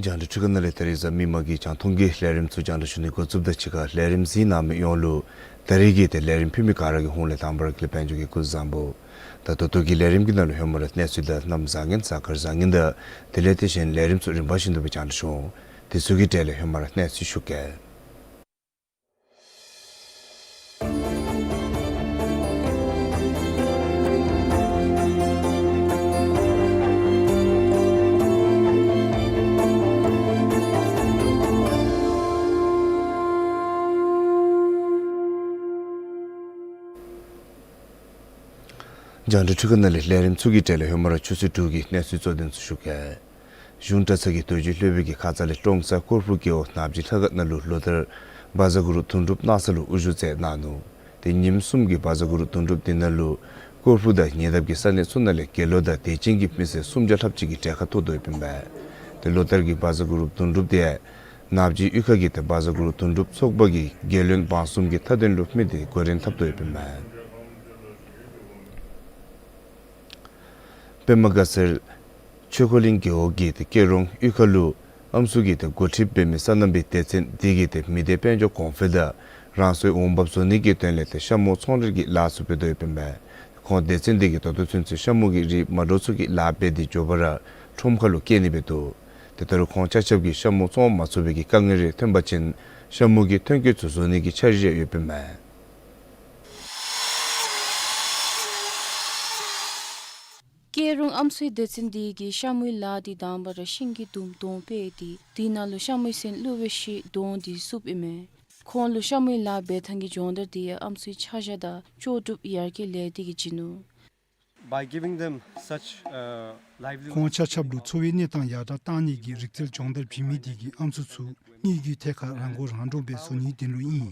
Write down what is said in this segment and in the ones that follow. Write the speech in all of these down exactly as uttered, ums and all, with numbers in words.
རྒྱང་བསྒྲགས་འཕྲུལ་ཁང་ནང་ལས་ད་རིས་གཟའ་མིག་དམར་གྱི་རྒྱང་མཐོང་གི་ལས་རིམ་ཚུ་རྒྱང་བསྒྲགས་ཞུ་ནི་འགོ་བཙུགསཔ་ད་གཅིག་ཁར་ལས་རིམ་གཟིགས་གནང་མི་ཡོངས་ལུ་ད་རིས་ཀྱི་ཏེ་ལས་རིམ་ཕུལ་མི་ག་ར་གི་ཧོངས་ལས་དང་པ་ར་གི་ལས་དཔལ་འབྱོར་གྱིས་སྐུ་གཟུགས་བཟང་པོ། ད་ད་ལྟོ་གི་ལས་རིམ་གྱི་ནང་ལུ་ཧེ་མ་ར་གནས་ཚུལ་དང་གནམ་བཟང་ངན་གཟའ་སྐར་བཟང་ངན་དང་དེ་ལས་དེ་བཞིན་ལས་རིམ་ཚུ་རིམ་པ་བཞིན་དུ་སྦེ་རྒྱང་བསྒྲགས་ཞུ་འོང་། དེ་ཚུ་གི་གྲས་ལས་ཧེ་མ་ར་གནས་ཚུལ་ཞུ་གེ། རྒྱང་བསྒྲགས་འཕྲུལ་ཁང་ནང་ལས་ལས་རིམ་ཚུ་གི་གྲས་ལས་ཧེ་མ་ར་ཆུ་ཚོད་དྲུག་གི་གནས་ཚུལ་གཙོ་དོན་ཚུ་ཞུ་གེ། གཞུང་གྲྭ་ཚང་གི་རྡོ་རྗེ་སློབ་དཔོན་གྱི་ཁ་ཙ་ལས་ཀྲོང་གསར་སྐོར་ཕུག་རྒེད་འོག་ནག་ཅི་ལྷ་ཁང་ནང་ལུ་ལོ་ལྟར་བཛྲ་གུ་རུ་དོན་གྲུབ་སྣང་ས་ལུ་དབུ་བཞུགས་མཛད་གནང་ནུག། ཏེ་ཉིནམ་གསུམ་གྱི་བཛྲ་གུ་རུ་དོན་གྲུབ་འདི་ནང་ལུ་སྐོར་ཕུག་དང་ཉེ་འདབས་ཀྱི་ས་གནས་ཚུ་ནང་ལས་དགེ་སློང་དང་དད་ཅན་གྱི་མི་སེར་སུམ་བརྒྱ་ལྷགཔ་ཅིག་གིས་གྲལ་ཁར་ཐོབ་དོ་ཡོདཔ་ཨིན་པས། ཏེ་ལོ་ལྟར་གྱི་བཛྲ་གུ་རུ་དོན་གྲུབ་དེ་ནག་ཅི་གཡུས་ཁ་གི་ཏེ་བཛྲ་གུ་རུ་དོན་གྲུབ་ཚོགས་པ་གི་རྒྱལ་བློན་འབངས་གསུམ་གྱི་མཐའ་དོན་ལུ་དམིགས་ཏེ་འགོ་འདྲེན་འཐབ་དོ་ཡོདཔ་ཨིན་པས། པདྨ་དགའ་ཚལ་ཆོས་འཁོར་གླིང་རྒེད་འོག་གི་ཏེ་སྐྱེ་རོང་གཡུས་ཁ་ལུ་ཨམ་སྲུ་གིས་ཏེ་འགོ་ཁྲིདཔ་འབད་མི་སོ་ནམ་པའི་སྡེ་ཚན་འདི་གིས་ཏེ་མི་སྡེ་དཔལ་འབྱོར་གོང་འཕེལ་དང་རང་སོའི་འོང་འབབ་བཟོ་ནི་གི་དོན་ལས་ཏེ་ཤ་མུ་ཚོང་ལས་ཀྱི་ལཱ་ཚུ་འབད་དོ་ཡོདཔ་ཨིན་པས། ཁོང་སྡེ་ཚན་འདི་གིས་ད་ལྟོ་ཚུན་ཚོད་ཤ་མུ་གི་རིགས་མ་འདྲཝ་ཚུ་གི་ལཱ་འབད་དེ་མགྱོགས་པ་ར་ཁྲོམ་ཁ་ལུ་བསྐྱལ་ནི་འབད་དོ། ཏེ་ད་རུང་ཁོང་ཆ་ཁྱབ་ཀྱིས་ཤ་མུ་བཙོང་མ་ཚུགས་པའི་གི་དཀའ་ངལ་རེ་ཐོན་པ་ཅིན་ཤ་མུ་གི་ཐོན་སྐྱེད་ཚུ་བཟོ་ནི་གི་འཆར་གཞི་ཡོདཔ་ཨིན་མས། སྐྱེ་རོང་ཨམ་སྲུའི་སྡེ་ཚན་འདི་གིས་ཤ་མུའི་ལཱ་འདི་དང་པ་ར་ཤིང་གི་དུམ་དོང་སྤེལ་ཏེ་དེ་ནང་ལུ་ཤ་མུའི་སོན་བླུག་པའི་ཤུལ་དོང་འདི་བསུབ་ཨིན་མས། ཁོང་ལུ་ཤ་མུའི་ལཱ་འབད་ཐངས་ཀྱི་སྦྱོང་བརྡར་འདི་ཡང་ཨམ་སྲུའི་ཆ་བཞག་དང་ལྕོགས་གྲུབ་ཡར་རྒྱས་ལས་སྡེ་གིས་བྱིན་ནུག། By giving them such, uh, livelihood, ཁོང་ཆ་ཁྱབ་ལུ་འཚོ་བའི་གནས་སྟངས་ཡར་དྲག་གཏང་ནི་གི་རིག་རྩལ་སྦྱོང་བརྡར་བྱིན་མི་འདི་གིས་ཨམ་སྲུ་ཚུ་དངུལ་གྱི་ཐད་ཁར་རང་མགོ་རང་འདྲོངས་སྦེ་བཟོ་ནིའི་དོན་ལུ་ཨིན།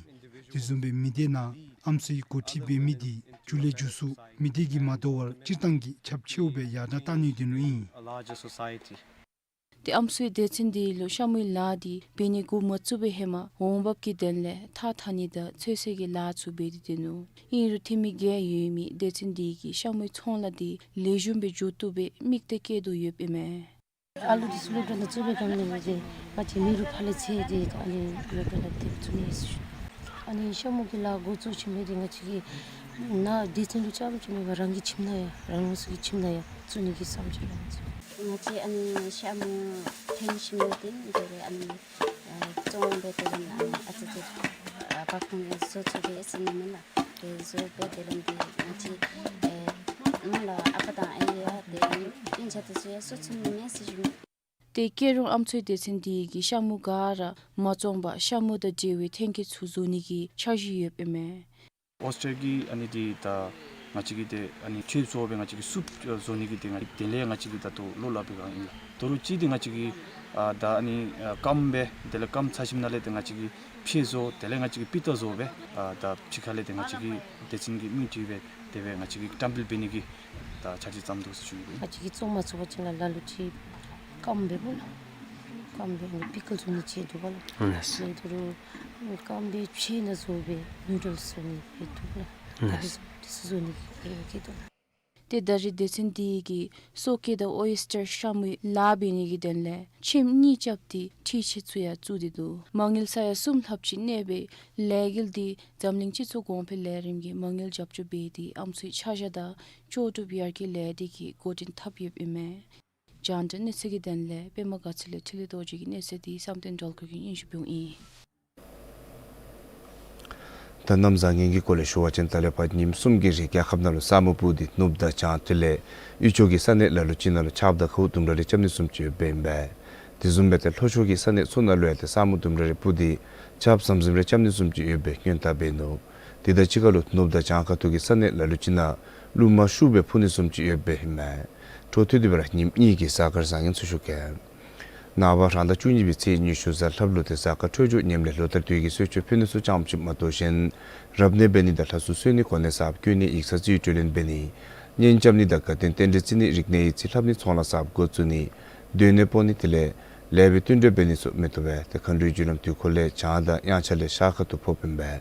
དེ་བཟུམ་སྦེ་མི་སྡེ་ནང་ཨམ་སྲུའི་འགོ་ཁྲིདཔ་འབད་མི་འདི་རྒྱུན་ལས་རྒྱུ་སུ་མི་སྡེ་གིས་མ་དོ་བར་སྤྱིར་བཏང་གི་ཁྱབ་ཆེཝ་སྦེ་ཡར་དྲག་གཏང་ནིའི་དོན་ལུ་ཨིན། A larger society. ཏེ་ཨམ་སྲུའི་སྡེ་ཚན་འདི་ལུ་ཤ་མུའི་ལཱ་འདི་འབད་ནི་འགོ་མ་བཙུགས་པའི་ཧེ་མ་འོང་འབབ་ཀྱི་དོན་ལས་ཐགས་འཐག་ནི་དང་ཚོད་བསྲེ་གི་ལཱ་ཚུ་འབད་དེ་སྡོད་ནུག། ཨིན་རུང་འཐུས་མི་བརྒྱད་ཡོད་མི་སྡེ་ཚན་འདི་གིས་ཤ་མུའི་ཚོང་ལཱ་འདི་ལེགས་ཤོམ་སྦེ་མཇུག་བསྡུ་བའི་དམིགས་གཏད་བསྐྱེད་དོ་ཡོདཔ་ཨིན་མས། ཨ་ལུ་འདི་ཚུ་སློབ་གྲྭ་ནང་བཙུགས་པའི་སྒང་ལས་ཏེ་ང་བཅས་མི་རུ་ཕར་ལས་ཚད་དེ་ཨ་ནི་སློབ་གྲྭ་ལུ་དེ་བཙུགས་ནི་ཨིན་ཟེར་ཞུ། ཨ་ནི་ཤ་མུ་གི་ལཱ་འགོ་བཙུགས་ཞིནམ་ལས་ཏེ་ང་བཅས་ཀྱི་ནཱ་སྡེ་ཚན་ལུ་རྐྱངམ་ཅིག་མེན་པར་རང་གི་ཁྱིམ་ནང་ཡང་རང་རང་སོའི་ཁྱིམ་ནང་ཡང་བཙུགས་ནི་གི་བསམ་སྦྱོར་ཡོད་ཟེར། ང་བཅས་ཨ་ནི་ཤ་མུ་ཐོན་ཞིནམ་ལས་ཏེ་དེ་ལས་ཨ་ནི་ཨ་བཙོང་སྦེ་དེ་ལས་ཨ་ནི་ཨ་ཙི་ཙི་ཨ་ཕར་ཁོང་གིས་བཟོ་ཚུགས་པས་ཟེར་ནི་མེན་ལགས། དེ་བཟོ་སྦེ་དེ་ལས་འདི་ང་བཅས་ཨེ་ནཱ་ལུ་ཨ་པ་དང་ཨའི་ཡང་དེ་ལས་སྤུན་ཆ་དེ་ཚུ་ཡང་གསོ་ཚུགས་ནི་མས་ཟེར་ཞུ། ཏེ་སྐྱེ་རོང་ཨམ་སྲུའི་སྡེ་ཚན་འདི་གིས་ཤ་མུ་ག་ར་མ་བཙོང་པར་ཤ་མུ་དང་འབྲེལ་བའི་ཐོན་སྐྱེད་ཚུ་བཟོ་ནི་གི་འཆར་གཞི་ཡོདཔ་ཨིན་མས། ཨོས་ཊར་གྱི་ཨ་ནི་འདི་ད་ང་བཅས་ཀྱིས་ཏེ་ཨ་ནི་ཁྲིདཔ་ཚུ་འབད་ང་བཅས་ཀྱིས་སུབ་བཟོ་ནི་གི་ཏེ་ང་དེ་ལས་ང་བཅས་ཀྱིས་ད་ལྟོ་ལོ་ལས་འབད་བའི་སྒང་ཨིན་ལགས། ད་རུང་གཅིག་འདི་ང་བཅས་ཀྱིས་ ཨ་ད་ཨ་ནི་ཨ་སྐམ་སྦེ་དེ་ལས་སྐམ་ཚར་ཞིནམ་ལས་ཏེ་ང་བཅས་ཀྱིས་ཕྱེ་བཟོ། དེ་ལས་ང་བཅས་ཀྱིས་པིཏ་བཟོ་སྦེ་ཨ་ད་ཕྱི་ཁ་ལས་ཏེ་ང་བཅས་ཀྱི་སྡེ་ཚན་གྱི་མི་ཁྲིད་སྦེ་དེ་སྦེ་ང་བཅས་ཀྱིས་བཀྲམ་སྤེལ་འབད་ནི་གི་ད་འཆར་གཞི་བརྩམས་འདུག་ཟེར་ཞུ་ནི། ང་བཅས་ཀྱིས་བཙོང་མ་ཚུགས་པ་ཅིན་ལ་ལ་ལུ་ཅིག་སྐམ་སྦེ་སྨོ་ལགས། སྐམ་སྦེ་ཨ་ནི་པི་ཀལ་བཟོ་ནི་ཅིག་འདུག་པ་ལགས། ཨ་ནི་ལགས་དོ་རུང་སྐམ་སྦེ་ཕྱེ་ནི་བཟོ་སྦེ་ནུ་ཌལ་བཟོ་ནི་སྦེ་འདུག་ལགས། ཨ་ནི་ལགས། ཨ་ནི་བཟོ་ནི་སྦེ་བསྐྱེད་དོ། ཏེ་ད་རེས་སྡེ་ཚན་འདི་གིས་སོ་སྐྱེ་དང་ཨོ་ཡེས་ཊར་ཤ་མུ་ལཱ་འབད་ནི་གི་དོན་ལས་ཁྱིམ་གཉིས་རྐྱབ་སྟེ་འཕྲུལ་ཆས་ཚུ་ཡང་བཙུགས་ཏེ་འདུག། མ་དངུལ་ས་ཡ་གསུམ་ལྷགཔ་ཅིག་གནས་པའི་ལས་འགུལ་འདི་འཛམ་གླིང་སྤྱི་ཚོགས་གོང་འཕེལ་ལས་རིམ་གྱིས་མ་དངུལ་རྒྱབ་སྐྱོར་འབད་དེ་ཨམ་སྲུའི་ཆ་བཞག་དང་ལྕོགས་གྲུབ་ཡར་རྒྱས་ལས་སྡེ་གིས་འགོ་འདྲེན་འཐབ་ཡོདཔ་ཨིན་མས། རྒྱང་བསྒྲགས་གནས་ཚུལ་གྱི་དོན་ལས་པདྨ་དགའ་ཚལ་ལས་འཕྲིན་ལས་རྡོ་རྗེ་གི་གནས་ཚུལ་འདི་བསམ་གཏན་སྒྲོལ་དཀར་གྱིས་སྙན་ཞུ་འབདཝ་ཨིན། ད་གནམ་བཟང་ངན་གྱི་སྐོར་ལས་ཞུ་བ་ཅིན་ད་ལས་ཕར་ཉིནམ་གསུམ་གྱི་རིང་རྒྱལ་ཁབ་ནང་ལུ་ས་སྨུག་སྤུབས་ཏེ་ནུབ་དང་བྱང་དེ་ལས་དབུས་ཕྱོགས་ཀྱི་ས་གནས་ལ་ལུ་ཅིག་ནང་ལུ་ཆརཔ་དང་ཁཝ་དུམ་གྲ་རེ་རྐྱབ་ནི་བཟུམ་ཅིག་ཡོདཔ་ཨིན་པས། དེ་བཟུམ་སྦེ་ཏེ་ལྷོ་ཕྱོགས་ཀྱི་ས་གནས་ཚུ་ནང་ལུ་ཡང་ཏེ་ས་སྨུག་དུམ་གྲ་རེ་སྤུབས་ཏེ་ཆརཔ་ཟམ་ཟིམ་རེ་རྐྱབ་ནི་བཟུམ་ཅིག་ཡོད་པའི་སྔོན་བརྡ་འབད་ནུག། དེ་དང་གཅིག་ཁར་ལུ་ནུབ་དང་བྱང་ཁ་ཐུག་གི་ས་གནས་ལ་ལུ་ཅིག་ནང་རླུང་མ་ཤུགས་སྦེ་འཕུ་ནི་བཟུམ་ཅིག་ཡོད་པའི་ཨིན་མས། འཕྲོ་མཐུད་དེ་སྦེ་ར་ཉིནམ་གཉིས་ཀྱི་གཟའ་སྐར་བཟང་ངན་ཚུ་ཞུ་གེ། ནངས་པ་རང་ཟླ་བཅུ་གཉིས་པའི་ཚེས་ཉི་ཤུ་གཟའ་ལྷགཔ་ལུ་ཏེ་གཟའ་སྐར་འཕྲོད་སྦྱོར་ངནམ་ལས་ལོ་ལྟར་དུས་ཀྱི་གསོལ་མཆོད་ཕུལ་ནི་ཚུ་ཙམ་ཅིག་མ་གཏོགས་གཞན་རབ་གནས་འབད་ནི་དང་ལྷ་སྲུང་གསོལ་ནི་གོ་གནས་གསརཔ་བསྐོ་ནི་ཡིག་ཚང་རྩིས་སྤྲོད་ལེན་འབད་ནི་གཉེན་རྐྱབ་ནི་དང་དགའ་སྟོན་རྟེན་འབྲེལ་བརྩི་ནི་རིག་གནས་ཡིག་རྩིས་ལྷབ་ནི་ཚོང་ལཱ་གསརཔ་འགོ་བཙུགས་ནི་སྡོད་གནས་སྤོ་ནི་དེ་ལས་ལེགས་པའི་བསྟུན་གྲོས་འབད་ནི་ཚུ་མི་བཏུབ་པས། ཏེ་མཁའ་འགྲོའི་རྒྱུ་ལམ་དུས་འཁོར་ལས་བྱང་དང་དབྱངས་འཆར་ལས་ཤར་ཁ་ཐུག་ཕོགཔ་ཨིན་པས།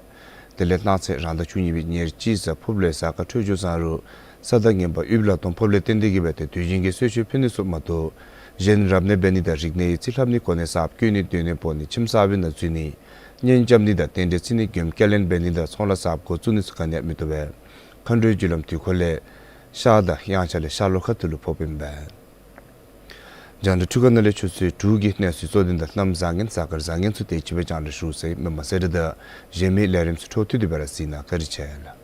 དེ་ལས་གནངས་ཚེ་རང་ཟླ་བཅུ་གཉིས་པའི་ཉེར་གཅིག་གཟའ་ཕུརཔ་ལུ་གཟའ་སྐར་འཕྲོད་སྦྱོར་བཟང་རུང་ས་བདག་ངན་པ་དབུལ་ལ་གཏོང་ཕོགཔ་ལས་བརྟེན་ཏེ་གིས་སྦེ་ཏེ་དུས་ཆེན་གྱི་གསོལ་མཆོད་ཕུལ་ནི་ཚུ་མ་གཏོགས་གཞན་རབ་གནས་འབད་ནི་དང་རིག་གནས་ཡིག་རྩིས་ལྷབ་ནི་གོ་གནས་གསརཔ་བསྐོ་ནི་སྡོད་གནས་སྤོ་ནི་ཁྱིམ་གསར་པའི་ནང་འཛུལ་ནི་གཉེན་རྐྱབ་ནི་དང་རྟེན་འབྲེལ་བརྩི་ནི་མགྱོནམ་བསྐྱར་ལེན་འབད་ནི་དང་ཚོང་ལཱ་གསརཔ་འགོ་བཙུགས་ནི་ཚུ་ག་ནི་ཡང་མི་བཏུབ་པས། མཁའ་འགྲོའི་རྒྱུ་ལམ་དུས་འཁོར་ལས་ཤར་དང་དབྱངས་འཆར་ལས་ཤར་ལྷོ་ཁ་ཐུག་ལུ་ཕོགཔ་ཨིན་པས། རྒྱང་བསྒྲགས་འཕྲུལ་ཁང་ནང་ལས་ཆུ་ཚོད་དྲུག་གི་གནས་ཚུལ་གཙོ་དོན་དང་གནམ་བཟང་ངན་གཟའ་སྐར་བཟང་ངན་ཚུ་དེ་ཅིག་སྦེ་རྒྱང་བསྒྲགས་ཞུ་ཚར་ཡི། མི་མང་གསལ་བསྒྲགས་དང་གཞན་མི་ལས་རིམ་ཚུ་འཕྲོ་མཐུད་དེ་སྦེ་ར་གཟིགས་གནང་། བཀའ་དྲིན་ཆེ་ལགས།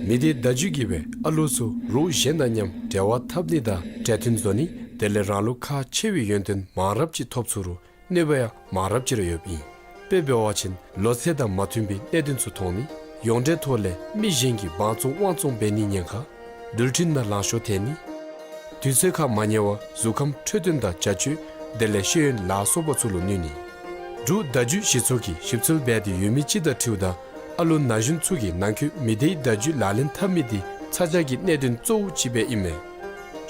མི་སྡེ་བརྡ་བརྒྱུད་ཀྱིས་སྦེ་ཨ་ལུ་ཚུ་རོགས་གཞན་དང་མཉམ་འབྲེལ་བ་འཐབ་ནི་དང་གྲོས་མཐུན་བཟོ་ནི་དེ་ལས་རང་ལུགས་ཁག་ཆེ་བའི་ཡོན་ཏན་མང་རབས་ཅིག་ཐོབ་ཚུགས་རུང་གནོད་པ་ཡང་མང་རབས་ཅིག་ར་ཡོདཔ་ཨིན། དཔེ་འབད་བ་ཅིན་ལོ་ཚད་དང་མ་མཐུན་པའི་གནད་དོན་ཚུ་མཐོང་ནི། ཡོངས་འབྲེལ་ཐོག་ལས་མི་གཞན་གྱི་འབག་བཙོང་དབང་བཙོང་འབད་ནི་ཉེན་ཁ། འགྲུལ་འཕྲིན་ནང་ལང་ཤོར་ཐལ་ནི། དུས་ཚོད་ཁར་མ་ཉལ་བར་གཟུགས་ཁམས་འཕྲོད་བསྟེན་དང་བྱ་སྤྱོད་དེ་ལས་ཤེས་ཡོན་ལ་སོགས་པ་ཚུ་ལུ་གནོད་ནི། འབྲུག་བརྡ་བརྒྱུད་ཞི་ཚོགས་ཀྱིས་ཞིབ་འཚོལ་འབད་དེ་ཡོད་མི་ཅིག་དང་འཁྲིལཝ་ད་ཨ་ལུ་ན་གཞོན་ཚུ་གིས་ནང་འཁོད་མི་སྡེའི་བརྡ་བརྒྱུད་ལག་ལེན་འཐབ་མི་དེ་ཚ་གྱང་གི་གནད་དོན་གཙོ་བོ་ཅིག་སྦེ་ཨིན་མས།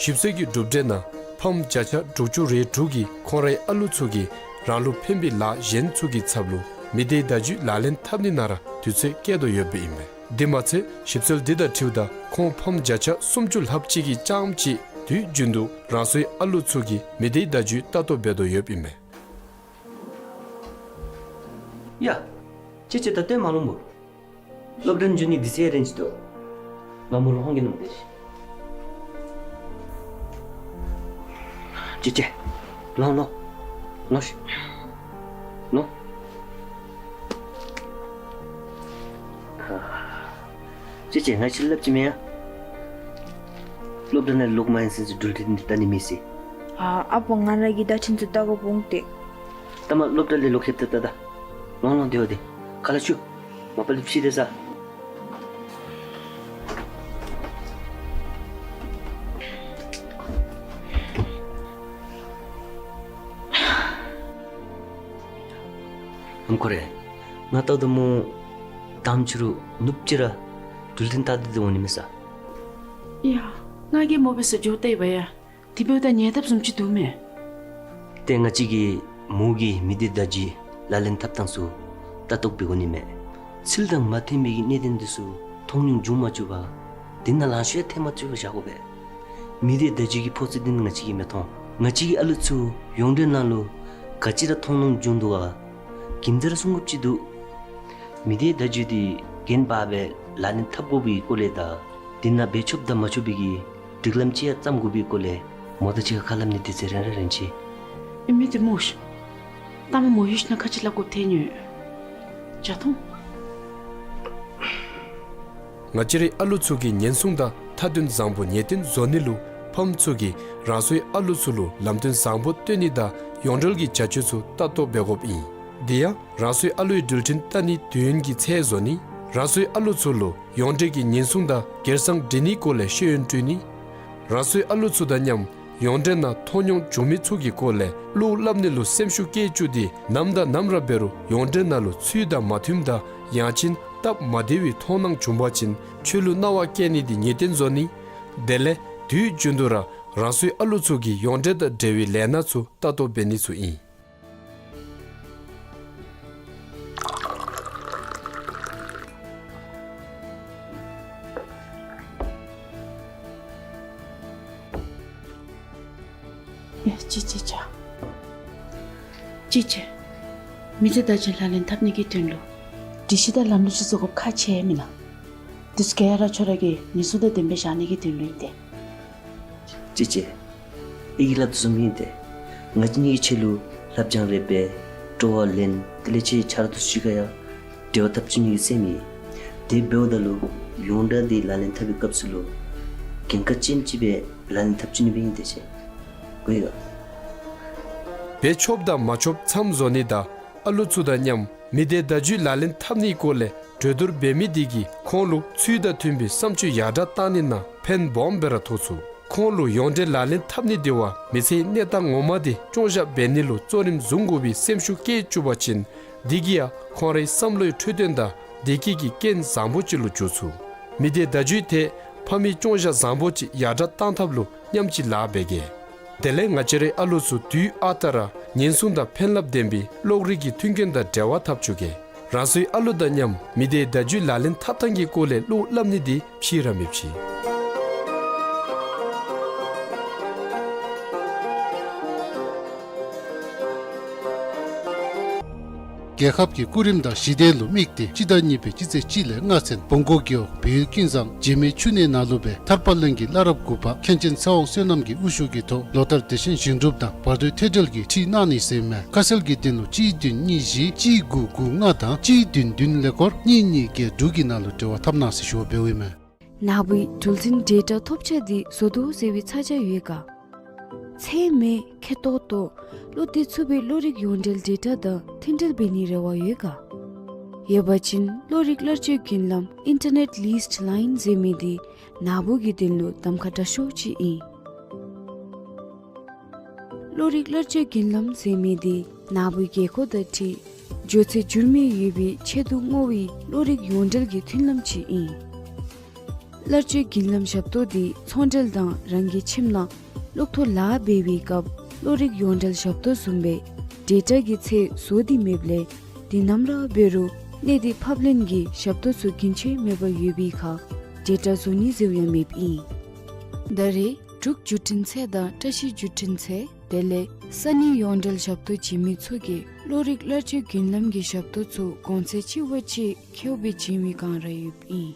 ཞིབ་འཚོལ་གྱི་གྲུབ་འབྲས་ནང་ཕམ་བརྒྱ་ཆ་དྲུག་ཅུ་རེ་དྲུག་གིས་ཁོང་རའི་ཨ་ལུ་ཚུ་གིས་རང་ལུ་ཕན་པའི་ལཱ་གཞན་ཚུ་གི་ཚབ་ལུ་མི་སྡེའི་བརྡ་བརྒྱུད་ལག་ལེན་འཐབ་ནི་ནང་ར་དུས་ཚོད་བསྐྱལ་དོ་ཡོདཔ་ཨིན་མས། དེ་མ་ཚད་ཞིབ་འཚོལ་འདི་དང་འཁྲིལཝ་ད་ཁོང་ཕམ་བརྒྱ་ཆ་སུམ་ཅུ་ལྷགཔ་ཅིག་གིས་རྐྱངམ་གཅིག་དུས་རྒྱུན་དུ་རང་སོའི་ཨ་ལུ་ཚུ་གིས་མི་སྡེའི་བརྡ་བརྒྱུད་ལྟ་རྟོག་འབད་དོ་ཡོདཔ་ཨིན་མས། ཡ། ཁྱེད་ཁྱེད་ད་ལྟོ་མ་ལོངམ་སྨོ། སློབ་གྲྭ་འགྱོ་ནི་དུས་ཚོད་རན་ཅི་དོ། ང་མོ་ལུ་ཧོང་གི་ནང་སྡོད་ཤིག། ཁྱེད་ཁྱེད། ལོངས་ལོངས། ལོངས་ཤིག། ལོངས། ཁྱེད་ཁྱེད་ང་ཅིག་སླབ་ཅི་མེན་ཡ། སློབ་གྲྭ་ནང་ལོག་མ་ཡར་སོ་ཅི་འགྲུལ་འཕྲིན་འདི་ལྟ་ནི་མེད་ཟེར། ཨ་ཨ་པོ་ང་ར་གི་བརྡ་འཕྲིན་ཚུ་ལྟ་དགོཔ་འོང་སྟེ། ལྟ་མ་སློབ་གྲྭ་ལས་ལོག་ཁེབ་ད་ད་ད། ལོངས་ལོངས་དེ་བ་དེ། ཁ་ལས་ཆུ། མ་པ་ལས་ཕྱི་དེ་ཟ། ཨམ་ཁོ་རེ། ང་ལྟཝ་ད་མོ་དང་ཕྱི་རུ་ནུབ་ཅིག་ར་འགྲུལ་འཕྲིན་ལྟ་སྟེ་འོང་ནི་མས་ས། ཡ། ང་གིས་མོ་འབད་སར་འགྱོ་བལྟ་ཡི་བ་ཡ། དེ་འབདཝ་ད་ཉལ་དཔ་བཟུམ་ཅིག་འདུག་མས། ཏེ་ང་བཅས་ཀྱིས་མོ་གིས་མི་སྡེ་བརྡ་བརྒྱུད་ལག་ལེན་འཐབ་ཐངས་ཚུ་ལྟ་རྟོག་འབད་དགོ་ནི་མས། ཚུལ་དང་མ་མཐུན་པའི་གི་གནད་དོན་འདི་ཚུ་མཐོང་མྱོང་བྱུང་མ་བཅུག་པར་དེ་ནང་ལང་ཤོར་ཡང་ཐལ་མ་བཅུག་པར་བཞག་དགོ་པས། མི་སྡེ་བརྡ་བརྒྱུད་ཀྱི་ཕོག་ཚོད་འདི་ང་བཅས་ཀྱིས་མི་མཐོང་། ང་བཅས་ཀྱི་ཨ་ལུ་ཚུ་ཡོངས་འབྲེལ་ནང་ལུ་ག་ཅི་ར་མཐོང་སྣང་བྱུང་འདུག་ག། རྒན་དར་གསུང་དགོཔ་ཅིག་འདུག། མི་སྡེ་བརྡ་བརྒྱུད་འདི་འགན་འབག་སྦེ་ལག་ལེན་འཐབ་དགོ་པའི་སྐོར་ལས་དང་འདི་ནང་འབད་ཆོགཔ་དང་མ་ཆོག་པའི་གི་སྒྲིག་ལམ་ཅིག་ཡང་བརྩམ་དགོ་པའི་སྐོར་ལས་མོ་དང་གཅིག་ཁར་ཁ་སླབ་ནི་དུས་ཚོད་རན་ར་རན་ཅི། ཨིན་མས་ཏེ་སྨོ་ཤི། ལྟ་མ་མོ་ཡུལ་ཤི་ན་ཁ་ཅིག་སླབ་དགོཔ་ཐོན་ནི་ཡོད། ཇ་འཐུང་། ང་བཅས་རའི་ཨ་ལུ་ཚུ་གིས་ཉེན་སྲུང་དང་མཐའ་དོན་བཟང་པོ་ངེས་གཏན་བཟོ་ནི་ལུ་ཕམ་ཚུ་གིས་རང་སོའི་ཨ་ལུ་ཚུ་ལུ་ལམ་སྟོན་བཟང་པོ་སྟོན་ནི་དང་ཡོངས་འབྲེལ་གྱི་བྱ་སྤྱོད་ཚུ་ལྟ་རྟོག་འབད་དགོཔ་ཨིན། དེ་ཡང་རང་སོའི་ཨ་ལུའི་འགྲུལ་འཕྲིན་བལྟ་ནིའི་དུས་ཡུན་གྱི་ཚད་བཟོ་ནི། རང་སོའི་ཨ་ལུ་ཚུ་ལུ་ཡོངས་འབྲེལ་གྱི་ཉེན་སྲུང་དང་སྒེར་སང་འབྲེལ་ནིའི་སྐོར་ལས་ཤེས་ཡོན་སྤྲོད་ནི། རང་སོའི་ཨ་ལུ་ཚུ་དང་མཉམ་ཡོངས་འབྲེལ་ནང་མཐོང་མྱོང་བྱུང་མི་ཚུ་གི་སྐོར་ལས་བློ་སླབ་ནི་ལུ་སེམས་ཤུགས་བསྐྱེད་བཅུག་སྟེ་ནམ་དང་ནམ་ར་འབད་རུང་ཡོངས་འབྲེལ་ནང་ལུ་ཚུལ་དང་མ་མཐུནམ་དང་ཡང་ཅིན་སྟབས་མ་བདེ་བའི་མཐོང་སྣང་བྱུང་པ་ཅིན་ཆོས་ལུ་གནང་བ་བཀལ་ནི་འདི་ངེས་གཏན་བཟོ་ནི། དེ་ལས་དུས་རྒྱུན་དུ་ར་རང་སོའི་ཨ་ལུ་ཚུ་གིས་ཡོངས་འབྲེལ་དང་འབྲེལ་བའི་ལས་སྣ་ཚུ་ལྟ་རྟོག་འབད་ནི་ཚུ་ཨིན། ཡ་ཅི་ཅི་ཅ། ཅི་ཅི། མི་སྡེ་བརྡ་བརྒྱུད་ལག་ལེན་འཐབ་ནི་གི་དོན་ལུ་སྒྲིག་གཞི་དང་ལམ་ལུགས་ཅིག་བཟོ་དགོཔ་ཁག་ཆེ་མེན་ན། དེ་ཚུ་ག་ར་ཁྱོད་ར་གིས་ཉེན་སྲུང་དང་ལྡན་པའི་བཞག་ནི་གི་དོན་ལུ་ཨིན་ཏེ། ཅི་ཅི། ཨའི་གིས་སླབ་དོ་བཟུམ་ཨིན་ཏེ། ང་བཅས་གཉིས་ཀྱི་ཆེད་ལུ་སླབ་སྦྱང་རེ་འབད། སྤྲོ་བ་ལེན། དེ་ལས་ཁྱེད་ཆ་རོགས་དང་གཅིག་ཁར་ཡང་འབྲེལ་བ་འཐབ་བཅུག་ནི་གི་སེམས་ཡོད། དེ་འབདཝ་ད་ལུ་ཡོངས་བསྒྲགས་འདི་ལག་ལེན་འཐབ་པའི་སྐབས་སུ་ལུ་འགན་ཁག་ཅན་ཅིག་སྦེ་ལག་ལེན་འཐབ་བཅུག་ནི་སྦེ་ཨིན་ཏེ་ཟེར། གོ་ཡི་ག། འབད་ཆོགཔ་དང་མ་ཆོགཔ་མཚམས་བཟོ་ནི་དང་ཨ་ལུ་ཚུ་དང་མཉམ་མི་སྡེ་བརྡ་བརྒྱུད་ལག་ལེན་འཐབ་ནིའི་སྐོར་ལས་གྲོས་བསྡུར་འབད་མི་འདི་གིས་ཁོང་ལུ་ཚུལ་དང་མཐུན་པའི་བསམ་སྤྱོད་ཡར་དྲག་བཏང་ནི་ནང་ཕན་སྦོམ་སྦེ་ར་ཐོགས་ཚུགས། ཁོང་ལུ་ཡོངས་འབྲེལ་ལག་ལེན་འཐབ་ནི་འདི་བ་མི་ཚེའི་གནས་སྟངས་ངོ་མ་འདི་སྐྱོང་བཞག་འབད་ནི་ལུ་གཙོ་རིམ་བཟུང་དགོ་པའི་སེམས་ཤུགས་བསྐྱེད་བཅུག་པ་ཅིན་འདི་གིས་ཡང་ཁོང་རའི་བསམ་བློའི་འཕྲོད་བསྟེན་དང་བདེ་སྐྱིད་ཀྱི་རྐྱེན་བཟང་པོ་ཅིག་ལུ་འགྱུར་ཚུགས། མི་སྡེ་བརྡ་བརྒྱུད་དེ་ཕ་མའི་སྐྱོང་བཞག་བཟང་པོ་ཅིག་ཡར་དྲག་བཏང་ཐབས་ལུ་མཉམ་ཅིག་ལཱ་འབད་གེ། དེ་ལས་ང་བཅས་རའི་ཨ་ལུ་ཚུ་དུས་ཨ་རྟག་ར་ཉེན་སྲུང་དང་ཕན་རླབས་ལྡན་པའི་གློག་རིག་གི་མཐུན་རྐྱེན་དང་འབྲེལ་བ་འཐབ་བཅུག་གེ། རང་སོའི་ཨ་ལུ་དང་མཉམ་མི་སྡེ་བརྡ་བརྒྱུད་ལག་ལེན་འཐབ་ཐངས་ཀྱི་སྐོར་ལས་བློ་སླབ་ནི་འདི་ཕྱི་ར་མེདཔ་ཅིག། རྒྱལ་ཁབ་ཀྱི་སྐུ་རིམ་དང་ཞི་བདེ་ལུ་དམིགས་ཏེ་སྤྱི་ཟླ་གཉིས་པའི་སྤྱི་ཚེས་གཅིག་ལས་ལྔ་ཚུན་བོང་ཀོ་རྒེད་འོག་བལ་ཡུལ་ཀུན་བཟང་འཇིགས་མེད་ཆུ་གནས་ནང་ལུ་སྦེ་ཐར་པ་གླིང་གི་བླ་རབས་དགུ་པ་མཁན་ཆེན་ཚེ་དབང་བསོད་ནམས་ཀྱི་དབུ་བཞུགས་ཀྱི་ཐོག་ལོ་ལྟར་དེ་བཞིན་ཞིང་སྒྲུབ་དང་བར་དོའི་ཐེལ་འབྲེལ་གྱི་ཁྲིད་གནང་ནི་ཟེར་མས། ཁ་གསལ་གྱི་དོན་ལུ་གཅིག་བདུན་གཉིས་བཞི་གཅིག་དགུ་དགུ་ལྔ་དང་གཅིག་བདུན་བདུན་ཀླད་ཀོར་གཉིས་གཉིས་བརྒྱད་དྲུག་གི་ནང་ལུ་འབྲེལ་བ་འཐབ་གནང་ཟེར་ཞུ་བ་འབདཝ་ཨིན་མས། ནཱ་བུའི་འགྲུལ་འཕྲིན་ཌེ་ཊ་ཐོབ་ཆ་འདི་བཟོ་དོ་ཟེར་བའི་ཚ་གྱང་ཡོད་ག། ཚད་མེད་ཁེ་ཏོག་ཏོ་བློ་གཏད་ཚུགས་པའི་གློག་རིག་ཡོངས་འབྲེལ་ཌེ་ཊ་དང་མཐུན་འབྲེལ་འབད་ནིའི་རེ་བ་ཡོད་ག། ཡོད་པ་ཅིན་གློག་རིག་གླར་སྤྱོད་མགུར་ལམ་ཨིན་ཊར་ནེཊ་ལིསཊ་ལའིན་ཟེར་མི་འདི་ནཱ་བུ་གི་དོན་ལུ་གདམ་ཁ་དྲག་ཤོས་ཅིག་ཨིན། གློག་རིག་གླར་སྤྱོད་མགུར་ལམ་ཟེར་མི་འདི་ནཱ་བུའི་རྒས་འཁོགས་དང་འཁྲིལ་འགྱོ་ཚད་འགྱུར་མེད་ཡོད་པའི་ཆེད་དུ་བསྔོ་བའི་གློག་རིག་ཡོངས་འབྲེལ་གྱི་མཐུན་ལམ་ཅིག་ཨིན། གླར་སྤྱོད་མགུར་ལམ་ཞབས་ཏོག་འདི་ཚོང་འབྲེལ་དང་རང་གི་ཁྱིམ་ནང་གློག་ཐོག་ལཱ་འབད་བའི་སྐབས་གློག་རིག་ཡོངས་འབྲེལ་ཞབས་ཏོག་བཟུམ་སྦེ་ཌེ་ཊ་གི་ཚད་བཟོ་སྟེ་མེདཔ་ལས་དུས་ནམ་ར་འབད་རུང་གནས་སྡུད་ཕབ་ལེན་གྱི་ཞབས་ཏོག་ཚུ་རྒྱུན་ཆད་མེད་པར་ཡོད་པའི་ཁར་ཌེ་ཊ་བཟོ་ནི་ཟེརཝ་ཡང་མེདཔ་ཨིན། ད་རེས་འབྲུག་བརྒྱུད་འཕྲིན་ཚད་དང་བཀྲ་ཤིས་བརྒྱུད་འཕྲིན་ཚད་དེ་ལས་ས་གནས་ཡོངས་འབྲེལ་ཞབས་ཏོག་བྱིན་མི་ཚུ་གིས་གློག་རིག་གླར་སྤྱོད་མགུར་ལམ་གྱི་ཞབས་ཏོག་ཚུ་གོང་ཚད་ཆེ་བ་ཅིག་ཁེཝ་སྦེ་བྱིན་མི་གང་ར་ཡོདཔ་ཨིན།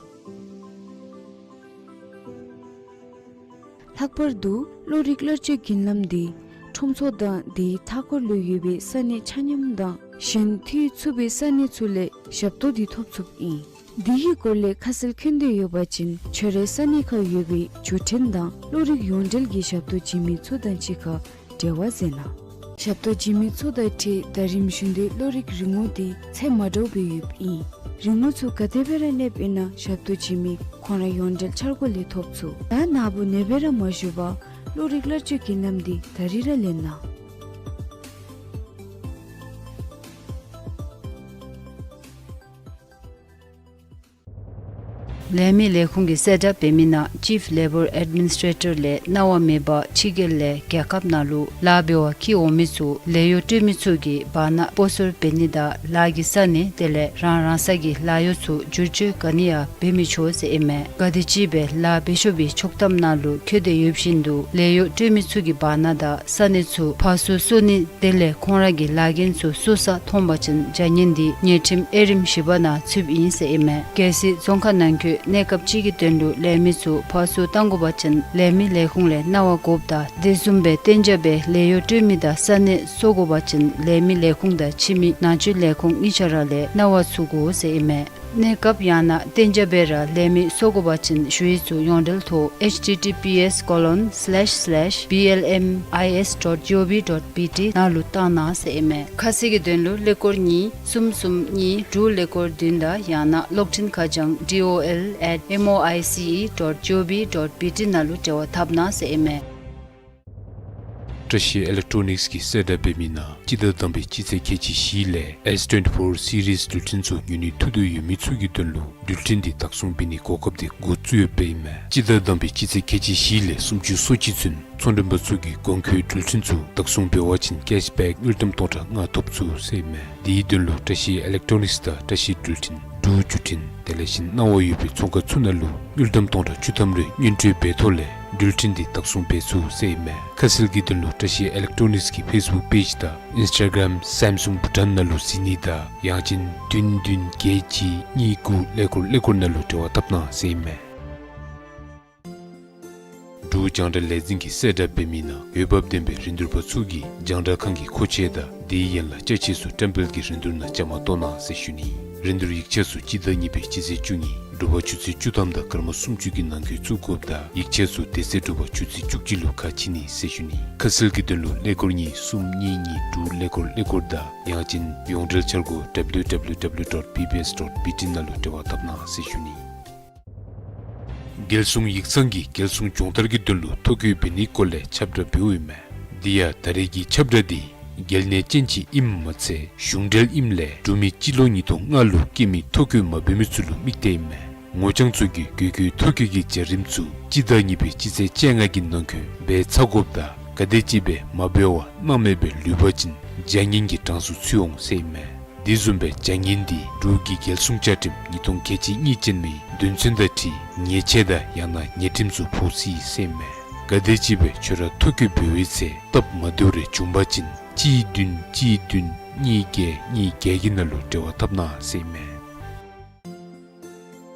ལྷག་པར་དུ་གློག་རིག་གླར་སྤྱོད་མགུར་ལམ་འདི་ཁྲོམ་ཚོགས་དང་དེའི་མཐའ་འཁོར་ལུ་ཡོད་པའི་ས་གནས་ཆ་མཉམ་དང་གཞན་འཐུས་ཚུགས་པའི་ས་གནས་ཚུ་ལས་ཞབས་ཏོག་འདི་ཐོབ་ཚུགསཔ་ཨིན། འདི་གི་སྐོར་ལས་ཁ་གསལ་མཁྱེན་འདོད་ཡོད་པ་ཅིན་ཁྱོད་རའི་ས་གནས་ཁར་ཡོད་པའི་བརྒྱུད་འཕྲིན་དང་གློག་རིག་ཡོངས་འབྲེལ་གྱི་ཞབས་ཏོག་བྱིན་མི་ཚུ་དང་གཅིག་ཁར་འབྲེལ་བ་མཛད་གནང་། ཞབས་ཏོག་བྱིན་མི་ཚུ་དང་འཁྲིལ་ཟླ་རིམ་བཞིན་དུ་གློག་རིག་རིན་གོང་འདི་ཚད་མ་འདྲཝ་སྦེ་ཡོདཔ་ཨིན། རིན་གོང་ཚུ་ག་དེ་སྦེ་ར་གནསཔ་ཨིན་ན་ཞབས་ཏོག་བྱིན་མི་ཁོང་ར་ཡོངས་འབྲེལ་འཆར་སྒོ་ལས་ཐོབ་ཚུགས། ད་ནཱ་བུ་ནེ་སྦེ་ར་མ་བཞུགས་པར་གློག་རིག་གླར་སྤྱོད་མགུར་ལམ་འདི་ད་རིས་ར་ལེན་གནང་། ལས་མི་ལས་ཁུངས་ཀྱིས་གསལ་བསྒྲགས་འབད་མི་ནང་Chief Labour Administrator ལས་གནང་བ་མེད་པར་ཕྱི་རྒྱལ་ལས་རྒྱལ་ཁབ་ནང་ལུ་ལཱ་འབད་བར་འཁྱིད་འོང་མི་ཚུ་ལས་གཡོག་སྤྲོད་མི་ཚུ་གིས་བར་ན་སྤོ་སོར་འབད་ནི་དང་ལཱ་གི་ས་གནས་དེ་ལས་རང་རང་ས་གི་ལཱ་གཡོག་ཚུ་བསྒྱུར་བཅོས་ག་ནི་ཡང་འབད་མི་ཆོག་ཟེར་ཨིན་མས། ག་དེམ་ཅིག་སྦེ་ལཱ་འབད་ཆོག་པའི་ཆོག་ཐམ་ནང་ལུ་འཁོད་དེ་ཡོད་བཞིན་དུ་ལས་གཡོག་སྤྲོད་མི་ཚུ་གིས་བར་ན་དང་ས་གནས་ཚུ་ཕར་ཚུར་སོར་ནི་དེ་ལས་ཁོང་ར་གི་ལཱ་འགན་ཚུ་སོར་ས་མཐོང་པ་ཅིན་བྱ་ངན་འདི་ཉེས་ཁྲིམས་དབྱེ་རིམ་བཞི་པ་ནང་ཚུདཔ་ཨིན་ཟེར་ཨིན་མས། གལ་སྲིད་རྫོང་ཁག་ནང་འཁོད་གནས་སྐབས་ཅིག་གི་དོན་ལུ་ལས་མི་ཚུ་ཕར་ཚུར་བཏང་དགོ་པ་ཅིན་ལས་མི་ལས་ཁུངས་ལས་གནང་བ་དགོཔ་དང་དེ་བཟུམ་སྦེ་གཏན་འཇགས་སྦེ་ལས་གཡོག་སྤྲོད་མི་དང་ས་གནས་སོར་དགོ་པ་ཅིན་ལས་མི་ལས་ཁུངས་དང་ཕྱི་མི་ནང་འཛུལ་ལས་ཁུངས་གཉིས་ཆ་ར་ལས་གནང་བ་ཚུགས་དགོ་ཟེར་ཨིན་མས། གནས་སྐབས་ཡང་ན་གཏན་འཇགས་སྦེ་ར་ལས་མི་སོར་དགོ་པ་ཅིན་ཞུ་ཡིག་ཚུ་ཡོངས་འབྲེལ་ཐོག H T T P S colon slash slash B L M I S dot G O V dot B T ནང་ལུ་བཏང་གནང་ཟེར་ཨིན་མས། ཁ་གསལ་གྱི་དོན་ལུ་ཀླད་ཀོར་གཉིས་གསུམ་གསུམ་གཉིས་དྲུག་ཀླད་ཀོར་བདུན་དང་ཡང་ན་གློག་འཕྲིན་ཁ་བྱང་D O L at M O I C E dot G O V dot B T ནང་ལུ་འབྲེལ་བ་འཐབ་གནང་ཟེར་ཨིན་མས། བཀྲ་ཤིས་ཨི་ལེག་ཊོ་ནིགསི་གིས་གསལ་བསྒྲགས་འབད་མི་ནང་སྤྱི་ཟླ་དང་པའི་སྤྱི་ཚེས་ཁལ་གཅིག་བཞི་ལས་S twenty-four series འགྲུལ་འཕྲིན་ཚུ་ཉོ་ནི་ཐུགས་འདོད་ཡོད་མི་ཚུ་གི་དོན་ལུ་འགྲུལ་འཕྲིན་འདི་བདག་བཟུང་འབད་ནིའི་གོ་སྐབས་འདི་འགོ་བཙུགས་ཡོདཔ་ཨིན་མས། སྤྱི་ཟླ་དང་པའི་སྤྱི་ཚེས་ཁལ་གཅིག་བཞི་ལས་སུམ་ཅུ་སོ་གཅིག་ཚུན་ཚོང་མགྲོན་པ་ཚུ་གིས་གོང་འཁོད་འགྲུལ་འཕྲིན་ཚུ་བདག་བཟུང་འབད་བ་ཅིན་ཀེཤ་བེཀ་དངུལ་ཀྲམ་སྟོང་ཕྲག་ལྔ་ཐོབ་ཚུགས་ཟེར་ཨིན་མས། དེའི་དོན་ལུ་བཀྲ་ཤིས་ཨི་ལེག་ཊོ་ནིགསི་དང་བཀྲ་ཤིས་འགྲུལ་འཕྲིན་འབྲུག་བརྒྱུད་འཕྲིན་དེ་ལས་ཞིན་གནང་བ་ཡོད་པའི་ཚོང་ཁང་ཚུ་ནང་ལུ་དངུལ་ཀྲམ་སྟོང་ཕྲག་བཅུ་ཐམ་རེ་སྔོན་སྤྲོད་འབད་ཐོག་ལས་འགྲུལ་འཕྲིན་འདི་བདག་བཟུང་འབད་ཚུགས་ཟེར་ཨིན་མས། ཁ་གསལ་གྱི་དོན་ལུ་བཀྲ་ཤིས་ཨི་ལེག་ཊོ་ནིགསི་གི་ཕེསི་བུཀ་པེཇ་དང་ཨིནསི་ཊ་གརམ་སེམ་སུང་བྷུ་ཊཱན་ནང་ལུ་གཟིགས་ནི་དང་ཡང་ཅིན་བདུན་བདུན་བརྒྱད་གཅིག་གཉིས་དགུ་ཀླད་ཀོར་ཀླད་ཀོར་ནང་ལུ་འབྲེལ་བ་འཐབ་གནང་ཟེར་ཨིན་མས། འབྲུག་རྒྱང་བསྒྲགས་ལས་འཛིན་གྱིས་གསལ་བསྒྲགས་འབད་མི་ནང་འོས་འབབ་ལྡན་པའི་རིན་བསྡུར་པ་ཚུ་གིས་རྒྱང་བསྒྲགས་ཁང་གི་མཁོ་ཆས་དང་དེའི་ཡན་ལག་ཅ་ཆས་ཚུ་བཀྲམ་སྤེལ་གྱི་རིན་བསྡུར་ནང་བཅའ་མར་གཏོགས་གནང་ཟེར་ཞུ་ནི། རིན་བསྡུར་ཡིག་ཆ་ཚུ་སྤྱི་ཟླ་གཉིས་པའི་སྤྱི་ཚེས་བཅུ་གཉིས་དྲོ་པ་ཆུ་ཚོད་བཅུ་ཐམ་དང་སྐར་མ་སུམ་ཅུ་གི་ནང་འཁོད་བཙུགས་དགོཔ་དང་ཡིག་ཆ་ཚུ་དེ་ཚེ་དྲོ་པ་ཆུ་ཚོད་བཅུ་གཅིག་ལུ་ཁ་ཕྱེ་ནི་ཟེར་ཞུ་ནི། ཁ་གསལ་གྱི་དོན་ལུ་ཀླད་ཀོར་གཉིས་གསུམ་གཉིས་གཉིས་དྲུག་ཀླད་ཀོར་ཀླད་ཀོར་དང་ཡང་ཅིན་ཡོངས་འབྲེལ་འཆར་སྒོ་W W W dot B B S dot B T ནང་ལུ་འབྲེལ་བ་འཐབ་གནང་ཟེར་ཞུ་ནི། རྒྱལ་སྲུང་ཡིག་ཚང་གིས་རྒྱལ་སྲུང་སྦྱོང་བརྡར་གྱི་དོན་ལུ་ཐོ་བཀོད་འབད་ནིའི་སྐོར་ལས་ཁྱབ་བསྒྲགས་འབདཝ་ཨིན་མས། དེ་ཡང་ད་རེས་ཀྱི་ཁྱབ་བསྒྲགས་འདི་རྒྱལ་ནང་ཅན་ཅིག་ཨིནམ་མ་ཚད་གཞུང་འབྲེལ་ཨིནམ་ལས་འབྲུག་མི་སྤྱི་ལོ་ཉིས་སྟོང་ལྔ་ལུ་སྐྱེས་མི་ཐོ་བཀོད་མ་འབད་མི་ཚུ་ལུ་དམིགས་ཏེ་ཨིན་མས། ངོ་རྐྱང་ཚུ་གིས་དགོས་མཁོའི་ཐོ་བཀོད་ཀྱི་བྱ་རིམ་ཚུ་སྤྱི་ཟླ་གཉིས་པའི་སྤྱི་ཚེས་བཅོ་ལྔ་གི་ནང་འཁོད་འབད་ཚར་དགོཔ་དང་ག་དེམ་ཅིག་སྦེ་མ་འབད་བར་སྣང་མེད་སྦེ་ལུས་པ་ཅིན་བྱ་ངན་གྱི་གྲངས་སུ་ཚུད་འོང་ཟེར་ཨིན་མས། དེ་བཟུམ་སྦེ་བྱ་ངན་འདི་འབྲུག་གི་རྒྱལ་སྲུང་བཅའ་ཁྲིམས་ཉིས་སྟོང་ཁལ་གཅིག་གཉིས་ཅན་མའི་དོན་ཚན་དང་འཁྲིལ་ཉེས་ཆད་དང་ཡང་ན་ཉེས་ཁྲིམས་ཚུ་ཕོག་སྲིད་ཟེར་ཨིན་མས། ག་དེམ་ཅིག་སྦེ་ཁྱོད་ར་ཐོ་བཀོད་འབད་བའི་ཚེ་སྟབས་མ་བདེཝ་རེ་བྱུང་པ་ཅིན་གཅིག་བདུན་གཅིག་བདུན་གཉིས་བརྒྱད་གཉིས་བརྒྱད་ཀྱི་ནང་ལུ་འབྲེལ་བ་འཐབ་གནང་ཟེར་ཨིན་མས།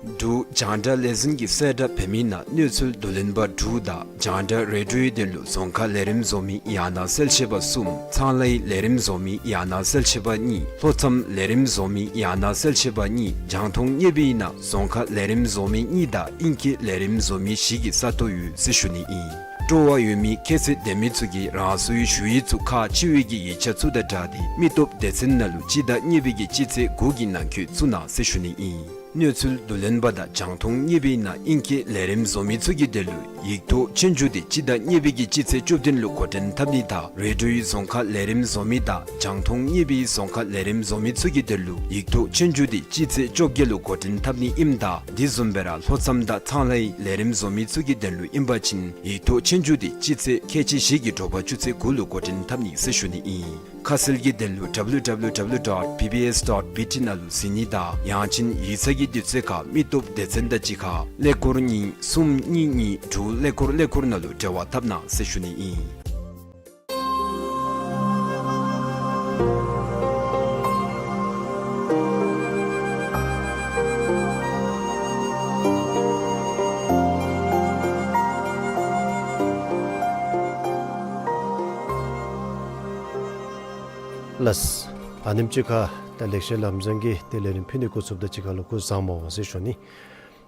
འབྲུག་རྒྱང་བསྒྲགས་ལས་འཛིན་གྱིས་གསལ་བསྒྲགས་འབད་མི་ནང་གནས་ཚུལ་བསྡུ་ལེན་པ་དྲུག་དང་རྒྱང་བསྒྲགས་རེ་ཌིའོའི་དོན་ལུ་རྫོང་ཁ་ལས་རིམ་བཟོ་མི་ཡང་ན་གསལ་བཤད་པ་གསུམ། ཚང་ལཱའི་ལས་རིམ་བཟོ་མི་ཡང་ན་གསལ་བཤད་པ་གཉིས། ལྷོ་མཚམས་ལས་རིམ་བཟོ་མི་ཡང་ན་གསལ་བཤད་པ་གཉིས། རྒྱང་མཐོང་བརྙན་པའི་ནང་རྫོང་ཁ་ལས་རིམ་བཟོ་མི་གཉིས་དང་ཨིང་སྐད་ལས་རིམ་བཟོ་མི་བཞི་གི་ས་སྟོང་ཡོད་ཟེར་ཞུ་ནི་ཨིན། སྤྲོ་བ་ཡོད་མི་ཁྱད་ཚད་ལྡན་མི་ཚུ་གིས་རང་སོའི་ཞུ་ཡིག་ཚུ་ཁག་ཆེ་བའི་གི་ཡིག་ཆ་ཚུ་དང་སྦྲགས་ཏེ་མི་སྟོབས་སྡེ་ཚན་ནང་ལུ་སྤྱི་ཟླ་གཉིས་པའི་གི་སྤྱི་ཚེས་དགུ་གི་ནང་འཁོད་བཙུགས་གནང་ཟེར་ཞུ་ནི་ཨིན། གནས་ཚུལ་བསྡུ་ལེན་པ་དང་རྒྱང་མཐོང་བརྙན་པའི་ནང་ཨིང་སྐད་ལས་རིམ་བཟོ་མི་ཚུ་གི་དོན་ལུ་ཡིག་ཐོག་ཆོས་རྒྱུགས་འདི་སྤྱི་ཟླ་གཉིས་པའི་གི་སྤྱི་ཚེས་བཅུ་བདུན་ལུ་འགོ་འདྲེན་འཐབ་ནི་དང་རེ་ཌིའོའི་རྫོང་ཁ་ལས་རིམ་བཟོ་མི་དང་རྒྱང་མཐོང་བརྙན་པའི་རྫོང་ཁ་ལས་རིམ་བཟོ་མི་ཚུ་གི་དོན་ལུ་ཡིག་ཐོག་ཆོས་རྒྱུགས་འདི་སྤྱི་ཚེས་བཅོ་བརྒྱད་ལུ་འགོ་འདྲེན་འཐབ་ནི་ཨིནམ་ད་དེ་བཟུམ་སྦེ་ར་ལྷོ་མཚམས་དང་ཚང་ལཱའི་ལས་རིམ་བཟོ་མི་ཚུ་གི་དོན་ལུ་ཨིན་པ་ཅིན་ཡིག་ཐོག་ཆོས་རྒྱུགས་འདི་སྤྱི་ཚེས་ཁལ་གཅིག་བཞི་གི་དྲོ་པ་ཆུ་ཚོད་དགུ་ལུ་འགོ་འདྲེན་འཐབ་ནི་ཟེར་ཞུ་ནི་ཨིན། ཁ་གསལ་གྱི་དོན་ལུ་W W W dot B B S dot B T ནང་ལུ་གཟིགས་ནི་དང་ཡང་ཅིན་ཡིག་ཚང་གི་དུས་ཚོད་ཁར་མི་སྟོབས་སྡེ་ཚན་དང་གཅིག་ཁར་ཀླད་ཀོར་གཉིས་གསུམ་གཉིས་གཉིས་དྲུག་ཀླད་ཀོར་ཀླད་ཀོར་ནང་ལུ་འབྲེལ་བ་འཐབ་གནང་ཟེར་ཞུ་ནི་ཨིན། ལགས། ཨ་ནེམ་ཅིག་ཁར་ད་ལེགས་བཤད་ལམ་བཟང་གི་ཏེ་ལས་རིམ་ཕུལ་ནི་འགོ་བཙུགསཔ་དང་གཅིག་ཁར་ལུ་སྐུ་གཟུགས་བཟང་པོ་ཟེར་ཞུ་ནི།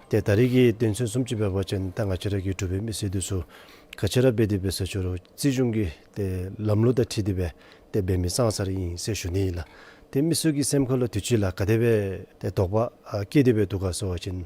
ཏེ་ད་རིས་ཀྱི་དོན་ཚན་བཟུམ་ཅིག་འབད་བ་ཅིན་ད་ང་བཅས་ར་གི་འབྲུག་པའི་མི་སེར་འདི་ཚུ་ག་ཅི་ར་འབད་དེ་འབད་ཟེར་ཞུ་རུང་རྩིས་གཞུང་གི་ཏེ་ལམ་ལུགས་དང་འཁྲིལ་ཏེ་སྦེ་ཏེ་འབད་མི་ཙང་ཙ་ར་ཨིན་ཟེར་ཞུ་ནི་ཨིན་ལགས། ཏེ་མི་ཚུ་གི་སེམས་ཁ་ལུ་དུས་ཅི་ལུ་ག་དེ་སྦེ་ཏེ་དོགས་པ་ཨ་སྐྱེས་ཏེ་སྦེ་འདུག་ག་ཟེར་བ་ཅིན་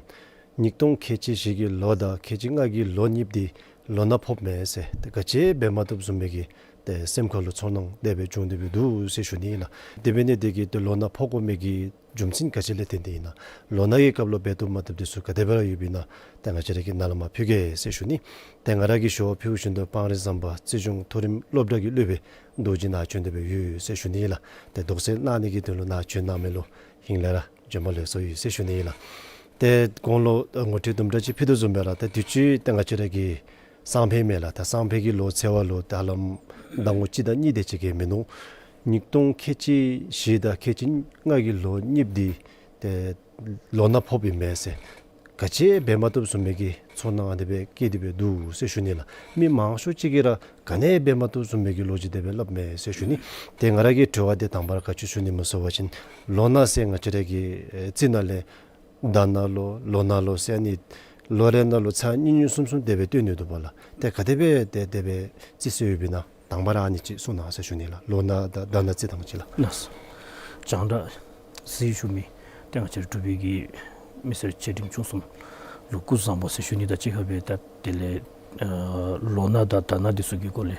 ཉིས་སྟོང་ཁལ་གཅིག་བཞི་གི་ལོ་དང་ཁལ་གཅིག་ལྔ་གི་ལོ་གཉིས་འདི་ལོ་ན་ཕོགཔ་མས་ཟེར། ཏེ་ག་ཅི་འབད་མ་བཏུབ་བཟུམ་སྦེ་གི་ ཏེ་སེམས་ཁར་ལུ་ཚོར་སྣང་དེ་སྦེ་བྱུང་སྟེ་སྦེ་འདུག་ཟེར་ཞུ་ནི་ཨིན་ལགས། དེ་འབད་ནི་དེ་གིས་ཏེ་ལོ་ན་ཕོག་དགོ་མི་གི་རྒྱུ་མཚན་ག་ཅི་ལས་བརྟེན་ཏེ་ཨིན་ན། ལོ་ན་གི་སྐབས་ལུ་འབད་བཏུབ་མ་བཏུབ་འདི་ཚུ་ག་དེ་སྦེ་ར་ཡོདཔ་ཨིན་ན། ཏེ་ང་བཅས་ར་གིས་ནཱ་ལས་མར་ཕུལ་གེ་ཟེར་ཞུ་ནི། ཏེ་ང་ར་གིས་ཞུ་བ་ཕུལ་བཞིན་དུ་སྤང་རི་ཟམ་པ་རྩིས་གཞུང་མཐོ་རིམ་སློབ་གྲྭ་གི་སློབ་དཔོན་རྡོ་རྗེ་ནཱ་བྱོན་ཏེ་སྦེ་ཡོད་ཟེར་ཞུ་ནི་ཨིན་ལགས། ཏེ་དོགས་སེལ་གནང་ནི་གི་དོན་ལུ་ནཱ་བྱོན་གནང་མི་ལུ་ཧིང་ལས་ར་བྱོན་པ་ལེགས་སོ་ཡོད་ཟེར་ཞུ་ནི་ཨིན་ལགས། ཏེ་གོང་ལུ་ངོ་སྤྲོད་དུམ་གྲ་ཅིག་ཕུལ་དོ་བཟུམ་སྦེ་ར་ཏེ་དུས་ཅི་ཏེ་ང་བཅས་ར་གི་སང་ཕོད་མས་ལགས། ད་སང་ཕོད་ཀྱི་ལོ་ཚེས་པ་ལུ་ད་ཧ་ལམ་ཟླ་ངོ་གཅིག་དང་གཉིས་དེ་ཅིག་གིས་མིན་འདུག། ཉིས་སྟོང་ཁལ་གཅིག་བཞི་དང་ཁལ་གཅིག་ལྔ་གི་ལོ་གཉིས་འདི་ཏེ་ལོ་ན་ཕོགཔ་ཨིན་མས་ཟེར། ག་ཅི་འབད་མ་བཏུབ་བཟུམ་མའི་གི་ཚོར་སྣང་ཨ་ནི་སྦེ་སྐྱེས་ཏེ་སྦེ་འདུག་ཟེར་ཞུ་ནི་ལགས། མི་མང་ཤོས་ཅིག་གིས་ར་ག་ནི་འབད་མ་བཏུབ་བཟུམ་མའི་གི་ལོ་རྒྱུས་དེ་སྦེ་སླབ་མས་ཟེར་ཞུ་ནི། ཏེ་ང་ར་གི་དྲི་བ་འདི་དང་པ་ར་ག་ཅི་ཞུ་ནི་སྨོ་ཟེར་བ་ཅིན་ལོ་ན་ཟེར་ང་བཅས་ར་གི་ཨེ་རྩིས་ནང་ལས་ཟླ་ན་ལོ་ལོ་ན་ལོ་ཟེར་ཨ་ནི་ལོ་རེ་ནང་ལུ་ཚར་གཉིས་གཉིས་གསུམ་གསུམ་དེ་སྦེ་སྟོན་ནི་འདུག་པ་ལགས། ཏེ་ག་དེ་སྦེ་ཏེ་དེ་སྦེ་རྩིས་སྲོལ་ཡོདཔ་ཨིན་ན། དང་པ་ར་ཨ་ནི་ཅིག་གསུང་གནང་ཟེར་ཞུ་ནི་ལགས། ལོ་ན་དང་ཟླ་ན་རྩིས་ཐངས་ཅིག་ལགས། ལགས་སོ། རྒྱང་བསྒྲགས་གཟིགས་བཞུགས་མི་ཏེ་ང་བཅས་ར་འབྲུག་པའི་གི་མི་སེར་ཆེ་འབྲིང་ཆུང་གསུམ་ལུ་སྐུ་གཟུགས་བཟང་པོ་ཟེར་ཞུ་ནི་དང་གཅིག་ཁར་སྦེ་ད་དེ་ལས་ཨ་ལོ་ན་དང་ཟླ་ན་འདི་ཚུ་གི་སྐོར་ལས་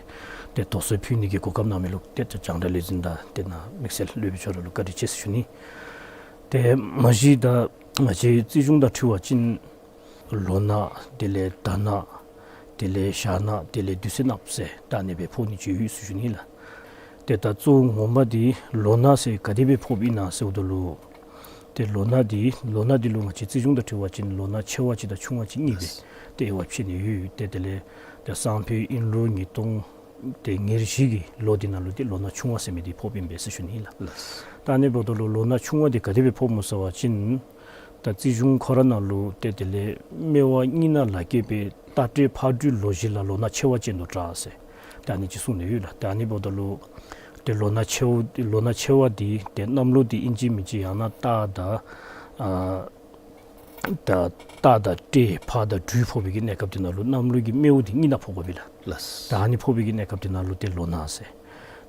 ཏེ་དོགས་སེལ་ཕུལ་ནི་གི་གོ་སྐབས་གནང་མི་ལུ་ཏེ་རྒྱང་བསྒྲགས་ལས་འཛིན་དང་ཏེ་ནཱ་དམིགས་བསལ་སློབ་དཔོན་མཆོག་ར་ལུ་བཀའ་དྲིན་ཆེ་ཟེར་ཞུ་ནི། ཏེ་མ་གཞི་ད་ང་བཅས་རྩིས་གཞུང་དང་འཁྲིལ་བ་ཅིན་ལོ་ན་དེ་ལས་ཟླ་ན་དེ་ལས་ཞག་ན་དེ་ལས་དུས་ཚོད་ནགཔ་ཟེར་ད་ཨ་ནི་སྦེ་ཕོག་ནི་ཅིག་ཡོད་ཟེར་ཞུ་ནི་ལགས། ཏེ་ད་གཙོ་བོ་ངོ་མ་འདི་ལོ་ན་ཟེར་ག་དེ་སྦེ་ཕོགཔ་ཨིན་ན་ཟེརཝ་ད་ལུ་ཏེ་ལོ་ན་འདི་ལོ་ན་འདི་ལུ་ང་བཅས་རྩིས་གཞུང་དང་འཁྲིལ་བ་ཅིན་ལོ་ན་ཆེ་བ་ཅིག་དང་ཆུང་བ་ཅིག་གཉིས་སྦེ་ཏེ་དབྱེ་བ་ཕྱེ་ནི་ཡོད། ཏེ་དེ་ལས་ཏེ་སང་ཕོད་དབྱིན་ལོ་ཉིས་སྟོང་ཏེ་ཉེར་བཞི་གི་ལོ་འདི་ནང་ལུ་ཏེ་ལོ་ན་ཆུང་བ་ཟེར་མི་འདི་ཕོགཔ་ཨིན་པས་ཟེར་ཞུ་ནི་ལགས། ད་ཨ་ནི་འབདཝ་ད་ལུ་ལོ་ན་ཆུང་བ་འདི་ག་དེ་སྦེ་ཕོགཔ་སྨོ་ཟེར་བ་ཅིན་ད་རྩིས་གཞུང་ཁོ་ར་ནང་ལུ་ཏེ་དེ་ལས་སྨེ་བ་གཉིས་ནང་ལ་སྐྱེས་པའི་རྟ་དྲེལ་ཕག་གྲུའི་ལོ་བཞི་ལ་ལོ་ན་ཆེ་བ་ཅན་དུ་གྲགས་ཟེར་ད་ཨ་ནི་ཅིག་གསུངས་ནི་ཡོད་ལགས། ད་ཨ་ནི་འབདཝ་ད་ལུ་ཏེ་ལོ་ན་ཆེ་བ་ལོ་ན་ཆེ་བ་འདི་ཏེ་གནམ་ལོ་འདི་ཨིན་ཅི་མིན་ཅི་ཡང་ན་རྟ་དང་ཨ་ད་རྟ་དང་སྤྲེལ་ཕག་དང་སྦྲུལ་ཕོག་པའི་གི་གནས་སྐབས་འདི་ནང་ལུ་གནམ་ལོ་གི་སྨེ་བ་འདི་གཉིས་ནང་ཕོག་དགོ་པས་ལགས། ལགས། ད་ཨ་ནི་ཕོག་པའི་གི་གནས་སྐབས་འདི་ནང་ལུ་ཏེ་ལོ་ན་ཟེར།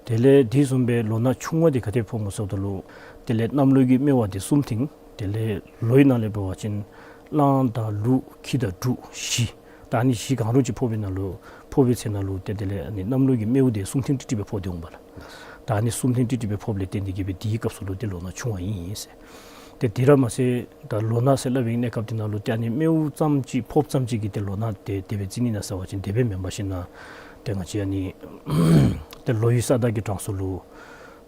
དེ་ལས་དེ་བཟུམ་སྦེ་ལོ་ན་ཆུང་བ་འདི་ག་དེ་ཕོག་སྨོ་ཟེརཝ་ད་ལུ་དེ་ལས་གནམ་ལོ་གི་སྨེ་བ་འདི་གསུམ་ཐེངས་དེ་ལས་ལོའི་ནང་ལས་འབད་བ་ཅིན་གླང་དང་ལུག་ཁྱི་དང་འབྲུག་བཞི། ད་ཨ་ནི་བཞི་གང་རུང་ཅིག་ཕོག་པའི་ནང་ལུ་ཕོག་པའི་ཚེ་ནང་ལུ་ཏེ་དེ་ལས་ཨ་ནི་གནམ་ལོ་གི་སྨེ་བ་འདི་གསུམ་ཐེངས་ཀྲིག་ཀྲི་སྦེ་ཕོག་སྟེ་འོང་པས་ལགས། ད་ཨ་ནི་གསུམ་ཐེངས་ཀྲིག་ཀྲི་སྦེ་ཕོགཔ་ལས་བརྟེན་ཏེ་གིས་སྦེ་དེའི་སྐབས་སུ་ལུ་ཏེ་ལོ་ན་ཆུང་བ་ཨིན་ཟེར། ཏེ་དེ་ར་མ་ཚད་ད་ལོ་ན་ཟེར་སླབ་པའི་གནས་སྐབས་འདི་ནང་ལུ་ཏེ་ཨ་ནི་སྨེ་བ་ཙམ་ཅིག་ཕོགཔ་ཙམ་ཅིག་གིས་ཏེ་ལོ་ན་དེ་དེ་སྦེ་རྩི་ནི་ཨིན་ན་ཟེར་བ་ཅིན་དེ་སྦེ་མེན་པར་ཞིན་ན་ཏེ་ང་བཅས་ཨ་ནི་ཏེ་ལོ་ཡི་ས་བདག་གི་གྲངས་སུ་ལུ་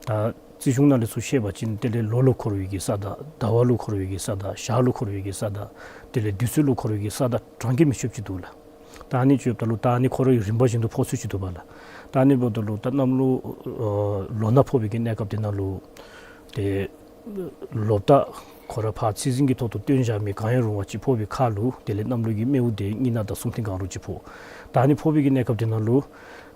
ད་རྩིས་གཞུང་ནང་ལས་ཚུར་བཤད་པ་ཅིན་དེ་ལས་ལོ་ལུ་འཁོར་བའི་གི་ས་བདག་ཟླ་བ་ལུ་འཁོར་བའི་གི་ས་བདག་ཞག་ལུ་འཁོར་བའི་གི་ས་བདག་དེ་ལས་དུས་ཚོད་ལུ་འཁོར་བའི་གི་ས་བདག་གྲངས་ཀྱིས་མི་ཆོདཔ་ཅིག་འདུག་ལགས། ད་ཨ་ནི་ཅིག་ཡོདཔ་ད་ལུ་ད་ཨ་ནི་ཁོ་རའི་རིམ་པ་བཞིན་དུ་ཕོག་ཚུལ་ཅིག་འདུག་པ་ལགས། ད་ཨ་ནི་འབདཝ་ད་ལུ་ད་གནམ་ལོ་ཨ་ལོ་ན་ཕོག་པའི་གི་གནས་སྐབས་འདི་ནང་ལུ་ཏེ་ལོ་བདག་ཁོ་ར་ཕར་ཚེས་ཟིན་གྱི་ཐོག་ཏུ་བཏོན་བཞག་མི་གང་ཡང་རུང་བ་ཅིག་ཕོག་པའི་ཁར་ལུ་དེ་ལས་གནམ་ལོ་གི་སྨེ་བ་དེ་གཉིས་ནང་དང་གསུམ་ཐེངས་གང་རུང་ཅིག་ཕོག། ད་ཨ་ནི་ཕོག་པའི་གི་གནས་སྐབས་འདི་ནང་ལུ་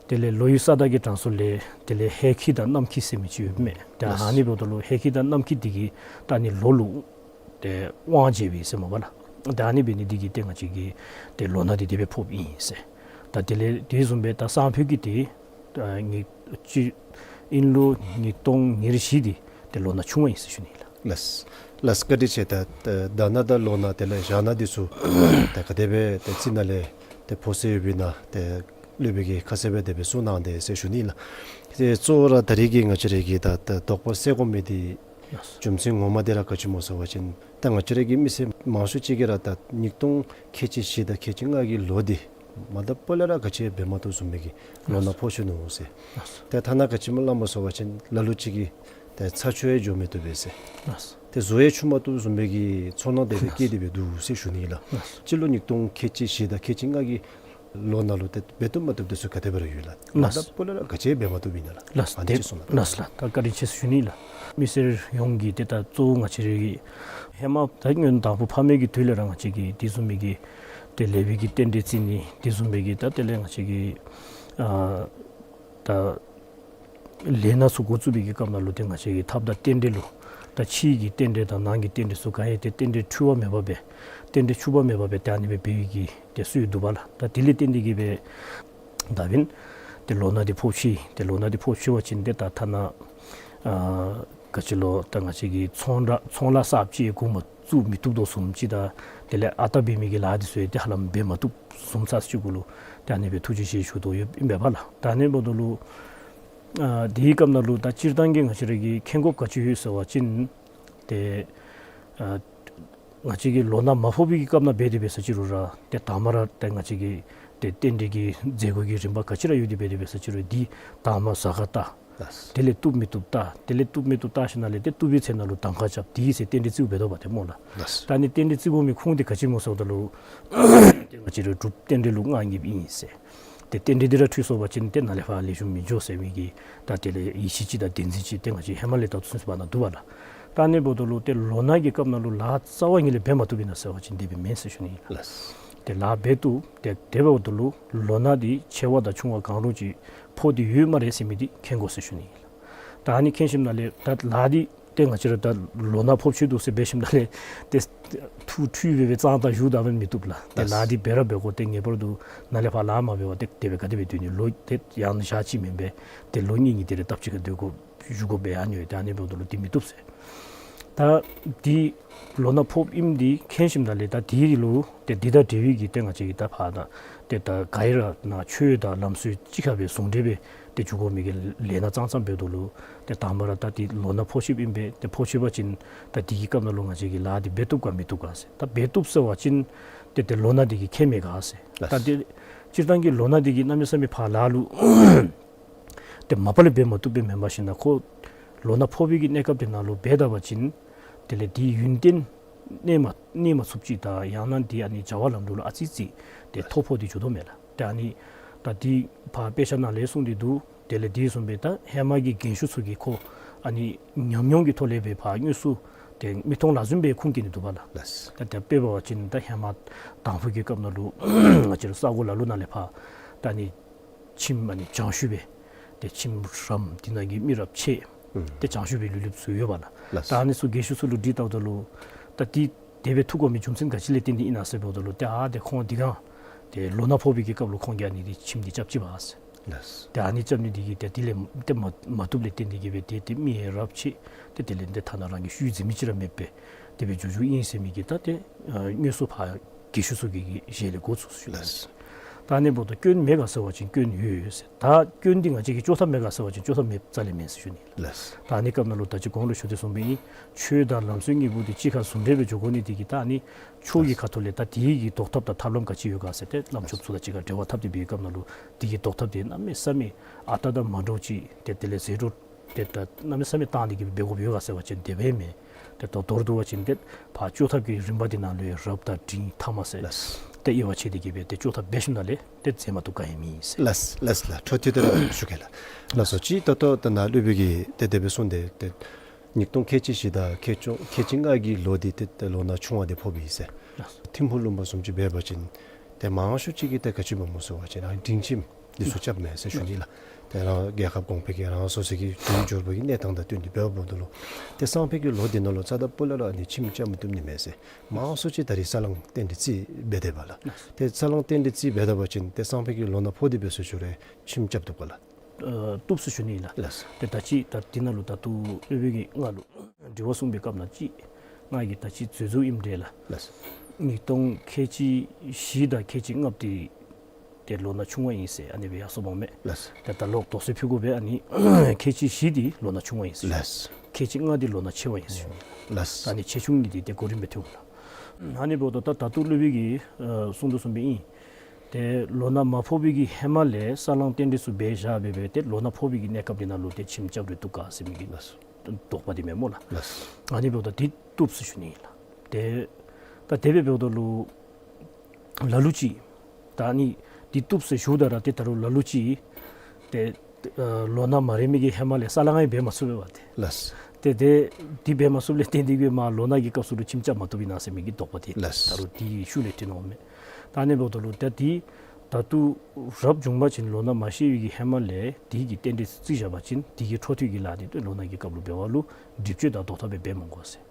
དེ་ལས་ལོ་ཡི་ས་བདག་གི་གྲངས་སུ་ལས་དེ་ལས་ཧེ་ཁྱི་དང་གནམ་ཁྱི་ཟེར་མི་ཅིག་ཡོདཔ་མས། ད་ཨ་ནི་འབདཝ་ད་ལུ་ཧེ་ཁྱི་དང་གནམ་ཁྱི་འདི་གིས་ད་ཨ་ནི་ལོ་ལུ་ཏེ་དབང་བྱེད་པས་ཟེར་སྨོ་པ་ལགས། ད་ཨ་ནི་འབད་ནི་འདི་གིས་ཏེ་ང་བཅས་ཀྱི་ཏེ་ལོ་ན་འདི་དེ་སྦེ་ཕོགཔ་ཨིན་ཟེར། ད་དེ་ལས་དེ་བཟུམ་སྦེ་ད་སང་ཕོད་ཀྱི་ཏེ་ཨ་ཉི་གཅིག་དབྱིན་ལོ་ཉིས་སྟོང་ཉེར་བཞི་འདི་ཏེ་ལོ་ན་ཆུང་བ་ཨིན་ཟེར་ཞུ་ནི་ལགས། ལགས། ལགས་བཀའ་དྲིན་ཆེ། ད་ད་ཟླ་ན་དང་ལོ་ན་དེ་ལས་ཞག་ན་འདི་ཚུ་ད་ག་དེ་སྦེ་ཏེ་རྩིས་ནང་ལས་ཏེ་ཕོག་སྲོལ་ཡོདཔ་ཨིན་ན་ཏེ་སློབ་དཔོན་གྱིས་ཁ་གསལ་སྦེ་དེ་སྦེ་གསུངས་གནང་དེས་ཟེར་ཞུ་ནི་ལགས། ཏེ་གཙོ་བོ་ར་ད་རེས་ཀྱི་ང་བཅས་ར་གི་ད་ད་དོགས་པ་སེལ་དགོ་མི་འདི་རྒྱུ་མཚན་ངོ་མ་འདི་ར་ག་ཅི་སྨོ་ཟེར་བ་ཅིན་ད་ང་བཅས་ར་གི་མི་སེར་མང་ཤོས་ཅིག་གིས་ར་ད་ཉིས་སྟོང་ཁལ་གཅིག་བཞི་དང་ཁལ་གཅིག་ལྔ་གི་ལོ་འདི་མ་དང་པོ་ལས་ར་ག་ཅི་འབད་མ་བཏུབ་བཟུམ་མའི་གི་ལོ་ན་ཕོག་སོ་ནུག་ཟེར། ཏེ་ཐ་ན་ག་ཅི་སྨོ་སླབ་སྨོ་ཟེར་བ་ཅིན་ལ་ལུ་ཅིག་གིས་ཏེ་ཚ་ཆུ་ཡང་འགྱོ་མི་བཏུབ་པས་ཟེར། ཏེ་གཟུགས་ཡང་འཁྱུ་མ་བཏུབ་བཟུམ་མའི་གི་ཚོར་སྣང་དེ་སྦེ་སྐྱེས་ཏེ་སྦེ་འདུག་ཟེར་ཞུ་ནི་ལགས། སྤྱི་ལོ་ཉིས་སྟོང་ཁལ་གཅིག་བཞི་དང་ཁལ་གཅིག་ལྔ་གི་ལོ་ནང་ལུ་ཏེ་འབད་བཏུབ་མ་བཏུབ་འདི་ཚུ་ག་དེ་སྦེ་ར་ཡོད་ལགས། ལགས། མ་དང་པོ་ལས་ར་ག་ཅི་འབད་མ་བཏུབ་ཨིན་ན་ལགས། ལགས། ཨ་ནི་ཅིག་གསུང་གནང་། ལགས་ལགས། ད་བཀའ་དྲིན་ཆེ་ཟེར་ཞུ་ནི་ལགས། མི་སེར་ཡོངས་ཀྱིས་ཏེ་ད་གཙོ་བོ་ང་བཅས་ར་གི་ཧེ་མ་ད་སྔོན་དང་པོ་ཕ་མེས་ཀྱི་དུས་ལས་ར་ང་བཅས་ཀྱིས་དེ་བཟུམ་མའི་གི་ཏེ་ལེགས་པའི་གི་རྟེན་འབྲེལ་བརྩི་ནི་དེ་བཟུམ་མའི་གི་ད་དེ་ལས་ང་བཅས་ཀྱིས་ཨ་ད་ལས་སྣ་ཚུ་འགོ་བཙུགས་པའི་གི་སྐབས་ནང་ལུ་ཏེ་ང་བཅས་ཀྱིས་ཐབས་དང་རྟེན་འབྲེལ་ལུ་ད་ཕྱི་གི་རྟེན་འབྲེལ་དང་ནང་གི་རྟེན་འབྲེལ་ཚུ་ག་ཡང་ཏེ་རྟེན་འབྲེལ་འཁྲུལ་བ་མེད་པ་སྦེ་རྟེན་འབྲེལ་འཁྲུལ་པ་མེད་པ་སྦེ་ཏེ་ཨ་ནི་སྦེ་འབད་བའི་གི་ཏེ་སྲོལ་འདུག་པ་ལགས། ད་དེ་ལས་བརྟེན་ཏེ་གིས་སྦེ་ད་འབདན་ཏེ་ལོ་ན་འདི་ཕོག་ཅི། ཏེ་ལོ་ན་འདི་ཕོག་ཅི་བ་ཅིན་ཏེ་ད་ཐ་ན་ཨ་ག་ཅི་ལོ་ད་ང་བཅས་ཀྱི་ཚོང་ར་ཚོང་ལཱ་གསརཔ་ཅིག་འགོ་མ་བཙུགས་མི་བཏུབ་དོ་བཟུམ་ཅིག་དང་དེ་ལས་ཨ་རྟག་འབད་མི་གི་ལཱ་འདི་ཚུ་ཡང་ཏེ་ཧ་ལམ་འབད་མ་བཏུབ་བཟུམ་ས་ཅིག་གུ་ལུ་ཏེ་ཨ་ནི་སྦེ་ཐུགས་རྗེ་ཆེ་ཞུ་དོ་ཡོདཔ་ཨིན་པས་པ་ལགས། ད་ཨ་ནི་འབདཝ་ད་ལུ་ ཨ་དེའི་སྐབས་ནང་ལུ་ད་སྤྱིར་བཏང་གི་ང་བཅས་ར་གིས་མཁྱེན་དགོཔ་ག་ཅི་ཡོད་ཟེར་བ་ཅིན་ཏེ་ཨ་ང་བཅས་ཀྱིས་ལོ་ན་མ་ཕོག་པའི་གི་སྐབས་ནང་འབད་དེ་འབད་ས་ཅིག་རུང་ར་ཏེ་དང་པ་ར་ཏེ་ང་བཅས་ཀྱི་ཏེ་རྟེན་འབྲེལ་གྱི་མཛད་སྒོ་གི་རིམ་པ་ག་ཅི་ར་ཡོད་དེ་འབད་དེ་འབད་ས་ཅིག་རུང་དེ་དང་པ་གཟའ་སྐར་བལྟ། ལགས། དེ་ལས་བཏུབ་མི་བཏུབ་བལྟ། དེ་ལས་བཏུབ་མི་བཏུབ་བལྟ་ཞིནམ་ལས་ཏེ་བཏུབ་པའི་ཚེ་ནང་ལུ་གདམ་ཁ་རྐྱབ། དེའི་ཚེ་རྟེན་འབྲེལ་བརྩི་དགོཔ་འབད་དོ་བ་ཏེ་སྨོ་ལགས། ལགས། ད་ཨ་ནི་རྟེན་འབྲེལ་བརྩི་དགོ་མི་ཁུངས་དེ་ག་ཅི་སྨོ་ཟེར་བ་ད་ལུ་ཏེ་ང་བཅས་ར་སྒྲུབ་རྟེན་འབྲེལ་ལུ་མངའ་བརྙེས་ཨིན་ཟེར། ཏེ་རྟེན་འབྲེལ་འདི་ར་འཁྲུལ་སོང་བ་ཅིན་ཏེ་ནཱ་ལས་ཕར་ལེགས་ཤོམ་མི་འགྱོ་ཟེར་མི་གི་ད་དེ་ལས་ཡིད་ཆེས་ཅིག་དང་བདེན་འཛིན་ཅིག་ཏེ་ང་བཅས་ཧེ་མ་ལས་ད་ལྟོ་ཚུན་ཚོད་བར་ན་འདུག་པ་ལགས། ད་ཨ་ནི་འབདཝ་ད་ལུ་ཏེ་ལོ་ན་གི་སྐབས་ནང་ལུ་ལཱ་རྩ་བ་ཉིད་ལས་འབད་མ་བཏུབ་ཨིན་ན་ཟེར་བ་ཅིན་དེ་སྦེ་མེན་ཟེར་ཞུ་ནི་ཨིན་ལགས། ལགས། ཏེ་ལཱ་འབད་བཏུབ། ཏེ་དེ་འབདཝ་ད་ལུ་ལོ་ན་འདི་ཆེ་བ་དང་ཆུང་བ་གང་རུང་ཅིག་ཕོག་སྟེ་ཡོད་སྨ་རེ་ཟེར་མི་འདི་མཁྱེན་དགོ་ཟེར་ཞུ་ནི་ཨིན་ལགས། ད་ཨ་ནི་མཁྱེན་ཞིནམ་ལས་ད་ལཱ་འདི་ཏེ་ང་བཅས་ར་ད་ལོ་ན་ཕོགཔ་ཆེ་འདུག་ཟེར་འབད་ཞིནམ་ལས་ཏེ་ཐུགས་འཁྲུལ་སྦེ་སྦེ་གཙང་དག་བཞུགས་ད་འབད་མི་བཏུབ་ལགས། ཏེ་ལགས། ལཱ་འདི་འབད་ར་འབད་དགོ། ཏེ་ངེས་པར་དུ་ནཱ་ལས་ཕར་ལཱ་མ་འབད་བར་ཏེ་དེ་སྦེ་ག་དེ་སྦེ་སྡོད་ནི། ལོ་ཏེ་ཡང་ན་ཞག་གཅིག་མེན་པས། ཏེ་ལོ་གཉིས་གཉིས་དེ་རེ་སྟབས་གཅིག་ཁར་སྡོད་དགོ་བཞུགས་དགོ་པའི་ཨ་ནི་ཡོད། ཏེ་ཨ་ནི་འབདཝ་ད་ལུ་འདི་མི་བཏུབ་ཟེར། ད་འདི་ལོ་ན་ཕོགཔ་ཨིནམ་འདི་མཁྱེན་ཞིནམ་ལས་ད་འདི་ལུ་ཏེ་འདི་དང་འབྲེལ་བའི་གི་ཏེ་ང་བཅས་ཀྱིས་ད་ཕར་ད་ཏེ་ད་ག་ཨིན་རུང་ཆོས་དང་ལམ་སྲོལ་གཅིག་ཁར་སྦེ་ཟུང་འབྲེལ་སྦེ་ཏེ་འགྱོ་དགོ་མི་གི་ལས་སྣ་ཙང་ཙང་འབདཝ་ད་ལུ་ཏེ་དང་པ་ར་ད་འདི་ལོ་ན་ཕོག་ཆེཝ་ཨིན་པས། ཏེ་ཕོག་ཆེ་བ་ཅིན་ད་འདི་གི་སྐབས་ནང་ལུ་ང་བཅས་ཀྱིས་ལཱ་འདི་འབད་བཏུབ་ག་མི་བཏུབ་ག་ཟེར། ད་འབད་བཏུབ་ཟེར་བ་ཅིན་ཏེ་ཏེ་ལོ་ན་འདི་གིས་ཁྱད་མེད་ག་ཟེར། ད་ཏེ་སྤྱིར་བཏང་གི་ལོ་ན་འདི་གིས་གནམ་མེད་ས་མེད་ཕར་ལཱ་ལུ་ཏེ་མ་པ་ལས་འབད་མ་བཏུབ་སྦེ་མེན་པར་ཞིནམ་ལས་ཁོ་ལོ་ན་ཕོག་པའི་གི་གནས་སྐབས་དེ་ནང་ལུ་འབད་ད་པ་ཅིན་དེ་ལས་དེའི་ཡུན་བརྟན་གནས་མ་གནས་མ་ཚུགསཔ་ཅིག་དང་ཡང་ན་དེ་ཨ་ནི་བྱ་བ་ལམ་འགྲོ་ལུ་ཨ་ཙི་ཅིག་ཏེ་ཐོ་ཕོག་སྟེ་འགྱོ་དོ་མས་ལགས། ཏེ་ཨ་ནི་ད་དེ་ཕར་དཔེ་ཆ་ནང་ལས་གསུངས་ཏེ་འདུག། དེ་ལས་དེ་བཟུམ་སྦེ་ད་ཧེ་མ་གི་རྒན་ཤོས་ཚུ་གིས་ཁོ་ཨ་ནི་ཉམས་མྱོང་གི་ཐོག་ལས་སྦེ་ཕར་དངོས་སུ་ཏེ་མིག་མཐོང་ལག་ཟིན་སྦེ་ཁུངས་སྐྱེལ་ནི་འདུག་པ་ལགས། ལགས། ད་དེ་སྦེ་འབད་བ་ཅིན་ད་ཧེ་མ་དང་ཕུ་གི་སྐབས་ནང་ལུ་ང་བཅས་ར་ས་གོ་ལ་ལུ་ནང་ལས་ཕར་ད་ཨ་ནི་ཁྱིམ་ཨ་ནི་བྱང་ཤུལ་སྦེ་ཏེ་ཁྱིམ་རམ་དེ་ནང་གི་མི་རབས་ཆེ་ཨུམ་ཏེ་བྱང་ཤུལ་སྦེ་ལུས་ལུསཔ་ཚུ་ཡོད་པ་ལགས། ལགས། ད་ཨ་ནི་ཚུ་རྒན་ཤོས་ཚུ་ལུ་དྲི་བལྟཝ་ད་ལུ་ད་དེ་དེ་སྦེ་ཐུག་དགོ་མི་རྒྱུ་མཚན་ག་ཅི་ལས་བརྟེན་ཏེ་ཨིན་ན་ཟེར་འབདཝ་ད་ལུ་ཏེ་ཨ་ཏེ་ཁོང་འདི་ག་ཏེ་ལོ་ན་ཕོག་པའི་གི་སྐབས་ལུ་ཁོང་གིས་ཨ་ནི་དེ་ཁྱིམ་འདི་རྐྱབ་ཅི་པས་ཟེར། ལགས། ཏེ་ཨ་ནི་རྐྱབ་ནི་དེ་གིས་ཏེ་དེ་ལས་ཏེ་མ་མ་བཏུབ་ལས་བརྟེན་ཏེ་གིས་སྦེ་ཏེ་ཏེ་མི་རབས་ཆེ་ཏེ་དེ་ལས་ཏེ་ཐ་ན་རང་གི་ཤུལ་འཛིན་མི་ཅིག་ར་མེདཔ་སྦེ་དེ་སྦེ་འགྱོ་འགྱོཝ་ཨིན་ཟེར་མི་གི་ད་ཏེ་ཨ་དངོས་སུ་ཕར་རྒན་ཤོས་ཚུ་གི་གི་ཞལ་ལས་གོ་ཚུགས་ཟེར་ཞུ་ནི། ལགས། ད་ཨ་ནི་འབདཝ་ད་སྐྱོན་མེད་ག་ཟེར་བ་ཅིན་སྐྱོན་ཡོད་ཟེར། ད་སྐྱོན་འདི་ང་བཅས་ཀྱིས་བཅོ་ཐབས་མེད་ག་ཟེར་བ་ཅིན་བཅོ་ཐབས་མེད་རྩ་ལས་མེད་ཟེར་ཞུ་ནི། ལགས། ད་ཨ་ནི་སྐབས་ནང་ལུ་ད་ཅི་གོང་ལུ་ཞུ་དོ་བཟུམ་སྦེ་ཨིན། ཆོས་དང་ལམ་སྲོལ་གཉིས་པོ་འདི་གཅིག་ཁར་ཟུང་འབྲེལ་སྦེ་འགྱོ་དགོ་ནི་དེ་གིས་ད་ཨ་ནི་ཆོས་ཀྱི་ཁ་ཐུག་ལས་ད་དེ་གི་ཟློག་ཐབས་དང་ཐབས་ལམ་ག་ཅི་ཡོད་ག་ཟེར་ཏེ་བླམ་ཆོསཔ་ཚུ་དང་གཅིག་ཁར་འབྲེལ་བ་འཐབ་སྟེ་འབད་བའི་སྐབས་ནང་ལུ་དེ་གི་ཟློག་ཐབས་དེ་གནམ་མེད་ས་མེད་ཨ་རྟག་དང་མ་འདྲཝ་ཅིག་ཏེ་དེ་ལས་ཟད་འགྲོ་ཏེ་ད་གནམ་མེད་ས་མེད་བཏང་སྟེ་གིས་འབད་དགོཔ་ཡོད་ག་ཟེར་བ་ཅིན་དེ་སྦེ་མེན། ཏེ་ད་མདོར་བསྡུ་བ་ཅིན་ཏེ་ཕར་བཅོ་ཐབས་ཀྱི་རིམ་པ་དེ་ནང་ལུ་ཡང་རབ་དང་འབྲིང་ཐ་མ་ཟེར། ལགས། ཏེ་དབྱེ་བ་ཕྱེ་སྟེ་གིས་སྦེ་ཏེ་བཅོ་ཐབས་འབད་ཞིནམ་ལས་ཏེ་མཛད་མ་བཏུབ་ག་ཡང་མེད་ཟེར། ལགས་ལགས་ལགས། འཕྲོ་མཐུད་དེ་ར་ཞུ་གེ་ལགས། ལགས་སོ། ཅིག་ད་ལྟོ་ད་ནཱ་སློབ་དཔོན་གྱིས་ཏེ་དེ་སྦེ་གསུངས་ཏེ་ཏེ་ཉིས་སྟོང་ཁལ་གཅིག་བཞི་དང་ཁལ་གཅིག་ཁལ་གཅིག་ལྔ་གི་ལོ་འདི་ཏེ་ཏེ་ལོ་ན་ཆུང་བ་འདི་ཕོགཔ་ཨིན་ཟེར། ལགས་སོ། ཐིམ་ཕུག་ལུང་པ་བཟུམ་ཅིག་འབད་བ་ཅིན་ཏེ་མང་ཤོས་ཅིག་གིས་ཏེ་ག་ཅི་འབད་སྨོ་ཟེར་བ་ཅིན་ཨ་ནི་འབྲིང་ཁྱིམ་འདི་ཚུ་རྐྱབ་མས་ཟེར་ཞུ་ནི་ལགས། ཏེ་རང་རྒྱལ་ཁབ་གོང་འཕེལ་གྱི་རང་སོ་སོ་གི་འབྱུང་འགྱུར་བའི་གནས་སྟངས་དང་བསྟུན་ཏེ་འབདཝ་ད་ལུ་ཏེ་སང་ཕོད་ཀྱི་ལོ་འདི་ནང་ལུ་རྩ་དང་སྤུ་ལས་ར་ཨ་ནི་ཁྱིམ་རྐྱབ་མི་བཏུབ་ནི་མས་ཟེར། མང་ཤོས་ཅིག་ད་རིས་ས་ལང་རྟེན་འབྲེལ་རྩིས་འབད་དེས་པ་ལགས། ཏེ་ས་ལང་རྟེན་འབྲེལ་རྩིས་འབད་ད་པ་ཅིན་ཏེ་སང་ཕོད་ཀྱི་ལོ་ན་ཕོག་སྟེ་འབད་ཟེར་ཞུ་རུང་ཁྱིམ་རྐྱབ་བཏུབ་ག་ལགས། ཨ་བཏུབ་ཟེར་ཞུ་ནི་ལགས། ལགས། ཏེ་ད་ཅི་ད་འདི་ནང་ལུ་ད་ལྟོ་སློབ་དཔོན་གྱིས་ང་ལུ་དྲི་བ་གསུངས་པའི་སྐབས་ནང་ཅིག་ང་གིས་ད་ཅི་འཛོལ་འཛོལཝ་ཨིནམ་འདྲས་ལགས། ལགས། ཉིས་སྟོང་ཁལ་གཅིག་བཞི་དང་ཁལ་གཅིག་ལྔ་འདི་ཏེ་ལོ་ན་ཆུང་བ་ཨིན་ཟེར་ཨ་ནི་སྦེ་ཡར་སོངམ་མས། ལགས། ཏེ་ད་ལོག་དོགས་སེལ་ཕུལ་དགོ་པས། ཨ་ནི་ཁལ་གཅིག་བཞི་འདི་ལོ་ན་ཆུང་བ་ཨིན་ཟེར། ལགས། ཁལ་གཅིག་ལྔ་འདི་ལོ་ན་ཆེ་བ་ཨིན་ཟེར། ལགས། ཨ་ནི་ཆེ་ཆུང་གཉིས་འདི་ཏེ་གོ་རིམ་སྦེ་ཐོན་འོང་ལགས། ཨ་ནི་འབདཝ་ད་ད་ད་ལྟོ་སློབ་དཔོན་གྱིས་ཨ་གསུངས་དོ་བཟུམ་སྦེ་ཨིན། ཏེ་ལོ་ན་མ་ཕོག་པའི་གི་ཧེ་མ་ལས་ས་ལང་རྟེན་འབྲེལ་ཚུ་འབད་བཞག་སྦེ་སྦེ་ཏེ་ལོ་ན་ཕོག་པའི་གི་གནས་སྐབས་འདི་ནང་ལུ་ཏེ་ཁྱིམ་རྐྱབ་རུང་བཏུབ་ག་ཟེར་མི་གི་ལགས། དོགས་པ་འདི་མེན་སྨོ་ལགས། ལགས། ཨ་ནི་འབདཝ་ད་འདི་བཏུབ་ཟེར་ཞུ་ནི་ཨིན་ལགས། ཏེ་ད་དེ་སྦེ་འབདཝ་ད་ལུ་ལ་ལུ་ཅིག་ད་ཨ་ནི་འདི་བཏུབ་ཟེར་ཞུཝ་ད་ར་ཏེ་ད་རུང་ལ་ལུ་ཅིག་ཏེ་ཨ་ལོ་ན་མ་རན་མི་གིས་ཧེ་མ་ལས་ས་ལང་ཡང་འབད་མ་ཚུགས་པས་པ་ཏེ། ལགས། ཏེ་དེ་འདི་འབད་མ་ཚུགསཔ་ལས་བརྟེན་ཏེ་གིས་མར་ལོ་ན་གི་སྐབས་སུ་ལུ་ཁྱིམ་རྐྱབ་མ་བཏུབ་ཨིན་ན་ཟེར་མི་གི་དོགས་པ་འདི་ལགས། ད་རུང་འདི་ཤུལ་ལས་ཐོན་འོངམ་མས། ད་ཨ་ནི་འབདཝ་ད་ལུ་ད་འདི་ད་ལྟོ་རབ་བྱུང་པ་ཅིན་ལོ་ན་མ་ཤེས་པའི་གི་ཧེ་མ་ལས་འདི་གི་རྟེན་འབྲེལ་རྩིས་བཞག་པ་ཅིན་འདི་གི་འཕྲོ་མཐུད་ཀྱི་ལཱ་འདི་ཏེ་ལོ་ན་གི་སྐབས་ལུ་འབད་བ་ལུ་སྒྲིབ་གཅོད་དང་ཟློག་ཐབས་སྦེ་འབད་མི་དགོ་ཟེར།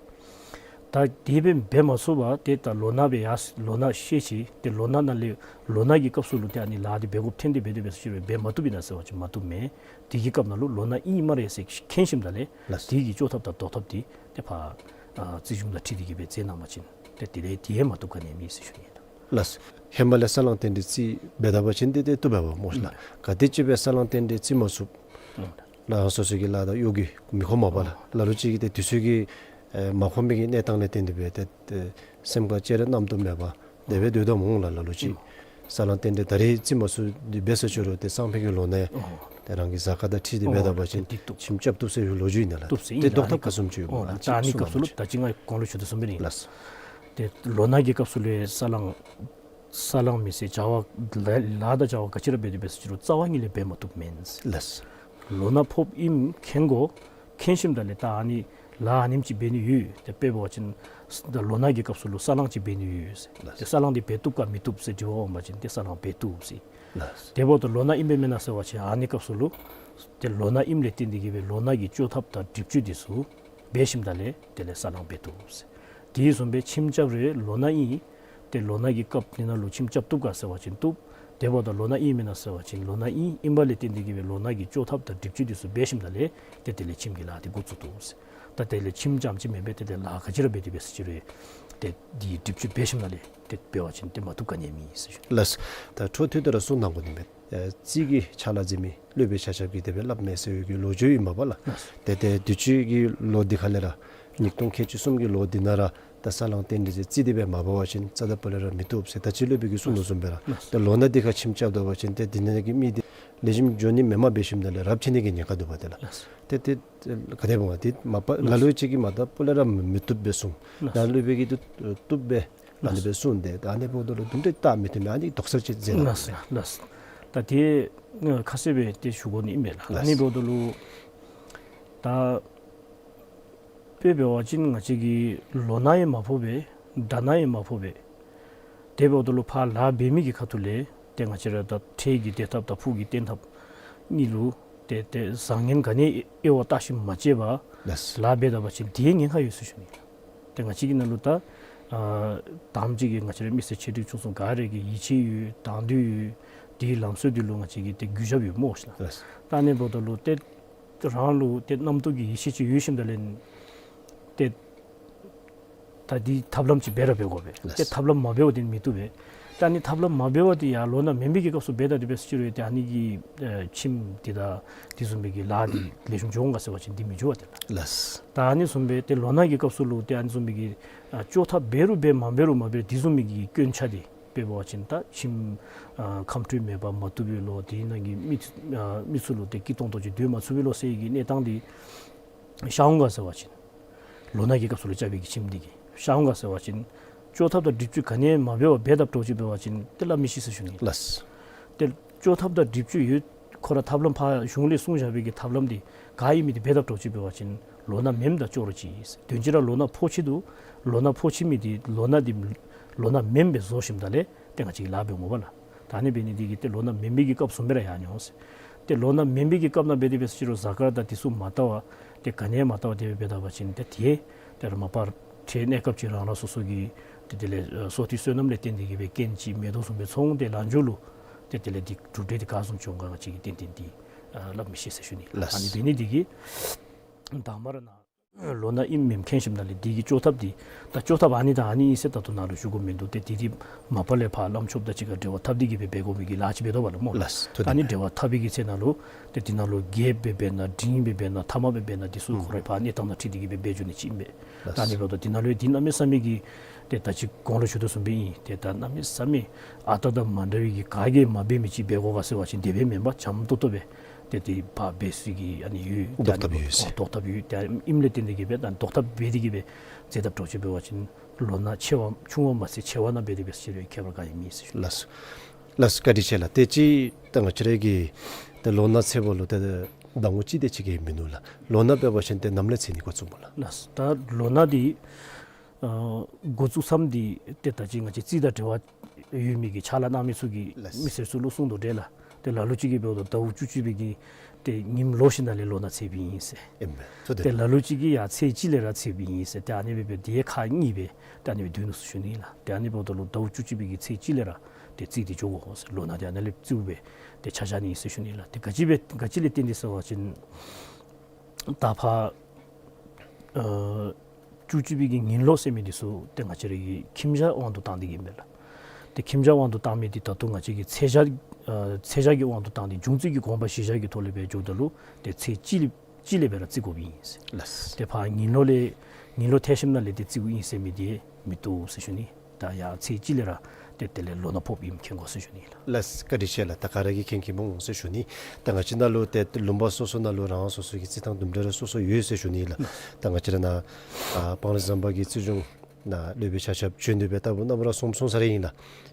ད་དེ་སྦེ་འབད་མ་ཚུགས་པར་ཏེ་ད་ལོ་ན་སྦེ་ཡར་ལོ་ན་ཤེས་ཅི། ཏེ་ལོ་ན་ནང་ལས་ལོ་ན་གི་སྐབས་སུ་ལུ་ཏེ་ཨ་ནི་ལཱ་འདི་འབད་དགོཔ་ཐོན་ཏེ་འབད་དེ་འབད་ས་ཅིག་རུང་འབད་མ་བཏུབ་ཨིན་ན་ཟེར་བ་ཅིན་མ་བཏུབ་མས། དེ་གི་སྐབས་ནང་ལུ་ལོ་ན་ཨིན་སྨ་རེ་ཟེར་མཁྱེན་ཞིནམ་ད་ལས་ལགས། དེ་གི་བཅོ་ཐབས་དང་ཟློག་ཐབས་འདི་ཏེ་ཕར་ཨ་རྩིས་གཞུང་དང་འཁྲིལ་ཏེ་གིས་སྦེ་མཛད་གནང་པ་ཅིན་ཏེ་དེ་ལས་དེ་ཡང་མ་བཏུབ་ག་ནི་མེད་ཟེར་ཞུ་ནི་ཨིན། ལགས། ཧེ་མ་ལས་ས་ལང་རྟེན་འབྲེལ་རྩིས་འབད་ད་པ་ཅིན་ཏེ་ཏེ་བཏུབ་པས་པ་སྨོ་ལགས། ཨུམ། ག་དེམ་ཅིག་སྦེ་ས་ལང་རྟེན་འབྲེལ་རྩིས་མ་ཚུགས། ཨུམ། ལགས། སོ་སོ་གི་ལཱ་དང་གཡོག་གི་མི་ཁོམ་མས་པ་ལགས། ལ་ལུ་ཅིག་གིས་ཏེ་དུས་ཚོད་ཀྱིས་ཨེ་མ་ཁོམ་པའི་གི་གནས་སྟངས་ལས་བརྟེན་ཏེ་སྦེ་ཏེ་ཏེ་སེམས་ཁར་ཅིག་ར་རྣམ་རྟོག་མེད་པར་དེ་སྦེ་སྡོད་དོ་འོང་ལགས། ལ་ལུ་ཅིག་ས་བསླང་རྟེན་འབྲེལ་ད་རེས་བརྩི་མ་ཚུགས་ཏེ་འབད་ས་ཅིག་རུང་ཏེ་སང་ཕོད་ཀྱི་ལོ་ན་ཏེ་རང་གི་གཟའ་སྐར་དང་འཁྲིལ་ཏེ་འབད་ད་པ་ཅིན་ཏེ་ཁྱིམ་རྐྱབ་བཏུབ་ཟེར་བའི་ལོ་རྒྱུས་ཨིན་ན་ལགས། ཏེ་ལྡོག་ཐབས་ག་བཟུམ་ཅིག་ཡོད་སྨོ་ལགས། ད་ཨ་ནི་སྐབས་སུ་ལུ་ད་ཅི་ང་གོང་ལུ་ཞུ་དོ་བཟུམ་སྦེ་ཨིན་ལགས། ཏེ་ལོ་ན་གི་སྐབས་སུ་ལུ་ས་བསླང་ས་བསླང་མི་ཟེར་བྱ་བ་ལཱ་དང་བྱ་བ་ག་ཅི་ར་འབད་དེ་འབད་ས་ཅིག་རུང་རྩ་བ་ཉིད་ལས་འབད་མ་བཏུབ་མེན། ལགས། ལོ་ན་ཕོགཔ་ཨིནམ་མཁྱེན་དགོ། མཁྱེན་ཞིནམ་ད་ལས་ད་ཨ་ནི་ལཱ་ཨ་ནེམ་ཅིག་འབད་ནི་ཡོད། ཏེ་དཔེ་འབད་བ་ཅིན་ད་ལོ་ན་གི་སྐབས་སུ་ལུ་ས་བསླང་ཅིག་འབད་ནི་ཡོད་ཟེར། ལགས། ཏེ་ས་བསླང་འདི་འབད་བཏུབ་ག་མི་བཏུབ་ཟེར་དྲི་བ་འོང་པ་ཅིན་ཏེ་ས་བསླང་འབད་བཏུབ་ཟེར། ལགས། དེ་འབདཝ་ད་ལོ་ན་ཨིནམ་སྦེ་མེན་ན་ཟེར་བ་ཅིན་ཨ་ནི་སྐབས་སུ་ལུ་ཏེ་ལོ་ན་ཨིནམ་ལས་བརྟེན་ཏེ་གིས་སྦེ་ལོ་ན་གི་བཅོ་ཐབས་དང་སྒྲིབ་བཅོས་འདི་ཚུ་འབད་ཞིནམ་ད་ལས་དེ་ལས་ས་བསླང་འབད་བཏུབ་ཟེར། དེ་བཟུམ་སྦེ་ཁྱིམ་རྐྱབ་རུང་ལོ་ན་ཨིན། ཏེ་ལོ་ན་གི་སྐབས་འདི་ནང་ལུ་ཁྱིམ་རྐྱབ་བཏུབ་ག་ཟེར་བ་ཅིན་བཏུབ། དེ་འབདཝ་ད་ལོ་ན་ཨིན་མེན་ན་ཟེར་བ་ཅིན་ལོ་ན་ཨིན། ཨིན་པ་ལས་བརྟེན་ཏེ་གིས་སྦེ་ལོ་ན་གི་བཅོ་ཐབས་དང་སྒྲིབ་བཅོས་འདི་ཚུ་འབད་ཞིནམ་ད་ལས་ཏེ་དེ་ལས་ཁྱིམ་གྱི་ལཱ་འདི་འགོ་བཙུགས་བཏུབ་ཟེར། ད་དེ་ལས་ཁྱིམ་རྐྱངམ་ཅིག་མེན་པར་ཏེ་དེ་ལཱ་ག་ཅི་ར་འབད་དེ་འབད་ས་ཅིག་རུང་ཏེ་འདི་སྒྲིབ་བཅོས་འབད་ཞིནམ་ད་ལས་ཏེ་འབད་བ་ཅིན་ཏེ་མ་བཏུབ་ག་ནི་མེད་ཟེར་ཞུ་ནི། ལགས། ད་འཕྲོ་མཐུད་དེ་ར་གསུང་གནང་དགོ་ནི་མས། ཨེ་རྩིས་ཀྱི་ཕྱག་ལཱ་མཛད་མི་སློབ་དཔོན་ཆ་ཁྱབ་ཀྱིས་དེ་སྦེ་སླབ་མས་ཟེར་བའི་གི་ལོ་རྒྱུས་ཨིན་མས་པ་ལགས། ལགས། ཏེ་ཏེ་དུས་ཅི་གི་ལོ་འདི་ཁ་ལས་ར་ཉིས་སྟོང་ཁལ་གཅིག་གསུམ་གྱི་ལོ་འདི་ནང་ར་ད་ས་བསླང་རྟེན་འབྲེལ་ཟེར་རྩིས་འདི་སྦེ་མ་འབད་བ་ཅིན་རྩ་དང་སྤུ་ལས་ར་མི་བཏུབ་ཟེར་ད་ཅི་སློབ་དཔོན་གྱིས་གསུངས་དོ་བཟུམ་སྦེ་ར། ལགས། ད་ལོ་ན་འདི་ཁར་ཁྱིམ་རྐྱབ་ད་པ་ཅིན་ཏེ་འདི་ནང་གི་མི་འདི་ལེགས་ཤོམ་འགྱོ་ནི་མེནམ་འབད་ཞིནམ་ད་ལས་རབས་ཐལ་ནི་གི་ཉེན་ཁ་འདུག་པ་ཏེ་ལགས། ལགས། ཏེ་ཏེ་ག་དེ་འབད་བ་ཏེ་མ་པ་ལ་ལུ་ཅིག་གིས་མ་ད་སྤུ་ལས་ར་མི་བཏུབ་སྦེ་གསུངས། ལགས། ད་སློབ་དཔོན་གྱིས་བཏུབ་བཏུབ་སྦེ་ཨ་ནི་སྦེ་གསུངས་ཏེ་ད་ཨ་ནི་འབདཝ་ད་ལུ་དུམ་གྲ་བལྟ་མི་བཏུབ་མི་ཨ་ནི་དོགས་སེལ་ཅིག་མཛད་གནང་། ལགས་ལགས། ད་ཏེ་ཁ་གསལ་སྦེ་ཏེ་ཞུ་དགོ་ནི་ཨིན་མས་ལགས། ལགས། ཨ་ནི་འབདཝ་ད་ལུ་ད་དཔེ་འབད་བ་ཅིན་ང་བཅས་ཀྱི་ལོ་ན་ཡང་མ་ཕོག་པས། དགྲ་ན་ཡང་མ་ཕོག་པས། དེ་འབདཝ་ད་ལུ་ཕར་ལཱ་འབད་མི་གི་ཁ་ཐུག་ལས་ཏེ་ང་བཅས་ར་ད་འཕྲལ་གྱི་བདེ་ཐབས་དང་ཕུགས་ཀྱི་བརྟན་ཐབས་གཉིས་ལུ་ཏེ་ཏེ་བཟང་ངན་ག་ནི་དབྱེ་བ་བལྟ་ཞིནམ་མ་དཔྱད་པར་ལགས། ལཱ་འབད་ད་པ་ཅིན་དེ་ཉེན་ཁ་ཡོད་ཟེར་ཞུ་ནི། ཏེ་ང་བཅས་ཀྱི་ནང་ལུ་ད་ཨ་དང་པ་ཅིག་གིས་ང་བཅས་ར་མི་སེར་ཆེ་འབྲིང་ཆུང་གསུམ་ག་ར་གི་ཡིད་ཆེས་ཡོད། དང་འདོད་ཡོད། དེའི་ལམ་སྲོལ་འདི་ལུ་ང་བཅས་ཀྱིས་ཏེ་གུས་ཞབས་ཡོད་སྨོ་ཟེར་ན། ལགས། ད་ཨ་ནི་འབདཝ་ད་ལུ་ཏེ་རང་ལུ་ཏེ་རྣམ་རྟོག་གི་ཡིད་ཆེས་ཅིག་ཡོད་ཞིནམ་ད་ལས་ཏེ་ད་འདི་ཐབས་ལམ་ཅིག་འབད་ར་འབད་དགོ་པས། ལགས། ཏེ་ཐབས་ལམ་མ་འབད་བ་འདི་མི་བཏུབ་པས། ད་ཨ་ནི་ཐབས་ལམ་མ་འབད་བ་འདི་ཡང་ལོ་ན་མེན་པའི་གི་སྐབས་སུ་འབད་ད་དེ་འབད་ཟེར་ཅི་རུང་ཏེ་ཨ་ནི་གི་ཨེ་ཁྱིམ་འདི་དང་དེ་བཟུམ་མའི་གི་ལཱ་འདི་ལེགས་ཤོམ་འགྱོ་འོང་ག་ཟེར་བ་ཅིན་འདི་མི་འགྱོ་བ་ཏེ་ལགས། ལགས། ད་ཨ་ནི་བཟུམ་སྦེ་ཏེ་ལོ་ན་གི་སྐབས་སུ་ལུ་ཏེ་ཨ་ནི་བཟུམ་མའི་གི་ཨ་བཅོ་ཐབས་འབད་རུང་འབད་མ་འབད་རུང་མ་འབད་དེ་བཟུམ་མའི་གི་སྐྱོན་ཆ་འདི་དཔེ་འབད་བ་ཅིན་ད་ཁྱིམ་ཨ་ཁམས་སྤྲོད་མེད་པར་མ་བཏུབ་པའི་ལོ། དེ་ནང་གི་མི་ཨ་མི་ཚུ་ལུ་ཏེ་སྐྱིད་ཏོང་ཏོ་ཅིག་སྡོད་མ་ཚུགས་པའི་ལོ་ཟེར་གྱི་གནས་སྟངས་འདི་ཤར་འོང་ག་ཟེར་བ་ཅིན་ལོ་ན་གི་སྐབས་སུ་ལུ་རྐྱབ་པའི་གི་ཁྱིམ་འདི་གིས་ཤར་འོང་ག་ཟེར་བ་ཅིན་བཅོ་ཐབས་དང་སྒྲིབ་བཅོས་ག་ནི་ཡང་མ་འབད་བར་འབད་དཔ་འདྲཝ་ཅིག་འབད་བ་ཅིན་ཏེ་སླབ་མི་ཤེས་ཟེར་ཞུ་ནི། ལགས། ཏེ་བཅོ་ཐབས་དང་སྒྲིབ་བཅོས་ཡོད། ཁོ་ར་ཐབས་ལམ་ཕར་གཞུང་ལས་གསུངས་བཞག་པའི་གི་ཐབས་ལམ་འདི་ག་ཨིན་མི་འདི་འབད་དཔ་འདྲཝ་ཅིག་འབད་བ་ཅིན་ལོ་ན་མེནམ་དང་ཅོག་ར་གཅིག་ཨིན། དོན་གྱིས་ར་ལོ་ན་ཕོག་ཅི་འདུག། ལོ་ན་ཕོག་ཅི་མི་འདི་ལོ་ན་འདི་ལོ་ན་མེནམ་སྦེ་བཟོ་ཞིནམ་ད་ལས་ཏེ་ང་བཅས་ཀྱིས་ལཱ་འབད་འོང་པ་ལགས། ད་ཨ་ནི་འབད་ནི་འདི་གིས་ཏེ་ལོ་ན་མེན་པའི་གི་སྐབས་བཟུམ་སྦེ་ར་ཡར་འགྱོ་འོང་ཟེར། ཏེ་ལོ་ན་མེན་པའི་གི་སྐབས་ནང་འབད་དེ་འབད་ཟེར་ཅི་རུང་གཟའ་སྐར་དང་དེ་ཚུ་མ་བལྟ་བར་ཏེ་ག་ནི་ཡང་མ་བལྟ་བར་དེ་སྦེ་འབད་ད་པ་ཅིན་ཏེ་དེ་ཏེ་ར་མ་པ་འཕྲལ་གནས་སྐབས་ཅིག་རང་རང་སོ་སོ་གི་ཏེ་དེ་ལས་ཨ་སོ་ཐིག་བསོད་ནམས་ལས་བརྟེན་ཏེ་གིས་སྦེ་རྐྱེན་ཅིག་མེད་དོ་བཟུམ་སྦེ་སོང་སྟེ་ལངས་འགྱོ་ལུ་ཏེ་དེ་ལས་འདི་གྲུབ་འབྲས་འདི་ག་བཟུམ་འབྱུང་ག་ང་བཅས་ཀྱིས་ཏན་ཏན་འདི་ཨ་སླབ་མི་ཤེས་ཟེར་ཞུ་ནི། ལགས། ཨ་ནི་འབད་ནི་འདི་གིས་དང་པ་ར་ནཱ་ལོ་ན་ཨིནམ་མེནམ་མཁྱེན་ཞིནམ་ད་ལས་འདི་གི་བཅོ་ཐབས་འདི་ད་བཅོ་ཐབས་ཨ་ནི་དང་ཨ་ནི་ཨིན་ཟེར་ད་ལྟོ་ནཱ་ལུ་ཞུ་དགོཔ་མིན་འདུག། ཏེ་འདི་འདི་མ་པ་ལས་ཕར་བླམ་ཆོསཔ་དང་གཅིག་ཁར་འབྲེལ་བ་འཐབ་སྟེ་གིས་སྦེ་འབད་དགོ་མི་གི་ལཱ་ཅིག་འབད་དོ་བ་ལགས་སྨོ། ལགས། ད་ཨ་ནི་འབྲེལ་བ་འཐབ་པའི་གི་ཚེ་ནང་ལུ་ཏེ་འདི་ནང་ལུ་རྒྱས་སྦེ་འབད་ན་འབྲིང་སྦེ་འབད་ན་ཐ་མ་སྦེ་འབད་ན་འདི་ཚུ་ཁོ་རའི་ཕར་གནས་སྟངས་དང་འཁྲིལ་ཏེ་གིས་སྦེ་འབད་འགྱོ་ནི་ཅིག་ཨིན་པས། ད་ཨ་ནི་འབདཝ་ད་འདི་ནང་ལུ་འདི་གནམ་མེད་ས་མེད་ཀྱི་ཏེ་ད་ཅི་གོང་ལུ་ཞུ་དོ་བཟུམ་སྦེ་ཨིན། ཏེ་ད་གནམ་མེད་ས་མེད་ཨ་རྟག་དང་མ་འདྲ་བའི་གི་ག་གིས་མ་འབད་མི་ཅིག་འབད་དགོ་ག་ཟེར་བ་ཅིན་དེ་སྦེ་མེན་པར་འཇམ་ཏོང་ཏོ་སྦེ་ཏེ་དེ་ཕར་འབད་ས་གི་ཨ་ནི་ཡོད། ལྡོག་ཐབས་ཡོད་ཟེར། ལྡོག་ཐབས་ཡོད། ཏེ་ཨིནམ་ལས་བརྟེན་ཏེ་གིས་སྦེ་ད་ལྡོག་ཐབས་འབད་དེ་གིས་སྦེ་མཛད་དཔ་འདྲཝ་ཅིག་འབད་བ་ཅིན་ལོ་ན་ཆེ་བ་ཆུང་བ་མ་ཚད་ཆེ་བ་ནང་འབད་དེ་འབད་ཟེར་ཁྱད་པར་ག་ཡང་མེད་ཟེར་ཞུ། ལགས་སོ། ལགས་སོ། བཀའ་དྲིན་ཆེ་ལགས། ཏེ་ཅིག་ད་ང་བཅས་ར་གི་ཏེ་ལོ་ན་ཚེས་པ་ལུ་ཏེ་ཟླ་ངོ་གཅིག་དེ་ཅིག་གིས་མིན་འདུག་ལགས། ལོ་ན་འབད་བ་ཅིན་ཏེ་ནམ་ལས་ཚེས་ནི་འགོ་བཙུགས་སྨོ་ལགས། ལགས་སོ། ད་ལོ་ན་འདི་ཨ་འགོ་བཙུགས་མཚམས་འདི་ཏེ་ད་ཅི་ང་བཅས་རྩིས་དང་འབྲེལ་བ་ཡོད་མི་གི་ཕྱག་ལཱ་གནང་མི་ཚུ་གིས་ལགས། མི་སེར་ཚུ་ལུ་གསུང་དོ་འདྲ་ལགས། ཏེ་ལ་ལུ་ཅིག་གིས་འབདཝ་ད་ཟླཝ་བཅུ་གཅིག་པའི་གི་ཏེ་ཉིནམ་ལོག་ཞིནམ་ལས་ལོ་ན་ཚེས་པའི་ཨིན་ཟེར། ཨིན་པས། ཏེ་ལ་ལུ་ཅིག་གིས་ཡང་ཚེས་གཅིག་ལས་ར་ཚེས་པའི་ཨིན་ཟེར། ཏེ་ཨ་ནི་སྦེ་སྦེ་དེ་ཁག་གཉིས་སྦེ་ཏེ་ཨ་ནི་སྦེ་སྡོད་ནུག་ཟེར་ཞུ་ནི་ལགས། ཏེ་ཨ་ནི་འབདཝ་ད་ལུ་ཟླཝ་བཅུ་གཅིག་པའི་གི་ཚེས་གཅིག་ལས་ར་ཏེ་རྩིས་འདི་འགྱོ་དགོ་ཟེར། ལོ་ན་འདི་ཨ་ནཱ་ལས་རྩིཝ་སྦེ་ཏེ་ཆ་བཞག་ནི་ཨིན་ཟེར་ཞུ་ནི་ལགས། ཏེ་ག་ཅི་སྦེ་ག་ཅི་ལས་བརྟེན་ཏེ་ཟེར་བ་ཅིན་ད་ཕར་ཨ་བཅུ་གཅིག་པའི་གི་ཉིན་ལོག་ཟེར་མི་འདི་ཚུ་ཏེ་ང་བཅས་ར་གི་ཁྱིམ་བཞག་དབང་དུ་བཏང་སྟེ་གིས་ཨིན་པས་ལགས། ཏེ་ཁྱིམ་བྱ་དབང་དུ་བཏང་མི་འདི་ད་ལྟོ་ང་བཅས་ཀྱིས་ཚེས་ཞག་ཨ་ཚེས་ཞག་གི་དབང་དུ་བཏང་སྟེ་འབྱུང་རྩིས་ཀྱི་དགོངས་པ་གཞིར་བཞག་གི་ཐོག་ལས་སྦེ་འགྱོཝ་ད་ལུ་ཏེ་ཚེས་གཅིག་ལས་གཅིག་ལས་སྦེ་ར་བརྩི་དགོཔ་ཨིན་ཟེར། ལགས། ཏེ་ཕར་ངན་ལོག་ལས་ངན་ལོག་ཐལ་ཞིནམ་ལས་ཏེ་བརྩིཝ་ཨིན་ཟེར་མི་འདི་མི་བཏུབ་ཟེར་ཞུ་ནི། ད་ཡང་ཚེས་གཅིག་ལས་ར་ཏེ་དེ་ལས་ལོ་ན་ཕོགཔ་ཨིནམ་མཁྱེན་དགོ་ཟེར་ཞུ་ནི་ལགས། ལགས། བཀའ་དྲིན་ཆེ་ལགས། ད་ག་ར་གིས་མཁྱེན་མཁྱེནམ་འོང་ཟེར་ཞུ་ནི། ད་ང་བཅས་ནང་ལུ་ཏེ་ལུང་པ་སོ་སོ་ནང་ལུ་རང་སོ་སོ་གི་རྩིས་ཐངས་དུམ་གྲ་རེ་སོ་སོ་ཡོད་ཟེར་ཞུ་ནི་ལགས། ད་ང་བཅས་ར་ནཱ་ཨ་སྤང་རི་ཟམ་པ་གི་རྩིས་གཞུང་ནང་སློབ་དཔོན་ཆ་ཁྱབ་བྱོན་ཏེ་སྦེ་ད་ལྟོ་ནམ་ར་གསུངས་གསུངས་ས་ར་ཨིན་ལགས།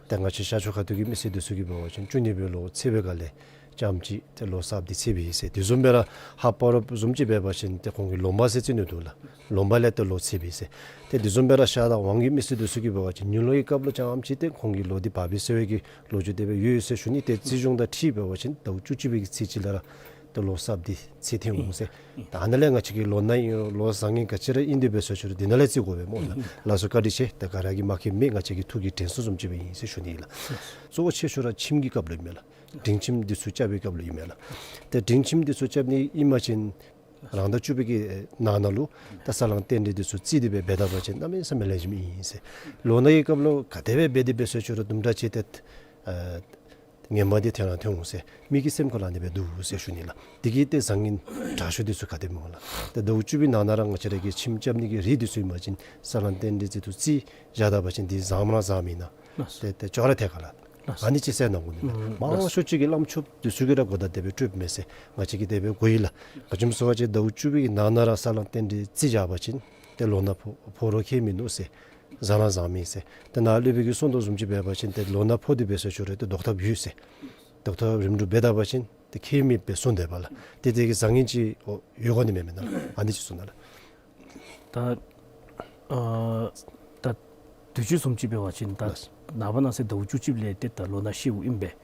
ད་ང་བཅས་ཤར་ཕྱོགས་ཁ་ཐུག་གི་མི་སེར་འདི་ཚུ་གིས་འབད་བ་ཅིན་བཅུ་གཉིས་པའི་ལོ་ཚེས་པའི་སྐབས་ལས་རྐྱངམ་ཅིག་ཏེ་ལོ་གསརཔ་འདི་ཚེས་པའི་ཟེར། དེ་བཟུམ་སྦེ་ར་ཧཱཔ་རོཔ་བཟུམ་ཅིག་འབད་བ་ཅིན་ཏེ་ཁོང་གིས་ལོ་མ་ཟེར་རྩིས་ནི་འདུག་ལགས། ལོ་མ་ལས་ཏེ་ལོ་ཚེས་པའི་ཟེར། ཏེ་དེ་བཟུམ་སྦེ་ར་ཤར་དང་ཝང་གི་མི་སེར་འདི་ཚུ་གིས་འབད་བ་ཅིན་ངན་ལོག་གི་སྐབས་ལུ་རྐྱངམ་ཅིག་ཏེ་ཁོང་གི་ལོ་འདི་བབས་པས་ཟེར་བའི་གི་ལོ་རྒྱུས་དེ་སྦེ་ཡོད་ཟེར་ཞུ་ནི། ཏེ་རྩིས་གཞུང་དང་འཁྲིལ་འབད་བ་ཅིན་ཟླཝ་བཅུ་གཅིག་པའི་གི་ཚེས་གཅིག་ལས་ར་ཏེ་ལོ་གསརཔ་འདི་ཚེས་ཐོན་འོང་ཟེར། ད་ཨ་ནཱ་ལས་ང་བཅས་ཀྱི་ལོ་ན་ཨིན་རུང་ལོ་བཟང་ངན་ག་ཅི་ར་ཨིན་ཏེ་འབད་ཟེར་ཞུ་རུང་འདི་ནང་ལས་རྩིས་དགོ་པས་སྨོ་ལགས། ལགས་སོ། བཀའ་དྲིན་ཆེ། ད་ག་ར་གིས་མ་མཁྱེན་མི་ང་བཅས་ཀྱི་ཐུགས་ཀྱི་དྲན་གསོ་བཟུམ་ཅིག་སྦེ་ཨིན་ཟེར་ཞུ་ནི་ལགས། གཙོ་བོ་ཆེ་ཤོས་ར་ཁྱིམ་གྱི་སྐབས་ལུ་ཨིན་མས་ལགས། སྒྲིང་ཁྱིམ་འདི་ཚུ་རྐྱབ་པའི་སྐབས་ལུ་ཨིན་མས་ལགས། ཏེ་སྒྲིང་ཁྱིམ་འདི་ཚུ་རྐྱབ་ནི་ཨིན་པ་ཅིན་རང་ཟླ་བཅུ་པའི་གི་ནང་ན་ལུ་ད་ས་བསླང་རྟེན་འབྲེལ་འདི་ཚུ་རྩིས་ཏེ་སྦེ་འབད་ད་པ་ཅིན་གནམ་མེད་ས་མེད་ལེགས་ཤོམ་ཨིན་ཟེར། ལོ་ན་གི་སྐབས་ལུ་ག་དེ་སྦེ་འབད་དེ་འབད་ཟེར་ཞུ་རུང་དུམ་གྲ་ཅིག་ཏེ་ཨ་ངན་པ་འདི་ཐོན་ར་ཐོན་འོང་ཟེར་མི་གི་སེམས་ཁ་ལུ་ཨ་ནི་སྦེ་འདུག་ཟེར་ཞུ་ནི་ལགས། དེ་གིས་ཏེ་བཟང་ངན་དྲག་ཤོས་འདི་ཚུ་ག་དེ་སྨོ་ལགས། ཏེ་ཟླཝ་བཅུ་པའི་ནང་ན་ར་ང་བཅས་ར་གི་ཁྱིམ་རྐྱབ་ནི་གི་རིགས་འདི་ཚུ་ཨིན་པ་ཅིན་ས་བསླང་རྟེན་འབྲེལ་འདི་ཚུ་རྩིས་བཞག་ད་པ་ཅིན་འདི་བཟངམ་ར་བཟངམ་ཨིན་ན། ལགས། ཏེ་ཏེ་ཅོག་ར་འཐད་ག་ལགས། ལགས། ཨ་ནི་ཅིག་གསལ་གནང་དགོ་ནི་ལགས། ཨུམ་མང་ཤོས་ཅིག་གིས་བླམ་ཆོསཔ་འདི་ཚུ་གིས་ར་གོ་བརྡ་དེ་སྦེ་སྤྲོདཔ་མས་ཟེར་ང་བཅས་ཀྱིས་དེ་སྦེ་གོ་ཡི་ལགས། ག་ཅི་སྨོ་ཟེར་བ་ཅིན་ཟླཝ་བཅུ་པའི་ནང་ན་ར་ས་བསླང་རྟེན་འབྲེལ་རྩིས་བཞག་པ་ཅིན་ཏེ་ལོ་ན་ཕོག་ཕོག་རུང་ཁྱད་མིན་ནུག་ཟེར། བཟང་ར་བཟངམ་ཨིན་ཟེར། ཏེ་ནཱ་སློབ་དཔོན་གྱིས་གསུངས་དོ་བཟུམ་ཅིག་འབད་བ་ཅིན་ཏེ་ལོ་ན་ཕོག་སྟེ་འབད་ཟེར་ཞུ་རུང་ཏེ་བཟློག་ཐབས་ཡོད་ཟེར། བཟློག་ཐབས་རིམ་གྲོ་འབད་ད་པ་ཅིན་ཏེ་ཁྱད་མེདཔ་སྦེ་སོང་དེས་པ་ལགས། ཏེ་དེ་གིས་བཟང་ངན་ཅིག་ཨོ་ཡོད་གོ་ནི་མེན་མེན་ན་ལགས། ཨ་ནི་ཅིག་གསུངས་ད་ལགས། ད་ཨ་ད་དུས་ཅི་བཟུམ་ཅིག་འབད་བ་ཅིན་ད་ལགས། ནངས་པ་གནངས་ཚེ་ཟླཝ་བཅུ་གཅིག་ལས་ཏེ་ད་ལོ་ན་ཤེསཔ་ཨིན་པས།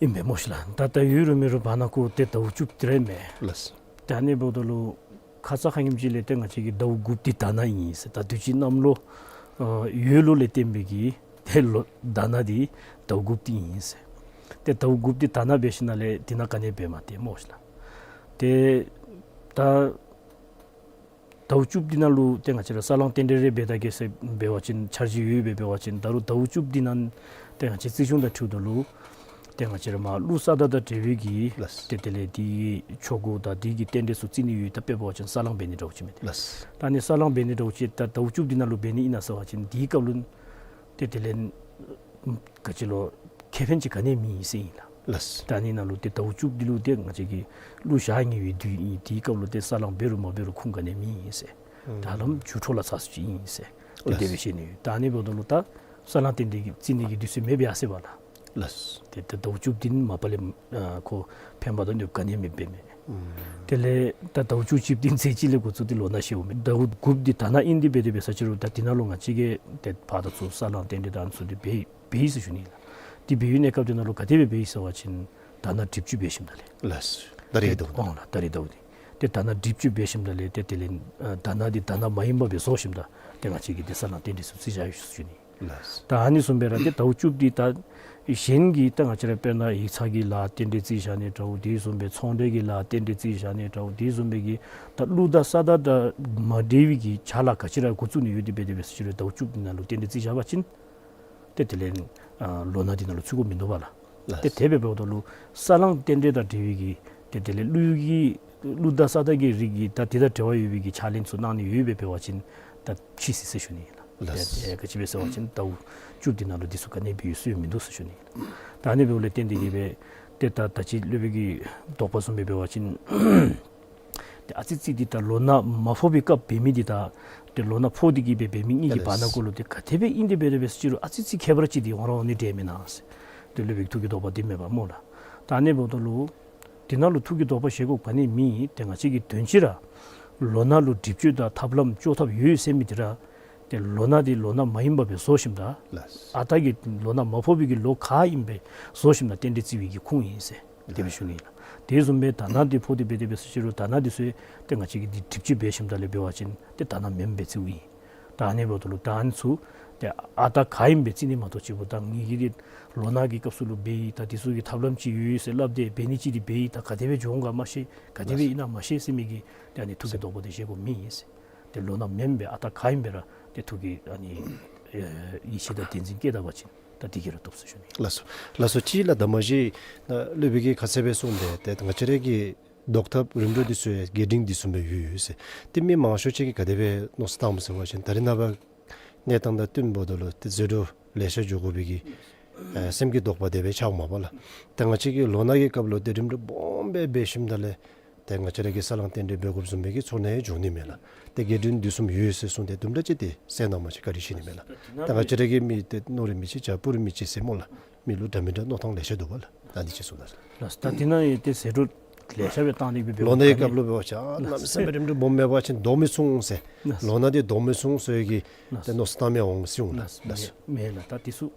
ཨིན་པས་སྨོ་ཤིག་ལགས། ད་ད་ཡོད་རུང་མེད་རུང་བར་ན་ཀོ་ཏེ་ཟླཝ་བཅུ་གཅིག་ར་མས། ལགས། ད་ཨ་ནི་འབདཝ་ད་ལུ་ཁ་ཙ་ཁ་ཉིནམ་ཅིག་ལས་ཏེ་ང་བཅས་ཀྱི་ཟླཝ་དགུཔ་འདི་དྷ་ན་ཨིན་ཟེར། ད་དུས་ཅི་གནམ་ལོ་ཨ་ཡོས་ལོ་ལས་བརྟེན་པའི་གི་ཏེ་ལོ་དྷ་ན་འདི་ཟླཝ་དགུཔ་འདི་ཨིན་ཟེར། ཏེ་ཟླཝ་དགུཔ་འདི་དྷ་ན་འབད་ཞིནམ་ལས་འདི་ནང་ག་ནི་འབད་མ་སྟེར་སྨོ་ཤིག་ལགས། ཏེ་ད་ཟླཝ་བཅུཔ་འདི་ནང་ལུ་ཏེ་ང་བཅས་ར་ས་བསླང་རྟེན་འབྲེལ་རེ་འབད་ད་གེ་ཟེར་འབད་བ་ཅིན་འཆར་གཞི་ཡོད་པས། འབད་བ་ཅིན་ད་རུང་ཟླཝ་བཅུཔ་འདི་ནང་ཏེ་ང་བཅས་རྩིས་གཞུང་དང་འཁྲིལཝ་ད་ལུ་ཏེ་ང་བཅས་ར་མར་ཀླུ་ས་བདག་དང་འབྲེལ་བའི་གི་ལགས། ཏེ་དེ་ལས་དེ་གི་ཆོ་ག་དང་དེ་གི་རྟེན་འབྲེལ་ཚུ་རྩི་ནི་ཡོད། ད་དཔེ་འབད་བ་ཅིན་ས་བསླང་འབད་ནི་འདྲཝ་ཅིག་མས་ཏེ། ལགས། ད་ཨ་ནི་ས་བསླང་འབད་ནི་འདྲཝ་ཅིག་ད་ཟླཝ་བཅུཔ་འདི་ནང་ལུ་འབད་ནི་ཨིན་ན་ཟེར་བ་ཅིན་དེའི་སྐབས་ལུ་ཏེ་དེ་ལས་ག་ཅི་ལོ་ཁེ་ཕན་ཅིག་ག་ནི་མེད་ཟེར་ཨིན་ལགས། ལགས། ད་ཨ་ནི་ནང་ལུ་ཏེ་ཟླཝ་བཅུཔ་འདི་ལུ་ཏེ་ང་བཅས་ཀྱི་ཀླུ་ཞག་ཉེ་བའི་དུས་ཨིན། དེའི་སྐབས་ལུ་ཏེ་ས་བསླང་འབད་རུང་མ་འབད་རུང་ཁུངས་ག་ནི་མེད་ཟེར། ད་ལམ་ཇུ་འཕྲོ་ལ་ཚ་སུ་ཅིག་ཨིན་ཟེར། ཏེ་དེ་སྦེ་ཤེས་ནི་ཡོད། ད་ཨ་ནི་འབདཝ་ད་ལུ་ད་ས་བསླང་རྟེན་འབྲེལ་གྱི་རྩི་ནི་གི་དུས་ཚོད་མེདཔ་ཡར་སོ་ཡི་པ་ལགས། ལགས། ཏེ་ད་ཟླཝ་བཅུཔ་འདི་མ་པ་ལས་ཨ་ཁོ་ཕན་པ་དང་གནོདཔ་ག་ནི་མེདཔ་མས། དེ་ལས་ད་ཟླཝ་བཅུ་གཅིག་འདི་ཚེས་གཅིག་ལས་འགོ་བཙུགས་ཏེ་ལོ་ན་ཤེསཔ་མས། ཟླཝ་དགུཔ་འདི་དྷ་ན་ཨིན། དེ་འབད་དེ་འབད་ཟེར་ཅི་རུང་ད་འདི་ནང་ལུ་ང་བཅས་ཀྱིས་ཏེ་ཕར་དང་ཚུར་ས་བསླང་རྟེན་འབྲེལ་དང་ཚུ་འདི་འབད་འབད་ཡི་ཟེར་ཞུ་ནི་ལགས། དེ་འབད་བའི་གནས་སྐབས་འདི་ནང་ལུ་ག་དེ་སྦེ་འབད་ཡི་ཟེར་བ་ཅིན་དྷ་ན་དྲིལ་བཅུ་འབད་ཞིནམ་ད་ལས། ལགས། ད་རིས་ཀྱི་ཟླཝ་འདི། ཨོ་ལགས། ད་རིས་ཟླཝ་འདི། ཏེ་དྷ་ན་དྲིལ་བཅུ་འབད་ཞིནམ་ད་ལས་ཏེ་དེ་ལས་ཨ་དྷ་ན་འདི་དྷ་ན་མ་ཡིན་པ་སྦེ་བཟོ་ཞིནམ་ད་ཏེ་ང་བཅས་ཀྱིས་ཏེ་ས་བསླང་རྟེན་འབྲེལ་ཚུ་རྩི་བཞག་ཡི་ཟེར་ཞུ་ནི། ལགས། ད་ཨ་ནི་བཟུམ་སྦེ་ར་ཏེ་ཟླཝ་བཅུཔ་འདི་ད་གཞན་གྱི་ད་ང་བཅས་ར་དཔེར་ན་ཡིག་ཚང་གི་ལཱ་རྟེན་འབྲེལ་རྩི་བཞག་ནི་འདྲཝ་དེ་བཟུམ་སྦེ་ཚོང་འབྲེལ་གྱི་ལཱ་རྟེན་འབྲེལ་རྩི་བཞག་ནི་འདྲཝ་དེ་བཟུམ་སྦེ་གི་ད་ཀླུ་དང་ས་བདག་དང་མ་འབྲེལ་བའི་གི་ཕྱག་ལཱ་ག་ཅི་ར་འགོ་བཙུགས་ནི་ཡོད་དེ་འབད་དེ་འབད་ཟེར་ཅི་རུང་ཟླཝ་བཅུཔ་འདི་ནང་ལུ་རྟེན་འབྲེལ་རྩི་བཞག་པ་ཅིན་ཏེ་དེ་ལས་ཨ་ལོ་ན་འདི་ནང་ལུ་ཚུད་དགོཔ་མིན་འདུག་པ་ལགས། ལགས། ཏེ་དེ་སྦེ་འབདཝ་ད་ལུ་ས་བསླང་རྟེན་འབྲེལ་དང་འབྲེལ་བའི་གི་ཏེ་དེ་ལས་ཀླུ་གི་ཀླུ་དང་ས་བདག་གི་རིགས་ཀྱི་ད་དེ་དང་འབྲེལ་བ་ཡོད་པའི་གི་ཕྱག་ལེན་ཚུ་གནང་ནི་ཡོད་པས་འབད་བ་ཅིན་ད་ཕྱིས་སོ་ཡི་ཟེར་ཞུ་ནི་ཨིན་ལགས། ལགས། ཏེ་ཨེ་ག་ཅི་སྦེ་ཟེར་བ་ཅིན་ཟླཝ་བཅུཔ་འདི་ནང་ལུ་འདི་ཚུ་ག་ནི་འབད་ཡོད་སྲོལ་མིན་འདུག་ཟེར་ཞུ་ནི་ཨིན་ལགས། ད་ཨ་ནི་འབདཝ་ལས་བརྟེན་ཏེ་གིས་སྦེ་ཏེ་ད་ད་ཅི་སློབ་དཔོན་གྱི་དོགས་པ་བཟུམ་སྦེ་འབད་བ་ཅིན་ཏེ་ཨ་ཙི་ཙི་འདི་ད་ལོ་ན་མ་ཕོག་པའི་སྐབས་འབད་མི་འདི་དང་ཏེ་ལོ་ན་ཕོག་སྟེ་གིས་སྦེ་འབད་མི་གཉིས་ཀྱི་བར་ན་ཀོ་ལུ་ཏེ་ག་དེ་སྦེ་ཨིན་ཏེ་འབད་དེ་འབད་ཟེར་ཅི་རུང་ཨ་ཙི་ཙི་ཁྱད་པར་ཅིག་འདི་འོང་ར་འོང་ནི་འདྲས་མེན་ན་ཟེར། ཏེ་སློབ་དཔོན་གྱི་ཐུགས་ཀྱི་དོགས་པ་འདི་མེད་པ་སྨོ་ལགས། ད་ཨ་ནི་འབདཝ་ད་ལུ་འདི་ནང་ལུ་ཐུགས་ཀྱི་དོགས་པ་བཞེས་དགོཔ་ག་ནི་མེད། ཏེ་ང་བཅས་ཀྱིས་དོན་སྤྱི་ར་ལོ་ན་ལུ་སྒྲིབ་གཅོད་དང་ཐབས་ལམ་བཅོ་ཐབས་ཡོད་ཟེར་མི་འདི་ར་ཏེ་ལོ་ན་འདི་ལོ་ན་མ་ཡིན་པ་སྦེ་བཟོ་ཞིནམ་ད་ལགས། ཨ་རྟག་གི་ལོ་ན་མ་ཕོག་པའི་གི་ལོ་ག་ཨིནམ་སྦེ་བཟོ་ཞིནམ་ད་རྟེན་འབྲེལ་རྩི་བའི་གི་ཁུངས་ཨིན་ཟེར་དེ་སྦེ་ཞུ་ནི་ཨིན་ལགས། དེ་བཟུམ་སྦེ་དྷ་ན་འདི་ཕོག་སྟེ་འབད་དེ་འབད་ཟེར་ཅི་རུང་དྷ་ན་འདི་ཚུ་ཏེ་ང་བཅས་ཀྱིས་འདི་སྒྲིབ་གཅོད་འབད་ཞིནམ་ད་ལས་འབད་བ་ཅིན་ཏེ་དྷ་ན་མེནམ་སྦེ་རྩིཝ་ཨིན། ད་ཨ་ནི་འབདཝ་ད་ལུ་ད་ཨ་ནི་ཚུ་ཏེ་ཨ་རྟག་ག་ཨིནམ་སྦེ་རྩི་ནི་མ་གཏོགས་ཅིག་པོ་ད་ངེ་གི་འདི་ལོ་ན་གི་སྐབས་སུ་ལུ་འབད་ཡི། ད་འདི་ཚུ་གི་ཐབས་ལམ་ཅིག་ཡོད་ཟེར་སླབ་སྟེ་འབད་ནི་ཅིག་འདི་འབད་ཡི། ད་ག་དེ་སྦེ་འགྱོ་འོང་ག་མ་ཤེས། ག་དེ་སྦེ་ཨིན་ན་མ་ཤེས་ཟེར་མི་གི་ཏེ་ཨ་ནི་ཐུགས་ཀྱི་དོགས་པ་འདི་བཞེས་དགོཔ་མེད་ཟེར། ཏེ་ལོ་ན་མེནམ་སྦེ་ཨ་རྟག་ག་ཨིནམ་སྦེ་ར་ཏེ་ཐུགས་ཀྱི་ཨ་ནི་ཨེ་ཡིད་ཆེས་དང་དྲན་འཛིན་བསྐྱེད་ད་པ་ཅིན་ ད་དེ་གིས་ར་བཏུབ་ཟེར་ཞུ་ནི། ལགས་སོ། ལགས་སོ། ཅིག་ལགས་ད་མ་གཞི་ནཱ་སློབ་དཔོན་གྱིས་ཁ་གསལ་སྦེ་གསུངས་པས། ཏེ་ང་བཅས་ར་གི་བཟློག་ཐབས་རིམ་གྲོ་འདི་ཚུ་ཡང་རྒྱས་འབྲིང་འདི་བཟུམ་སྦེ་ཡོད་ཡོད་ཟེར། ཏེ་མི་མང་ཤོས་ཅིག་གིས་ག་དེ་སྦེ་མནོ་བསམ་བཏངམ་ཟེར་བ་ཅིན་ད་རེས་ནངས་པ་གནས་སྟངས་དང་བསྟུན་འབདཝ་ད་ལུ་ཏེ་ཟད་འགྲོ་ལེ་ཤ་འགྱོ་དགོ་པའི་གི་ཨེ་སེམས་ཀྱི་དོགས་པ་དེ་སྦེ་ཆགསཔ་མས་པ་ལགས། ཏེ་ང་བཅས་ཀྱི་ལོ་ན་གི་སྐབས་ལུ་ཏེ་རིམ་གྲོ་སྦོམ་སྦེ་འབད་ཞིནམ་ད་ལས་ཏེ་ང་བཅས་ར་གིས་ས་ལང་རྟེན་འབྲེལ་འབད་དགོཔ་བཟུམ་མའི་གི་ཚོར་སྣང་ཡང་འབྱུང་ནི་མས་ལགས། ཏེ་རྒྱས་འབྲིང་འདི་བཟུམ་ཡོད་ཟེར་གསུངས་ཏེ་དུམ་གྲ་ཅིག་ཏེ་གསལ་གནངམ་ཅིག་བཀའ་དྲིན་ཆེ་ནི་མས་ལགས། ད་ང་བཅས་ར་གི་མི་ཏེ་མནོ་རིགས་མི་གཅིག་བྱ་སྤུ་རིས་མི་གཅིག་ཟེར་སྨོ་ལགས། མི་ལུ་འདྲ་མི་འདྲ་མནོ་ཐངས་ལེ་ཤ་འདུག་པ་ལགས། ད་འདི་ཅིག་གསུངས་ད་ལགས། ད་འདི་ནང་ཡང་ཏེ་ཟད་འགྲོ་ལེ་ཤ་སྦེ་བཏང་སྟེ་སྦེ་ལོ་ནའི་སྐབས་ལུ་འབད་བ་ཅིན་གནམ་མེད་ས་མེད་རིམ་གྲོ་སྦོམ་མེད་པ་ཅིན་བཟློག་མི་ཚུགས་ཟེར། ལགས། ལོ་ན་འདི་བཟློག་མི་ཚུགས་ཟེར་གྱི་ལགས། ཏེ་མནོ་བསམ་བཏང་མི་འོང་ཟེར་འོང་ལགས། ལགས། ལགས། མེད་མེད་ལགས། ད་འདི་ཚུ་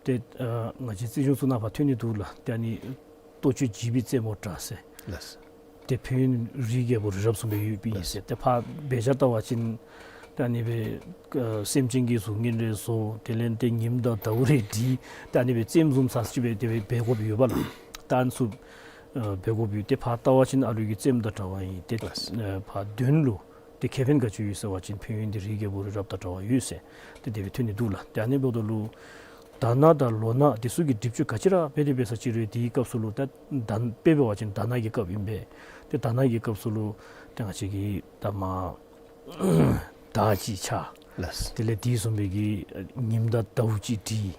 ཏེ་ཨ་ང་བཅས་རྩིས་གཞུང་ཚུ་ནང་ཕར་ཐོན་ནི་འདུག་ལགས། ཏེ་ཨ་ནི་ལྟོ་ཆོས་བགྱིས་པའི་རྩེ་མོ་འདྲ་ཟེར། ལགས། ཏེ་ཕན་ཡོན་རིའི་རྒྱལ་པོ་རི་རབ་བཟུམ་སྦེ་ཡོད་པའི་ཨིན་ཟེར། ཏེ་ཕར་འབད་བཞག་བལྟ་བ་ཅིན་ད་ཨ་ནི་སྦེ་ཨ་སེམས་ཅན་གྱི་གཟུགས་བརྙན་རེ་བཟོ། དེ་ལས་ཏེ་ཉིམ་དང་ཟླཝ་རེ་འབྲི། ད་ཨ་ནི་སྦེ་རྩེདམོ་བཟུམ་ཟེར་ཅིག་སྦེ་དེ་སྦེ་འབད་དགོཔ་ཡོད་པ་ལགས། ད་ཨ་ནི་ཚུ་ཨ་འབད་དགོཔ་ཡོད། ཏེ་ཕར་བལྟ་བ་ཅིན་ཨ་ལུ་གི་རྩེདམོ་དང་འདྲ་བ་ཨིན། ཏེ་ལགས། ཨ་ཕར་དོན་ལུ་ཏེ་ཁེ་ཕན་ག་ཅི་ཡོད་ཟེར་བ་ཅིན་ཕན་ཡོན་འདི་རིའི་རྒྱལ་པོ་རི་རབ་དང་འདྲ་བ་ཡོད་ཟེར། ཏེ་དེ་སྦེ་ཐོན་ནི་འདུག་ལགས། ཏེ་ཨ་ནི་འབདཝ་ད་ལུ་དྷ་ན་དང་ལོ་ན་འདི་ཚུ་གི་སྒྲིབ་བཅོས་ག་ཅི་ར་འབད་དེ་འབད་ས་ཅིག་རུང་དེའི་སྐབས་སུ་ལུ་ད་དྷ་དཔེ་འབད་བ་ཅིན་དྷ་ན་གི་སྐབས་ཨིན་པས། ཏེ་དྷ་ན་གི་སྐབས་སུ་ལུ་ཏེ་ང་བཅས་ཀྱིས་ད་མར་དར་ཅིག་འཕྱར། ལགས། དེ་ལས་དེ་བཟུམ་སྦེ་གི་ཉིམ་དང་ཟླཝ་ཅིག་བྲིས།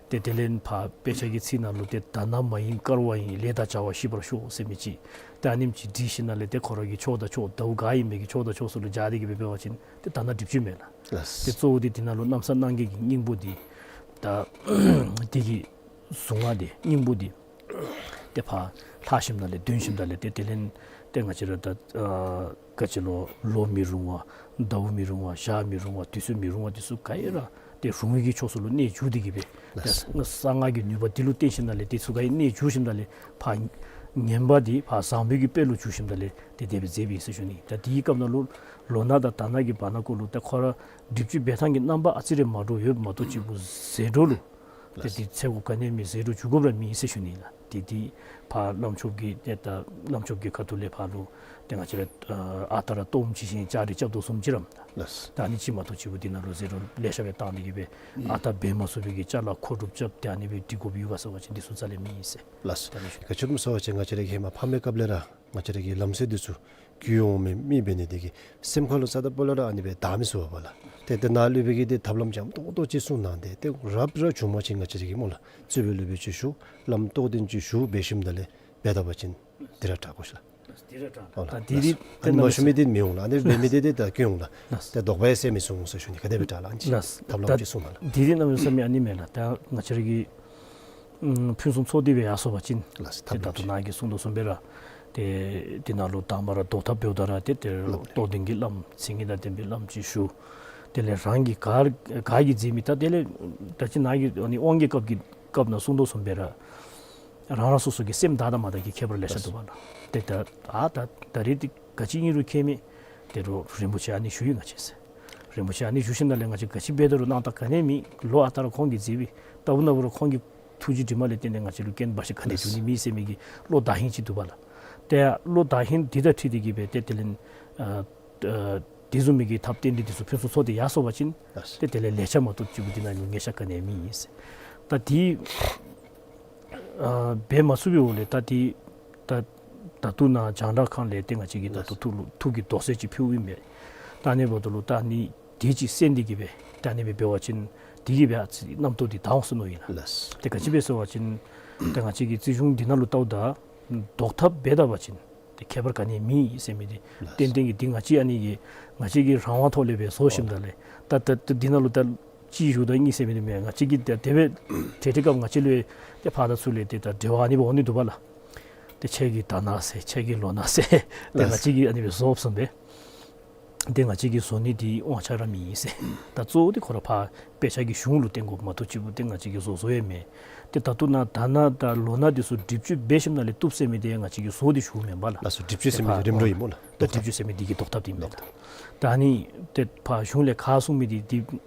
ཏེ་དེ་ལས་ཕར་དཔེ་ཆ་གི་ཚིག་ནང་ལུ་ཏེ་དྷ་ན་མ་ཡིན་དཀར་བ་ཡིན། ལས་དང་བྱ་བ་ཞི་བར་ཤོག་ཟེར་མི་ཅིག་ཏེ་ཨ་ནེམ་ཅིག་བྲིས་ཞིནམ་ལས་ཏེ་ཁོ་ར་གི་ཕྱོགས་དང་ཕྱོགས་ཟླཝ་ག་ཨིན་མི་གི་ཕྱོགས་དང་ཕྱོགས་སུ་ལུ་སྦྱར་ཏེ་གི་སྦེ་འབད་བ་ཅིན་ཏེ་དྷ་ན་སྒྲིབ་བཅོས་མས་ལགས། ལགས། ཏེ་གཙོ་བོ་འདི་དེ་ནང་ལུ་གནམ་ས་སྣང་བརྒྱད་ཀྱི་སྙིང་པོ་འདི་ད་དེ་གི་གཟུངས་སྔགས་འདི་སྙིང་པོ་འདི་ཏེ་ཕར་ལྷག་ཞིནམ་ལས་འདོན་ཞིནམ་ལས་ཏེ་དེ་ལས་ཏེ་ང་བཅས་ར་ད་ཨ་ག་ཅི་ལོ་ལོ་མི་རུང་བ་ཟླཝ་མི་རུང་བ་ཞག་མི་རུང་བ་དུས་ཚོད་མི་རུང་བ་འདི་ཚུ་ག་ར་ཏེ་རུང་བའི་གི་ཕྱོགས་སུ་ལུ་གནས་གྱུར་ཏེ་གི་སྦེ། ལགས། ད་གསང་སྔགས་ཀྱི་ནུས་པ་འདི་ལུ་བརྟེན་ཞིནམ་ལས་ཏེ་ཚུ་ག་ར་གནས་གྱུར་ཞིནམ་ལས་ཕར་ངན་པ་འདི་ཕར་བཟང་པོའི་གི་དཔལ་ལུ་འགྱུར་ཞིནམ་ལས་ཏེ་དེ་སྦེ་མཛད་པའི་ཨིན་ཟེར་ཞུ་ནི། ད་དེའི་སྐབས་ནང་ལུ་ལོ་ན་དང་དྷ་ན་གི་བར་ན་ཀོ་ལུ་ད་ཁོ་ར་སྒྲིབ་བཅོས་འབད་ཐངས་ཀྱི་རྣམ་པ་ཨ་ཙི་རེ་མ་འདྲཝ་ཡོདཔ་མ་གཏོགས་གཅིག་པུ་ཟད་འགྲོ་ལུ་ཏེ་ལགས། དེ་འཚེར་དགོཔ་ག་ནི་ཡང་མེད། ཟད་འགྲོ་འགྱོ་དགོཔ་ར་མེད་ཟེར་ཞུ་ནི་ལགས། ཏེ་དེ་ཕར་བླམ་ཆོསཔ་གི་ཏེ་ད་བླམ་ཆོསཔ་གི་ཁ་ཐུག་ལས་ཕར་ལུ་ཏེ་ང་བཅས་ར་ཨ་རྟག་ར་གཏོརམ་ཅིག་བཞེངས་ལྕགས་རི་རྐྱབ་དོ་བཟུམ་ཅིག་ར་མས། ལགས། ད་ཨ་ནི་ཅིག་མ་གཏོགས་གཅིག་པུ་དེ་ནང་ལུ་ཟད་འགྲོ་ལེ་ཤ་སྦེ་བཏང་སྟེ་གི་སྦེ་ཨ་རྟག་འབད་མ་ཚུགས་པའི་གི་ཅ་ལ་མཁོ་སྒྲུབ་རྐྱབ་སྟེ་ཨ་ནི་སྦེ་སྒྲིག་དགོཔ་ཡོད་ག་ཟེར་བ་ཅིན་འདི་ཚུ་རྩ་ལས་མེད་ཟེར། ལགས། ད་ཨ་ནི་ཞུ། ག་ཅི་སྨོ་ཟེར་བ་ཅིན་ང་བཅས་ར་གི་ཧེ་མ་ཕ་མའི་སྐབས་ལས་ར་ང་བཅས་ར་གི་ལམ་སྲོལ་འདི་ཚུ་བརྒྱུད་འོང་མི་མི་འབད་ནི་དེ་གིས་སེམས་ཁ་ལུ་རྩ་དང་སྤུ་ལས་ར་ཨ་ནི་སྦེ་དར་མི་ཚུགས་པས་ལགས། ཏེ་ཏེ་ནཱ་སློབ་དཔོན་གྱིས་ཏེ་ཐབས་ལམ་འཇམ་ཏོག་ཏོ་ཅིག་གསུངས་གནང་སྟེ་ཏེ་རབ་ར་བྱུང་པ་ཅིན་ང་བཅས་ར་གིས་སྨོ་ལགས། རྩོད་པའི་སློབ་དཔོན་ཅིག་ཞུ། བླམ་རྟོགས་ལྡན་ཅིག་ཞུ། འབད་ཞིནམ་ད་ལས་འབད་ད་པ་ཅིན་འདི་ར་དྲག་གོ་ཤིག་ལགས། འདི་ར་དྲག་ལགས། ཨོ་ལགས། ད་འདི་ར་ལགས། ཨ་ནི་མ་ཞུ་མི་འདི་མི་འོང་ལགས། ཨ་ནི་འབད་མི་འདི་འདི་ད་སྐྱོན་འོང་ལགས། ལགས། ད་དོགས་པ་ཡང་སེལ་མི་ཚུགས་འོང་ཟེར་ཞུ་ནི། ག་དེ་སྦེ་དྲག་ལགས། ཨ་ནི་ཅིག་ལགས། ཐབས་ལམ་ཅིག་གསུངས་གནང་ལགས། འདི་ར་གནམ་མེད་ས་མེད་ཨ་ནི་མེན་ལགས། ད་ང་བཅས་ར་གི་ཨམ་ཕུན་སུམ་ཚོགས་ཏེ་སྦེ་ཡར་སོང་པ་ཅིན་ལགས། ཏེ་ད་ལྟོ་ནཱ་གིས་གསུངས་དོ་བཟུམ་སྦེ་ར་ཏེ་འདི་ནང་ལུ་དང་པ་ར་བཟློག་ཐབས་འབདཝ་ད་ར་ཏེ་ཏེ་རྟོགས་ལྡན་གྱི་བླམ་མཚན་ཉིད་དང་ལྡན་པའི་བླམ་ཅིག་ཞུ། དེ་ལས་རང་གིས་ག་ག་གིས་མཛད་མི་ད་དེ་ལས་ད་ཅི་ནཱ་གིས་ཨ་ནི་དབང་གི་སྐབས་ཀྱི་སྐབས་ནང་གསུངས་དོ་བཟུམ་སྦེ་ར་རང་རང་སོ་སོ་གི་སེམས་དག་དང་མ་དག་གི་ཁྱད་པར་ལེ་ཤ་འདུག་པ་ལགས། ཏེ་ད་ཨ་ད་ད་རེས་འདི་ག་ཅི་ཨིན་རུང་ཁྱད་མེད། ཏེ་རུང་རིན་པོ་ཆེ་ཨ་ནི་ཞུ་ཡི་ང་བཅས་ཟེར། རིན་པོ་ཆེ་ཨ་ནི་ཞུ་ཞིནམ་ལས་ང་བཅས་ག་ཅི་འབད་དོ་རུང་སྣང་དག་ག་ནི་ཡང་མེད། ལོ་ཨ་རྟག་ར་ཁོང་གིས་མཛད་པའི་ལྟ་བུ་ན་བུ་ར་ཁོང་གི་ཐུགས་རྗེ་དྲི་མ་ལས་བརྟེན་ཏེ་ང་བཅས་ལུ་རྐྱེན་འབའ་ཞིག་ག་ནི་ཡང་འབྱུང་ནི་མེད་ཟེར་མི་གི་བློ་བདག་ཧིང་ཅིག་འདུག་པ་ལགས། ཏེ་བློ་བདག་ཧིང་འདི་དང་འཁྲིལ་ཏེ་གི་སྦེ་ཏེ་དེ་ལས་ཨ་ཨ་དེ་བཟུམ་མའི་གི་ཐབས་རྟེན་འབྲེལ་འདི་ཚུ་ཕུན་སུམ་ཚོགས་ཏེ་ཡར་སོང་པ་ཅིན་ལགས། ཏེ་དེ་ལས་ལེགས་ཆ་མ་གཏོགས་གཅིག་པུ་འདི་ནང་ལུ་ཉེས་ཆ་ག་ནི་ཡང་མེད་ཟེར། ད་འདི་ཨ་འབད་མ་ཚུགས་པའི་འོག་ལས་ད་འདི་ད་ད་ལྟོ་ནཱ་རྒྱང་བསྒྲགས་ཁང་ལས་ཏེ་ང་བཅས་ཀྱིས་ད་ལྟོ་ཐུགས་ལུ་ཐུགས་ཀྱི་དོགས་སེལ་ཅིག་ཕུལཝ་ཨིན་པས། ད་ཨ་ནི་འབདཝ་ད་ལུ་ད་ཨ་ནི་དེ་ཅིག་གསན་ཏེ་གི་སྦེ་ད་ཨ་ནི་སྦེ་འབད་བ་ཅིན་དེ་གིས་སྦེ་ཨ་ཙི་རྣམ་རྟོག་འདི་དག་འོང་ཟེར་མནོ་ཡི་ལགས། ལགས། ཏེ་ག་ཅི་སྦེ་ཟེར་བ་ཅིན་ཏེ་ང་བཅས་ཀྱི་རྩིས་གཞུང་འདི་ནང་ལུ་བལྟཝ་ད་བཟློག་ཐབས་འབད་ད་པ་ཅིན་ཏེ་ཁྱད་པར་ག་ནི་ཡང་མེད་ཟེར་མི་འདི་ལགས། ཏན་ཏན་གྱི་འདི་ང་བཅས་ཨ་ནི་གི་ང་བཅས་ཀྱི་རང་དབང་ཐོག་ལས་སྦེ་བཟོ་ཞིནམ་ད་ལས་ད་ད་ད་འདི་ནང་ལུ་ད་གཅིག་ཞུ་དང་གཉིས་ཟེར་མི་འདི་མེན། ང་བཅས་ཀྱིས་ད་དེ་སྦེ་ཏེ་དེ་སྐབས་ང་བཅས་ལུ་ཏེ་ཕར་དང་ཚུར་ལས་ཏེ་ད་འབྲེལ་བ་ཨ་ནི་སྦེ་འོང་ནི་འདུག་པ་ལགས། ཏེ་ཁྱེད་ཀྱིས་དྷ་ན་ཟེར་ཁྱེད་ཀྱིས་ལོ་ན་ཟེར་ཏེ་ལགས། ང་བཅས་ཀྱིས་ཨ་ནི་སྦེ་བཟོ་བཟུམ་སྦེ་ཏེ་ང་བཅས་ཀྱིས་བཟོ་ནི་འདི་དབང་ཆ་ར་མེད་ཟེར། ད་གཙོ་བོ་འདི་ཁོ་ར་ཕར་དཔེ་ཆ་གི་གཞུང་ལུ་བརྟེན་དགོཔ་མ་གཏོགས་གཅིག་པུ་ཏེ་ང་བཅས་ཀྱིས་བཟོ་བཟོཝ་ཡང་མེན། ཏེ་ད་ལྟོ་ནཱ་དྷ་ན་དང་ལོ་ན་འདི་ཚུ་སྒྲིབ་བཅོས་འབད་ཞིནམ་ལས་བཏུབ་ཟེར་མི་འདི་ང་བཅས་ཀྱིས་བཟོ་སྟེ་ཞུཝ་མེན་པ་ལགས། ལགས་སོ། སྒྲིབ་བཅོས་ཟེར་མི་འདི་རིམ་གྲོ་ཨིན་སྨོ་ལགས། ད་སྒྲིབ་བཅོས་ཟེར་མི་འདི་གི་བཟློག་ཐབས་འདི་ཨིན་མས་ལགས། ད་ཨ་ནི་ཏེ་ཕར་གཞུང་ལས་ག་གསུངས་མི་འདི་འདི་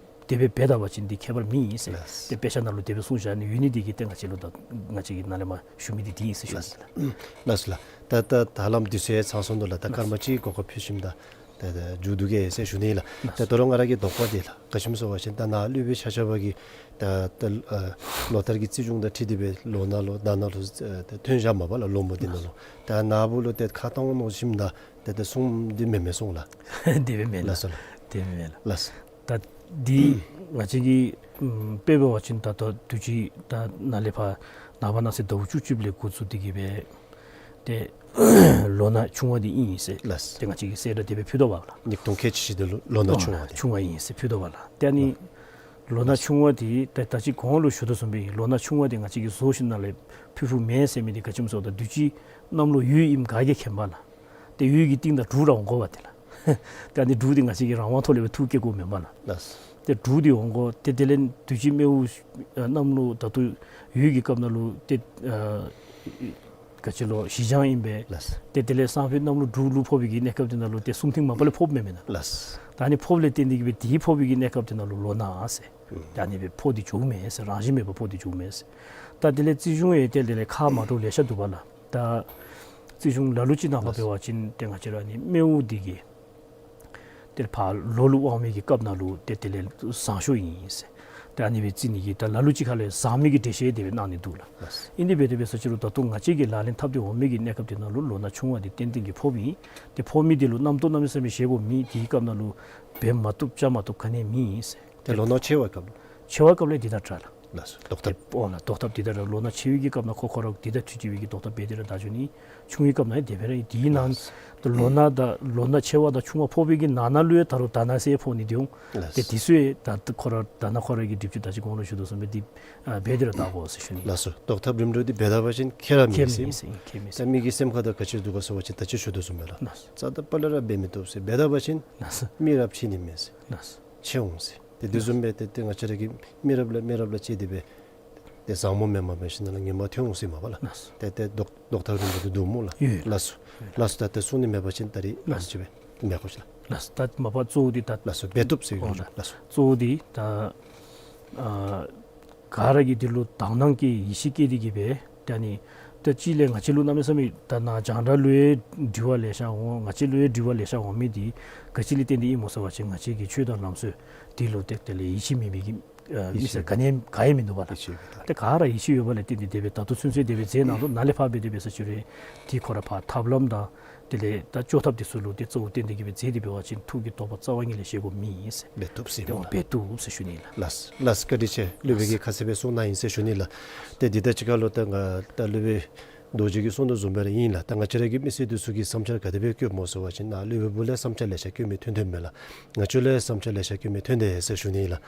དེ་སྦེ་འབད་ད་པ་ཅིན་འདི་ཁྱད་པར་མེད་ཟེར། ལགས། ཏེ་དཔེ་ཆ་ནང་ལུ་དེ་སྦེ་གསུངས་བཞག་ནི་ཡོད་ནི་འདི་གིས་ཏེ་ང་བཅས་ལུ་ད་ང་བཅས་ཀྱིས་ནཱ་ལས་མར་ཞུ་མི་འདི་འདི་ཨིན་ཟེར་ཞུ་ནི་ལགས། ལགས་སོ་ལགས། ད་ད་ད་ལམ་འདི་ཚུ་ཡང་ཚང་སོང་ནུག་ལགས། ད་སྐར་མ་གཅིག་གོ་སྐབས་ཕུལ་ཞིནམ་ད་ ད་ད་མཇུག་བསྡུ་གེ་ཟེར་ཞུ་ནི་ལགས། ད་ད་རུང་ང་ར་གི་དོགས་པ་འདི་ལགས། ག་ཅི་སྨོ་ཟེར་བ་ཅིན་ད་ནཱ་སློབ་དཔོན་ཆ་ཁྱབ་ཀྱིས་ད་ད་ཨ་ལོ་ལྟར་གྱི་རྩིས་གཞུང་དང་འཁྲིལ་ཏེ་སྦེ་ལོ་ན་ལུ་ཟླ་ན་ལུ་ཨ་ད་ཐོན་བཞགཔ་མས་པ་ལགས། ལོ་མོ་འདི་ནང་ལུ། ད་ནཱ་བུ་ལུ་ཏེ་ཁ་གཏང་མནོ་ཞིནམ་ད་ཏེ་ཏེ་གསུངམ་འདི་མེན་མས་གསུངས་ལགས། དེ་སྦེ་མེན་ལགས། ལགས་སོ་ལགས། དེ་སྦེ་མེན་ལགས། ལགས་སོ། ད་འདི་ང་བཅས་ཀྱིས་ཨམ་དཔེ་འབད་བ་ཅིན་ད་ལྟོ་དུས་ཅི་ད་ནཱ་ལས་ཕར་ནངས་པ་གནངས་ཚེ་ཟླཝ་བཅུ་གཅིག་ལས་འགོ་བཙུགས་ཏེ་གི་སྦེ་ཏེ་ལོ་ན་ཆུང་བ་འདི་ཨིན་ཟེར། ལགས། ཏེ་ང་བཅས་ཀྱིས་གསལ་བསྒྲགས་དེ་སྦེ་ཕུལ་དོ་བ་ལགས། ཉིས་སྟོང་ཁལ་གཅིག་བཞི་འདི་ལུ་ལོ་ན་ཆུང་བ་འདི། ཆུང་བ་ཨིན་ཟེར་ཕུལ་དོ་བ་ལགས། ཏེ་ཨ་ནི་ལོ་ན་ཆུང་བ་འདི་ད་ད་ཅི་གོང་ལུ་ཞུ་དོ་བཟུམ་སྦེ་ལོ་ན་ཆུང་བ་འདི་ང་བཅས་ཀྱིས་བཟོ་ཞིནམ་ལས་ཕུལ་ཕུལཝ་མེན་ཟེར་མི་འདི་ག་ཅི་སྨོ་ཟེར་བ་ད་དུས་ཅི་གནམ་ལོ་འོད་ཨིནམ་ག་གིས་མཁྱེན་པ་ལགས། ཏེ་འོད་ཀྱི་གཏིང་ད་འབྲུག་ར་འོང་དགོ་པ་ཏེ་ལགས། ཏེ་ཨ་ནི་འབྲུག་འདི་ང་བཅས་ཀྱིས་རང་དབང་ཐོག་ལས་སྦེ་འཐུ་བསྐྱལ་དགོཔ་མེན་པ་ལགས། ལགས། ཏེ་འབྲུག་འདི་འོང་དགོ། ཏེ་དེ་ལས་དུས་ཅི་སྨེ་བོ་ཨ་གནམ་ལོ་ད་ལྟོ་འོད་ཀྱི་སྐབས་ནང་ལུ་ཏེ་ཨ་ག་ཅི་ལོ་བཞི་བྱང་ཨིན་པས། ལགས། ཏེ་དེ་ལས་སང་ཕོད་གནམ་ལོ་འབྲུག་ལུ་ཕོག་པའི་གི་གནས་སྐབས་དེ་ནང་ལུ་ཏེ་གསུམ་ཐེངས་མ་པ་ལས་ཕོགཔ་མས་མེན་ན། ལགས། ད་ཨ་ནི་ཕོགཔ་ལས་བརྟེན་ཏེ་གི་སྦེ་དེ་ཕོག་པའི་གི་གནས་སྐབས་དེ་ནང་ལུ་ལོ་ན་ཟེར། ཨུམ། ད་ཨ་ནི་སྦེ་ཕོག་སྟེ་འགྱོཝ་མས་ཟེར། རང་བཞིན་མེད་པར་ཕོག་སྟེ་འགྱོཝ་མས་ཟེར། ད་དེ་ལས་རྩིས་གཞུང་ཡང་ཏེ་དེ་ལས་ཁག་མ་འདྲཝ་ལེ་ཤ་འདུག་པ་ལགས། ད་རྩིས་གཞུང་ལ་ལུ་ཅིག་ནང་ཕར་འབད་བ་ཅིན་ཏེ་ང་བཅས་ར་ཨ་ནི་སྨེ་བོ་འདི་གིས་ཏེ་ཕར་ལོ་ལུ་དབང་མི་གི་སྐབས་ནང་ལུ་ཏེ་དེ་ལས་བཟང་ཤོས་ཨིན་ཟེར། ཏེ་ཨ་ནི་སྦེ་རྩི་ནི་གི་ད་ལ་ལུ་ཅིག་ཁ་ལས་བཟང་མི་གི་འགྲེལ་བཤད་དེ་སྦེ་གནང་ནི་འདུག་ལགས། ལགས། ཨིན་དེ་སྦེ་དེ་སྦེ་ཟེར་ཅི་རུང་ད་ལྟོ་ང་བཅས་ཀྱིས་ལག་ལེན་འཐབ་སྟེ་འོང་མི་གི་གནས་སྐབས་དེ་ནང་ལུ་ལོ་ན་ཆུང་བ་འདི་ཏན་ཏན་གྱིས་ཕོགཔ་ཨིན། ཏེ་ཕོག་མི་འདི་ལུ་རྣམ་རྟོག་གནམ་མེད་ས་མེད་བཞེས་དགོཔ་མེད། དེའི་སྐབས་ནང་ལུ་འབད་མ་བཏུབ་བཅའ་མ་བཏུབ་ག་ནི་མེད་ཟེར། ཏེ་ལོ་ན་ཆེ་བའི་སྐབས་ལུ། ཆེ་བའི་སྐབས་ལས་འདི་དང་འདྲ་ལགས། ལགས་སོ། ལྡོག་ཐབས། ཨོ་ལགས། ལྡོག་ཐབས་འདི་དང་འདྲ། ལོ་ན་ཆེ་བའི་གི་སྐབས་ནང་ཁོ་ཁོ་ར་འདི་དང་འཁྲིལ་ཏེ་སྦེ་གི་ལྡོག་ཐབས་འབད་དེ་ར་ད་འགྱོ་ནི། ཆུང་བའི་སྐབས་ནང་ཡང་དེ་སྦེ་ར་ཨིན། དེའི་ནང་ལགས། ལོ་ན་དང་ལོ་ན་ཆེ་བ་དང་ཆུང་བ་ཕོག་པའི་གི་ནང་ན་ལུ་ཡང་ད་རུང་ད་ན་ཟེར་ཕོག་ནི་འདི་འོང་། ལགས། ཏེ་འདི་ཚུ་ཡང་ད་ཁོ་ར་ད་ན་ཁོ་ར་གི་སྒྲིབ་བཅུག་ད་ཅི་གོང་ལུ་ཞུ་དོ་བཟུམ་སྦེ་འདི་ཨ་འབད་དེ་ར་ད་དགོ་ཟེར་ཞུ་ནི། ལགས་སོ། ལྡོག་ཐབས་རིམ་གྲོ་འདི་འབད་ད་པ་ཅིན་ཁྱད་ར་མེད་ཟེར། ཁྱད་མེད་ཟེར། ཁྱད་མེད་ཟེར། ད་མི་གི་སེམས་ཁ་ད་ག་ཅི་འདུག་ག་ཟེར་བ་ཅིན་ད་ཅི་ཞུ་དོ་བཟུམ་སྦེ་ལགས། ལགས། རྩ་དང་པ་ལས་ར་འབད་མི་བཏུབ་ཟེར། འབད་ད་པ་ཅིན་ལགས་སོ། མི་རབས་ཕྱེ་ནི་མེད་ཟེར། ལགས་སོ། ཕྱེ་འོང་ཟེར། ཏེ་དེ་བཟུམ་སྦེ་ཏེ་ཏེ་ང་བཅས་ར་གི་མི་རབས་ལས་མི་རབས་ལུ་ཕྱེ་སྟེ་སྦེ་ཏེ་བཟང་མོ་མེནམ་འབད་ཞིནམ་ལས་ངན་མ་ཐོན་འོང་ཟེར་མས་པ་ལགས། ལགས་སོ། ཏེ་ཏེ་ལྡོག་ལྡོག་ཐབས་རིམ་གྲོ་འདི་འདུག་སྨོ་ལགས། ཡོད། ལགས་སོ། ལགས་སོ། ད་ཏེ་གསུང་ནི་མེད་པ་ཅིན་ད་རིས་ལགས་སོ། ཨམ་ཅིག་སྦེ་མེད་དགོ་ཅི་ལགས། ལགས་སོ། ད་མ་པ་གཙོ་བོ་འདི་ད་ལགས་སོ། འབད་བཏུབ་ཟེར་ཨོ་ལགས། ལགས་སོ། གཙོ་བོ་འདི་ད་ཨ་ག་ར་གིས་འདི་ལུ་དག་སྣང་བསྐྱེད་ཡིད་ཆེས་བསྐྱེད་དེ་གི་སྦེ་ད་ནི་ད་ཅི་ལས་ང་བཅས་ལུ་གནམ་མེད་ས་མེད་ད་ནཱ་རྒྱང་བསྒྲགས་ལུ་ཡང་དྲི་བ་ལེ་ཤ་འོང་། ང་བཅས་ལུ་ཡང་དྲི་བ་ལེ་ཤ་འོང་མི་འདི་ག་ཅི་ལས་བརྟེན་ཏེ་ཨིན་སྨོ་ཟེར་བ་ཅིན་ང་བཅས་ཀྱི་ཆོས་དང་ལམ་སྲོལ་འདི་ལུ་ཏེ་དེ་ལས་ཡིད་ཆེས་མེད་མི་གི་ཨ་མི་སེར་ག་ནི་ག་ཡང་མིན་འདུག་པ་ལགས། ཡིད་ཆེས་མེད་པ། ཏེ་ག་ར་ཡིད་ཆེས་ཡོད་པ་ལས་བརྟེན་ཏེ་དེ་སྦེ་ད་ལྟོ་ཚུན་ཚོད་དེ་སྦེ་མཛད་གནང་དོ། ནཱ་ལས་ཕར་འབད་དེ་འབད་ས་ཅི་རུང་དེ་ཁོ་ར་ཕར་ཐབས་ལམ་དང་དེ་ལས་ད་བཅོས་ཐབས་དེ་ཚུ་ལུ་ཏེ་གཙོ་བོ་བཏོན་ཏེ་གི་སྦེ་མཛད་དེ་འབད་བ་ཅིན་ཐུགས་ཀྱི་དོགས་པ་རྩ་བ་ཉིད་ལས་བཞེས་དགོཔ་མེད་ཟེར། འབད་བཏུབ་ཟེར་ཏེ་མས་ལགས། འབད་བཏུབ་ཟེར་ཞུ་ནི་ལགས། ལགས་ལགས། བཀའ་དྲིན་ཆེ། སློབ་དཔོན་གྱིས་ཁ་གསལ་སྦེ་གསུངས་གནང་ཡི་ཟེར་ཞུ་ནི་ལགས། ཏེ་འདི་དང་གཅིག་ཁར་ལུ་ད་ང་ད་སློབ་དཔོན་རྡོ་རྗེ་གིས་གསུངས་དོ་བཟུམ་སྦེ་ར་ཨིན་ལགས། ད་ང་བཅས་ར་གི་མི་སེར་འདི་ཚུ་གིས་བསམ་འཆར་ག་དེ་སྦེ་བཀོདཔ་སྨོ་ཟེར་བ་ཅིན་ནཱ་སློབ་དཔོན་བུ་ལས་བསམ་འཆར་ལེ་ཤ་བཀོད་མི་ཐོན་ཐོནམ་མས་ལགས། ང་བཅས་ལུ་ཡང་བསམ་འཆར་ལེ་ཤ་བཀོད་མི་ཐོན་དེས་ཟེར་ཞུ་ནི་ལགས།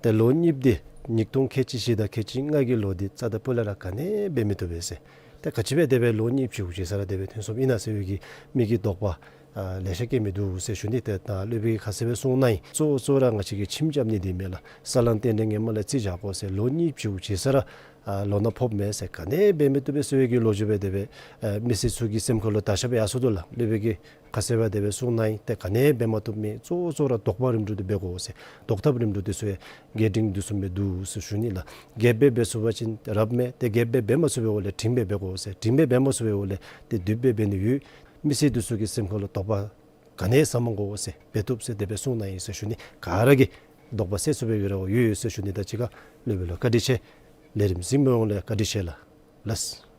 ཏེ་ལོ་གཉིས་པ་འདི་ཉིས་སྟོང་ཁལ་གཅིག་བཞི་དང་ཁལ་གཅིག་ལྔ་གི་ལོ་འདི་རྩ་དང་སྤུ་ལས་ར་ག་ནི་འབད་མི་བཏུབ་པས་ཟེར། ཏེ་ག་ཅི་སྦེ་དེ་སྦེ་ལོ་གཉིས་པ་ཅིག་གུ་ཅིག་ས་ར་དེ་སྦེ་ཐོན་སོངམ་ཨིན་ན་ཟེར་བའི་གི་མི་གི་དོགས་པ་ཨ་ལེ་ཤ་བསྐྱེད་མི་འདུག་ཟེར་ཞུ་ནི། ཏེ་ད་སློབ་དཔོན་གྱིས་ཁ་གསལ་སྦེ་གསུངས་གནང་ཡི། གཙོ་བོ་གཙོ་བོ་ར་ང་བཅས་ཀྱིས་ཁྱིམ་རྐྱབ་ནི་འདི་མས་ལགས། ས་ལམ་རྟེན་འབྲེལ་ངན་མ་ལས་རྩིས་རྒྱག་དགོ་ཟེར། ལོ་གཉིས་པ་ཅིག་གུ་ཅིག་ས་ར་ཨ་ལོ་ན་ཕོགཔ་མས་ཟེར། ག་ནི་འབད་མི་བཏུབ་པས་ཟེར་བའི་གི་ལོ་རྒྱུས་སྦེ་དེ་སྦེ་ཨ་མི་སེར་ཚུ་གི་སེམས་ཁར་ལུ་ད་ཤ་སྦེ་ཡར་སོ་དོ་ལགས། སློབ་དཔོན་གྱིས་ཁ་གསལ་སྦེ་དེ་སྦེ་གསུངས་གནང་ཡི། ཏེ་ག་ནི་འབད་མ་བཏུབ་མས། གཙོ་བོ་གཙོ་བོ་ར་དོགས་པ་རིམ་གྲོ་འདི་འབད་དགོ་ཟེར། ལྡོག་ཐབས་རིམ་གྲོ་འདི་ཚུ་ཡང་རྒྱས་འབྲིང་འདི་ཚུ་སྦེ་འདུག་ཟེར་ཞུ་ནི་ལགས། རྒྱས་སྦེ་འབད་ཚུགས་པ་ཅིན་རབ་མས། ཏེ་རྒྱས་སྦེ་འབད་མ་ཚུགས་པའི་འོག་ལས་འབྲིང་སྦེ་འབད་དགོ་ཟེར། འབྲིང་སྦེ་འབད་མ་ཚུགས་པའི་འོག་ལས་ཏེ་བསྡུས་སྦེ་འབད་ནི་ཡོད། མི་སེར་འདི་ཚུ་གི་སེམས་ཁར་ལུ་དོགས་པ་ག་ནི་ཟ་མ་དགོ་ཟེར་འབད་བཏུབ་ཟེར་དེ་སྦེ་གསུངས་གནང་ཡི་ཟེར་ཞུ་ནི། ག་ར་གིས་དོགས་པ་སེལ་ཚུགས་པའི་གི་རེ་བ་ཡོད་ཡོད་ཟེར་ཞུ་ནི། ད་གཅིག་ཁར་སློབ་དཔོན་ལུ་བཀའ་དྲིན་ཆེ། ལས་རིམ་གཟིགས་མི་ཡོངས་ལུ་བཀའ་དྲིན་ཆེ་ལགས། ལགས།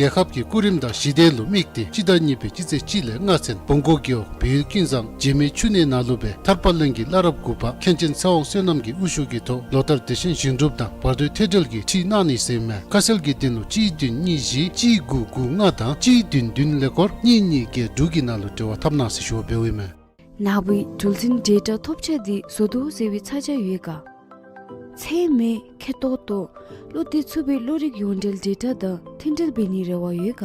རྒྱལ་ཁབ་ཀྱི་སྐུ་རིམ་དང་ཞི་བདེ་ལུ་དམིགས་ཏེ་སྤྱི་ཟླ་གཉིས་པའི་སྤྱི་ཚེས་གཅིག་ལས་ལྔ་ཚུན་བོང་གུ་རྒེད་འོག་བལ་ཡུལ་ཀུན་བཟང་འཇིགས་མེད་ཆུ་གནས་ནང་ལུ་སྦེ་ཐར་པ་གླིང་གི་བླ་རབས་དགུ་པ་མཁན་ཆེན་ཚེ་དབང་བསོད་ནམས་ཀྱི་དབུ་བཞུགས་ཀྱི་ཐོག་ལོ་ལྟར་དེ་བཞིན་བཞེངས་སྒྲུབ་དང་བར་དོའི་ཐད་སྦྲེལ་གྱིས་ཁྲིད་གནང་ནི་ཟེར་མས། ཁ་གསལ་གྱི་དོན་ལུ་གཅིག་བདུན་གཉིས་བཞི་གཅིག་དགུ་དགུ་ལྔ་དང་གཅིག་བདུན་བདུན་ཀླད་ཀོར་གཉིས་གཉིས་བརྒྱད་དྲུག་གི་ནང་ལུ་འབྲེལ་བ་འཐབ་གནང་ཟེར་ཞུ་བ་འབདཝ་ཨིན་མས། ནཱ་བུའི་གྲུ་གཟིངས་ཌེ་ཊ་ཐོབ་ཆ་འདི་བཟོ་དོ་ཟེར་བའི་ཚ་གྱང་ཡོད་ག། ཚད་མེད་ཁེ་ཏོག་ཏོ་བློ་གཏད་ཚུགས་པའི་གློག་རིག་ཡོངས་འབྲེལ་ཌེ་ཊ་དང་མཐུན་འབྲེལ་འབད་ནིའི་རེ་བ་ཡོད་ག།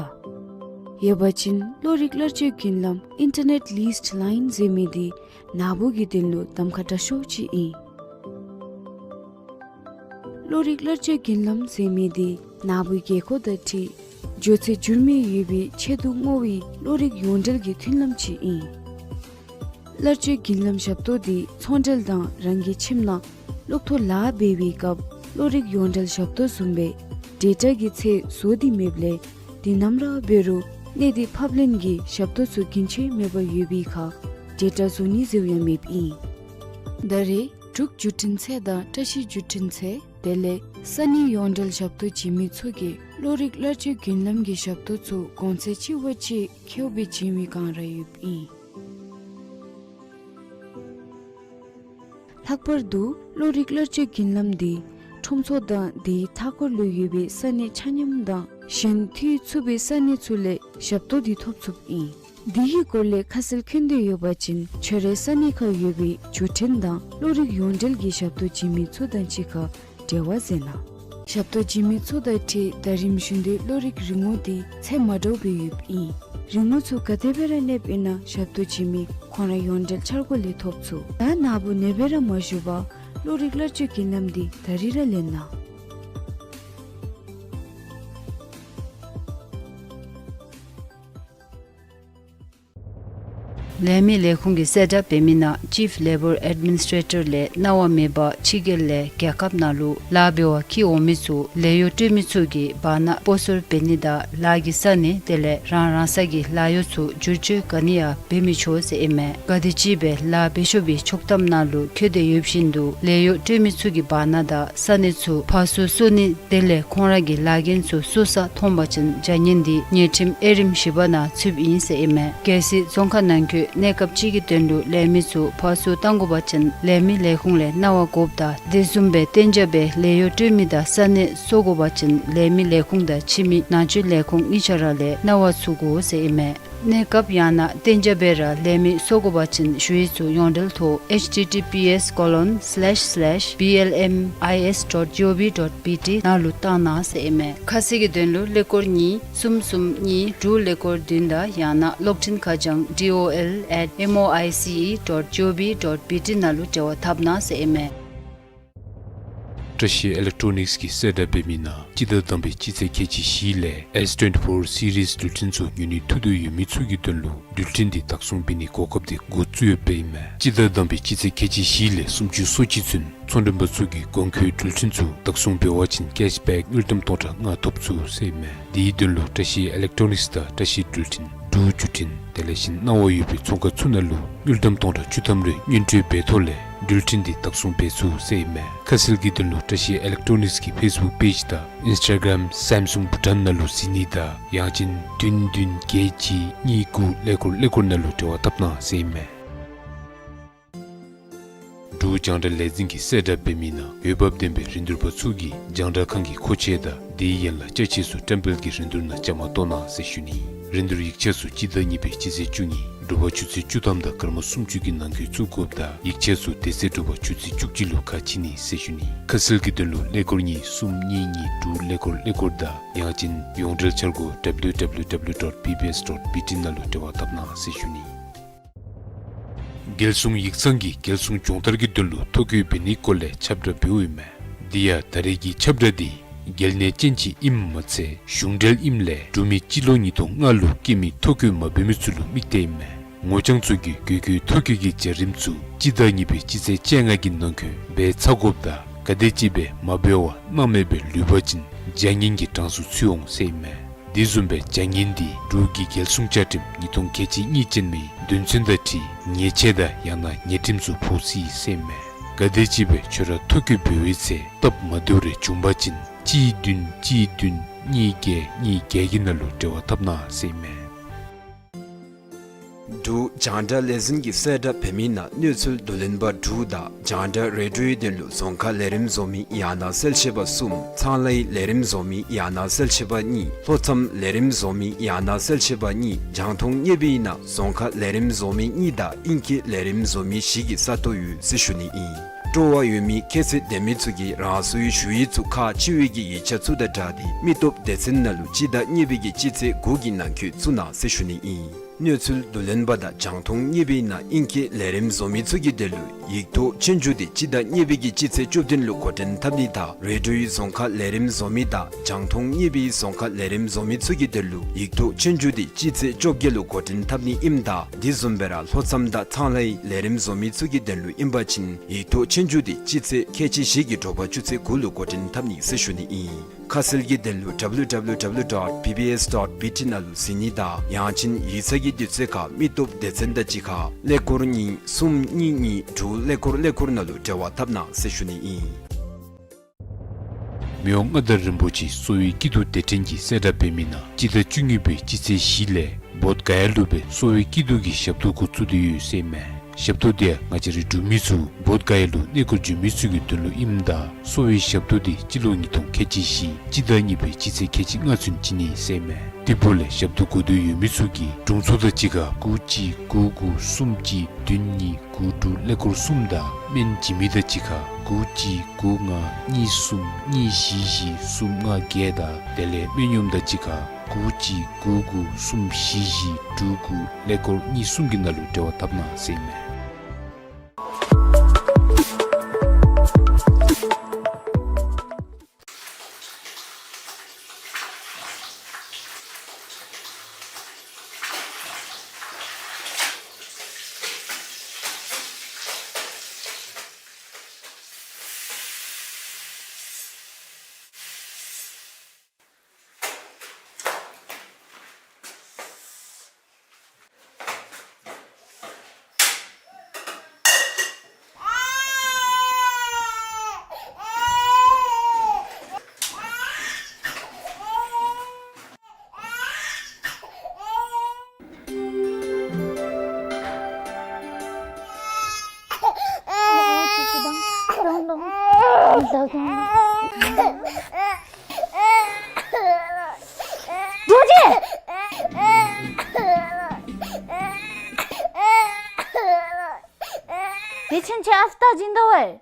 ཡོད་པ་ཅིན་གློག་རིག་གླར་སྤྱོད་བརྒྱུད་ལམ་ཨིན་ཊར་ནེཊ་ལིསི་ཊི་ལའིན་ཟེར་མི་འདི་ནཱ་བུ་གི་དོན་ལུ་གདམ་ཁ་དྲག་ཤོས་ཅིག་ཨིན། གློག་རིག་གླར་སྤྱོད་བརྒྱུད་ལམ་ཟེར་མི་འདི་ནཱ་བུའི་རྒྱལ་ཁབ་དང་འཁྲིལ། འགྱོ་ཚད་འགྱུར་མེད་ཡོད་པའི་ཆེད་དུ་བསྔོ་བའི་བློ་རིག་ཡོངས་འབྲེལ་གྱི་མཐུན་ལམ་ཅིག་ཨིན། གླར་སྤྱོད་བརྒྱུད་ལམ་ཞབས་ཏོག་འདི་ཚོང་འབྲེལ་དང་རང་གི་ཁྱིམ་ནང་གློག་ཐོག་ལཱ་འབད་བའི་སྐབས་བློ་རིག་ཡོངས་འབྲེལ་ཞབས་ཏོག་བཟུམ་སྦེ་ཌེ་ཊ་གི་ཚད་བཟོ་སྟེ་མེདཔ་ལས། དེ་ནམ་ར་འབད་རུང་གནས་འདི་ཕབ་ལེན་གྱི་ཞབས་ཏོག་ཚུ་རྒྱུན་ཆད་མེད་པར་ཡོད་པའི་ཁར་ཌེ་ཊ་བཟོ་ནི་ཟེརཝ་ཡང་མེདཔ་ཨིན། ད་རེས་འབྲུག་བརྒྱུད་འཕྲིན་ཚད་དང་བཀྲ་ཤིས་བརྒྱུད་འཕྲིན་ཚད་དེ་ལས་ས་གནས་ཡོངས་འབྲེལ་ཞབས་ཏོག་བྱིན་མི་ཚུ་གིས་བློ་རིག་གླར་སྤྱོད་བརྒྱུད་ལམ་གྱི་ཞབས་ཏོག་ཚུ་གོང་ཚད་ཆེ་བ་ཅིག་ཁེཝ་སྦེ་བྱིན་མི་གང་ར་ཡོདཔ་ཨིན། ལྷག་པར་དུ་བློ་རིག་གླར་སྤྱོད་བརྒྱུད་ལམ་འདི་ཁྲོམ་ཚོགས་དང་དེའི་མཐའ་འཁོར་ལུ་ཡོད་པའི་ས་གནས་ཆ་མཉམ་དང་གཞན་མཐུད་ཚུགས་པའི་ས་གནས་ཚུ་ལས་ཞབས་ཏོག་འདི་ཐོབ་ཚུགསཔ་ཨིན། འདི་གི་སྐོར་ལས་ཁ་གསལ་མཁྱེན་འདོད་ཡོད་པ་ཅིན་ཁྱོད་རའི་ས་གནས་ཁར་ཡོད་པའི་བརྒྱུད་འཕྲིན་དང་བློ་རིག་ཡོངས་འབྲེལ་གྱི་ཞབས་ཏོག་བྱིན་མི་ཚུ་དང་གཅིག་ཁར་འབྲེལ་བ་མཛད་གནང་། ཞབས་ཏོག་བྱིན་མི་ཚུ་དང་འཁྲིལ་ཟླ་རིམ་བཞིན་དུ་བློ་རིག་རིན་གོང་འདི་ཚད་མ་འདྲཝ་སྦེ་ཡོདཔ་ཨིན། རིན་གོང་ཚུ་ག་དེ་སྦེ་ར་གནསཔ་ཨིན་ན་ཞབས་ཏོག་བྱིན་མི་ཁོང་ར་ཡོངས་འབྲེལ་འཆར་སྒོ་ལས་ཐོབ་ཚུགས། ད་ན་བུ་ནེ་སྦེ་ར་མ་བཞུགས་པར་བློ་རིག་གླར་སྤྱོད་བརྒྱུད་ལམ་འདི་ད་རིས་ར་ལེན་གནང་། ལས་མི་ལས་ཁུངས་ཀྱིས་གསལ་བསྒྲགས་འབད་མི་ནང་ཅིཕ་ལེ་བར་ཨེཌ་མི་ནིས་ཊེ་ཊར་ལས་གནང་བ་མེད་པར་ཕྱི་རྒྱལ་ལས་རྒྱལ་ཁབ་ནང་ལུ་ལཱ་འབད་བར་འཁྱིད་འོང་མི་ཚུ་ལཱ་གཡོག་སྤྲོད་མི་ཚུ་གིས་བར་ན་སྤོ་སོར་འབད་ནི་དང་ལཱ་གི་ས་གནས་དེ་ལས་རང་རང་ས་གི་ལཱ་གཡོག་ཚུ་བསྒྱུར་བཅོས་ག་ནི་ཡང་འབད་མི་ཆོག་ཟེར་ཨིན་མས། ག་དེམ་ཅིག་སྦེ་ལཱ་འབད་ཆོག་པའི་ཆོག་ཐམ་ནང་ལུ་འཁོད་དེ་ཡོད་བཞིན་དུ་ལཱ་གཡོག་སྤྲོད་མི་ཚུ་གིས་བར་ན་དང་ས་གནས་ཚུ་ཕར་ཚུར་སོར་ནི་དེ་ལས་ཁོང་ར་གི་ལཱ་འགན་ཚུ་སོར་ས་མཐོང་པ་ཅིན་བྱ་ངན་འདི་ཉེས་ཁྲིམས་དབྱེ་རིམ་བཞི་པ་ནང་ཚུདཔ་ཨིན་ཟེར་ཨིན་མས། གལ་སྲིད་རྫོང་ཁག་ནང་འཁོད་གནས་སྐབས་ཅིག་གི་དོན་ལུ་ལས་མི་ཚུ་ཕར་ཚུར་བཏང་དགོ་པ་ཅིན་ལས་མི་ལས་ཁུངས་ལས་གནང་བ་དགོཔ་དང་དེ་བཟུམ་སྦེ་གཏན་འཇགས་སྦེ་ལཱ་གཡོག་སྤྲོད་མི་དང་ས་གནས་སོར་དགོ་པ་ཅིན་ལས་མི་ལས་ཁུངས་དང་ཕྱི་མི་ནང་འཛུལ་ལས་ཁུངས་གཉིས་ཆ་ར་ལས་གནང་བ་ཚུགས་དགོ་ཟེར་ཨིན་མས། གནས་སྐབས་ཡང་ན་གཏན་འཇགས་སྦེ་ར་ལས་མི་སོར་དགོ་པ་ཅིན་ཞུ་ཡིག་ཚུ་ཡོངས་འབྲེལ་ཐོག་ཨེཆ་ཊི་ཊི་པི་ཨེསི་ཀོ་ལོན་སི་ལེཤ་སི་ལེཤ་བི་ཨེལ་ཨེམ་ཨའི་ཨེསི་ཌོཊ་ཇི་ཨོ་བི་ཌོཊ་བི་ཊི་ནང་ལུ་བཏང་གནང་ཟེར་ཨིན་མས། ཁ་གསལ་གྱི་དོན་ལུ་ཀླད་ཀོར་གཉིས་གསུམ་གསུམ་གཉིས་དྲུག་ཀླད་ཀོར་བདུན་དང་ཡང་ན་གློག་འཕྲིན་ཁ་བྱང་ཌི་ཨོ་ཨེལ་ཨེཊ་ཨེམ་ཨོ་ཨའི་སི་ཨི་ཌོཊ་ཇི་ཨོ་བི་ཌོཊ་བི་ཊི་ནང་ལུ་འབྲེལ་བ་འཐབ་གནང་ཟེར་ཨིན་མས། བཀྲ་ཤིས་ཨི་ལེག་ཊོ་ནིགསི་གིས་གསལ་བསྒྲགས་འབད་མི་ནང་སྤྱི་ཟླ་དང་པའི་སྤྱི་ཚེས་ཁལ་གཅིག་བཞི་ལས་ཨེསི་ཊུ་ཝེན་ཊི་ཕོར་སི་རིསི་འགྲུལ་འཕྲིན་ཚུ་ཉོ་ནི་ཐུགས་འདོད་ཡོད་མི་ཚུ་གི་དོན་ལུ་འགྲུལ་འཕྲིན་འདི་བདག་བཟུང་འབད་ནིའི་གོ་སྐབས་འདི་འགོ་བཙུགས་ཡོདཔ་ཨིན་མས། སྤྱི་ཟླ་དང་པའི་སྤྱི་ཚེས་ཁལ་གཅིག་བཞི་ལས་སུམ་ཅུ་སོ་གཅིག་ཚུན་ཚོང་མགྲོན་པ་ཚུ་གིས་གོང་འཁོད་འགྲུལ་འཕྲིན་ཚུ་བདག་བཟུང་འབད་བ་ཅིན་ཀེཤ་བེཀ་དངུལ་ཀྲམ་སྟོང་ཕྲག་ལྔ་ཐོབ་ཚུགས་ཟེར་ཨིན་མས། དེའི་དོན་ལུ་བཀྲ་ཤིས་ཨི་ལེག་ཊོ་ནིགསི་དང་བཀྲ་ཤིས་འགྲུལ་འཕྲིན་འབྲུག་བརྒྱུད་འཕྲིན་དེ་ལས་གཞན་གནང་བ་ཡོད་པའི་ཚོང་ཁང་ཚུ་ནང་ལུ་དངུལ་ཀྲམ་སྟོང་ཕྲག་བཅུ་ཐམ་རེ་སྔོན་སྤྲོད་འབད་ཐོག་ལས་འགྲུལ་འཕྲིན་འདི་བདག་བཟུང་འབད་ཚུགས་ཟེར་ཨིན་མས། ཁ་གསལ་གྱི་དོན་ལུ་བཀྲ་ཤིས་ཨི་ལེག་ཊོ་ནིགསི་གི་ཕེསི་བུཀ་པེཇ་དང་ཨིནསི་ཊ་གརམ་སེམ་སུང་བྷུ་ཊཱན་ནང་ལུ་གཟིགས་ནི་དང་ཡང་ཅིན་བདུན་བདུན་བརྒྱད་གཅིག་གཉིས་དགུ་ཀླད་ཀོར་ཀླད་ཀོར་ནང་ལུ་འབྲེལ་བ་འཐབ་གནང་ཟེར་ཨིན་མས། འབྲུག་རྒྱང་བསྒྲགས་ལས་འཛིན་གྱིས་གསལ་བསྒྲགས་འབད་མི་ནང་འོས་འབབ་ལྡན་པའི་རིན་བསྡུར་པ་ཚུ་གིས་རྒྱང་བསྒྲགས་ཁང་གི་མཁོ་ཆས་དང་དེའི་ཡན་ལག་ཅ་ཆས་ཚུ་བཀྲམ་སྤེལ་གྱི་རིན་བསྡུར་ནང་བཅའ་མར་གཏོགས་གནང་ཟེར་ཞུ་ནི། རིན་བསྡུར་ཡིག་ཆ་ཚུ་སྤྱི་ཟླ་གཉིས་པའི་སྤྱི་ཚེས་བཅུ་གཉིས་དྲོ་པ་ཆུ་ཚོད་བཅུ་ཐམ་དང་སྐར་མ་སུམ་ཅུ་གི་ནང་འཁོད་བཙུགས་དགོཔ་དང་ཡིག་ཆ་ཚུ་དེ་ཚེ་དྲོ་པ་ཆུ་ཚོད་བཅུ་གཅིག་ལུ་ཁ་ཕྱེ་ནི་ཟེར་ཞུ་ནི། ཁ་གསལ་གྱི་དོན་ལུ་ཀླད་ཀོར་གཉིས་གསུམ་གཉིས་གཉིས་དྲུག་ཀླད་ཀོར་ཀླད་ཀོར་དང་ཡང་ཅིན་ཡོངས་འབྲེལ་འཆར་སྒོ་ཌབ་ལིའུ་ཌབ་ལིའུ་ཌབ་ལིའུ་ཌོཊ་བི་བི་ཨེསི་ཌོཊ་བི་ཊི་ནང་ལུ་འབྲེལ་བ་འཐབ་གནང་ཟེར་ཞུ་ནི། རྒྱལ་སྲུང་ཡིག་ཚང་གིས་རྒྱལ་སྲུང་སྦྱོང་བརྡར་གྱི་དོན་ལུ་ཐོ་བཀོད་འབད་ནིའི་སྐོར་ལས་ཁྱབ་བསྒྲགས་འབདཝ་ཨིན་མས། དེ་ཡང་ད་རེས་ཀྱི་ཁྱབ་བསྒྲགས་འདི་རྒྱལ་ནང་ཅན་ཅིག་ཨིནམ་མ་ཚད་གཞུང་འབྲེལ་ཨིནམ་ལས་འབྲུག་མི་སྤྱི་ལོ་ཉིས་སྟོང་ལྔ་ལུ་སྐྱེས་མི་ཐོ་བཀོད་མ་འབད་མི་ཚུ་ལུ་དམིགས་ཏེ་ཨིན་མས། ངོ་རྐྱང་ཚུ་གིས་དགོས་མཁོའི་ཐོ་བཀོད་ཀྱི་བྱ་རིམ་ཚུ་སྤྱི་ཟླ་གཉིས་པའི་སྤྱི་ཚེས་བཅོ་ལྔ་གི་ནང་འཁོད་འབད་ཚར་དགོཔ་དང་ག་དེམ་ཅིག་སྦེ་མ་འབད་བར་སྣང་མེད་སྦེ་ལུས་པ་ཅིན་བྱ་ངན་གྱི་གྲངས་སུ་ཚུད་འོང་ཟེར་ཨིན་མས། དེ་བཟུམ་སྦེ་བྱ་ངན་འདི་འབྲུག་གི་རྒྱལ་སྲུང་བཅའ་ཁྲིམས་ཉིས་སྟོང་ཁལ་གཅིག་གཉིས་ཅན་མའི་དོན་ཚན་དང་འཁྲིལ་ཉེས་ཆད་དང་ཡང་ན་ཉེས་ཁྲིམས་ཚུ་ཕོག་སྲིད་ཟེར་ཨིན་མས། ག་དེམ་ཅིག་སྦེ་ཁྱོད་ར་ཐོ་བཀོད་འབད་བའི་ཚེ་སྟབས་མ་བདེཝ་རེ་བྱུང་པ་ཅིན་གཅིག་བདུན་གཅིག་བདུན་གཉིས་བརྒྱད་གཉིས་བརྒྱད་ཀྱི་ནང་ལུ་འབྲེལ་བ་འཐབ་གནང་ཟེར་ཨིན་མས། འབྲུག་རྒྱང་བསྒྲགས་ལས་འཛིན་གྱིས་གསལ་བསྒྲགས་འབད་མི་ནང་གནས་ཚུལ་བསྡུ་ལེན་པ་དྲུག་དང་རྒྱང་བསྒྲགས་རེ་ཌིའོའི་དོན་ལུ་རྫོང་ཁ་ལས་རིམ་བཟོ་མི་ཡང་ན་གསལ་བཤད་པ་གསུམ། ཚངས་ལའི་ལས་རིམ་བཟོ་མི་ཡང་ན་གསལ་བཤད་པ་གཉིས། ལྷོ་མཚམས་ལས་རིམ་བཟོ་མི་ཡང་ན་གསལ་བཤད་པ་གཉིས། རྒྱང་མཐོང་གཉེར་པའི་ནང་རྫོང་ཁ་ལས་རིམ་བཟོ་མི་གཉིས་དང་ཨིང་སྐད་ལས་རིམ་བཟོ་མི་བཞི་གི་ས་སྟོང་ཡོད་ཟེར་ཞུ་ནི་ཨིན། སྤྲོ་བ་ཡོད་མི་ཁྱད་ཚད་ལྡན་མི་ཚུ་གིས་རང་སོའི་ཞུ་ཡིག་ཚུ་ཁག་ཆེ་བའི་གི་ཡིག་ཆ་ཚུ་དང་སྦྲགས་ཏེ་མི་སྟོབས་སྡེ་ཚན་ནང་ལུ་སྤྱི་ཟླ་གཉིས་པའི་གི་སྤྱི་ཚེས་དགུ་གི་ནང་འཁོད་བཙུགས་གནང་ཟེར་ཞུ་ནི་ཨིན། གནས་ཚུལ་བསྡུ་ལེན་པ་དང་རྒྱང་མཐོང་གཉིས་པའི་ནང་ཨིང་སྐད་ལས་རིམ་བཟོ་མི་ཚུ་གི་དོན་ལུ་ཡིག་ཐོག་ཆོས་རྒྱུགས་དེ་སྤྱི་ཟླ་གཉིས་པའི་གི་སྤྱི་ཚེས་བཅུ་བདུན་ལུ་འགོ་འདྲེན་འཐབ་ནི་དང་རེ་ཌིའོ་རྫོང་ཁ་ལས་རིམ་བཟོ་མི་དང་རྒྱང་མཐོང་གཉིས་པའི་རྫོང་ཁ་ལས་རིམ་བཟོ་མི་ཚུ་གི་དོན་ལུ་ཡིག་ཐོག་ཆོས་རྒྱུགས་དེ་སྤྱི་ཚེས་བཅོ་བརྒྱད་ལུ་འགོ་འདྲེན་འཐབ་ནི་ཨིནམ་ད་དེ་བཟུམ་སྦེ་ར་ལྷོ་མཚམས་དང་ཚངས་ལྷའི་ལས་རིམ་བཟོ་མི་ཚུ་གི་དོན་ལུ་ཨིན་པ་ཅིན་ཡིག་ཐོག་ཆོས་རྒྱུགས་དེ་སྤྱི་ཚེས་ཁལ་གཅིག་བཞི་གི་དྲོ་པ་ཆུ་ཚོད་དགུ་ལུ་འགོ་འདྲེན་འཐབ་ནི་ཟེར་ཞུ་ནི་ཨིན། ཁ་གསལ་གྱི་དོན་ལུ་W W W dot B B S dot B T ནང་ལུ་གཟིགས་ནི་དང་ཡང་ཅིན་ཡིག་ཚང་གི་དུས་ཚོད་ཁར་མི་སྟོབས་སྡེ་ཚན་དང་གཅིག་ཁར་ཀླད་ཀོར་གཉིས་གསུམ་གཉིས་གཉིས་དྲུག་ཀླད་ཀོར་ཀླད་ཀོར་ནང་ལུ་འབྲེལ་བ་འཐབ་གནང་ཟེར་ཞུ་ནི་ཨིན། མི་དབང་མངའ་བདག་རིན་པོ་ཆེ་གསོ་བའི་སྐྱིད་སྡུག་སྡེ་ཕྲན་གྱིས་གསལ་བསྒྲགས་འབད་མི་ནང་སྤྱི་ཟླ་བཅུ་གཉིས་པའི་སྤྱི་ཚེས་བཞི་ལས་བོདྷ་ག་ཡ་ལུ་སྦེ་གསོ་བའི་སྐྱིད་སྡུག་གི་ཞབས་ཏོག་འགོ་བཙུགས་ཏེ་ཡོད་ཟེར་མས། ཞབས་ཏོག་དེ་ང་བཅས་རའི་འབྲུག་མི་ཚུ་བོདྷ་ག་ཡ་ལུ་གནས་སྐོར་འབྱོན་མི་ཚུ་གི་དོན་ལུ་ཨིནམ་ད་གསོ་བའི་ཞབས་ཏོག་དེ་སྤྱི་ལོ་ཉིས་སྟོང་ཁལ་གཅིག་བཞི་སྤྱི་ཟླ་གཉིས་པའི་སྤྱི་ཚེས་ཁལ་གཅིག་ལྔ་ཚུན་བྱིན་ནི་ཟེར་མས། དེ་འབདཝ་ལས་ཞབས་ཏོག་དགོས་འདོད་ཡོད་མི་ཚུ་གིས་དྲུང་འཚོ་དང་གཅིག་ཁར་དགུ་གཅིག་དགུ་དགུ་གསུམ་གཅིག་བདུན་གཉིས་དགུ་དྲུག་ཀླད་ཀོར་གསུམ་དང་སྨན་བྱིན་མི་དང་གཅིག་ཁར་དགུ་གཅིག་དགུ་ལྔ་གཉིས་གསུམ་གཉིས་བཞི་བཞི་གསུམ་ལྔ་བརྒྱད་དང་དེ་ལས་སྨན་གཡོགམོ་དང་གཅིག་ཁར་དགུ་གཅིག་དགུ་དགུ་གསུམ་བཞི་བཞི་དྲུག་དགུ་ཀླད་ཀོར་གཉིས་གསུམ་གྱི་ནང་ལུ་འབྲེལ་བ་འཐབ་གནང་ཟེར་ཨིན་མས། རྡོ་རྗེ། དེ་ཕྱིན་ཆད་ཨ་རྟག་བྱིན་ད་བས།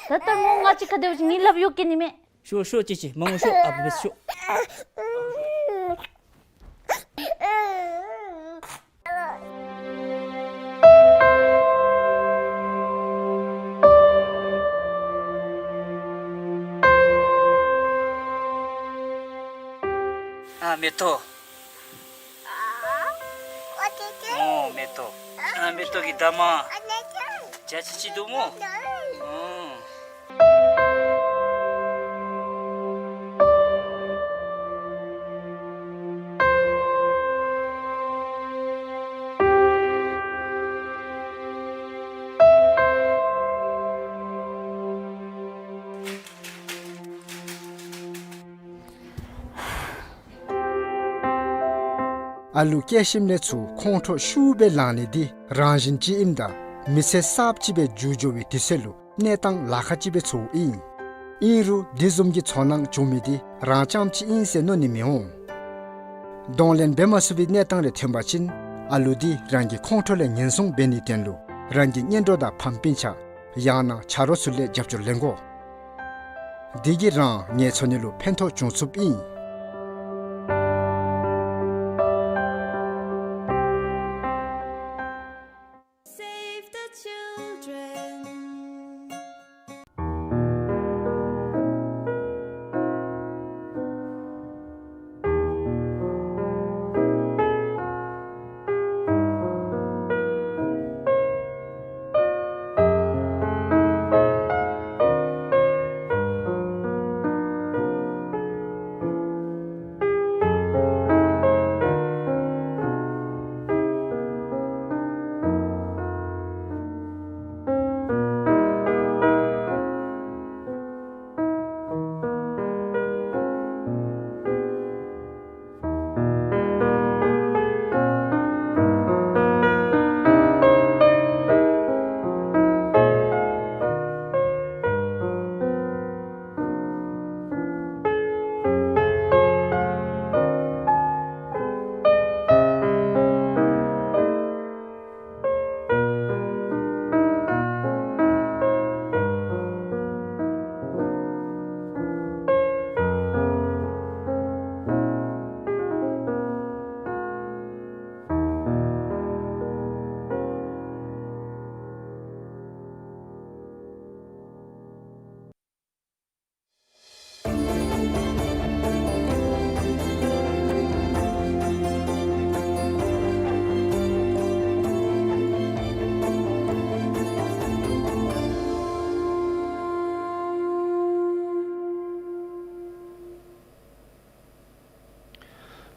ད་ལྟ་མོ་ང་གཅིག་ཁར་སྡོད་ཅིག་ངེའི་ལགཔ་གཡུག་གེ་ནི་མས། ཤོག་ཤོག་ཅི་ཅི་མ་ངུ་ཤོག་ཨ་བུ་བེས་ཤོག། ཨ་མེ་ཏོག། ཨོ་མེ་ཏོག། ཨ་མེ་ཏོག་གི་ད་མ། ཇ་ཅི་ཅི་འདུག་མོ། ཨོ། ཨ་ལུ་སྐྱེས་ཞིནམ་ལས་ཚུར་ཁོང་ཁྲོ་ཤུགས་སྦེ་ལང་ནི་འདི་རང་བཞིན་ཅིག་ཨིནམ་ད་མི་ཚེ་གསརཔ་ཅིག་སྦེ་འགྱོ་འགྱོ་བའི་དུས་ཚོད་ལུ་གནས་སྟངས་ལཱ་ཁག་ཅིག་སྦེ་ཚོརཝ་ཨིན། ཨིན་རུང་དེ་བཟུམ་གྱི་ཚོར་སྣང་བྱུང་མི་འདི་རང་རྐྱངམ་ཅིག་ཨིན་ཟེར་མནོ་ནི་མི་འོང་། གདོང་ལེན་འབད་མ་ཚུགས་པའི་གནས་སྟངས་རེ་ཐོན་པ་ཅིན་ཨ་ལུ་འདི་རང་གི་ཁོང་ཁྲོ་ལས་ངན་སོང་འབད་ནིའི་དོན་ལུ་རང་གི་གཉེན་གྲོགས་དང་ཕམ་སྤུན་ཆ་ཡང་ན་ཆ་རོགས་ཚུ་ལས་རྒྱབ་སྐྱོར་ལེན་དགོ། འདི་གིས་རང་ངལ་འཚོ་ནི་ལུ་ཕན་ཐོགས་བྱུང་ཚུགསཔ་ཨིན། Save the children.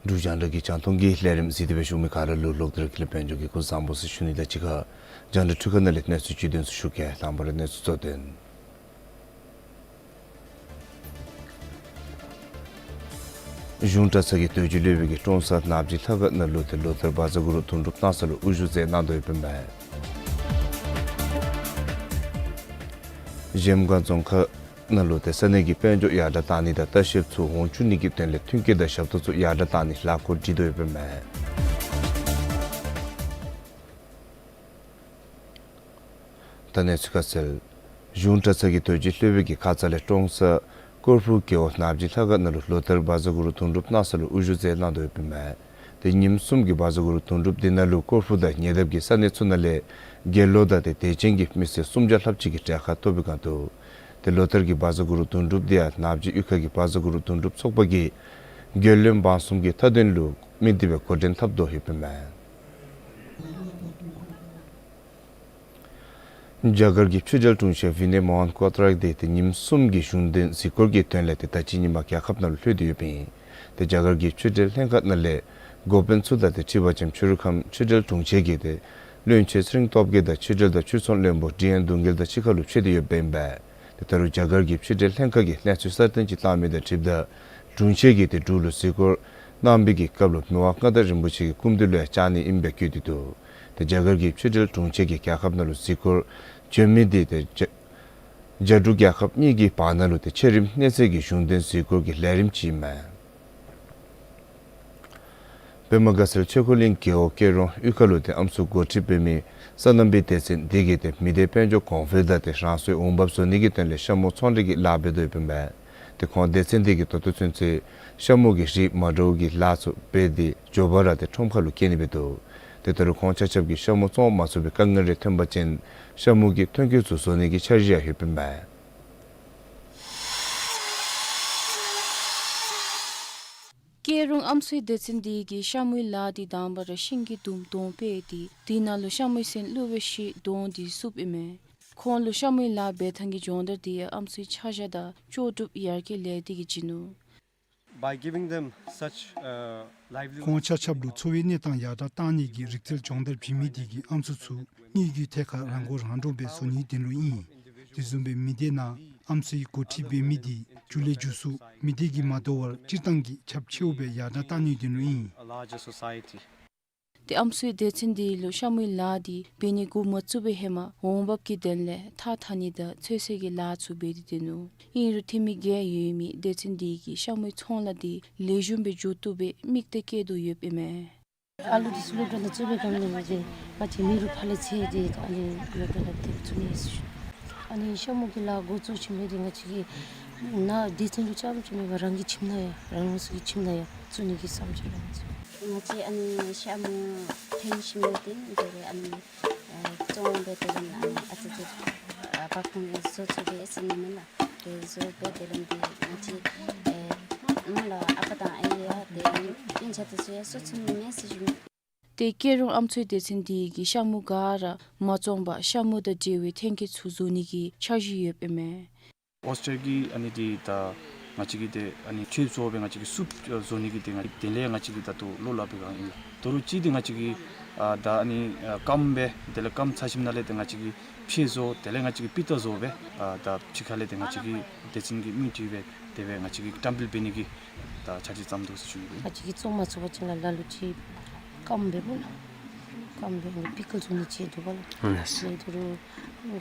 འབྲུག་རྒྱང་བསྒྲགས་ཀྱི་རྒྱང་མཐོང་གི་ལས་རིམ་གཟིགས་ཏེ་སྦེ་བཞུགས་མི་ག་ར་ལུ་ལོག་སྟེ་ར་ཁྱེད་ལུ་དཔལ་འབྱོར་གྱི་སྐུ་གཟུགས་བཟང་པོ་ཟེར་ཞུ་ནི་དང་གཅིག་ཁར་རྒྱང་བསྒྲགས་འཕྲུལ་ཁང་ནང་ལས་གནས་ཚུལ་བརྒྱུད་དེ་ཞུ་གེ། ལྷག་པར་གནས་ཚུལ་གཙོ་དོན། གཞུང་གྲྭ་ཚང་གི་དོལ་རྒྱལ་སློབ་དཔོན་གྱིས་ཀྲོང་གསར་ནག་ཇི་ལྷ་ཁང་ནང་ལུ་ཏེ་ལོ་ལྟར་བཛྲ་གུ་རུ་དུང་སྒྲུབ་གནང་ས་ལུ་དབུ་བཞུགས་མཛད་གནང་དོ་ཡོདཔ་ཨིན་མས། གཞལམ་སྒང་རྫོང་ཁག་ནང་ལུ་ཏེ་ས་གནས་ཀྱི་དཔལ་འབྱོར་ཡར་དྲག་གཏང་ནི་དང་ལྟ་བཤལཔ་ཚུ་འོང་བཅུག་ནི་གི་དོན་ལས་མཐུན་རྐྱེན་དང་ཞབས་ཏོག་ཚུ་ཡར་དྲག་གཏང་ནི་ལས་འགུལ་སྒྲིག་དོ་ཡོདཔ་ཨིན་མས། ད་གནས་ཚུལ་ཁ་གསལ། གཞུང་གྲྭ་ཚང་གི་དོལ་རྒྱལ་སློབ་དཔོན་གྱིས་ཁ་ཙ་ལས་ཀྲོང་གསར་ཀོར་ཕུ་རྒེད་འོག་ནག་ཇི་ལྷ་ཁང་ནང་ལུ་ལོ་ལྟར་བཛྲ་གུ་རུ་དུང་སྒྲུབ་གནང་ས་ལུ་དབུ་བཞུགས་མཛད་གནང་དོ་ཡོདཔ་ཨིན་མས། ཏེ་ཉིནམ་གསུམ་གྱི་བཛྲ་གུ་རུ་དུང་སྒྲུབ་འདི་ནང་ལུ་ཀོར་ཕུ་དང་ཉེ་འདབས་ཀྱི་ས་གནས་ཚུ་ནང་ལས་དགེ་སློང་དང་ཏེ་དད་ཅན་གྱི་མི་སེར་སུམ་བརྒྱ་ལྷགཔ་ཅིག་གིས་གྲལ་ཁར་གཏོགས་པའི་སྒང་དུ། ཏེ་ལོ་ལྟར་གྱི་བཛྲ་གུ་རུ་དུང་སྒྲུབ་འདི་ཡང་ནག་ཇི་གཡུས་ཁ་གི་བཛྲ་གུ་རུ་དུང་སྒྲུབ་ཚོགས་པ་གིས་རྒྱལ་བློན་འབངས་གསུམ་གྱི་མཐའ་དོན་ལུ་དམིགས་ཏེ་སྦེ་འགོ་འདྲེན་འཐབ་དོ་ཡོདཔ་ཨིན་མས། རྒྱ་གར་གྱི་ཕྱི་འབྲེལ་དྲུང་ཆེན་ཝི་ནེ་མོ་ཧན་ཀོ་ཏྲག་འདི་ཏེ་ཉིནམ་གསུམ་གྱི་གཞུང་དོན་གཟིགས་སྐོར་གྱི་དོན་ལས་ཏེ་ད་ཅི་ཉིནམ་རྒྱལ་ཁབ་ནང་ལུ་ལྷོད་དེ་ཡོདཔ་ཨིན། ཏེ་རྒྱ་གར་གྱི་ཕྱི་འབྲེལ་ལྷན་ཁག་ནང་ལས་འགོ་དཔོན་ཚུ་དང་ཏེ་ཁྲི་པ་ལྕམ་ཆུ་རུ་ཁམས་ཕྱི་འབྲེལ་དྲུང་ཆེན་གྱིས་ཏེ་བློན་ཆེན་ཚེ་རིང་སྟོབས་རྒྱས་དང་ཕྱི་འབྲེལ་དང་ཕྱིར་ཚོང་བློན་པོ་ཌི་ཨེན་དུང་རྒྱལ་དང་གཅིག་ཁར་ལུ་ཕྱད་དེ་ཡོདཔ་ཨིན་པས། ཏེ་ད་རུང་རྒྱ་གར་གྱི་ཕྱི་འབྲེལ་ལྷན་ཁག་གིས་གནས་ཚུལ་གསར་བཏོན་ཅིག་བཏང་མི་དང་འཁྲིལཝ་ད་དྲུང་ཆེན་གྱིས་ཏེ་འབྲུག་ལུ་གཟིགས་སྐོར་གནང་བའི་གི་སྐབས་ལུ་མི་དབང་མངའ་བདག་རིན་པོ་ཆེ་གི་སྐུ་མདུན་ལུ་ཡང་བཅར་ནི་ཨིན་པས་བཀོད་དེ་འདུག། ཏེ་རྒྱ་གར་གྱི་ཕྱི་འབྲེལ་དྲུང་ཆེན་གྱིས་རྒྱལ་ཁབ་ནང་ལུ་གཟིགས་སྐོར་བྱོན་མི་འདི་ཏེ་རྒྱ་རྒྱ་འབྲུག་རྒྱལ་ཁབ་གཉིས་ཀྱི་བར་ན་ལུ་ཏེ་ཆེ་རིམ་གནས་ཚད་ཀྱི་གཞུང་དོན་གཟིགས་སྐོར་གྱི་ལས་རིམ་ཅིག་ཨིན་མས། པདྨ་དགའ་ཚལ་ཆོས་འཁོར་གླིང་རྒེད་འོག་སྐྱེ་རོང་གཡུས་ཁ་ལུ་ཏེ་ཨམ་སྲུ་འགོ་ཁྲིདཔ་འབད་མི་སོ་ནམ་པའི་སྡེ་ཚན་འདི་གིས་ཏེ་མི་སྡེ་དཔལ་འབྱོར་གོང་འཕེལ་དང་ཏེ་རང་སོའི་འོང་འབབ་བཟོ་ནི་གི་དོན་ལས་ཤ་མུ་ཚོང་འབྲེལ་གྱི་ལཱ་འབད་དོ་ཡོདཔ་ཨིན་པས། ཏེ་ཁོང་སྡེ་ཚན་འདི་གིས་ད་ལྟོ་ཚུན་ཚོད་ཤ་མུ་གི་རིགས་མ་འདྲཝ་གི་ལཱ་ཚུ་འབད་དེ་མགྱོགས་པ་ར་ཏེ་ཁྲོམ་ཁ་ལུ་བསྐྱལ་ནི་འབད་དོ། ཏེ་ད་རུང་ཁོང་ཆ་ཁྱབ་ཀྱིས་ཤ་མུ་བཙོང་མ་ཚུགས་པའི་དཀའ་ངལ་རེ་ཐོན་པ་ཅིན་ཤ་མུ་གི་ཐོན་སྐྱེད་ཚུ་བཟོ་ནི་གི་འཆར་གཞི་ཡང་ཡོདཔ་ཨིན་པས། སྐྱེ་རོང་ཨམ་སྲུའི་སྡེ་ཚན་འདི་གིས་ཤ་མུའི་ལཱ་འདི་དང་པ་ར་ཤིང་གི་དུམ་དོང་སྤེལ་ཏེ་དེ་ནང་ལུ་ཤ་མུའི་སོན་བླུག་སྦེ་ཤིང་དོང་འདི་བསུབ་ཨིན་མས། ཁོང་ལུ་ཤ་མུའི་ལཱ་འབད་ཐངས་ཀྱི་སྦྱོང་བརྡར་འདི་ཡང་ཨམ་སྲུའི་ཆ་བཞག་དང་ལྕོགས་གྲུབ་ཡར་རྒྱས་ལས་སྡེ་གིས་བྱིན་ནུག། By giving them such, uh, livelihood. ཁོང་ཆ་ཁྱབ་ལུ་འཚོ་བའི་གནས་སྟངས་ཡར་དྲག་གཏང་ནི་གི་རིག་རྩལ་སྦྱོང་བརྡར་བྱིན་མི་འདི་གིས་ཨམ་སྲུ་ཚུ་དངུལ་གྱི་ཐད་ཁར་རང་མགོ་རང་འདྲོངས་སྦེ་བཟོ་ནིའི་དོན་ལུ་ཨིན། དེ་བཟུམ་སྦེ་མི་སྡེ་ནང་ཨམ་སྲུའི་འགོ་ཁྲིདཔ་འབད་མི་འདི་རྒྱུ་ལས་རྒྱུ་སུ་མི་སྡེ་གིས་མ་དོ་བར་སྤྱིར་བཏང་གི་ཁྱབ་ཆེཝ་སྦེ་ཡར་དྲག་གཏང་ནིའི་དོན་ལུ་ཨིན། A larger society. ཏེ་ཨམ་སྲུའི་སྡེ་ཚན་འདི་ལུ་ཤ་མུའི་ལཱ་འདི་འབད་ནི་འགོ་མ་བཙུགས་པའི་ཧེ་མ་འོང་འབབ་ཀྱི་དོན་ལས་ཐགས་འཐག་ནི་དང་ཚོད་བསྲེ་གི་ལཱ་ཚུ་འབད་དེ་སྡོད་ནུག། ཨིན་རུང་འཐུས་མི་བརྒྱད་ཡོད་མི་སྡེ་ཚན་འདི་གིས་ཤ་མུའི་ཚོང་ལཱ་འདི་ལེགས་ཤོམ་སྦེ་མཇུག་བསྡུ་སྦེ་དམིགས་གཏད་བསྐྱེད་དོ་ཡོདཔ་ཨིན་མས། ཨ་ལུ་འདི་ཚུ་སློབ་གྲྭ་ནང་བཙུགས་པའི་སྒང་ལས་ཏེ་ང་བཅས་མི་རུ་ཕར་ལས་ཚེ་འདི་ཨ་ནི་སློབ་གྲྭ་ནང་ཏེ་བཙུགས་ནི་ཨིན་ཟེར་ཞུ། ཨ་ནི་ཤ་མུ་གི་ལཱ་འགོ་བཙུགས་ཞིནམ་ལས་ཏེ་ང་བཅས་ཀྱིས་ནཱ་སྡེ་ཚན་ལུ་རྐྱངམ་ཅིག་མེན་པར་རང་གི་ཁྱིམ་ནང་ཡང་རང་རང་སོའི་ཁྱིམ་ནང་ཡང་བཙུགས་ནི་གི་བསམ་སྦྱོར་ཡོད་ཟེར། ང་བཅས་ཨ་ནི་ཤ་མུ་ཐོན་ཞིནམ་ལས་ཏེ་དེ་ལས་ཨ་ནི་ཨེ་བཙོང་སྦེ་དེ་ལས་ཨ་ནི་ཨ་ཙི་ཙི་ཨ་བག་ཕུང་ཨེ་བཟོ་ཚུགས་པས་ཟེར་ཨིན་མས་ལགས། ཏེ་བཟོ་སྦེ་དེ་ལས་ཏེ་ང་བཅས་ཨེ་ང་ལུ་ཨ་པ་དང་ཨའི་ཡང་ཏེ་སྤུན་ཆ་དེ་ཚུ་ཡང་གསོ་ཚུགས་ནི་མས་ཟེར་ཞུ་ནི། ཏེ་སྐྱེ་རོང་ཨམ་སྲུའི་སྡེ་ཚན་འདི་གིས་ཤ་མུ་ག་ར་མ་བཙོང་པར་ཤ་མུ་དང་འབྲེལ་བའི་ཐོན་སྐྱེད་ཚུ་བཟོ་ནི་གི་འཆར་གཞི་ཡོདཔ་ཨིན་མས། ཨོས་ཊར་གྱི་ཨ་ནི་འདི་ད་ང་བཅས་ཀྱིས་ཏེ་ཨ་ནི་ཆོས་བཟོ་སྦེ་ང་བཅས་ཀྱིས་སུབ་བཟོ་ནི་གི་ཏེ་ང་དེ་ལས་ང་བཅས་ཀྱིས་ད་ལྟོ་བློ་སླབ་པའི་སྒང་ཨིན་ལགས། ད་རུང་གཅིག་འདི་ང་བཅས་ཀྱིས་ཨ་ད་ཨ་ནི་ཨ་སྐམ་སྦེ་དེ་ལས་སྐམ་ཚར་ཞིནམ་ལས་ཏེ་ང་བཅས་ཀྱིས་ཕྱེ་བཟོ་དེ་ལས་ང་བཅས་ཀྱིས་པིསྟ་བཟོ་སྦེ་ཨ་ད་ཕྱི་ཁ་ལས་ཏེ་ང་བཅས་ཀྱི་སྡེ་ཚན་གྱིས་མིང་བྲིས་སྦེ་དེ་སྦེ་ང་བཅས་ཀྱིས་བཀྲམ་སྤེལ་འབད་ནི་གི་ད་འཆར་གཞི་བརྩམས་དོ་ཟེར་ཞུ་ནི། ང་བཅས་ཀྱིས་བཙོང་མ་ཚུགས་པ་ཅིན་ལགས་ལ་ལུ་ཅིག་སྐམ་སྦེ་འབདཝ་ལགས། སྐམ་སྦེ་ཨ་ནི་པི་ཀལ་བཟོ་ནི་ཅིག་འདུག་པ་ལགས། ལགས་སོ། ལགས་ད་རུང་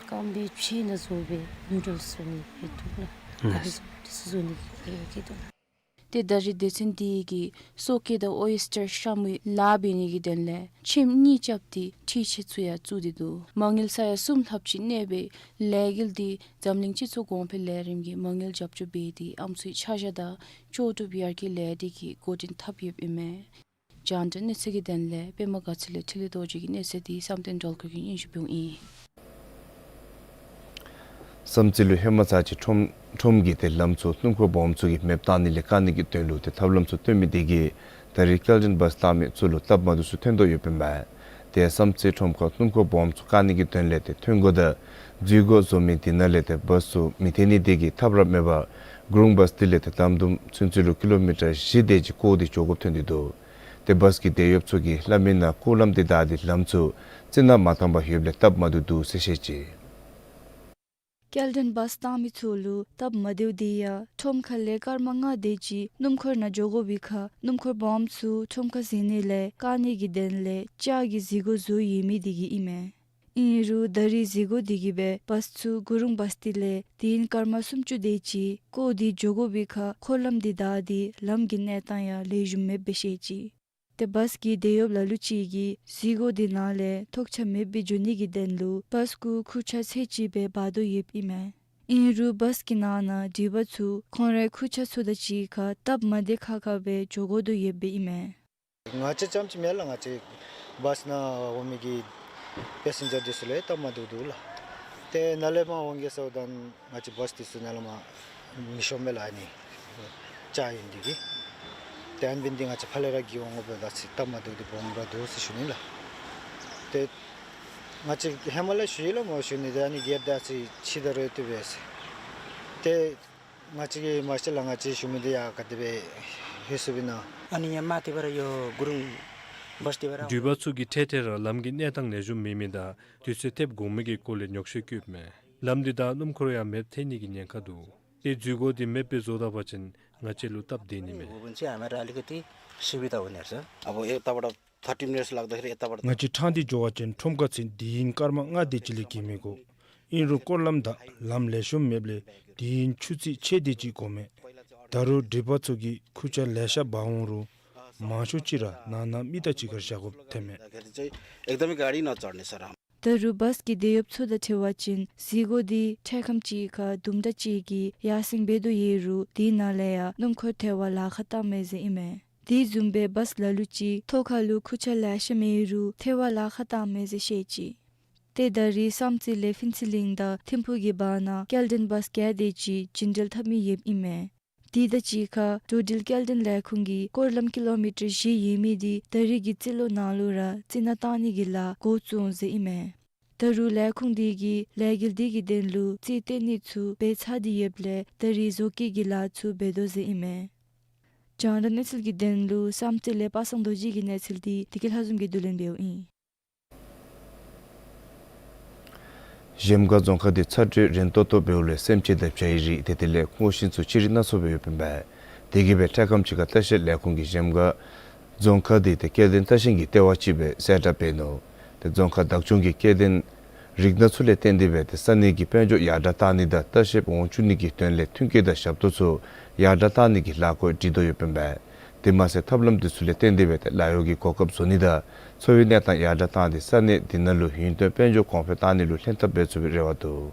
སྐམ་སྦེ་ཕྱེ་ནང་བཟོ་སྦེ་ནུ་ཌལསི་བཟོ་ནི་སྦེ་འདུག་ལགས། ལགས་སོ། དེ་ཚུ་བཟོ་ནི་གི་ཨེ་བསྐྱེད་དོ་ལགས། ཏེ་ད་རེས་སྡེ་ཚན་འདི་གིས་སོ་ཀེ་དང་ཨོ་ཡེས་ཊར་ཤ་མུའི་ལཱ་འབད་ནི་གི་དོན་ལས་ཁྱིམ་གཉིས་རྐྱབ་སྟེ་འཕྲུལ་ཆས་ཚུ་ཡང་བཙུགས་ཏེ་འདུག། མ་དངུལ་ས་ཡ་གསུམ་ལྷགཔ་ཅིག་གནས་པའི་ལས་འགུལ་འདི་འཛམ་གླིང་སྤྱི་ཚོགས་གོང་འཕེལ་ལས་རིམ་གྱིས་མ་དངུལ་རྒྱབ་སྐྱོར་འབད་དེ་ཨམ་སྲུའི་ཆ་བཞག་དང་ལྕོགས་གྲུབ་ཡར་རྒྱས་ལས་སྡེ་གིས་འགོ་འདྲེན་འཐབ་ཡོདཔ་ཨིན་མས། རྒྱང་བསྒྲགས་གནས་ཚུལ་གྱི་དོན་ལས་པདྨ་དགའ་ཚལ་ལས་འཕྲིན་ལས་རྡོ་རྗེ་གི་གནས་ཚུལ་འདི་བསམ་གཏན་སྒྲོལ་དཀར་གྱིས་སྙན་ཞུ་འབདཝ་ཨིན། བསམ་རྩེ་ལུ་ཧེ་མ་ཚར་གཅིག་ཁྲོམ་ཁྲོམ་གྱི་ཏེ་ལམ་ཚུ་སྣུམ་འཁོར་སྦོམ་ཚུ་གིས་མེདཔ་བཏང་ནི་ལས་བཀག་ནི་གི་དོན་ལུ་ཏེ་ཐབས་ལམ་ཚུ་སྟོན་མི་དེ་གིས་ད་རེས་སྐྱེལ་འདྲེན་བཱསི་བཏང་མི་ཚུ་ལུ་སྟབས་མ་བདེཝ་ཚུ་ཐོན་དོ་ཡོདཔ་ཨིན་མས། ཏེ་བསམ་རྩེ་ཁྲོམ་ཁར་སྣུམ་འཁོར་སྦོམ་ཚུ་བཀག་ནི་གི་དོན་ལས་ཏེ་ཐོན་སྒོ་དང་འཛུལ་སྒོ་བཟོ་མི་དེ་ནང་ལས་ཏེ་བཱསི་ཚུ་མི་ཐོན་ནི་དེ་གིས་ཐབས་ར་མེད་པར་ གུ་རུང་བཱས་དེ་ལས་ཏེ་དམ་དུམ་ཚུན་ཚོད་ལུ་ཀི་ལོ་མི་ཊར་བཞི་དེ་ཅིག་བསྐོར་ཏེ་འགྱོ་དགོཔ་ཐོན་ཏེ་འདུག། ཏེ་བཱས་ཀྱི་དེད་གཡོགཔ་ཚུ་གིས་སླབ་མི་ནང་སྐོར་ལམ་དེ་བདའ་སྟེ་ལམ་ཚུ་རྩི་ནག་མ་བཏང་པར་ཡོདཔ་ལས་སྟབས་མ་བདེཝ་འདུག་ཟེར་བཤད་ཅི། སྐྱེལ་འདྲེན་བཱས་བཏང་མི་ཚུ་ལུ་སྟབས་མ་བདེཝ་དེ་ཡང་ཁྲོམ་ཁ་ལས་སྐར་མ་ལྔ་དེ་ཅིག་སྣུམ་འཁོར་ནང་འགྱོ་དགོ་པའི་ཁར་སྣུམ་འཁོར་སྦོམ་ཚུ་ཁྲོམ་ཁར་འཛེགས་ནི་ལས་བཀག་ནི་གི་དོན་ལས་ལྕགས་ཀྱི་བཟི་སྒོ་བཟོ་ཡོད་མི་དེ་གིས་ཨིན་མས། ཨིན་རུང་ད་རིས་བཟི་སྒོ་དེ་གིས་སྦེ་བཱས་ཚུ་གུ་རུང་བཱས་དེ་ལས་དུས་ཡུན་སྐར་མ་སུམ་ཅུ་དེ་ཅིག་བསྐོར་ཏེ་འགྱོ་དགོ་པའི་ཁར་འཁོར་ལམ་དེ་བདའ་སྟེ་ལམ་གྱི་གནས་སྟངས་ཡང་ལེགས་ཤོམ་མེདཔ་སྦེ་བཤད་ཅི། ཏེ་བཱས་ཀྱི་དེད་གཡོགཔ་ལ་ལུ་ཅིག་གིས་བཟི་སྒོ་དེ་ནང་ལས་ཐོགས་ཆགས་མེདཔ་སྦེ་འགྱོ་ནི་གི་དོན་ལུ་བཱས་གུ་ཁུར་ཆ་ཚད་ཅིག་སྦེ་འབག་དོ་ཡོདཔ་ཨིན་མས། ཨིན་རུང་བཱས་ཀྱི་ནང་ན་འགྲུལ་པ་ཚུ་ཁོང་རའི་ཁུར་ཆ་ཚུ་དང་གཅིག་ཁར་སྟབས་མ་བདེ་ཁག་ཁ་སྦེ་འགྱོ་དགོ་དོ་ཡོདཔ་ཨིན་མས། ང་བཅས་རྐྱངམ་ཅིག་མེན་ལགས། ང་བཅས་བཱས་ནང་འོང་མི་གི་པེ་སེན་ཇར་འདི་ཚུ་ལུ་སྟབས་མ་བདེཝ་འདུག་ལགས། ཏེ་ནཱ་ལས་མར་འོང་གེ་ཟེརཝ་ད་ང་བཅས་བཱས་འདི་ཚུ་ནཱ་ལས་མར་མི་ཤོང་མས་ལགས། ཨ་ནི་ལྕགས་ཨིན་དེ་གིས། ཏེ་ཨ་ནི་འབད་ནི་འདི་ང་བཅས་ཕར་ལས་ར་གི་འོང་དགོཔ་ད་ཅིག་སྟབས་མ་བདེཝ་འདི་སྦོམ་ར་འདུག་ཟེར་ཞུ་ནི་ལགས། ཏེ་ང་བཅས་ཧེ་མ་ལས་ཞུ་ཡི་ལགས་སྨོ། ཞུ་ནི་འདི་ཨ་ནི་སྒེར་དང་ཅིག་ཕྱད་ད་རུང་བཏུབ་པས་ཟེར། ཏེ་ང་བཅས་ཀྱིས་མ་ཤེས་ལགས། ང་བཅས་ཞུ་མི་འདི་ཡང་ག་དེ་སྦེ་ལྷོད་སོཔ་ཨིན་ན། ཨ་ནི་ཡང་མར་དེ་སྦེ་ར་ཡོད། གུ་རུང་བཱས་དེ་སྦེ་ར། འགྲུལ་པ་ཚུ་གིས་འཕྲལ་འཕྲལ་ར་ལམ་གྱི་གནས་སྟངས་ལེགས་ཤོམ་མེད་མི་དང་དུས་ཚོད་ཐེབས་འགོར་མི་གི་སྐོར་ལས་ཉོགས་བཤད་བཀོདཔ་མས། ལམ་འདི་བདའ་སྣུམ་འཁོར་ཡང་མེདཔ་ཐལ་ནི་གི་ཉེན་ཁ་འདུག། ཏེ་བཟི་སྒོ་འདི་མེདཔ་སྦེ་བཟོ་ད་པ་ཅིན་ང་བཅས་ལུ་སྟབས་བདེ་ནི་མས། ང་བཅས་ཕྲང་སྟེ་འགྱོ་བ་ཅིན་ཁྲོམ་ཁར་ཚུན་དུས་ཡུན་སྐར་མ་ལྔ་དེ་ཅིག་ལས་བརྒལ་མི་དགོ། ཨིན་རུང་སྐོར་ལམ་དང་ལམ་ལེགས་ཤོམ་མེདཔ་ལས་དུས་ཡུན་ཆུ་ཚོད་ཕྱེད་དེ་ཅིག་འགོར་མས། ད་རུང་འགྲུལ་པ་ཚུ་གིས་ཁུར་ཆ་ལེ་ཤ་འབག་འོང་རུང་མང་ཤོས་ཅིག་ར་ནང་ན་མི་དང་གཅིག་ཁར་བཞག་དགོཔ་ཐོན་མས། ད་རུང་བཱས་ཀྱི་དེད་གཡོགཔ་ཚུ་དང་འཁྲིལ་བ་ཅིན་བཟི་སྒོ་འདི་འཕྲལ་ཁམས་ཅིག་ཁར་དུམ་གྲ་ཅིག་གིས་ཡར་སེང་འབད་དོ་ཡོད་རུང་དེ་ནང་ལས་ཡང་སྣུམ་འཁོར་ཐལ་བར་ལཱ་ཁག་བཏངམ་མས་ཟེར་ཨིན་མས། དེ་བཟུམ་སྦེ་བཱས་ལ་ལུ་ཅིག་ཐོག་ཁ་ལུ་ཁུར་ཆ་ལེ་ཤ་མེད་རུང་ཐལ་བར་ལཱ་ཁག་བཏངམ་མས་ཟེར་བཤད་ཅི། ཏེ་ད་རིས་བསམ་རྩེ་ལས་ཕུན་ཚོགས་གླིང་དང་ཐིམ་ཕུག་གི་བར་ན་སྐྱེལ་འདྲེན་བཱས་བརྒྱད་དེ་ཅིག་རྒྱུན་འགྲུལ་འཐབ་མི་ཡོདཔ་ཨིན་མས། དེ་དང་གཅིག་ཁར་འགྲོ་འགྲུལ་སྐྱེལ་འདྲེན་ལས་ཁུངས་ཀྱིས་སྐོར་ལམ་ཀི་ལོ་མི་ཊར་བཞི་ཡོད་མི་འདི་ད་རིས་ཀྱི་རྩིས་ལོ་ནང་ལུ་ར་རྩི་ནག་བཏང་ནི་གི་ལཱ་འགོ་བཙུགས་འོང་ཟེར་ཨིན་མས། ད་རུང་ལས་ཁུངས་དེ་གིས་ལས་འགུལ་དེ་གི་དོན་ལུ་རྩིས་སྟོན་ནི་ཚུ་འབད་ཚར་ཏེ་ཡོདཔ་ལས་ད་རིས་བཟོ་བཀོད་ཀྱི་ལཱ་ཚུ་འབད་དོ་ཟེར་ཨིན་མས། རྒྱང་བསྒྲགས་གནས་ཚུལ་གྱི་དོན་ལུ་བསམ་རྩེ་ལས་པ་སངས་རྡོ་རྗེ་གི་གནས་ཚུལ་འདི་བདེ་སྐྱིད་ལྷ་འཛོམས་ཀྱིས་བསྡུ་ལེན་འབདཝ་ཨིན། གཞལམ་སྒང་རྫོང་ཁག་འདི་ཚ་དྲོད་རན་ཏོག་ཏོ་འབདཝ་ལས་སེམས་ཅན་དང་བྱ་ཡི་རིགས་ཏེ་དེ་ལས་སྔོ་ཤིང་ཚུ་ཅི་རིགས་སྣ་ཚོགས་སྦེ་ཡོདཔ་ཨིན་པས། དེ་གིས་སྦེ་འཕྲལ་ཁམས་ཅིག་ཁར་ལྟ་བཤལ་ལས་ཁུངས་ཀྱིས་གཞལམ་སྒང་རྫོང་ཁག་འདི་ཏེ་སྐྱེ་ལྡན་རྟ་ཤིང་གི་ལྟེ་བ་ཅིག་སྦེ་གསལ་བསྒྲགས་འབད་ནུག། ཏེ་རྫོང་ཁག་བདག་སྐྱོང་གིས་སྐྱེ་ལྡན་རིགས་སྣ་ཚོགས་ལས་བརྟེན་ཏེ་སྦེ་ཏེ་ས་གནས་ཀྱི་དཔལ་འབྱོར་ཡར་དྲགས་བཏང་ནི་དང་ལྟ་བཤལཔ་འོང་བཅུག་ནི་གི་དོན་ལས་མཐུན་རྐྱེན་དང་ཞབས་ཏོག་ཚུ་ཡར་དྲགས་བཏང་ནི་གི་ལཱ་འགོ་ཁྲིད་དོ་ཡོདཔ་ཨིན་པས། དེ་མ་ཚད་ཐབས་ལམ་འདི་ཚུ་ལས་བརྟེན་ཏེ་སྦེ་ཏེ་ལཱ་གཡོག་གི་གོ་སྐབས་བཟོ་ནི་དང་འཚོ་བའི་གནས་སྟངས་ཡར་དྲགས་བཏང་སྟེ་ས་གནས་འདི་ནང་ལུ་ཡུན་བརྟན་དཔལ་འབྱོར་གོང་འཕེལ་བཏང་ནི་ལུ་ལྷན་ཐབས་འབད་ཚུགས་པའི་རེ་བ་འདུག།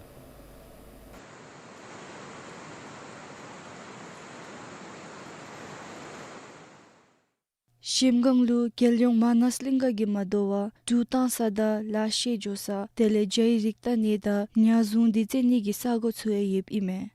གཞལམ་སྒང་ལུ་རྒྱལ་ཡོངས་མ་ནས་གླིང་ག་གིས་མ་དོ་བར་འབྲུག་བཏང་ས་དང་ལག་ཤེས་འཇོག་ས་དེ་ལས་བྱ་ཡི་རིགས་བལྟ་ནི་དང་ཉ་བཟུང་སྟེ་བཙོང་ནི་གི་ས་གོ་ཚུ་ཡང་ཡོདཔ་ཨིན་མས།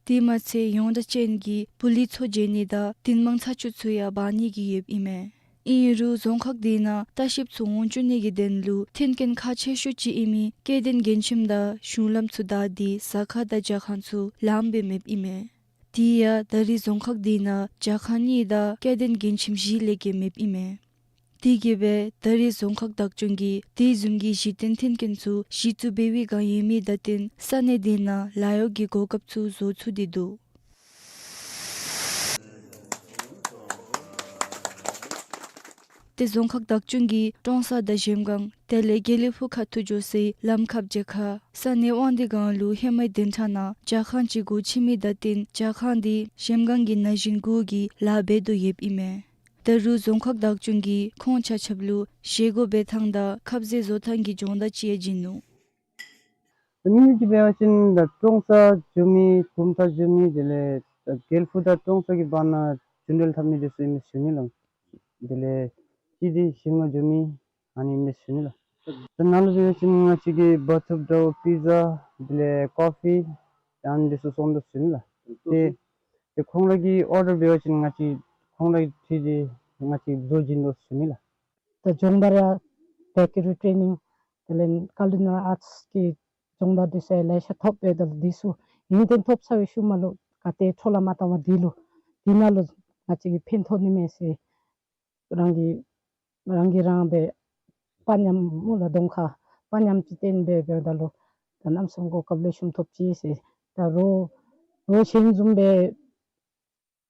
དེ་མ་ཚད་ཡོངས་གྲགས་ཅན་གྱི་བུ་ལི་མཚོ་བརྗེ་ནི་དང་དེ་མིན་ཚ་ཆུ་ཚུ་ཡང་འབག་ནི་གི་ཡོདཔ་ཨིན་མས། ཨིན་རུང་རྫོང་ཁག་དེ་ནང་ལྟ་བཤལཔ་ཚུ་འོང་བཅུག་ནི་གི་དོན་ལུ་མཐུན་རྐྱེན་ཁག་ཆེ་ཤོས་ཅིག་ཨིན་མི་སྐྱེ་ལྡན་མགྲོན་ཁྱིམ་དང་གཞུང་ལམ་ཚུ་བདའ་སྟེ་ཟ་ཁང་དང་ཇ་ཁང་ཚུ་ལངམ་སྦེ་མེདཔ་ཨིན་མས། དེ་ཡང་ད་རིས་རྫོང་ཁག་དེ་ནང་ཇ་ཁང་གཉིས་དང་སྐྱེ་ལྡན་མགྲོན་ཁྱིམ་བཞི་ལས་བརྒལ་མེདཔ་ཨིན་མས། དེ་གིས་སྦེ་ད་རིས་རྫོང་ཁག་བདག་སྐྱོང་གིས་དེ་བཟུམ་གྱི་གཞི་རྟེན་མཐུན་རྐྱེན་ཚུ་གཞི་བཙུགས་འབད་བའི་བསྒང་ཡོད་མི་དང་བསྟུན་ས་གནས་དེ་ནང་ལཱ་གཡོག་གི་གོ་སྐབས་ཚུ་བཟོ་ཚུགས་ཏེ་འདུག། ཏེ་རྫོང་ཁག་བདག་སྐྱོང་གིས་ཀྲོང་གསར་དང་གཞལམ་སྒང་དེ་ལས་དགེ་ལེགས་ཕུག་ཁ་ཐུག་འགྱོ་སའི་ལམ་ཁ་བརྒྱད་ཁར་ས་གནས་དབང་འདུས་སྒང་ལུ་ཧེ་མའི་བདུན་ཕྲག་ནང་ཇ་ཁང་ཅིག་སྒོ་ཕྱེ་མི་དང་བསྟུན་ཇ་ཁང་དེ་གཞལམ་སྒང་གི་ན་གཞོན་གུ་གིས་ལཱ་འབད་དོ་ཡོདཔ་ཨིན་མས། ད་རུང་རྫོང་ཁག་བདག་སྐྱོང་གིས་ཁོང་ཆ་ཁྱབ་ལུ་བཞེས་སྒོ་འབད་ཐངས་དང་ཁབ་ཟས་བཟོ་ཐངས་ཀྱི་སྦྱོང་བརྡར་ཅིག་ཡང་བྱིན་ནུག། ད་མི་ཅིག་འབད་བ་ཅིན་ད་ཀྲོང་གསར་འགྱོ་མི་གུམ་ཐང་འགྱོ་མི་དེ་ལས་དགེ་ལེགས་ཕུག་དང་ཀྲོང་གསར་གྱི་བར་ན་རྒྱུན་འགྲུལ་འཐབ་མི་འདི་ཚུ་ཨིན་མས་ཟེར་ཞུ་ནི་ལགས། དེ་ལས་གཅིག་འདི་གཞལམ་སྒང་འགྱོ་མི་ཨ་ནི་ཨིན་མས་ཟེར་ཞུ་ནི་ལགས། ད་ནཱ་ལུ་འབད་བ་ཅིན་ང་བཅས་ཀྱིས་བཱ་ཐུབ་འདྲཝ་པི་ཛ་དེ་ལས་ཀོ་ཕི་ཨ་ནི་འདི་ཚུ་བཙོང་དོ་ཟེར་ཞུ་ནི་ལགས། ཏེ་ཏེ་ཁོང་ར་གིས་ཨོར་ཌར་འབད་བ་ཅིན་ང་བཅས་ཁོང་ར་གིས་ཁྲིད་དེ་ང་བཅས་བཟོ་བྱིན་དོ་ཟེར་ཞུ་ནི་ལགས། ད་སྦྱོང་བརྡར་ཡང་བེ་ཀ་རི་ཊེ་ནིང་དེ་ལས་ཀལ་ཅ་རལ་ཨརཊསི་གི་སྦྱོང་བརྡར་འདི་ཚུ་ལེ་ཤ་ཐོབ་པས། ད་འདི་ཚུ་ཡུན་བརྟན་ཐོབ་ཚར་བའི་ཤུལ་མ་ལུ་ ཏེ་འཕྲོ་བརླག་མ་བཏང་བར་འདི་ལུ་འདི་ནང་ལུ་ང་བཅས་ཀྱིས་ཕན་ཐོགས་ནི་མས་ཟེར་རང་གིས་རང་གིས་རང་སྦེ་དཔའ་ཉམས་སྨོ་ལགས། གདོང་ཁར་དཔའ་ཉམས་ཅིག་བསྟན་སྦེ་འབདཝ་ད་ལུ་ད་གནམ་མེད་ས་མེད་གོ་སྐབས་ལེགས་ཤོམ་ཐོབ་ཅི་ཟེར། ད་རོགས་རོགས་གཞན་བཟུམ་སྦེ་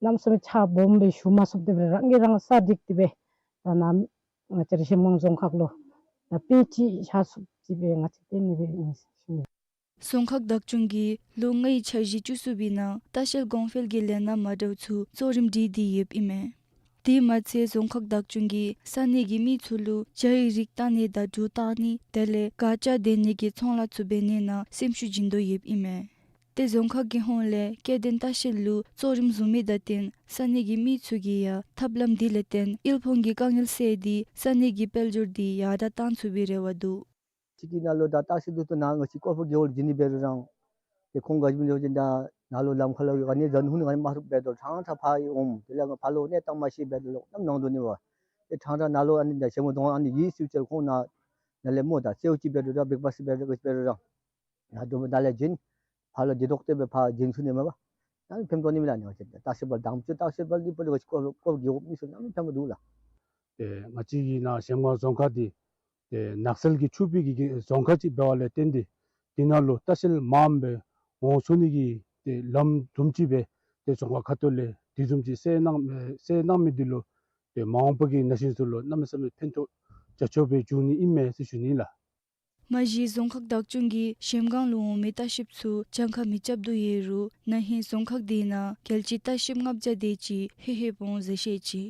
གནམ་མེད་ས་མེད་ཕྱག་སྦོམ་སྦེ་ཞུ་མ་ཚུགས་ཏེ་སྦེ་རང་གིས་རང་ས་སྒྲིག་སྟེ་སྦེ་ད་ནཱ་ང་བཅས་ར་གཞལམ་སྒང་རྫོང་ཁག་ལུ་ད་དཔེ་ཅིག་བཞག་ཚུགས་ཅི་སྦེ་ང་བཅས་བསྟན་ནི་སྦེ་ཨིན་ཟེར་ཞུ་ནི། རྫོང་ཁག་བདག་སྐྱོང་གིས་ལོ་ལྔའི་འཆར་གཞི་བཅུ་གསུམ་པའི་ནང་ལྟ་བཤལ་གོང་འཕེལ་གྱི་ལས་སྣ་མ་འདྲཝ་ཚུ་གཙོ་རིམ་སྒྲིག་སྟེ་ཡོདཔ་ཨིན་མས། དེ་མ་ཚད་རྫོང་ཁག་བདག་སྐྱོང་གིས་ས་གནས་ཀྱི་མི་ཚུ་ལུ་ཇའི་རིགས་བཏང་ནི་དང་གྲོ་བཏང་ནི་དེ་ལས་དགའ་སྐྱིད་ལྡན་ནི་གི་ཚོང་ལཱ་ཚུ་འབད་ནི་ནང་སེམས་ཤུགས་སྦྱིན་དོ་ཡོདཔ་ཨིན་མས། ཏེ་རྫོང་ཁག་གི་ཧོངས་ལས་སྐྱེ་ལྡན་ལྟ་བཤལ་ལུ་གཙོ་རིམ་བཟུང་མི་དང་བསྟུན་ས་གནས་ཀྱི་མི་ཚུ་གིས་ཡང་ཐབས་ལམ་འདི་ལས་བརྟེན་དབུལ་ཕོངས་ཀྱི་དཀའ་ངལ་སེལ་ཏེ་ས་གནས་ཀྱི་དཔལ་འབྱོར་འདི་ཡར་དྲགས་གཏང་ཚུགས་པའི་རེ་བ་འདུག། ཅིག་གི་ནང་ལུ་ད་ལྟ་ཞིག་ཏུ་ཏུ་ནཱ་ང་བཅས་སྐོར་པ་རྒེད་འོག་ལུ་བྱིན་ནི་འབད་རུང་རང་ཏེ་ཁོང་ག་ཅི་སྨོ་ཟེར་བ་ཅིན་ད་ནཱ་ལུ་ལམ་ཁ་ལུ་ཨ་ནི་ཟ་ནི་འཐུང་ནི་ཨ་ནི་མ་ཐོབ་འབད་དོ་ཕྲང་ཕྲང་ཕར་ཡང་འོང་། དེ་ལས་ང་ཕར་ལུ་གནས་སྟངས་མ་ཤེས་འབད་དོ་ལོག་ནམ་ནང་དོ་ནི་བ། ཏེ་ཕྲང་ཕྲང་ནཱ་ལུ་ཨ་ནི་ད་ཞལ་མོ་གདོང་ཨ་ནི་ཡིད་སེམས་ཅན་ཁོང་ནཱ་ནཱ་ལས་སྨོ་ད་སེའུ་ཅིག་འབད་དོ་ད་འབད་པ་ཟེར་འབད་དོ་ད་ག་ཅི་འབད་རུང་རང་ནཱ་དོ་ད་ལས་བྱིན་ཕར་ལུ་འདི་ལྡོག་སྟེ་སྦེ་ཕར་བྱིན་ཚུགས་ནི་མས་པ། ད་ཕན་ཐོགས་ནི་མས་ལགས། ཨ་ནི་ང་བཅས་ད་ལྟ་བཤལ་པ་དང་པ་ལྟ་བཤལ་པ་འདི་པ་ལུ་ག་ཅི་སྐོར་སྐོར་རྒེད་འོག་མི་ཚུ་ནང་ཕན་པ་འདུག་ལགས། ཏེ་ང་བཅས་ཀྱི་ནཱ་གཞལམ་སྒང་རྫོང་ཁག་འདི་ཏེ་ནགས་ཚལ་གྱིས་ཕྱུག་པའི་གི་རྫོང་ཁག་ཅིག་འབདཝ་ལས་བརྟེན་ཏེ་འདི་ནང་ལུ་ལྟ་བཤལ་མངམ་སྦེ་འོང་ཚུགས་ནི་གི་ཏེ་ལམ་དུམ་ཅིག་སྦེ་ཏེ་རྫོང་ཁག་ཁ་ཐུག་ལས་དེ་བཟུམ་ཅིག་སེལ་གནང་སེལ་གནང་མི་འདི་ལུ་ཏེ་མ་འོངས་པ་གི་ན་གཞོན་ཚུ་ལུ་གནམ་མེད་ས་མེད་ཕན་ཐོགས་རྒྱ་ཆེཝ་སྦེ་འགྱོ་ནི་ཨིན་མས་ཟེར་ཞུ་ནི་ལགས། མ་གཞི་རྫོང་ཁག་བདག་སྐྱོང་གིས་གཞལམ་སྒང་ལུ་འོང་མི་ལྟ་བཤལཔ་ཚུ་གྱངས་ཁ་མི་རྐྱབ་དོ་ཡོད་རུང་ན་ཧིང་རྫོང་ཁག་འདི་ནང་རྒྱལ་སྤྱིའི་ལྟ་བཤལཔ་ལྔ་བརྒྱ་དེ་ཅིག་ལྷོད་ལྷོདཔ་འོང་ཟེར་བཤད་ཅི།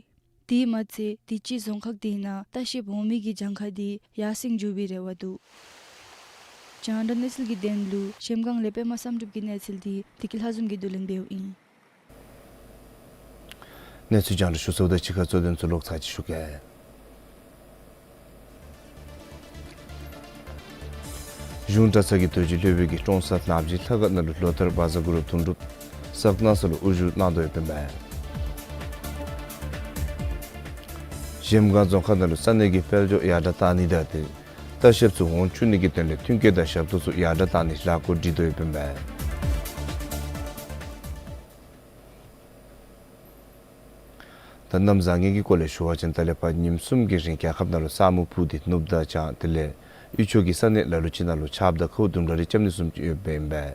དེ་མ་ཚད་དུས་ཅི་རྫོང་ཁག་འདི་ནང་ལྟ་བཤལཔ་འོང་མི་གི་གྱངས་ཁ་འདི་ཡར་སེང་འགྱོ་བའི་རེ་བ་འདུག། རྒྱང་བསྒྲགས་གནས་ཚུལ་གྱི་དོན་ལུ་གཞལམ་སྒང་ལས་པདྨ་བསམ་གྲུབ་ཀྱི་གནས་ཚུལ་འདི་བདེ་སྐྱིད་ལྷ་འཛོམས་ཀྱིས་བསྡུ་ལེན་འབདཝ་ཨིན། གནས་ཚུལ་རྒྱང་བསྒྲགས་ཞུ་ཚརཝ་དང་གཅིག་ཁར་གཙོ་དོན་ཚུ་ལོག་ཚར་ཅིག་ཞུ་གེ། གཞུང་གྲྭ་ཚང་གི་རྡོ་རྗེ་སློབ་དཔོན་གྱིས་ཀྲོང་གསར་ནག་ཆུའི་ལྷ་ཁང་ནང་ལུ་ལོ་ལྟར་བཛྲ་གུ་རུ་དུང་སྒྲུབ་གསར་གནང་ས་ལུ་དབུ་བཞུགས་གནང་དོ་ཡོདཔ་ཨིན་པས། གཞལམ་སྒང་རྫོང་ཁག་ནང་ལུ་ས་གནས་ཀྱི་དཔལ་འབྱོར་ཡར་དྲགས་གཏང་ནི་དང་ཏེ་ལྟ་བཤལཔ་ཚུ་འོང་བཅུག་ནི་གི་དོན་ལས་མཐུན་རྐྱེན་དང་ཞབས་ཏོག་ཚུ་ཡར་དྲགས་གཏང་ནིའི་ལས་འགུལ་སྒྲིག་དོ་ཡོདཔ་ཨིན་པས། ད་གནམ་བཟང་ངན་གྱི་སྐོར་ལས་ཞུ་བ་ཅིན་ད་ལས་ཕར་ཉིནམ་གསུམ་གྱི་རིང་རྒྱལ་ཁབ་ནང་ལུ་ས་སྨུག་སྤུབས་ཏེ་ནུབ་དང་བྱང་དེ་ལས་དབུས་ཕྱོགས་ཀྱི་ས་གནས་ལ་ལུ་ཅིག་ནང་ལུ་ཆརཔ་དང་ཁཝ་དུམ་གྲ་རེ་རྐྱབ་ནི་བཟུམ་ཅིག་ཡོདཔ་ཨིན་པས།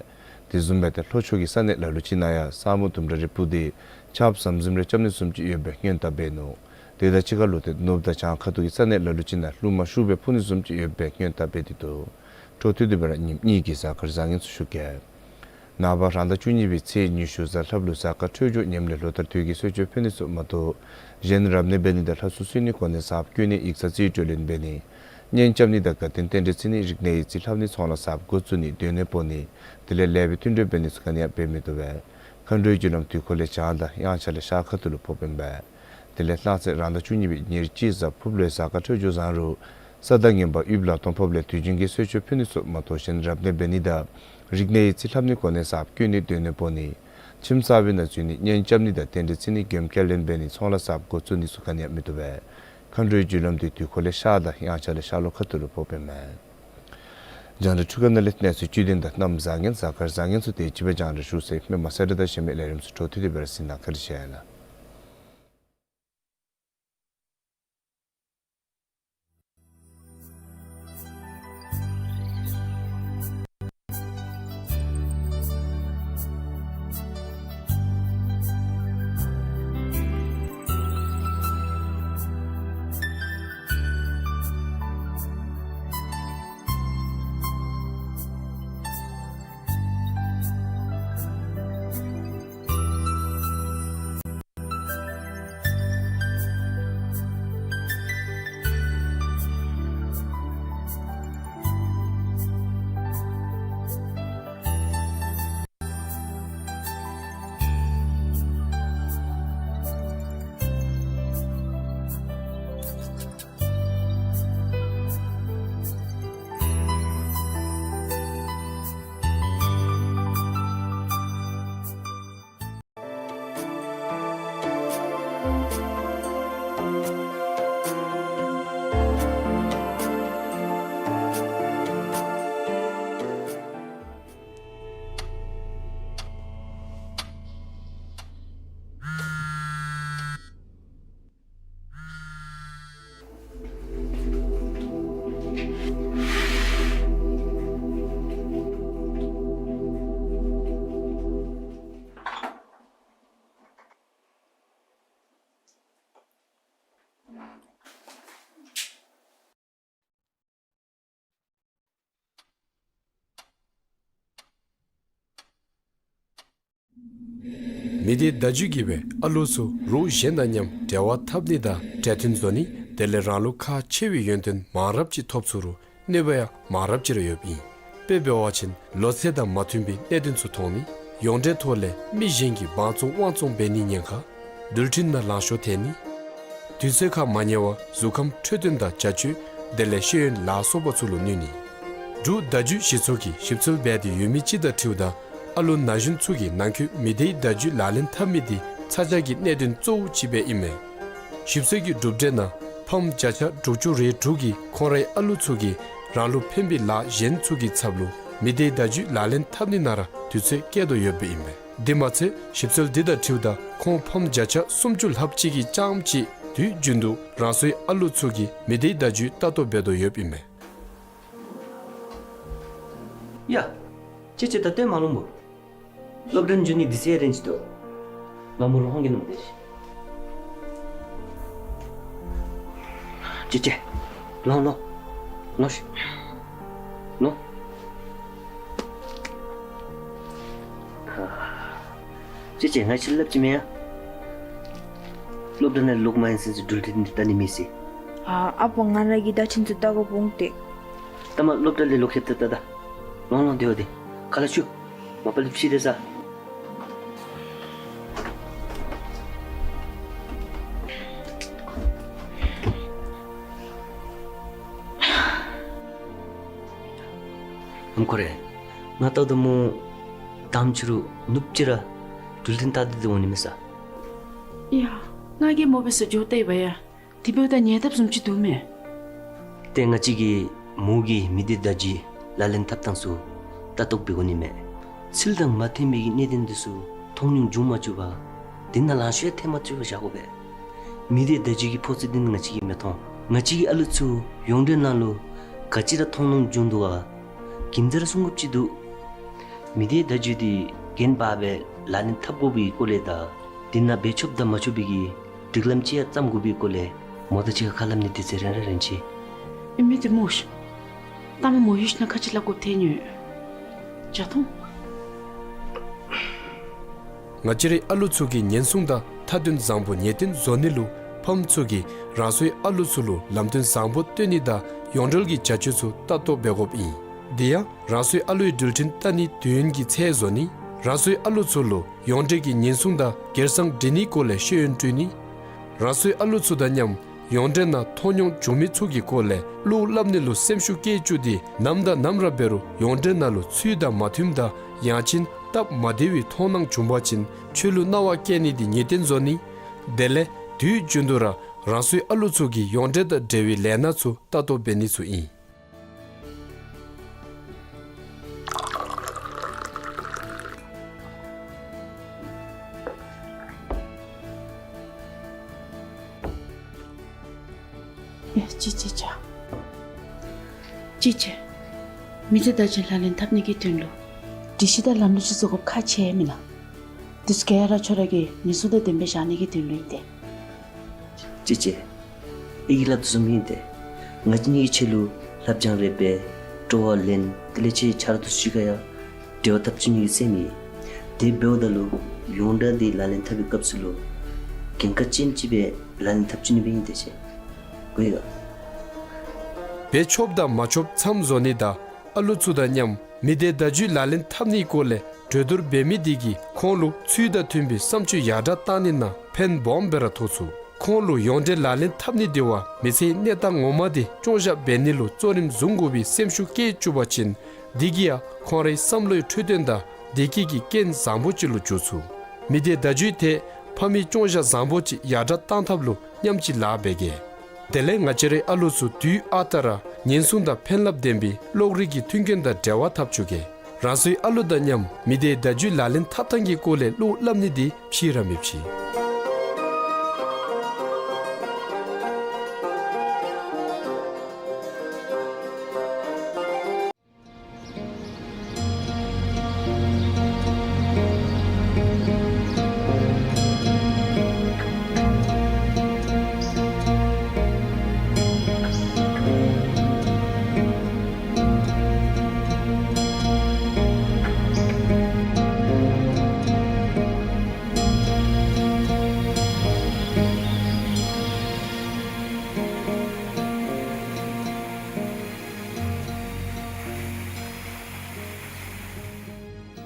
དེ་བཟུམ་སྦེ་ཏེ་ལྷོ་ཕྱོགས་ཀྱི་ས་གནས་ལ་ལུ་ཅིག་ནང་ཡང་ས་སྨུག་དུམ་གྲ་རེ་སྤུབས་ཏེ་ཆརཔ་ཟམ་ཟིམ་རེ་རྐྱབ་ནི་བཟུམ་ཅིག་ཡོདཔ་སྦེ་སྔོན་དཔག་འབད་ནུག། དེ་དང་གཅིག་ཁར་ལུ་ཏེ་ནུབ་དང་བྱང་ཁ་ཐུག་གི་ས་གནས་ལ་ལུ་ཅིག་ནང་ལུ་མར་ཤུགས་སྦེ་འཕུ་ནི་བཟུམ་ཅིག་ཡོདཔ་སྦེ་སྔོན་དཔག་འབད་དེ་འདུག། འཕྲོ་མཐུད་དེ་སྦེ་ར་ཉིནམ་གཉིས་ཀྱི་གཟའ་སྐར་བཟང་ངན་ཚུ་ཞུ་གེ། ནངས་པ་རང་ཟླ་བཅུ་གཉིས་པའི་ཚེས་ཉི་ཤུ་གཟའ་ལྷགཔ་ལུ་གཟའ་སྐར་འཕྲོད་སྦྱོར་ངནམ་ལས་ལོ་ལྟར་དུས་ཀྱི་གསོལ་མཆོད་ཕུལ་ནི་ཚུ་མ་གཏོགས་གཞན་རབ་གནས་འབད་ནི་དང་ལྷ་ཚོགས་གསོལ་ནི་གོ་གནས་གསརཔ་བསྐོ་ནི་ཡིག་ཚང་རྩིས་སྤྲོད་ལེན་འབད་ནི་གཉེན་རྐྱབ་ནི་དང་དགའ་སྟོན་རྟེན་འབྲེལ་བརྩི་ནི་རིག་གནས་ཡིག་རྩིས་ལྷབ་ནི་ཚོང་ལཱ་གསརཔ་འགོ་བཙུགས་ནི་སྡོད་གནས་སྤོ་ནི་དེ་ལས་ལེགས་པའི་མཐུན་འབྲེལ་འབད་ནི་ཚུ་ག་ནི་ཡང་འབད་མི་བཏུབ་པས། མཁའ་འགྲོའི་རྒྱུ་ལམ་དུས་འཁོར་ལས་བྱང་དང་དབྱངས་འཆར་ལས་ཤར་ཁ་ཐུག་ལུ་ཕོགཔ་ཨིན་པས། དེ་ལས་གནངས་ཚེ་རང་ཟླ་བཅུ་གཉིས་པའི་ཉེར་གཅིག་གཟའ་ཕུརཔ་ལུ་གཟའ་སྐར་འཕྲོད་སྦྱོར་བཟང་རུང་ས་བདག་ངན་པ་ཡུལ་ལ་དོན་ཕོགཔ་ལས་དུས་རྒྱུན་གྱི་གསོལ་མཆོད་ཕུལ་ནི་ཚུ་མ་གཏོགས་གཞན་རབ་གནས་འབད་ནི་དང་རིག་གནས་ཡིག་རྩིས་ལྷབ་ནི་གོ་གནས་གསརཔ་བསྐོ་ནི་སྡོད་གནས་སྤོ་ནི་ཁྱིམ་གསར་པའི་ནང་འཛུལ་ནི་གཉེན་རྐྱབ་ནི་དང་རྟེན་འབྲེལ་བརྩི་ནི་མགྱོནམ་ཁས་ལེན་འབད་ནི་ཚོང་ལཱ་གསརཔ་འགོ་བཙུགས་ནི་ཚུ་ག་ནི་ཡང་མི་བཏུབ་པས། མཁའ་འགྲོའི་རྒྱུ་ལམ་འདི་དུས་འཁོར་ལས་ཤར་དང་དབྱངས་འཆར་ལས་ཤར་ལྷོ་ཁ་ཐུག་ལུ་ཕོགཔ་ཨིན་མས། རྒྱང་བསྒྲགས་འཕྲུལ་ཁང་ནང་ལས་གནས་ཚུལ་བཅུད་ལྡན་དང་གནམ་བཟང་ངན་གཟའ་སྐར་བཟང་ངན་ཚུ་དེ་ཅིག་སྦེ་རྒྱང་བསྒྲགས་ཞུ་ཚར་ཡི། མི་མང་གསལ་བསྒྲགས་དང་གཞན་མི་ལས་རིམ་ཚུ་འཕྲོ་མཐུད་དེ་སྦེ་ར་གཟིགས་གནང་། བཀའ་དྲིན་ཆེ་ལགས། མི་སྡེ་བརྡ་བརྒྱུད་ཀྱིས་སྦེ་ཨ་ལུ་ཚུ་རོགས་གཞན་དང་མཉམ་འབྲེལ་བ་འཐབ་ནི་དང་གྲོས་བསྟུན་བཟོ་ནི་དེ་ལས་རང་ལུ་ཁག་ཆེ་བའི་ཡོན་ཏན་མང་རབས་ཅིག་ཐོབ་ཚུགས་རུང་གནོད་པ་ཡང་མང་རབས་ཅིག་ར་ཡོདཔ་ཨིན། དཔེ་འབད་བ་ཅིན་ལོ་ཚད་དང་མ་མཐུན་པའི་གནད་དོན་ཚུ་མཐོང་ནི། ཡོངས་འབྲེལ་ཐོག་ལས་མི་གཞན་གྱིས་བང་བཙོང་དབང་བཙོང་འབད་ནིའི་ཉེན་ཁ། འགྲུལ་འཕྲིན་ནང་ལང་ཤོར་ཐལ་ནི། དུས་ཚོད་ཁར་མ་ཉལ་བར་གཟུགས་ཁམས་འཕྲོད་བསྟེན་དང་བྱ་སྤྱོད་དེ་ལས་ཤེས་ཡོན་ལ་སོགས་པ་ཚུ་ལུ་གནོད་ནི། འབྲུག་བརྡ་བརྒྱུད་གཞི་ཚོགས་ཀྱིས་ཞིབ་འཚོལ་འབད་དེ་ཡོད་མི་ཅིག་དང་འཁྲིལཝ་ད་ཨ་ལུ་ན་གཞོན་ཚུ་གིས་ནང་འཁོད་མི་སྡེའི་བརྡ་བརྒྱུད་ལག་ལེན་འཐབ་མི་དེ་ཚ་གྱང་གི་གནད་དོན་གཙོ་བོ་ཅིག་སྦེ་ཨིན་མས། ཞིབ་འཚོལ་གྱི་གྲུབ་འབྲས་ནང་ཕམ་བརྒྱ་ཆ་དྲུག་ཅུ་རེ་དྲུག་གིས་ཁོང་རའི་ཨ་ལུ་ཚུ་གིས་རང་ལུ་ཕན་པའི་ལཱ་གཞན་ཚུ་གི་ཚབ་ལུ་མི་སྡེའི་བརྡ་བརྒྱུད་ལག་ལེན་འཐབ་ནི་ནང་ར་དུས་ཚོད་བསྐྱལ་དོ་ཡོདཔ་ཨིན་མས། དེ་མ་ཚད་ཞིབ་འཚོལ་འདི་དང་འཁྲིལཝ་ད་ཁོང་ཕམ་བརྒྱ་ཆ་སུམ་ཅུ་ལྷགཔ་ཅིག་གིས་རྐྱངམ་གཅིག་དུས་རྒྱུན་དུ་རང་སོའི་ཨ་ལུ་ཚུ་གིས་མི་སྡེའི་བརྡ་བརྒྱུད་ལྟ་རྟོག་འབད་དོ་ཡོདཔ་ཨིན་མས། ཡ། ཅི་ཅི་ད་ལྟོ་མ་ལོངམ་སྨོ། སློབ་གྲྭ་འགྱོ་ནི་དུས་ཚོད་རན་ཅི་དོ། ང་མོ་ལུ་ཧོང་གི་ནུམ་དེ་ཤིག། ཅི་ཅི། ལོངས་ལོངས། ལོངས་ཤིག། ལོངས། ཅི་ཅི་ང་ཅིག་སླབ་ཅི་མེན་ཡ། སློབ་གྲྭ་ནང་ལོག་མ་ཡར་སོ་ཅི་འགྲུལ་འཕྲིན་འདི་ལྟ་ནི་མེད་ཟེར། ཨ་ཨ་པོ་ང་ར་གི་བརྡ་འཕྲིན་ཚུ་ལྟ་དགོཔ་འོང་སྟེ། ལྟ་མ་སློབ་གྲྭ་ལས་ལོག་ཤེས་ཏེ་ལྟ་ད། ལོངས་ལོངས་དེ་བ་དེ། ཁ་ལས་ཆུ། མ་པ་ལས་ཕྱི་རེ་ཟ། ཨམ་ཁོ་རེ། ང་ལྟཝ་ད་མོ་དང་ཕྱི་རུ་ནུབ་ཅིག་ར་འགྲུལ་འཕྲིན་ལྟ་སྟེ་འོང་ནི་མས་ས། ཡ། ང་གིས་མོ་འབད་སར་འགྱོ་བལྟ་ཡི་བ་ཡ། དེ་འབདཝ་ད་ཉལ་དཔ་བཟུམ་ཅིག་འདུག་མས། ཏེ་ང་བཅས་ཀྱིས་མོ་གིས་མི་སྡེ་བརྡ་བརྒྱུད་ལག་ལེན་འཐབ་ཐངས་ཚུ་ལྟ་རྟོག་འབད་དགོ་ནི་མས། ཚུལ་དང་མ་མཐུན་པའི་གི་གནད་དོན་འདི་ཚུ་མཐོང་མྱོང་བྱུང་མ་བཅུག་པར་དེ་ནང་ལང་ཤོར་ཡང་ཐལ་མ་བཅུག་པར་བཞག་དགོ་པས། མི་སྡེ་བརྡ་བརྒྱུད་ཀྱི་ཕོག་ཐུག་འདི་ནི་ང་བཅས་ཀྱིས་མི་མཐོང་། ང་བཅས་ཀྱི་ཨ་ལུ་ཚུ་ཡོངས་འབྲེལ་ནང་ལུ་ག་ཅི་ར་མཐོང་མྱོང་བྱུང་འདུག་ག། གིམ་ཐེར་གསུང་དགོཔ་ཅིག་འདུག། མི་སྡེ་བརྡ་བརྒྱུད་འདི་འགན་འབག་སྦེ་ལག་ལེན་འཐབ་དགོ་པའི་སྐོར་ལས་དང་དེ་ནང་འབད་ཆོགཔ་དང་མ་ཆོག་པའི་གི་སྒྲིག་ལམ་ཅིག་ཡང་བརྩམ་དགོ་པའི་སྐོར་ལས་མོ་དང་གཅིག་ཁར་ཁ་སླབ་ནི་དུས་ཚོད་རན་ར་རན་ཅི། ཨིན་མས་ཏེ་སྨོ་ཤ། ལྟ་མ་མོ་ཡུལ་ཤུལ་ནང་ཁ་ཅིག་སླབ་དགོཔ་ཐལ་ནི་ཡོད། ཇ་འཐུང་། ང་བཅས་རའི་ཨ་ལུ་ཚུ་གིས་ཉེན་སྲུང་དང་མཐའ་དོན་བཟང་པོ་ངེས་གཏན་བཟོ་ནི་ལུ་ཕམ་ཚུ་གིས་རང་སོའི་ཨ་ལུ་ཚུ་ལུ་ལམ་སྟོན་བཟང་པོ་སྟོན་ནི་དང་ཡོངས་འབྲེལ་གྱི་བྱ་སྤྱོད་ཚུ་ལྟ་རྟོག་འབད་དགོཔ་ཨིན། དེ་ཡང་རང་སོའི་ཨ་ལུའི་འགྲུལ་འཕྲིན་ལྟ་ནིའི་དུས་ཡུན་གྱི་ཚད་བཟོ་ནི། རང་སོའི་ཨ་ལུ་ཚུ་ལུ་ཡོངས་འབྲེལ་གྱི་ཉེན་སྲུང་དང་སྒེར་སང་སྒྲིག་ནིའི་སྐོར་ལས་ཤེས་ཡོན་སྤྲོད་ནི། རང་སོའི་ཨ་ལུ་ཚུ་དང་མཉམ་ཡོངས་འབྲེལ་ནང་མཐོང་མྱོང་བྱུང་མི་ཚུ་གི་སྐོར་ལས་བློ་སླབ་ནི་ལུ་སེམས་ཤུགས་བསྐྱེད་བཅུག་སྟེ་ནམ་དང་ནམ་ར་འབད་རུང་ཡོངས་འབྲེལ་ནང་ལུ་ཚུལ་དང་མ་མཐུནམ་དང་ཡང་ཅིན་སྟབས་མ་བདེ་བའི་མཐོང་སྣང་བྱུང་པ་ཅིན་ཆོས་ལུགས་གནང་བ་བསྐྱལ་ནི་འདི་ངེས་གཏན་བཟོ་ནི། དེ་ལས་དུས་རྒྱུན་དུ་ར་རང་སོའི་ཨ་ལུ་ཚུ་གིས་ཡོངས་འབྲེལ་དང་འབྲེལ་བའི་ལས་སྣ་ཚུ་ལྟ་རྟོག་འབད་ནི་ཚུ་ཨིན། ཡ་ཅི་ཅི་ཅ། ཅི་ཅི། མི་སྡེ་བརྡ་བརྒྱུད་ལག་ལེན་འཐབ་ནི་གི་དོན་ལུ་སྒྲིག་གཞི་དང་ལམ་ལུགས་ཅིག་བཟོ་དགོཔ་ཁག་ཆེ་མེན་ན། དེ་ཚུ་ག་ར་ཁྱོད་ར་གིས་ཉེན་སྲུང་དང་ལྡནམ་སྦེ་བཞག་ནི་གི་དོན་ལུ་ཨིན་ཏེ། ཅི་ཅི། ཨའི་གིས་སླབ་དོ་བཟུམ་ཨིན་ཏེ། ང་བཅས་གཉིས་ཀྱི་ཆེད་ལུ་ལྷབ་སྦྱང་རེ་འབད། སྤྲོ་བ་ལེན། དེ་ལས་ཆེ་ཆ་རོགས་དང་གཅིག་ཁར་ཡང་འབྲེལ་བ་འཐབ་བཅུག་ནི་གི་སེམས་ཨིན། དེ་འབདཝ་ད་ལུ་ཡོངས་འབྲེལ་འདི་ལག་ལེན་འཐབ་པའི་སྐབས་སུ་ལུ་གྱངས་ཁ་ཅན་ཅིག་སྦེ་ལག་ལེན་འཐབ་བཅུག་ནི་སྦེ་ཨིན་ཏེ་ཟེར། གོ་ཡི་ག། འབད་ཆོགཔ་དང་མ་ཆོགཔ་མཚམས་བཟོ་ནི་དང་ཨ་ལུ་ཚུ་དང་མཉམ་མི་སྡེ་བརྡ་བརྒྱུད་ལག་ལེན་འཐབ་ནིའི་སྐོར་ལས་གྲོས་བསྡུར་འབད་མི་དེ་གིས་ཁོང་ལུ་ཚུལ་དང་མཐུན་པའི་བསམ་སྤྱོད་ཡར་དྲག་བཏང་ནི་ནང་ཕན་སྦོམ་སྦེ་ར་ཐོགས་ཚུགས། ཁོང་ལུ་ཡོངས་འབྲེལ་ལག་ལེན་འཐབ་ནི་དེ་བ་མི་ཚེའི་གནས་སྟངས་ངོ་མ་དེ་སྐྱོང་བཞག་འབད་ནི་ལུ་གཙོ་རིམ་བཟུང་དགོ་པའི་སེམས་ཤུགས་བསྐྱེད་བཅུག་པ་ཅིན་དེ་གིས་ཡང་ཁོང་རའི་བསམ་བློའི་འཕྲོད་བསྟེན་དང་བདེ་སྐྱིད་ཀྱི་རྐྱེན་བཟང་པོ་ཅིག་ལུ་འགྱུར་ཚུགས། མི་སྡེ་བརྡ་བརྒྱུད་དེ་ཕ་མའི་སྐྱོང་བཞག་བཟང་པོ་ཅིག་ཡར་དྲག་བཏང་ཐབས་ལུ་མཉམ་གཅིག་ལཱ་འབད་གེ། དེ་ལས་ང་བཅས་རའི་ཨ་ལུ་ཚུ་དུས་ཨ་རྟག་ར་ཉེན་སྲུང་དང་ཕན་རླབས་ལྡན་པའི་གློག་རིག་གི་མཐུན་རྐྱེན་དང་འབྲེལ་བ་འཐབ་བཅུག་གེ། རང་སོའི་ཨ་ལུ་དང་མཉམ་མི་སྡེ་བརྡ་བརྒྱུད་ལག་ལེན་འཐབ་ཐངས་ཀྱི་སྐོར་ལས་བློ་སླབ་ནི་དེ་ཕྱི་ར་མི་ཕྱི།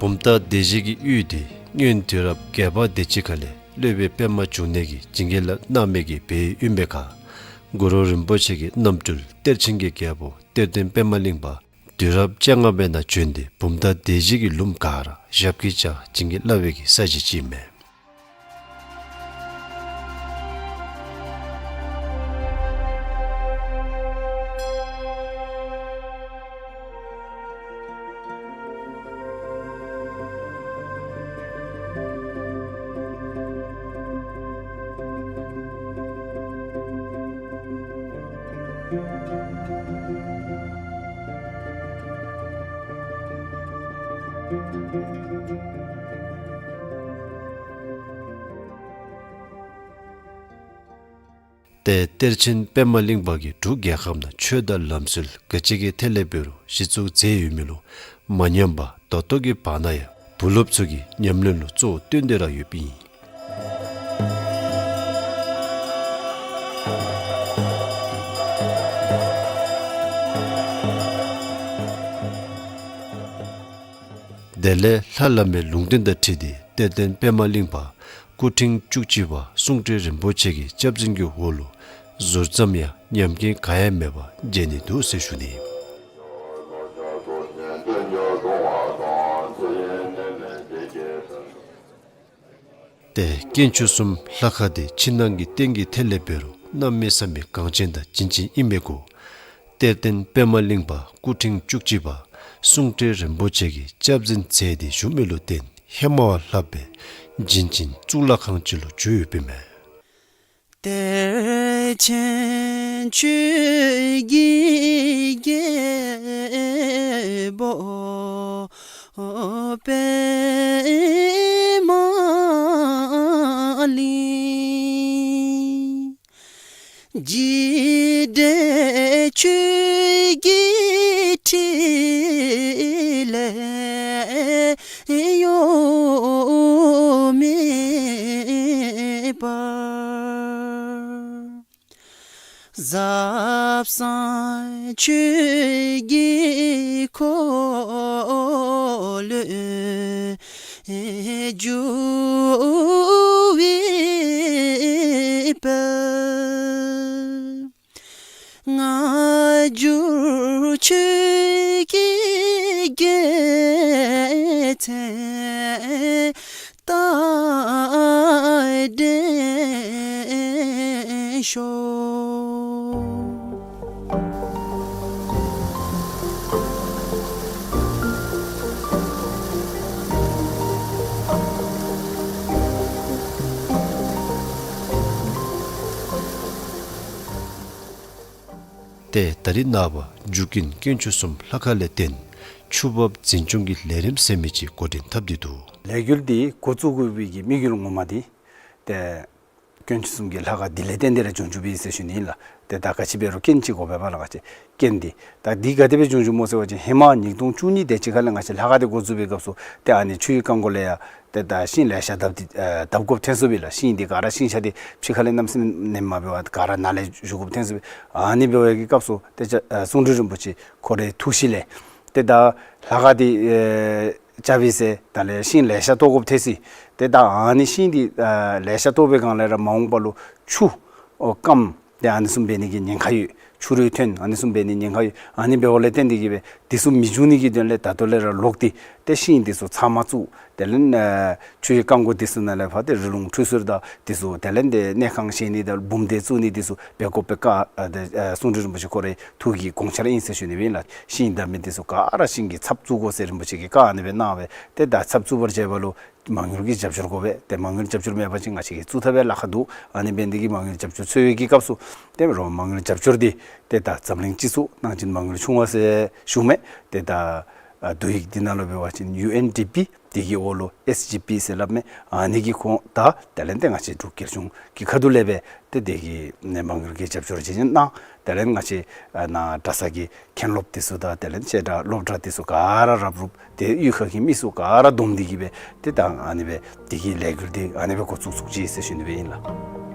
བུམ་ཐང་སྡེ་བཞི་གི་ཡུལ་འདི་སྔོན་དུས་རབས་བརྒྱད་པ་དེ་ཅིག་ཁ་ལས་སློབ་དཔོན་པདྨ་འབྱུང་གནས་ཀྱིས་བྱིན་གྱིས་བརླབས་གནང་མི་གི་སྦས་ཡུལ་ཨིན་པའི་ཁར་གུ་རུ་རིན་པོ་ཆེ་གི་རྣམ་སྤྲུལ་གཏེར་ཆེན་གྱི་རྒྱལ་པོ་གཏེར་སྟོན་པདྨ་གླིང་པ་དུས་རབས་བཅོ་ལྔ་པའི་ནང་བྱོན་ཏེ་བུམ་ཐང་སྡེ་བཞི་གི་ལུངམ་ག་ར་ཞབས་ཀྱིས་བཅགས་བྱིན་གྱིས་བརླབས་པའི་གི་ས་གཞི་ཅིག་ཨིན་མས། ཏེ་གཏེར་ཆེན་པདྨ་གླིང་པ་གིས་འབྲུག་རྒྱལ་ཁབ་ནང་ཆོས་དང་ལམ་སྲོལ་ག་ཅི་གི་ཐད་ལས་འབད་རུང་གཞི་བཙུགས་མཛད་ཡོད་མི་ལུ་མ་ཉམས་པར་ད་ལྟོ་གི་བར་ན་ཡང་བུ་སློབ་ཚུ་གི་ཉམས་ལེན་ལུ་གཙོ་བོ་བཏོན་ཏེ་ར་ཡོདཔ་ཨིན། དེ་ལས་ལྷ་བླ་མའི་ལུང་བསྟན་དང་འཁྲིལ་ཏེ་གཏེར་སྟོན་པདྨ་གླིང་པ་སྐུ་ཕྲེང་བཅུ་གཅིག་པ་གསུང་སྤྲུལ་རིན་པོ་ཆེ་གི་སྐྱབས་འཛིན་གྱི་འོག་ལུ་ཟུར་ཙམ་ཡང་ཉམས་རྐྱེན་ག་ཡང་མེད་པར་མཇལ་ནི་འདུག་ཟེར་ཞུ་ནི། ཏེ་དཀོན་མཆོག་གསུམ་ལྷ་ཁང་འདི་ཕྱི་ནང་གི་རྟེན་གྱི་ཐད་ལས་འབད་རུང་གནམ་མེད་ས་མེད་གང་ཅན་དང་བྱིན་ཅན་ཨིན་མི་གུ་གཏེར་སྟོན་པདྨ་གླིང་པ་སྐུ་ཕྲེང་བཅུ་གཅིག་པ་གསུང་སྤྲུལ་རིན་པོ་ཆེ་གིས་སྐྱབས་འཛིན་མཛད་དེ་བཞུགས་མི་ལུ་བརྟེན་ཧེ་མ་བ་ལྷག་པའི་བྱིན་ཅན་གཙུག་ལག་ཁང་ཅིག་ལུ་གྱུར་ཡོདཔ་ཨིན་མས། གཏེར་ཆེན་ཆོས་ཀྱི་རྒྱལ་པོ་པདྨ་གླིང་། འཇིགས་བྲལ་ཆོས་ཀྱི་ཕྲིན་ལས་གཡོ་མེད་པར། ཟབ་གསང་ཆོས་ཀྱི་འཁོར་ལོས་སྒྱུར་བའི་དཔལ། སྔ་འགྱུར་ཆོས་ཀྱི་རྒྱལ་མཚན་རྟག་བརྟན་ཤོག། ཏེ་ད་རིས་ནངས་པ་འཇུག་ཀུན་དཀོན་མཆོག་གསུམ་ལྷ་ཁང་ལས་བརྟེན་ཆུ་འབབ་འཛིན་སྐྱོང་གི་ལས་རིམ་ཟེར་མི་ཅིག་འགོ་འདྲེན་འཐབ་སྟེ་འདུག། ལས་འགུལ་འདི་འགོ་བཙུགས་དགོ་པའི་གི་དམིགས་ཡུལ་ངོ་མ་འདི་ཏེ་དཀོན་མཆོག་གསུམ་གྱི་ལྷ་ཁང་འདི་ལས་བརྟེན་ཏེ་ར་བྱུང་བྱུངམ་ཨིན་ཟེར་ཞུ་ནི་ཨིན་ལགས། ཏེ་ད་ག་ཅི་འབད་རུང་རྐྱེན་ཅིག་དགོ་པས་པ་ལགས། ང་བཅས་རྐྱེན་འདི་ད་འདི་ག་དེ་སྦེ་བྱུང་བྱུངམ་སྨོ་ཟེར་བ་ཅིན་ཧེ་མ་ཉིས་སྟོང་བཅུ་གཉིས་དེ་ཅིག་ཁ་ལས་ང་བཅས་ལྷ་ཁང་འདི་འགོ་བཙུགས་པའི་སྐབས་སུ་ཏེ་ཨ་ནི་ཆུའི་རྐང་མགོ་ལས་ཡང་ཏེ་ད་ཤིང་ལེ་ཤ་བརྡབ་སྟེ་ཨ་བརྡབ་དགོཔ་ཐོན་སོ་བས་ལགས། ཤིང་འདི་ག་ར་ཤིང་ཆ་འདི་ཕྱི་ཁ་ལས་གནམ་མེད་ས་མེད་མ་འབད་བར་ག་ར་ནང་ལས་བཞུ་དགོཔ་ཐོན་སོ་བས། ཨ་ནི་འབད་བའི་གི་སྐབས་སུ་ཏེ་ཅ་ཨ་གསུང་སྤྲུལ་རིན་པོ་ཆེ་ཁོ་རའི་ཐུགས་བཞེད་ལས་ཏེ་ད་ལྷ་ཁང་འདི་ཨེ་རྐྱབ་པའི་ཟེར་ད་ལས་ཤིང་ལེ་ཤ་བཏོག་དགོཔ་ཐོན་སོ་ཡི། ཏེ་ད་ཨ་ནི་ཤིང་འདི་ཨ་ལེ་ཤ་བཏོག་པའི་སྒང་ལས་ར་མ་འོངས་པ་ལུ་ཆུ་ཨོ་སྐམ་ཏེ་ཨ་ནི་བཟུམ་འབད་ནི་གི་ཉེན་ཁ་ཡོད། ཆུ་རུད་ཐོན་ཨ་ནི་བཟུམ་འབད་ནི་ཉེན་ཁ་ཡོད། ཨ་ནི་འབདཝ་ལས་བརྟེན་ཏེ་གིས་སྦེ་འདི་ཚུ་མི་འབྱུང་ནི་གི་དོན་ལས་ད་ལྟོ་ལས་ར་ལོག་སྟེ་ཏེ་ཤིང་འདི་ཚུ་ཚང་མ་བཙུགས། དེ་ལས་ཨ་ཆུའི་རྐང་མགོ་འདི་ཚུ་ནང་ལས་ཕར་ཏེ་རི་ལུང་ཁྲུས་གསོལ་དང་འདི་ཚུ་དེ་ལས་ཏེ་གནས་ཁང་བཞེངས་ནི་དང་འབུམ་སྡེ་བཙུགས་ནི་འདི་ཚུ་འབད་དགོཔ་སྦེ་བཀའ་ཨ་ཏེ་ཨ་གསུང་སྤྲུལ་རིན་པོ་ཆེ་ཁོ་རའི་ཐུགས་ཀྱི་དགོངས་འཆར་ཨིན་ཟེར་ཞུ་ནི་སྦེ་ཨིན་ལགས། ཤིང་བརྡབ་མི་འདི་ཚུ་ག་ར་ཤིང་གི་ཚབ་བཙུགས་དགོ་ཟེར་རིན་པོ་ཆེ་གིས་བཀའ་ཨ་ནི་སྦེ་གནང་སྦེ་ཏེ་ད་ཚབ་བཙུགས་པར་བྱེད་པ་ལུ་མ་དངུལ་གྱི་རྒྱབ་སྐྱོར་དགོ་པས། ཏེ་མ་དངུལ་རྒྱབ་སྐྱོར་མེད་པ་ཅིན་ང་བཅས་ཀྱིས་བཙུགས་ཐབས་ལཱ་ཁག་འདུག། ཨ་ནི་འབད་ནི་འདི་གིས་མ་དངུལ་རྒྱབ་སྐྱོར་འཚོལ་བའི་གི་སྐབས་སུ་ཏེ་རོགས་མ་དངུལ་རྒྱབ་སྐྱོར་འདི་ཏེ་ད་འཛམ་གླིང་སྤྱི་ཚོགས་གནང་སྦྱིན་མ་དངུལ་ཆུང་བ་ཟེར་ཞུཝ་མས། ཏེ་ད་ཨ་བསྡུ་ཡིག་འདི་ནང་ལུ་འབད་བ་ཅིན་ཡུ་ཨེན་ཌི་པི་འདི་གི་འོག་ལུ་ཨེས་ཇི་པི་ཟེར་སླབ་མས། ཨ་ནི་གི་ཁོངས་དང་དེ་ལས་ཏེ་ང་བཅས་འབྲུག་རྒྱལ་གཞུང་གི་ཁ་ཐུག་ལས་སྦེ་ཏེ་འདི་གི་ནི་མ་དངུལ་གྱི་རྒྱབ་སྐྱོར་ཅིག་གནང་། དེ་ལས་ང་བཅས་ཨ་ནཱ་གྲྭ་ཚང་གི་མཁན་སློབ་འདི་ཚུ་དང་དེ་ལས་བཤད་གྲྭ་སློབ་གྲྭ་འདི་ཚུ་ག་ར་རབ་རུབ་ཏེ་གཡུས་ཁ་གི་མི་ཚུ་ག་ར་བསྡོམས་ཏེ་གིས་སྦེ་ཏེ་ད་ཨ་ནི་སྦེ་འདི་གི་ལས་འགུལ་འདི་ཨ་ནི་སྦེ་འགོ་བཙུགས་བཙུགས་ཅི་ཟེར་ཞུ་ནི་སྦེ་ཨིན་ལགས།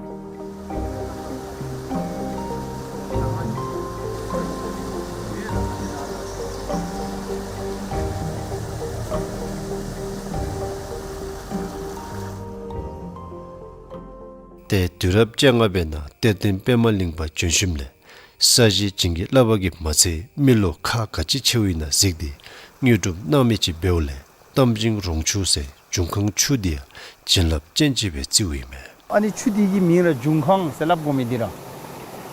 ཏེ་དུས་རབས་བཅོ་ལྔ་པའི་ནང་གཏེར་སྟོན་པདྨ་གླིང་པ་བྱོན་ཞིནམ་ལས་ས་གཞི་བྱིན་གྱིས་བརླབས་པ་གིས་མ་ཚད་མི་ལོ་ཁག་ག་ཅི་ཆེཝ་ཨིན་ན་གཟིགས་ཏེ་དངོས་གྲུབ་གནང་མི་ཅིག་འབདཝ་ལས་གཏམ་ཆེན་རོང་ཆུ་ཟེར་འབྱུང་ཁུངས་ཆུ་འདི་ཡང་བྱིན་རླབས་ཅན་ཅིག་སྦེ་བརྩིཝ་ཨིན་མས། ཨ་ནི་ཆུ་འདི་གི་མིང་ར་འབྱུང་ཁང་ཟེར་སླབ་དགོ་མི་འདི་ར།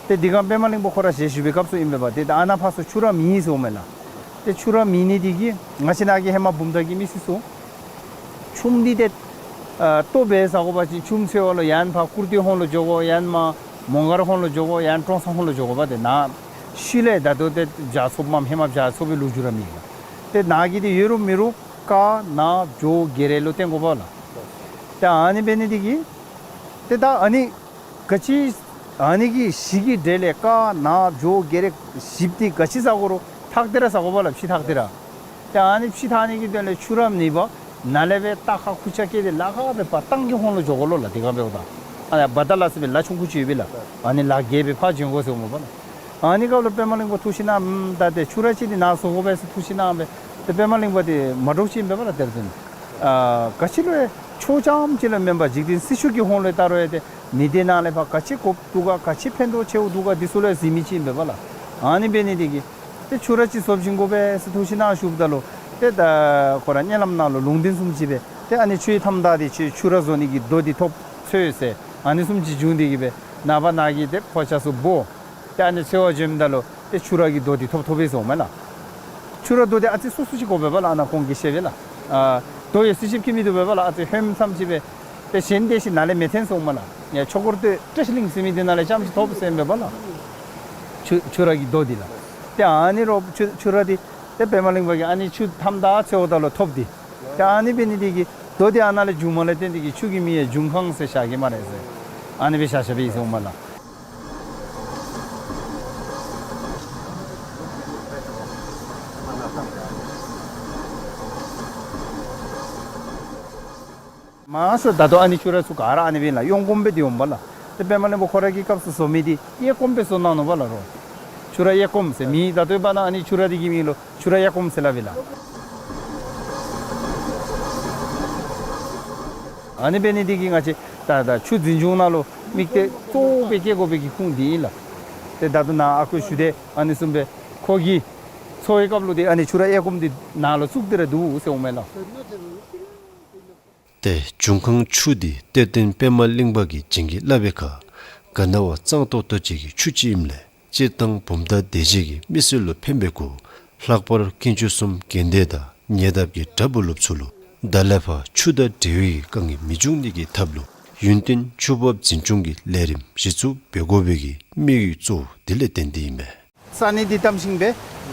ཏེ་འདི་སྒང་པདྨ་གླིང་པ་ཁོ་ར་ཞལ་བཞུགས་པའི་སྐབས་སུ་ཨིན་པས་པ། ཏེ་ད་ཨ་ནཱ་ཕར་ཚུར་ཆུ་ར་མེད་ཟེརཝ་མས་ལགས། ཏེ་ཆུ་ར་མེད་ནི་འདི་གིས་ང་བཅས་ནཱ་གི་ཧེ་མ་བུམ་ཐང་གི་མི་སེར་ཚུ་ཆུམ་འདི་ཏེ་ཨ་ལྟོ་འབད་ཟ་དགོ་པ་ཅིན་ཆུམ་འཚོལ་བ་ལུ་ཡང་ཕར་ཀུར་སྟོད་ཧོང་ལུ་འགྱོ་དགོ། ཡང་མར་མོང་སྒར་ཧོང་ལུ་འགྱོ་དགོ། ཡང་ཀྲོང་གསར་ཧོང་ལུ་འགྱོ་དགོ་པ། ཏེ་ནཱ་ཤུལ་ལས་ད་ལྟོ་ཏེ་བྱཱ་ཚོགསཔ་མམ་ཧེ་མ་བྱཱ་ཚོགས་པའི་ལོ་རྒྱུས་ར་མེད་ལགས། ཏེ་ནཱ་གི་འདི་ཡོད་རུང་མེད་རུང་ཀ་ན་བྱོ་གེ་རེ་ལུ་བརྟེན་དགོ་པས་ལགས། ཏེ་ཨ་ནི་འབད་ནི་འདི་གིས་ཏེ་ད་ཨ་ནི་ག་ཅི་ཨ་ནི་གི་གཞི་གི་གྲས་ལས་ཀ་ན་བྱོ་གེ་རེ་ཞིབ་འདི་ག་ཅི་ཟ་དགོ་རུང་ཐག་འདི་ར་ཟ་དགོ་པས་ལགས། ཕྱེ་ཐག་འདི་ར། ཏེ་ཨ་ནི་ཕྱེ་ཐག་ནི་གི་དོན་ལས་ཆུ་ར་མེད་པར་ནཱ་ལས་སྦེ་རྟ་ཁ་ཁུར་ཆ་བཀལ་ཏེ་ལ་ཁ་སྦེ་ཕར་ཏང་གི་ཧོང་ལུ་འགྱོ་དགོ་ལོ་ལགས། དེ་སྒང་འབདཝ་ད་ཨ་ནི་བ་ད་ལ་ཟེར་བའི་ལ་ཆུང་ཀུ་ཅིག་ཡོད་པས་ལགས། ཨ་ནི་ལ་བརྒལ་སྦེ་ཕར་འབྱོན་དགོ་ཟེརཝ་མས་པ་ལགས། ཨ་ནི་སྐབས་ལུ་པདྨ་གླིང་པ་ཐུགས་ཞིབ་གནང་། ཨམ་ད་ཏེ་ཆུ་ར་ཅིག་འདི་ནཱ་བཟོ་དགོ་པས་ཟེར་ཐུགས་ཞིབ་གནང་སྦེ། ཏེ་པདྨ་གླིང་པ་འདི་མ་འདྲོག་ཅིག་ཨིན་པས་པ་ལགས། དེར་ཐོན་ཨ་ག་ཅི་ལུ་ཡང་ཆོས་རྐྱངམ་ཅིག་ལུ་མེན་པར་འཇིག་རྟེན་སྲིད་ཕྱོགས་ཀྱི་ཧོང་ལུ་ད་རུང་ཡང་ཏེ་མི་སྡེ་ནང་ལས་ཕར་ག་ཅི་དགོཔ་འདུག་ག་ག་ཅི་ཕན་ཐོགས་ཆེཝ་འདུག་ག་འདི་ཚུ་ལུ་ཡང་གཟིགས་མི་ཅིག་ཨིན་པས་པ་ལགས། ཨ་ནི་འབད་ནི་འདི་གིས་ཏེ་ཆུ་ར་ཅིག་བཟོ་བྱིན་དགོ་པས་ཟེར་ཐུགས་ཞིབ་གནང་ཞུཝ་ད་ལུ་ཏེ་ད་ཁོ་ར་མནལ་ལམ་ནང་ལུ་ལུང་བསྟན་བཟུམ་ཅིག་སྦེ་ཏེ་ཨ་ནི་ཆུའི་མཐའམ་དག་འདི་ཆུ་ཆུ་ར་བཟོ་ནི་གི་རྡོ་འདི་ཐོབ་འཚོལ་ཟེར་ཨ་ནི་བཟུམ་ཅིག་བྱུང་འདི་གིས་སྦེ་ནངས་པ་ནཱ་གི་ཏེ་ཕོ་རྒྱས་ཚུ་འབོ། ཏེ་ཨ་ནི་འཚོལ་བར་འགྱོཝ་ད་ལུ་ཏེ་ཆུ་ར་གི་རྡོ་འདི་ཐོབ་ཐོབ་པས་ཟེརཝ་མས་ལགས། ཆུ་ར་རྡོ་འདི་ཨ་ཙི་སོ་སོ་ཅིག་དགོ་པས་པ་ལགས། ཨ་ནཱ་ཁོང་གིས་བཤད་པས་ལགས། ཨ་རྡོ་ཡོད་ཚད་ཅིག་ཁྱད་མིན་འདུག་པས་པ་ལགས། ཨ་ཙི་ཧོནམ་ཙམ་ཅིག་སྦེ་ཏེ་གཞན་དེ་ཅིག་ནཱ་ལས་མི་ཐོན་ཟེརཝ་མས་ལགས། ཡ་ཆོས་འཁོར་སྟོད་བཀྲ་ཤིས་གླིང་ཟེར་མི་འདི་ནང་ལས་རྐྱངམ་ཅིག་ཐོབ་ཟེར་མས་པ་ལགས། ཆུ་ཆུ་ར་གི་རྡོ་འདི་ལགས། ཏེ་ཨ་ནི་རོགས་ཆུ་ཆུ་ར་འདི་ཏེ་པདྨ་གླིང་པ་གིས་ཨ་ནི་ཆུ་མཐའམ་དག་འཚོལཝ་ད་ལུ་ཐོབ་འདི། ཏེ་ཨ་ནི་འབད་ནི་འདི་གིས་རྡོ་འདི་ཨ་ནཱ་ལས་བྱུངམ་ལས་བརྟེན་འདི་གིས་ཆུ་གི་མིང་ཡང་འབྱུང་ཁང་ཟེར་བཞག་གེ་སྨ་རེ་ཟེར། ཨ་ནི་སྦེ་བཞག་བཞགཔ་ཨིན་ཟེརཝ་མས་ལགས། མ་ཟད་ད་ལྟོ་ཨ་ནི་ཆུ་ར་ཚུ་ག་ར་ཨ་ནི་སྦེ་ལགས། གཡོན་སྐོརམ་སྦེ་འདི་འོངམ་པ་ལགས། ཏེ་པདྨ་གླིང་པ་ཁོ་ར་གི་སྐབས་སུ་བཟོ་མི་འདི་གཡས་སྐོརམ་སྦེ་བཟོ་གནང་ནུག་པ་ལགས་རོགས། ཆུ་ར་གཡས་སྐོརམ་ཟེར་མི་ད་ལྟོའི་བར་ན་ཨ་ནི་ཆུ་ར་འདི་གི་མིང་ལུ་ཆུ་ར་གཡས་སྐོརམ་ཟེར་སླབ་པས་ལགས། ཨ་ནི་འབད་ནི་འདི་གིས་ང་བཅས་ད་ད་ཆུ་འཛིན་སྐྱོང་ནང་ལུ་དམིགས་གཏད་གཙོ་བོ་སྦེ་བསྐྱེད་དགོ་པའི་གི་ཁུངས་འདི་ཨིན་ལགས། ཏེ་ད་ལྟོ་ནཱ་ཨ་ཁུ་ཞུ་དེ་ཨ་ནི་བཟུམ་སྦེ་ཁོ་གིས་འཚོལ་བའི་སྐབས་ལུ་ཏེ་ཨ་ནི་ཆུ་ར་གཡས་སྐོརམ་འདི་ནཱ་ལུ་བཙུགས་ཏེ་ར་འདུག་ཟེརཝ་མས་ལགས། ཏེ་འབྱུང་ཁང་ཆུ་འདི་གཏེར་སྟོན་པདྨ་གླིང་པ་གིས་བྱིན་གྱིས་བརླབས་པའི་ཁར་ག་ན་བ་གཙང་ཏོག་ཏོ་ཅིག་གི་ཆུ་ཅིག་ཨིནམ་ལས་སྤྱིར་བཏང་བུམ་ཐང་སྡེ་བཞི་གི་མི་སེར་ལུ་ཕན་པའི་གུ་ལྷག་པར་དཀོན་མཆོག་གསུམ་དགོན་སྡེ་དང་ཉེ་འདབས་ཀྱི་གྲྭ་བུ་སློབ་ཚུ་ལུ་ད་ལས་ཕར་ཆུ་དང་འབྲེལ་བའི་དཀའ་ངལ་མི་འབྱུང་ནི་གི་ཐབས་ལུ་ཡུན་བརྟན་ཆུ་འབབ་འཛིན་སྐྱོང་གི་ལས་རིམ་གཞི་བཙུགས་འབད་དགོ་པའི་གི་དམིགས་ཡུལ་གཙོ་བོ་འདི་ལས་བརྟེན་ཏེ་ཨིན་མས། ས་གནས་འདི་གཏམ་ཤིང་སྦེ་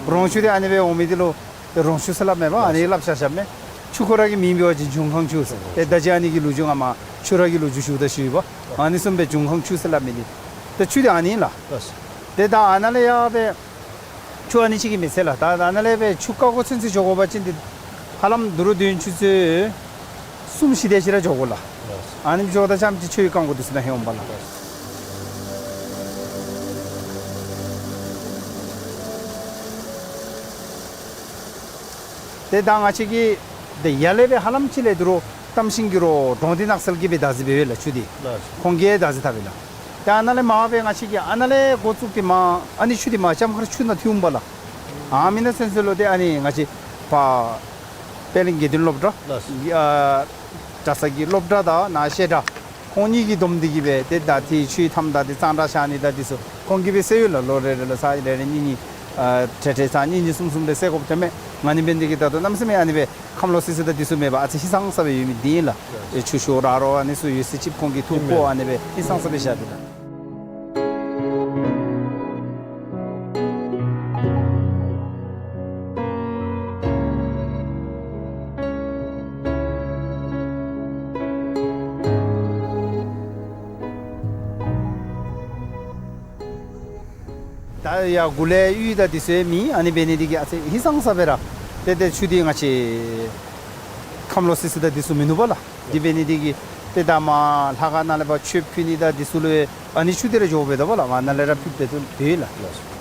རོང་ཆུ་འདི་ཨ་ནི་སྦེ་འོང་མི་འདི་ལུ་རོང་ཆུ་ཟེར་སླབ་མས་པ། ཨ་ནི་སླབ་བཞག་བཞགཔ་མས། ཆུ་ཁོ་ར་གི་མིང་འབད་བ་ཅིན་འབྱུང་ཁང་ཆུ་ཟེར། ཏེ་ད་ཅི་ཨ་ནི་གི་ལོ་རྒྱུས་ང་མ་ཆུ་ར་གི་ལོ་རྒྱུས་ཞུཝ་ད་ཞུ་ཡི་པ། ཨ་ནི་བཟུམ་སྦེ་འབྱུང་ཁང་ཆུ་ཟེར་སླབ་མི་འདི་ཏེ་ཆུ་འདི་ཨ་ནི་ལགས། ཏེ་ད་ཨ་ནཱ་ལས་ཡར་སྦེ་ཆུ་ཨ་ནི་ཅིག་གིས་མི་ཚད་ལགས། ད་ད་ནཱ་ལས་སྦེ་ཆུ་བཀག་དགོ་ཚུན་ཚོད་འགྱོ་དགོ་པ་ཅིན་ཏེ་ཧ་ལམ་དུར་དུས་ཡུན་ཆུ་ཚོད་གསུམ་བཞི་དེ་ཅིག་ར་འགྱོ་དགོ་ལགས། ཨ་ནི་འགྱོཝ་ད་རྐྱངམ་ཅིག་ཆུ་ཡང་བཀག་དགོཔ་འདི་ཚུ་ནང་ལྷོད་འོང་པ་ལགས། ཏེ་ད་ང་བཅས་ཀྱིས་ཏེ་ཡར་ལས་སྦེ་ཧ་ལམ་ཅིག་ལས་དོ་རུང་གཏམ་ཤིང་གི་རོགས་འབྲོང་འདི་ནགས་ཚལ་གྱིས་སྦེ་བདག་འཛིན་འབད་བས་ལགས། ཆུ་འདི་ཁོང་གིས་བདག་འཛིན་འཐབ་པས་ལགས། ཏེ་ཨ་ནཱ་ལས་མར་སྦེ་ང་བཅས་ཀྱིས་ཨ་ནཱ་ལས་འགོ་བཙུགས་ཏེ་མར་ཨ་ནི་ཆུ་འདི་མར་ལྕམ་མཁར་ཆུ་ནང་ཐིམ་པས་ལགས། ཨ་མི་ནང་ཚུན་ཚོད་ལུ་ཏེ་ཨ་ནི་ང་བཅས་ཕར་པད་གླིང་དགེ་འདུན་སློབ་གྲྭ་ཨ་གྲྭ་ཚང་གི་སློབ་གྲྭ་དང་ནཱ་བཤད་གྲྭ་ཁོང་གཉིས་ཀྱིས་བསྡོམས་ཏེ་གིས་སྦེ་ཏེ་ད་ཏེ་ཆུའི་མཐའམ་དང་ཏེ་གཙང་སྦྲ་བཞག་ནི་དང་འདི་ཚུ་ཁོང་གིས་སྦེ་སེལ་ཡོད་ལགས། ལོ་རེ་རེ་ལུ་ཚར་རེ་རེ་གཉིས་གཉིས་ཨ་ཏེ་ཏེ་ཚར་གཉིས་གཉིས་གསུམ་གསུམ་སྦེ་སེལ་དགོཔ་ཐོནམ་མས། ང་ནི་འབད་ནི་འདི་གིས་ད་ལྟོ་གནམ་མེད་ས་མེད་ཨ་ནི་སྦེ་ཁམས་ལོག་སི་སི་དང་འདི་ཚུ་མེད་པར་ཨ་ཙི་ཧིང་སངས་ས་སྦེ་ཡོད་མི་འདི་ཨིན་ལགས། ཨེ་ཆུ་ཤོག་ར་རོ་ཨ་ནི་ཚུ་ཡོད་ས་ཅིག་ཁོང་གིས་འཐུ་བཀོ་ཨ་ནི་སྦེ་ཧིང་སངས་ས་སྦེ་བཞག་སྟེ་ལགས། ད་ཡར་མགུ་ལས་གཡུས་དང་འདི་ཚུ་ཡང་མེད། ཨ་ནི་འབད་ནི་འདི་གིས་ཨ་ཙི་ཧིང་སངས་ས་སྦེ་ར་ཏེ་ཏེ་ཆུ་འདི་ང་བཅས་ཁམས་ལོག་སི་སི་དང་འདི་ཚུ་མིན་ནུག་པ་ལགས། འདི་འབད་ནི་འདི་གིས་ཏེ་ད་མར་ལྷ་ཁང་ནང་ལས་ཕར་མཆོད་ཕུལ་ནི་དང་འདི་ཚུ་ལུ་ཡང་ཨ་ནི་ཆུ་འདི་ར་འགྱོ་སྦེ་འདུག་པ་ལགས། མར་ནཱ་ལས་ར་ཕུལ་སྦེ་འདུག་པས་ལགས།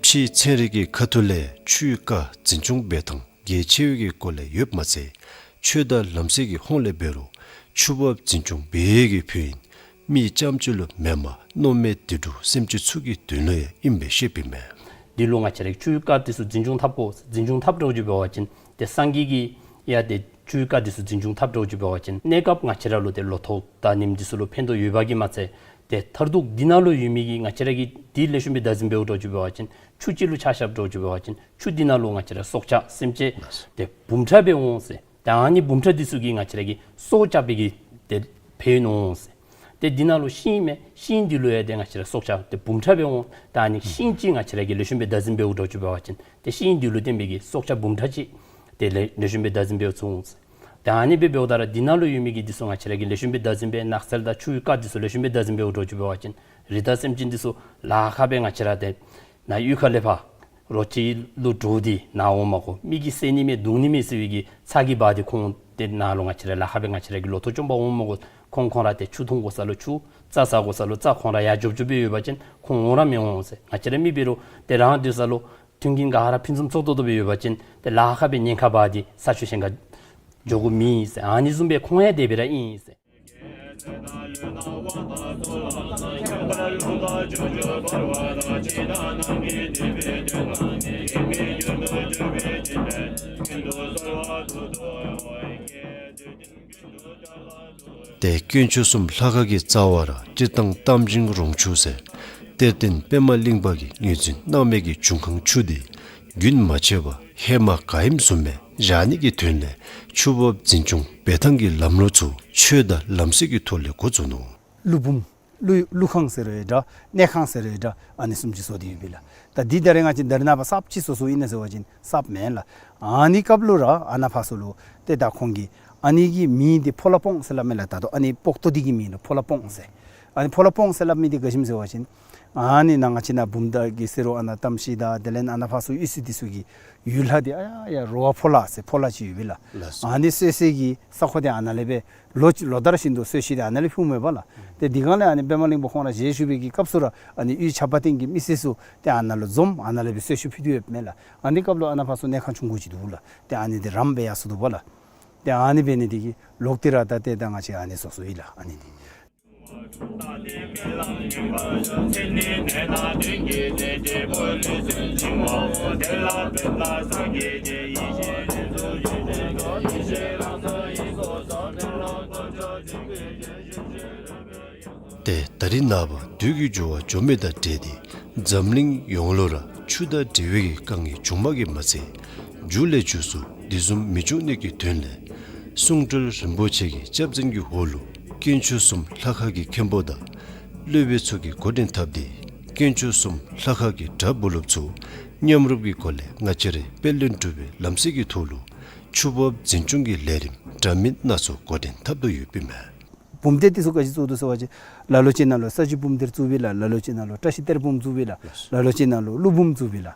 ཕྱིའི་ཚན་རིག་གི་ཁ་ཐུག་ལས་ཆུའི་རྐ་འཛིན་སྐྱོང་འབད་ཐངས་གལ་ཆེ་བའི་གི་སྐོར་ལས་ཡོདཔ་མ་ཚད་ཆོས་དང་ལམ་སྲོལ་གྱི་ཧོངས་ལས་འབད་རུང་ཆུ་འབབ་འཛིན་སྐྱོང་འབད་ཡས་ཀྱི་ཕུལ་ཡིན། མི་རྐྱངམ་ཅིག་ལུ་མེན་པར་མནོ་མེད་དུད་འགྲོ་སེམས་ཅན་ཚུ་གི་དོན་ལུ་ཡང་ཨིནམ་སྦེ་བཤདཔ་ཨིན་མས། འདི་ལུ་ང་བཅས་ར་ཆུའི་རྐ་འདི་ཚུ་འཛིན་སྐྱོང་འཐབ་དགོ། འཛིན་སྐྱོང་འཐབ་འགྱོ་བ་ཅིན་ཏེ་སངས་རྒྱས་ཀྱིས་ཡང་ཏེ་ཆུའི་རྐ་འདི་ཚུ་འཛིན་སྐྱོང་འཐབ་འགྱོ་བ་ཅིན་གནས་སྐབས་ང་བཅས་ར་ལུ་ཏེ་ལོ་ཐོག་དང་ཉིནམ་འདི་ཚུ་ལུ་ཕན་ཐོགས་ཡོདཔ་གིས་མ་ཚད་ཏེ་མཐར་ཐུག་འདི་ནང་ལུ་ཡོད་མི་གི་ང་བཅས་ར་གིས་འདི་ལེགས་ཤོམ་སྦེ་བདག་འཛིན་འབདཝ་འགྱོ་བ་ཅིན་ཆུ་ཅིག་ལུ་ཆ་བཞག་འགྱོ་བ་ཅིན་ཆུ་འདི་ནང་ལུ་ང་བཅས་ར་སྲོག་ཆགས་སེམས་ཅན་ཏེ་འབུམ་ཕྲག་སྦེ་འོང་ཟེར། ད་ཨ་ནི་འབུམ་ཕྲག་འདི་ཚུ་གིས་ང་བཅས་ར་གི་སྲོག་སྐྱབས་པའི་གི་ཏེ་ཕན་ཡོན་འོང་ཟེར། ཏེ་འདི་ནང་ལུ་ཤིང་མས། ཤིང་འདི་ལུ་ཡང་ཏེ་ང་བཅས་ར་སྲོག་ཆགས་ཏེ་འབུམ་ཕྲག་སྦེ་འོང་། ད་ཨ་ནི་ཤིང་ཅིག་ང་བཅས་ར་གིས་ལེགས་ཤོམ་སྦེ་བདག་འཛིན་འབདཝ་འགྱོ་བ་ཅིན་ཏེ་ཤིང་འདི་ལུ་བརྟེན་པའི་གི་སྲོག་ཆགས་འབུམ་ཕྲག་ཅིག་ཏེ་ལེགས་ལེགས་ཤོམ་སྦེ་བདག་འཛིན་འབད་ཚུགས་འོང་ཟེར། ད་ཨ་ནི་སྦེ་འབདཝ་ད་ར་འདི་ནང་ལུ་ཡོད་མི་གི་འདི་ཚུ་ང་བཅས་ར་གིས་ལེགས་ཤོམ་སྦེ་བདག་འཛིན་འབད། ནགས་ཚལ་དང་ཆུའི་རྐ་འདི་ཚུ་ལེགས་ཤོམ་སྦེ་བདག་འཛིན་འབདཝ་འགྱོ་བ་ཅིན་རི་དྭགས་སེམས་ཅན་འདི་ཚུ་ལཱ་ཁག་སྦེ་ང་བཅས་ར་ཏེ་ནཱ་གཡུས་ཁ་ལས་ཕར་རོ་ཁྱི་ལུ་འདྲོག་སྟེ་ནཱ་འོང་མ་དགོ། མི་གིས་བསད་ནི་མས་བརྡུང་ནི་མས་ཟེར་བའི་གི་ཚ་གྱང་འབག་སྟེ་ཁོང་ཏེ་ནཱ་ལུ་ང་བཅས་ར་ལཱ་ཁག་སྦེ་ང་བཅས་ར་གི་ལོ་ཐོག་བཅོམ་པར་འོང་མ་དགོ། ཁོང་ཁོང་ར་ཏེ་ཆུ་འཐུང་དགོ་ས་ལུ་ཆུ་རྩྭ་ཟ་དགོ་ས་ལུ་རྩྭ་ཁོང་ར་ཡར་འཇོབ་འཇོབ་སྦེ་ཡོད་པ་ཅིན་ཁོང་འོང་ར་མི་འོང་ཟེར། ང་བཅས་ར་མི་འབད་རུང་ཏེ་རང་སྡོད་ས་ལུ་མཐུན་རྐྱེན་ག་ར་ཕུན་སུམ་ཚོགས་ཏོག་ཏོ་སྦེ་ཡོད་པ་ཅིན་ཏེ་ལཱ་ཁག་སྦེ་ཉེན་ཁ་འབག་སྟེ་ས་ཆུ་གཞན་ཁར་འགྱོ་དགོཔ་མེད་ཟེར། ཨ་ནི་བཟུམ་སྦེ་ཁོང་ཡང་དེ་སྦེ་ར་ཨིན་ཟེར། ཏེ་དཀོན་མཆོག་གསུམ་ལྷ་ཁང་གི་རྩ་བར་སྤྱིར་བཏང་གཏམ་ཞིང་རོང་ཆུ་ཟེར་གཏེར་སྟོན་པདྨ་གླིང་པ་གིས་ངོས་འཛིན་གནང་མི་གི་འབྱུང་ཁུངས་ཆུ་འདི་རྒྱུན་མ་ཆད་པར་ཧེ་མ་ག་ཨིནམ་བཟུམ་སྦེ་བཞག་ནི་གི་དོན་ལས་ཆུ་འབབ་འཛིན་སྐྱོང་འབད་ཐངས་ཀྱི་ལམ་ལུགས་ཚུ་ཆོས་དང་ལམ་སྲོལ་གྱི་ཐོག་ལས་འགོ་བཙུགས་ནུག། ཀླུ་འབུམ། ཀླུ་ཀླུ་ཁང་ཟེར་རུང་འདྲ། གནས་ཁང་ཟེར་རུང་འདྲ། ཨ་ནི་བཟུམ་ཅིག་བཟོ་སྟེ་ཡོདཔ་ཨིན་ལགས། ད་འདི་ད་རེས་ང་བཅས་ད་རེས་ནངས་པ་གསརཔ་ཅིག་བཟོ་བཟོཝ་ཨིན་ན་ཟེར་བ་ཅིན་གསརཔ་མེན་ལགས། ཨ་ནི་སྐབས་ལུ་ར་ཨ་ནཱ་ཕར་ཚུ་ལུ་ཏེ་ད་ཁོང་གིས་ཨ་ནི་གི་མིང་འདི་ཕོ་ལྷ་སྤོང་ཟེར་སླབ་མས་ལགས། ད་ལྟོ་ཨ་ནི་སྤོག་ཏོ་འདི་གི་མིང་ལུ་ཕོ་ལྷ་སྤོང་ཟེར། ཨ་ནི་ཕོ་ལྷ་སྤོང་ཟེར་སླབ་མི་འདི་ག་ཅི་སྨོ་ཟེར་བ་ཅིན་ཨ་ནི་ནཱ་ང་བཅས་ནཱ་བུམ་ཐང་གི་ཟེར་རུང་ཨ་ནཱ་གཏམ་ཤེས་དང་དེ་ལས་ཨ་ནཱ་ཕར་ཚུ་གཡུས་ཚན་འདི་ཚུ་གི་ཡུལ་ལྷ་འདི་ཨ་ཡ་རོ་བ་ཕོ་ལྷ་ཟེར་ཕོ་ལྷ་ཅིག་ཡོདཔ་ཨིན་ལགས། ལགས་སོ། ཨ་ནི་གསོལ་ས་གི་ས་ཁོངས་འདི་ཨ་ནཱ་ལས་སྦེ་ལོ་ལོ་ལྟར་བཞིན་དུ་གསོལ་ས་འདི་ཨ་ནཱ་ལས་ཕུལཝ་མས་པ་ལགས། ཏེ་དེ་སྒང་ལས་ཨ་ནི་པདྨ་གླིང་པ་ཁོང་ར་ཞལ་བཞུགས་པའི་གི་སྐབས་སུ་ར་ཨ་ནི་གཡུས་ཆབ་དཔལ་སྟེང་གི་མི་སེར་ཚུ་ཏེ་ཨ་ནཱ་ལུ་འཛོམས་ཨ་ནཱ་ལས་སྦེ་གསོལ་ས་ཕུལ་ཏེ་ཡོདཔ་མས་ལགས། ཨ་ནི་སྐབས་ལུ་ཨ་ནཱ་ཕར་ཚུ་གནས་ཁང་ཆུང་ཀུ་ཅིག་འདུག་ལགས། ཏེ་ཨ་ནི་འདི་རམ་སྦེ་ཡར་སོང་འདུག་པ་ལགས། ཏེ་ཨ་ནི་འབད་ནི་འདི་གིས་ལོག་སྟེ་ར་ད་ཏེ་ད་ང་བཅས་ཨ་ནི་བཟོ་བཟོཝ་ཨིན་ལགས། ཨ་ནི་འདི། ཏེ་ད་རེས་ནངས་པ་དུས་ཀྱི་འགྱུར་བ་འགྱོ་མི་དང་འབྲེལ་ཏེ་འཛམ་གླིང་ཡོངས་ལུ་ར་ཆུ་དང་འབྲེལ་བའི་གི་དཀའ་ངལ་བྱུངམ་གིས་མ་ཚད་མཇུག་ལས་མཇུག་སུ་དེ་བཟུམ་མི་འབྱུང་ནི་གི་དོན་ལས་གསུང་སྤྲུལ་རིན་པོ་ཆེ་གི་སྐྱབས་འཛིན་གྱི་འོག་ལུ་དཀོན་མཆོག་གསུམ་ལྷ་ཁང་གི་མཁན་པོ་དང་སློབ་དཔོན་ཚུ་གིས་འགོ་འདྲེན་འཐབ་སྟེ་དཀོན་མཆོག་གསུམ་ལྷ་ཁང་གི་གྲྭ་བུ་སློབ་ཚུ་མཉམ་རུབ་ཀྱི་སྒོ་ལས་ང་བཅས་རའི་དཔལ་ལྡན་འབྲུག་པའི་ལམ་སྲོལ་གྱི་ཐོག་ལུ་ཆུ་འབབ་འཛིན་སྐྱོང་གི་ལས་རིམ་འདྲ་མིན་སྣ་ཚོགས་འགོ་འདྲེན་འཐབ་དོ་ཡོདཔ་ཨིན་མས། བུམ་གཏེར་འདི་ཚུ་ག་ཅི་བཙུགས་དོ་ཟེར་བ་ཅིན་ལ་ལུ་ཅིག་ནང་ལུ་ས་བཅུད་བུམ་གཏེར་བཙུགསཔ་ཨིན་ལགས། ལ་ལུ་ཅིག་ནང་ལུ་བཀྲ་ཤིས་གཏེར་བུམ་བཙུགསཔ་ཨིན་ལགས། ལ་ལུ་ཅིག་ནང་ལུ་ཀླུ་འབུམ་བཙུགསཔ་ཨིན་ལགས།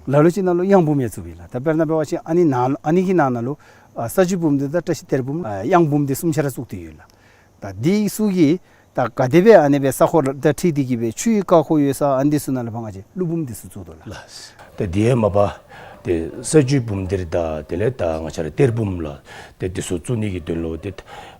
ལ་ལུ་ཅིག་ནང་ལུ་གཡང་འབུམ་ཡང་བཙུགསཔ་ཨིན་ལགས། ད་དཔེར་ན་འབད་བ་ཅིན་ཨ་ནི་ནང་ཨ་ནི་གི་ནང་ན་ལུ་ཨ་ས་བཅུད་བུམ་གཏེར་དང་བཀྲ་ཤིས་གཏེར་བུམ་ཨ་གཡང་འབུམ་འདི་གསུམ་ཆ་ར་བཙུགས་ཏེ་ཡོད་ལགས། ད་འདི་ཚུ་གིས་ད་ག་དེ་སྦེ་ཨ་ནི་སྦེ་ས་ཁོངས་དང་འཁྲིལ་ཏེ་གི་སྦེ་ཆུའི་རྐ་ཁོ་ཡོད་ས་ཨ་ནི་འདི་ཚུ་ནང་ལུ་ཕར་ང་བཅས་ཀླུ་འབུམ་འདི་ཚུ་བཙུགས་དོ་ལགས། ལགས། ཏེ་དེ་ཡང་མ་པ་ཏེ་ས་བཅུད་བུམ་གཏེར་དང་དེ་ལས་ད་ང་བཅས་ར་གཏེར་བུམ་ལགས། ཏེ་འདི་ཚུ་བཙུགས་ནི་གི་དོན་ལུ་ཏེ་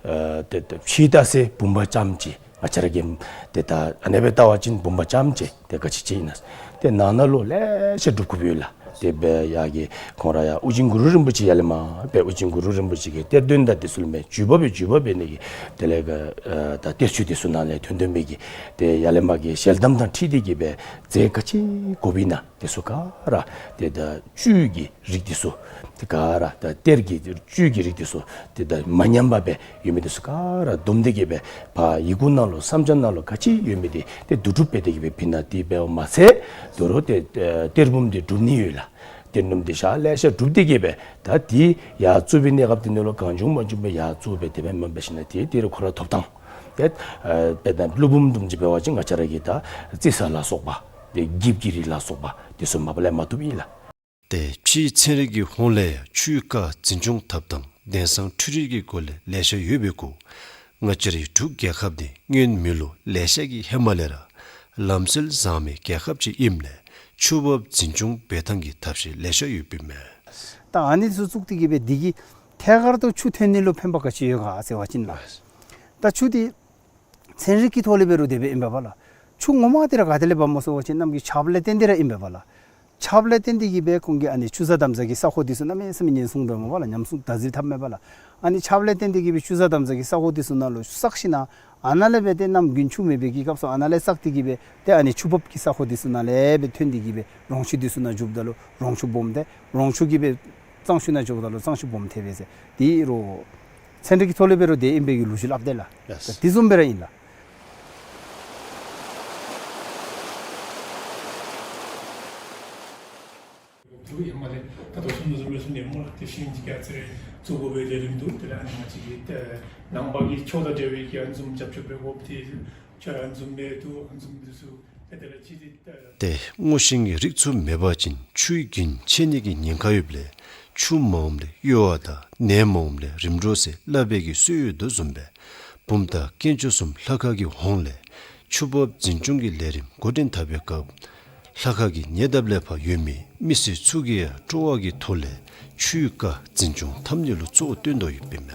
ཨ་ཏེ་ཏེ་ཕྱི་ལྟ་ས་བུམ་པ་རྐྱངམ་ཅིག་ང་བཅས་ར་གིས་ཏེ་ད་ཨ་ནི་སྦེ་བལྟ་བ་ཅིན་བུམ་པ་རྐྱངམ་ཅིག་ཏེ་ག་ཅི་ཅིག་ཨིན་ན། ཏེ་ནང་ན་ལུ་ལེ་ཤ་སྒྲུབ་དགོཔ་ཡོད་ལགས། དེ་སྦེ་ཡར་གྱི་ཁོང་ར་ཡར་ཨོ་རྒྱན་གུ་རུ་རིན་པོ་ཆེ་ཡར་ལས་མར་སྦེ་ཨོ་རྒྱན་གུ་རུ་རིན་པོ་ཆེ་གི་གཏེར་སྟོན་དང་འདི་ཚུ་ལས་མར་བརྒྱུད་པ་སྦེ་བརྒྱུད་པ་སྦེ་ནི་གི་དེ་ལས་ག་ཨ་ད་གཏེར་ཆོས་འདི་ཚུ་ནང་ལས་ཐོན་ཐོན་པའི་གི་ཏེ་ཡར་ལས་མར་གྱི་ཞལ་གདམས་དང་འཁྲིལ་ཏེ་གི་སྦེ་རྫས་ག་ཅི་དགོཔ་ཨིན་ན་འདི་ཚུ་ག་ར་ཏེ་ད་བཅུད་ཀྱི་རིགས་འདི་ཚུ་ཏེ་ག་ར་ད་གཏེར་གྱི་བཅུད་ཀྱི་རིགས་འདི་ཚུ་ཏེ་ད་མ་ཉམས་པར་སྦེ་ཡོད་མི་འདི་ཚུ་ག་ར་བསྡོམས་ཏེ་གི་སྦེ་ཕར་ཡི་གུ་ནང་ལུ་བསམ་འཆར་ནང་ལུ་ག་ཅི་ཡོད་མི་འདི་ཏེ་བསྡུ་སྒྲུབ་འབད་དེ་གི་སྦེ་ཕུལ་ནི་འདི་འབདཝ་མ་ཚད་དོ་རུང་ཏེ་ཨ་གཏེར་བུམ་འདི་སྒྲུབ་ནི་ཡོད་ལགས། གཏེར་བུམ་འདི་ཞག་ལེ་ཤ་སྒྲུབ་སྟེ་གི་སྦེ་ད་འདི་ཡར་བཙུགས་པའི་གནས་སྐབས་འདི་ནང་ལུ་གང་བྱུང་མང་བྱུང་སྦེ་ཡར་བཙུགས་སྦེ་དེ་སྦེ་མེན་པར་ཞིན་ན་ཏེ་འདི་རུ་ཁོ་ར་ཐོབ་ཐངས་ཏེ་ཨ་དཔེར་ན་ཀླུ་འབུམ་བཟུམ་ཅིག་འབད་བ་ཅིན་ང་བཅས་ར་གིས་ད་རྩི་ས་ལ་སོགས་པ་ཏེ་འགྱིབ་ཀྱི་རིགས་ལ་སོགས་པ་འདི་ཚུ་མ་པ་ལས་མ་བཏུབ་ཨིན་ལགས། ཏེ་ཕྱིའི་ཚན་རིག་གི་ཧོངས་ལས་ཡང་ཆུའི་རྐ་འཛིན་སྐྱོང་འཐབ་ཐངས་དེང་སང་འཕྲུལ་རིག་གི་སྒོ་ལས་ལེ་ཤ་ཡོད་པའི་གུ་ང་བཅས་རའི་འབྲུག་རྒྱལ་ཁབ་འདི་སྔོན་མེ་ལོ་ལེ་ཤ་གི་ཧེ་མ་ལས་ར་ལམ་སྲོལ་བཟང་མི་རྒྱལ་ཁབ་ཅིག་ཨིནམ་ལས་ ཆུ་འབབ་འཛིན་སྐྱོང་འབད་ཐངས་ཀྱི་ཐབས་ཤེས་ལེ་ཤ་ཡོདཔ་ཨིན་མས། ད་ཨ་ནི་ཚུ་བཙུགས་ཏེ་གི་སྦེ་འདི་གིས་ཐད་ཀར་དུ་ཆུ་ཐོན་ནི་ལུ་ཕན་པ་ག་ཅི་ཡོད་ག་ཟེར་བ་ཅིན་ལགས། ད་ཆུ་འདི་ཚན་རིག་གི་ཐོག་ལས་འབད་རུང་དེ་སྦེ་ཨིན་པས་པ་ལགས། ཆུ་ངོ་མ་འདི་ར་ག་ཏེ་ལས་འབབ་སྨོ་ཟེར་བ་ཅིན་གནམ་གྱི་ཆརཔ་ལས་བརྟེན་ཏེ་ར་ཨིན་པས་པ་ལགས། ཆརཔ་ལས་བརྟེན་ཏེ་གི་སྦེ་ཁོང་གིས་ཨ་ནི་ཆུ་གཟར་འདམ་གཟར་གྱི་ས་ཁོངས་འདི་ཚུ་གནམ་མེད་ས་མེད་ཉེན་སྲུང་འབད་མས་པ་ལགས། ཉམས་སྲུང་བདག་འཛིན་འཐབ་མས་པ་ལགས། ཨ་ནི་ཆརཔ་ལས་བརྟེན་ཏེ་གི་སྦེ་ཆུ་གཟར་འདམ་གཟར་གྱི་ས་ཁོངས་འདི་ཚུ་ནང་ལུ་བསགས་ཞིན་ན་ཨ་ནཱ་ལས་སྦེ་ཏེ་གནམ་དགུན་ཆུ་མེད་པའི་གི་སྐབས་སུ་ཨ་ནཱ་ལས་བསགས་ཏེ་གི་སྦེ་ཏེ་ཨ་ནི་ཆུ་འབབ་ཀྱི་ས་ཁོངས་འདི་ཚུ་ནང་ལས་སྦེ་ཐོན་ཏེ་གི་སྦེ་རོང་ཆུ་འདི་ཚུ་ནང་འགྱོཝ་ད་ལུ་རོང་ཆུ་སྦོམ་ཏེ་རོང་ཆུ་གིས་སྦེ་གཙང་ཆུ་ནང་འགྱོཝ་ད་ལུ་གཙང་ཆུ་སྦོམ་ཐལ་བས་ཟེར། དེ་རུང་ཚན་རིག་གི་ཐོག་ལས་འབད་རུང་དེ་ཨིན་པའི་གི་ལོ་རྒྱུས་སླབ་དེས་ལགས། ལགས། དེ་བཟུམ་སྦེ་ར་ཨིན་ལགས། ཐུགས་ཡ་མ་ལས་ད་ལྟོ་གསུངས་དོ་བཟུམ་སྦེ་གསུངས་ནི་སྨོ་ལགས། ཏེ་ཤིང་ཅིག་ག་ཚེ་རེ་བཙུགས་དགོ་པའི་ལས་རིམ་འདུག། དེ་ལས་ཨ་ནི་ང་བཅས་ཀྱི་ཏེ་ནང་པ་གི་ཆོས་དང་འབྲེལ་བའི་གི་ཨ་ནི་བཟུམ་རྒྱབ་སྐྱོར་འབད་དགོཔ་དེ་ཆོས་ཨ་ནི་བཟུམ་མེད་དོ། ཨ་ནི་བཟུམ་འདི་ཚུ་ཏེ་དེ་ལས་ཅིག་ཏེ་ཏེ་སྔོ་ཤིང་གི་རིགས་ཚུ་མེད་པ་ཅིན་ཆུའི་རྒྱུན་ཆད་ནི་གི་ཉེན་ཁ་ཡོདཔ་ལས་ཆུ་མ་འོངམ་ལས་གཡོ་བ་དང་ནད་མ་འོངམ་ལས་རིམ་གྲོ་ཟེར་སླབ་པའི་གི་སྲོལ་ཡོད་དོ་བཟུམ་སྦེ་བུམ་ཐང་དཀོན་མཆོག་གསུམ་ལྷ་ཁང་གི་ཧོངས་ལས་ཆུ་འབབ་འཛིན་སྐྱོང་གི་ལས་རིམ་འགོ་འདྲེན་འཐབ་པའི་སྐབས་ལྷ་ཁང་གི་ཉེ་འདབས་ལས་ཕར་ཡོད་མི་མི་སེར་ཚུ་གིས་ཡང་སྤྲོ་བ་གི་ཐོག་ལས་ཆུའི་རྐ་འཛིན་སྐྱོང་འཐབ་ནི་ལུ་གཙོ་བོ་བཏོན་དོ་ཡོདཔ་ཨིན་མས།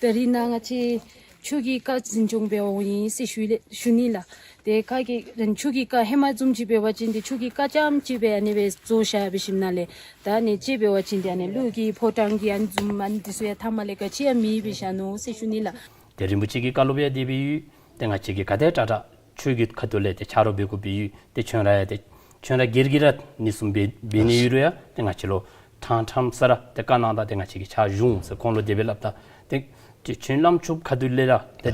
ད་རིས་ནཱ་ང་བཅས་ཆུ་གི་རྐ་འཛིན་སྐྱོང་འབད་འོང་ཡི་ཟེར་ཞུ་ལེ་ཞུ་ནི་ལགས། ཏེ་ཁ་གི་ཆུ་གི་རྐ་ཧེ་མ་བཟུམ་ཅིག་འབད་བ་ཅིན་ཏེ་ཆུ་གི་རྐ་རྐྱངམ་ཅིག་སྦེ་ཨ་ནི་སྦེ་བཟོ་བཞག་འབད་ཞིནམ་ལས་ད་ཨ་ནི་ཅིག་འབད་བ་ཅིན་ཏེ་ཨ་ནི་ཀླུ་གི་ཕོ་བྲང་གི་ཨ་ནི་བཟུམ་ཨ་ནི་འདི་ཚུ་ཡང་མཐའ་མ་ལས་ག་ཅི་ཡང་མེདཔ་སྦེ་བཞག་ནུག་ཟེར་ཞུ་ནི་ལགས། ཏེ་རིན་པོ་ཆེ་གི་བཀའ་སློབ་ཡང་དེ་སྦེ་ཡོད། ཏེ་ང་བཅས་ཀྱིས་ག་དེ་དྲག་དྲག་ཆུ་གི་ཁ་ཐུག་ལས་ཏེ་ཆ་རོགས་འབད་དགོཔ་སྦེ་ཡོད། ཏེ་ཁྱོད་ར་ཡང་ཏེ་ཁྱོད་ར་སྒེར་གྱིས་ར་ཨ་ནི་བཟུམ་འབད་འབད་ནི་ཡོད་རུང་ཡང་ཏེ་ང་བཅས་ལུ་ཕྲང་ཕྲང་ས་ར་ཏེ་བཀའ་གནང་ད་ཏེ་ང་བཅས་ཀྱིས་ཕྱག་ཞུ་འོང་ཟེར་ཁོང་ལུ་དེ་སྦེ་སླབ་ད། ཏེ་ཏེ་ཁྱོད་བླམ་ཆོསཔ་ཁ་ཐུག་ལས་ར་ཏེ་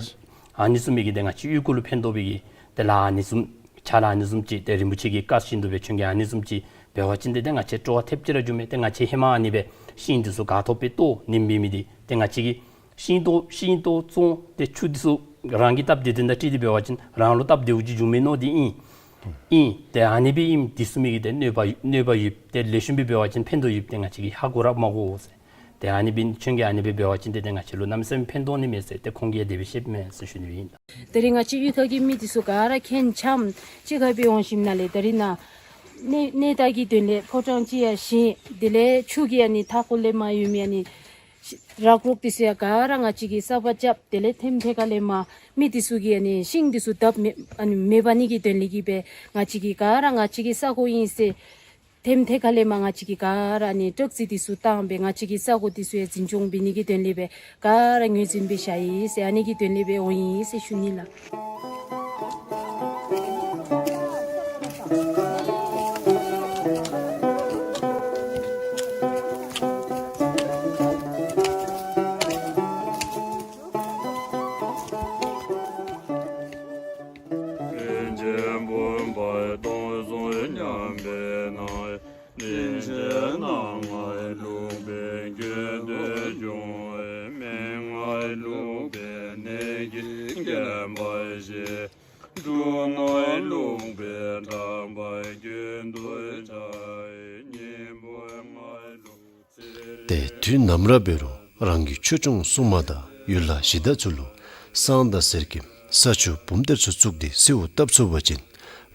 ཨ་ནི་བཟུམ་མའི་གི་ཏེ་ང་བཅས་གཡུས་སྒོ་ལུ་ཕན་ཐོགས་པའི་གི་ཏེ་ལཱ་ཨ་ནི་བཟུམ་ཕྱག་ལཱ་ཨ་ནི་བཟུམ་ཅིག་ཏེ་རིན་པོ་ཆེ་གི་བཀའ་བཞིན་དུ་སྦེ་ཁྱོད་ཀྱིས་ཨ་ནི་བཟུམ་ཅིག་འབད་བ་ཅིན་ཏེ་ཏེ་ང་བཅས་སྤྲོ་བ་ཐེབས་ཅིག་ར་འགྱོཝ་མས། ཏེ་ང་བཅས་ཧེ་མ་ཨ་ནི་སྦེ་ཤིང་འདི་ཚུ་ག་ཐོབ་སྦེ་བཏོག་ནིམ་འབད་མི་འདི་ཏེ་ང་བཅས་ཀྱིས་ཤིང་ཏོག་ཤིང་ཏོག་བཙོང་ཏེ་ཆུ་འདི་ཚུ་རང་གི་སྟབས་བདེ་དོན་དང་འཁྲིལ་ཏེ་འབད་བ་ཅིན་རང་ལུ་སྟབས་བདེཝ་ཅིག་འབྱུང་མས་མནོ་སྟེ་ཨིན། ཨིན། ཏེ་ཨ་ནི་སྦེ་ཨིནམ་འདི་ཚུ་མི་གི་ཏེ་གནོད་པ་གནོད་པ་ཡོདཔ་ཏེ་ལེགས་ཤོམ་སྦེ་འབད་བ་ཅིན་ཕན་ཐོགས་ཡོདཔ་ཏེ་ང་བཅས་ཀྱིས་ཧ་གོ་ར་མ་གོ་ཟེར། ཏེ་ཨ་ནི་སྦེ་ཁྱོད་ཀྱིས་ཨ་ནི་སྦེ་འབད་བ་ཅིན་ཏེ་ཏེ་ང་བཅས་ལུ་གནམ་མེད་ས་མེད་ཕན་ཐོགས་ནི་མས་ཟེར་ཏེ་ཁོང་གིས་དེ་སྦེ་བཤདཔ་མས་ཟེར་ཞུ་ནི་ཨིན། ད་རིས་ང་བཅས་གཡུས་ཁ་གི་མི་འདི་ཚུ་ག་ར་ཁྱེད་ཆམ་གཅིག་ཁར་སྦེ་འོང་ཞིནམ་ལས་ད་རིས་ནཱ་གནས་གནས་བདག་གི་དོན་ལས་ཕོ་བྲང་ཅིག་ཡང་བཞེངས། དེ་ལས་ཆུ་གི་ཨ་ནི་མཐའ་འཁོར་ལས་མར་ཡོད་མི་ཨ་ནི་ར་ཀོག་འདི་ཚུ་ཡང་ག་ར་ང་བཅས་ཀྱིས་གསརཔ་རྐྱབ། དེ་ལས་ཐེམ་ཐེ་ཁ་ལས་མར་མི་འདི་ཚུ་གིས་ཨ་ནི་ཤིང་འདི་ཚུ་བརྡབ་མེད་ཨ་ནི་མེད་པ་ནི་གི་དོན་ལས་ཀྱི་སྦེ་ང་བཅས་ཀྱིས་ག་ར་ང་བཅས་ཀྱི་ས་གོ་ཨིན་ཟེར་ཐེམ་ཐེ་ཁ་ལས་མར་ང་བཅས་ཀྱིས་ག་ར་ཨ་ནི་ཏོག་ཙི་འདི་ཚུ་བཏང་སྦེ་ང་བཅས་ཀྱི་ས་གོ་འདི་ཚུ་ཡང་འཛིན་སྐྱོང་འབད་ནི་གི་དོན་ལས་སྦེ་ག་ར་ངོས་འཛིན་འབད་བཞག་ཡི་ཟེར་ཨ་ནི་གི་དོན་ལས་སྦེ་འོང་ཡི་ཟེར་ཞུ་ནི་ལགས། རིན་ཆེན་བུམ་པ་སྟོང་གསུམ་མཉམ་པའི་ནང་། རིན་ཆེན་སྣ་ལྔའི་ལུང་པའི་དགེ་འདུན་འབྱུང་། མན་ངག་ལུང་པའི་གནས་ཀྱི་མཁྱེན་པ་ཞེས། འབྲུ་སྣ་ལུང་པའི་གྲགས་པ་དགེ་འདུན་གྲགས། སྙིང་པོ་ལྔའི་ལུང་། ཏེ་དུས་ནམ་ར་འབད་རུང་རང་གི་ཆོས་སྐྱོང་སྲུང་མ་དང་ཡུལ་ལྷ་གཞི་བདག་ཚུ་ལུ་བསང་དང་གསེར་སྐྱེམས་ས་ཆུ་བུམ་གཏེར་ཚུ་བཙུགས་ཏེ་གསོལཝ་བཏབ་ཚུགས་པ་ཅིན་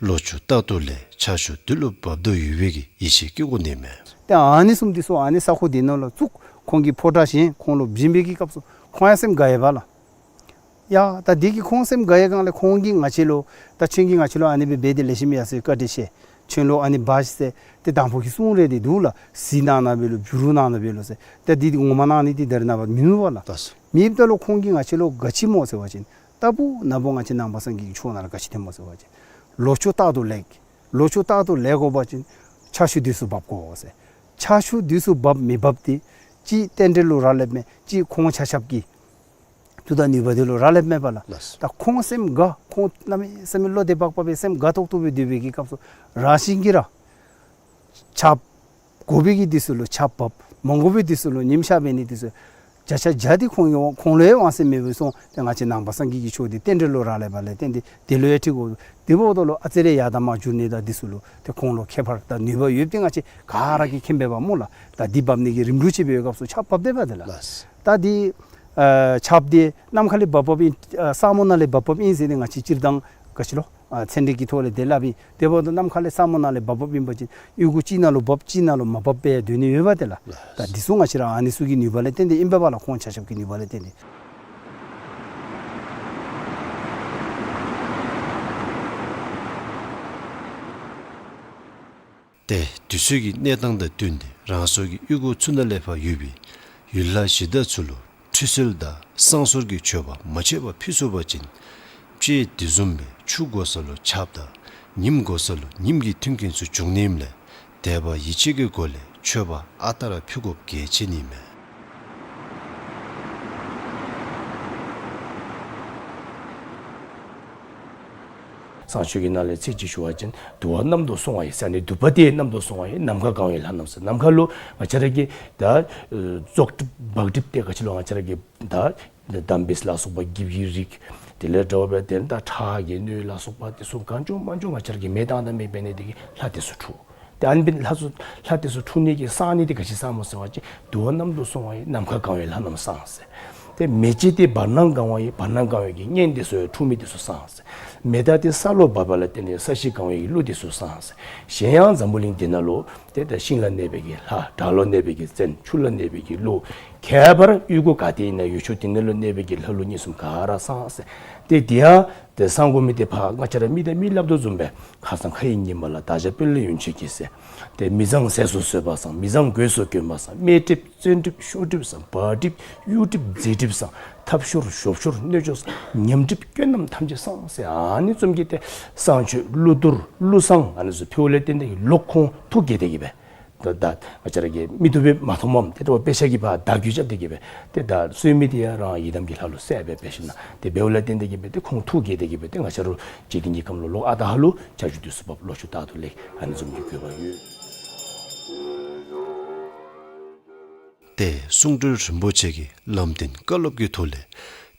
ལོ་ཕྱུགས་རྟག་ཏུ་ལེགས། ཆར་ཆུ་དུས་ལུ་འབབ་དོ་ཡོད་པའི་གི་ཡིད་ཆེས་བསྐྱེད་དགོ་ནི་མས། ཏེ་ཨ་ནི་བཟུམ་འདི་ཚུ་ཨ་ནི་ས་ཁོངས་འདི་ནང་ལུ་བཙུགས། ཁོང་གིས་ཕོ་བྲང་བཞེངས། ཁོང་ལུ་བྱིན་པའི་གི་སྐབས་སུ་ཁོང་ཡང་སེམས་དགའ་ཡི་པ་ལགས། ཡ་ད་འདི་གིས་ཁོང་སེམས་དགའ་ཡི་སྒང་ལས་ཁོང་གིས་ང་བཅས་ལུ་ད་ཁྱོད་ཀྱིས་ང་བཅས་ལུ་ཨ་ནི་སྦེ་འབད་དེ་ལེགས་ཤོམ་ཡར་སོང་ཡི། བཀའ་དྲིན་ཆེ། ཁྱོད་ལུ་ཨ་ནི་འབག་ཤིག་ཟེར་ཏེ་དང་ཕུ་གི་གསུང་རེ་འདི་འདུག་ལགས། གཟིགས་གནང་གནངམ་འབད་ལོ། བྱུ་རུ་གནང་གནངམ་འབད་ལོ་ཟེར། ཏེ་འདི་འདི་ངོ་མ་གནང་ནི་འདི་ད་རེས་ནངས་པ་མིན་འདུག་པ་ལགས། ལགས་སོ། མེདཔ་ད་ལུ་ཁོང་གིས་ང་བཅས་ལུ་ག་ཅི་སྨོ་ཟེར་བ་ཅིན་ལྟ་བུ་ན་བུ་ང་བཅས་ནང་པ་སངས་རྒྱས་ཀྱི་ཆོས་ནང་ལུ་ག་ཅི་ཐོནམ་སྨོ་ཟེར་བ་ཅིན་ལོ་ཕྱུགས་རྟག་ཏུ་ལེགས། ལོ་ཕྱུགས་རྟག་ཏུ་ལེགས་དགོ་པ་ཅིན་ཆར་ཆུ་དུས་སུ་འབབ་དགོ་ཟེར། ཆར་ཆུ་དུས་སུ་འབབ་མི་འབབ་འདི་གཅིག་རྟེན་འབྲེལ་ལུ་རག་ལསཔ་མས། གཅིག་ཁོང་ཆ་ཁྱབ་ཀྱི་མཐུ་དང་ནུས་པ་འདི་ལུ་རག་ལསཔ་མས་པ་ལགས། ལགས་སོ། ད་ཁོང་སེམས་དགའ། ཁོང་གནམ་མེད་ས་མེད་བློ་བདེ་བག་ཕེབས་སྦེ་སེམས་དགའ་ཏོག་ཏོ་སྦེ་སྡོད་པའི་གི་སྐབས་སུ་རང་བཞིན་གྱིས་ར་ཆརཔ་དགོ་པའི་གི་དུས་སུ་ལུ་ཆརཔ་འབབ། མ་དགོ་པའི་དུས་སུ་ལུ་ཉིམ་ཤར་འབད་ནི་དུས་སུ་བརྒྱ་ཆ་བརྒྱ་འདི་ཁོང་གི་ཁོང་ལུ་ཡང་དབང་ཚད་མེདཔ་སྦེ་སོང་། ཏེ་ང་བཅས་ནང་པ་སངས་རྒྱས་ཀྱི་ཆོས་འདི་རྟེན་འབྲེལ་ལུ་རག་ལསཔ་ལས་བརྟེན་ཏེ་དེ་ལུ་ཡང་འཁྲིལ་དགོ། དེ་འབདཝ་ད་ལུ་ཨ་ཙི་རེ་ཡར་དང་མར་འགྱུར་ནི་དང་འདི་ཚུ་ལུ་ཏེ་ཁོང་ལུ་ཁྱད་པར་དང་ནུས་པ་ཡོདཔ་འདི་ང་བཅས་ག་ར་གིས་མཁྱེན་པས་པ་སྨོ་ལགས། ད་འདི་འབབ་ནི་གི་རིམ་གྲོ་ཅིག་འབད་བའི་སྐབས་སུ་ཆརཔ་འབབ་དེས་པ་ཏེ་ལགས། ལགས། ད་འདི་ ཨ་ཆརཔ་འདི་ནམ་མཁའ་ལས་འབབ་འབབ་ཨིན། ཨ་ས་སྨུག་ནང་ལས་འབབ་འབབ་ཨིན་ཟེར་ཏེ་ང་བཅས་སྤྱིར་བཏང་ག་ཅི་ལོ་ཨ་ཚན་རིག་གི་ཐོག་ལས་དེ་སླབ་ཨིན། དེ་འབདཝ་ད་ནམ་མཁའ་ལས་ས་སྨུག་ནང་ལས་འབབ་འབབ་ཨིན་པ་ཅིན་གཡུས་སྒོ་གཅིག་ནང་ལུ་འབབ་གཅིག་ནང་ལུ་མ་འབབ་པར་སྡོད་ནི་ཡོདཔ་དེ་ལགས། ད་འདི་ཚུ་ང་བཅས་ར་ཨ་ནི་ཚུ་གི་ནུས་པ་ལས་བརྟེན་ཏེ་ཨིན་པས་ལགས། ཁོང་ཆ་ཁྱབ་ཀྱི་ནུས་པ་ལས་བརྟེན་ཏེ། ཏེ་དུས་ཚོད་ཀྱི་གནས་སྟངས་དང་བསྟུན་ཏེ་རང་སོའི་གཡུས་སྒོ་ཚུ་ནང་ལས་ཕར་ཡོད་པའི་ཡུལ་ལྷ་གཞི་བདག་ཚུ་ལུ་ཁྲུས་གསོལ་དང་བསང་གསོལ་གྱི་མཆོད་པ་མ་ཆད་པར་ཕུལ་ཚུགས་པ་ཅིན་དཔྱེ་དེ་བཟུམ་སྦེ་ཆུ་དགོ་ས་ལུ་ཆརཔ་དང་ཉིམ་དགོ་ས་ལུ་ཉིམ་གྱི་མཐུན་རྐྱེན་ཚུ་འབྱུང་ནི་ཨིནམ་ལས་དད་པ་ཡིད་ཆེས་ཀྱི་སྒོ་ལས་མཆོད་པ་ཨ་རྟག་ར་ཕུལ་དགོཔ་གལ་ཆེ་ནི་མས། བསང་མཆོད་ཀྱི་ནང་ལས་ཚིག་གཅིག་ཞུ་བ་ཅིན་དུ་བ་གནམ་དུ་སོང་བ་ཡི་ཟེར་ནི་དུ་བ་དེ་གནམ་དུ་སོང་བ་ཡི་ནམ་མཁའ་གང་བའི་ལྷ་རྣམས་ཟེར། ནམ་མཁའ་ལུ་ང་བཅས་ར་གི་ད་ཨེ་བཙོག་གྲིབ་བག་གྲིབ་དེ་ག་ཅི་ལོ་ང་བཅས་ར་གི་ད་འདམ་སྦིས་ལ་སོགས་པ་འགྱིབ་ཀྱི་རིགས་དེ་ལས་འདྲ་བ་སྦེ་དེ་ད་ཁྲག་གི་སྣོད་ལ་སོགས་པ་དེ་ཚུ་གང་བྱུང་མང་བྱུང་ང་བཅས་ར་གི་མེ་བཏང་ད་མེ་འབད་ནི་དེ་གིས་ལྷ་དེ་ཚུ་འཁྲུགས། ཏེ་ཨ་ནི་འབད་ལྷ་ཚུ་ལྷ་དེ་ཚུ་འཁྲུགས་ནི་གི་བསང་ནི་དེ་ག་ཅི་བསངམ་སྨོ་ཟེར་བ་ཅིན་དུ་བ་གནམ་དུ་སོང་བ་ཡི་ནམ་མཁའ་གང་བའི་ལྷ་རྣམས་བསངས་ཟེར། ཏེ་མེ་ལྕེ་དེ་བར་སྣང་གང་བ་ཡི་བར་སྣང་གང་བའི་གི་གཉན་དེ་ཚུ་འཁྲུགས་མི་དེ་ཚུ་བསངས་ཟེར། མེ་སྟག་དེ་ས་ལུ་འབབ་པ་ལ་བརྟེན་ནས་ས་གཞི་གང་བའི་གི་ཀླུ་དེ་ཚུ་བསངས་ཟེར། གཞན་ཡང་འཛམ་བུ་གླིང་འདི་ནང་ལུ་ཏེ་ད་ཤིང་ལ་གནས་པའི་གི་ལྷ། བྲག་ལུ་གནས་པའི་གི་བཙན། ཆུ་ལ་གནས་པའི་གི་ཀླུ། ཁྱད་པར་གཡུས་སྒོ་ག་ཏེ་ཨིན་ན་ཡུལ་ཕྱོགས་དེ་ནང་ལུ་གནས་པའི་གི་ལྷ་ཀླུ་གཉན་གསུམ་ག་ར་བསངས་ཟེར། ཏེ་དེ་ཡང་ཏེ་བསང་དགོ་མི་དེ་ཕར་ང་བཅས་ར་མི་དང་མི་སླབ་དོ་བཟུམ་སྦེ་ཁ་སང་ཁ་ཡི་ཉི་མ་ལ། ད་ཆ་དཔོན་སློབ་ཡོན་མཆོད་ཀྱིས་ཟེར། ཏེ་མི་བཟང་ཟས་སུ་ཟོས་པ་བསངས། མི་བཟང་གོས་སུ་གྱོན་པ་བསངས། དམེ་གྲིབ་བཙན་གྲིབ་ཤོར་གྲིབ་བསངས། བག་གྲིབ་གཡུ་གྲིབ་རྫི་གྲིབ་བསངས། ཐབ་ཤོར་ཞོབ་ཤོར་སྣོད་སྐྱོ་བསངས། ཉམས་གྲིབ་སྐྱོན་རྣམས་ཐམས་ཅད་བསངས་ཟེར། ཨ་ནི་བཟུམ་གྱི་ཏེ་བསང་མཆོད་ཀླུ་གཏོར་ཀླུ་བསང་ཨ་ནི་ཚུ་ཕུལཝ་ལས་བརྟེན་ཏེ་ལོག་ཁོང་ཐུགས་དགྱེས་ཏེ་གི་སྦེ་ད་ད་ང་བཅས་ར་གིས་མིག་ཏོ་སྦེ་མ་མཐོངམ་ཏེ་ད་དཔེ་ཆ་གིས་ཕར་བརྡ་བརྒྱུད་རྐྱབ་སྟེ་གི་སྦེ་ཏེ་ད་གསོལ་མི་དེ་ཡང་རང་ཡི་དམ་གྱི་ལྷ་ལུ་གསལ་སྦེ་འབད་ཞིནམ་ལས་ཏེ་འབདཝ་ལས་བརྟེན་ཏེ་གི་སྦེ་ཏེ་ཁོང་ཐུགས་དགྱེས་ཏེ་གི་སྦེ་ཏེ་ང་བཅས་ར་འཇིག་རྟེན་གྱི་ཁམས་ལུ་ལོག་ཨ་རྟག་ཧ་ལུ་ཆར་ཆུ་དུས་སུ་བབས། ལོ་ཕྱུགས་རྟག་ཏུ་ལེགས། ཨ་ནི་བཟུམ་གྱི་དགོས་པ་ཡོད། ཏེ་གསུང་སྤྲུལ་རིན་པོ་ཆེ་གིས་ལམ་སྟོན་བཀའ་སློབ་ཀྱི་ཐོག་ལས་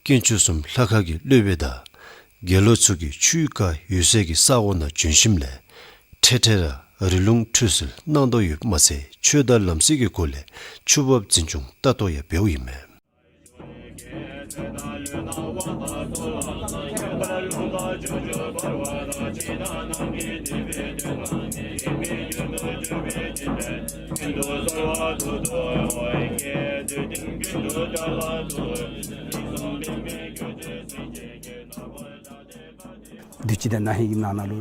དཀོན་མཆོག་གསུམ་ལྷ་ཁང་གི་སློབ་དཔོན་དང་དགེ་སློང་ཚུ་གིས་ཆུའི་རྐ་ཡོད་སའི་གི་ས་གོ་ནང་བྱོན་ཞིནམ་ལས་འཕྲལ་འཕྲལ་ར་རི་ལུང་ཁྲུས་གསོལ་གནང་དོ་ཡོདཔ་མ་ཚད་ཆོས་དང་ལམ་སྲོལ་གྱི་སྒོ་ལས་ཆུ་འབབ་འཛིན་སྐྱོང་ལྟ་རྟོག་ཡང་འབདཝ་ཨིན་མས། དུས་ཅི་དང་ན་ཧིང་གི་ནང་ན་ལུ་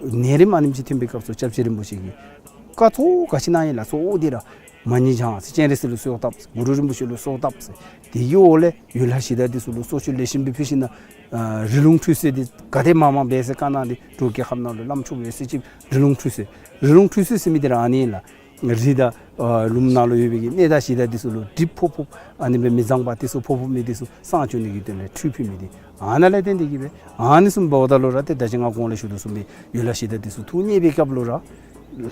ནད་རིམས་ཨ་ནེམ་ཅིག་ཐོན་པའི་སྐབས་སུ་སྐྱབས་རྗེ་རིན་པོ་ཆེ་གིས་བཀའ་ཐོག་ག་ཅི་གནང་ཡི་ལགས་སོ། འོ་དེ་ར་མ་ཎི་བགྱང་ཟེར། སྤྱན་རས་གཟིགས་ལུ་གསོལཝ་བཏབ་ཟེར། གུ་རུ་རིན་པོ་ཆེ་ལུ་གསོལཝ་བཏབ་ཟེར། དེ་གི་འོག་ལས་ཡུལ་ལྷ་གཞི་བདག་འདི་ཚུ་ལུ་གསོལ་མཆོད་ལེགས་ཤོམ་སྦེ་ཕུལ་ཞིནམ་ལས་ཨ་རི་ལུང་ཁྲུས་གསོལ་འདི་ག་དེ་མང་མང་འབད་ཟེར་བཀའ་གནང་སྟེ་འབྲུག་རྒྱལ་ཁབ་ནང་ལུ་བླམ་ཆོསཔ་ཡོད་ཚད་ཅིག་རི་ལུང་ཁྲུས་གསོལ། རི་ལུང་ཁྲུས་གསོལ་ཟེར་མི་འདི་ར་ཨ་ནི་ཨིན་ལགས། རི་དང་ཨ་ལུངམ་ནང་ལུ་ཡོད་པའི་གི་གནས་བདག་གཞི་བདག་འདི་ཚུ་ལུ་གྲིབ་ཕོག་ཕོགཔ་ཨ་ནི་སྦེ་མི་བཟང་པ་འདི་ཚུ་ཕོག་ཕོག་མི་འདི་ཚུ་བསང་བྱོན་ནི་གི་དོན་ལས་ཁྲུས་ཕུལ་མི་འདི་ཨ་ནཱ་ལས་བརྟེན་ཏེ་གི་སྦེ་ཨ་ནི་བཟུམ་འབདཝ་ད་ལུ་ར་ཏེ་ད་ཅི་ང་གོང་ལས་ཞུ་དོ་བཟུམ་སྦེ་ཡུལ་ལྷ་གཞི་བདག་འདི་ཚུ་ཐུགས་མཉེས་པའི་སྐབས་ལུ་ར་ལྷ་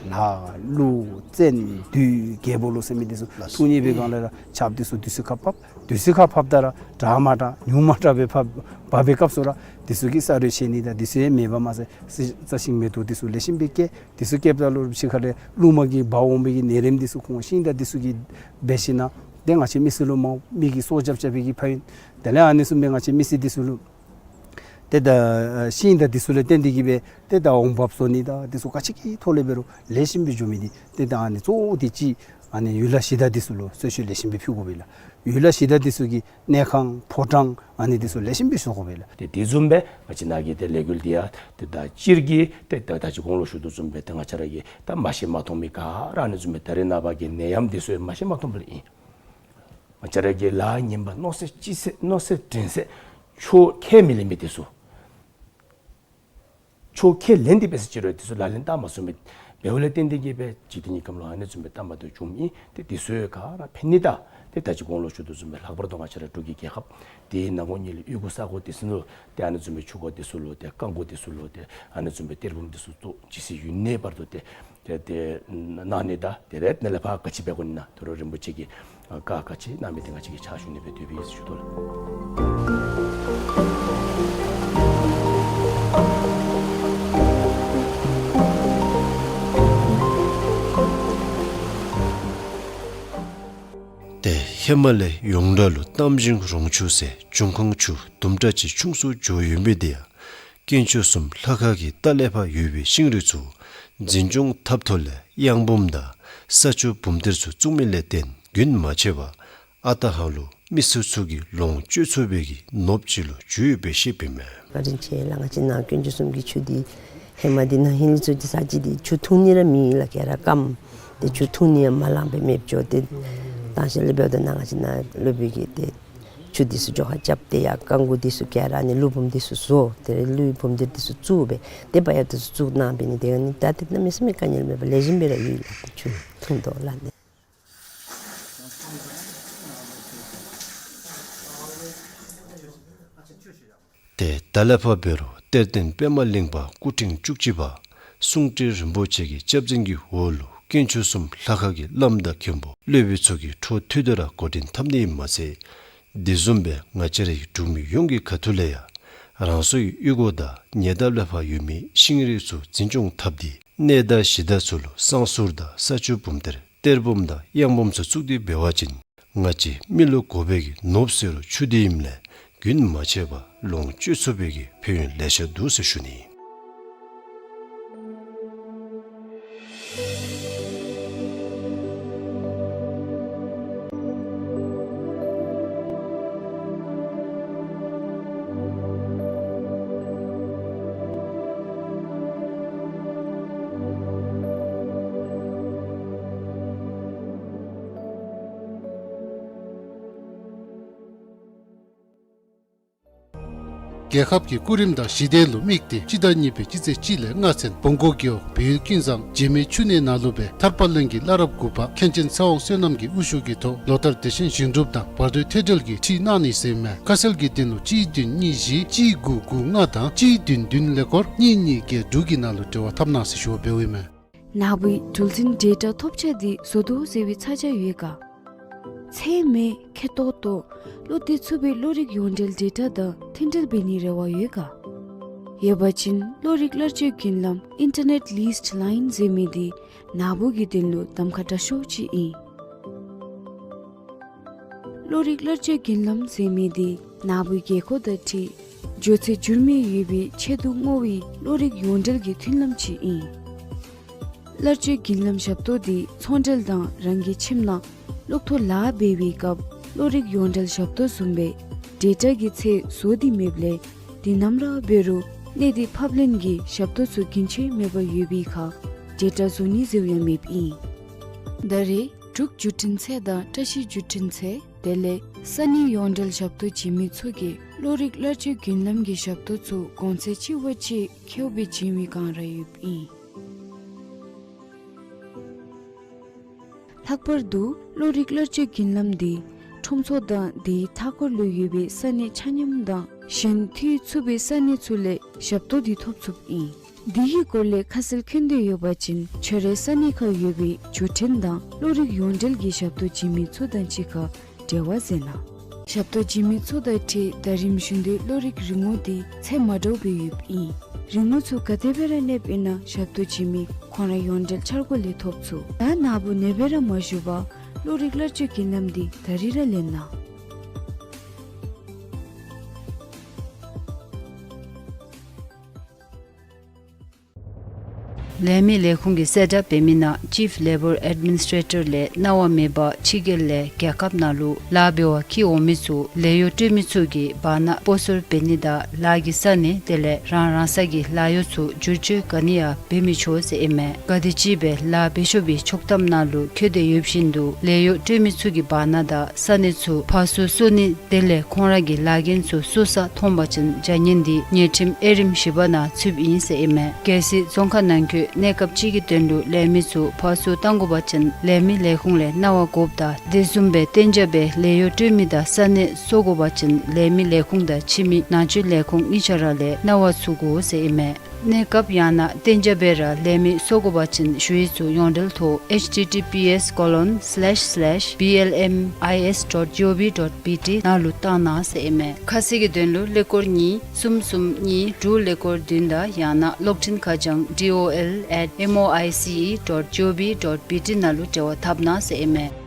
ཀླུ་བཙན་བདུད་རྒྱལ་པོ་ལུ་ཟེར་མི་འདི་ཚུ་ཐུགས་མཉེས་པའི་སྒང་ལས་ར་ཆརཔ་འདི་ཚུ་དུས་སུ་ཁར་བབས། དུས་སུ་ཁར་བབས་ད་ར་དྲག་མ་དྲག་ཉུང་མ་དྲག་སྦེ་བབས། བབས་པའི་སྐབས་སུ་ར་འདི་ཚུ་གིས་ས་རོད་ཆད་ནི་དང་འདི་ཚུ་ཡང་མེདཔ་མ་ཚད་རྩི་རྩྭ་ཤིང་མེ་ཏོག་འདི་ཚུ་ལེགས་ཤོམ་སྦེ་སྐྱེ། འདི་ཚུ་སྐྱེཝ་ད་ལུ་ཕྱི་ཁ་ལས་རླུང་མ་གིས་འབག་འོང་བའི་གི་ནད་རིམས་འདི་ཚུ་ཁོང་ཤིང་དང་འདི་ཚུ་གིས་འབད་ཞིནམ་ལས་ཏེ་ང་བཅས་མི་སེར་ལུ་མ་མི་གི་སྲོག་སྐྱབས་རྐྱབ་པའི་གི་ཕན་ཡོན། དེ་ལས་ཨ་ནི་བཟུམ་སྦེ་ང་བཅས་མི་སེར་འདི་ཚུ་ལུ་ཏེ་ད་ཤིང་དང་འདི་ཚུ་ལུ་བརྟེན་ཏེ་གི་སྦེ་ཏེ་ད་འོང་འབབ་བཟོ་ནི་དང་འདི་ཚུ་ག་ཅི་གི་ཐོག་ལས་འབད་རུང་ལེགས་ཤོམ་སྦེ་འགྱོ་མི་འདི་ཏེ་ད་ཨ་ནི་གཙོ་བོ་འདི་ཅིག་ཨ་ནི་ཡུལ་ལྷ་གཞི་བདག་འདི་ཚུ་ལུ་གསོལ་མཆོད་ལེགས་ཤོམ་སྦེ་ཕུལ་དགོ་པས་ལགས། ཡུལ་ལྷ་གཞི་བདག་འདི་ཚུ་གི་གནས་ཁང་ཕོ་བྲང་ཨ་ནི་འདི་ཚུ་ལེགས་ཤོམ་སྦེ་བཟོ་དགོ་པས་ལགས། ཏེ་དེ་བཟུམ་སྦེ་ང་བཅས་ནཱ་གི་ཏེ་ལས་འགུལ་འདི་ཡང་ཏེ་ད་སྤྱིར་གྱི་ཏེ་ད་ད་ཅི་གོང་ལུ་ཞུ་དོ་བཟུམ་སྦེ་ཏེ་ང་བཅས་ར་གི་ད་མ་ཤེས་མ་མཐོང་མི་ག་ར་ཨ་ནི་བཟུམ་སྦེ་ད་རེས་ནངས་པ་གི་ནད་ཡམས་འདི་ཚུ་མ་ཤེས་མ་མཐོང་པ་ལས་ཨིན། ང་བཅས་ར་གི་ལཱ་ངན་པ་མནོ་ཚད་ཅི་ཚད་མནོ་ཚད་དྲན་ཚད་ཆོས་ཁས་མི་ལེན་མི་འདི་ཚུ། ཆོས་ཁས་ལེན་ཏེ་འབད་ཟེར་ཅི་རུང་འདི་ཚུ་ལག་ལེན་བསྟར་མ་ཚུགས་མི་འབདཝ་ལས་བརྟེན་ཏེ་གི་སྦེ་འཇིག་རྟེན་གྱི་ཁམས་ལུ་ཨ་ནི་བཟུམ་སྦེ་བསྟར་མ་བཏུབ་བྱུངམ་ཨིན། ཏེ་འདི་ཚུ་ག་ར་ཕན་ནི་དང་ཏེ་ད་ཅི་གོང་ལུ་ཞུ་དོ་བཟུམ་སྦེ་ལྷག་པར་དུ་ང་བཅས་ར་འབྲུག་གི་རྒྱལ་ཁབ་འདི་ནང་ངོ་ཉིད་ལུ་གཡུས་སྒོ་ས་གོ་འདི་ཚུ་ནང་ལུ་ཏེ་ཨ་ནི་བཟུམ་སྦེ་ཆུ་འགོ་འདི་ཚུ་ལུ་ཏེ་རྐང་འགོ་འདི་ཚུ་ལུ་ཏེ་ཨ་ནི་བཟུམ་སྦེ་གཏེར་བུམ་འདི་ཚུ་བཙུགས་ཇི་སྲིད་ཡུན་གནས་བར་དུ་ཏེ་ཏེ་ཏེ་གནང་ནི་དང་ཏེ་རེས་ནཱ་ལས་ཕར་ག་ཅི་འབད་དགོ་ནི་ན་ད་རུང་རིན་པོ་ཆེ་གིས་ཨ་བཀའ་ག་ཅི་གནང་མི་འདི་ང་བཅས་ཀྱིས་ཕྱག་ཞུ་ནི་སྦེ་འདོད་པའི་ཞུ་དོ་ལགས། ཏེ་ ཧེ་མ་ལས་ཡོངས་གྲགས་ལུ་གཏམ་ཞིང་རོང་ཆུ་ཟེར་འབྱུང་ཁུངས་ཆུ་དུམ་གྲ་ཅིག་ཆུང་སུ་འགྱོ་ཡོད་མི་དེ་ཡང་དཀོན་མཆོག་གསུམ་ལྷ་ཁང་གི་ལྟག་ལས་ཕར་ཡོད་པའི་ཤིང་རིགས་ཚུ་འཛིན་སྐྱོང་འཐབ་ཐོག་ལས་གཡང་འབུམ་དང་ས་ཆུ་འབུམ་གཏེར་ཚུ་བཙུགས་མི་ལས་བརྟེན་རྒྱུན་མ་ཆད་པར་ཨ་རྟག་ཧ་ལུགས་མི་སེར་ཚུ་གིས་ལོངས་སྤྱོད་ཚུགས་པའི་གི་ནོར་བུ་ཅིག་ལུ་གྱུར་ཡོདཔ་སྦེ་བཤདཔ་ཨིན་མས། བཀའ་དྲིན་ཆེ་ལགས། ང་བཅས་ནཱ་དཀོན་མཆོག་གསུམ་གྱི་ཆུ་འདི་ཧེ་མ་འདི་ནཱ་ཧིང་ལས་ཚུ་འདི་ས་ཅིག་འདི་ཆུ་འཐུང་ནི་ར་མེད་ལགས། ག་ར་སྐམ། ཏེ་ཆུ་འཐུང་ནི་ཡང་མ་ལང་པར་མེདཔ་འགྱོ། ཏེ་ད་ཤུལ་ལས་འབདཝ་ད་ནཱ་ང་བཅས་ནཱ་སློབ་དཔོན་གྱིས་ཏེ་ཆུ་འདི་ཚུ་འགྱོ་ཁ་རྐྱབ་སྟེ་ཡར་རྐང་གུ་འདི་ཚུ་ག་ར་ནི་ཀླུ་འབུམ་འདི་ཚུ་བཟོ། ཏེ་ཀླུ་འབུམ་གཏེར་འདི་ཚུ་བཙུགས་སྦེ་ཏེ་བ་ཡ་འདི་ཚུ་བཙུགས་གནང་སྦེ་ནི་དེ་ག་ནི་ད་ཏེ་གནམ་མེད་ས་མེད་དཀའ་ངལ་མེད་པར་ལེགས་ཤོམ་སྦེ་ར་ཡོད་ལགས། ཏེ་ཆུ་འཐུང་དོ་ལགས་ནི། ཏེ་ད་ལས་ཕར་འབད་རུང་གཏེར་སྟོན་པདྨ་གླིང་པ་སྐུ་ཕྲེང་བཅུ་གཅིག་པ་གསུང་སྤྲུལ་རིན་པོ་ཆེ་གི་སྐྱབས་འཛིན་གྱི་འོག་ལུ་དཀོན་མཆོག་གསུམ་ལྷ་ཁང་གི་བླམ་དང་མཁན་པོ་སློབ་དཔོན་ཚུ་གིས་འཕྲོ་མཐུད་དེ་ར་འགོ་འདྲེན་འཐབ་ནི་ཨིནམ་མ་ཚད་དེ་བཟུམ་སྦེ་ང་བཅས་རའི་འབྲུག་མི་ཡོངས་ཀྱི་ཁ་ཐུག་ལས་ཡང་རང་སོའི་གཡུས་སྒོ་དང་ཉེ་འདབས་ལས་ཕར་ཡོད་མི་ཤིང་རིགས་ཚུ་འཛིན་སྐྱོང་འཐབ་སྟེ་གནས་བདག་གཞི་བདག་ཚུ་ལུ་བསང་གསུར་དང་ས་ཆུ་འབུམ་གཏེར་གཏེར་བུམ་དང་གཡང་བུམ་ཚུ་བཙུགས་ཏེ་འབད་བ་ཅིན་ང་བཅས་མི་ལུ་དགོ་པའི་གི་ནོར་བུ་ཟེར་རུང་ཆུ་འདི་ཨིནམ་ལས་རྒྱུན་མ་ཆད་པར་ལོངས་སྤྱོད་ཚུགས་པའི་གི་ཕན་ཡོན་ལེ་ཤ་འདུག་ཟེར་ཞུ་ནི། རྒྱལ་ཁབ་ཀྱི་སྐུ་རིམ་དང་ཞི་བདེ་ལུ་དམིགས་ཏེ་སྤྱི་ཟླ་གཉིས་པའི་སྤྱི་ཚེས་གཅིག་ལས་ལྔ་ཚུན་བོང་གུ་རྒེད་འོག་བལ་ཡུལ་ཀུན་བཟང་འཇིགས་མེད་ཆུ་གནས་ནང་ལུ་སྦེ་ཐར་པ་གླིང་གི་བླ་རབས་དགུ་པ་མཁན་ཆེན་ཚེ་དབང་བསོད་ནམས་ཀྱི་དབུ་བཞུགས་ཀྱི་ཐོག་ལོ་ལྟར་དེ་བཞིན་ཞིང་སྒྲུབ་དང་བར་དོའི་ཐད་འབྲེལ་གྱི་ཁྲིད་གནང་ནི་ཟེར་ཨིན་མས། ཁ་གསལ་གྱི་དོན་ལུ་གཅིག་བདུན་གཉིས་བཞི་གཅིག་དགུ་དགུ་ལྔ་དང་གཅིག་བདུན་བདུན་ཀླད་ཀོར་གཉིས་གཉིས་བརྒྱད་དྲུག་གི་ནང་ལུ་འབྲེལ་བ་འཐབ་གནང་ཟེར་ཞུ་བ་འབདཝ་ཨིན་མས། ནཱ་བུའི་འགྲུལ་འཛིན་ཌེ་ཊ་ཐོབ་ཆ་འདི་བཟོ་དོ་ཟེར་བའི་ཚ་གྱང་ཡོད་ག། ཚད་མེད་ཁེ་ཏོག་ཏོ་བློ་གཏད་ཚུགས་པའི་བློ་རིག་ཡོངས་འབྲེལ་ཌེ་ཊ་དང་མཐུན་འབྲེལ་འབད་ནིའི་རེ་བ་ཡོད་ག། ཡོད་པ་ཅིན་བློ་རིག་གླར་སྤྱོད་བརྒྱུད་ལམ་ཨིན་ཊར་ནེཊ་ལིསཊ་ལའིན་ཟེར་མི་འདི་ནཱ་བུ་གི་དོན་ལུ་གདམ་ཁ་དྲག་ཤོས་ཅིག་ཨིན། བློ་རིག་གླར་སྤྱོད་བརྒྱུད་ལམ་ཟེར་མི་འདི་ནཱ་བུའི་རྒས་འཁོགས་དང་འཁྲིལ་འགྱོ་ཚད་འགྱུར་མེད་ཡོད་པའི་ཆེད་དུ་བསྔོ་བའི་བློ་རིག་ཡོངས་འབྲེལ་གྱི་མཐུན་ལམ་ཅིག་ཨིན། གླར་སྤྱོད་བརྒྱུད་ལམ་ཞབས་ཏོག་འདི་ཚོང་འབྲེལ་དང་རང་གི་ཁྱིམ་ནང་གློག་ཐོག་ལཱ་འབད་བའི་སྐབས་བློ་རིག་ཡོངས་འབྲེལ་ཞབས་ཏོག་བཟུམ་སྦེ་ཌེ་ཊ་གི་ཚད་བཟོ་སྟེ་མེདཔ་ལས་དུས་ནམ་ར་འབད་རུང་གནས་འདི་ཕབ་ལེན་གྱི་ཞབས་ཏོག་ཚུ་རྒྱུན་ཆད་མེད་པར་ཡོད་པའི་ཁར་ཌེ་ཊ་བཟོ་ནི་ཟེརཝ་ཡང་མེདཔ་ཨིན། ད་རེས་འབྲུག་བརྒྱུད་འཕྲིན་ཚད་དང་བཀྲ་ཤིས་བརྒྱུད་འཕྲིན་ཚད་དེ་ལས་ས་གནས་ཡོངས་འབྲེལ་ཞབས་ཏོག་བྱིན་མི་ཚུ་གིས་བློ་རིག་གླར་སྤྱོད་བརྒྱུད་ལམ་གྱི་ཞབས་ཏོག་ཚུ་གོང་ཚད་ཆེ་བ་ཅིག་ཁེཝ་སྦེ་བྱིན་མི་གང་ར་ཡོདཔ་ཨིན། ལྷག་པར་དུ་བློ་རིག་གླར་སྤྱོད་བརྒྱུད་ལམ་འདི་ཁྲོམ་ཚོགས་དང་དེའི་མཐའ་འཁོར་ལུ་ཡོད་པའི་ས་གནས་ཆ་མཉམ་དང་གཞན་འཐུས་ཚུགས་པའི་ས་གནས་ཚུ་ལས་ཞབས་ཏོག་འདི་ཐོབ་ཚུགསཔ་ཨིན། འདི་གི་སྐོར་ལས་ཁ་གསལ་མཁྱེན་འདོད་ཡོད་པ་ཅིན་ཁྱོད་རའི་ས་གནས་ཁར་ཡོད་པའི་བརྒྱུད་འཕྲིན་དང་བློ་རིག་ཡོངས་འབྲེལ་གྱི་ཞབས་ཏོག་བྱིན་མི་ཚུ་དང་གཅིག་ཁར་འབྲེལ་བ་མཛད་གནང་། ཞབས་ཏོག་བྱིན་མི་ཚུ་དང་འཁྲིལ་ད་རིས་བཞིན་དུ་བློ་རིག་རིན་གོང་འདི་ཚད་མ་འདྲཝ་སྦེ་ཡོདཔ་ཨིན། རིན་གོང་ཚུ་ག་དེ་སྦེ་ར་གནསཔ་ཨིན་ན་ཞབས་ཏོག་བྱིན་མི་ཁོང་ར་ཡོངས་འབྲེལ་འཆར་སྒོ་ལས་ཐོབ་ཚུགས། ད་ནཱ་བུ་ནེ་སྦེ་ར་མ་བཞུགས་པར་བློ་རིག་གླར་སྤྱོད་བརྒྱུད་ལམ་འདི་ད་རིས་ར་ལེན་གནང་། ལས་མི་ལས་ཁུངས་ཀྱིས་གསལ་བསྒྲགས་འབད་མི་ནང་ཅིཕ་ལེ་བར་ཨེཌ་མི་ནིས་ཊེ་རེ་ཊར་ལས་གནང་བ་མེད་པར་ཕྱི་རྒྱལ་ལས་རྒྱལ་ཁབ་ནང་ལུ་ལཱ་འབད་བར་འཁྱིད་འོང་མི་ཚུ་ལས་གཡོག་སྤྲོད་མི་ཚུ་གིས་བར་ན་སྤོ་སོར་འབད་ནི་དང་ལཱ་གི་ས་གནས་དེ་ལས་རང་རང་ས་གི་ལཱ་གཡོག་ཚུ་བསྒྱུར་བཅོས་ག་ནི་ཡང་འབད་མི་ཆོག་ཟེར་ཨིན་མས། ག་དེམ་ཅིག་སྦེ་ལཱ་འབད་ཆོག་པའི་ཆོག་ཐམ་ནང་ལུ་འཁོད་དེ་ཡོདཔ་བཞིན་དུ་ལས་གཡོག་སྤྲོད་མི་ཚུ་གིས་བར་ན་དང་ས་གནས་ཚུ་ཕར་ཚུར་སོར་ནི་དེ་ལས་ཁོང་ར་གི་ལཱ་འགན་ཚུ་སོར་ས་མཐོང་པ་ཅིན་བྱ་ངན་འདི་ཉེས་ཁྲིམས་དབྱེ་རིམ་བཞི་པ་ནང་ཚུདཔ་ཨིན་ཟེར་ཨིན་མས། གལ་སྲིད་རྫོང་ཁག་ནང་འཁོད་གནས་སྐབས་ཅིག་གི་དོན་ལུ་ལས་མི་ཚུ་ཕར་ཚུར་བཏང་དགོ་པ་ཅིན་ལས་མི་ལས་ཁུངས་ལས་གནང་བ་དགོཔ་དང་དེ་བཟུམ་སྦེ་གཏན་འཇགས་སྦེ་ལས་གཡོག་སྤྲོད་མི་དང་ས་གནས་སོར་དགོ་པ་ཅིན་ལས་མི་ལས་ཁུངས་དང་ཕྱི་མི་ནང་ཆོས་ལས་ཁུངས་གཉིས་ཆ་ར་ལས་གནང་བ་ཚུ་དགོ་ཟེར་ཨིན་མས། གནས་སྐབས་ཡང་ན་གཏན་འཇགས་སྦེ་ར་ལས་མི་སོར་དགོ་པ་ཅིན་ཞུ་ཡིག་ཚུ་ཡོངས་འབྲེལ་ཐོག་H T T P S colon slash slash B L M I S dot G O V dot B T ནང་ལུ་བཏང་གནང་ཟེར་ཨིན་མས། ཁ་གསལ་གྱི་དོན་ལུ་ཀླད་ཀོར་གཉིས་གསུམ་གསུམ་གཉིས་དྲུག་ཀླད་ཀོར་བདུན་དང་ཡང་ན་གློག་འཕྲིན་ཁ་བྱང D O L at M O I C E dot G O V dot B T ནང་ལུ་འབྲེལ་བ་འཐབ་གནང་ཟེར་ཨིན་མས།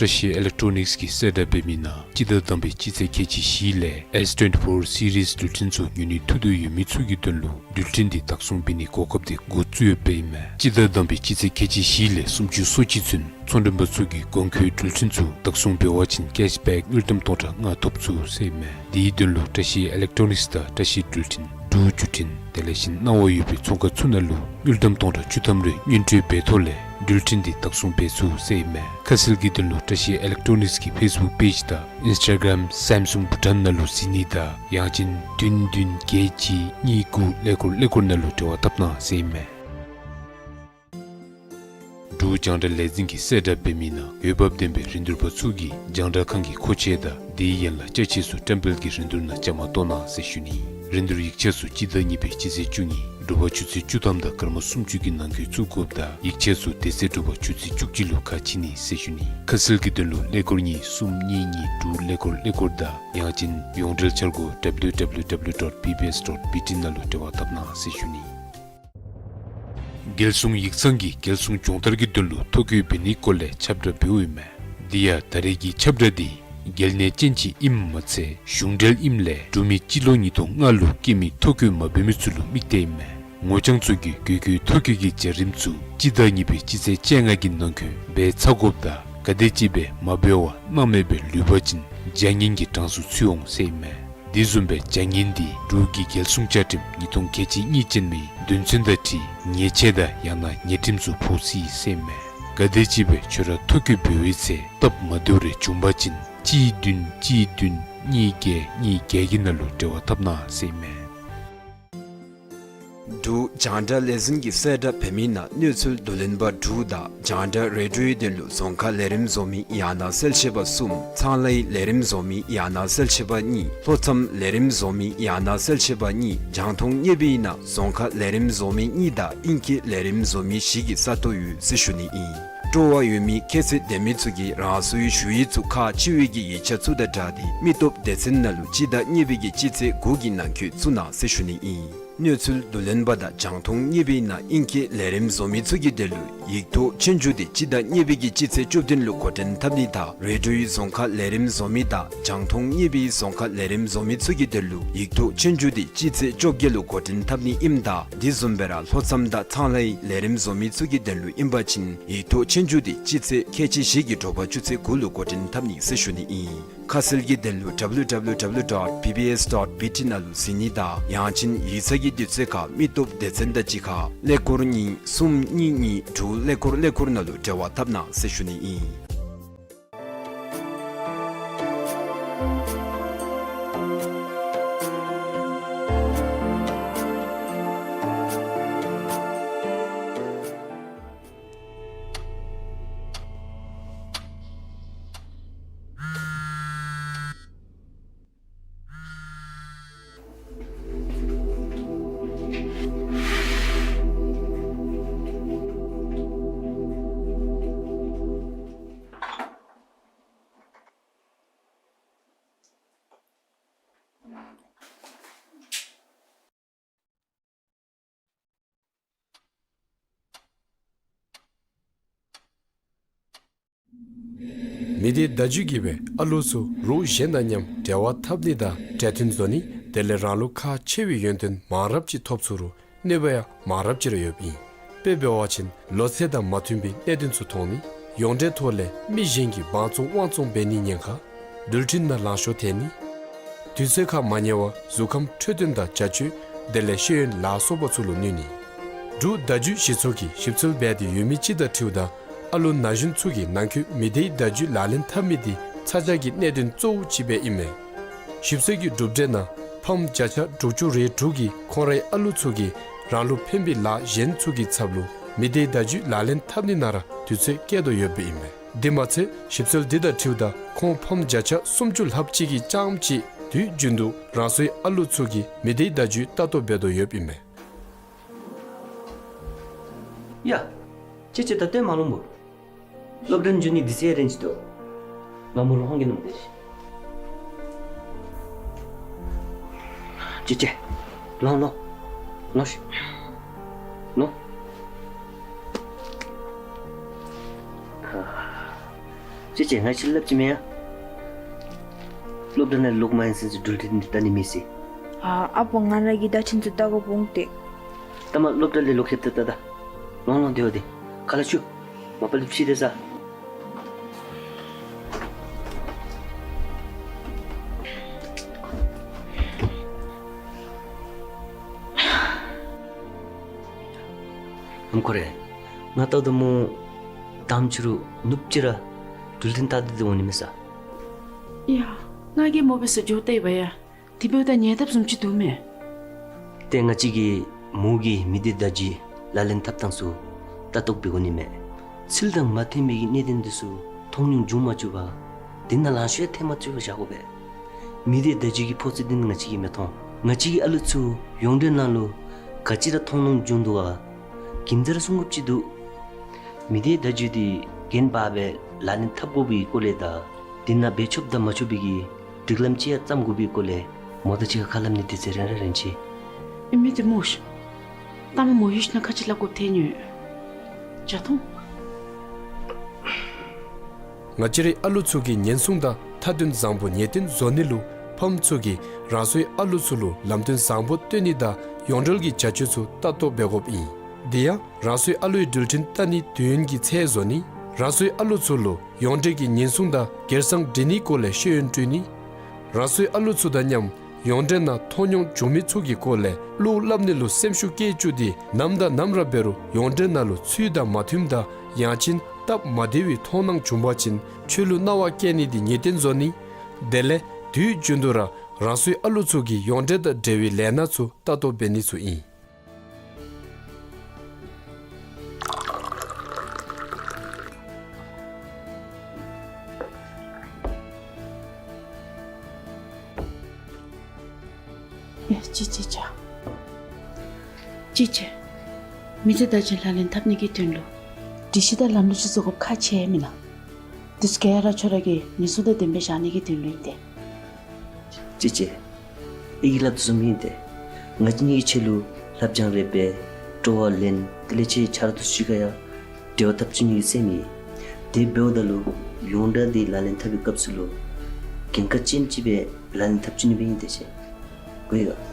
བཀྲ་ཤིས་ཨི་ལེག་ཊོ་ནིགསི་གིས་གསལ་བསྒྲགས་འབད་མི་ནང་སྤྱི་ཟླ་དང་པའི་སྤྱི་ཚེས་ཁལ་གཅིག་བཞི་ལས་ཨེསི་ཊུ་ཝེན་ཊི་ཕོར་སི་རིསི་འགྲུལ་འཕྲིན་ཚུ་ཉོ་ནི་ཐུགས་འདོད་ཡོད་མི་ཚུ་གི་དོན་ལུ་འགྲུལ་འཕྲིན་འདི་བདག་བཟུང་འབད་ནིའི་གོ་སྐབས་འདི་འགོ་བཙུགས་ཡོདཔ་ཨིན་མས། སྤྱི་ཟླ་དང་པའི་སྤྱི་ཚེས་ཁལ་གཅིག་བཞི་ལས་སུམ་ཅུ་སོ་གཅིག་ཚུན་ཚོང་མགྲོན་པ་ཚུ་གིས་གོང་འཁོད་འགྲུལ་འཕྲིན་ཚུ་བདག་བཟུང་འབད་བ་ཅིན་ཀེཤ་བེཀ་དངུལ་ཀྲམ་སྟོང་ཕྲག་ལྔ་ཐོབ་ཚུགས་ཟེར་ཨིན་མས། དེའི་དོན་ལུ་བཀྲ་ཤིས་ཨི་ལེག་ཊོ་ནིགསི་དང་བཀྲ་ཤིས་འགྲུལ་འཕྲིན་འབྲུག་བརྒྱུད་འཕྲིན་དེ་ལས་གཞན་གནང་བ་ཡོད་པའི་ཚོང་ཁང་ཚུ་ནང་ལུ་དངུལ་ཀྲམ་སྟོང་ཕྲག་བཅུ་ཐམ་རེ་སྔོན་སྤྲོད་འབད་ཐོག་ལས་འགྲུལ་འཕྲིན་འདི་བདག་བཟུང་འབད་ཚུགས་ཟེར་ཨིན་མས། ཁ་གསལ་གྱི་དོན་ལུ་བཀྲ་ཤིས་ཨི་ལེག་ཊོ་ནིགསི་གི་ཕེསི་བུཀ་པེཇ་དང་ཨིནསི་ཊ་གརམ་སེམ་སུང་བྷུ་ཊཱན་ནང་ལུ་གཟིགས་ནི་དང་ཡང་ཅིན་བདུན་བདུན་བརྒྱད་གཅིག་གཉིས་དགུ་ཀླད་ཀོར་ཀླད་ཀོར་ནང་ལུ་འབྲེལ་བ་འཐབ་གནང་ཟེར་ཨིན་མས། འབྲུག་རྒྱང་བསྒྲགས་ལས་འཛིན་གྱིས་གསལ་བསྒྲགས་འབད་མི་ནང་འོས་འབབ་ལྡན་པའི་རིན་བསྡུར་པ་ཚུ་གིས་རྒྱང་བསྒྲགས་ཁང་གི་མཁོ་ཆས་དང་དེའི་ཡན་ལག་ཅ་ཆས་ཚུ་བཀྲམ་སྤེལ་གྱི་རིན་བསྡུར་ནང་བཅའ་མར་གཏོགས་གནང་ཟེར་ཞུ་ནི། རིན་བསྡུར་ཡིག་ཆ་ཚུ་སྤྱི་ཟླ་གཉིས་པའི་སྤྱི་ཚེས་བཅུ་གཉིས་དྲོ་པ་ཆུ་ཚོད་བཅུ་ཐམ་དང་སྐར་མ་སུམ་ཅུ་གི་ནང་འཁོད་བཙུགས་དགོཔ་དང་ཡིག་ཆ་ཚུ་དེ་ཚེ་དྲོ་པ་ཆུ་ཚོད་བཅུ་གཅིག་ལུ་ཁ་ཕྱེ་ནི་ཟེར་ཞུ་ནི། ཁ་གསལ་གྱི་དོན་ལུ་ཀླད་ཀོར་གཉིས་གསུམ་གཉིས་གཉིས་དྲུག་ཀླད་ཀོར་ཀླད་ཀོར་དང་ཡང་ཅིན་ཡོངས་འབྲེལ་འཆར་སྒོ་W W W dot B B S dot B T ནང་ལུ་འབྲེལ་བ་འཐབ་གནང་ཟེར་ཞུ་ནི། རྒྱལ་སྲུང་ཡིག་ཚང་གིས་རྒྱལ་སྲུང་སྦྱོང་བརྡར་གྱི་དོན་ལུ་ཐོ་བཀོད་འབད་ནིའི་སྐོར་ལས་ཁྱབ་བསྒྲགས་འབདཝ་ཨིན་མས། དེ་ཡང་ད་རེས་ཀྱི་ཁྱབ་བསྒྲགས་འདི་རྒྱལ་ནད་ཅན་ཅིག་ཨིནམ་མ་ཚད་གཞུང་འབྲེལ་ཨིནམ་ལས་འབྲུག་མི་སྤྱི་ལོ་ཉིས་སྟོང་ལྔ་ལུ་སྐྱེས་མི་ཐོ་བཀོད་མ་འབད་མི་ཚུ་ལུ་དམིགས་ཏེ་ཨིན་མས། ངོ་རྐྱང་ཚུ་གིས་དགོས་མཁོའི་ཐོ་བཀོད་ཀྱི་བྱ་རིམ་ཚུ་སྤྱི་ཟླ་གཉིས་པའི་སྤྱི་ཚེས་བཅོ་ལྔ་གི་ནང་འཁོད་འབད་ཚར་དགོཔ་དང་ག་དེ་ཅིག་སྦེ་མ་འབད་བར་སྣང་མེད་སྦེ་ལུས་པ་ཅིན་བྱ་ངན་གྱི་གྲངས་སུ་ཚུད་འོང་ཟེར་ཨིན་མས། དེ་བཟུམ་སྦེ་བྱ་ངན་འདི་འབྲུག་གི་རྒྱལ་སྲུང་བཅའ་ཁྲིམས་ཉིས་སྟོང་ཁལ་གཅིག་གཉིས་ཅན་མའི་དོན་ཚན་དང་འཁྲིལ་ཉེས་ཆད་དང་ཡང་ན་ཉེས་ཁྲིམས་ཚུ་ཕོག་སྲིད་ཟེར་ཨིན་མས། ག་དེ་ཅིག་སྦེ་ཁྱོད་ར་ཐོ་བཀོད་འབད་བའི་ཚེ་སྟབས་མ་བདེཝ་རེ་བྱུང་པ་ཅིན་གཅིག་བདུན་གཅིག་བདུན་གཉིས་བརྒྱད་གཉིས་བརྒྱད་ཀྱི་ནང་ལུ་འབྲེལ་བ་འཐབ་གནང་ཟེར་ཨིན་མས། འབྲུག་རྒྱང་བསྒྲགས་ལས་འཛིན་གྱིས་གསལ་བསྒྲགས་འབད་མི་ནང་གནས་ཚུལ་བསྡུ་ལེན་པ་དྲུག་དང་རྒྱང་བསྒྲགས་རེ་ཌིའོའི་དོན་ལུ་རྫོང་ཁ་ལས་རིམ་བཟོ་མི་ཡང་ན་གསལ་བཤད་པ་གསུམ། ཚང་ལྷའི་ལས་རིམ་བཟོ་མི་ཡང་ན་གསལ་བཤད་པ་གཉིས། ལྷོ་མཚམས་ལས་རིམ་བཟོ་མི་ཡང་ན་གསལ་བཤད་པ་གཉིས། རྒྱང་མཐོང་བརྙེས་པའི་ནང་རྫོང་ཁ་ལས་རིམ་བཟོ་མི་གཉིས་དང་དབྱིན་སྐད་ལས་རིམ་བཟོ་མི་བཞི་གི་ས་སྟོང་ཡོད་ཟེར་ཞུ་ནི་ཨིན། སྤྲོ་བ་ཡོད་མི་ཁྱད་ཚད་ལྡན་མི་ཚུ་གིས་རང་སོའི་ཞུ་ཡིག་ཚུ་ཁག་ཆེ་བའི་གི་ཡིག་ཆ་ཚུ་དང་སྦྲགས་ཏེ་མི་སྟོབས་སྡེ་ཚན་ནང་ལུ་སྤྱི་ཟླ་གཉིས་པའི་གི་སྤྱི་ཚེས་དགུ་གི་ནང་འཁོད་བཙུགས་གནང་ཟེར་ཞུ་ནི་ཨིན། གནས་ཚུལ་བསྡུ་ལེན་པ་དང་རྒྱང་མཐོང་བརྙེས་པའི་ནང་དབྱིན་སྐད་ལས་རིམ་བཟོ་མི་ཚུ་གི་དོན་ལུ་ཡིག་ཐོག་ཆོས་རྒྱུགས་འདི་སྤྱི་ཟླ་གཉིས་པའི་གི་སྤྱི་ཚེས་བཅུ་བདུན་ལུ་འགོ་འདྲེན་འཐབ་ནི་དང་རེ་ཌིའོའི་རྫོང་ཁ་ལས་རིམ་བཟོ་མི་དང་རྒྱང་མཐོང་བརྙེས་པའི་རྫོང་ཁ་ལས་རིམ་བཟོ་མི་ཚུ་གི་དོན་ལུ་ཡིག་ཐོག་ཆོས་རྒྱུགས་འདི་སྤྱི་ཚེས་བཅོ་བརྒྱད་ལུ་འགོ་འདྲེན་འཐབ་ནི་ཨིནམ་ད་དེ་བཟུམ་སྦེ་ར་ལྷོ་མཚམས་དང་ཚང་ལྷའི་ལས་རིམ་བཟོ་མི་ཚུ་གི་དོན་ལུ་ཨིན་པ་ཅིན་ཡིག་ཐོག་ཆོས་རྒྱུགས་འདི་སྤྱི་ཚེས་ཁལ་གཅིག་བཞི་གི་དྲོ་པ་ཆུ་ཚོད་དགུ་ལུ་འགོ་འདྲེན་འཐབ་ནི་ཟེར་ཞུ་ནི་ཨིན། ཁ་གསལ་གྱི་དོན་ལུ་W W W dot B B S dot B T ནང་ལུ་གཟིགས་ནི་དང་ཡང་ཅིན་ཡིག་ཚང་གི་དུས་ཚོད་ཁར་མི་སྟོབས་སྡེ་ཚན་དང་གཅིག་ཁར་ཀླད་ཀོར་གཉིས་གསུམ་གཉིས་གཉིས་དྲུག་ཀླད་ཀོར་ཀླད་ཀོར་ནང་ལུ་འབྲེལ་བ་འཐབ་གནང་ཟེར་ཞུ་ནི་ཨིན། མི་སྡེ་བརྡ་བརྒྱུད་ཀྱིས་སྦེ་ཨ་ལུ་ཚུ་རོགས་གཞན་དང་མཉམ་འབྲེལ་བ་འཐབ་ནི་དང་གྲོས་མཐུན་བཟོ་ནི་དེ་ལས་རང་ལུ་ཁག་ཆེ་བའི་ཡོན་ཏན་མང་རབས་ཅིག་ཐོབ་ཚུགས་རུང་གནོད་པ་ཡང་མང་རབས་ཅིག་ར་ཡོདཔ་ཨིན། དཔེ་འབད་བ་ཅིན་ལོ་ཚད་དང་མ་མཐུན་པའི་གནད་དོན་ཚུ་མཐོང་ནི། ཡོངས་འབྲེལ་ཐོག་ལས་མི་གཞན་གྱི་འབག་བཙོང་དབང་བཙོང་འབད་ནི་ཉེན་ཁ། འགྲུལ་འཕྲིན་ནང་ལང་ཤོར་ཐལ་ནི། དུས་ཚོད་ཁར་མ་ཉལ་བར་གཟུགས་ཁམས་འཕྲོད་བསྟེན་དང་བྱ་སྤྱོད་དེ་ལས་ཤེས་ཡོན་ལ་སོགས་པ་ཚུ་ལུ་གནོད་ནི། འབྲུག་བརྡ་བརྒྱུད་ཞིབ་ཚགས་ཀྱིས་ཞིབ་འཚོལ་འབད་དེ་ཡོད་མི་ཅིག་དང་འཁྲིལཝ་ད་ཨ་ལུ་ན་གཞོན་ཚུ་གིས་ནང་འཁོད་མི་སྡེའི་བརྡ་བརྒྱུད་ལག་ལེན་འཐབ་མི་འདི་ཚ་གྱང་གི་གནད་དོན་གཙོ་བོ་ཅིག་སྦེ་ཨིན་མས། ཞིབ་འཚོལ་གྱི་གྲུབ་འབྲས་ནང་ཕམ་བརྒྱ་ཆ་དྲུག་ཅུ་རེ་དྲུག་གིས་ཁོང་རའི་ཨ་ལུ་ཚུ་གིས་རང་ལུ་ཕན་པའི་ལཱ་གཞན་ཚུ་གི་ཚབ་ལུ་མི་སྡེའི་བརྡ་བརྒྱུད་ལག་ལེན་འཐབ་ནི་ནང་ར་དུས་ཚོད་བསྐྱལ་དོ་ཡོདཔ་ཨིན་མས། དེ་མ་ཚད་ཞིབ་འཚོལ་འདི་དང་འཁྲིལཝ་ད་ཁོང་ཕམ་བརྒྱ་ཆ་སུམ་ཅུ་ལྷགཔ་ཅིག་གིས་རྐྱངམ་ཅིག་དུས་རྒྱུན་དུ་རང་སོའི་ཨ་ལུ་ཚུ་གིས་མི་སྡེའི་བརྡ་བརྒྱུད་ལྟ་རྟོག་འབད་དོ་ཡོདཔ་ཨིན་མས། ཡ། ཁྱེད་ཁྱེད་ད་ལྟོ་མ་ལོངམ་བུ། སློབ་གྲྭ་འགྱོ་ནི་འདི་ཚེ་རན་ཅི་དོ། ང་མོ་ལུ་ཧོང་གི་ནུམ་དེ། ཅི་ཅི། ལོང་ལོང་། ལོང་ཤིག། ལོང་། ཅི་ཅི་ང་ཅིག་སླབ་ཅི་མེན་ཡ། སློབ་གྲྭ་ནང་ལོག་མ་ཡོང་ཟེར་ཅིག་འགྲུལ་འཕྲིན་འདི་བལྟ་ནི་མེད་ཟེར། ཨ་ཨ་པོ་ང་ར་གི་བརྡ་འཕྲིན་ཚུ་བལྟ་དགོཔ་འོང་སྟེ། ལྟ་མ་སློབ་གྲྭ་ལས་ལོག་ཁེབ་ཏེ་བལྟ་ད། ལོང་ལོང་དེ་བ་དེ། ཁ་ལས་ཆུ། མ་པ་ལས་ཕྱི་དེ་ཟ། ཨམ་ཁོ་རེ། ང་ལྟ་དོ་མོ། དམ་ཆུ་རུ་ནུབ་ཅི་ར། འགྲུལ་འཕྲིན་བལྟ་སྟེ་འོང་ནི་མེད་ས། ཡ། ང་གིས་མོ་འབད་སར་འགྱོ་བལྟ་ཡི་བ་ཡ། དེ་འབདཝ་ད་ཉན་ཐབས་བཟུམ་ཅིག་འདུག་མས། ཏེ་ང་བཅས་ཀྱིས་མོ་གི་མི་སྡེ་བརྡ་བརྒྱུད་ལག་ལེན་འཐབ་ཐངས་ཚུ་ལྟ་རྟོག་འབད་དགོ་ནི་མས། ཚུལ་དང་མ་མཐུན་པའི་གི་གནད་དོན་འདི་ཚུ་མཐོང་མྱོང་བྱུང་མ་བཅུག་པར་དེ་ནང་ལང་ཤོར་ཡང་ཐལ་མ་བཅུག་པར་བཞག་དགོ་པས། མི་སྡེ་བརྡ་བརྒྱུད་ཀྱི་ཕོག་ཚོད་འདི་ང་བཅས་ཀྱིས་མི་མཐོང་། ང་བཅས་ཀྱི་ཨ་ལུ་ཚུ་ཡོངས་འབྲེལ་ནང་ལུ་ག་ཅི་ར་མཐོང་སྣང་བྱུང་འདུག་ག། རྒྱུན་དུ་ར་གསུང་དགོཔ་ཅིག་འདུག། མི་སྡེ་བརྡ་བརྒྱུད་འདི་འགན་འབག་སྦེ་ལག་ལེན་འཐབ་དགོ་པའི་སྐོར་ལས་དང་དེ་ནང་འབད་ཆོགཔ་དང་མ་ཆོག་པའི་གི་སྒྲིག་ལམ་ཅིག་ཡང་བརྩམ་དགོ་པའི་སྐོར་ལས་མོ་དང་གཅིག་ཁར་ཁ་སླབ་ནི་དེ་ཚེ་རན་ར་རན་ཆི། ཨེ་མི་དེ་མོ་ཤ། ལྟ་མ་མོ་ཡུལ་ཤ་ན་ཁ་ཅིག་སླབ་དགོཔ་ཐོན་ཡོད། ཇ་འཐུང་། ང་བཅས་རའི་ཨ་ལུ་ཚུ་གིས་ཉེན་སྲུང་དང་མཐའ་དོན་བཟང་པོ་ངེས་གཏན་བཟོ་ནི་ལུ་ཕམ་ཚུ་གིས་རང་སོའི་ཨ་ལུ་ཚུ་ལུ་ལམ་སྟོན་བཟང་པོ་སྟོན་ནི་དང་ཡོངས་འབྲེལ་གྱི་བྱ་སྤྱོད་ཚུ་ལྟ་རྟོག་འབད་དགོཔ་ཨིན། དེ་ཡང་རང་སོའི་ཨ་ལུའི་འགྲུལ་འཕྲིན་བལྟ་ནིའི་དུས་ཡུན་གྱི་ཚད་བཟོ་ནི། རང་སོའི་ཨ་ལུ་ཚུ་ལུ་ཡོངས་འབྲེལ་གྱི་ཉེན་སྲུང་དང་སྒེར་གསང་སྒྲིག་ནིའི་སྐོར་ལས་ཤེས་ཡོན་སྤྲོད་ནི། རང་སོའི་ཨ་ལུ་ཚུ་དང་མཉམ་ཡོངས་འབྲེལ་ནང་མཐོང་མྱོང་བྱུང་མི་ཚུ་གི་སྐོར་ལས་བློ་སླབ་ནི་ལུ་སེམས་ཤུགས་བསྐྱེད་བཅུག་སྟེ་ནམ་དང་ནམ་ར་འབད་རུང་ཡོངས་འབྲེལ་ནང་ལུ་ཚུལ་དང་མ་མཐུནམ་དང་ཡང་ཅིན་སྟབས་མ་བདེ་བའི་མཐོང་སྣང་བྱུང་པ་ཅིན་ཆོས་ལུགས་གནང་བ་བསྐྱལ་ནི་འདི་ངེས་གཏན་བཟོ་ནི། དེ་ལས་དུས་རྒྱུན་དུ་ར་རང་སོའི་ཨ་ལུ་ཚུ་གིས་ཡོངས་འབྲེལ་དང་འབྲེལ་བའི་ལས་སྣ་ཚུ་ལྟ་རྟོག་འབད་ནི་ཚུ་ཨིན། ཡ་ཅི་ཅི་ཅ། ཅི་ཅི། མི་སྡེ་བརྡ་བརྒྱུད་ལག་ལེན་འཐབ་ནི་གི་དོན་ལུ་སྒྲིག་གཞི་དང་ལམ་ལུགས་ཅིག་བཟོ་དགོཔ་ཁག་ཆེ་མེན་ན། དེ་ཚུ་ག་ར་ཁྱོད་ར་གིས་ཉེན་སྲུང་དང་ལྡནམ་སྦེ་བཞག་ནི་གི་དོན་ལུ་ཨིན་ཏེ། ཅི་ཅི། ཨི་གིས་སླབ་དོ་བཟུམ་ཨིན་ཏེ། ང་བཅས་གཉིས་ཀྱི་ཆེད་ལུ་ལྷབ་སྦྱང་རེ་འབད། སྤྲོ་བ་ལེན། དེ་ལས་ཁྱེད་ཆ་རོགས་དང་གཅིག་ཁར་ཡང་འབྲེལ་བ་འཐབ་བཅུག་ནི་གི་སེམས་ཨིན། དེ་འབདཝ་ད་ལུ་ཡོངས་གྲགས་འདི་ལག་ལེན་འཐབ་པའི་སྐབས་སུ་ལུ་འགན་ཁག་ཅན་ཅིག་སྦེ་ལག་ལེན་འཐབ་བཅུག་ནི་སྦེ་ཨིན་ཏེ་ཤེས། གོ་ཡི་ག།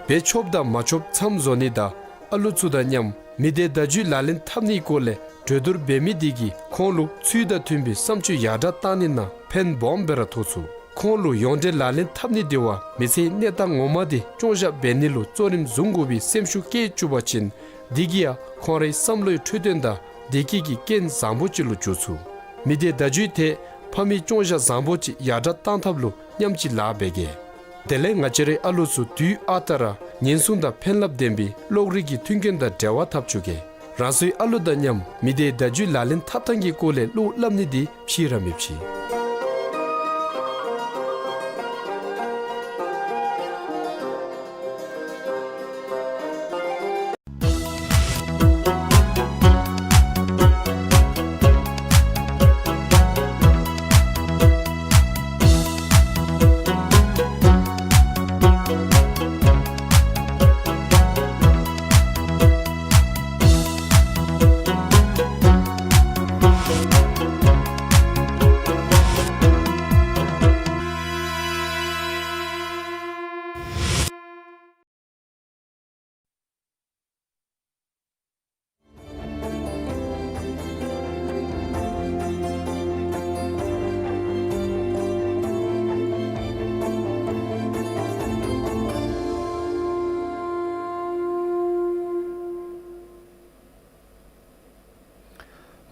འབད་ཆོགཔ་དང་མ་ཆོགཔ་མཚམས་བཟོ་ནི་དང་ཨ་ལུ་ཚུ་དང་མཉམ་མི་སྡེ་བརྡ་བརྒྱུད་ལག་ལེན་འཐབ་ནིའི་སྐོར་ལས་གྲོས་བསྡུར་འབད་མི་འདི་གིས་ཁོང་ལུ་ཚུལ་དང་མཐུན་པའི་བསམ་སྤྱོད་ཡར་དྲག་བཏང་ནི་ནང་ཕན་སྦོམ་སྦེ་ར་ཐོགས་ཚུགས། ཁོང་ལུ་ཡོངས་འབྲེལ་ལག་ལེན་འཐབ་ནི་འདི་བ་མི་ཚེའི་གནས་སྟངས་ངོ་མ་འདི་སྐྱོང་བཞག་འབད་ནི་ལུ་གཙོ་རིམ་བཟུང་དགོ་པའི་སེམས་ཤུགས་བསྐྱེད་བཅུག་པ་ཅིན་འདི་གིས་ཡང་ཁོང་རའི་བསམ་བློའི་འཕྲོད་བསྟེན་དང་བདེ་སྐྱིད་ཀྱི་རྐྱེན་བཟང་པོ་ཅིག་ལུ་འགྱུར་ཚུགས། མི་སྡེ་བརྡ་བརྒྱུད་དེ་ཕ་མའི་སྐྱོང་བཞག་བཟང་པོ་ཅིག་ཡར་དྲག་བཏང་ཐབས་ལུ་མཉམ་གཅིག་ལཱ་འབད་གེ། དེ་ལས་ང་བཅས་རའི་ཨ་ལུ་ཚུ་དུས་ཨ་རྟག་ར་ཉེན་སྲུང་དང་ཕན་རླབས་ལྡན་པའི་གློག་རིག་གི་མཐུན་རྐྱེན་དང་འབྲེལ་བ་འཐབ་བཅུག་གེ། རང་སོའི་ཨ་ལུ་དང་མཉམ་མི་སྡེ་བརྡ་བརྒྱུད་ལག་ལེན་འཐབ་ཐངས་ཀྱི་སྐོར་ལས་བློ་སླབ་ནི་འདི་ཕྱིས་ར་མི་ཕྱིས།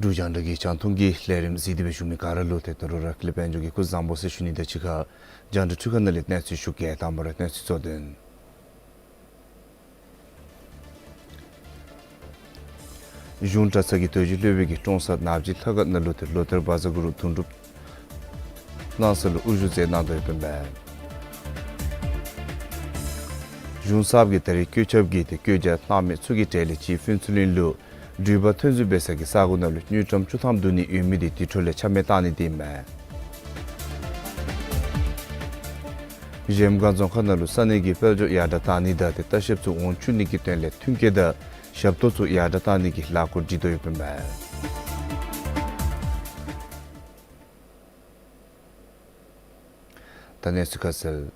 འབྲུག་རྒྱང་བསྒྲགས་ཀྱི་རྒྱང་མཐོང་གི་ལས་རིམ་གཟིགས་ཏེ་སྦེ་བཞུགས་མི་ག་ར་ལུ་ཏེ་ད་རུང་ར་ཀུན་ལེགས་དཔལ་འབྱོར་གྱིས་སྐུ་གཟུགས་བཟང་པོ་ཟེར་ཞུ་ནི་དང་གཅིག་ཁར་རྒྱང་བསྒྲགས་འཕྲུལ་ཁང་ནང་ལས་གནས་ཚུལ་ཞུ་གེ། དང་པ་ར་གནས་ཚུལ་གཙོ་དོན། གཞུང་གྲྭ་ཚང་གི་རྡོ་རྗེ་སློབ་དཔོན་གྱིས་ཀྲོང་གསར་ནག་ཅིག་ལྷ་ཁང་ནང་ལུ་ཏེ་ལོ་ལྟར་བཛྲ་གུ་རུ་དུང་སྒྲུབ་གནང་ས་ལུ་དབུ་བཞུགས་མཛད་གནང་དོ་ཡོདཔ་ཨིན་པས། གཞུང་གསརཔ་གིས་ད་རེས་བཀོད་ཁྱབ་ཀྱི་ཏེ་བཀོད་རྒྱ་གནང་མི་ཚུ་གི་གྲས་ལས་གཅིག་ཕུན་ཚོགས་གླིང་ལུ་འགྲུལ་པ་ཐོན་འཛུལ་འབད་ས་གི་ས་གོ་ནང་ལུ་དངུལ་ཀྲམ་བཅུ་ཐམ་བསྡུ་ནི་ཡོད་མི་འདི་དེ་འཕྲོ་ལས་ཆ་མེད་བཏང་ནི་འདི་ཨིན་མས། གཞལམ་སྒང་རྫོང་ཁག་ནང་ལུ་ས་གནས་ཀྱི་དཔལ་འབྱོར་ཡར་དྲག་བཏང་ནི་དང་ཏེ་ལྟ་བཤལཔ་ཚུ་འོང་བཅུག་ནི་གི་དོན་ལས་མཐུན་རྐྱེན་དང་ཞབས་ཏོག་ཚུ་ཡར་དྲག་བཏང་ནི་གི་ལས་འགུལ་སྒྲིག་དོ་ཡོདཔ་ཨིན་མས། ད་གནས་ཚུལ་ཁ་གསལ།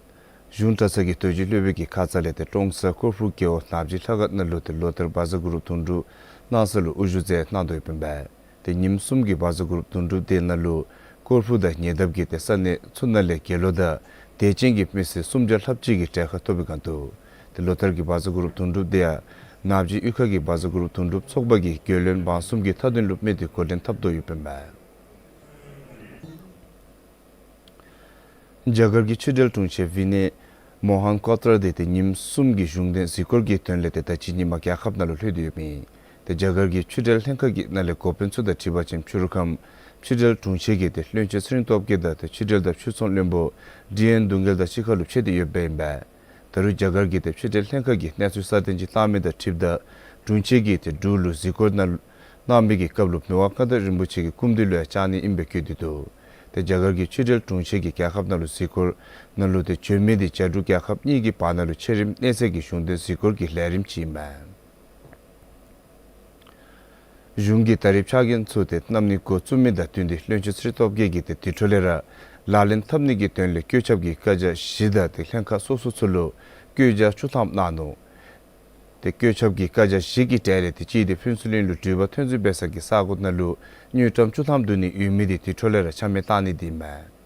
གཞུང་གྲྭ་ཚང་གི་རྡོ་རྗེ་སློབ་དཔོན་གྱི་ཁ་ཙ་ལས་ཏེ་ཀྲོང་གསར་ཀོར་ཕུ་རྒེད་འོག་ནག་ཅིག་ལྷ་ཁང་ནང་ལུ་ཏེ་ལོ་ལྟར་བཛྲ་གུ་རུ་དུང་སྒྲུབ་གནང་ས་ལུ་དབུ་བཞུགས་མཛད་གནང་དོ་ཡོདཔ་ཨིན་པས། ཏེ་ཉིནམ་གསུམ་གྱི་བཛྲ་གུ་རུ་དུང་སྒྲུབ་དེ་ནང་ལུ་ཀོར་ཕུ་དང་ཉེ་འདབས་ཀྱི་ཏེ་ས་གནས་ཚུ་ནང་ལས་དགེ་སློང་དང་དད་ཅན་གྱི་མི་སེར་སུམ་བརྒྱ་ལྷགཔ་ཅིག་གིས་གྲལ་ཁར་ཐོབ་པའི་སྒང་དུ་ཏེ་ལོ་ལྟར་གྱི་བཛྲ་གུ་རུ་དུང་སྒྲུབ་དེ་ཡང་ནག་ཅིག་གཡུས་ཁ་གི་བཛྲ་གུ་རུ་དུང་སྒྲུབ་ཚོགས་པ་གིས་རྒྱུས་ལོན་འབངས་གསུམ་གྱི་མཐའ་དོན་ལུ་སྨོས་ཏེ་འགོ་འདྲེན་འཐབ་དོ་ཡོདཔ་ཨིན་པས། རྒྱ་གར་གྱི་ཆོས་འབྲེལ་དྲུང་ཆེ་ཝི་ནེ་མོ་ཧན་ཀོ་ཏྲ་དེ་ཏེ་ཉིནམ་གསུམ་གྱི་གཞུང་དོན་གཟིགས་སྐོར་གྱི་དོན་ལས་ཏེ་ད་ཅི་ཉིན་མ་རྒྱལ་ཁབ་ནང་ལུ་ལྷོད་དེ་ཡོདཔ་ཨིན། ཏེ་རྒྱ་གར་གྱི་ཆོས་འབྲེལ་ལྷན་ཁག་གི་ནང་ལས་འགོ་དཔོན་ཚུ་དང་འཁྲིལ་བ་ཅིན་ཕྱི་རུ་ཁམས་ཆོས་འབྲེལ་དྲུང་ཆེ་གིས་ཏེ་བློན་ཆེན་ཚེ་རིང་སྟོབས་རྒྱས་དང་ཏེ་ཆོས་འབྲེལ་དང་ཕྱིར་ཚོང་བློན་པོ་ཌི་ཨེན་དུང་རྒྱལ་དང་གཅིག་ཁར་ལུ་ཕྱད་དེ་ཡོདཔ་ཨིན་པས། ད་རུང་རྒྱ་གར་གྱི་ཏེ་ཆོས་འབྲེལ་ལྷན་ཁག་གིས་གནས་ཚུལ་གསར་བཏོན་ཅིག་བཏང་མི་དང་འཁྲིལཝ་ད་དྲུང་ཆེ་གིས་ཏེ་འབྲུག་ལུ་གཟིགས་སྐོར་གནང་གནང་མི་གི་སྐབས་ལུ་མི་དབང་མངའ་བདག་རིན་པོ་ཆེ་གི་སྐུ་མདུན་ལུ་ཡང་བཅར་ནི་ཨིན་པའི་བཀོད་དེ་འདུག། ཏེ་རྒྱ་གར་གྱི་ཆོས་འབྲེལ་དྲུང་ཆེ་གིས་རྒྱལ་ཁབ་ནང་ལུ་གཟིགས་སྐོར་ནང་ལུ་ཏེ་བྱོན་མི་དེ་རྒྱ་འབྲུག་རྒྱལ་ཁབ་གཉིས་ཀྱི་བར་ན་ལུ་ཆེ་རིམ་གནས་ཚད་ཀྱི་གཞུང་དོན་གཟིགས་སྐོར་གྱི་ལས་རིམ་ཅིག་ཨིན་མས། གཞུང་གི་ད་རེས་ཕྱག་འགན་ཚུ་ཏེ་བསྣམ་ནི་འགོ་བཙུགས་མི་དང་བསྟུན་ཏེ་བློན་ཆེན་ཚེ་རིང་སྟོབས་རྒྱས་ཀྱིས་ཏེ་དེ་འཕྲོ་ལས་ར་ལག་ལེན་འཐབ་ནི་གི་དོན་ལས་བཀོད་ཁྱབ་ཀྱི་བཀའ་རྒྱ་བཞི་དང་ཏེ་ལྷན་ཁག་སོ་སོ་ཚུ་ལུ་བཀོད་རྒྱ་བཅུ་ཐམ་གནང་ནུག། ཏེ་བཀོད་ཁྱབ་ཀྱི་བཀའ་རྒྱ་བཞི་གི་གྲས་ལས་ཏེ་གཅིག་དེ་ཕུན་ཚོགས་གླིང་ལུ་འགྲུལ་པ་ཐོན་འཛུལ་འབད་ས་གི་ས་གོ་ནང་ལུ་དངུལ་ཀྲམ་བཅུ་ཐམ་བསྡུ་ནི་ཡོད་མི་དེ་དེ་འཕྲོ་ལས་ར་ཆ་མེད་བཏང་ནི་དེ་ཨིན་མས།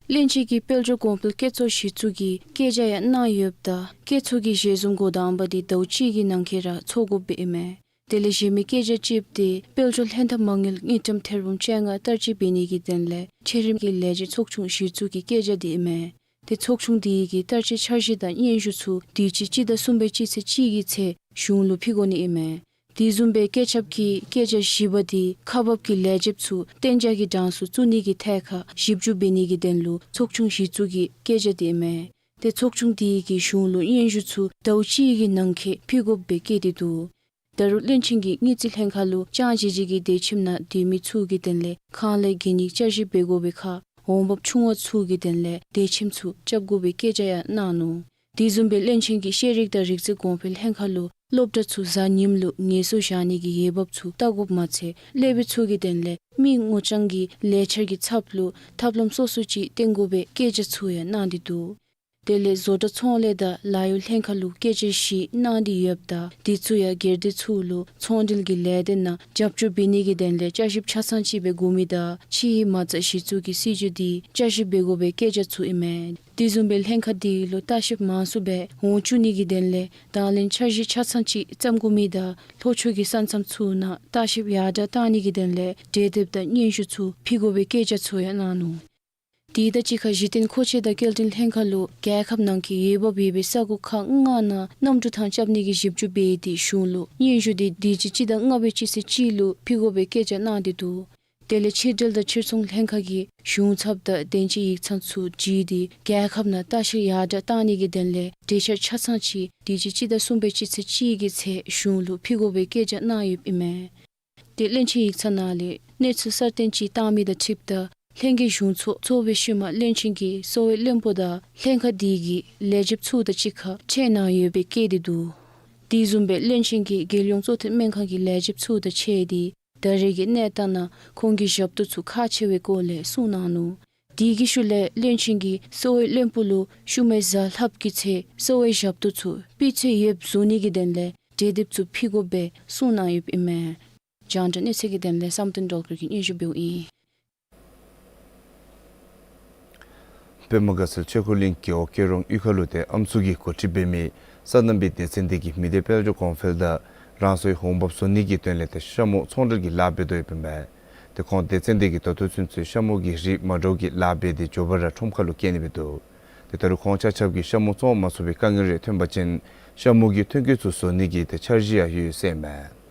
བློན་ཆེན་གྱིས་དཔལ་འབྱོར་གོང་འཕེལ་བཀོད་ཚོགས་གཞི་བཙུགས་ཀྱི་བཀོད་རྒྱ་ཡང་གནང་ཡོདཔ་ད་བཀོད་ཚོགས་ཀྱི་ཞལ་འཛོམས་འགོ་དང་པ་དེ་ཟླཝ་གཅིག་གི་ནང་འཁོད་ར་ཚོགས་དགོཔ་སྦེ་ཨིན་མས། དེ་ལས་གཞན་མི་བཀོད་རྒྱ་གཅིག་དེ་དཔལ་འབྱོར་ལྷན་ཐབས་མ་དངུལ་དངུལ་ཀྲམ་ཐེར་འབུམ་བཅོ་ལྔ་བསྟར་སྤྱོད་འབད་ནི་གི་དོན་ལས་ཆེ་རིམ་གྱི་ལས་བྱེད་ཚོགས་ཆུང་གཞི་བཙུགས་ཀྱི་བཀོད་རྒྱ་དེ་ཨིན་མས། ཏེ་ཚོགས་ཆུང་དེ་གིས་བསྟར་སྤྱོད་འཆར་གཞི་དང་སྙན་ཞུ་ཚུ་དུས་ཅི་སྤྱི་ཟླ་གསུམ་པའི་སྤྱི་ཚེས་གཅིག་གི་ཚེ་གཞུང་ལུ་ཕུལ་དགོ་ནི་ཨིན་མས། དེ་བཟུམ་སྦེ་བཀོད་ཁྱབ་ཀྱི་བཀོད་རྒྱ་བཞི་པ་དེ་ཁག་འབག་གི་ལས་བྱེདཔ་ཚུ་གཏན་འཇགས་ཀྱི་གྲངས་སུ་བཙུགས་ནི་གི་ཐད་ཁར་ཞིབ་འཇུག་འབད་ནི་གི་དོན་ལུ་ཚོགས་ཆུང་གཞི་བཙུགས་ཀྱི་བཀོད་རྒྱ་དེ་ཨིན་མས། ཏེ་ཚོགས་ཆུང་དེ་གིས་གཞུང་ལུ་སྙན་ཞུ་ཚུ་ཟླཝ་གཅིག་གི་ནང་འཁོད་ཕུལ་དགོཔ་སྦེ་བཀོད་དེ་འདུག། ད་རུང་བློན་ཆེན་གྱིས་དངུལ་རྩིས་ལྷན་ཁག་ལུ་ཅང་ཅེ་ཅེ་གི་དེ་ཁྱིམ་ནང་སྡོད་མི་ཚུ་གི་དོན་ལས་ཁང་ལས་གན་ཡིག་བསྐྱར་ཞིབ་འབད་དགོ་པའི་ཁར་འོང་འབབ་ཆུང་བ་ཚུ་གི་དོན་ལས་དེ་ཁྱིམ་ཚུ་རྐྱབ་དགོ་པའི་བཀོད་རྒྱ་ཡང་གནང་ནུག། དེ་བཟུམ་སྦེ་བློན་ཆེན་གྱིས་ཤེས་རིག་དང་རིག་རྩལ་གོང་འཕེལ་ལྷན་ཁག་ལུ་སློབ་གྲྭ་ཚུ་གཟའ་ཉིམ་ལུ་ངལ་གསོ་བཞག་ནི་གི་འོས་འབབ་ཚུ་བལྟ་དགོཔ་མ་ཚད་སློབ་དཔོན་ཚུ་གི་དོན་ལས་མི་ངོ་རྐྱང་གི་ལས་འཆར་གྱི་ཚབ་ལུ་ཐབས་ལམ་སོ་སོ་ཅིག་བསྟེན་དགོ་པའི་བཀོད་རྒྱ་ཚུ་ཡང་གནང་སྟེ་འདུག། དེ་ལས་བཟོ་གྲྭ་ཚོང་ལས་དང་ལཱ་གཡོག་ལྷན་ཁག་ལུ་བཀོད་རྒྱ་བཞི་གནང་སྟེ་ཡོདཔ་ད་དེ་ཚུ་ཡང་སྒེར་སྡེ་ཚུ་ལུ་ཚོང་འབྲེལ་གྱི་ལས་སྡེ་ནང་རྒྱབ་སྐྱོར་འབད་ནི་གི་དོན་ལས་བསྐྱར་ཞིབ་ཆ་ཚང་ཅིག་འབད་དགོ་མི་དང་ཕྱིའི་མ་རྩ་གཞི་བཙུགས་ཀྱི་སྲིད་བྱུས་དེ་བསྐྱར་ཞིབ་འབད་དགོ་པའི་བཀོད་རྒྱ་ཚུ་ཨིན་མས། དེ་བཟུམ་སྦེ་ལྷན་ཁག་དེ་ལུ་ལྟ་བཤལཔ་མང་སུ་སྦེ་འོང་བཅུག་ནི་གི་དོན་ལས་དང་ལེན་འཆར་གཞི་ཆ་ཚང་ཅིག་བརྩམ་དགོ་མི་དང་ལྷོ་ཕྱོགས་ཀྱི་ས་མཚམས་ཚུ་ནང་ལྟ་བཤལཔ་ཡར་དྲག་བཏང་ནི་གི་དོན་ལས་གྲོས་འདེབས་དང་སྙན་ཞུ་ཚུ་ཕུལ་དགོ་པའི་བཀོད་རྒྱ་ཚུ་ཡང་གནང་ནུག། དེ་དང་གཅིག་ཁར་གཞི་རྟེན་མཁོ་ཆས་དང་སྐྱེལ་འདྲེན་ལྷན་ཁག་ལུ་རྒྱལ་ཁབ་ནང་གི་འོས་འབབ་ཡོད་པའི་ས་གོ་ཁག་ལྔ་ནང་གནམ་གྲུ་ཐང་རྐྱབ་ནི་གི་ཞིབ་འཇུག་འབད་དེ་གཞུང་ལུ་སྙན་ཞུ་དེ་དུས་ཅི་སྤྱི་ཟླ་ལྔ་པའི་སྤྱི་ཚེས་གཅིག་ལུ་ཕུལ་དགོ་པའི་བཀོད་རྒྱ་གནང་སྟེ་འདུག། དེ་ལས་ཕྱི་འབྲེལ་དང་ཕྱིར་ཚོང་ལྷན་ཁག་གིས་གཞུང་ཚབ་དང་དོན་གཅོད་ཡིག་ཚང་ཚུ་བརྒྱུད་དེ་རྒྱལ་ཁབ་ནང་ལྟ་བཤལ་ཡར་དྲག་བཏང་ནི་གི་དོན་ལས་གྲོས་འཆར་ཆ་ཚང་ཅིག་དུས་ཅི་སྤྱི་ཟླ་གསུམ་པའི་སྤྱི་ཚེས་གཅིག་གི་ཚེ་གཞུང་ལུ་ཕུལ་དགོ་པའི་བཀོད་རྒྱ་གནང་ཡོདཔ་ཨིན་མས། དེ་བློན་ཆེན་ཡིག་ཚང་ནང་ལས་གནས་ཚུལ་གསར་བཏོན་ཅིག་བཏང་མི་དང་འཁྲིལཝ་ད་ལྷན་རྒྱས་གཞུང་ཚོགས་ཚོགས་པའི་ཤུལ་མ་བློན་ཆེན་གྱིས་གསོ་བའི་བློན་པོ་དང་ལྷན་ཁག་དེ་གི་ལས་བྱེདཔ་ཚུ་དང་གཅིག་ཁར་ཕྱད་གནང་ཡོད་པའི་བཀོད་དེ་འདུག། དེ་བཟུམ་སྦེ་བློན་ཆེན་གྱིས་རྒྱལ་ཡོངས་གཙོ་བསྟེན་སྨན་ཁང་གི་ལས་བྱེདཔ་ཚུ་དང་ཕྱད་དེ་ད་རེས་ཀྱི་གནས་སྟངས་ནང་ཁོང་གི་ཞབས་ཏོག་ཚུ་ཁག་ཆེ་བའི་སྐོར་ལས་གསུངས་གནང་ནུག། དེ་གི་ཤུལ་ལས་བློན་ཆེན་གྱིས་གསོ་བའི་བློན་པོ་ལུ་ཤུལ་མའི་གཟའ་ལྷགཔ་གི་ཚེ་གསོ་བའི་ཞབས་ཏོག་ཚུ་སྤུས་ཚད་ཡོདཔ་བཟོ་ནི་གི་དོན་ལས་གྲོས་འདེབས་ཚུ་ཕུལ་དགོ་པའི་གསུངས་གནང་ཡོདཔ་ཨིན་མས། རྒྱང་བསྒྲགས་གནས་ཚུལ་གྱི་དོན་ལས་བསམ་གཏན་སྒྲོལ་དཀར་གྱིས་སྙན་ཞུ་འབདཝ་ཨིན། པདྨ་དགའ་ཚལ་ཆོས་འཁོར་གླིང་རྒེད་འོག་སྐྱེ་རོང་གཡུས་ཁ་ལུ་ཏེ་ཨམ་སྲུ་གིས་འགོ་ཁྲིད་འབད་མི་སོ་ནམ་པའི་སྡེ་ཚན་དེ་གིས་མི་སྡེ་དཔལ་འབྱོར་གོང་འཕེལ་དང་རང་སོའི་འོང་འབབ་བཟོ་ནི་གི་དོན་ལས་ཏེ་ཤ་མོ་ཚོང་འབྲེལ་གྱི་ལཱ་འབད་དོ་ཡོདཔ་ཨིན་པས། ཏེ་ཁོང་སྡེ་ཚན་དེ་གིས་ད་ལྟོ་ཚུན་ཚོད་ཤ་མོ་གི་རིགས་མ་འདྲཝ་གི་ལཱ་འབད་དེ་མགྱོགས་པ་ར་ཁྲོམ་ཁ་ལུ་བསྐྱལ་ནི་འབད་དོ། ཏེ་ད་རུང་ཁོང་ཆ་ཁྱབ་ཀྱིས་ཤ་མོ་བཙོང་མ་ཚུགས་པའི་དཀའ་ངལ་རེ་ཐོན་པ་ཅིན་ཤ་མོ་གི་ཐོན་སྐྱེད་ཚུ་བཟོ་ནི་གི་ཏེ་འཆར་གཞི་ཡང་ཡོད་ཟེར་ཨིན་མས།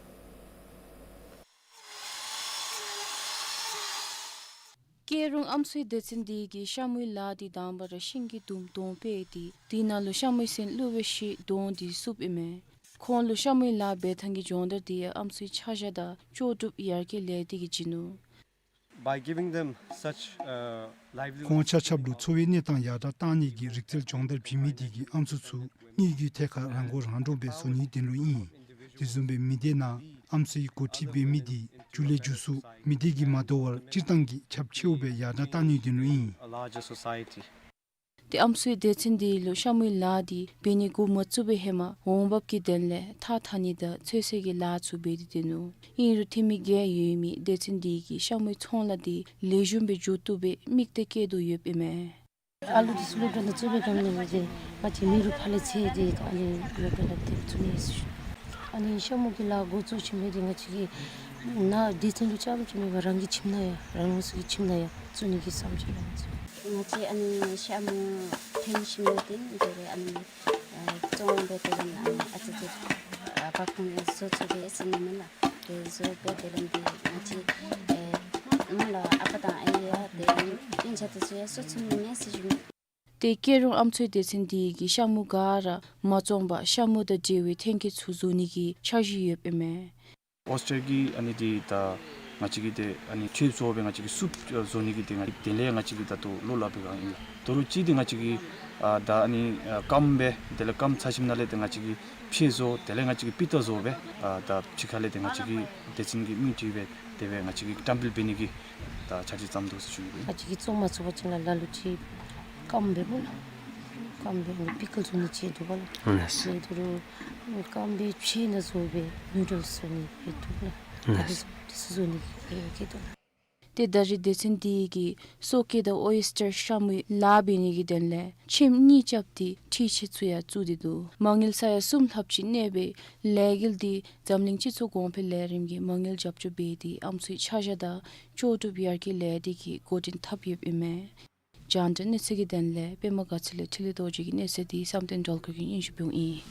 སྐྱེ་རོང་ཨམ་སྲུའི་སྡེ་ཚན་དེ་གིས་ཤ་མོའི་ལཱ་དེ་དང་པ་ར་ཤིང་གི་དུམ་དོང་སྤེལ་ཏེ་དེ་ནང་ལུ་ཤ་མོའི་སོན་བླུག་པའི་ཤུལ་དོང་དེ་བསུབ་ཨིན་མས། ཁོང་ལུ་ཤ་མོའི་ལཱ་འབད་ཐངས་ཀྱི་སྦྱོང་བརྡར་དེ་ཡང་ཨམ་སྲུའི་ཆ་བཞག་དང་ལྕོགས་གྲུབ་ཡར་རྒྱས་ལས་སྡེ་གིས་བྱིན་ནུག། By giving them such, uh, livelihood, ཁོང་ཆ་ཁྱབ་ལུ་འཚོ་བའི་གནས་སྟངས་ཡར་དྲག་གཏང་ནི་གི་རིག་རྩལ་སྦྱོང་བརྡར་བྱིན་མི་དེ་གིས་ཨམ་སྲུ་ཚུ་དངུལ་གྱི་ཐད་ཁར་རང་མགོ་རང་འདྲོངས་སྦེ་བཟོ་ནིའི་དོན་ལུ་ཨིན། དེ་བཟུམ་སྦེ་མི་སྡེ་ནང་ཨམ་སྲུའི་འགོ་ཁྲིད་འབད་མི་དེ་ རྒྱུ་ལས་རྒྱུ་སུ་མི་སྡེ་གིས་མ་དོ་བར་སྤྱིར་བཏང་གི་ཁྱབ་ཆེཝ་སྦེ་ཡར་དྲག་བཏང་ནི་དོན་ལུ་ཨིན། ཏེ་ཨམ་སྲུའི་སྡེ་ཚན་འདི་ལུ་ཤ་མུའི་ལཱ་འདི་འབད་ནི་འགོ་མ་བཙུགས་པའི་ཧེ་མ་འོང་འབབ་ཀྱི་དོན་ལས་ཐགས་འཐག་ནི་དང་ཚོད་བསྲེ་གི་ལཱ་ཚུ་འབད་དེ་སྡོད་ནུག། ཨིན་རུང་འཐུས་མི་བརྒྱད་ཡོད་མི་སྡེ་ཚན་འདི་གིས་ཤ་མུའི་ཚོང་ལཱ་འདི་ལེགས་ཤོམ་སྦེ་འགྱོ་བཏུབ་པའི་དམིགས་གཏད་བསྐྱེད་དོ་ཡོདཔ་ཨིན་མས། ཨ་ལུ་འདི་ཚུ་སློབ་གྲྭ་ནང་བཙུགས་པའི་སྒང་ལས་ང་བཅས་མི་རུ་ཕར་ལས་ཚེ་འདི་ཨ་ནི་སློབ་གྲྭ་ནང་དེ་བཙུགས་ནི་ཨིན་ཟེར་ཞུ། ཨ་ནི་ཤ་མུ་གི་ལཱ་འགོ་བཙུགས་ཞིནམ་ལས་འདི་ང་བཅས་ཀྱི་ནཱ་སྡེ་ཚན་ལུ་རྐྱངམ་ཅིག་མེན་པར་རང་གི་ཁྱིམ་ནང་ཡང་རང་རང་སོའི་ཁྱིམ་ནང་ཡང་བཙུགས་ནི་གི་བསམ་འཆར་ཡོད་ཟེར། ང་བཅས་ཨ་ནི་ཤ་མུ་འཐེན་ཞིནམ་ལས་འདི་འདི་རེ་ཨ་ནི་ཨ་བཙོང་སྦེ་དེ་ལས་ཨ་ནི་ཨ་ཙི་ཙི་ཨ་བག་ཕུང་བཟོ་ཚུགས་པས་ཟེར་ནི་མེན་ན། དེ་བཟོ་སྦེ་དེ་ལས་འདི་ང་བཅས་ཨེ་མོ་ལུ་ཨ་པ་དང་ཨའི་ཡང་དེ་སྤུན་ཆ་དེ་ཚུ་ཡང་གསོ་ཚུགས་ནི་མས་ཟེར་ཞུ་ནི། ཏེ་སྐྱེད་རུང་ཨམ་སྲུའི་སྡེ་ཚན་འདི་གིས་ཤ་མུ་ག་ར་མ་བཙོང་པར་ཤ་མུ་དང་འབྲེལ་བའི་ཐོན་སྐྱེད་ཚུ་བཟོ་ནི་གི་འཆར་གཞི་ཡོདཔ་ཨིན་མས། ཨོས་ཊར་གྱི་ཨ་ནི་འདི་ད་ང་བཅས་ཀྱིས་ཏེ་ཨ་ནི་ཆོས་བཟོ་སྦེ་ང་བཅས་ཀྱིས་སུབ་བཟོ་ནི་གི་ཏེ་ང་དེ་ལས་ང་བཅས་ཀྱིས་ད་ལྟོ་ལོ་ལ་བའི་སྒང་ཨིན། ད་རུང་གཅིག་འདི་ང་བཅས་ཀྱིས་ཨ་ད་ཨ་ནི་ཨ་སྐམ་སྦེ་དེ་ལས་སྐམ་ཚར་ཞིནམ་ལས་ཏེ་ང་བཅས་ཀྱིས་ཕྱེ་བཟོ་དེ་ལས་ང་བཅས་ཀྱིས་པི་ཏ་བཟོ་སྦེ་ཨ་ད་ཕྱི་ཁ་ལས་ཏེ་ང་བཅས་ཀྱི་སྡེ་ཚན་གྱི་མིང་བྲིས་སྦེ་དེ་སྦེ་ང་བཅས་ཀྱིས་བཀྲམ་སྤེལ་འབད་ནི་གི་ད་འཆར་གཞི་བརྩམས་འདུག་ཟེར་ཞུ་ནི་ཨིན། ང་བཅས་ཀྱིས་བཙོང་མ་ཚུགས་པ་ཅིན་ལ་ལ་ལུ་ཅིག་སྐམ་སྦེ་སྨོ་ལགས། སྐམ་སྦེ་ཨ་ནི་པི་ཀལ་བཟོ་ནི་ཅིག་འདུག་པ་ལགས། ཨ་ལགས། ཨ་ནི་དེ་རུང་སྐམ་སྦེ་ཕྱེ་ནང་བཟོ་སྦེ་ནུ་ཌལསི་བཟོ་ནི་སྦེ་འདུག་ལགས། ཨ་ལགས། དེ་ཚུ་བཟོ་ནི་སྦེ་བསྐྱེད་དོ་ལགས། ཏེ་ད་རེས་སྡེ་ཚན་འདི་གིས་སོ་སྐྱེ་དང་ཨོ་ཡེས་ཊར་ཤ་མུའི་ལཱ་འབད་ནི་གི་དོན་ལས་ཁྱིམ་གཉིས་རྐྱབ་སྟེ་འཕྲུལ་ཆས་ཚུ་ཡང་བཙུགས་ཏེ་འདུག། མ་དངུལ་ས་ཡ་གསུམ་ལྷགཔ་ཅིག་གནས་པའི་ལས་འགུལ་འདི་འཛམ་གླིང་སྤྱི་ཚོགས་གོང་འཕེལ་ལས་རིམ་གྱི་མ་དངུལ་རྒྱབ་སྐྱོར་འབད་དེ་ཨམ་སྲུའི་ཆ་བཞག་དང་ལྕོགས་གྲུབ་ཡར་རྒྱས་ལས་སྡེ་གིས་འགོ་འདྲེན་འཐབ་ཡོདཔ་ཨིན་མས། རྒྱང་བསྒྲགས་གནས་ཚུལ་གྱི་དོན་ལས་པདྨ་དགའ་ཚལ་ལས་འཕྲིན་ལས་རྡོ་རྗེ་གི་གནས་ཚུལ་འདི་བསམ་གཏན་སྒྲོལ་དཀར་གྱིས་སྙན་ཞུ་འབདཝ་ཨིན།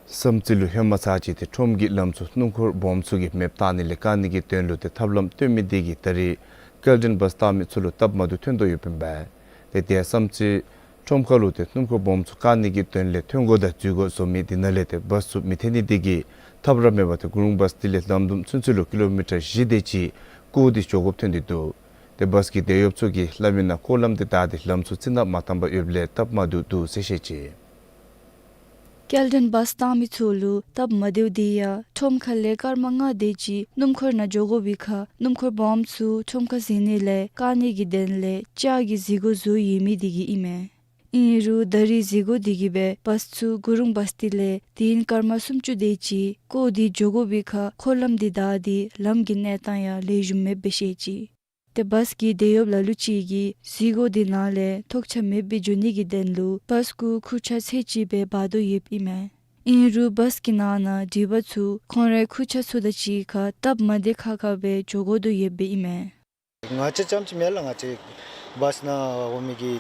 བསམ་རྩེ་ལུ་ཧེ་མ་ཚར་གཅིག་ཏེ་ཁྲོམ་གྱི་ལམ་ཚུ་སྣུམ་འཁོར་སྦོམ་ཚུ་གིས་མེདཔ་བཏང་ནི་ལས་བཀག་ནི་གི་དོན་ལུ་ཏེ་ཐབས་ལམ་སྟོན་མི་དེ་གིས་ད་རེས་སྐྱེལ་འདྲེན་བཱས་བཏང་མི་ཚུ་ལུ་སྟབས་མ་བདེཝ་ཐོན་དོ་ཡོདཔ་ཨིན་པས། ཏེ་དེ་བསམ་རྩེ་ཁྲོམ་ཁ་ལུ་ཏེ་སྣུམ་འཁོར་སྦོམ་ཚུ་བཀག་ནི་གི་དོན་ལས་ཐོན་སྒོ་དང་འཛུལ་སྒོ་བཟོ་མི་དེ་ནང་ལས་ཏེ་བཱས་ཚུ་མི་འཐེན་ནི་དེ་གིས་ཐབས་ར་མེད་པར་ཏེ་གུ་རུང་བཱས་དེ་ལས་ལམ་དུམ་ཚུན་ཚོད་ལུ་ཀི་ལོ་མི་ཊར་བཞི་དེ་ཅིག་བཀོ་སྟེ་འགྱོ་དགོཔ་ཐོན་ཏེ་འདུག། ཏེ་བཱས་ཀྱི་དེད་གཡོགཔ་ཚུ་གིས་སླབ་མི་ནང་འཁོར་ལམ་དེ་བདའ་སྟེ་ལམ་ཚུ་རྩི་ནག་མ་བཏང་པར་ཡོདཔ་ལས་སྟབས་མ་བདེཝ་འདུག་ཟེར་བཤད་ཅི། སྐྱེལ་འདྲེན་བཱས་བཏང་མི་ཚུ་ལུ་སྟབས་མ་བདེཝ་དེ་ཡང་ཁྲོམ་ཁ་ལས་སྐར་མ་ལྔ་དེ་ཅིག་སྣུམ་འཁོར་ནང་འགྱོ་དགོ་པའི་ཁར་སྣུམ་འཁོར་སྦོམ་ཚུ་ཁྲོམ་ཁར་འཛུལ་ནི་ལས་བཀག་ནི་གི་དོན་ལས་ལྕགས་ཀྱི་འཛུལ་སྒོ་བཟོ་ཡོད་མི་དེ་གིས་ཨིན་མས། ཨིན་རུང་ད་རེས་འཛུལ་སྒོ་དེ་གིས་སྦེ་བཱས་ཚུ་གུ་རུང་བཱས་དེ་ལས་དུས་ཡུན་སྐར་མ་སུམ་ཅུ་དེ་ཅིག་བཀོ་སྟེ་འགྱོ་དགོ་པའི་ཁར་འཁོར་ལམ་དེ་བདའ་སྟེ་ལམ་གྱི་གནས་སྟངས་ཡང་ལེགས་ཤོམ་མེདཔ་སྦེ་བཤད་ཅི། ཏེ་བཱས་ཀྱི་དེད་གཡོགཔ་ལ་ལུ་ཅིག་གིས་འཛུལ་སྒོ་དེ་ནང་ལས་ཐོགས་ཆགས་མེདཔ་སྦེ་འགྱོ་ནི་གི་དོན་ལུ་བཱས་གུ་ཁུར་ཆ་ཚད་ཅིག་སྦེ་འབག་དོ་ཡོདཔ་ཨིན་མས། ཨིན་རུང་བཱས་ཀྱི་ནང་ན་འགྲུལ་པ་ཚུ་ཁོང་རའི་ཁུར་ཆ་ཚུ་དང་གཅིག་ཁར་སྟབས་མ་བདེ་ཁག་ཁ་སྦེ་འགྱོ་དགོ་དོ་ཡོདཔ་ཨིན་མས། ང་བཅས་རྐྱངམ་ཅིག་མེན་ལགས། ང་བཅས་བཱས་ནང་འོང་མི་གི་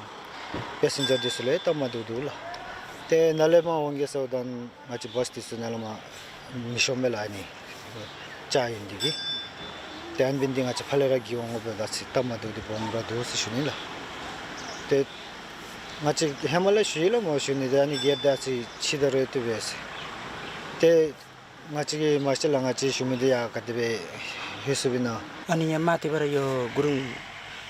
པེ་སེན་ཇར་དེ་ཚུ་ལུ་སྟབས་མ་བདེཝ་འདུག་ལགས། ཏེ་ནཱ་ལས་མར་འོང་གེ་ཟེརཝ་ད་ང་བཅས་བཱས་དེ་ཚུ་ནཱ་ལས་མར་མི་ཤོང་མས་ལགས། ཨ་ནི་ལྕགས་ཨིན་དེ་གིས། ཏེ་ཨ་ནི་འབད་ནི་དེ་ང་བཅས་ཕར་ལས་ར་བརྒྱིད་འོང་དགོཔ་སྦེ་ད་ཅི་སྟབས་མ་བདེཝ་དེ་སྦོམ་ར་འདུག་ཟེར་ཞུ་ནི་ལགས། ཏེ་ང་བཅས་ཧེ་མ་ལས་ཞུ་ཡི་ལགས་སྨོ། ཞུ་ནི་དེ་ཨ་ནི་གེཊ་དེ་ཨ་ཙི་ཕྱེ་ད་རུང་བཏུབ་པས་ཟེར། ཏེ་ང་བཅས་ཀྱིས་མ་གཞི་ལས་ང་བཅས་ཞུ་མི་དེ་ཡང་ག་དེ་སྦེ་ལྷོད་སོཔ་ཨིན་ན། ཨ་ནི་ཡང་མ་དེ་བར་ཡོད་གུ་རུང་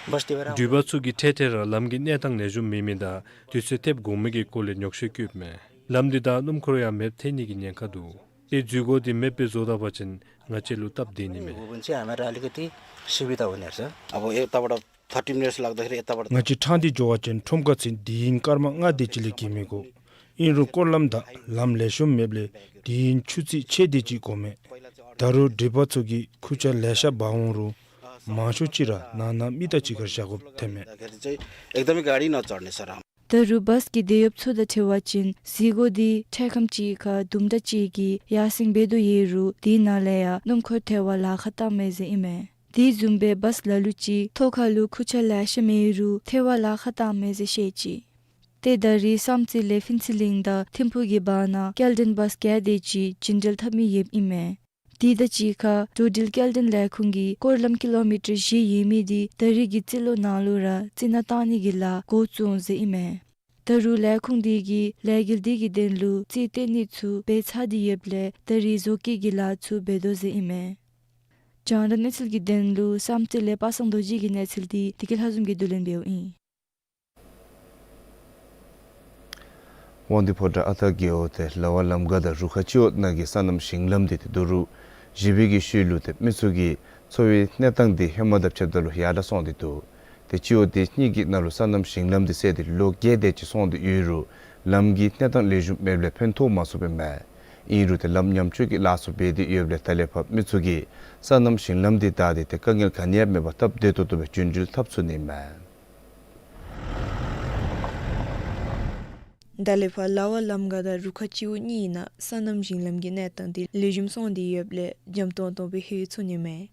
བཱས་དེ་བར་འགྲུལ་པ་ཚུ་གིས་འཕྲལ་འཕྲལ་ར་ལམ་གྱི་གནས་སྟངས་ལེགས་ཤོམ་མེད་མི་དང་དུས་ཚོད་ཐེབས་དགོ་མི་གི་སྐོར་ལས་ཉོགས་བཤད་བཀོདཔ་མས། ལམ་འདི་བདའ་སྣུམ་འཁོར་ཡང་མེདཔ་ཐལ་ནི་གི་ཉེན་ཁ་འདུག། ཏེ་འཛུལ་སྒོ་འདི་མེདཔ་སྦེ་བཟོ་ད་པ་ཅིན་ང་བཅས་ལུ་སྟབས་བདེ་ནི་མས། ང་བཅས་ཕྲང་སྟེ་འགྱོ་བ་ཅིན་ཁྲོམ་ཁ་ཚུན་དུས་ཡུན་སྐར་མ་ལྔ་དེ་ཅིག་ལས་བརྒལ་མི་དགོ། ཨིན་རུང་སྐོར་ལམ་དང་ལམ་ལེགས་ཤོམ་མེདཔ་ལས་དུས་ཡུན་ཆུ་ཚོད་ཕྱེད་དེ་ཅིག་འགོར་མས། ད་རུང་འགྲུལ་པ་ཚུ་གིས་ཁུར་ཆ་ལེ་ཤ་འབག་འོང་རུང་མང་ཤོས་ཅིག་ར་ནང་ན་མི་དང་གཅིག་ཁར་བཞག་དགོཔ་ཐོན་མས། एकदमै गाडी नचढ्ने सर। ད་རུང་བཱས་ཀྱི་དེད་གཡོགཔ་ཚུ་དང་འཁྲིལ་བ་ཅིན་འཛུལ་སྒོ་དེ་འཕྲལ་ཁམས་ཅིག་ཁར་དུམ་གྲ་ཅིག་གིས་ཡར་སེང་འབད་དོ་ཡོད་རུང་དེ་ནང་ལས་ཡང་སྣུམ་འཁོར་ཐལ་བར་ལཱ་ཁག་བཏངམ་མས་ཟེར་ཨིན་མས། དེ་བཟུམ་སྦེ་བཱས་ལ་ལུ་ཅིག་ཐོག་ཁ་ལུ་ཁུར་ཆ་ལེ་ཤ་མེད་རུང་ཐལ་བར་ལཱ་ཁག་བཏངམ་མས་ཟེར་བཤད་ཅི། ཏེ་ད་རེས་བསམ་རྩེ་ལས་ཕུན་ཚོགས་གླིང་དང་ཐིམ་ཕུག་གི་བར་ན་སྐྱེལ་འདྲེན་བཱས་བརྒྱད་དེ་ཅིག་རྒྱུན་འགྲུལ་འཐབ་མི་ཡོདཔ་ཨིན་མས། དེ་དང་གཅིག་ཁར་འགྲོ་འགྲུལ་སྐྱེལ་འདྲེན་ལས་ཁུངས་ཀྱིས་སྐོར་ལམ་ཀི་ལོ་མི་ཊར་བཞི་ཡོད་མི་དེ་ད་རེས་ཀྱི་རྩིས་ལོ་ནང་ལུ་ར་རྩི་ནག་བཏང་ནི་གི་ལཱ་འགོ་བཙུགས་འོང་ཟེར་ཨིན་མས། ད་རུང་ལས་ཁུངས་དེ་གིས་ལས་འགུལ་དེ་གི་དོན་ལུ་རྩིས་སྟོན་ནི་ཚུ་འབད་ཚར་ཏེ་ཡོདཔ་ལས་ད་རེས་བཟོ་བཀོད་ཀྱི་ལཱ་ཚུ་འབད་དོ་ཟེར་ཨིན་མས། རྒྱང་བསྒྲགས་གནས་ཚུལ་གྱི་དོན་ལུ་བསམ་རྩེ་ལས་པ་སངས་རྡོ་རྗེ་གི་གནས་ཚུལ་དེ་བདེ་སྐྱིད་ལྷ་འཛོམས་ཀྱིས་བསྡུ་ལེན་འབདཝ་ཨིན། དབང་འདུས་ཕོ་བྲང་ཨ་སྟག་རྒེད་འོག་ཏེ་ལ་བ་ལམ་འགག་དང་རུ་ཁག་སྤྱི་འོག་ནང་གི་སོ་ནམ་ཞིང་ལམ་འདི་ཏེ་ད་རུང་བཞི་པའི་གི་ཤུལ་ལུ་ཏེ་མི་ཚུ་གི་འཚོ་བའི་གནས་སྟངས་འདི་ཧེ་མ་དང་ཕྱདཔ་ད་ལུ་ཡར་དྲག་སོང་སྟེ་འདུག། ཏེ་སྤྱི་འོག་འདི་གཉིས་ཀྱི་ནང་ལུ་སོ་ནམ་ཞིང་ལམ་འདི་བསལ་ཏེ་ལོ་བརྒྱད་དེ་ཅིག་སོང་སྟེ་ཡོད་རུང་ལམ་གྱི་གནས་སྟངས་ལེགས་ཤོམ་མེདཔ་ལས་ཕན་ཐོགས་མ་ཚུགསཔ་ཨིན་མས། ཨིན་རུང་ཏེ་ལམ་ཉམས་བཅོས་ཀྱི་ལཱ་ཚུ་འབད་དེ་ཡོདཔ་ལས་ད་ལས་ཕར་མི་ཚུ་གིས་སོ་ནམ་ཞིང་ལམ་འདི་བདའ་སྟེ་ཏེ་དཀའ་ངལ་ག་ནི་ཡང་མེད་པར་སྟབས་བདེ་ཏོག་ཏོ་སྦེ་རྒྱུན་འགྲུལ་འཐབ་ཚུགས་ནི་མས། ད་ལས་ཕར་ལ་བ་ལམ་འགག་དང་རུ་ཁག་སྤྱི་འོག་གཉིས་ནང་སོ་ནམ་ཞིང་ལམ་གྱི་གནས་སྟངས་འདི་ལེགས་ཤོམ་སོང་སྟེ་ཡོདཔ་ལས་འཇམ་ཏོང་ཏོ་སྦེ་ལྷོད་ཚུགས་ནི་མས།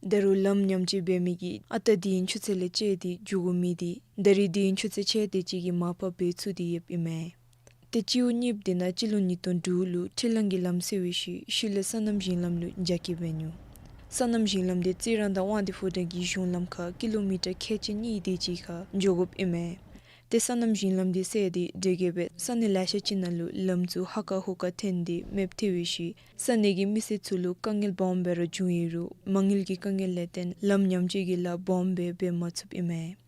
ད་རུང་ལམ་ཉམས་བཅོས་འབད་མི་གི་ཨ་རྟག་དུས་ཡུན་ཆུ་ཚོད་ལས་བཅད་དེ་འགྱོ་དགོ་མི་འདི་ད་རིས་དུས་ཡུན་ཆུ་ཚོད་ཕྱེད་དེ་ཅིག་གི་མར་ཕབ་འབད་ཚུགས་ཏེ་ཡོདཔ་ཨིན་མས། ཏེ་སྤྱི་འོག་གཉིས་པོ་འདི་ནང་སྤྱི་ལོ་ཉིས་སྟོང་དྲུག་ལུ་འཕྲུལ་གླང་གི་ལམ་བསལ་བའི་ཤུལ་ཤུལ་ལས་སོ་ནམ་ཞིང་ལམ་ལུ་རྒྱ་སྐྱེད་འབད་ནུག། སོ་ནམ་ཞིང་ལམ་འདི་རྩི་རང་དང་དབང་འདུས་ཕོ་བྲང་གི་གཞུང་ལམ་ཁར་ཀི་ལོ་མི་ཊར་ཁལ་གཅིག་གཉིས་དེ་ཅིག་ཁར་འགྱོ་དགོཔ་ཨིན་མས། ཏེ་སོ་ནམ་ཞིང་ལམ་འདི་བསལ་ཏེ་དེ་གིས་སྦེ་ས་གནས་ལེ་ཤ་ཅིག་ནང་ལུ་ལམ་ཚུ་ཧ་ཀ་ཧུ་ཀ་འཐོན་ཏེ་མེདཔ་ཐལ་བའི་ཤུལ་ས་གནས་ཀྱི་མི་སེར་ཚུ་ལུ་དཀའ་ངལ་སྦོམ་སྦེ་ར་བྱུང་ཡོད་རུང་མ་དངུལ་གྱི་དཀའ་ངལ་ལས་བརྟེན་ལམ་ཉམས་བཅོས་ཀྱི་ལཱ་སྦོམ་སྦེ་འབད་མ་ཚུགསཔ་ཨིན་མས།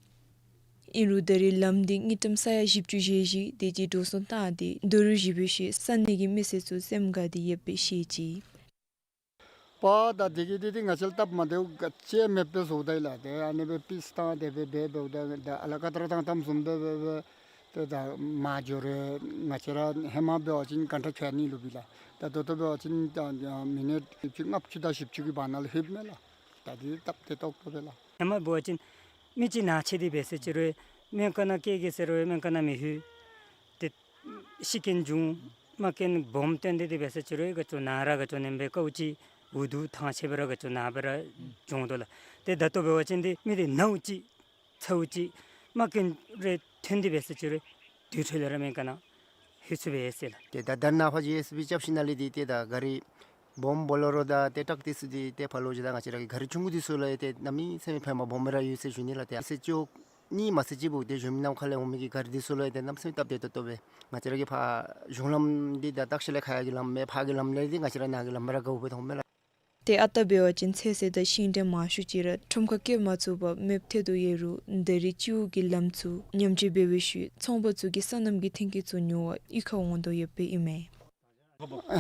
ཨིན་རུང་ད་རིས་ལམ་འདི་དངུལ་ཀྲམ་ས་ཡ་བཞི་བཅུ་ཞེ་བཞི་དེ་ཅིག་འགྲོ་སོང་བཏང་སྟེ་ད་རུང་བཞི་པའི་ཤུལ་ས་གནས་ཀྱི་མི་སེར་ཚུ་སེམས་དགའ་སྟེ་ཡོདཔ་སྦེ་ཤེས་ཅི། པ་ད་དེ་གིས་དེ་དེ་ང་བཅས་ལུ་སྟབས་མ་བདེཝ་ག་ཅི་མེདཔ་སྦེ་བཟོཝ་ད་ཡི་ལགས། ཏེ་ཨ་ནི་སྦེ་པིས་བཏང་སྟེ་སྦེ་འབད་འབདཝ་ད་ད་ཨ་ལ་ཀ་ཏར་བཏང་བཏངམ་བཟུམ་སྦེ་འབད་འབད་ཏེ་ད་མར་འགྱོ་རུང་ང་བཅས་ར་ཧེ་མ་འབད་བ་ཅིན་གྷན་ཊ་ཁལ་གཉིས་ལུ་འབད་ལགས། ད་ད་ལྟོ་འབད་བ་ཅིན་ད་མི་ནིཊ་བཞི་བཅུ་ལྔ་བཅུ་དང་བཞི་བཅུ་གི་བར་ན་ལུ་ལྷོདཔ་མས་ལགས། ད་དེ་སྟབས་བདེ་ཏོག་ཏོ་སྦེ་ལགས། ཧེ་མ་འབད་བ་ཅིན་མི་ཅིག་ན་ཆད་དེ་འབད་ཟེར་ཅི་རུང་སྨན་ཁང་ནང་བསྐྱལ་གེ་ཟེར་རུང་སྨན་ཁང་ནང་མི་ལྷོད། ཏེ་ཤི་རྐྱེན་བྱུང་རྨ་རྐྱེན་སྦོམ་བཏོན་ཏེ་དེ་འབད་ཟེར་ཅི་རུང་ག་ཅི་ན་ར་ག་ཅི་ནེམ་སྦེ་དཀའཝ་སྤྱད་འུ་སྡུག་ཐང་ཆད་སྦེ་ར་ག་ཅི་ན་སྦེ་ར་འགྱོ་དོ་ལགས། ཏེ་ད་ལྟོ་འབད་བ་ཅིན་ཏེ་མི་དེ་ནཝ་ཅིག་ཚཝ་ཅིག་རྨ་རྐྱེན་རེ་ཐོན་ཏེ་འབད་ཟེར་ཅི་རུང་དེ་འཕྲོ་ལས་ར་སྨན་ཁང་ནང་ལྷོད་ཚུགས་པས་ཟེར་ལགས། ཏེ་ད་ད་རེས་ནངས་པ་ཇེ་ཨེསི་བི་རྐྱབ་ཞིནམ་ལས་འདི་ཏེ་ད་ག་རི་སྦོམ་བོ་ལེ་རོ་དང་ཏེ་ཊག་འདི་ཚུ་འདི་ཏེ་ཕར་ལོག་ཅི། ད་ང་བཅས་ར་གི་ག་རི་ཆུང་ཀུ་འདི་ཚུ་ལུ་ཡང་ཏེ་གནམ་མེད་ས་མེད་ཕན་པ་སྦོམ་སྦེ་ར་ཡོད་ཟེར་ཞུ་ནི་ལགས། ཏེ་ཨ་ཙི་ཅིག་གཉིས་མ་ཚད་ཅིག་འབདཝ་ད་གཞུང་མིན་ནམ་མཁའ་ལས་འོང་མི་གི་ག་རི་འདི་ཚུ་ལུ་ཡང་ཏེ་གནམ་མེད་ས་མེད་སྟབས་བདེ་ཏོག་ཏོ་སྦེ། ང་བཅས་ར་གི་ཕར་གཞུང་ལམ་འདི་ད་ཏག་ཤ་ལས་ཁ་ཡར་གྱི་ལམ་མེན། ཕར་གྱི་ལམ་ལས་འདི་ང་བཅས་ར་ནཱ་གི་ལམ་ར་དགའཝ་སྦེ་མཐོངམ་མས་ལགས། ཏེ་ཨ་རྟག་འབད་བ་ཅིན་ཚོད་བསྲེ་དང་ཤིང་འབྲས་མང་ཤོས་ཅིག་ར་ཁྲོམ་ཁར་བསྐྱལ་མ་ཚུགས་པར་མེདཔ་ཐལ་དོ་ཡོད་རུང་ད་རིས་སྤྱི་འོག་གི་ལམ་ཚུ་ཉམས་བཅོས་འབད་བའི་ཤུལ་ཚོང་པ་ཚུ་གིས་སོ་ནམ་གྱི་ཐོན་སྐྱེད་ཚུ་ཉོ་བར་གཡུས་ཁར་འོང་དོ་ཡོདཔ་ཨིན་མས།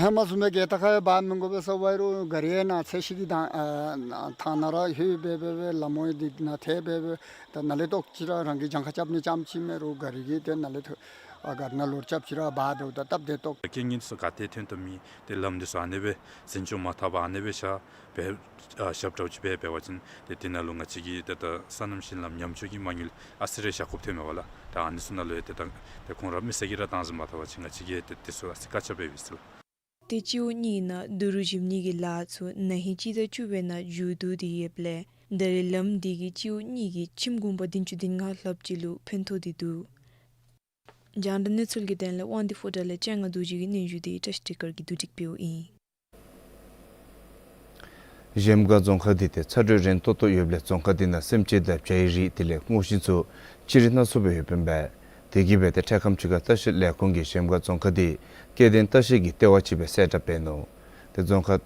ཧེ་མ་བཟུམ་སྦེ་གི་ད་ཁ་ཡང་འབག་མི་དགོ་པས་ཟེར་བ་ཨིན་རུང་ག་རི་ཡང་ནཱ་ཚད་གཞི་གི་ད་ཨ་ཐང་ནང་ར་ལྷོད་སྦེ་སྦེ་སྦེ་ལ་མོ་འདི་ནང་ཐལ་སྦེ་སྦེ་ད་ནཱ་ལས་ཏོག་ཅིག་ར་རང་གིས་གྱངས་ཁ་རྐྱབ་ནི་རྐྱངམ་ཅིག་མེད་རུང་ག་རི་གིས་ཏེ་ནཱ་ལས་ཐོ་ཨ་ག་རི་ནང་ལོག་རྐྱབ་ཅི་ར་འབག་འབདཝ་ད་སྟབས་བདེ་ཏོག། རྐྱེན་ངན་ཚུ་ག་ཏེ་ཐོན་ཐོནམ་མེད། ཏེ་ལམ་འདི་ཚུ་ཨ་ནེ་སྦེ་འཛིན་སྐྱོང་མ་འཐབ་པར་ཨ་ནེ་སྦེ་བཞག་སྦེ་ཨ་བཞགཔ་འདྲཝ་ཅིག་སྦེ་འབད་བ་ཅིན་ཏེ་དེ་ནང་ལུ་ང་བཅས་ཀྱི་ཏེ་ད་སོ་ནམ་ཞིང་ལམ་ཉམས་བཅོས་ཀྱི་མ་དངུལ་ཨ་ཙི་རེ་བཞག་དགོཔ་ཐོནམ་མས་པ་ལགས། ད་ཨ་ནི་ཚུ་ནང་ལུ་ཡང་ཏེ་ད་ཏེ་ཁོང་ར་མི་སེར་གྱིས་ར་བཏང་ཟེར་མ་ཐག་པ་ཅིན་ང་བཅས་ཀྱིས་ཏེ་དེ་ཚུ་ཨ་ཙི་བཀག་ཆ་འབད་འབདཝ་ཨིན་ལགས། ཏེ་སྤྱི་འོག་གཉིས་ནང་རྡོ་རུག་བཞིབ་ནི་གི་ལཱ་ཚུ་ན་ཧིང་སྤྱི་ཟླ་བཅུ་པའི་ནང་མཇུག་བསྡུ་སྟེ་ཡོདཔ་ལས་ད་རིས་ལམ་འདི་གིས་སྤྱི་འོག་གཉིས་ཀྱི་ཁྱིམ་གུང་པ་བདུན་ཅུ་དོན་ལྔ་ལྷགཔ་ཅིག་ལུ་ཕན་ཐོགས་ཏེ་འདུག། རྒྱང་བསྒྲགས་གནས་ཚུལ་གྱི་དོན་ལས་དབང་འདུས་ཕོ་བྲང་ལས་སྤྱན་སྔ་རྡོ་རྗེ་གི་སྙན་ཞུ་འདི་བཀྲ་ཤིས་སྒྲོལ་དཀར་གྱིས་བསྡུ་སྒྲིག་འབདཝ་ཨིན། གཞལམ་སྒང་རྫོང་ཁག་འདི་ཏེ་ཚ་དྲོད་རན་ཏོག་ཏོ་ཡོདཔ་ལས་རྫོང་ཁག་འདི་ནང་སེམས་ཅན་དང་བྱའི་རིགས་དེ་ལས་སྔོ་ཤིང་ཚུ་ཅི་རིགས་སྣ་ཚོགས་སྦེ་ཡོདཔ་ཨིན་པས། དེ་གིས་འབད་ཏེ་འཕྲལ་ཁམས་ཅིག་ཁར་ལྟ་བཤལ་ལས་ཁུངས་ཀྱིས་གཞལམ་སྒང་རྫོང་ཁག་འདི་སྐྱེ་ལྡན་ལྟ་བཤལ་གྱི་ལྟེ་བ་ཅིག་སྦེ་གསལ་བསྒྲགས་འབད་ནུག། ཏེ་རྫོང་ཁག་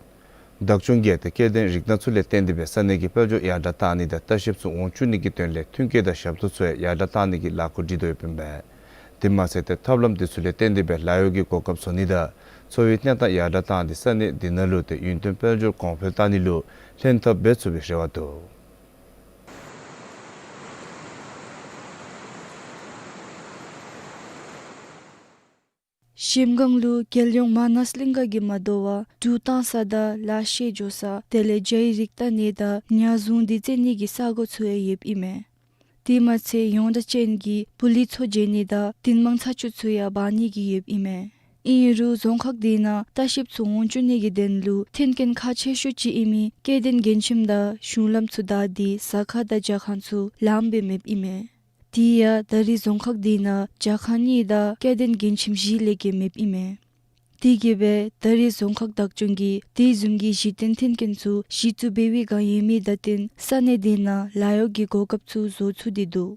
བདག་སྐྱོང་གིས་ཏེ་སྐྱེ་ལྡན་རིགས་སྣ་ཚོགས་ལས་བརྟེན་ཏེ་སྦེ་ས་གནས་ཀྱི་དཔལ་འབྱོར་ཡར་དྲག་བཏང་ནི་དང་ལྟ་བཤལཔ་ཚུ་འོང་བཅུག་ནི་གི་དོན་ལས་མཐུན་རྐྱེན་དང་ཞབས་ཏོག་ཚུ་ཡང་ཡར་དྲག་བཏང་ནི་གི་ལཱ་འགོ་ཁྲིད་དོ་ཡོདཔ་ཨིན་པས། དེ་མ་ཚད་ཏེ་ཐབས་ལམ་འདི་ཚུ་ལས་བརྟེན་ཏེ་སྦེ་ལཱ་གཡོག་གི་གོ་སྐབས་བཟོ་ནི་དང་འཚོ་བའི་གནས་སྟངས་ཡར་དྲག་བཏང་སྟེ་ས་གནས་འདི་ནང་ལུ་ཏེ་ཡུན་བརྟན་དཔལ་འབྱོར་གོང་འཕེལ་བཏང་ནི་ལུ་ལྷན་ཐབས་འབད་ཚུགས་པའི་རེ་བ་འདུག། གཞལམ་སྒང་ལུ་རྒྱལ་ཡོངས་མ་ཎཱ་གླིང་ག་གིས་མ་དོ་བར་གྲུ་བཏང་ས་དང་ལག་ཤེས་འཇོ་ས་དེ་ལས་བྱའི་རིགས་ལྟ་ནི་དང་ཉ་བཟུང་སྟེ་རྩེ་ནི་གི་ས་གོ་ཚུ་ཡང་ཡོདཔ་ཨིན་མས། དེ་མ་ཚད་ཡོངས་གྲགས་ཅན་གྱི་བུ་ལི་མཚོ་མཇལ་ནི་དང་ཏིང་མང་ཚ་ཆུ་ཚུ་ཡང་འབག་ནི་གི་ཡོདཔ་ཨིན་མས། ཨིན་རུང་རྫོང་ཁག་འདི་ནང་ལྟ་བཤལཔ་ཚུ་འོང་བཅུག་ནི་གི་དོན་ལུ་མཐུན་རྐྱེན་ཁག་ཆེ་ཤོས་ཅིག་ཨིན་མི་སྐྱེ་ལྡན་མགྲོན་ཁྱིམ་དང་གཞུང་ལམ་ཚུ་བདའ་སྟེ་ཟ་ཁང་དང་ཇ་ཁང་ཚུ་ལངམ་སྦེ་མེདཔ་ཨིན་མས། དེ་ཡང་ད་རིས་རྫོང་ཁག་འདི་ནང་ཇ་ཁང་གཉིས་དང་སྐྱེ་ལྡན་མགྲོན་ཁྱིམ་བཞི་ལས་བརྒལ་མེདཔ་ཨིན་མས། དེ་གིས་འབད་ད་རིས་རྫོང་ཁག་བདག་སྐྱོང་གིས་དེ་བཟུམ་གྱི་གཞི་རྟེན་མཐུན་རྐྱེན་ཚུ་གཞི་བཙུགས་འབད་བའི་བསྒང་ཡོད་མི་དང་བསྟུན་ས་གནས་འདི་ནང་ལཱ་གཡོག་གི་གོ་སྐབས་ཚུ་བཟོ་ཚུགས་ཏེ་འདུག།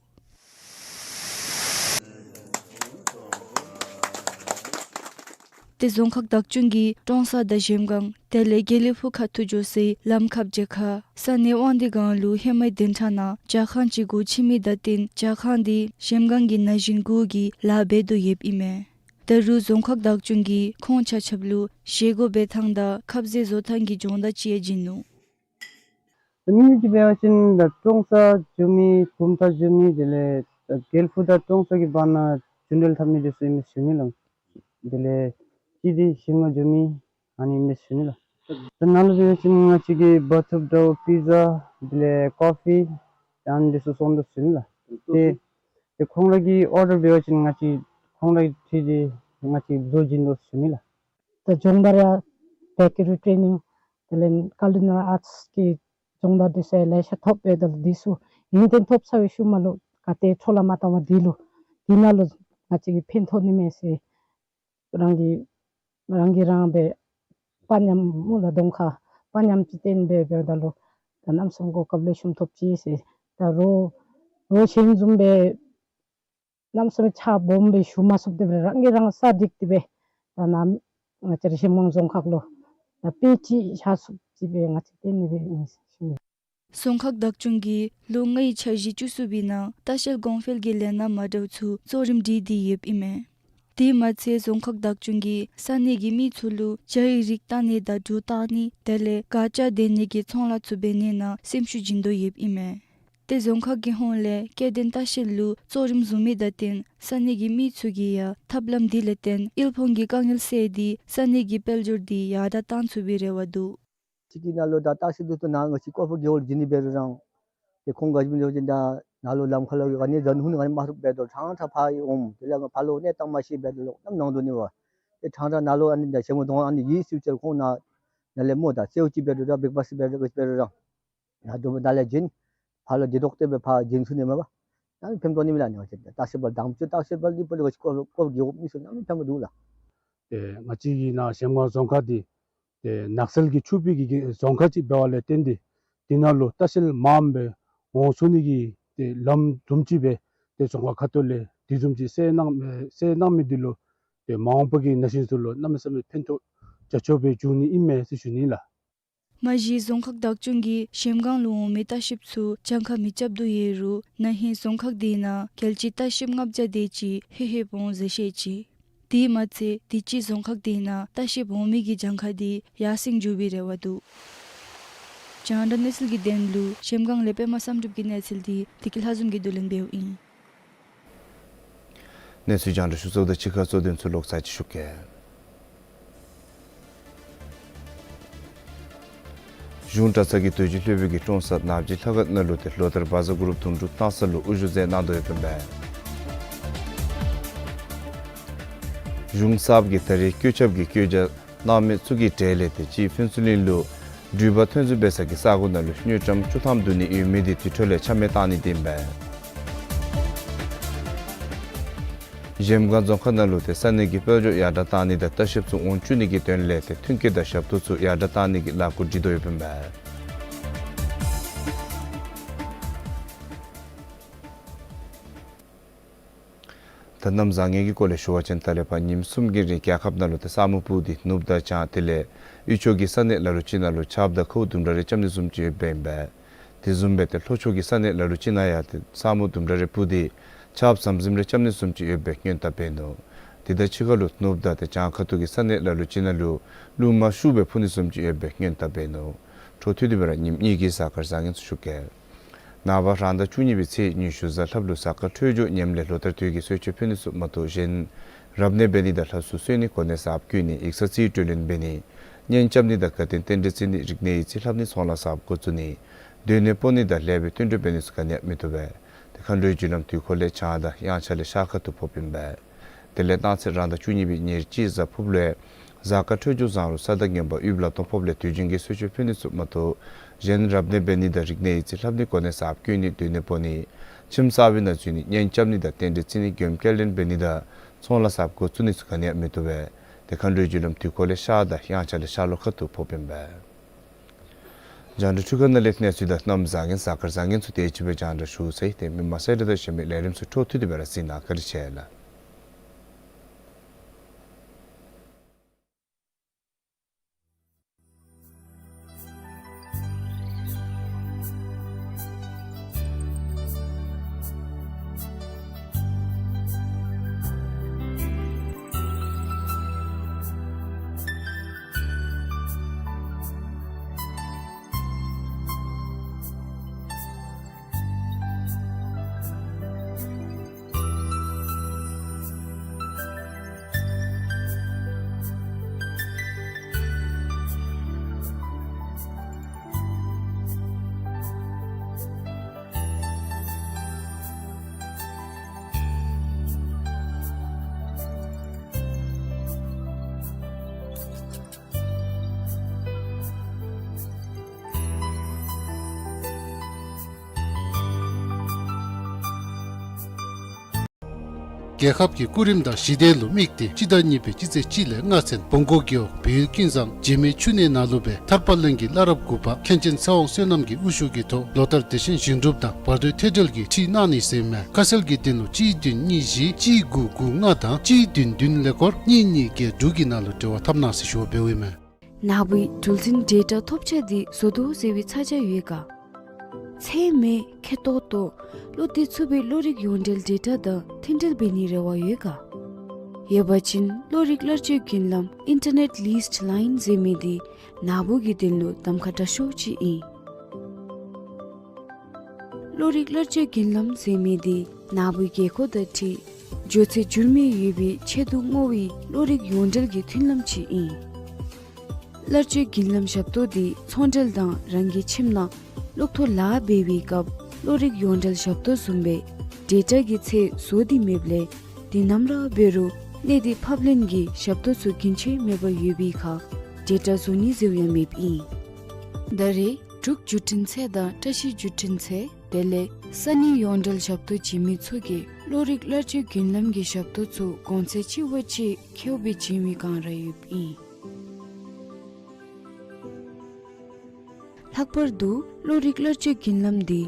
ཏེ་རྫོང་ཁག་བདག་སྐྱོང་གིས་ཀྲོང་གསར་དང་གཞལམ་སྒང་དེ་ལས་དགེ་ལེགས་ཕུ་ཁ་ཐུག་འགྱོ་སའི་ལམ་ཁབ་མཇལ་ཁ་ས་གནས་དབང་འདུས་སྒང་ལུ་ཧེ་མའི་བདུན་ཕྲག་ནང་ཇ་ཁང་ཅིག་སྒོ་ཕྱེ་མི་དང་བསྟུན་ཇ་ཁང་འདི་གཞལམ་སྒང་གི་ན་གཞོན་གུ་གིས་ལཱ་འབད་དོ་ཡོདཔ་ཨིན་མས། ད་རུང་རྫོང་ཁག་བདག་སྐྱོང་གིས་ཁོང་ཆ་ཁྱབ་ལུ་བཞེས་སྒོ་འབད་ཐངས་དང་ཁབ་ཟས་བཟོ་ཐངས་ཀྱི་སྦྱོང་བརྡར་ཅིག་ཡང་བྱིན་ནུག། མི་ཅིག་འབད་བ་ཅིན་ད་ཀྲོང་གསར་འགྱོ་མི་གུམ་ཐང་འགྱོ་མི་དེ་ལས་དགེ་ལེགས་ཕུག་དང་ཀྲོང་གསར་གྱི་བར་ན་རྒྱུན་ལས་འཐབ་མི་དེ་ཚུ་ཨིན་མས་ཟེར་ཞུ་ནི་ལགས། དེ་ལས་གཅིག་དེ་ཞིང་ང་འགྱོ་མི་ཨ་ནི་ཨིན་མས་ཟེར་ཞུ་ནི་ལགས། ད་ནཱ་ལུ་འབད་བ་ཅིན་ང་བཅས་ཀྱིས་བཱཊར་སུབ་འདྲཝ་པི་ཛ་དེ་ལས་ཀོ་ཕི་ཨ་ནི་དེ་ཚུ་བཙོང་དོ་ཟེར་ཞུ་ནི་ལགས། དེ་དེ་ཁོང་ར་གི་ཨོར་ཌར་འབད་བ་ཅིན་ང་བཅས་ཁོང་ར་གི་ཁྲིད་དེ་ང་བཅས་བཟོ་བྱིན་དོ་ཟེར་ཞུ་ནི་ལགས། ད་སྦྱོང་བརྡར་ཡང་བེ་ཀི་རི་ཊེ་ནིང་དེ་ལས་ཀཱ་ལི་ནར་ཨརཊསི་གི་སྦྱོང་བརྡར་འདི་ཚུ་ལེ་ཤ་ཐོབ་པས། ད་འདི་ཚུ་ཡོན་ཏན་ཐོབ་ཚར་བའི་ཤུལ་མ་ལུ་ག་ཏེ་འཕྲོ་བརླག་མ་བཏང་བར་འདི་ལུ་འདི་ནང་ལུ་ང་བཅས་ཀྱིས་ཕན་ཐོགས་ནི་མས་ཟེར་རང་གིས་རང་གིས་རང་སྦེ་དཔའ་ཉམས་སྨོ་ལགས། གདོང་ཁར་དཔའ་ཉམས་ཅིག་བསྟན་སྦེ་འབདཝ་ད་ལུ་ད་གནམ་མེད་ས་མེད་གོ་སྐབས་ལེགས་ཤོམ་ཐོབ་ཅི་ཟེར། ད་རོགས་རོགས་གཞན་བཟུམ་སྦེ་གནམ་མེད་ས་མེད་ཆ་སྦོམ་སྦེ་ཞུ་མ་ཚུགས་དེ་སྦེ་རང་གིས་རང་ས་སྒྲིག་སྟེ་སྦེ་ད་ནཱ་ང་བཅས་ར་གཞལམ་སྒང་རྫོང་ཁག་ལུ་ད་དཔེ་ཅིག་ཆགས་ཚུགས་ཅིག་སྦེ་ང་བཅས་བསྟན་ནི་སྦེ་ཨིན་ཟེར་ཞུ་ནི། རྫོང་ཁག་བདག་སྐྱོང་གིས་ལོ་ལྔའི་འཆར་གཞི་བཅུ་གསུམ་པའི་ནང་ལྟ་བཤལ་གོང་འཕེལ་གྱི་ལས་སྣ་མ་འདྲཝ་ཚུ་གཙོ་རིམ་སྒྲིག་སྟེ་ཡོདཔ་ཨིན་མས། དེ་མ་ཚད་རྫོང་ཁག་བདག་སྐྱོང་གིས་ས་གནས་ཀྱི་མི་ཚུ་ལུ་བྱ་ཡི་རིགས་བཏགས་ནི་དང་འབྲུ་བཏགས་ནི་དེ་ལས་ག་ཅ་འདེབས་ནི་གི་ཚོང་ལཱ་ཚུ་འབད་ནི་ནང་སེམས་ཤུགས་བྱིན་དོ་ཡོདཔ་ཨིན་མས། ཏེ་རྫོང་ཁག་གི་ཧོངས་ལས་སྐྱེ་ལྡན་ལྟ་བཤལ་ལུ་གཙོ་རིམ་བཟུང་མི་དང་བསྟུན་ས་གནས་ཀྱི་མི་ཚུ་གིས་ཡང་ཐབས་ལམ་འདི་ལས་བརྟེན་དབུལ་ཕོངས་ཀྱི་དཀའ་ངལ་སེལ་ཏེ་ས་གནས་ཀྱི་དཔལ་འབྱོར་འདི་ཡར་དྲག་གཏང་ཚུགས་པའི་རེ་བ་འདུག། ཅིག་གི་ནང་ལུ་ད་ལྟ་ཤི་དུས་ཚོད་ནང་ང་བཅས་སྐོར་པ་རྒེད་འོག་ལུ་བྱིན་ནི་འབད་རུང་རང་ཏེ་ཁོང་ག་ཅི་སྨོ་ཟེར་བ་ཅིན་ད་ནཱ་ལུ་ལམ་ཁ་ལུ་ག་ནི་ཟ་ནི་ལྷོད་ནི་ག་ནི་མ་ཐོབ་འབད་དོ། ཕྲང་ཕྲང་ཕར་འོང་དེ་ལས་ཕར་ལུ་གནས་སྟངས་མ་ཤེས་འབད་དོ་ལོག་ནམ་ནང་དོ་ནི་བ། ཏེ་ཕྲང་ཕྲང་ནཱ་ལུ་ཨ་ནི་ད་ཞལ་མོ་གདོང་ཨ་ནི་ཡིད་སེམས་ཅན་ཁོང་ནཱ་ནཱ་ལས་སྨོ་ད་སེའུ་ཅིག་འབད་རུང་ར་འབད་པ་སི་འབད་རུང་ག་ཅི་འབད་རུང་རང་ནཱ་དོ་ད་ལས་བྱིན་ཕར་ལུ་འདི་ལྡོག་སྟེ་སྦེ་ཕར་བྱིན་ཚུགས་ནི་མས་པ། ནཱ་ཕན་ཐོགས་ནི་མས་ལགས། ནི་ང་བཅས་ལྟ་བཤལ་པ་དང་པ་ལྟ་བཤལ་པ་འདི་པ་ལུ་ག་ཅི་སྐོར་སྐོར་རྒེད་འོག་མི་ཚུ་ནཱ་ཕན་པ་འདུག་ལགས། ཏེ་ང་བཅས་ཀྱི་ནཱ་གཞལམ་སྒང་རྫོང་ཁག་འདི་ཏེ་ནགས་ཚལ་གྱིས་ཕྱུག་པའི་གི་རྫོང་ཁག་ཅིག་འབདཝ་ལས་བརྟེན་ཏེ་འདི་ནང་ལུ་ལྟ་བཤལ་མངམ་སྦེ་འོང་ཚུགས་ནི་གི་ཏེ་ལམ་དུམ་ཅིག་སྦེ་ཏེ་རྫོང་ཁག་ཁ་ཐུག་ལས་དེ་བཟུམ་ཅིག་སེལ་གནང་སེལ་གནང་མི་འདི་ལུ་ཏེ་མ་འོངས་པ་གི་ན་གཞོན་ཚུ་ལུ་གནམ་མེད་ས་མེད་ཕན་ཐོགས་རྒྱ་ཆེཝ་སྦེ་འགྱོ་ནི་ཨིན་མས་ཟེར་ཞུ་ནི་ལགས། མ་གཞི་རྫོང་ཁག་བདག་སྐྱོང་གིས་གཞལམ་སྒང་ལུ་འོང་མི་ལྟ་བཤལཔ་ཚུ་གྱངས་ཁ་མི་རྐྱབ་དོ་ཡོད་རུང་ན་ཧིང་རྫོང་ཁག་འདི་ནང་གལ་ཆེ་ལྟ་བཤལཔ་ལྔ་བརྒྱ་དེ་ཅིག་ལྷོད་ལྷོདཔ་འོང་ཟེར་བཤད་ཅི། དེ་མ་ཚད་དུས་ཅི་རྫོང་ཁག་འདི་ནང་ལྟ་བཤལཔ་འོང་མི་གི་གྱངས་ཁ་འདི་ཡར་སེང་འགྱོ་བའི་རེ་བ་འདུག། རྒྱང་བསྒྲགས་གནས་ཚུལ་གྱི་དོན་ལུ་གཞལམ་སྒང་ལས་པདྨ་བསམ་གྲུབ་ཀྱི་གནས་ཚུལ་འདི་བདེ་སྐྱིད་ལྷ་འཛོམས་ཀྱིས་བསྡུ་ལེན་འབདཝ་ཨིན། གནས་ཚུལ་རྒྱང་བསྒྲགས་ཞུ་ཚརཝ་ད་ཕྱི་ཁ་གཙོ་དོན་ཚུ་ལོག་ཚར་ཅིག་ཞུ་གེ། གཞུང་གྲྭ་ཚང་གི་དུས་ཅི་ལྷོད་པའི་གི་ཀྲོང་གསར་ནག་ཅི་ལྷ་ཁང་ནང་ལུ་ཏེ་ལོ་ལྟར་བཛྲ་གུ་རུ་དུམ་གྲ་གཏང་ས་ལུ་དབུ་བཞུགས་མཛད་གནང་དོ་ཡོདཔ་ཨིན་པས། གཞུང་གསརཔ་གིས་ད་རེས་བཀོད་ཁྱབ་ཀྱི་བཀོད་རྒྱ་གནང་མི་ཚུ་གི་གྲས་ལས་ཏེ་གཅིག་ཕུན་ཚོགས་གླིང་ལུ་འགྲུལ་པ་ཐོན་འཛུལ་འབད་ས་གི་ས་གོ་ནང་ལུ་དངུལ་ཀྲམ་བཅུ་ཐམ་བསྡུ་ནི་ཡོད་མི་འདི་དེ་འཕྲོ་ལས་ཆ་མེད་གཏང་ནི་དེ་ཨིན་པས། གཞལམ་སྒང་རྫོང་ཁག་ནང་ལུ་ཏེ་ས་གནས་ཀྱི་དཔལ་འབྱོར་ཡར་དྲག་གཏང་ནི་དང་ལྟ་བཤལཔ་ཚུ་འོང་བཅུག་ནི་གི་དོན་ལས་ཏེ་མཐུན་རྐྱེན་དང་ཞབས་ཏོག་ཚུ་ཡར་དྲག་གཏང་ནི་གི་ལས་འགུལ་སྒྲིག་དོ་ཡོདཔ་ཨིན་པས། ད་གནམ་བཟང་ངན་གྱི་སྐོར་ལས་ཞུ་བ་ཅིན་ད་ལས་ཕར་ཉིནམ་གསུམ་གྱི་རིང་རྒྱལ་ཁབ་ནང་ལུ་ཏེ་ས་སྨུག་སྤུབས་ཏེ་ནུབ་དང་བྱང་དེ་ལས་དབུས་ཕྱོགས་ཀྱི་ས་གནས་ལ་ལུ་ཅིག་ནང་ལུ་ཆརཔ་དང་ཁཝ་དུམ་གྲ་རེ་རྐྱབ་ནི་བཟུམ་ཅིག་ཡོདཔ་ཨིན་པས། དེ་བཟུམ་སྦེ་ཏེ་ལྷོ་ཕྱོགས་ཀྱི་ས་གནས་ལ་ལུ་ཅིག་ནང་ཡང་ཏེ་ས་སྨུག་དུམ་གྲ་རེ་སྤུབས་ཏེ་ཆརཔ་ཟམ་ཟིམ་རེ་རྐྱབ་ནི་བཟུམ་ཅིག་ཡོད་པའི་སྔོན་བརྡ་འབད་ནུག། དེ་དང་གཅིག་ཁར་ལུ་ནུབ་དང་ཏེ་བྱང་ཁ་ཐུག་གི་ས་གནས་ལ་ལུ་ཅིག་ནང་ལུ་རླུང་མ་ཤུགས་སྦེ་འཕུ་ནི་བཟུམ་ཅིག་ཡོད་པའི་སྔོན་བརྡ་འབད་ནུག། འཕྲོ་མཐུད་དེ་སྦེ་ར་ཉིནམ་གཉིས་ཀྱི་གཟའ་སྐར་བཟང་ངན་ཚུ་ཞུ་གེ། ནངས་པ་རང་ཟླ་བཅུ་གཉིས་པའི་ཚེས་ཉི་ཤུ་གཟའ་ལྷགཔ་ལུ་གཟའ་སྐར་འཕྲོད་སྦྱོར་ངནམ་ལས་ལོ་ལྟར་དུས་ཀྱི་གསོལ་མཆོད་ཕུལ་ནི་ཚུ་མ་གཏོགས་གཞན་རབ་གནས་འབད་ནི་དང་ལྷ་གསོལ་གསོལ་ནི་གོ་གནས་གསརཔ་བསྐོ་ནི་ཡིག་ཚང་རྩིས་སྤྲོད་ལེན་འབད་ནི་གཉེན་རྐྱབ་ནི་དང་དགའ་སྟོན་རྟེན་འབྲེལ་བརྩི་ནི་རིག་གནས་ཡིག་རྩིས་ལྷབ་ནི་ཚོང་ལཱ་གསརཔ་འགོ་བཙུགས་ནི་སྡོད་གནས་སྤོ་ནི་དང་ལེགས་པའི་བསྟུན་གྲོས་འབད་ནི་ཚུ་ག་ནི་ཡང་མི་བཏུབ་པས། ཏེ་མཁའ་འགྲོའི་རྒྱུ་ལམ་དུས་འཁོར་ལས་བྱང་དང་དབྱངས་འཆར་ལས་ཤར་ཁ་ཐུག་ཕོགཔ་ཨིན་པས། དེ་ལས་གནངས་ཚེ་རང་ཟླ་བཅུ་གཉིས་པའི་ཉེར་གཅིག་གཟའ་ཕུརཔ་ལུ་གཟའ་སྐར་འཕྲོད་སྦྱོར་བཟང་རུང་ས་བདག་ངན་པ་དབུལ་ལ་སྟོང་ཕོགཔ་ལས་དུས་རྒྱུན་གྱི་གསོལ་མཆོད་ཕུལ་ནི་ཚུ་མ་གཏོགས་གཞན་རབ་གནས་འབད་ནི་དང་རིག་གནས་ཡིག་རྩིས་ལྷབ་ནི་གོ་གནས་གསརཔ་བསྐོ་ནི་སྡོད་གནས་སྤོ་ནི་ཁྱིམ་གསར་པའི་ནང་འཛུལ་ནི་གཉེན་རྐྱབ་ནི་དང་རྟེན་འབྲེལ་བརྩི་ནི་མགྱོནམ་སྐྱེལ་འདྲེན་འབད་ནི་དང་ཚོང་ལཱ་གསརཔ་འགོ་བཙུགས་ནི་ཚུ་ག་ནི་ཡང་མི་བཏུབ་པས། ཏེ་མཁའ་འགྲོའི་རྒྱུ་ལམ་དུས་འཁོར་ལས་ཤར་དང་དབྱངས་འཆར་ལས་ཤར་ལྷོ་ཁ་ཐུག་ཕོགཔ་ཨིན་པས། རྒྱང་བསྒྲགས་འཕྲུལ་ཁང་ནང་ལས་གནས་ཚུལ་དང་གནམ་བཟང་ངན་གཟའ་སྐར་བཟང་ངན་ཚུ་དེ་ཅིག་སྦེ་རྒྱང་བསྒྲགས་ཞུ་ཚར་ཡི། ཏེ་མི་མང་གསལ་བསྒྲགས་དང་གཞན་མི་ལས་རིམ་ཚུ་འཕྲོ་མཐུད་དེ་སྦེ་ར་གཟིགས་གནང་། བཀའ་དྲིན་ཆེ་ལགས། རྒྱལ་ཁབ་ཀྱི་སྐུ་རིམ་དང་ཞི་བདེ་ལུ་དམིགས་ཏེ་སྤྱི་ཟླ་གཉིས་པའི་སྤྱི་ཚེས་གཅིག་ལས་ལྔ་ཚུན་བོང་གོ་རྒེད་འོག་བལ་ཡུལ་ཀུན་བཟང་འཇིགས་མེད་ཆུ་གནས་ནང་ལུ་སྦེ་ཐར་པ་གླིང་གི་བླ་རབས་དགུ་པ་མཁན་ཆེན་ཚེ་དབང་བསོད་ནམས་ཀྱི་དབུ་བཞུགས་ཀྱི་ཐོག་ལོ་ལྟར་དེ་བཞིན་ཞིང་སྒྲུབ་དང་བར་དོའི་ཐད་སྦྲེལ་གྱི་ཁྲིད་གནང་ནི་ཟེར་ཨིན་མས། ཁ་གསལ་གྱི་དོན་ལུ་གཅིག་བདུན་གཉིས་བཞི་གཅིག་དགུ་དགུ་ལྔ་དང་གཅིག་བདུན་བདུན་ཀླད་ཀོར་གཉིས་གཉིས་བརྒྱད་དྲུག་གི་ནང་ལུ་འབྲེལ་བ་འཐབ་གནང་ཟེར་ཞུ་བ་འབདཝ་ཨིན་མས། ནཱ་བུའི་འགྲུལ་འཕྲིན་ཌེ་ཊ་ཐོབ་ཆ་འདི་བཟོ་དོ་ཟེར་བའི་ཚ་གྱང་ཡོད་ག། ཚད་མེད་ཁེ་ཏོག་ཏོ་བློ་གཏད་ཚུགས་པའི་བློ་རིག་ཡོངས་འབྲེལ་ཌེ་ཊ་དང་མཐུན་འབྲེལ་འབད་ནིའི་རེ་བ་ཡོད་ག། ཡོད་པ་ཅིན་བློ་རིག་གླར་སྤྱོད་མགུར་གླིང་ཨིན་ཊར་ནེཊ་ལིསཊ་ལའིན་ཟེར་མི་འདི་ནཱ་བུ་གི་དོན་ལུ་གདམ་ཁ་དྲག་ཤོས་ཅིག་ཨིན། བློ་རིག་གླར་སྤྱོད་མགུར་གླིང་ཟེར་མི་འདི་ནཱ་བུའི་དགོས་མཁོ་དང་འཁྲིལ་འགྱོ་ཚད་འགྱུར་མེད་ཡོད་པའི་ཆེད་དུ་བསྔོ་བའི་བློ་རིག་ཡོངས་འབྲེལ་གྱི་མཐུན་ལམ་ཅིག་ཨིན། གླར་སྤྱོད་མགུར་གླིང་ཞབས་ཏོག་འདི་ཚོང་འབྲེལ་དང་རང་གི་ཁྱིམ་ནང་གློག་ཐོག་ལཱ་འབད་བའི་སྐབས་བློ་རིག་ཡོངས་འབྲེལ་ཞབས་ཏོག་བཟུམ་སྦེ་ཌེ་ཊ་གི་ཚད་བཟོ་སྟེ་མེདཔ་ལས་དེ་ནམ་ར་འབད་རུང་གནས་སྡུད་ཕབ་ལེན་གྱི་ཞབས་ཏོག་ཚུ་རྒྱུན་ཆད་མེད་པར་ཡོད་པའི་ཁར་ཌེ་ཊ་བཟོ་ནི་ཟེརཝ་ཡང་མེདཔ་ཨིན། ད་རེས་འབྲུག་བརྒྱུད་འཕྲིན་ཚད་དང་བཀྲ་ཤིས་བརྒྱུད་འཕྲིན་ཚད་དེ་ལས་ས་གནས་ཡོངས་འབྲེལ་ཞབས་ཏོག་བྱིན་མི་ཚུ་གིས་བློ་རིག་གླར་སྤྱོད་མགུར་གླིང་གི་ཞབས་ཏོག་ཚུ་གོང་ཚད་ཅིག་བ་ཅིག་ཁེཝ་སྦེ་བྱིན་མི་གང་ར་ཡོདཔ་ཨིན། ལྷག་པར་དུ་བློ་རིག་གླར་སྤྱོད་མགུར་གླིང་འདི་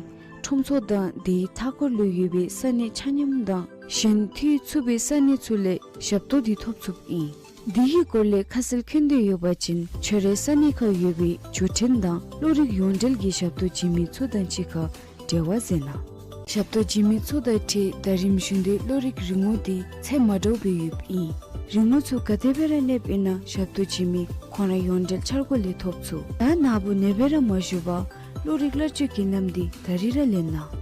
ཁྲོམ་ཚོགས་དང་དེའི་མཐའ་འཁོར་ལུ་ཡོད་པའི་ས་གནས་ཆ་མཉམ་དང་གཞན་འཐུས་ཚུགས་པའི་ས་གནས་ཚུ་ལས་ཞབས་ཏོག་འདི་ཐོབ་ཚུགསཔ་ཨིན། འདི་གི་སྐོར་ལས་ཁ་གསལ་མཁྱེན་འདོད་ཡོད་པ་ཅིན་ཁྱོད་རའི་ས་གནས་ཁར་ཡོད་པའི་བརྒྱུད་འཕྲིན་དང་བློ་རིག་ཡོངས་འབྲེལ་གྱི་ཞབས་ཏོག་བྱིན་མི་ཚུ་དང་གཅིག་ཁར་འབྲེལ་བ་མཛད་གནང་། ཞབས་ཏོག་བྱིན་མི་ཚུ་དང་འཁྲིལ་ད་རིས་བཞིན་དུ་བློ་རིག་རིན་གོང་འདི་ཚད་མ་འདྲཝ་སྦེ་ཡོདཔ་ཨིན། རིན་གོང་ཚུ་ག་དེ་སྦེ་ར་ལེགསཔ་ཨིན་ན་ཞབས་ཏོག་བྱིན་མི་ཁོང་ར་ཡོངས་འབྲེལ་འཆར་སྒོ་ལས་ཐོབ་ཚུགས། ད་ནཱ་བུ་ནེ་སྦེ་ར་མ་བཞུགས་པར་བློ་རིག་གླར་སྤྱོད་མགུར་གླིང་འདི་ད་རིས་ར་ལེན་གནང་།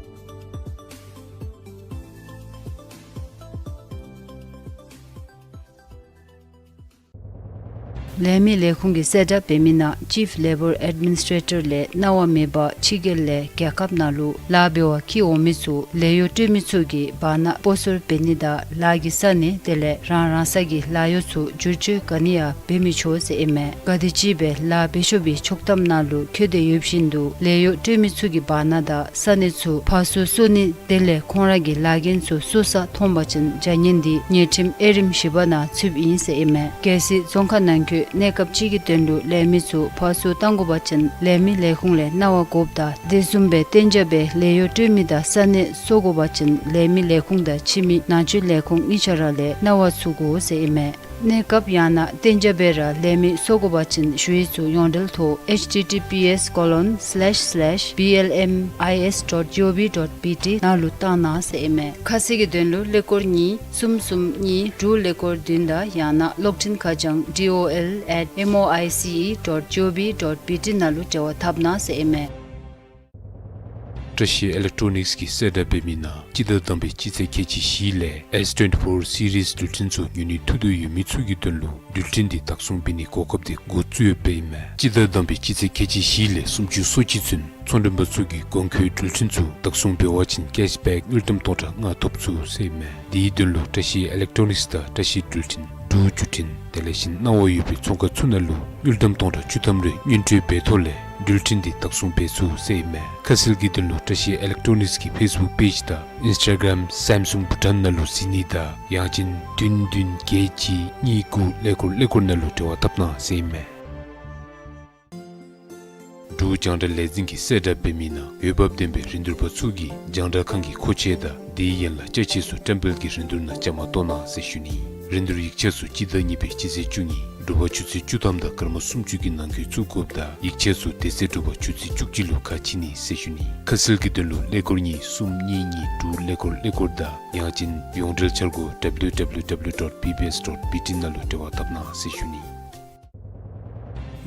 ལས་མི་ལས་ཁུངས་ཀྱིས་གསལ་བསྒྲགས་འབད་མི་ནང་Chief Labour Administrator ལས་གནང་བ་མེད་པར་ཕྱི་རྒྱལ་ལས་རྒྱལ་ཁབ་ནང་ལུ་ལཱ་འབད་བར་འཁྱིད་འོང་མི་ཚུ་ལཱ་གཡོག་སྤྲོད་མི་ཚུ་གིས་བར་ན་སྤོ་སོར་འབད་ནི་དང་ལཱ་གི་ས་གནས་དེ་ལས་རང་རང་སོའི་ལཱ་གཡོག་ཚུ་བསྒྱུར་བཅོས་ག་ནི་ཡང་འབད་མི་ཆོག་ཟེར་ཨིན་མས། ག་དེམ་ཅིག་སྦེ་ལཱ་འབད་ཆོག་པའི་ཆོག་ཐམ་ནང་ལུ་འཁོད་དེ་ཡོད་བཞིན་དུ་ལཱ་གཡོག་སྤྲོད་མི་ཚུ་གིས་བར་ན་དང་ས་གནས་ཚུ་ཕར་ཚུར་སོར་ནི་དེ་ལས་ཁོང་ར་གི་ལཱ་འགན་ཚུ་སོར་ས་མཐོང་པ་ཅིན་བྱ་ངན་འདི་ཉེས་ཁྲིམས་དབྱེ་རིམ་བཞི་པ་ནང་ཚུདཔ་ཨིན་ཟེར་ཨིན་མས། གལ་སྲིད་རྫོང་ཁག་ནང་འཁོད་གནས་སྐབས་ཅིག་གི་དོན་ལུ་ལས་མི་ཚུ་ཕར་ཚུར་བཏང་དགོ་པ་ཅིན་ལས་མི་ལས་ཁུངས་ལས་གནང་བ་དགོཔ་དང་དེ་བཟུམ་སྦེ་གཏན་འཇགས་སྦེ་ལཱ་གཡོག་སྤྲོད་མི་དང་ས་གནས་སོར་དགོ་པ་ཅིན་ལས་མི་ལས་ཁུངས་དང་ཕྱི་མི་ནང་འཛུལ་ལས་ཁུངས་གཉིས་ཆ་ར་ལས་གནང་བ་ཚུགས་དགོ་ཟེར་ཨིན་མས། གནས་སྐབས་ཡང་ན་གཏན་འཇགས་སྦེ་ར་ལས་མི་སོར་དགོ་པ་ཅིན་ཞུ་ཡིག་ཚུ་ཡོངས་འབྲེལ་ཐོག་H T T P S colon slash slash B L M I S dot G O V dot B T ནང་ལུ་བཏང་གནང་ཟེར་ཨིན་མས། ཁ་གསལ་གྱི་དོན་ལུ་ཀླད་ཀོར་གཉིས་གསུམ་གསུམ་གཉིས་དྲུག་ཀླད་ཀོར་བདུན་དང་ཡང་ན་གློག་འཕྲིན་ཁ་བྱང་D O L at M O I C E dot G O V dot B T ནང་ལུ་འབྲེལ་བ་འཐབ་གནང་ཟེར་ཨིན་མས། བཀྲ་ཤིས་ཨི་ལེག་ཊོ་ནིགསི་གིས་གསལ་བསྒྲགས་འབད་མི་ནང་སྤྱི་ཟླ་དང་པའི་སྤྱི་ཚེས་ཁལ་གཅིག་བཞི་ལས་S twenty-four series འགྲུལ་འཕྲིན་ཚུ་ཉོ་ནི་ཐུགས་འདོད་ཡོད་མི་ཚུ་གི་དོན་ལུ་འགྲུལ་འཕྲིན་འདི་བདག་བཟུང་འབད་ནིའི་གོ་སྐབས་འདི་འགོ་བཙུགས་ཡོདཔ་ཨིན་མས། སྤྱི་ཟླ་དང་པའི་སྤྱི་ཚེས་ཁལ་གཅིག་བཞི་ལས་སུམ་ཅུ་སོ་གཅིག་ཚུན་ཚོང་མགྲོན་པ་ཚུ་གིས་གོང་འཁོད་འགྲུལ་འཕྲིན་ཚུ་བདག་བཟུང་འབད་བ་ཅིན་ཀེཤ་བེཀ་དངུལ་ཀྲམ་སྟོང་ཕྲག་ལྔ་ཐོབ་ཚུགས་ཟེར་ཨིན་མས། དེའི་དོན་ལུ་བཀྲ་ཤིས་ཨི་ལེག་ཊོ་ནིགསི་དང་བཀྲ་ཤིས་འགྲུལ་འཕྲིན་འབྲུག་བརྒྱུད་འཕྲིན་དེ་ལས་གཞན་གནང་བ་ཡོད་པའི་ཚོང་ཁང་ཚུ་ནང་ལུ་དངུལ་ཀྲམ་སྟོང་ཕྲག་བཅུ་ཐམ་རེ་སྔོན་སྤྲོད་འབད་ཐོག་ལས་འགྲུལ་འཕྲིན་འདི་བདག་བཟུང་འབད་ཚུགས་ཟེར་ཨིན་མས། ཁ་གསལ་གྱི་དོན་ལུ་བཀྲ་ཤིས་ཨི་ལེག་ཊོ་ནིགསི་གི་ཕེསི་བུཀ་པེཇ་དང་ཨིནསི་ཊ་གརམ་Samsung Bhutan ནང་ལུ་གཟིགས་ནི་དང་ཡང་ཅིན་བདུན་བདུན་བརྒྱད་གཅིག་གཉིས་དགུ་ཀླད་ཀོར་ཀླད་ཀོར་ནང་ལུ་འབྲེལ་བ་འཐབ་གནང་ཟེར་ཨིན་མས། འབྲུག་རྒྱང་བསྒྲགས་ལས་འཛིན་གྱིས་གསལ་བསྒྲགས་འབད་མི་ནང་འོས་འབབ་ལྡན་པའི་རིན་བསྡུར་པ་ཚུ་གིས་རྒྱང་བསྒྲགས་ཁང་གི་མཁོ་ཆས་དང་དེའི་ཡན་ལག་ཅ་ཆས་ཚུ་བཀྲམ་སྤེལ་གྱི་རིན་བསྡུར་ནང་བཅའ་མར་གཏོགས་གནང་ཟེར་ཞུ་ནི། རིན་བསྡུར་ཡིག་ཆ་ཚུ་སྤྱི་ཟླ་གཉིས་པའི་སྤྱི་ཚེས་བཅུ་གཉིས་དྲོ་པ་ཆུ་ཚོད་བཅུ་ཐམ་དང་སྐར་མ་སུམ་ཅུ་གི་ནང་འཁོད་བཙུགས་དགོཔ་དང་ཡིག་ཆ་ཚུ་དེ་ཚེ་དྲོ་པ་ཆུ་ཚོད་བཅུ་གཅིག་ལུ་ཁ་ཕྱེ་ནི་ཟེར་ཞུ་ནི། ཁ་གསལ་གྱི་དོན་ལུ་ཀླད་ཀོར་གཉིས་གསུམ་གཉིས་གཉིས་དྲུག་ཀླད་ཀོར་ཀླད་ཀོར་དང་ཡང་ཅིན་ཡོངས་འབྲེལ་འཆར་སྒོ་W W W dot B B S dot B T ནང་ལུ་འབྲེལ་བ་འཐབ་གནང་ཟེར་ཞུ་ནི།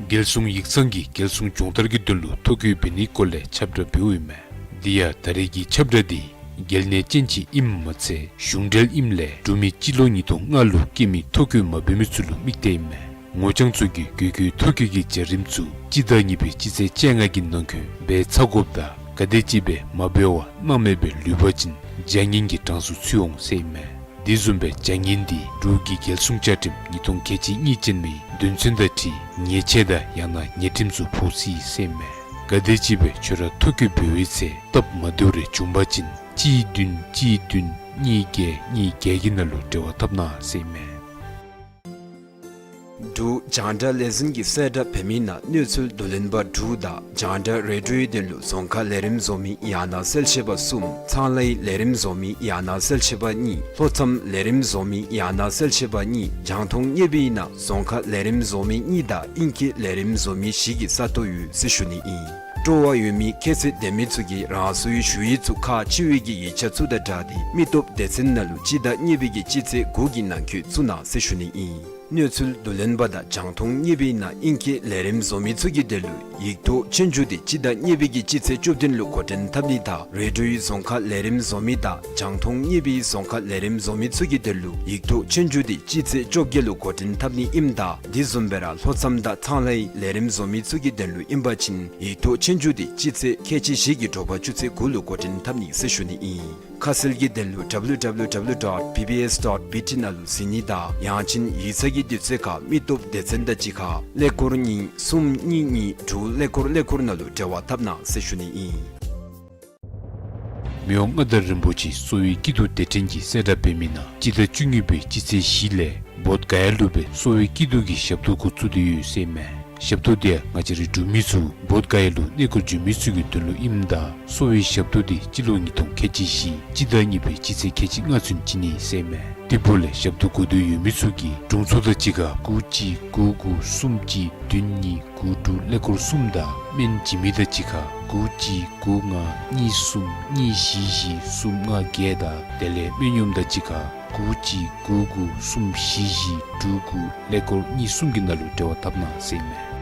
རྒྱལ་སྲུང་ཡིག་ཚང་གིས་རྒྱལ་སྲུང་སྦྱོང་བརྡར་གྱི་དོན་ལུ་ཐོ་བཀོད་འབད་ནིའི་སྐོར་ལས་ཁྱབ་བསྒྲགས་འབདཝ་ཨིན་མས། དེ་ཡང་ད་རེས་ཀྱི་ཁྱབ་བསྒྲགས་འདི་རྒྱལ་ནང་ཅན་ཅིག་ཨིནམ་མ་ཚད་གཞུང་འབྲེལ་ཨིནམ་ལས་འབྲུག་མི་སྤྱི་ལོ་ཉིས་སྟོང་ལྔ་ལུ་སྐྱེས་མི་ཐོ་བཀོད་མ་འབད་མི་ཚུ་ལུ་དམིགས་ཏེ་ཨིན་མས། ངོ་རྐྱང་ཚུ་གིས་དགོས་མཁོའི་ཐོ་བཀོད་ཀྱི་བྱ་རིམ་ཚུ་སྤྱི་ཟླ་གཉིས་པའི་སྤྱི་ཚེས་བཅོ་ལྔ་གི་ནང་འཁོད་འབད་ཚར་དགོཔ་དང་ག་དེམ་ཅིག་སྦེ་མ་འབད་བར་སྣང་མེད་སྦེ་ལུས་པ་ཅིན་བྱ་ངན་གྱི་གྲངས་སུ་ཚུད་འོང་ཟེར་ཨིན་མས། དེ་བཟུམ་སྦེ་བྱ་ངན་འདི་འབྲུག་གི་རྒྱལ་སྲུང་བཅའ་ཁྲིམས་ཉིས་སྟོང་ཁལ་གཅིག་གཉིས་ཅན་མའི་དོན་ཚན་དང་འཁྲིལ་ཉེས་ཆད་དང་ཡང་ན་ཉེས་ཁྲིམས་ཚུ་ཕོག་སྲིད་ཟེར་ཨིན་མས། ག་དེམ་ཅིག་སྦེ་ཁྱོད་ར་ཐོ་བཀོད་འབད་བའི་ཚེ་སྟབས་མ་བདེཝ་རེ་བྱུང་པ་ཅིན་ གཅིག་བདུན་གཅིག་བདུན་གཉིས་བརྒྱད་གཉིས་བརྒྱད་ཀྱི་ནང་ལུ་འབྲེལ་བ་འཐབ་གནང་ཟེར་ཨིན་མས། འབྲུག་རྒྱང་བསྒྲགས་ལས་འཛིན་གྱིས་གསལ་བསྒྲགས་འབད་མི་ནང་གནས་ཚུལ་བསྡུ་ལེན་པ་དྲུག་དང་རྒྱང་བསྒྲགས་རེ་ཌིའོའི་དོན་ལུ་རྫོང་ཁ་ལས་རིམ་བཟོ་མི་ཡང་ན་གསལ་བཤད་པ་གསུམ། ཚང་ལྷའི་ལས་རིམ་བཟོ་མི་ཡང་ན་གསལ་བཤད་པ་གཉིས། ལྷོ་མཚམས་ལས་རིམ་བཟོ་མི་ཡང་ན་གསལ་བཤད་པ་གཉིས། རྒྱང་མཐོང་བརྙན་པར་ནང་རྫོང་ཁ་ལས་རིམ་བཟོ་མི་གཉིས་དང་ཨིང་སྐད་ལས་རིམ་བཟོ་མི་བཞི་གི་ས་སྟོང་ཡོད་ཟེར་ཞུ་ནི་ཨིན། སྤྲོ་བ་ཡོད་མི་ཁྱད་ཚད་ལྡན་མི་ཚུ་གིས་རང་སོའི་ཞུ་ཡིག་ཚུ་ཁག་ཆེ་བའི་གི་ཡིག་ཆ་ཚུ་དང་སྦྲགས་ཏེ་མི་སྟོབས་སྡེ་ཚན་ནང་ལུ་སྤྱི་ཟླ་གཉིས་པའི་གི་སྤྱི་ཚེས་དགུ་གི་ནང་འཁོད་བཙུགས་གནང་ཟེར་ཞུ་ནི་ཨིན། གནས་ཚུལ་བསྡུ་ལེན་པ་དང་རྒྱང་མཐོང་བརྙན་པར་ནང་ཨིང་སྐད་ལས་རིམ་བཟོ་མི་ཚུ་གི་དོན་ལུ་ཡིག་ཐོག་ཆོས་རྒྱུགས་དེ་སྤྱི་ཟླ་གཉིས་པའི་གི་སྤྱི་ཚེས་བཅུ་བདུན་ལུ་འགོ་འདྲེན་འཐབ་ནི་དང་རེ་ཌིའོའི་རྫོང་ཁ་ལས་རིམ་བཟོ་མི་དང་རྒྱང་མཐོང་བརྙན་པར་རྫོང་ཁ་ལས་རིམ་བཟོ་མི་ཚུ་གི་དོན་ལུ་ཡིག་ཐོག་ཆོས་རྒྱུགས་དེ་སྤྱི་ཚེས་བཅོ་བརྒྱད་ལུ་འགོ་འདྲེན་འཐབ་ནི་ཨིནམ་ད་དེ་བཟུམ་སྦེ་ར་ལྷོ་མཚམས་དང་ཚང་ལྷའི་ལས་རིམ་བཟོ་མི་ཚུ་གི་དོན་ལུ་ཨིན་པ་ཅིན་ཡིག་ཐོག་ཆོས་རྒྱུགས་དེ་སྤྱི་ཚེས་ཁལ་གཅིག་བཞི་གི་དྲོ་པ་ཆུ་ཚོད་དགུ་ལུ་འགོ་འདྲེན་འཐབ་ནི་ཟེར་ཞུ་ནི་ཨིན། ཁ་གསལ་གྱི་དོན་ལུ་W W W dot B B S dot B T ནང་ལུ་གཟིགས་ནི་དང་ཡང་ཅིན་ཡིག་ཚང་གི་དུས་ཚོད་ཁར་མི་སྟོབས་སྡེ་ཚན་དང་གཅིག་ཁར་ཀླད་ཀོར་གཉིས་གསུམ་གཉིས་གཉིས་དྲུག་ཀླད་ཀོར་ཀླད་ཀོར་ནང་ལུ་འབྲེལ་བ་འཐབ་གནང་ཟེར་ཞུ་ནི་ཨིན། མི་དབང་མངའ་བདག་རིན་པོ་ཆེ་གསོ་བའི་སྐྱིད་སྡུག་སྡེ་ཕྲན་གྱིས་གསལ་བསྒྲགས་འབད་མི་ནང་སྤྱི་ཟླ་བཅུ་གཉིས་པའི་སྤྱི་ཚེས་བཞི་ལས་བོདྷ་ག་ཡ་ལུ་སྦེ་གསོ་བའི་སྐྱིད་སྡུག་གི་ཞབས་ཏོག་འགོ་བཙུགས་ཏེ་ཡོད་ཟེར་ཨིན་མས། ཞབས་ཏོག་དེ་ཡང་ང་བཅས་རའི་འབྲུག་མི་ཚུ་བོདྷ་ག་ཡ་ལུ་གནས་སྐོར་འབྱོན་མི་ཚུ་གི་དོན་ལུ་ཨིནམ་ད་གསོ་བའི་ཞབས་ཏོག་དེ་སྤྱི་ལོ་ཉིས་སྟོང་ཁལ་གཅིག་བཞི་སྤྱི་ཟླ་གཉིས་པའི་སྤྱི་ཚེས་ཁལ་གཅིག་ལྔ་ཚུན་བྱིན་ནི་ཟེར་ཨིན་མས། དེ་འབདཝ་ལས་ཞབས་ཏོག་དགོ་འདོད་ཡོད་མི་ཚུ་གིས་དྲུང་འཚོ་དང་གཅིག་ཁར་དགུ་གཅིག་དགུ་དགུ་གསུམ་གཅིག་བདུན་གཉིས་དགུ་དྲུག་ཀླད་ཀོར་གསུམ་དང་སྨན་བྱིན་མི་དང་གཅིག་ཁར་དགུ་གཅིག་དགུ་ལྔ་གཉིས་གསུམ་གཉིས་བཞི་བཞི་གསུམ་ལྔ་བརྒྱད་དང་དེ་ལས་སྨན་གཡོགམ་དང་གཅིག་ཁར་དགུ་གཅིག་དགུ་དགུ་གསུམ་བཞི་བཞི་དྲུག་དགུ་ཀླད་ཀོར་གཉིས་གསུམ་གྱི་ནང་ལུ་འབྲེལ་བ་འཐབ་གནང་ཟེར་ཨིན་མས།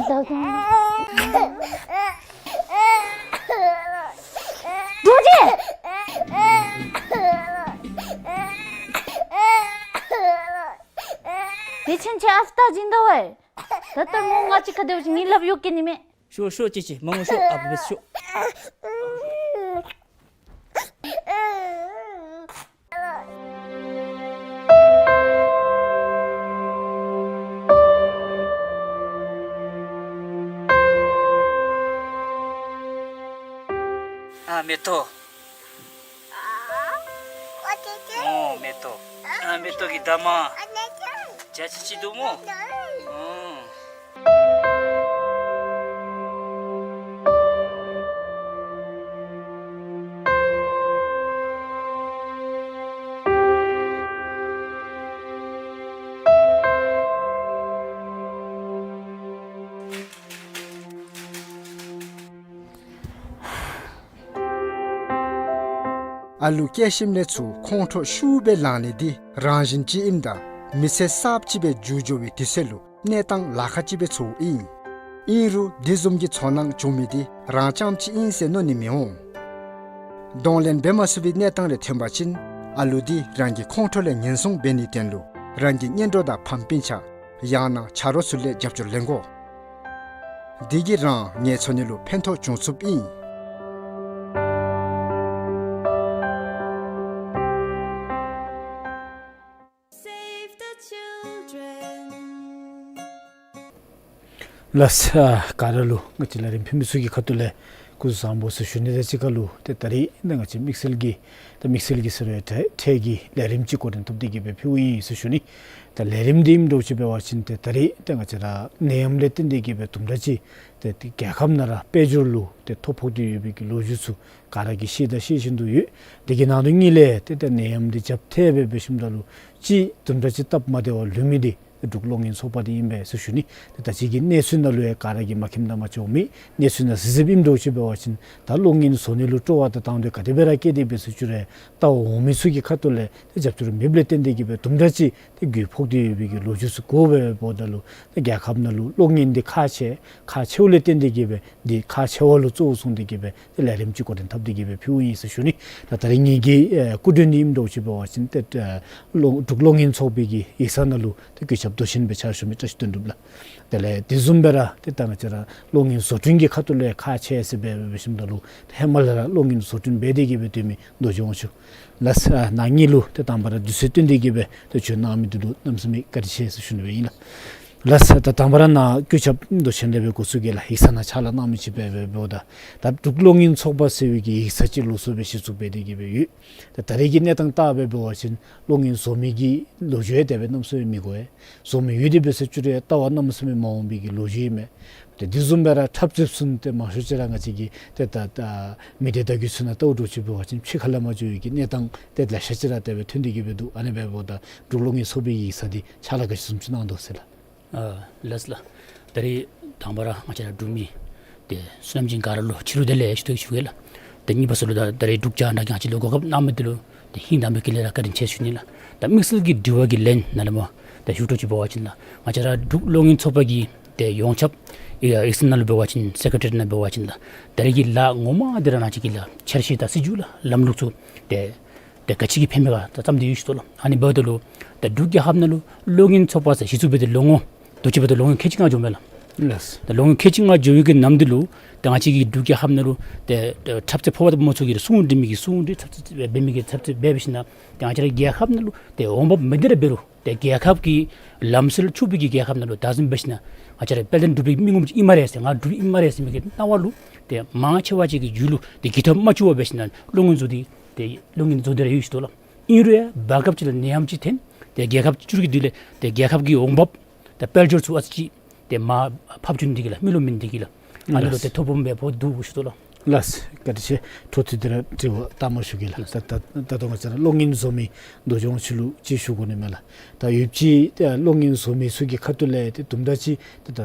རྡོ་རྗེ། དེ་ཕྱིན་ཆད་ཨ་ཕ་ད་སྦྱིན་དོ་བས། ད་ལྟ་མོ་ང་བཅས་ཁར་སྡོད་ཅིག་ངེའི་ལགཔ་གཡུག་གེ་ནི་མས། ཤོག་ཤོག་ཅིག་ཅིག་མ་ངུ་ཤོག། ཨ་ཕ་འབད་ཤོག། ཨ་མེ་ཏོག། ཨོ་མེ་ཏོག། ཨ་མེ་ཏོག་གི་འདབ་མ། བྱ་ཅི་ཅི་འདུག་སྨོ། ཨོ། ཨ་ལུ་སྐྱེ་ཞིནམ་ལས་ཚུར་ཁོང་ཁྲོ་ཤུགས་སྦེ་ལང་ནི་འདི་རང་བཞིན་ཅིག་ཨིནམ་ད་མི་ཚེ་གསརཔ་ཅིག་སྦེ་འགྱུར་འགྱོ་བའི་དུས་ཚོད་ལུ་གནས་སྟངས་ལཱ་ཁག་ཅིག་སྦེ་ཚོརཝ་ཨིན། ཨིན་རུང་འདི་བཟུམ་གྱི་ཚོར་སྣང་བྱུང་མི་འདི་རང་རྐྱངམ་ཅིག་ཨིན་ཟེར་མནོ་ནི་མི་འོང་། གདོང་ལེན་འབད་མ་ཚུགས་པའི་གནས་སྟངས་རེ་ཐོན་པ་ཅིན་ཨ་ལུ་འདི་རང་གི་ཁོང་ཁྲོ་ལས་ཉེན་སྲུང་འབད་ནིའི་དོན་ལུ་རང་གི་གཉེན་གྲོགས་དང་ཕམ་སྤུན་ཆ་ཡང་ན་ཆ་རོགས་ཚུ་ལས་རྒྱབ་སྐྱོར་ལེན་དགོ། འདི་གིས་རང་ངལ་འཚོ་ནི་ལུ་ཕན་ཐོགས་འབྱུང་ཚུགསཔ་ཨིན། Save the children. ལགས། ཨ་ག་ར་ལུ་ང་བཅས་ལས་རིམ་ཕུལ་མི་ཚུ་གི་ཁ་ཐུག་ལས་སྐུ་གཟུགས་བཟང་པོ་ཟེར་ཞུ་ནི་དང་གཅིག་ཁར་ལུ་ཏེ་ད་རིས་ནཱ་ང་བཅས་དམིགས་བསལ་གྱི་ད་དམིགས་བསལ་གྱི་ཟེར་བའི་ཐད་ཐད་ཀྱི་ལས་རིམ་ཅིག་འགོ་འདྲེན་འཐབ་སྟེ་གི་སྦེ་ཕུལཝ་ཨིན་ཟེར་ཞུ་ནི། ད་ལས་རིམ་འདི་ཨིནམ་འདྲཝ་ཅིག་འབད་བ་ཅིན་ཏེ་ད་རིས་ཏེ་ང་བཅས་ར་ནད་ཡམས་ལས་བརྟེན་ཏེ་གི་སྦེ་དུམ་གྲ་ཅིག་ཏེ་ཏེ་རྒྱལ་ཁབ་ནང་ར་དཔལ་འབྱོར་ལུ་ཏེ་ཐོ་ཕོག་སྟེ་ཡོད་པའི་གི་ལོ་རྒྱུས་ཚུ་ག་ར་གིས་ཤེས་དང་ཤེས་བཞིན་དུ་ཡོད། དེ་གི་ནང་དོན་གཉིས་ལས་ཏེ་ཏེ་ནད་ཡམས་འདི་རྒྱབ་ཐལ་སྦེ་འབད་ཞིནམ་ད་ལུ་ཅིག་དུམ་གྲ་ཅིག་སྟབས་མ་བདེ་བར་ལུས་མི་འདི་ འབྲུག་གློག་བརྙན་ཚོགས་པ་འདི་ཨིན་པས་ཟེར་ཞུ་ནི། ད་ད་ཅི་གི་གནས་ཚུལ་ནང་ལུ་ཡང་ག་ར་གིས་མ་མཁྱེནམ་དང་མ་ཆོག་མི་གནས་ཚུལ་ནང་གཟིགས་གཟིགསཔ་ཨིནམ་འདྲཝ་ཅིག་འབད་བ་ཅིན་ད་གློག་བརྙན་བཟོ་ནི་ལུ་སྤྲོ་བ་དང་དང་འདོད་ག་དེ་སྦེ་ར་བསྐྱེད་དེ་སྦེ་ཟེར་ཞུ་རུང་ལྟ་བར་འོང་མི་ཚུ་གི་ཁ་ཐུག་ལས་ཏེ་རྒྱབ་སྐྱོར་མེདཔ་ལས་བརྟེན་ཏེ་གི་སྦེ་དུམ་གྲ་ཅིག་ཏེ་རྒུད་ཕོག་སྟེ་ཡོད་པའི་གི་ལོ་རྒྱུས་ཚུ་གོ་སྦེ་འབདཝ་ད་ལུ་ཏེ་རྒྱལ་ཁབ་ནང་ལུ་གློག་བརྙན་འདི་ཁག་ཆེ་ཁག་ཆེཝ་ལས་བརྟེན་ཏེ་གི་སྦེ་འདི་ཁག་ཆེ་བ་ལུ་གཙོ་བོ་བཟུང་སྟེ་གི་སྦེ་ཏེ་ལས་རིམ་ཅིག་འགོ་འདྲེན་འཐབ་སྟེ་གི་སྦེ་ཕུལཝ་ཨིན་ཟེར་ཞུ་ནི། ད་ད་རིས་ངེ་གི་ཨེ་སྐུ་མགྲོན་འདི་ཨིནམ་འདྲཝ་ཅིག་འབད་བ་ཅིན་ཏེ་ཨེ་གློག་འབྲུག་གློག་བརྙན་ཚོགས་པའི་གི་ཡིག་ཚང་ནང་ལུ་ཏེ་གུས་ཞབས་མདོ་ཆེན་སྦེ་ཕྱག་ཞུ་མི་བཀྲ་ཤིས་དོན་གྲུབ་ལགས། དེ་ལས་དེ་བཟུམ་སྦེ་ར་ཏེ་ད་ང་བཅས་ར་གློག་བརྙན་བཟོ་སྐྲུན་གྱི་ཁ་ཐུག་ལས་ཁག་ཆེ་ཟེར་སྦེ་འབད་ཞིནམ་ད་ལུ་ཧེ་མ་ལས་ར་གློག་བརྙན་བཟོ་སྐྲུན་འབད་དེ་གི་སྦེ་སྡོད་མི་རྡོ་རྗེ་དབང་ཕྱུག་ལགས། ཨ་ནཱ་ངེ་ལུ་ཏེ་དང་པ་ར་དུས་ཚོད་བཏོན་ཏེ་གི་སྦེ་ཏེ་བྱོན་གནང་མི་འདི་ལུ་གནམ་མེད་ས་མེད་བཀའ་དྲིན་ཆེ་ཟེར་ཞུ་ནི་སྦེ་ཨིན་ལགས། ལགས་སོ། ད་དང་པ་ར་ནཱ་གུས་ཞབས་མདོ་ཆེན་ལས་སྦེ་འགོ་བཙུགས་གེ་ལགས། ཡིག་ཚང་ནང་ཕྱག་ལཱ་གནང་མི་ཅིག་སྦེ་འབདཝ་ད་ད་འབྲུག་གློག་བརྙན་ཚོགས་པ་ཟེར་བའི་གི་ཡིག་ཚང་ཅིག་ལོགས་སུ་སྦེ་གཞི་བཙུགས་འབད་དེ་གི་སྦེ་ཡོད། ད་ད་རེས་ཀྱི་གནས་སྟངས་བལྟ་སྦེ་འབད་བ་ཅིན་གློག་བརྙན་བཟོ་མི་གི་ལོ་རྒྱུས་ཡང་དེ་སྦེ་གནམ་མེད་ས་མེད་མི་གོ་བས། བཟོ་མི་ཡོད་དེ་འབད་ཟེར་ཞུ་རུང་ཡང་ལྟ་བར་གནམ་མེད་ས་མེད་མ་འོང་བའི་གི་ལོ་རྒྱུས་ཨིན་མས། ཏེ་དེ་བཟུམ་སྦེ་ར་འཁྲབ་རྩེདཔ་ཚུ་ཏེ་མང་ཤོས་ཅིག་ར་ང་བཅས་ཀྱི་ཏེ་ད་ད་མི་སྡེ་བརྡ་བརྒྱུད་ཚུ་ནང་བལྟཝ་འདྲཝ་ཅིག་འབད་བ་ཅིན་ཕྱི་ཁ་ལས་མར་འགྱོ་བའི་གི་གནས་སྟངས་ཏེ་ལེ་ཤ་ཅིག་ར་དེ་སྦེ་ཐོན་ཏེ་གི་སྦེ་འདུག། ཨ་ནི་སྦེ་འབདཝ་ད་འབྲུག་གློག་བརྙན་ཚོགས་པའི་ཡིག་ཚང་འདི་ཕྱག་ལཱ་ག་ཅི་བཟུམ་ཅིག་གནང་དོ་ཟེར་ལགས། ཨ་ལགས་ལགས། ད་རེས་དང་པ་ར་ང་བཅས་ར་འབྲུག་མི་ཏེ་བསོད་ནམས་ཅན་ག་ར་ལུ་ཕྱི་རུ་བདེ་ལེགས་ཞུ་དོ་ཞུ་གེ་ལགས། ཏེ་གཉིས་པ་ཚུ་ལུ་ད་ད་རེས་འབྲུག་རྒྱང་བསྒྲགས་ཀྱིས་ང་བཅས་ལུ་གོ་སྐབས་གནང་མི་འདི་ལུ་ཏེ་ཧིང་དང་པའི་དཀྱིལ་ལས་ར་བཀའ་དྲིན་ཆེ་ཞུ་ནི་ལགས། ད་དམིགས་བསལ་གྱི་དྲི་བ་གི་ལན་ནཱ་ལས་མར་ད་ཞུ་འདྲཝ་ཅིག་འབད་བ་ཅིན་ལགས། ང་བཅས་ར་འབྲུག་གློག་བརྙན་ཚོགས་པ་གི་ཏེ་ཡོངས་ཁྱབ་ཡིག་ཚང་ནང་ལུ་འབད་བ་ཅིན་སེ་ཀེ་ཊི་རི་ནང་འབད་བ་ཅིན་ལགས། ད་རེས་ཀྱི་ལཱ་ངོ་མ་འདི་ར་ང་བཅས་ཀྱི་ལགས་འཆར་གཞི་དང་སྲིད་བྱུས་ལགས་ལམ་ལུགས་ཚུ་ཏེ་ཏེ་ག་ཅི་གི་ཕན་མས་ག་ད་བརྩམས་ཏེ་ཡོད་ཟེར་ཞུ་དོ་ལགས། ཨ་ནི་འབདཝ་ད་ལུ་ད་འབྲུག་རྒྱལ་ཁབ་ནང་ལུ་གློག་བརྙན་ཚོགས་པ་ཟེར་གཞི་བཙུགས་འབད་དེ་ལོ་ངོ་ད་ཅི་འབདཝ་ད་ལོ་ངོ་ཁལ་གཅིག་ལྔ་འགྱོཝ་མས་ལགས། ལགས། ད་ལོ་ངོ་ཁལ་གཅིག་ལྔ་འགྱོ་བའི་གི་ནམ་འདི་ལུ་ད་ང་བཅས་ཀྱི་འབྲུག་རྒྱལ་ཁབ་ནང་ལུ་ཏེ་ཏེ་འཁྲབ་རྩེད་ཕོ་བ་དང་མོ་ཚུ་གི་སྲུང་འདི་མི་གི་སྲུང་འདི་འཁྲབ་རྩེད་འབད་མི་གི་འཁྲབ་རྩེད་འབད་འབད་ཞིནམ་ད་ང་བཅས་ར་རྒྱལ་ཁབ་ནང་ལུ་ཏེ་འོང་འབབ་མི་འདི་ར་འབད་རུང་ཏེ་རྒྱལ་ཁབ་ཀྱི་ལམ་སྲོལ་ཕྱུག་པའི་གི་རྒྱལ་ཁབ་ནང་ལུ་བདག་འཛིན་འབད་ཞིནམ་ད་ང་བཅས་ར་དཔལ་ལྡན་འབྲུག་པའི་མི་ངོམ་ཅིག་ཨིན་སྨ་རེ་ཟེར་ང་འབྲུག་པ་ཨིན་སྨ་རེ་ཟེར་མི་གི་སྣང་བ་ལུ་ཏེ་མང་ཆེ་བ་ཅིག་གི་རྒྱུད་ལུ་ཏེ་གུ་ཐོག་མ་བཅུག་པར་འབད་ཞིནམ་ད་གློག་བརྙན་བཟོ་སྟེ་ཏེ་གློག་བརྙན་བཟོ་སྟེ་ར་ཡོད་ཟེར་ཞུ་དོ་ལགས། ཨིན་རུང་ཡང་བར་སྐབས་ཅིག་ལུ་ནད་ཡམས་ཅིག་ཐོན་ཏེ་རྒྱལ་ཁབ་ཅིག་བཅུར་གྱི་དུས་ལས་ཏེ་རྒྱལ་ཁབ་ཀྱི་འོང་འབབ་ད་དཔལ་འབྱོར་ཚུ་ཨ་ཙི་ཅིག་ཏེ་མར་ཕབ་བཅུག་ནི་འདི་གིས་ལགས། མི་ལོ་མི་འདི་གིས་ལགས། ཨ་ནི་ལུ་ཏེ་ཐོ་ཕོགཔ་མེད་ཕོགཔ་འདུག་ཞུ་དོ་ལགས། ལགས། བཀའ་དྲིན་ཆེ། འཕྲོ་མཐུད་དེ་ར་དྲི་བ་ལྟ་མ་ཞུ་གེ་ལགས། ལགས། ད་ད་ད་ལྟོ་ང་བཅས་ར་གློག་བརྙན་བཟོ་མི་རྡོ་རྗེ་དབང་ཕྱུག་ལུ་ཅིག་ཞུ་དགོ་ནི་མས་ལགས། ད་ཡོད་ཅི་ཏེ་གློག་བརྙན་བཟོ་མི་ཚུ་གི་ཁ་ཐུག་ལས་ཏེ་དུམ་གྲ་ཅིག་ཏེ་ད་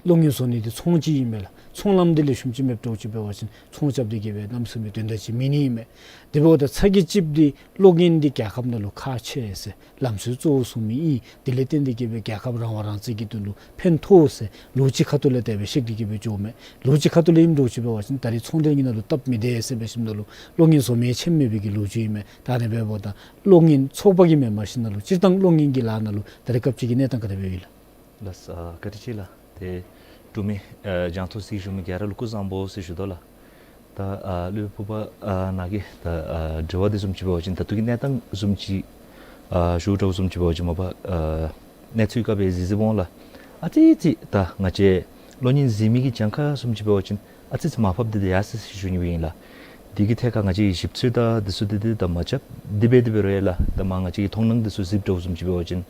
གློག་བརྙན་བཟོ་ནི་འདི་ཚོང་ཅིག་ཨིན་མས་ལགས། ཚོང་ལམ་འདི་ལེགས་ཤོམ་ཅིག་མེདཔ་འདྲཝ་ཅིག་འབད་བ་ཅིན་ཚོང་རྐྱབ་སྟེ་གི་སྦེ་གནམ་མེད་ས་མེད་དོན་དག་ཅིག་མེད་ནི་ཨིན་མས། དེ་འབདཝ་ད་ཚ་གྱང་ལྕི་པོ་འདི་གློག་བརྙན་འདི་རྒྱལ་ཁབ་ནང་ལུ་ཁག་ཆེ་ཟེར་ལམ་སྲོལ་གཙོ་བོ་བཟུང་མི་ཨིན། དེ་ལས་བརྟེན་ཏེ་གི་སྦེ་རྒྱལ་ཁབ་རང་དབང་རང་བཙན་གྱི་དོན་ལུ་ཕན་ཐོགས་ཟེར་ལོ་རྒྱུས་ཁ་ཐུག་ལས་དེ་སྦེ་བཤད་དེ་གི་སྦེ་འགྱོཝ་མས། ལོ་རྒྱུས་ཁ་ཐུག་ལས་ཨིནམ་འདྲཝ་ཅིག་འབད་བ་ཅིན་ད་རེས་ཚོང་འབྲེལ་གྱི་ནང་ལུ་སྟབས་མི་བདེ་ཟེར་འབད་ཞིནམ་ད་ལུ་གློག་བརྙན་བཟོ་མི་ཆེན་མེད་པའི་གི་ལོ་རྒྱུས་ཨིན་མས། ད་ཨ་ནི་འབདཝ་ད་གློག་བརྙན་ཚོགས་པ་གིས་མེན་མ་གཞི་ནང་ལུ་སྤྱིར་བཏང་གློག་བརྙན་གྱི་ལཱ་ནང་ལུ་ད་རེས་སྐབས་ཅིག་གི་གནས་སྟངས་ག་དེ་སྦེ་ཡོད་ལགས། ལགས་སོ། ཨ་བཀའ་དྲིན་ཆེ་ལགས། ཏེ་འབྲུག་མི་ཨ་རྒྱང་མཐོང་གཟིགས་བཞུགས་མི་ག་ར་ལུ་སྐུ་གཟུགས་བཟང་པོ་ཟེར་ཞུ་དོ་ལགས། ད་ཨ་སློབ་དཔོན་ཕུར་པ་ཨ་ནཱ་གིས་ད་ཨ་དྲི་བ་འདི་བཟུམ་ཅིག་འབད་བ་ཅིན་ད་ལྟོ་གི་གནས་སྟངས་བཟུམ་ཅིག་ཨ་ཞུ་དོ་བཟུམ་ཅིག་འབད་བ་ཅིན་མ་པ་ཨ་གནས་ཚུལ་ག་སྦེ་གཟིགས་གཟིགསཔ་འོང་ལགས། ཨ་ཙི་ཙི་ད་ང་བཅས་གློག་བརྙན་གཟིགས་མི་གི་གྱངས་ཁ་བཟུམ་ཅིག་འབད་བ་ཅིན་ཨ་ཙི་ཙི་མར་ཕབ་སྟེ་ཏེ་ཡར་སོ་ཡི་ཟེར་ཞུ་ནི་སྦེ་ཨིན་ལགས། དེ་གི་ཐད་ཁར་ང་བཅས་ཞིབ་འཚོལ་དང་འདི་ཚུ་འདི་འདི་ད་མ་རྐྱབ། དེ་སྦེ་དེ་སྦེ་ར་ཡོད་ལགས། ད་མར་ང་བཅས་ཀྱི་མཐོང་སྣང་འདི་ཚུ་གཟིགསཔ་འདྲཝ་བཟུམ་ཅིག་འབད་བ་ཅིན་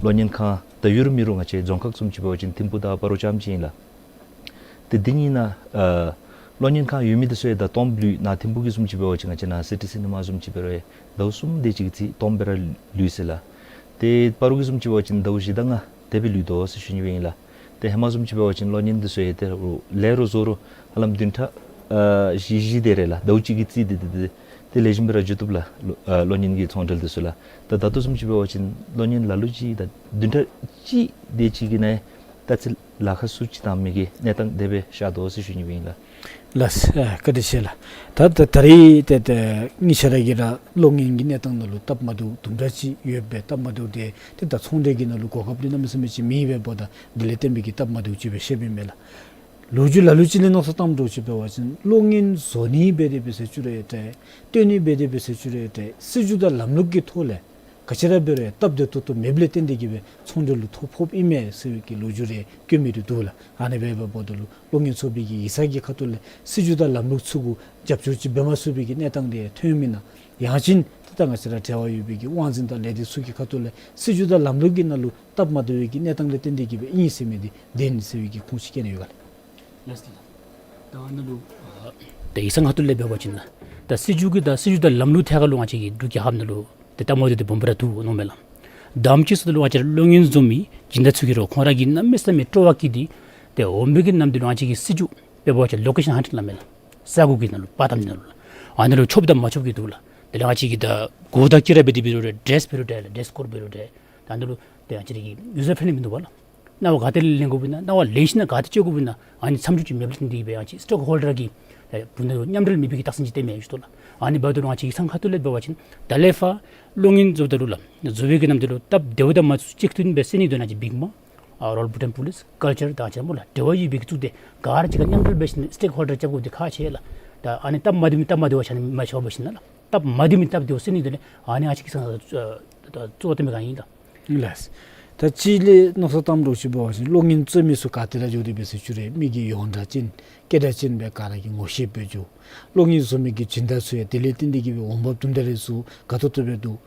གློག་བརྙན་ཁང་ད་ཡོད་རུང་མེད་རུང་ང་བཅས་རྫོང་ཁག་བཟུམ་ཅིག་འབད་བ་ཅིན་ཐིམ་ཕུག་དང་སྤ་རོ་རྐྱངམ་ཅིག་ཨིན་ལགས། ཏེ་འདི་གཉིས་ནང་ཨ་གློག་བརྙན་ཁང་ཡོད་མི་འདི་ཚུ་ཡང་ད་སྟོངམ་ལུས། ནཱ་ཐིམ་ཕུག་གི་བཟུམ་ཅིག་འབད་བ་ཅིན་ང་བཅས་ནཱ་སི་ཊི་སི་ནི་མ་བཟུམ་ཅིག་འབད་རུང་ཡང་ཟླཝ་གསུམ་དེ་ཅིག་གི་རྩིས་སྟོངམ་སྦེ་ར་ལུས་ཟེར་ལགས། ཏེ་སྤ་རོ་གི་བཟུམ་ཅིག་འབད་བ་ཅིན་ཟླཝ་བཞི་དང་ལྔ་དེ་སྦེ་ལུས་དོ་ཟེར་ཞུ་ནི་སྦེ་ཨིན་ལགས། ཏེ་ཧེ་མ་བཟུམ་ཅིག་འབད་བ་ཅིན་གློག་བརྙན་འདི་ཚུ་ཡང་ཏེ་ལེགས་རུང་བཟང་རུང་ཧ་ལམ་བདུན་ཕྲག་ཨ་བཞི་བཞི་དེ་རེ་ལགས། ཟླཝ་གཅིག་གི་རྩིས་འདི་འདི་འདི་ཏེ་ལེགས་ཤོམ་སྦེ་ར་འགྱོ་བཏུབ་ལགས། གློག་ཨ་གློག་བརྙན་གྱི་ཚོང་འབྲེལ་འདི་ཚུ་ལགས། ད་ད་ལྟོ་བཟུམ་ཅིག་འབད་བ་ཅིན་གློག་བརྙན་ལ་ལུ་ཅིག་ད་བདུན་ཕྲག་གཅིག་དེ་ཅིག་གི་ནང་ད་ཅི་ལཱ་ཁག་ཚུ་ཅིག་བཏང་མི་གི་གནས་སྟངས་དེ་སྦེ་ཤར་དོ་ཟེར་ཞུ་ནི་སྦེ་ཨིན་ལགས། ལགས་སོ། ཨ་བཀའ་དྲིན་ཆེ་ལགས། ད་ད་ད་རེས་ཏེ་ཏེ་ངེད་ཅག་ར་གིས་ར་གློག་བརྙན་གྱི་གནས་སྟངས་ནང་ལུ་སྟབས་མ་བདེཝ་དུམ་གྲ་ཅིག་ཡོདཔ་སྦེ་སྟབས་མ་བདེཝ་དེ་ཏེ་ད་ཚོང་འབྲེལ་གྱི་ནང་ལུ་གོ་སྐབས་འདི་གནམ་མེད་ས་མེད་ཅིག་མེད་པས། འབདཝ་ད་དེ་ལས་བརྟེན་པའི་གི་སྟབས་མ་བདེཝ་ཅིག་སྦེ་བཤདཔ་ཨིན་མས་ལགས། ལོ་རྒྱུས་ལ་ལུ་ཅིག་ལས་མནོ་བསམ་བཏངམ་འདྲཝ་ཅིག་འབད་བ་ཅིན་གློག་བརྙན་བཟོ་ནི་འབད་དེ་འབད་ཟེར་ཞུ་རུང་ཡང་འདྲ། སྟོན་ནི་འབད་དེ་འབད་ཟེར་ཞུ་རུང་ཡང་འདྲ། སྲིད་བྱུས་དང་ལམ་ལུགས་ཀྱི་ཐོག་ལས་ག་ཅི་ར་འབད་རུང་ཡང་སྟབས་བདེ་ཏོག་ཏོ་མེདཔ་ལས་བརྟེན་ཏེ་གི་སྦེ་ཚོང་འབྲེལ་ལུ་ཐོ་ཕོགཔ་ཨིན་མས་ཟེར་བའི་གི་ལོ་རྒྱུས་རེ་བཀོད་མི་རེ་འདུག་ལགས། ཨ་ནི་སྦེ་འབདཝ་ད་ལུ་གློག་བརྙན་ཚོགས་པའི་གི་ཡིག་ཚང་གི་ཁ་ཐུག་ལས་སྲིད་བྱུས་དང་ལམ་ལུགས་ཚུ་གུ་རྒྱབ་སྐྱོར་ཅིག་འབད་མ་ཚུགས་པའི་གི་གནས་སྟངས་དེ་ཐོན་མེན་ན། ཡང་ཅིན་ཏེ་ད་ང་བཅས་ར་འབྲེལ་བ་ཡོད་པའི་གི་དབང་འཛིན་དང་ལས་སྡེ་ཚུ་གི་ཁ་ཐུག་ལས་སྲིད་བྱུས་དང་ལམ་ལུགས་ཀྱི་ནང་ལུ་སྟབས་མ་བདེ་བའི་གི་གནས་སྟངས་ལས་བརྟེན་ཏེ་གི་སྦེ་ཨིན་ཟེར་མི་འདི་བདེན་ཟེར་བའི་གི་ཁུངས་ཅིག་བཀལ་ནི་ཡོད་ག་ལགས། ལགས་སོ། ད་ནཱ་ལུ་ཨ་ད་ཡིག་ཚང་ཁ་ཐུག་ལས་འབད་བ་ཅིན་ལགས། ད་སྲིད་བྱུས་ཀྱི་ད་སྲིད་བྱུས་དང་ལམ་ལུགས་ཐད་ཁར་ལུ་ང་བཅས་ཀྱི་འབྲུག་རྒྱལ་ཁབ་ནང་ལུ་ཏེ་སྟབས་མ་བདེཝ་དེ་སྦོམ་སྦེ་ར་འདུག་མནོཝ་མས་ལགས། དང་པ་ཅིག་ཟེརཝ་ད་ལུ་ང་བཅས་ར་གློག་བརྙན་བཟོ་མི་ སྦྱིན་བདག་ཚུ་གིས་ར་ཁོང་ར་གིས་གནམ་མེད་ས་མེད་སྤྲོ་བ་བསྐྱེད་དེ་ཏེ་འོང་མི་གི་ནམ་དུས་ལུ་ང་བཅས་ཀྱི་སྲིད་བྱུས་འབད་བ་ཅིན་ལོ་ཀེ་ཤཱན་ཧན་ཊིང་སླབ་མས་ལགས། ས་གོ་གི་ནང་ལུ་དཔའ་ཐམ་གྱི་ནང་ལུ་ལགས། ཨ་ནི་ལུ་ཆོགཔ་དང་མ་ཆོགཔ་གི་འདུག་ལགས། དེ་ལས་ང་བཅས་ཀྱིས་ད་གོ་བརྡ་བསྐྱིད་ར་འབད་དེ་འབད་རུང་ར་ཌི་རེསི་འབད་རུང་འདྲ་ལགས། ཌི་རེསི་ཀོཌ་འབད་རུང་འདྲ། ད་ཨ་ནི་ལུ་ཏེ་ང་བཅས་ར་གི་ཡུ་ཛར་ཕྲེན་ལི་མིན་འདུག་པ་ལགས། གནང་བ་ག་ཏེ་ལེན་དགོཔ་ཨིན་ན་གནང་བ་ལེན་ཞིན་ན་ག་ཏེ་སྤྱོད་དགོཔ་ཨིན་ན་ཨ་ནི་མཚམས་འཇོག་ཅིག་མེདཔ་ལས་བརྟེན་ཏེ་འབད་ང་བཅས་སི་ཊེག་ཧོལ་ཌར་གི་ཨེ་བུ་ནོར་མཉམ་འབྲེལ་མེད་པའི་གི་རྟགས་མཚན་ཅིག་སྟོནམ་མས་ཞུ་དོ་ལགས། ཨ་ནི་འབདཝ་ད་ལུ་ང་བཅས་ཡིག་ཚང་ཁ་ཐུག་ལས་འབད་བ་ཅིན་ད་ལས་ཕར་གློག་བརྙན་བཟོཝ་ད་ལུ་ལགས་བཟོ་བའི་གི་ནམ་དུས་ལུ་སྟབས་བདེཝ་དང་མ་གཅིག་མཐུན་སྦེ་གསན་ནི་འདོད་ན་ཅིག་བིང་མ་ཨ་རོ་ཡཱལ་བྷུ་ཊཱན་པོ་ལིསི་ཀཱལ་ཅར་དང་ཅིག་ར་སྨོ་ལགས་འབྲེལ་བ་ཡོད་པའི་གི་ཚུ་ཏེ་ག་ར་གཅིག་ཁར་མཉམ་འབྲེལ་འབད་ཞིན་ན་སི་ཊེག་ཧོལ་ཌར་རྐྱབ་དགོཔ་འདི་ཁག་ཆེ་ལགས། ད་ཨ་ནི་སྟབས་མ་བདེ་མི་སྟབས་མ་བདེཝ་ཆ་མ་ཤོར་བར་ཞིན་ན་ལགས། སྟབས་མ་བདེ་མི་སྟབས་བདེཝ་གསན་ནི་འདོད་ན་ཨ་ནི་ང་བཅས་ཀྱིས་ཨ་ཨ་གཙོ་བོ་སྟོན་མི་ག་ཨིན་ལགས། ལགས། ད་ཅི་ལས་མནོ་བསམ་བཏངམ་འདྲཝ་ཅིག་འབད་བ་ཅིན་གློག་བརྙན་བཟོ་མི་ཚུ་ག་ཏེ་ར་འགྱོ་སྟེ་འབད་ཟེར་ཞུ་རུང་མི་གི་ཡོངས་གྲགས་ཅན་སྐད་གྲགས་ཅན་སྦེ་ག་ར་གིས་ངོ་ཤེས་སྦེ་འགྱོ། གློག་བརྙན་བཟོ་མི་གི་སྦྱིན་བདག་ཚུ་ཡང་དེ་ལས་བརྟེན་ཏེ་གིས་སྦེ་འོང་འབབ་དུམ་གྲ་རེ་ཚུ་དགའ་ཏོག་ཏོ་སྦེ་འདུག།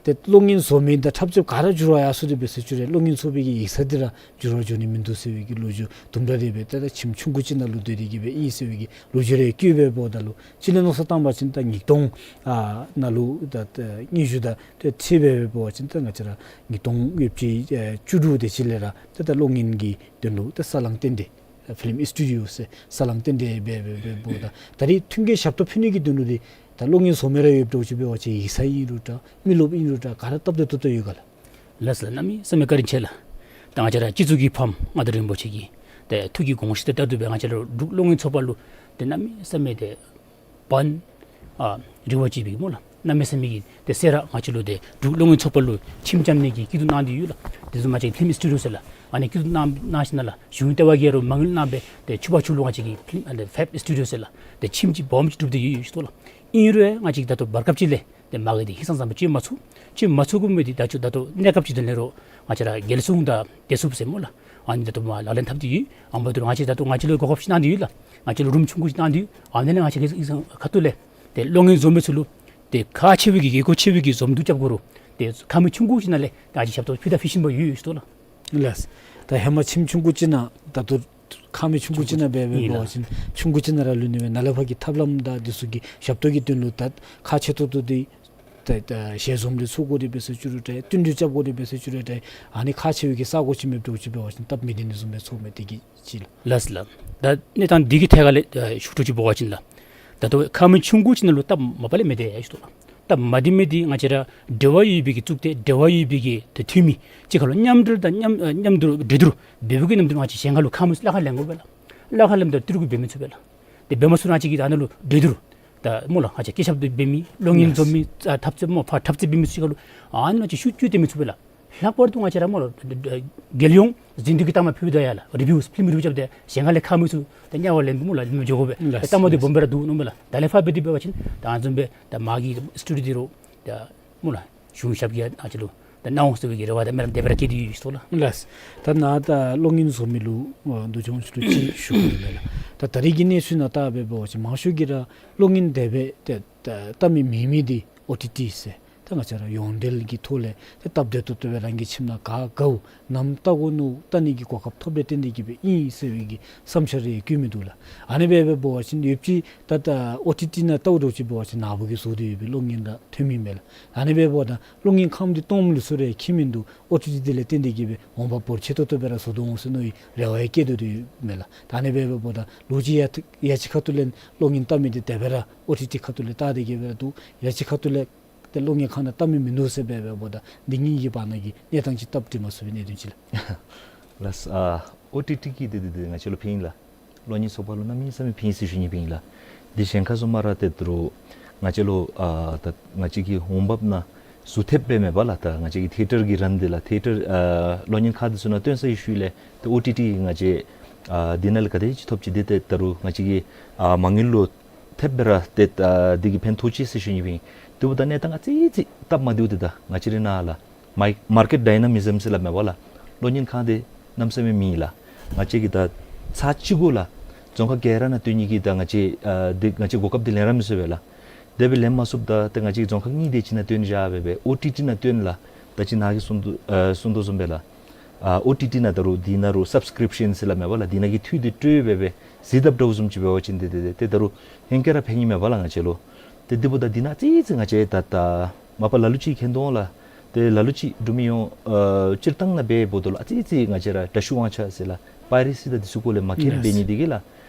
ཏེ་གློག་བརྙན་བཟོ་མི་དང་འཁྲབ་རྩེདཔ་ག་ར་འགྱུར་བ་ཡར་སོང་སྟེ་འབད་ཟེར་ཞུ་རུང་གློག་བརྙན་བཟོ་བའི་གི་ཡིག་ཚང་འདི་ར་འགྱུར་བ་འགྱོ་ནི་མིན་འདུག་ཟེར་བའི་གི་ལོ་རྒྱུས་དུམ་གྲ་རེ་སྦེ་ཏེ་ད་ཁྱིམ་ཆུང་ཀུ་ཅིག་ནང་ལུ་སྡོད་དེ་གིས་སྦེ་ཨིན་ཟེར་བའི་གི་ལོ་རྒྱུས་རེ་བཀོད་འབདཝ་ད་ལུ་ཅི་ལས་མནོ་བསམ་བཏང་བ་ཅིན་ད་ཉིས་སྟོང་ཨ་ནང་ལུ་ད་ད་སྙན་ཞུ་དང་ཏེ་འཁྲིལ་སྦེ་འབད་བ་ཅིན་ད་ང་བཅས་ར་ཉིས་སྟོང་ཡོད་ཅི་ཨེ་བཅུ་དྲུག་དེ་ཅིག་ལས་ར་ཏེ་ད་གློག་བརྙན་གྱི་དོན་ལུ་ད་ས་ལང་རྟེན་འབྲེལ་ཨེ་ཕི་ལིམ་སི་ཊུ་ཌི་ཡོ་ཟེར་ས་ལང་རྟེན་འབྲེལ་འབད་འབད་འབདཝ་ད་ད་རིས་མཐུན་རྐྱེན་ཞབས་ཏོག་ཕུལ་ནི་གི་དོན་ལུ་འདི་ད་གློག་བརྙན་བཟོ་མི་ར་ཡོདཔ་འདྲཝ་ཅིག་འབད་བ་ཅིན་ཡིག་ཚང་ཨིན་རུང་འདྲ་མི་རློབས་ཨིན་རུང་འདྲ་ག་ར་སྟབས་བདེ་ཏོག་ཏོ་ཡོད་ག་ལགས། ལགས་ལགས། གནམ་མེད་ས་མེད་བཀའ་དྲིན་ཆེ་ལགས། ད་ང་བཅས་ར་སྤྱི་གཙུག་གི་ཕམ་མངའ་བདག་རིན་པོ་ཆེ་གི་ཏེ་ཐུགས་ཀྱི་དགོངས་གཞི་དང་ལྟར་དུ་སྦེ་ང་བཅས་ར་འབྲུག་གློག་བརྙན་ཚོགས་པ་ལུ་ཏེ་གནམ་མེད་ས་མེད་ཏེ་བན་ཨ་རི་བ་ཅིག་སྦེ་སྨོ་ལགས། གནམ་མེད་ས་མེད་ཀྱི་ཏེ་སེ་ར་ང་བཅས་ལུ་ཏེ་འབྲུག་གློག་བརྙན་ཚོགས་པ་ལུ་ཁྱིམ་རྐྱབ་ནི་གི་སྐྱིད་སྡུག་གནང་སྟེ་ཡོད་ལགས། དེ་བཟུམ་ང་བཅས་ཕི་ལིམ་སི་ཊུ་ཌི་ཡོ་ཟེར་ལགས། ཨ་ནི་སྐྱིད་སྡུག་གནང་གནང་ཞིན་ན་ལགས་གཞུང་ལྟེ་བ་གིས་ར་མ་དངུལ་གནང་སྦེ་ཏེ་ཕྱུག་པ་ཕྱུག་ལུ་ང་བཅས་ཀྱི་ཕི་ལིམ་ཨ་ནི་ཕེབ་སི་ཊུ་ཌི་ཡོ་ཟེར་ལགས། ཏེ་ཁྱིམ་ཅིག་སྦོམ་ཅིག་གྲུབ་སྟེ་ཡོད་ཡོད་ཞུ་དོ་ལགས། ཨིན་རུང་ང་བཅས་ཀྱིས་ད་ལྟོ་བར་སྐབས་ཅིག་ལས་ཏེ་མ་གི་འདི་ཧིང་སངས་ས་སྦེ་སྤྱོད་མ་ཚུགས། སྤྱོད་མ་ཚུགས་གོ་མི་འདི་ད་ཅི་ད་ལྟོ་གནས་སྐབས་ཅིག་དེ་ལས་རོགས་ང་བཅས་ར་རྒྱལ་སྲུང་དང་བདེ་སྲུངཔ་ཟེར་སྨོ་ལགས། ཨ་ནི་ད་ལྟོ་མར་ལག་ལེན་འཐབ་སྟེ་ཡོད། ཨ་ནི་འབདཝ་ད་ང་བཅས་ད་ལྟོ་ང་བཅས་ལུ་གོ་སྐབས་ཅིག་གནང་སྟེ་ཡོད་ལགས། ང་བཅས་ལུ་རུམ་ཆུང་ཀུ་ཅིག་གནང་སྟེ་ཡོད། ཨ་ནི་ལས་ང་བཅས་ཀྱིས་ཁ་ཐུག་ལས་ཏེ་གློག་བརྙན་བཟོ་མི་ཚུ་ལུ་ཏེ་ཁག་ཆེ་བའི་གི་གལ་འགངས་ཆེ་བའི་གི་བཟོ་བསྡུ་རྐྱབ་དགོ་རུང་ཏེ་ཁང་མིག་ཆུང་ཀུ་ཅིག་ནང་ལས་ད་ཅི་ཞབས་ཏོག་ཕུལ་དང་ཕུལ་བཞིན་པ་ཡོད་ཡོད་ཞུ་དོ་ལགས། ལགས། ད་ཧེ་མ་ཁྱིམ་ཆུང་ཀུ་ཅིག་ནང་ད་ལྟོ་ཁང་མིག་ཆུང་ཀུ་ཅིག་ནང་འབད་འབད་ཨིན་འབད་བ་ལགས། ཅིན་ཆུང་ཀུ་ཅིག་ནང་ར་ལུས་ནི་སྦེ་ནཱ་ལས་ཕར་གྱི་ཐབས་ལམ་དང་འདི་ཚུ་གི་ཞབས་ཏོག་གི་དོན་ལུ་ད་ཁག་ཆེ་ཏོག་ཏོ་འདི་ད་ད་ཞལ་འཛོམས་འདི་ཚོགས་དགོ་སྟེ་འབད་ཟེར་ཞུ་རུང་འདྲ་བསྟུན་གྲོས་རྐྱབ་དགོ་སྟེ་འབད་ཟེར་ཞུ་རུང་འདྲ་ཨ་ནི་ཁག་ཆེ་བའི་གི་ས་གོ་ཅིག་མེདཔ་འདྲཝ་ཅིག་འབད་བ་ཅིན་སྟབས་མི་བདེ་ནི་བཟུམ་སྦེ་ཚོརཝ་མས། དེ་གིས་ཅིག་ལགས། ལགས་ལགས། ད་གནས་སྟངས་འདི་གི་ཐད་ཁར་ལས་ཨ་ཞུ་དགོཔ་ཅིག་འབད་བ་ཅིན་ལགས། ད་ལྟོ་ཁང་མིག་ཆུང་ཀུ་ཅིག་ནང་ལུ་སྟབས་མ་པ་ལས་མི་བདེ་ཡ་ཞུ་དོ་ལགས། སྟབས་མ་བདེ་མི་འདི་ང་བཅས་ར་འབྲེལ་བ་ཡོད་པའི་གི་གཙུག་སྡེ་འབྲེལ་བ་ཡོད་པའི་གི་ཏེ་འཐུས་མི་གཅིག་ཁར་ལུ་མཉམ་འབྲེལ་དང་མཉམ་ཨ་མཉམ་དུ་གྲོས་བསྡུར་འབད་བའི་གི་ནམ་དུས་ང་བཅས་གཞན་ཁར་ལུ་ཁང་མིག་གླ་ཁར་ལེན་དགོ་པས་ལགས། གླ་ཁར་ལེནམ་ད་ཏི་རུ་གུ་འབད་མི་ཚུགས་པས་ལགས། ཏེ་འབད་མ་ཚུགས་ན་ང་བཅས་ཀྱིས་ད་ནཱ་ལུ་གྲོས་བསྡུར་ད་སྨོ་ལགས་ང་བཅས་སྐད་ཆ་འབད་མི་གློག་བརྙན་བཟོ་མི་ཨ་འཁྲབ་རྩེདཔ་སྨོ་ཕར་འཁྲབ་རྩེད་འབད་མི་ཚུ་གཅིག་ཁར་ལུ་ཨ་ནི་ང་བཅས་ཤུགས་བསྐྱོད་སྟེ་མི་ཚུགས་པས་ལགས། ལྷག་པར་དུ་ང་བཅས་ར་སྨོ་ལགས་རྒྱལ་ཡོངས་ཟིན་བྲིས་ཀྱི་གཏའ་མ་ཕུལ་ད་ཡར་ལགས་རི་བིའུ་ཕི་ལིམ་རི་བིའུ་རྐྱབ་སྟེ་གཞན་ཁ་ལས་ཁང་མིག་ཚུ་ཏེ་གཉའ་བ་ལེན་སྨོ་ལགས་ལེན་འགྱོ་དགོ་པས། ལགས་ཏེ་སྟབས་མ་བདེཝ་ལགས་སྦོམ་སྦེ་ར་འདུག་མནོཝ་མས་ལགས། ད་ལས་ཕར་འབད་དེ་འབད་བ་ཅིན་ད་ཨ་ནི་བཟུམ་སྦེ་ད་མ་གི་སི་ཊུ་ཌི་ཡོ་རོགས་ད་སྨོ་ལགས་གཞུང་ཞབས་ཀྱིས་ང་བཅས་ལུ་ད་གནང་འོང་ཟེར་བའི་གི་རེ་བ་དང་སྨོན་ལམ་དེ་སྦེ་ར་བསྐྱེད་དེ་ཡོད་ཞུ་དོ་ལགས། ལགས། ད་ནཱ་ད་གློག་བརྙན་བཟོ་མི་ལུ་ཨ་འདུ་བྱུང་ཞུ་རུང་ཅིག་ཞུ་དགོ་ནི་མས་ལགས། ད་ད་རིས་ཀྱི་གནས་ཚུལ་ནང་བལྟ་སྦེ་འབད་བ་ཅིན་མང་ཤོས་ཀྱིས་ར་གློག་བརྙན་དེ་སྦེ་ཏེ་ད་བལྟ་མི་མེད་མི་འདི་ཨོ་ཊི་ཊི་ཟེར་ད་ང་བཅས་ར་ཡོངས་འབྲེལ་གྱི་ཐོག་ལས་ཏེ་སྟབས་བདེ་ཏོག་ཏོ་སྦེ་རང་གི་ཁྱིམ་ནང་ག་དགའཝ་ནམ་བལྟ་དགོ་མནོ་བལྟ་ནི་གི་གོ་སྐབས་ཐོབ་པའི་རྟེན་འབྲེལ་གྱིས་སྦེ་ཨིན་ཟེར་བའི་གི་བསམ་འཆར་རེ་བཀོད་མི་འདུག་ལགས། ཨ་ནི་སྦེ་འབད་བ་ཅིན་ཡོད་ཅིག་ད་ད་ཨོ་ཊི་ཊི་ནང་བལྟཝ་འདྲཝ་ཅིག་འབད་བ་ཅིན་ནཱ་བུ་གིས་བཟོ་སྟེ་ཡོད་པའི་གློག་བརྙན་ར་ཐོན་མི་མས་ལགས། ཨ་ནི་སྦེ་འབདཝ་ད་གློག་བརྙན་ཁང་འདི་སྟོངམ་ལུགས་སྲོལ་རེ་འཁྱིད་མི་འདུག། ཨོ་ཊི་ཊི་འདི་ལས་རྟེན་འབྲེལ་གྱིས་སྦེ་འོང་འབབ་འབོར་ཆེ་ཏོག་ཏོ་སྦེ་ར་བཟོ་དོ་འོང་ཟེར་མནོ་བའི་རེ་བ་ཡང་བསྐྱེད་དོ་ཡོད་མས་ལགས། ད་ཨ་ནི་སྦེ་འབདཝ་ད་ལོ་གཅིག་ཡ་ཡ་གཅིག་ཁ་ཐུག་ལས་གློག་བརྙན་བལྟ་མི་འདི་དེ་སྦེ་ར་ཨོ་ཊི་ཊི་ཁ་ཐུག་ལས་བལྟ་སྟེ་གིས་སྦེ་ར་འདུག། ཡ་གཅིག་ཁ་ཐུག་ལས་ཏེ་གློག་བརྙན་ཁང་ནང་བལྟ་མི་མིན་འདུག་ཟེར་སྦེ་འབདཝ་ད་འདི་གཉིས་ཀྱི་བར་ན་གི་གནས་སྟངས་ཅིག་སྟབས་འགྲིག་མ་ཚུགས་པའི་གནད་དོན་ཅིག་ལགས། ལགས། ཨ་ཨོ་ཊི་ཊི་གི་འདི་འདི་འདི་ང་བཅས་ལུ་ཕན་ལགས། གློག་བརྙན་ཚོགས་པ་ལུ་གནམ་མེད་ས་མེད་ཕན་ཟེར་ཞུ་ནི་ཕན་ལགས། འདི་གཞན་ཁར་བཟུམ་མ་ར་ཏེ་ད་རུང་ང་བཅས་ལུ་ཨ་ད་ང་བཅས་ཀྱི་འོང་འབབ་ནང་ཟུར་ཐེབས་སྦེ་མེན་པ་ལགས། ད་ང་བཅས་ཀྱི་ཐི་ཡེ་ཊར་གྱི་རན་འདི་ལགས་ཐི་ཡེ་ཊར་ཨ་གློག་བརྙན་ཁང་འདི་ཚུ་ནང་སྟོན་ཚར་བའི་ཤུལ་ལས་ཏེ་ཨོ་ཊི་ཊི་ང་བཅས་ཨ་འདི་ནང་ལས་ག་དེ་ཅིག་ཐོབ་ཅི། འདི་ཏེ་ད་རུང་ང་བཅས་ཀྱི་ཨ་མ་དངུལ་ལུ་ཐེབས་སྦེ་ར་ཏེ་ཨ་འདི་གིས་ཕན་ཐོགས་ཅི་ཟེར་ཞུ་ནི་ཕན། དེ་འབདཝ་ད་གནས་སྟངས་ཨ་ཙི་ཙི་སྟབས་མ་བདེཝ་འདི་ད་ང་བཅས་རའི་ནང་ལགས་མཱར་ཀེཊ་ཌའི་ན་མི་ཛམ་ཟེར་སླབ་མེན་པ་ལགས། གློག་བརྙན་ཁང་འདི་གནམ་མེད་ས་མེད་མེད་ལགས། ང་བཅས་ཀྱིས་ད་ཚར་གཅིག་གུ་ལགས་རྫོང་ཁག་ག་ར་ནང་སྟོན་ནི་གི་ད་ང་བཅས་ཨ་འདི་ང་བཅས་གོ་སྐབས་འདི་ལེན་ར་མི་ཚུགས་པས་ལགས། དེ་སྦེ་ལེན་མ་ཚུགསཔ་ད་ཏེ་ང་བཅས་རྫོང་ཁག་གཉིས་དེ་ཅིག་ནང་སྟོན་བཞག་སྦེ་སྦེ་ཨོ་ཊི་ཊི་ནང་སྟོན་ལགས། ད་ཅི་ནཱ་གིས་གསུངས་དོ་ཨ་གསུངས་དོ་བཟུམ་སྦེ་ལགས། ཨ་ཨོ་ཊི་ཊི་ནང་ད་རུང་འདི་ནང་རུང་སབ་སི་ཀི་རིབ་ཤཱན་ཟེར་སླབ་མེན་པ་ལགས། འདི་ནང་གི་འཐུས་འདི་སྤྲོད་སྦེ་སྦེ་གཟིགས་དཔ་འདྲཝ་བཟུམ་ཅིག་འབད་བ་ཅིན་འདི་འདི་འདི་ཏེ་ད་རུང་ཧེང་སྐལ་ར་ཕན་ནི་མེན་པ་ལགས་ང་བཅས་ལུ། ཏེ་འདི་འབདཝ་ད་འདི་ནང་ཨ་ཙི་ཙི་ང་བཅས་ད་ད་མ་པ་ལ་ལུ་ཅིག་མཁྱེན་དོ་ལགས། ཏེ་ལ་ལུ་ཅིག་འབྲུག་མི་ཡོངས་ཨ་སྤྱིར་བཏང་ནང་འབད་འབདཝ་ད་ལུ་ཨ་ཙི་ཙི་ང་བཅས་ར་དྲག་ཤུགས་དབང་ཆ་ཟེར་ལགས་པའི་རེ་སི་དང་འདི་ཚུ་སྐོར་ལས་མ་མཁྱེན་ཡེས་འབད་ནི་འདི་གིས་ལགས།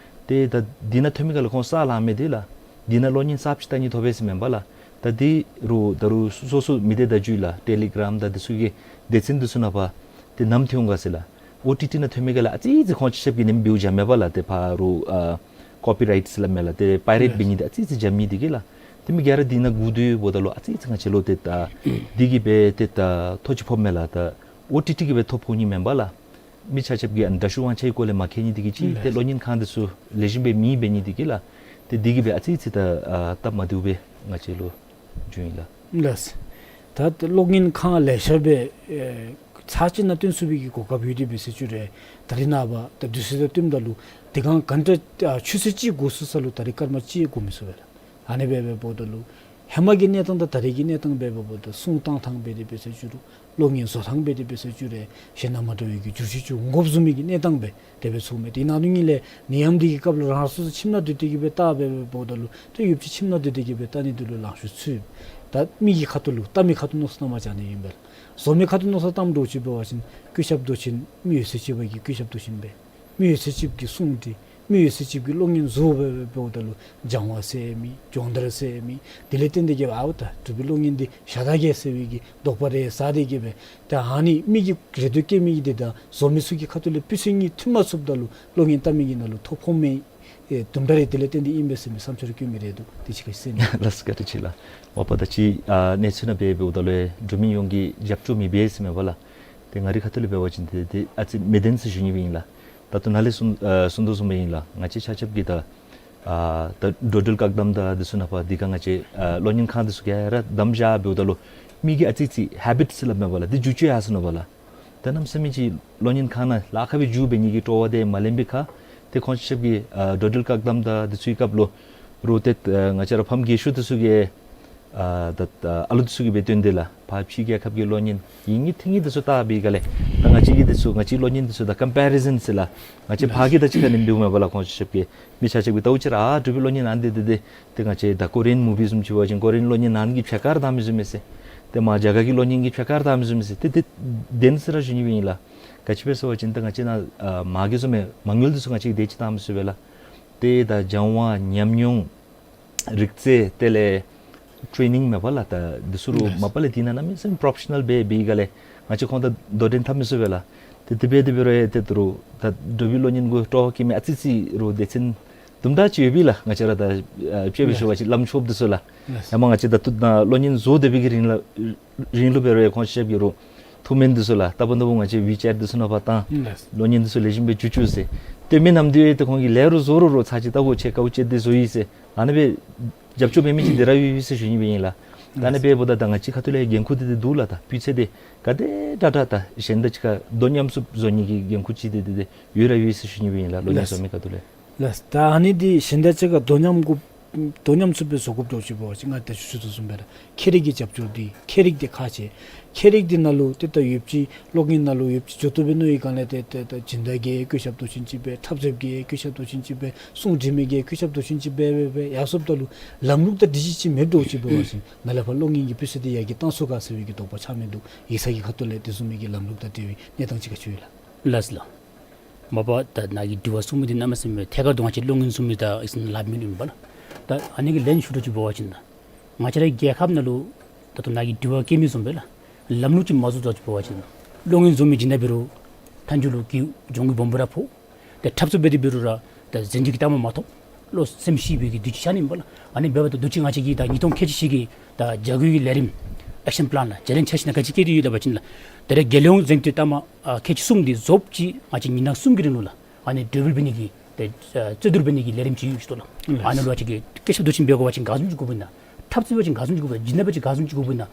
ཏེ་ད་འདི་ནང་ཐོན་མི་ག་ལུ་ཁོང་ས་ལང་མི་འདི་ལགས། འདི་ནང་གློག་བརྙན་གསརཔ་ཅིག་བལྟ་ནི་ཐོབ་པས་ཟེར་མེན་པ་ལགས། ད་འདི་རུང་ད་རུང་སོ་སོ་མི་སྡེ་བརྡ་བརྒྱུད་ལགས་ཊེ་ལི་གྲམ་དང་འདི་ཚུ་གི་སྡེ་ཚན་འདི་ཚུ་ནང་ཕར་ཏེ་ནམ་ཐོན་འོང་ག་ཟེར་ལགས། ཨོ་ཊི་ཊི་ནང་ཐོན་མི་ག་ལགས་ཨ་ཙི་ཙི་ཁོང་ཆ་ཁྱབ་ཀྱིས་ཨ་ནེམ་འབདཝ་འཇམ་མས་པ་ལགས། ཏེ་ཕར་རུང་ཨ་ཀོ་པི་རའིཊ་ཟེར་སླབ་མས་ལགས། ཏེ་པའི་རེཊ་འབད་ནི་འདི་ཨ་ཙི་ཙི་འཇམ་ནི་འདི་གིས་ལགས། ཏེ་མི་ག་ར་འདི་ནང་སྒུག་སྡོད་འབདཝ་ད་ལུ་ཨ་ཙི་ཙི་ང་བཅས་ལུ་ཏེ་ད་འདི་གིས་སྦེ་ཏེ་ད་ཐོ་ཅིག་ཕོགཔ་མས་ལགས། ད་ཨོ་ཊི་ཊི་གིས་སྦེ་ཐོ་ཕོག་ནི་མེན་པ་ལགས། མི་ཆ་ཁྱབ་ཀྱིས་ཨ་ནི་དྲག་ཤུགས་དབང་ཆའི་སྐོར་ལས་མ་མཁྱེན་ནི་འདི་གིས་ཅིག་ཏེ་གློག་བརྙན་ཁང་འདི་ཚུ་ལེགས་ཤོམ་སྦེ་མེད་འབད་ནི་འདི་གིས་ལགས། ཏེ་འདི་གིས་སྦེ་ཨ་ཙི་ཙི་ད་ཨ་སྟབས་མ་བདེཝ་སྦེ་ང་བཅས་ལུ་བྱུང་ཡི་ལགས། ལགས། ད་གློག་བརྙན་ཁང་ལེ་ཤ་སྦེ་ཨེ་ཚར་གཅིག་ནང་བཏོན་ཚུགས་པའི་གི་གོ་སྐབས་ཡོད་དེ་འབད་ཟེར་ཞུ་རུང་ད་རིས་ནངས་པ་ད་དུས་ཚོད་དང་བསྟུནམ་ད་ལུ་དེ་སྒང་ག་དེ་དྲག་ཨ་ཆུ་ཚོད་གཅིག་འགོར་ཚུགས་ས་ལུ་ད་རིས་སྐར་མ་གཅིག་འགོར་མི་ཚུགས་པས་ལགས། ཨ་ནི་སྦེ་འབདཝ་ད་ལུ་ཧེ་མ་གི་གནས་སྟངས་དང་ད་རེས་ཀྱི་གནས་སྟངས་སྦེ་འབདཝ་ད་སྲུང་བཏང་ཐངས་འབད་དེ་འབད་ཟེར་ཞུ་རུང་གློག་བརྙན་བཟོ་ཐངས་འབད་དེ་འབད་ཟེར་ཞུ་རུང་གཞན་དང་མ་འདྲ་བའི་གི་འགྱུར་བཅོས་ཅིག་འོང་དགོཔ་བཟུམ་མའི་གི་གནས་སྟངས་སྦེ་དེ་སྦེ་ཚོརཝ་མས། དེ་ནང་དོན་ཉིད་ལས་ནད་ཡམས་འདི་གི་སྐབས་ལུ་རང་སོ་སོ་ཁྱིམ་ནང་སྡོད་དེ་གི་སྦེ་བལྟ་སྦེ་འབདཝ་ད་ལུ་ཏེ་ཡོདཔ་ཅིག་ཁྱིམ་ནང་སྡོད་དེ་གི་སྦེ་བལྟ་ནི་འདི་ལུ་ལང་ཤོར་ཚུགས། ད་མི་གི་ཁ་ཐུག་ལུ་བལྟ་མི་ཁ་ཐུག་མནོ་བསམ་བཏངམ་ཅིག་ཨ་ནི་ཨིན་པས། བཟོ་མི་ཁ་ཐུག་མནོ་བསམ་བཏངམ་འདྲཝ་ཅིག་འབད་བ་ཅིན་སྐུ་ཞབས་མདོག་ཅན་མི་འོད་གསལ་ཅིག་འབད་གི་སྐུ་ཞབས་མདོག་ཅན་འབད། མི་འོད་གསལ་ཅིག་གི་གསུང་འདི་མི་འོད་གསལ་ཅིག་གི་གློག་བརྙན་བཟོ་སྦེ་འབདཝ་ད་ལུ་སྦྱང་བ་ཟེར་མེད། སྦྱོང་བརྡར་ཟེར་མེད། དེ་ལས་བརྟེན་ཏེ་གི་ཨའོ་ད་འབྲུག་པའི་གློག་བརྙན་འདི་ཞག་དང་གི་ཟེར་བའི་གི་དོགས་པ་རེ་ཟ་སྟེ་གི་སྦེ་ད་ཨ་ནི་མི་གི་རེ་འདོད་བསྐྱེད་མི་གི་འདི་དང་བཟོ་མི་ཚུ་གི་ཁ་ཐུག་ལས་སྤུས་ཚད་གཉིས་མཐུན་མ་ཚུགསཔ་ད་ལུ་གློག་བརྙན་བལྟ་མི་གི་ནང་ལུ་ཐོ་ཕོག་མི་ཨེ་དུམ་གྲ་རེ་དེ་ལས་བརྟེན་ཏེ་ཨིན་པས་ཟེར་མི་བསམ་འཆར་བཀོད་མི་རེ་འདུག། དེ་ཅིག་ག་ཅི་ཟེར་ནི། ལགས་བཀའ་དྲིན་ཆེ་ལགས། མ་པ་ད་ཅི་ཨ་གནས་ཚུལ་ནང་འབད་འབདཝ་ད་ལུ་འབྲུག་མི་ཡོངས་ཀྱིས་རྒྱབ་སྐྱོར་མི་འབད་ཟེར་མེན་པ་ལགས། ཏེ་ང་རའི་ཁ་ཐུག་ལས་འབད་བ་ཅིན་ཏེ་ཏེ་ཨ་ཙི་མི་བདེན་ཟེར་ཞུ་ནི་སྦེ་ཨིན་ལགས། ད་ལྟོ་ནཱ་ལས་གསུང་ཨ་གསུང་དོ་བཟུམ་སྦེ་ཨིན་ལགས། ང་བཅས་ཆ་ཁྱབ་ཀྱིས་ད་ཨ་ད་འགྲོ་འགྲུལ་བཀག་དམ་དང་འདི་ཚུ་ནང་ཕར་འདི་ཁར་ང་བཅས་ཨ་གློག་བརྙན་ཁང་འདི་ཚུ་ག་ར་བསྡམ་བཞག་འབདཝ་ད་ལུ་མི་གིས་ཨ་ཙི་ཙི་ཧེ་བིཊ་ཟེར་སླབ་མེན་པ་ལགས། འདི་འགྱུར་བཅོས་ཡར་སོང་ནུག་པ་ལགས། ད་གནམ་མེད་ས་མེད་ཅིག་གློག་བརྙན་ཁང་ནང་ལཱ་ཁག་སྦེ་འགྱོ་འབད་ནི་གི་སྤྲོ་བ་དེ་མ་ལེན་པའི་ཁར་ཏེ་ཁོང་ཆ་ཁྱབ་ཀྱིས་ཨ་འགྲོ་འགྲུལ་བཀག་དམ་དང་འདི་ཚུ་གི་སྐབས་ལུ་རུང་ཏེ་ཨ་ང་བཅས་ར་ཕམ་རྒས་ཤོས་འདི་ཚུ་གིས་ཨ་ད་ཨ་ལུ་འདི་ཚུ་གིས་སྦེ་སྟོན་ཏེ་ལགས་ཕར་ཕྱི་རྒྱལ་ཁབ་ཀྱི་གློག་བརྙན་ཡིན་ངེས་ཐོན་ངེས་འདི་ཚུ་བལྟ་བའི་སྒང་ལས་ད་ང་བཅས་ཀྱི་འདི་ཚུ་ང་བཅས་གློག་བརྙན་འདི་ཚུ་དང་ཀམ་པེ་རི་ཟན་ཟེར་ལགས། ང་བཅས་ཕར་གྱི་དང་གཅིག་ཁར་ཨ་ནེམ་འབདཝ་མས་པ་ལགས། ཁོང་ཆ་ཁྱབ་ཀྱིས་མི་ཆ་ཁྱབ་ཀྱིས་ད་འུ་ཅི་ར་ཨ་འབྲུག་པའི་གློག་བརྙན་ཨ་ནི་འདི་འདི་འདི་ཏེ་ང་བཅས་ད་ཀོ་རི་ཡན་མུ་བི་བཟུམ་ཅིག་འབད་བ་ཅིན་ཀོ་རི་ཡན་གློག་བརྙན་ནང་གི་ཕྱེད་ཀ་ར་བལྟ་མི་བཟུམ་མས་ཟེར། ཏེ་མར་རྒྱ་གར་གྱི་གློག་བརྙན་གྱི་ཕྱེད་ཀ་ར་བལྟ་མི་བཟུམ་མས་ཟེར། ཏེ་དེ་བདེན་ཟེར་ར་ཞུ་ནི་སྦེ་ཨིན་ལགས། ག་ཅི་སྦེ་ཟེར་བ་ཅིན་ད་ང་བཅས་ནཱ་ཨ་མ་གི་བཟུམ་མའི་མ་དངུལ་འདི་ཚུ་ང་བཅས་ཀྱིས་དེ་ཅིག་བཏང་མི་ཚུགས་པས་ལགས། ཏེ་ད་སྦྱང་བ་ཉམས་མྱོང་རིག་རྩལ་དེ་ལས་ཊེ་རེ་ནིང་མེན་པ་ལགས། ད་འདི་ཚུ་རུང་མ་པ་ལས་འདི་ནང་གནམ་མེད་ས་མེད་པོ་རོ་ཕེ་ཤ་ནཱལ་སྦེ་འབད་བའི་སྒང་ལས་ང་བཅས་ཁོང་དང་དོ་འགྲན་འཐབ་མི་ཚུགས་པས་ལགས། ཏེ་དེ་སྦེ་དེ་འབད་རུང་ཡང་ཏེ་ད་རུང་ད་འབྲུག་པའི་གློག་བརྙན་གུ་སྤྲོ་བ་བསྐྱེད་མི་ཨ་ཙི་ཙི་རུང་སྡེ་ཚན་དུམ་གྲ་ཅིག་ཡོད་པས་ལགས། ང་བཅས་ར་ད་ཨ་དཔྱེ་སྦེ་ཞུ་བ་ཅིན་བླམ་ཆོསཔ་འདི་ཚུ་ལགས། ཡ་མ་ང་བཅས་ད་ལྟོ་ནཱ་གློག་བརྙན་བཟོ་སྡོད་པའི་གི་རིང་ལ་རིང་ལུ་འབད་རུང་ཡང་ཁོང་ཆ་ཁྱབ་ཀྱིས་རུང་ཐུགས་སྨོན་འདི་ཚུ་ལགས་ལྟ་བུ་ལྟ་བུ་ང་བཅས་ཝི་ཅེཊ་འདི་ཚུ་ནང་ཕར་བཏང་། གློག་བརྙན་འདི་ཚུ་ལེགས་ཤོམ་སྦེ་འགྱུར་བཅོས་ཟེར། ཏེ་མི་ནམ་འདི་ཡང་ཏེ་ཁོང་གིས་ལེགས་རུང་བཟོ་རུང་རུང་ཚར་གཅིག་ལྟ་དགོ། ཁྱོད་ག་དེ་སྦེ་བཟོ་ཡི་ཟེར་ཨ་ནི་སྦེ་རྒྱབ་སྐྱོར་འབད་མི་ཅིག་འདི་ར་ཡོད་ཡོད་ཟེར་ཞུ་ནི་སྦེ་ཨིན་ལགས། ད་ཨ་ནི་སྦེ་འབདཝ་ད་ད་ང་བཅས་ཁ་ཐུག་ལས་འགན་ཁུར་འདི་འདི་འདུག་ལགས། ད་སྤུས་ཚད་འདི་ག་དེ་དྲག་དྲག་ད་གཞན་དང་གཅིག་ཁར་དོ་མཉམ་ཚུགསཔ་བཟོ་ནི་གི་འགན་ཁུར་ཅིག་འདི་འདི་འདི་ཡོད་ར་ཡོད་ཟེར་ཞུ་ནི་སྦེ་ཨིན་ལགས། གློག་བརྙན་བཟོ་མི་ཁ་ཐུག་ལས། ལགས། ད་ཨ་ནི་འདི་གཞན་དང་གཅིག་ཁར་དོ་མཉམ་དགོ་དོ་མཉམ་ཚུགསཔ་སྦེ་བཟོ་དགོཔ་འདྲཝ་ཅིག་འབད་བ་ཅིན་ང་ད་ཞུ་ཞུ་དོ་བཟུམ་སྦེ་ར་ཁྱད་རིག་གི་རྒྱབ་སྐྱོར་འདི་ཁྱད་རིག་འདི་ཁག་ཆེ། ཁྱད་རིག་འདི་ནང་ལུ་ཏེ་ད་ཡོདཔ་ཅིག་གློག་བརྙན་ནང་ལུ་ཡོདཔ་ཅིག་འགྱོ་བཏུབ་པས་མནོ་བའི་སྒང་ལས་ཏེ་ཏེ་ད་སྦྱིན་བདག་གིས་སྐུ་ཞབས་མདོག་ཅན་ཅིག་སྦེ་འཁྲབ་རྩེདཔ་གིས་སྐུ་ཞབས་མདོག་ཅན་ཅིག་སྦེ་གསུང་འབྲི་མི་གིས་སྐུ་ཞབས་མདོག་ཅན་ཅིག་སྦེ་སྦེ་སྦེ་ཡར་སོངམ་ད་ལུ་ལམ་ལུགས་དང་སྒྲིག་གཞི་ཅིག་མེདཔ་འདྲཝ་ཅིག་འབད་བ་ཅིན་ནཱ་ལས་ཕར་གློག་བརྙན་གྱི་སྤུས་ཚད་འདི་ཡར་རྒྱས་བཏང་ཚུགས་ག་ཟེར་བའི་གི་དོགས་པ་ཆགས་མི་འདུག། ཡིག་ཚང་གི་ཁ་ཐུག་ལས་དེ་བཟུམ་མའི་གི་ལམ་ལུགས་དང་འབྲེལ་བའི་གནས་སྟངས་ཅིག་ག་ཅི་ཡོད་ལགས། ལགས་ལགས། མ་པ་ད་ནཱ་གིས་དྲི་བ་གསུངས་མི་འདི་གནམ་མེད་ས་མེད་ཐད་ཀར་དུ་ང་བཅས་གློག་བརྙན་བཟོ་མི་དང་ཨིན་ན་ལཱ་མི་ལུ་ཨིན་པས་ལགས། ད་ཨ་ནི་གི་ལན་ཞུ་དོ་ཅིག་འབད་བ་ཅིན་ད་ང་བཅས་རའི་རྒྱལ་ཁབ་ནང་ལུ་ད་ལྟོ་ནཱ་གིས་དྲི་བ་བཀོད་མི་བཟུམ་སྦེ་ལགས་ལམ་ལུགས་ཅིག་མ་བཟོ་དོ་ཅིག་འབད་བ་ཅིན་གློག་བརྙན་བཟོ་མི་ཅིག་ནང་འབད་རུང་མཐའ་མཇུག་ལུ་གི་གྱོང་གུད་སྦོམ་སྦེ་ར་ཕོག། ཏེ་འཁྲབ་རྩེདཔ་འབད་དེ་འབད་རུང་ར་ད་གཟན་ཆས་ཀྱི་གཏའ་མ་མ་ཐོབ། བློ་སེམས་ཤི་བའི་གི་དུས་ཅིག་ཤར་ནི་ཨིན་པས་ལགས། ཨ་ནི་འབདཝ་ད་དུས་ཅི་ང་བཅས་ཀྱིས་ད་ཉིས་སྟོང་ཁལ་གཅིག་བཞི་གི་ད་བྱ་སྒོའི་ལས་རིམ་ཨེག་ཤན་པི་ལཱན་ལགས་བྱ་ལན་འཆར་གཞི་ནང་ག་ཅི་བཀོད་དེ་ཡོད་ལབ་པ་ཅིན་ལགས། ད་རེས་རྒྱལ་ཡོངས་གཟེངས་བསྟོད་གཏའ་མ་ཨ་ཁལ་གཅིག་གསུམ་འདི་རྫོགསཔ་ཅིག་ང་བཅས་ཉིན་གྲངས་གསུམ་གྱི་རིང་ལུ་ལགས་ཨ་ནི་གྲོས་བསྡུར་འབད་ནི་གི་ཏེ་ཨ་རྩོད་བསྡུར་འབད་ནི་གི་ལས་རིམ་ཅིག་ཡོད་ཟེར་ལགས། ཨ་ནཱ་ལུ་ང་བཅས་ཀྱིས་སྐུ་ཞབས་མདོག་ཅན་འབད་དགོ་པ་ཅིན་ག་བཟུམ་ཅིག་དགོཔ་ཨིན་ན། འཁྲབ་རྩེདཔ་འབད་བ་ཅིན་ག་བཟུམ་ཅིག་དགོཔ་ཨིན་ན། སྦྱིན་བདག་འབད་བ་ཅིན་ག་བཟུམ་ཅིག་དགོཔ་ཨིན་ན།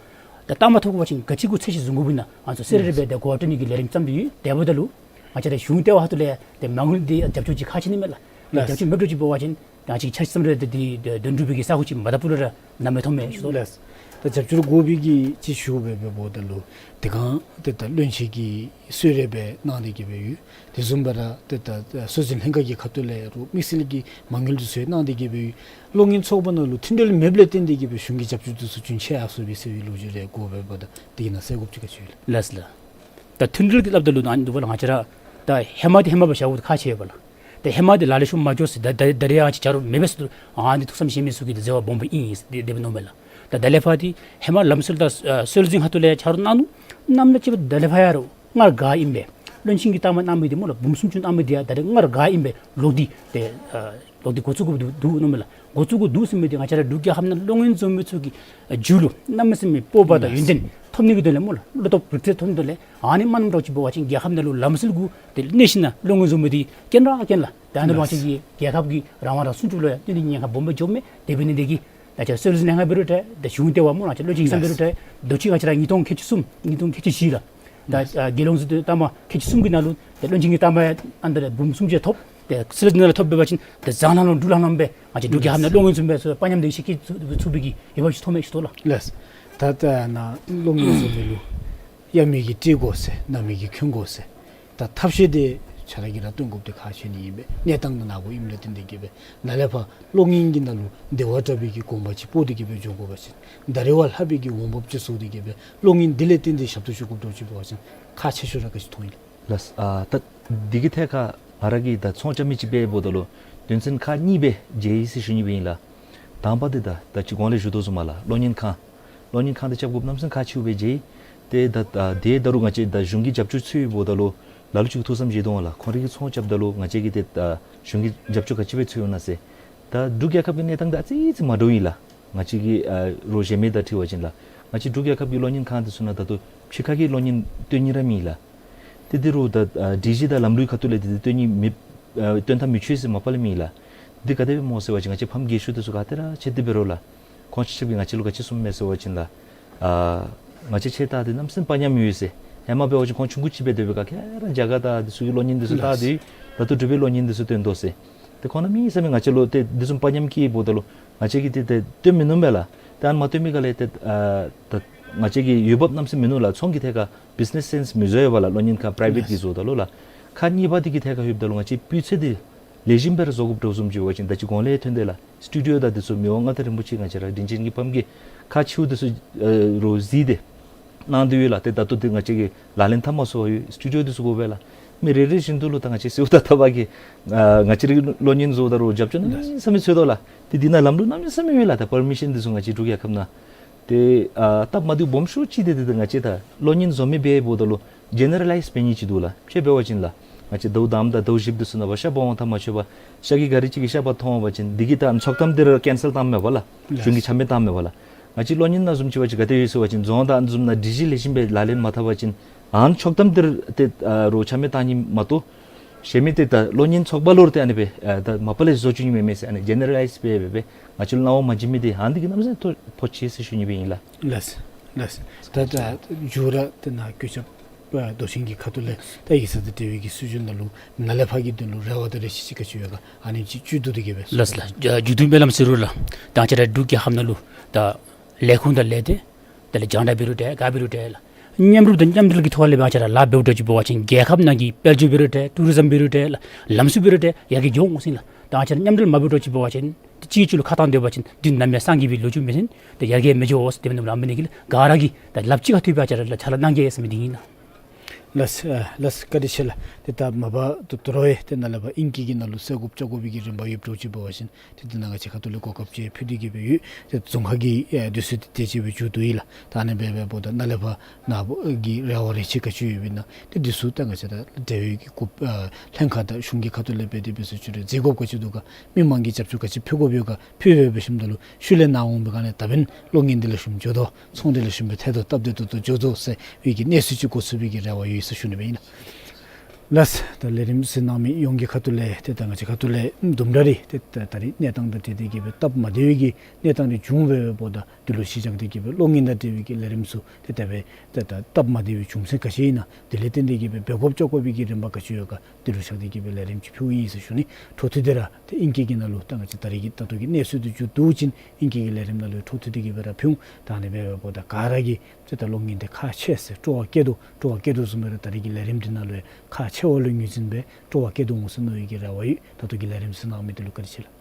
ད་གཏའ་མ་ཐོབ་དགོ་པ་ཅིན་ག་ཅི་གུ་ཚད་གཞི་བཟུང་དགོཔ་ཨིན་ན། ཨ་ནི་ཚུ་གསལ་རི་རི་སྦེ་ཏེ་གོ་བ་སྤྲོད་ནི་གི་ལས་རིམ་བརྩམས་ཏེ་ཡོད། དེ་འབདཝ་ད་ལུ་ང་བཅས་ར་གཞུང་ལྟེ་བ་ཁ་ཐུག་ལས་ཏེ་མ་དངུལ་འདི་རྒྱབ་སྐྱོར་ཅིག་ཁག་ཆེ་ནི་མས་ལགས། ལགས། རྒྱབ་སྐྱོར་མེདཔ་འདྲཝ་ཅིག་འབད་བ་ཅིན་ད་ཅིག་འཆར་གཞི་བརྩམ་རུང་ཏེ་འདི་དོན་འགྲུབ་པའི་གི་ས་གོ་ཅིག་མ་དག་པ་ལུ་ར་ནམ་ཡང་མཐོང་མེད་ཟེར་ཞུ་དོ། ལགས། ད་རྒྱབ་སྐྱོར་དགོ་པའི་གི་ཅིག་ཞུ་སྦེ་འབདཝ་ད་ལུ་དེ་སྒང་ཏེ་ད་བློན་ཆེན་གྱིས་གསོལ་རས་སྦེ་གནང་སྟེ་གི་སྦེ་ཡོད། དེ་བཟུམ་སྦེ་ར་ཏེ་ད་སྲོལ་འཛིན་ལྷན་ཁག་གི་ཁ་ཐུག་ལས་རུང་དམིགས་བསལ་གྱི་མ་དངུལ་འདི་ཚུ་གནང་སྟེ་གི་སྦེ་ཡོད། གློག་བརྙན་ཚོགས་པ་ནང་ལུ་མཐུན་སྒྲིལ་མེདཔ་ལས་བརྟེན་ཏེ་གི་སྦེ་གཞུང་གི་རྒྱབ་སྐྱོར་འདི་ཚུ་རྒྱུན་ཆད་ཡར་སོང་པས་ཟེར་བའི་ལོ་རྒྱུས་རེ་གོ་སྦེ་འབདཝ་ད་དེ་གི་ནང་གསལ་དགོཔ་ཅིག་ག་ཅི་ཡོད་ལགས། ལགས་ལགས། ད་མཐུན་སྒྲིལ་གྱི་སླབ་ད་ལུ་ཨ་ནི་འདུག་པ་ལགས། ང་བཅས་ར་ད་ཧེ་མ་འདི་ཧེ་མ་སྦེ་བཞག་དགོཔ་ཁག་ཆེ་བས་ལགས། ད་ཧེ་མ་འདི་ལག་ལེན་ཤུགས་མ་འགྱོ་ཟེར་ད་ད་ད་རེས་ཡང་ཅིག་ཆ་རོགས་མེད་པས་ཟེར་ཨ་ནི་ཐུགས་བསམ་བཞེས་མི་ཚུ་གི་འདི་འཛོལ་བ་སྦོམ་སྦེ་ཨིན་ཟེར་དེ་སྦེ་མནོཝ་མས་ལགས། ད་ད་ལས་ཕར་འདི་ཧེ་མ་ལམ་སྲོལ་དང་ཨ་སྲོལ་འཛིན་ཁ་ཐུག་ལས་ཆ་རོགས་གནང་ནུག། གནངམ་ལས་ཅིག་ད་ལས་ཕར་ཡང་རུང་སྔར་ག་ཨིནམ་སྦེ་བློན་ཆེན་གྱིས་བཏངམ་གནང་མི་འདི་སྨོ་ལགས། འབུམ་སུམ་ཅུ་གནང་མི་འདི་ཡང་ད་རེས་སྔར་ག་ཨིནམ་སྦེ་ལོག་སྟེ་ཏེ་ཨ་ལོག་སྟེ་འགོ་བཙུགས་དགོཔ་འདུག་འདུག་མནོཝ་མས་ལགས། འགོ་བཙུགས་དགོཔ་འདུག་ཟེར་མི་འདི་ང་བཅས་ར་འབྲུག་རྒྱལ་ཁབ་ནང་གློག་བརྙན་བཟོ་མི་ཚུ་གི་ཨ་རྒྱུད་ལུ་གནམ་མེད་ས་མེད་སྤོབས་པ་དང་ཡོན་ཏན་ཐོབ་ནི་གི་དོན་ལས་སྨོ་ལགས། བློ་སྟོབས་རིག་རྩལ་ཐོབ་ནི་དོན་ལས་ཨ་ནི་མ་གནངམ་འདྲཝ་ཅིག་འབད་བ་ཅིན་རྒྱལ་ཁབ་ནང་ལུ་ལམ་སྲོལ་གུ་ཏེ་གནས་ཞིནམ་ལས་གློག་བརྙན་བཟོ་མི་འདི་རྐྱེན་ར་རྐྱེན་ལགས། ད་ཨ་ནི་ལུ་ང་བཅས་ཀྱི་རྒྱལ་ཁབ་ཀྱི་རང་དབང་དང་སྲུང་སྐྱོབ་ལུ་ཡང་ཏན་ཏན་ཉེན་ཁ་སྦོམ་སྦེ་འགྱོཝ་མས། དེ་འབད་ནི་འདི་གིས་ད་ཅི་སྲོལ་འཛིན་ལྷན་ཁག་འབད་རུང་འདྲ་ད་གཞུང་ལྟེ་བ་སྨོ་ལགས། ང་བཅས་བློན་ཆེན་གྱི་བསམ་འབད་རུང་འདྲ་ད་ཅི་ང་བཅས་ར་ཉིས་སྟོང་ཁལ་གཅིག་གསུམ་ཉིས་སྟོང་ཁལ་གཅིག་བཞི་ལགས། ད་ཨ་དགེ་སློང་ཚུ་ཏེ་གཏའ་མ་ཁལ་གཅིག་གསུམ་གྱི་ནང་ལུ་ཏེ་བློན་ཆེན་གྱི་གཏའ་མ་ཨ་ནི་ད་འབུམ་སུམ་ཅུ་ཐོབ། ཏེ་སྲིད་བློན་ནང་ལས་ཐོབ་འབད་བ་ཅིན་ཏེ་འཛམ་གླིང་ལུ་འགྲུལ་ལྷང་ལྷང་སྦེ་ང་བཅས་འབྲུག་རྒྱལ་ཁབ་ནང་གློག་བརྙན་བཟོ་མི་ཚུ་དཔའ་ཉམས་འདི་ཤེས་ཀྱི་ཚུགས་ཚུགས་པའི་གི་འོས་འབབ་ཅིག་ཐོབ་མས་ཞུ་དོ་ལགས། ལགས། ད་ད་ནཱ་གློག་བརྙན་བཟོ་མི་ལུ་གཡར་མི་གིས་བཀྲེས་དགོ་ཟེར་ན་མི་གིས་འཁོན་དགོ་ཟེར། ད་ཐབས་ཤེས་འདི་ཆ་ར་གིས་ར་སྟོན་དགོཔ་འདི་ཁག་ཆེ་ནི་ཨིན་པས། གནས་སྟངས་འདི་ནཱ་གུ་ཨིནམ་ལས་བརྟེན་ཏེ་གི་སྦེ་ནཱ་ལས་ཕར་གློག་བརྙན་གྱི་ནང་ལུ་བདེ་བ་དྲག་པོའི་གི་གོམ་པ་ཅིག་སྤོ་སྟེ་གི་སྦེ་འགྱོ་དགོ་པ་ཅིན་ད་རེས་བ་ལྷག་པའི་གི་འོང་འབབ་ཅིག་བཟོ་སྟེ་གི་སྦེ་གློག་བརྙན་འདི་ལས་བརྟེན་ཏེ་ཞབས་ཏོག་ཞུ་དགོཔ་འདྲཝ་ཅིག་འབད་བ་ཅིན་ཁག་ཆེ་ཤོས་ར་ག་ཅི་མཐོང་ཡི་ལགས། ལགས། ཨ་ད་འདི་གི་ཐད་ཁར་ང་ར་གིས་ད་ཚོང་རྐྱབ་མི་ཅིག་འབདཝ་ད་ལུ་དོན་ཚན་ཁག་གཉིས་སྦེ་མཇལ་ཡི་ཟེར་ཞུ་ནི་སྦེ་ཨིན་ལགས། དང་པ་འདི་ད་ད་ཅི་གོང་ལས་ཞུ་དོ་བཟུམ་མས་ལགས། གློག་བརྙན་ཁང་། གློག་བརྙན་ཁང་འདི་རྐྱབ་དགོཔ་གནམ་མེད་ས་མེད་ཁག་ཆེཝ་སྦེ་མཇལ་ཡི། ཏེ་ད་ད་དེ་ད་རུང་ང་བཅས་ད་གཞུང་གི་རྒྱབ་སྐྱོར་འཚོལ་ཡོདཔ་ད་ལུ་ལ་ལུ་ཅིག་གིས་ཐུགས་བསམ་བཞེས་དོ་འོང་ལགས། ཁོང་རའི་གི་ཚོང་རྐྱབ་ད་ལུ་ང་བཅས་ཀྱིས་ཏེ་ད་གཞུང་གི་རྒྱབ་སྐྱོར་ག་ཅི་སྦེ་འཚོལ་ཡོད་ན་ཟེར། ད་འབྲུག་རྒྱལ་ཁབ་ཀྱི་གནས་སྟངས་འདི་ཨ་ཙི་ཙི་མ་འདྲཝ་ཨིན་ལགས། ང་བཅས་ཀྱི་ཨ་རོགས་གཞན་མི་དང་འཁྲིལ་བ་ཅིན་ལགས། ང་བཅས་འབྲུག་རྒྱལ་ཁབ་ཀྱི་གློག་བརྙན་ཁང་འདི་ཚུ་ནང་ད་ལྟོ་ཕྱི་ཁ་གི་གློག་བརྙན་སྟོན་ནི་ར་མེད་ལགས། ཏེ་འདི་རུ་ད་ཨ་སྒྲིག་གཞི་དང་ལམ་ལུགས་ཁ་ཐུག་ལས་འདི་འདི་སྟོན་ནི་མེད། ཨ་སྟོན་ཐབས་མི་ཆོག་ཟེར་མ་པ་ལས་མེད་ལགས། འདི་ག་དེ་སྦེ་སྨོ་ཟེར་བ་ཅིན་ང་བཅས་ཕམ་རྒས་ཤོས་འདི་ཚུ་ག་ཏེ་ར་ཆེ་འདི་འབད་རུང་ལགས། ཁོང་ཆ་ཁྱབ་ཀྱིས་ང་བཅས་ལུ་ག་ཅི་གསུངམ་མས་ཟེར་བ་ཅིན་ལགས། ཨ་ང་བཅས་ཆེ་ད་འདི་གནམ་མེད་ས་མེད་དཔའ་ཉམས་ཡོད་ཟེར། ཧེ་མ་འབད་བ་ཅིན་ཁོང་ཆུང་ཀུ་ཅིག་འབད་སྡོད་པའི་སྐབས་ཁོང་ར་རྒྱ་གར་དང་འདི་ཚུ་གི་གློག་བརྙན་འདི་ཚུ་བལྟ་སྟེ་ད་ལྟོ་འབྲུག་པའི་གློག་བརྙན་འདི་ཚུ་སྟོན་དོ་ཟེར། ཏེ་ཁོང་གནམ་མེད་ས་མེད་ང་བཅས་ལུ་ཏེ་འདི་བཟུམ་དཔའ་ཉམས་བསྐྱེདཔ་ད་ལུ་ང་བཅས་ཀྱིས་ཏེ་ཏེ་སྟོན་མི་ནུམ་མས་ལགས། ཏེ་ཨ་ནི་མ་སྟོན་མི་ག་ལས་ཏེ་ཨ་ད་ང་བཅས་ཀྱི་འོས་འབབ་གནམ་མེད་ས་མེད་མིན་ནུག་ལགས། ཚོང་གི་ཐད་ཁར་བིས་ནེས་སེནསི་མི་བཟོ་བས་ལགས། གློག་བརྙན་ཁང་པི་རའི་བེཊ་ཀྱིས་བཟོཝ་ད་ལུ་ལགས། ཁག་གཉིས་པ་འདི་གི་ཐད་ཁར་ལྷོདཔ་ད་ལུ་ང་བཅས་སྤུས་ཚད་འདི་ལེགས་ཤོམ་སྦེ་ར་བཟོ་དགོཔ་འདྲཝ་བཟུམ་ཅིག་འབད་བ་ཅིན་ད་ཅི་གོང་ལས་ཐོན་དེས་ལགས། སི་ཊུ་ཌི་ཡོ་དང་འདི་ཚུ་མི་དབང་མངའ་བདག་རིན་པོ་ཆེ་ང་བཅས་ར་དྲིན་ཅན་གྱི་ཕམ་གིས་ཁག་ཆེཝ་འདི་ཚུ་ཨ་རོགས་གཟིགས་ཏེ་གནང་དོ་ཡོད་ལགས། ཏེ་ད་ལྟོ་འདི་ང་བཅས་ཀྱིས་ལག་ལེན་འཐབ་མ་ཚུགས་པར་ཡོད། སི་ཊུ་ཌི་ཡོ་འདི་ཚུ་དགོ་པས་ལགས། མི་རེ་རེ་བཞིན་དུ་ལུ་ད་ང་བཅས་གསོལཝ་དང་ཐབ་པ་གིས་ཨ་ང་བཅས་རའི་གློག་བརྙན་བཟོཝ་ད་རོགས་རྒྱབ་སྐྱོར་གནམ་མེད་ས་མེད་འཚོལ་དོ་ལགས། ཏེ་འདི་ནང་ལམ་ལུགས་གནམ་མེད་ས་མེད་ཡོད་ལགས། ད་པར་མི་ཤཱན་འདི་ཚུ་ང་བཅས་འབྲུག་རྒྱལ་ཁབ་ནང་ཏེ་ཨ་སྟབས་མ་བདེཝ་སྦོམ་ཤོས་ཅིག་འདི་ཏེ་ད་ང་བཅས་ད་གློག་བརྙན་བཟོ་མི་འབདཝ་ད་ལུ་ཇེ་ནེ་ར་ལའིཛ་འབད་ནི་ཅིག་འདུག་ལགས། དཔེ་འབད་བ་ཅིན་ལགས། ང་བཅས་ཟླཝ་དང་པ་དང་ཟླཝ་བཞི་པ་འདི་ཚུ་ནང་ཕར་ཤ་པ་འོང་ཐག་མ་ཆོད་པར་ཤ་གི་ག་རི་ཅིག་གིས་ཤ་པ་འཐུང་བ་ཅིན་འདི་གིས་ད་ཚོགས་གཏམ་འདི་ར་ཀེན་སེལ་བཏངམ་མས་པ་ལགས། གཞུང་གིས་ཆ་མེད་བཏངམ་མས་པ་ལགས། ང་བཅས་གློག་བརྙན་ནང་བཟུམ་ཅིག་འབད་བ་ཅིན་ག་དེ་ཡོད་ཟེར་བ་ཅིན་རྫོང་དང་ཨ་ནི་བཟུམ་ནང་ཌི་ཇེ་ལེགས་ཤོམ་སྦེ་ལག་ལེན་མ་འཐབ་པ་ཅིན་ཨ་ནི་ཚོགས་གཏམ་འདི་ར་ཏེ་ཨ་རོགས་ཆ་མེད་བཏང་ནི་མ་གཏོགས་གཞན་མི་ཏེ་ད་གློག་བརྙན་ཚོགས་པ་ལུ་ར་ཏེ་ཨ་ནི་སྦེ་ཨ་ད་མ་པ་ལས་བཟོ་བཅུག་ནི་མེད་མས་ཟེར། ཨ་ནི་ཇེ་ནེ་ར་ལའིཛ་འབད་འབད་འབད་ང་བཅས་ལུ་གནང་བ་མ་བྱིན་མི་འདི་ཨ་ནི་འདི་གིས་གནམ་མེད་ས་མེད་ཐོ་ཕོག་ཅི་ཟེར་ཞུ་ནི་སྦེ་ཨིན་ལགས། ལགས་ལགས། ད་ད་མཇུག་ར་ཏེ་ནཱ་གུས་ཞབས་ཨ་རྡོ་རྗེ་གི་ཁ་ཐུག་ལས་ད་ཡིག་ཚང་དང་འབྲེལ་བའི་གི་སྲིད་བྱུས་ནང་ལུ་ནཱ་ལས་ཕར་གྱི་དོན་ལུ་རེ་བ་དང་རེ་ཆེ་ཅིག་ག་ཅི་ཡོད་ག་ཨ་ནི་ཅིག་བཅུད་བསྡུ་སྟེ་གི་སྦེ། ལགས་ལགས། ཨ་མཇུག་བསྡུ་སྨོན་ལམ་ཟེར་རུང་ལགས། ད་ང་བཅས་ར་འབྲུག་རྒྱལ་ཁབ་ནང་ལུ་ད་ལས་ཁུངས་དང་ལས་སྡེ་དེ་ལས་རྒྱང་བསྒྲགས་འབད་རུང་འདྲ་ག་འབད་རུང་འདྲ་ལགས། མཉམ་རུབ་དང་མཉམ་འབྲེལ་གྱི་ཐོག་ལས་ང་བཅས་ར་ལཱ་འབདཝ་འདྲཝ་ཅིག་འབད་བ་ཅིན་རྒྱལ་ཁབ་ནང་གི་དཔལ་འབྱོར་འབད་རུང་འདྲ་ཊུ་རི་ཛམ་འབད་རུང་འདྲ་ལགས། ལམ་སྲོལ་འབད་རུང་འདྲ་ཡར་རྒྱས་འགྱོ་འོང་ཟེར་ལགས། ད་ང་བཅས་ར་མཉམ་འབྲེལ་མ་འབད་འདྲཝ་ཅིག་འབད་བ་ཅིན་ཏེ་གཅིག་གིས་གཅིག་ལུ་ཁ་བཏང་སྡོད་པ་ཅིན་འདི་ནམ་ཡང་སངས་རྒྱས་པའི་ལོ་རྒྱུས་མེད་ཟེར། ཏེ་ཡར་རྒྱས་མི་འགྱོ་ཟེར་དེ་སྦེ་མནོཝ་ལགས། ཨ་ནི་གིས་ལགས་ག་ར་གིས་ད་ལགཔ་གཅིག་ཁར་ཐུག་སྦེ་ང་བཅས་ར་ལགས་ཕྱག་ལཱ་གནང་གེ་ཟེར་མི་འདི་ཨིན་ལགས། ལགས་ཨ་ལགས་བཀའ་དྲིན་ཆེ་ལགས། ཏེ་ད་མ་པ་ད་ད་རུང་ཡང་ཏེ་ནཱ་ལས་ཕར་ཨིང་སྐད་ཀྱི་ནང་ལུ་གསལ་དགོཔ་བཅར་དགོ་པའི་གི་རིམ་པ་ཡོདཔ་འདྲཝ་ཅིག་འབད་བ་ཅིན་ཏེ་འདི་ནང་ང་བཅས་ཁ་ཐུག་ལས་གོ་སྐབས་ཅིག་ཕུལ་ཏེ་གི་སྦེ་ཡོད། ཏེ་རྫོང་ཁ་གི་ཨེ་དུས་ཚོད་འདི་དེ་ཅིག་སྦེ་མཇུག་བསྡུ་ཡི་ལགས། ད་ཨ་ནི་སྦེ་འབདཝ་ད་ནཱ་ལས་ཕར་ནཱ་གི་རེ་བ་རེ་ཆེ་ག་ཅི་ཡོདཔ་ཨིན་ན་ཏེ་འདི་ཚུ་ད་ང་བཅས་ར་འབྲེལ་ཡོད་ཀྱི་གུ་ཨ་ལྷན་ཁག་དང་གཞུང་གི་ཁ་ཐུག་ལས་འབད་དེ་འབད་ཟེར་ཅིག་རེ་མཛད་དགོཔ་ག་ཅི་འདུག་ག་མི་མང་གིས་རྒྱབ་སྐྱོར་ག་ཅི་ཕུལ་དགོཔ་ཡོད་ག་ཕུལ་སྦེ་འབད་ཞིནམ་ད་ལུ་ཤུལ་ལས་ནཱ་འོང་པའི་སྒང་ལས་ད་འབདན་གློག་བརྙན་འདི་ལེགས་ཤོམ་འགྱོ་དོ་ཚོང་འདི་ལེགས་ཤོམ་སྦེ་ཐལ་དོ་སྟབས་བདེ་ཏོག་ཏོ་འགྱོ་དོ་ཟེར་བའི་གི་གནས་ཚུལ་ཅིག་གོ་ཚུགས་པའི་གི་རེ་བ་ཡོད་ཟེར་ཞུ་ནི་སྦེ་ཨིན་ལགས། ལགས། ད་ལས་རིམ་གཟིགས་གནང་མི་ཡོངས་ཀྱི་ཁ་ཐུག་ལས་ཏེ་ད་ང་བཅས་ཁ་ཐུག་ལས་དུམ་གྲ་རེ་ཏེ་ད་ད་རིས་གནས་སྟངས་དང་འབྲེལ་ཏེ་གི་སྦེ་སྟབས་མ་བདེ་བའི་གི་གནས་སྟངས་རེ་བྱུང་བའི་འབདཝ་ད་འདི་ལུ་གཞི་བཞག་སྟེ་གི་སྦེ་གློག་བརྙན་དང་འབྲེལ་བའི་གི་ལས་རིམ་ཚུ་ཏེ་ད་སྦེ་ཏེ་ད་སྟབས་མ་བདེ་བའི་རྒྱུ་མཚན་ག་ཅི་ཨིན་ན་དེ་ལས་བརྟེན་ཏེ་གི་སྦེ་འབད་དགོཔ་བཅོ་དགོ་པའི་གི་རིམ་པ་ག་ཅི་ཡོད་ག་འདི་ལུ་བཞག་སྟེ་གི་སྦེ་ལས་རིམ་ཅིག་ཕུལཝ་ཨིན་ཟེར་ཞུ་ནི། འཕྲོ་མཐུད་དེ་ར་ཏེ་ཨིང་སྐད་ཀྱི་ནང་ལུ་ད་ང་བཅས་ད་རིས་ཀྱི་ད་ལྟོ་གི་གནས་ཚུལ་འདི་མཇུག་བསྡུ་བ་ཅིན་ཨིང་སྐད་ཀྱི་ལས་རིམ་ནང་ལུ་འཕྲོ་མཐུད་དེ་གི་སྦེ་ར་ཕུལ་འོང་། ད་ཨ་ནི་སྦེ་འབདཝ་ད་ག་ར་གིས་ཏེ་ད་གློག་བརྙན་འདི་ཁག་ཆེ་ཟེར་སྤྲོ་བ་བསྐྱེད་དོ་སྤྲོ་བ་བསྐྱེད་དོ་བཟུམ་སྦེ་ར་ད་རིས་ཀྱི་ལས་རིམ་འདི་ནང་ལུ་ཡང་ཁག་ཆེ་བ་ལུ་ངོས་འཛིན་འབད་སྤྲོ་བ་བསྐྱེད་དོ་འོང་ཟེར་མནོ་བའི་གི་རེ་བ་ཡོད། ད་ལྟོ་གི་ལས་རིམ་གཟིགས་གནང་མི་འདི་ལུ་བཀའ་དྲིན་ཆེ་ལགས།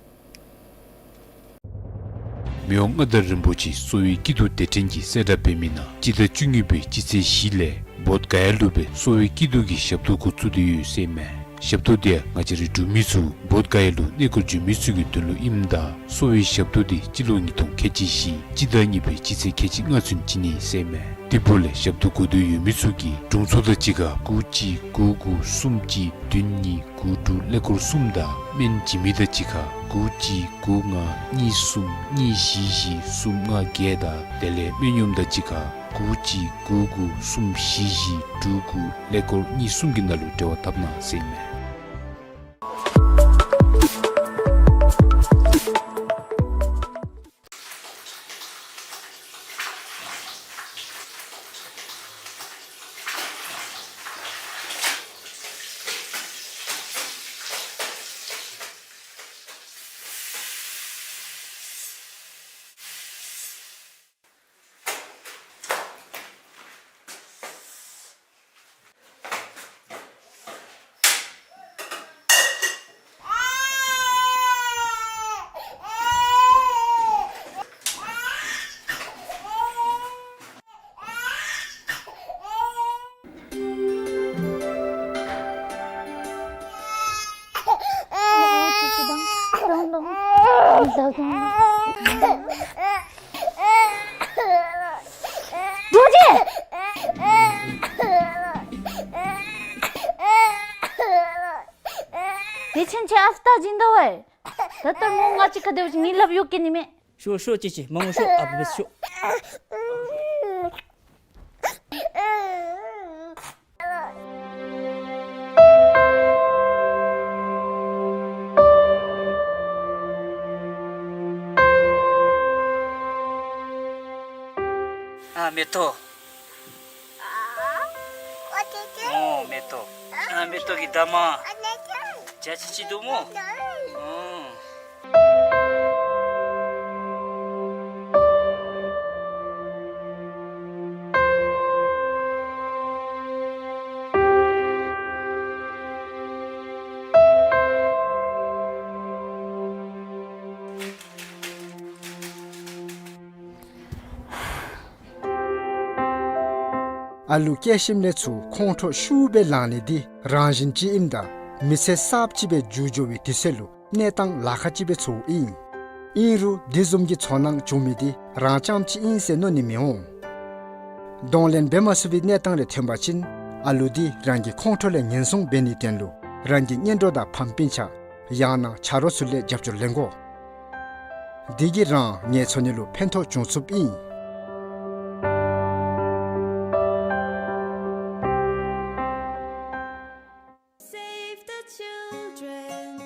མི་དབང་མངའ་བདག་རིན་པོ་ཆེ་གསོ་བའི་སྐྱིད་སྡུག་སྡེ་ཕྲན་གྱིས་གསལ་བསྒྲགས་འབད་མི་ནང་སྤྱི་ཟླ་བཅུ་གཉིས་པའི་སྤྱི་ཚེས་བཞི་ལས་བོདྷ་ག་ཡ་ལུ་སྦེ་གསོ་བའི་སྐྱིད་སྡུག་གི་ཞབས་ཏོག་འགོ་བཙུགས་ཏེ་ཡོད་ཟེར་མས། ཞབས་ཏོག་འདི་ཡང་ང་བཅས་རའི་འབྲུག་མི་ཚུ་བོདྷ་ག་ཡ་ལུ་གནས་སྐོར་འབྱོན་མི་ཚུ་གི་དོན་ལུ་ཨིནམ་ད་གསོ་བའི་ཞབས་ཏོག་འདི་སྤྱི་ལོ་ཉིས་སྟོང་ཁལ་གཅིག་བཞི་སྤྱི་ཟླ་གཉིས་པའི་སྤྱི་ཚེས་ཁལ་གཅིག་ལྔ་ཚུན་བྱིན་ནི་ཟེར་མས། དེ་འབདཝ་ལས་ཞབས་ཏོག་དགོས་འདོད་ཡོད་མི་ཚུ་གིས་དྲུང་འཚོ་དང་གཅིག་ཁར་དགུ་གཅིག་དགུ་དགུ་གསུམ་གཅིག་བདུན་གཉིས་དགུ་དྲུག་ཀླད་ཀོར་གསུམ་དང་སྨན་བྱིན་མི་དང་གཅིག་ཁར་དགུ་གཅིག་དགུ་ལྔ་གཉིས་གསུམ་གཉིས་བཞི་བཞི་གསུམ་ལྔ་བརྒྱད་དང་དེ་ལས་སྨན་གཡོགམ་དང་གཅིག་ཁར་དགུ་གཅིག་དགུ་དགུ་གསུམ་བཞི་བཞི་དྲུག་དགུ་ཀླད་ཀོར་གཉིས་གསུམ་གྱི་ནང་ལུ་འབྲེལ་བ་འཐབ་གནང་ཟེར་མས། རྡོ་རྗེ། དེ་ཕྱིན་ཆད་ཨ་ཙི་ད་བྱིན་དོ་བས། ད་ལྟོ་མོ་ང་བཅས་ཁར་སྡོད་ཅི་ནི་ལགཔ་གཡུག་གེ་ནི་མས། ཤོག་ཤོག་ཅིག་ཅིག་མ་ངུ་ཤོག། ཨ་བུ་བུ་ཤོག། ཨ་མེ་ཏོག། ཨོ་མེ་ཏོག། ཨ་མེ་ཏོག་གི་ད་མ་ཇ་ཅི་ཅི་འདུག་སྨོ། ཨོ། ཨ་ལུ་སྐྱེ་ཞིནམ་ལས་ཚུར་ཁོང་ཁྲོ་ཤུགས་སྦེ་ལང་ནི་འདི་རང་བཞིན་ཅིག་ཨིནམ་ད་མི་ཚེ་གསརཔ་ཅིག་སྦེ་འགྱོ་འགྱོ་བའི་དུས་ཚོད་ལུ་གནས་སྟངས་ལཱ་ཁག་ཅིག་སྦེ་ཚོརཝ་ཨིན། ཨིན་རུང་འདི་བཟུམ་གྱི་ཚོར་སྣང་བྱུང་མི་འདི་རང་རྐྱངམ་ཅིག་ཨིན་ཟེར་མནོ་ནི་མི་འོང་། གདོང་ལེན་འབད་མ་ཚུགས་པའི་གནས་སྟངས་རེ་ཐོན་པ་ཅིན་ཨ་ལུ་འདི་རང་གི་ཁོང་ཁྲོ་ལས་ངན་སོང་འབད་ནིའི་དོན་ལུ་རང་གི་གཉེན་གྲོགས་དང་ཕམ་སྤུན་ཆ་ཡང་ན་ཆ་རོགས་ཚུ་ལས་རྒྱབ་སྐྱོར་ལེན་དགོ། འདི་གིས་རང་ངལ་འཚོ་ནི་ལུ་ཕན་ཐོགས་འབྱུང་ཚུགསཔ་ཨིན། Save the children.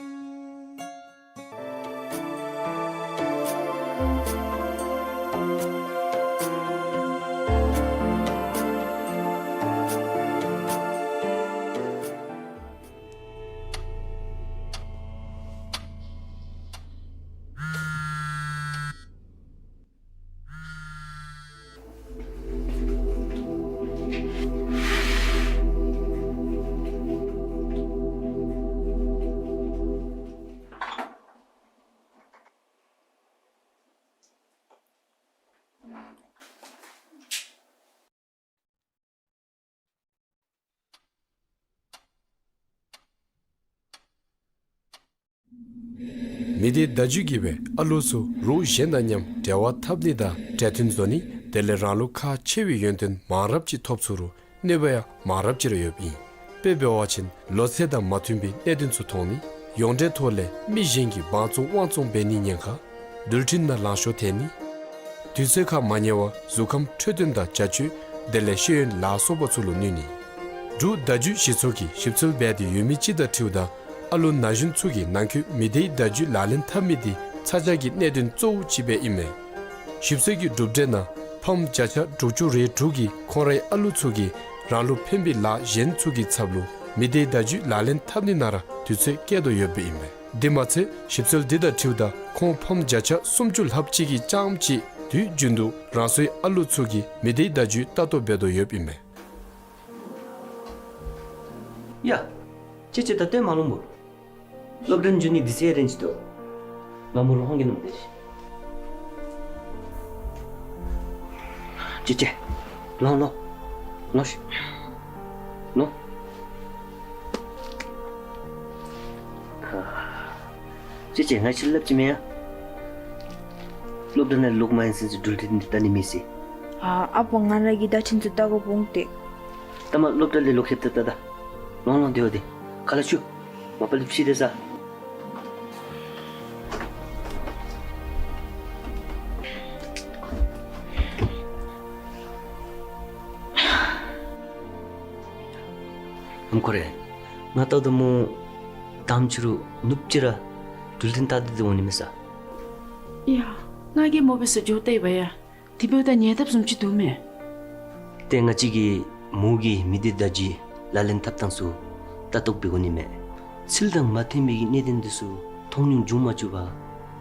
མི་སྡེ་བརྡ་བརྒྱུད་ཀྱིས་སྦེ་ཨ་ལུ་ཚུ་རོགས་གཞན་དང་མཉམ་འབྲེལ་བ་འཐབ་ནི་དང་གྲོས་བསྟུན་བཟོ་ནི་དེ་ལས་རང་ལུ་ཁག་ཆེ་བའི་ཡོན་ཏན་མང་རབས་ཅིག་ཐོབ་ཚུགས་རུང་གནོད་པ་ཡང་མང་རབས་ཅིག་ར་ཡོདཔ་ཨིན། དཔེ་འབད་བ་ཅིན་ལོ་ཚད་དང་མ་མཐུན་པའི་གནད་དོན་ཚུ་མཐོང་ནི་ཡོངས་འབྲེལ་ཐོག་ལས་མི་གཞན་གྱིས་འབག་བཙོང་དབང་བཙོང་འབད་ནིའི་ཉེན་ཁ། འགྲུལ་འཕྲིན་ནང་ལང་ཤོར་ཐལ་ནི། དུས་ཚོད་ཁར་མ་ཉལ་བར་གཟུགས་ཁམས་འཕྲོད་བསྟེན་དང་བྱ་སྤྱོད་དེ་ལས་ཤེས་ཡོན་ལ་སོགས་པ་ཚུ་ལུ་གནོད་ནི། འབྲུག་བརྡ་བརྒྱུད་ཞིག་ཚོགས་ཀྱིས་ཞིབ་འཚོལ་འབད་དེ་ཡོད་མི་ཅིག་དང་འཁྲིལཝ་ད་ཨ་ལུ་ན་གཞོན་ཚུ་གིས་ནང་འཁོད་མི་སྡེའི་བརྡ་བརྒྱུད་ལག་ལེན་འཐབ་མི་དེ་ཚ་གྱང་གི་གནད་དོན་གཙོ་བོ་ཅིག་སྦེ་ཨིན་མས། ཞིབ་འཚོལ་གྱི་གྲུབ་འབྲས་ནང་ཕམ་བརྒྱ་ཆ་དྲུག་ཅུ་རེ་དྲུག་གིས་ཁོང་རའི་ཨ་ལུ་ཚུ་གིས་རང་ལུ་ཕན་པའི་ལཱ་གཞན་ཚུ་གི་ཚབ་ལུ་མི་སྡེའི་བརྡ་བརྒྱུད་ལག་ལེན་འཐབ་ནི་ནང་ར་དུས་ཚོད་བསྐྱལ་དོ་ཡོདཔ་ཨིན་མས། དེ་མ་ཚད་ཞིབ་འཚོལ་འདི་དང་འཁྲིལཝ་ད་ཁོང་ཕམ་བརྒྱ་ཆ་སུམ་ཅུ་ལྷགཔ་ཅིག་གིས་རྐྱངམ་ཅིག་དུས་རྒྱུན་དུ་རང་སོའི་ཨ་ལུ་ཚུ་གིས་མི་སྡེའི་བརྡ་བརྒྱུད་ལྟ་རྟོག་འབད་དོ་ཡོདཔ་ཨིན་མས། ཡ། ཅེ་ཅེ་ད་ལྟོ་མ་ལོངམ་བུ། སློབ་གྲྭ་འགྱོ་ནི་དུས་ཚོད་རན་ཅི་དོ། ང་མོ་ལུ་ཧོང་གི་ནུམ་དེ་ཤི། ཅེ་ཅེ། ལོང་ལོང་། ལོང་ཤིག། ལོང་། ཅེ་ཅེ་ང་ཅིག་སླབ་ཅི་མེན་ཡ། སློབ་གྲྭ་ནང་ལོག་མ་ཡར་སོ་ཅི་འགྲུལ་འཕྲིན་འདི་ལྟ་ནི་མི་ཤེས། ཨ་ཨ་པོ་ང་ར་གི་བརྡ་འཕྲིན་ཚུ་ལྟ་དགོཔ་འོང་སྟེ། ད་མ་སློབ་གྲྭ་ལས་ལོག་ཁེབ་ད་ད་ད། ལོང་ལོང་དེ་བ་དེ། ཁ་ལ་ཆུ། མ་པ་ལས་ཕྱི་དེ་ས། ཨམ་ཁོ་རེ། ང་ལྟཝ་ད་མོ་དང་ཕྱི་རུ་ནུབ་ཅིག་ར་འགྲུལ་འཕྲིན་ལྟ་སྟེ་འོང་ནི་མས་ས། ཡ། ང་གིས་མོ་འབད་སར་འགྱོ་བལྟ་ཡི་བ་ཡ། དེ་འབདཝ་ད་ཉལ་དཔ་བཟུམ་ཅིག་འདུག་མས། ཏེ་ང་བཅས་ཀྱིས་མོ་གིས་མི་སྡེ་བརྡ་བརྒྱུད་ལག་ལེན་འཐབ་ཐངས་ཚུ་ལྟ་རྟོག་འབད་དགོ་ནི་མས། ཚུལ་དང་མ་མཐུན་པའི་གི་གནད་དོན་འདི་ཚུ་མཐོང་མྱོང་འབྱུང་མ་བཅུག་པར་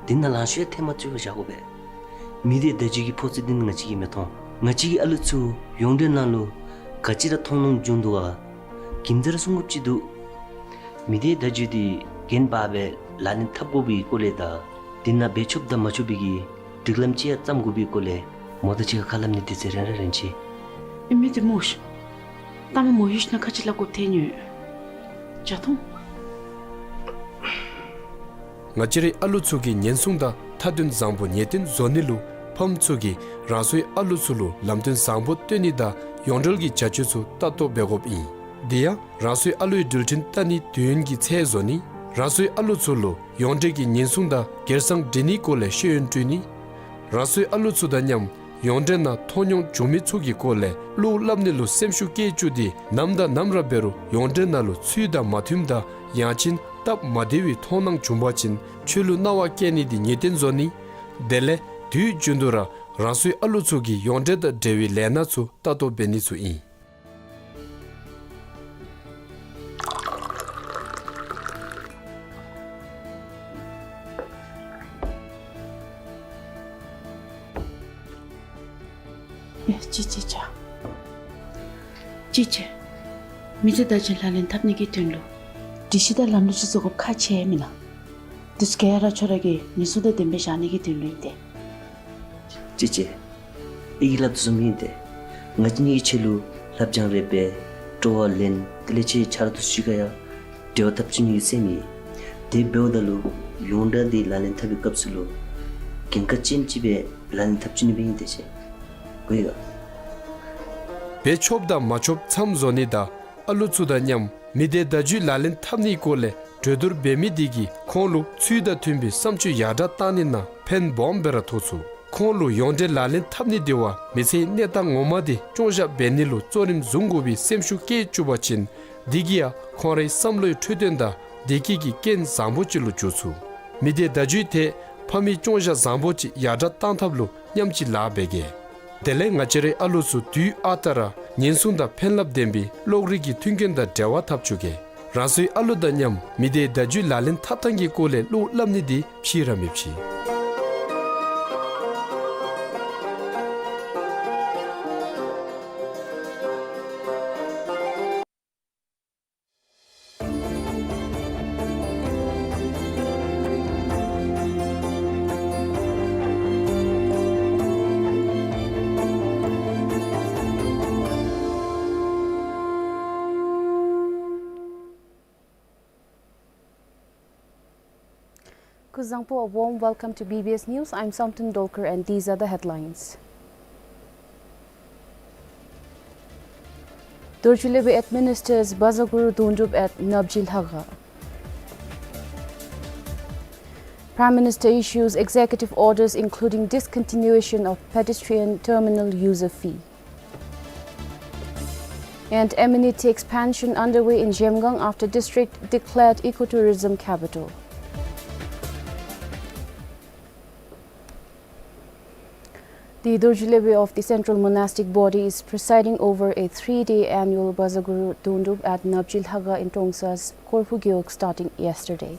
འདི་ནང་ལང་ཤོར་ཡང་ཐལ་མ་བཅུག་པར་བཞག་དགོ་པས། མི་སྡེ་བརྡ་བརྒྱུད་ཀྱི་ཕོག་ཚོད་འདི་ནི་ང་བཅས་ཀྱིས་མི་མཐོང་། ང་བཅས་ཀྱི་ཨ་ལུ་ཚུ་ཡོངས་འབྲེལ་ནང་ལུ་ག་ཅི་ར་མཐོང་མྱོང་འབྱུང་འདུག་ག། གིམ་ཚང་ར་གསུང་དགོཔ་ཅིག་འདུག། མི་སྡེ་བརྡ་བརྒྱུད་འདི་འགན་འབག་སྦེ་ལག་ལེན་འཐབ་དགོ་པའི་སྐོར་ལས་དང་འདི་ནང་འབད་ཆོགཔ་དང་མ་ཆོག་པའི་གི་སྒྲིག་ལམ་ཅིག་ཡང་བརྩམ་དགོ་པའི་སྐོར་ལས་མོ་དང་གཅིག་ཁར་ཁ་སླབ་ནི་དུས་ཚོད་རན་ར་རན་ཅི། ཨིན་མས་ཏེ་མོ་ཤིག། ད་མ་མོ་ཡུལ་ཤུལ་ནང་ཁ་ཅིག་སླབ་དགོཔ་ཐལ་ནི་ཡོད། ཇ་འཐུང་། ང་བཅས་རའི་ཨ་ལུ་ཚུ་གིས་ཉེན་སྲུང་དང་མཐའ་དོན་བཟང་པོ་ངེས་གཏན་བཟོ་ནི་ལུ་ཕམ་ཚུ་གིས་རང་སོའི་ཨ་ལུ་ཚུ་ལུ་ལམ་སྟོན་བཟང་པོ་སྟོན་ནི་དང་ཡོངས་འབྲེལ་གྱི་བྱ་སྤྱོད་ཚུ་ལྟ་རྟོག་འབད་དགོཔ་ཨིན། དེ་ཡང་རང་སོའི་ཨ་ལུའི་འགྲུལ་འཕྲིན་ལྟ་ནིའི་དུས་ཡུན་གྱི་ཚད་བཟོ་ནི། རང་སོའི་ཨ་ལུ་ཚུ་ལུ་ཡོངས་འབྲེལ་གྱི་ཉེན་སྲུང་དང་སྒེར་སང་འབྲེལ་ནིའི་སྐོར་ལས་ཤེས་ཡོན་སྤྲོད་ནི། རང་སོའི་ཨ་ལུ་ཚུ་དང་མཉམ་ཡོངས་འབྲེལ་ནང་མཐོང་མྱོང་བྱུང་མི་ཚུ་གི་སྐོར་ལས་བློ་སླབ་ནི་ལུ་སེམས་ཤུགས་བསྐྱེད་བཅུག་སྟེ་ནམ་དང་ནམ་ར་འབད་རུང་ཡོངས་འབྲེལ་ནང་ལུ་ཚུལ་དང་མ་མཐུནམ་དང་ཡང་ཅིན་སྟབས་མ་བདེ་བའི་མཐོང་སྣང་བྱུང་པ་ཅིན་ཆོས་ལུ་སྣང་བ་བསྐྱེད་ནི་འདི་ངེས་གཏན་བཟོ་ནི། དེ་ལས་དུས་རྒྱུན་དུ་ར་རང་སོའི་ཨ་ལུ་ཚུ་གིས་ཡོངས་འབྲེལ་དང་འབྲེལ་བའི་ལས་སྣ་ཚུ་ལྟ་རྟོག་འབད་ནི་ཚུ་ཨིན། ཨེ་ཅི་ཅི་ཅ། ཅི་ཅི། མི་སྡེ་བརྡ་བརྒྱུད་ལག་ལེན་འཐབ་ནི་གི་དོན་ལུ་སྒྲིག་གཞི་དང་ལམ་ལུགས་ཅིག་བཟོ་དགོཔ་ཁག་ཆེ་མེན་ན། དེ་ཚུ་ག་ར་ཁྱོད་ར་གིས་ཉེན་སྲུང་དང་ལྡནམ་སྦེ་བཞག་ནི་གི་དོན་ལུ་ཨིན་ཏེ། ཅི་ཅི། ཨི་གིས་སླབ་དོ་བཟུམ་ཨིན་ཏེ། ང་བཅས་གཉིས་ཀྱི་ཆེད་ལུ་སླབ་སྦྱང་རེ་འབད། སྤྲོ་བ་ལེན། དེ་ལས་ཁྱེད་ཆ་ར་དུ་ཤི་ག་ཡ་འབྲེལ་བ་འཐབ་བཅུག་ནི་གི་སེམས་ཡོད། དེ་འབདཝ་ད་ལུ་ཡོངས་གྲགས་འདི་ལག་ལེན་འཐབ་པའི་སྐབས་སུ་ལུ་འགན་ཁག་ཅན་ཅིག་སྦེ་ལག་ལེན་འཐབ་བཅུག་ནི་སྦེ་ཨིན་ཏེ་ཤེས། གོ་ཡི་ག། འབད་ཆོགཔ་དང་མ་ཆོགཔ་མཚམས་བཟོ་ནི་དང་ཨ་ལུ་ཚུ་དང་མཉམ་མི་སྡེ་བརྡ་བརྒྱུད་ལག་ལེན་འཐབ་ནིའི་སྐོར་ལས་གྲོས་བསྡུར་འབད་མི་འདི་གིས་ཁོང་ལུ་ཚུལ་དང་མཐུན་པའི་བསམ་སྤྱོད་ཡར་དྲག་བཏང་ནི་ནང་ཕན་སྦོམ་སྦེ་ར་ཐོགས་ཚུགས། ཁོང་ལུ་ཡོངས་འབྲེལ་ལག་ལེན་འཐབ་ནི་འདི་བ་མི་ཚེའི་གནས་སྟངས་ངོ་མ་འདི་སྐྱོང་བཞག་འབད་ནི་ལུ་གཙོ་རིམ་བཟུང་དགོ་པའི་སེམས་ཤུགས་བསྐྱེད་བཅུག་པ་ཅིན་འདི་གིས་ཡང་ཁོང་རའི་བསམ་བློའི་འཕྲོད་བསྟེན་དང་བདེ་སྐྱིད་ཀྱི་རྐྱེན་བཟང་པོ་ཅིག་ལུ་འགྱུར་ཚུགས། མི་སྡེ་བརྡ་བརྒྱུད་དེ་ཕ་མའི་སྐྱོང་བཞག་བཟང་པོ་ཅིག་ཡར་དྲག་བཏང་ཐབས་ལུ་མཉམ་གཅིག་ལཱ་འབད་གེ། དེ་ལས་ང་བཅས་རའི་ཨ་ལུ་ཚུ་དུས་ཨ་རྟག་ར་ཉེན་སྲུང་དང་ཕན་རླབས་ལྡན་པའི་གློག་རིག་གི་མཐུན་རྐྱེན་དང་འབྲེལ་བ་འཐབ་བཅུག་གེ། རང་སོའི་ཨ་ལུ་དང་མཉམ་མི་སྡེ་བརྡ་བརྒྱུད་ལག་ལེན་འཐབ་ཐངས་ཀྱི་སྐོར་ལས་བློ་སླབ་ནི་འདི་ཕྱི་ར་མི་ཕྱི། Kuzuzangpo, a warm welcome to B B S News. I'm Samten Dolkar and these are the headlines. Dorji Lebe administers Bazaguru Dundrup at Nabji Lhaga. Prime Minister issues executive orders including discontinuation of pedestrian terminal user fee. And amenity expansion underway in Zhemgang after district declared ecotourism capital. The Dorji Lebe of the Central Monastic Body is presiding over a three-day annual Bazaguru Dondrup at Napji Lhaga in Trongsa's Korphu Gewog starting yesterday.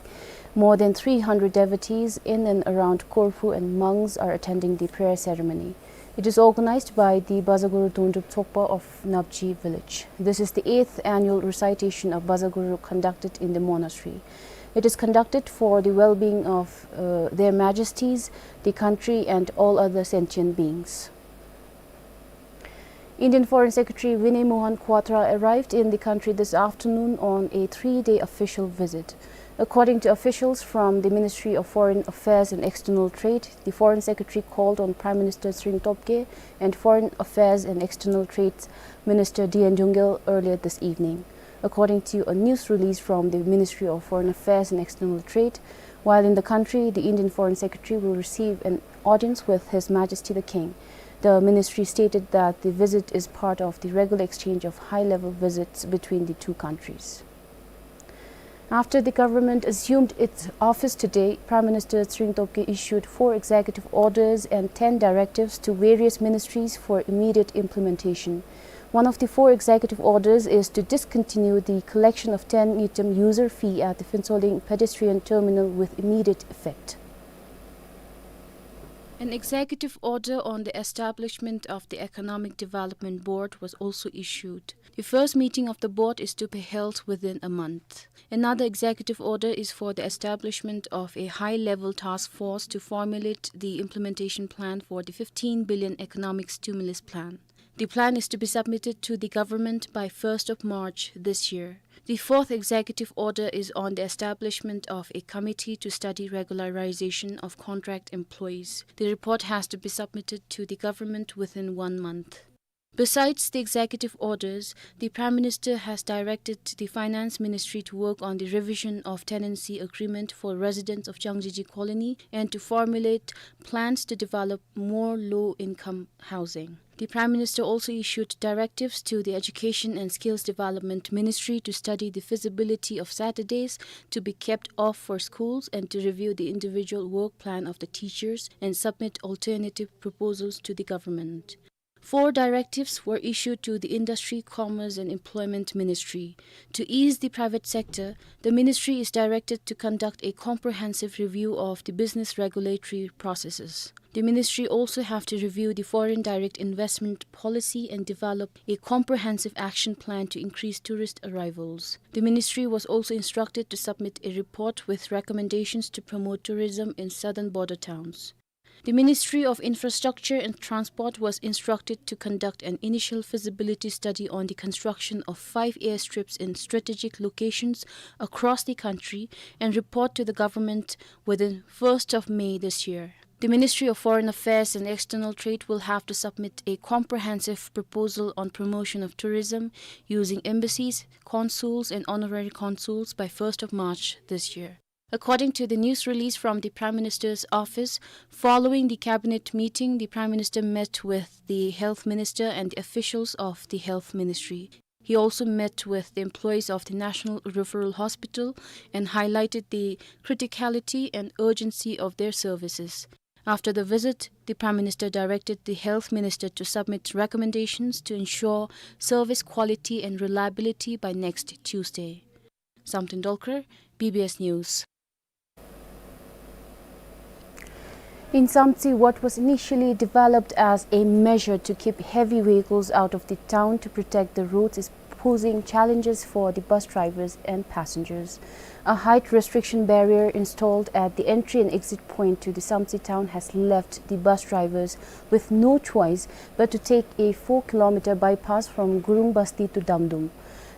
More than three hundred devotees in and around Korphu and monks are attending the prayer ceremony. It is organized by the Bazaguru Dondrup Tsokpa of Napji village. This is the eighth annual recitation of Bazaguru conducted in the monastery. It is conducted for the well-being of, uh, Their Majesties, the country, and all other sentient beings. Indian Foreign Secretary Vinay Mohan Kwatra arrived in the country this afternoon on a three-day official visit. According to officials from the Ministry of Foreign Affairs and External Trade, the Foreign Secretary called on Prime Minister Tshering Tobgay and Foreign Affairs and External Trade Minister D N Djungel earlier this evening. According to a news release from the Ministry of Foreign Affairs and External Trade, while in the country, the Indian Foreign Secretary will receive an audience with His Majesty the King. The ministry stated that the visit is part of the regular exchange of high-level visits between the two countries. After the government assumed its office today, Prime Minister Tshering Tobgay issued four executive orders and ten directives to various ministries for immediate implementation. One of the four executive orders is to discontinue the collection of ten ngultrum user fee at the Phuentsholing pedestrian terminal with immediate effect. An executive order on the establishment of the Economic Development Board was also issued. The first meeting of the board is to be held within a month. Another executive order is for the establishment of a high-level task force to formulate the implementation plan for the fifteen billion economic stimulus plan. The plan is to be submitted to the government by first of March this year. The fourth executive order is on the establishment of a committee to study regularization of contract employees. The report has to be submitted to the government within one month. Besides the executive orders, the Prime Minister has directed the Finance Ministry to work on the revision of tenancy agreement for residents of Changjiajie Colony and to formulate plans to develop more low-income housing. The Prime Minister also issued directives to the Education and Skills Development Ministry to study the feasibility of Saturdays to be kept off for schools and to review the individual work plan of the teachers and submit alternative proposals to the government. Four directives were issued to the Industry, Commerce and Employment Ministry. To ease the private sector, the ministry is directed to conduct a comprehensive review of the business regulatory processes. The ministry also have to review the foreign direct investment policy and develop a comprehensive action plan to increase tourist arrivals. The ministry was also instructed to submit a report with recommendations to promote tourism in southern border towns. The Ministry of Infrastructure and Transport was instructed to conduct an initial feasibility study on the construction of five airstrips in strategic locations across the country and report to the government within first of May this year. The Ministry of Foreign Affairs and External Trade will have to submit a comprehensive proposal on promotion of tourism using embassies, consuls and honorary consuls by first of March this year. According to the news release from the Prime Minister's office, following the cabinet meeting, the Prime Minister met with the Health Minister and the officials of the Health Ministry. He also met with the employees of the National Referral Hospital and highlighted the criticality and urgency of their services. After the visit, the Prime Minister directed the Health Minister to submit recommendations to ensure service quality and reliability by next Tuesday. Samten Dolkar, B B S News. In Samtse, what was initially developed as a measure to keep heavy vehicles out of the town to protect the roads is posing challenges for the bus drivers and passengers. A height restriction barrier installed at the entry and exit point to the Samtse town has left the bus drivers with no choice but to take a four kilometer bypass from Gurung Basti to Damdum.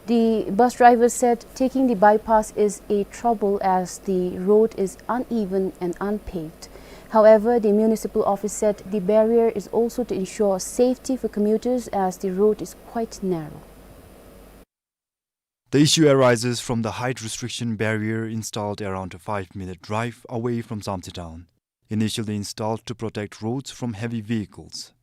The bus driver said taking the bypass is a trouble as the road is uneven and unpaved. However, the municipal office said the barrier is also to ensure safety for commuters as the road is quite narrow. The issue arises from the height restriction barrier installed around a five-minute drive away from Samtse town, initially installed to protect roads from heavy vehicles.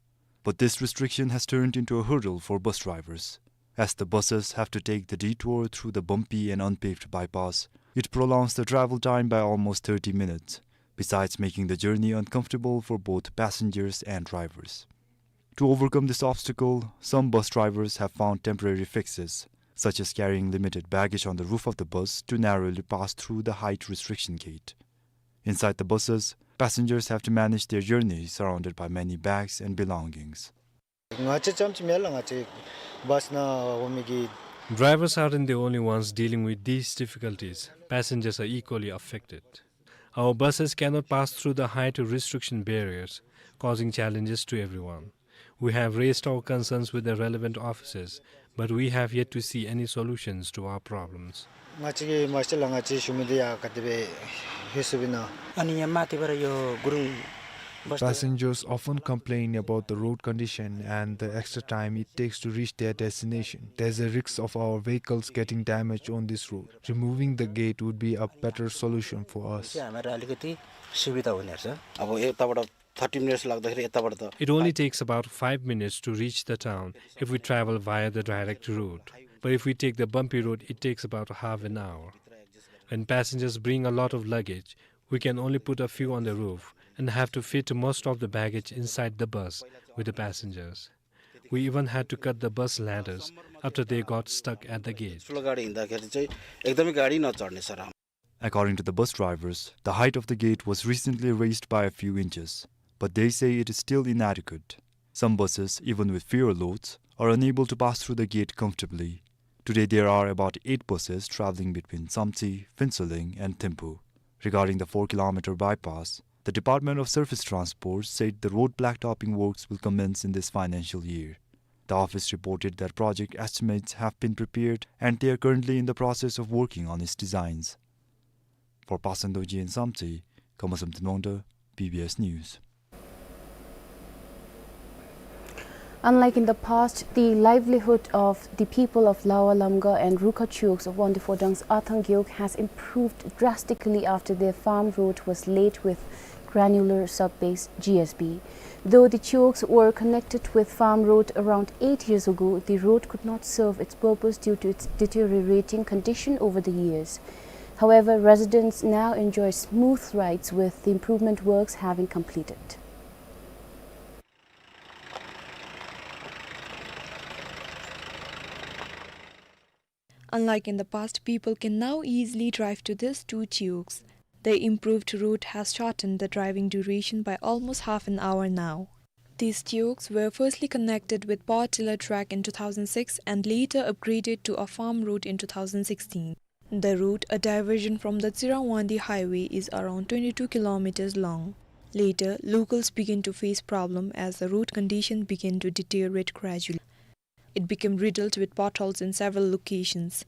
But this restriction has turned into a hurdle for bus drivers. As the buses have to take the detour through the bumpy and unpaved bypass, it prolongs the travel time by almost thirty minutes, besides making the journey uncomfortable for both passengers and drivers. To overcome this obstacle, some bus drivers have found temporary fixes, such as carrying limited baggage on the roof of the bus to narrowly pass through the height restriction gate. Inside the buses, passengers have to manage their journey surrounded by many bags and belongings. ང་བཅས་ཙམ་ཅིག་མེན་ལགས། ང་བཅས་བཱསི་ནང་འོང་མི་གི། Drivers aren't the only ones dealing with these difficulties. Passengers are equally affected. Our buses cannot pass through the height restriction barriers, causing challenges to everyone. We have raised our concerns with the relevant officers, but we have yet to see any solutions to our problems. ང་བཅས་ཀྱིས་མ་ཤེས་ལགས། ང་བཅས་ཞུ་མི་འདི་ཡང་ག་དེ་སྦེ་ཧེ་སུ་བི་ན། ཨ་ནི་ཡ་མ་དེ་བར་ཡོ་གུ་རུང་བཱསི། Passengers often complain about the road condition and the extra time it takes to reach their destination. There's a risk of our vehicles getting damaged on this road. Removing the gate would be a better solution for us. अब यताबाट thirty minutes लाग्दाखेरि यताबाट त It only takes about five minutes to reach the town if we travel via the direct route. But if we take the bumpy road, it takes about half an hour. When passengers bring a lot of luggage, we can only put a few on the roof and have to fit most of the baggage inside the bus with the passengers. We even had to cut the bus ladders after they got stuck at the gate. ठुलो गाडी हिँड्दाखेरि चाहिँ एकदमै गाडी नचढ्ने sir. According to the bus drivers, the height of the gate was recently raised by a few inches, but they say it is still inadequate. Some buses, even with fewer loads, are unable to pass through the gate comfortably. Today, there are about eight buses traveling between Samtse, Phuentsholing, and Thimphu. Regarding the four kilometer bypass, the Department of Surface Transport said the road blacktopping works will commence in this financial year. The office reported that project estimates have been prepared and they are currently in the process of working on its designs. For Pasan Dorji in Samtse, Khamasam Thanmangta, B B S News. Unlike in the past, the livelihood of the people of Lower Lamga and Rukha Chioks of Wangdue Phodrang's Athang Gewog has improved drastically after their farm road was laid with granular sub-base, G S B. Though the Chioks were connected with farm road around eight years ago, the road could not serve its purpose due to its deteriorating condition over the years. However, residents now enjoy smooth rides with the improvement works having completed. Unlike in the past, people can now easily drive to these two Chioks. The improved route has shortened the driving duration by almost half an hour now. These Chioks were firstly connected with power tiller track in two thousand six and later upgraded to a farm road in two thousand sixteen. The route, a diversion from the Tsirangwangdi highway, is around twenty-two kilometers long. Later, locals began to face problem as the road condition began to deteriorate gradually. It became riddled with potholes in several locations.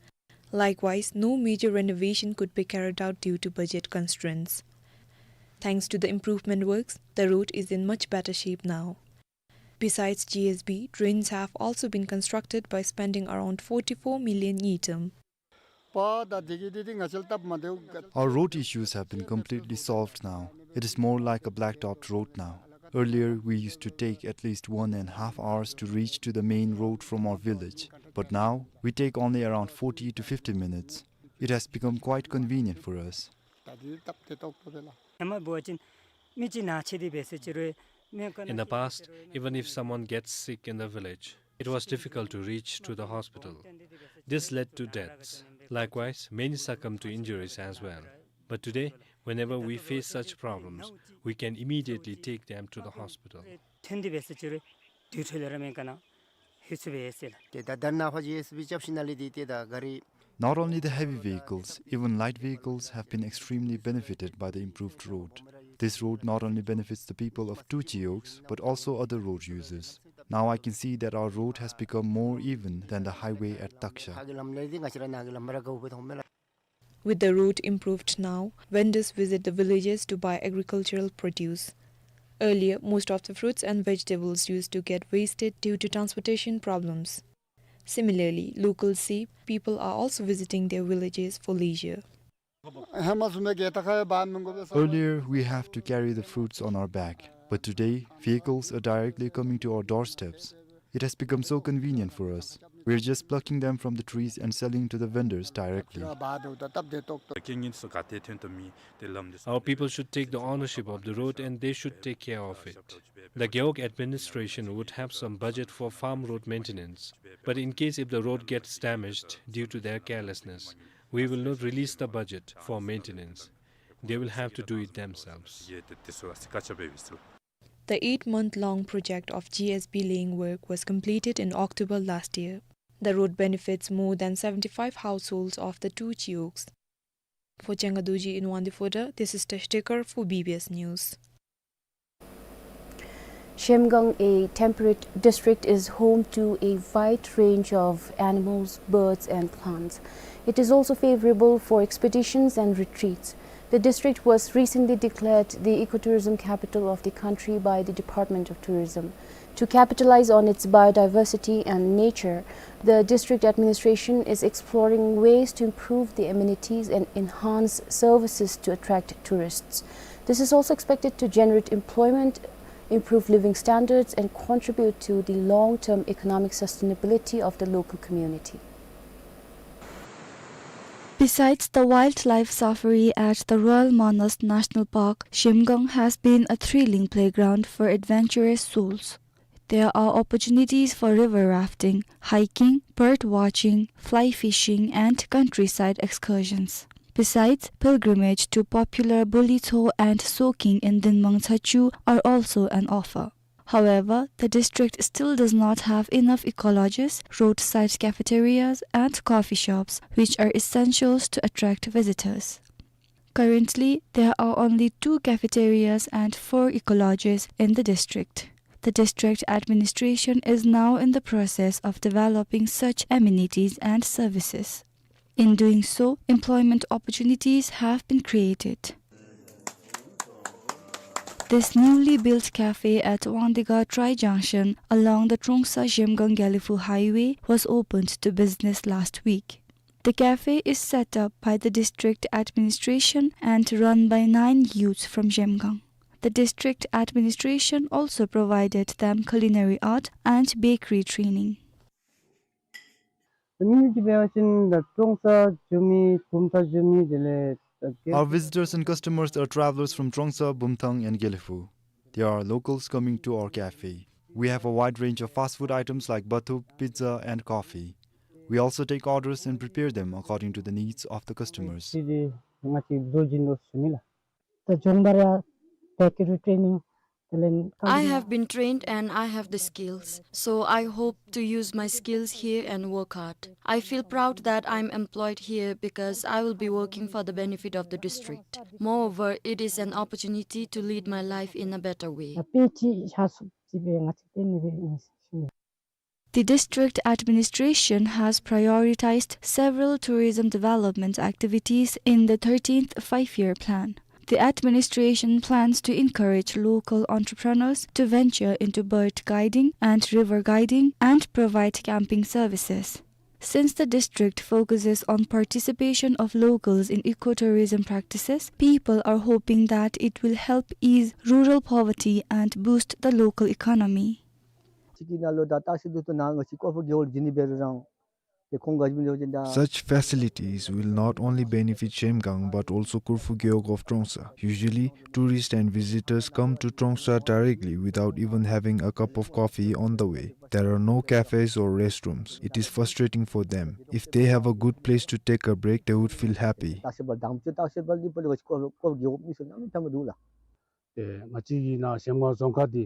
Likewise, no major renovation could be carried out due to budget constraints. Thanks to the improvement works, the road is in much better shape now. Besides G S B, drains have also been constructed by spending around forty-four million ngultrum. Our road issues have been completely solved now. It is more like a blacktopped road now. Earlier, we used to take at least one and a half hours to reach to the main road from our village, but now we take only around forty to fifty minutes. It has become quite convenient for us. In the past, even if someone gets sick in the village, it was difficult to reach to the hospital. This led to deaths. Likewise, many succumb to injuries as well. But today, whenever we face such problems, we can immediately take them to the hospital. Not only the heavy vehicles, even light vehicles have been extremely benefited by the improved road. This road not only benefits the people of Two Chioks, but also other road users. Now I can see that our road has become more even than the highway at Taksha. With the road improved now, vendors visit the villages to buy agricultural produce. Earlier, most of the fruits and vegetables used to get wasted due to transportation problems. Similarly, locals say people are also visiting their villages for leisure. Earlier, we have to carry the fruits on our back, but today, vehicles are directly coming to our doorsteps. It has become so convenient for us. We're just plucking them from the trees and selling to the vendors directly. Our people should take the ownership of the road and they should take care of it. The Gewog administration would have some budget for farm road maintenance, but in case if the road gets damaged due to their carelessness, we will not release the budget for maintenance. They will have to do it themselves. The eight-month-long project of G S B laying work was completed in October last year. The road benefits more than seventy-five households of the two Cheoks. For Chenga Dorji in Wangdue Phodrang, this is Tash Tekar for B B S News. Zhemgang, a temperate district, is home to a wide range of animals, birds, and plants. It is also favorable for expeditions and retreats. The district was recently declared the ecotourism capital of the country by the Department of Tourism. To capitalize on its biodiversity and nature, the district administration is exploring ways to improve the amenities and enhance services to attract tourists. This is also expected to generate employment, improve living standards, and contribute to the long-term economic sustainability of the local community. Besides the wildlife safari at the Royal Manas National Park, Zhemgang has been a thrilling playground for adventurous souls. There are opportunities for river rafting, hiking, bird watching, fly fishing, and countryside excursions. Besides, pilgrimage to popular Buli Tso and soaking in Dinmang Tsachu are also an offer. However, the district still does not have enough ecologists, roadside cafeterias, and coffee shops, which are essentials to attract visitors. Currently, there are only two cafeterias and four ecologists in the district. The district administration is now in the process of developing such amenities and services. In doing so, employment opportunities have been created. This newly built cafe at Wangdega Tri Junction along the Trongsa-Zhemgang-Gelephu Highway was opened to business last week. The cafe is set up by the district administration and run by nine youths from Zhemgang. The district administration also provided them culinary art and bakery training. Our visitors and customers are travelers from Trongsa, Bumthang, and Gelephu. They are locals coming to our cafe. We have a wide range of fast food items like bathup, pizza, and coffee. We also take orders and prepare them according to the needs of the customers. The Jongbaria bakery training, I have been trained and I have the skills, so I hope to use my skills here and work hard. I feel proud that I'm employed here because I will be working for the benefit of the district. Moreover, it is an opportunity to lead my life in a better way. The district administration has prioritized several tourism development activities in the thirteenth Five-Year Plan. The administration plans to encourage local entrepreneurs to venture into bird guiding and river guiding and provide camping services. Since the district focuses on participation of locals in ecotourism practices, people are hoping that it will help ease rural poverty and boost the local economy. Such facilities will not only benefit Zhemgang but also Korfu Gewog of Trongsa. Usually, tourists and visitors come to Trongsa directly without even having a cup of coffee on the way. There are no cafes or restrooms. It is frustrating for them. If they have a good place to take a break, they would feel happy. ཏེ་ང་བཅས་ཀྱི་ནཱ་ཞེ་མ་རྫོང་ཁག་འདི་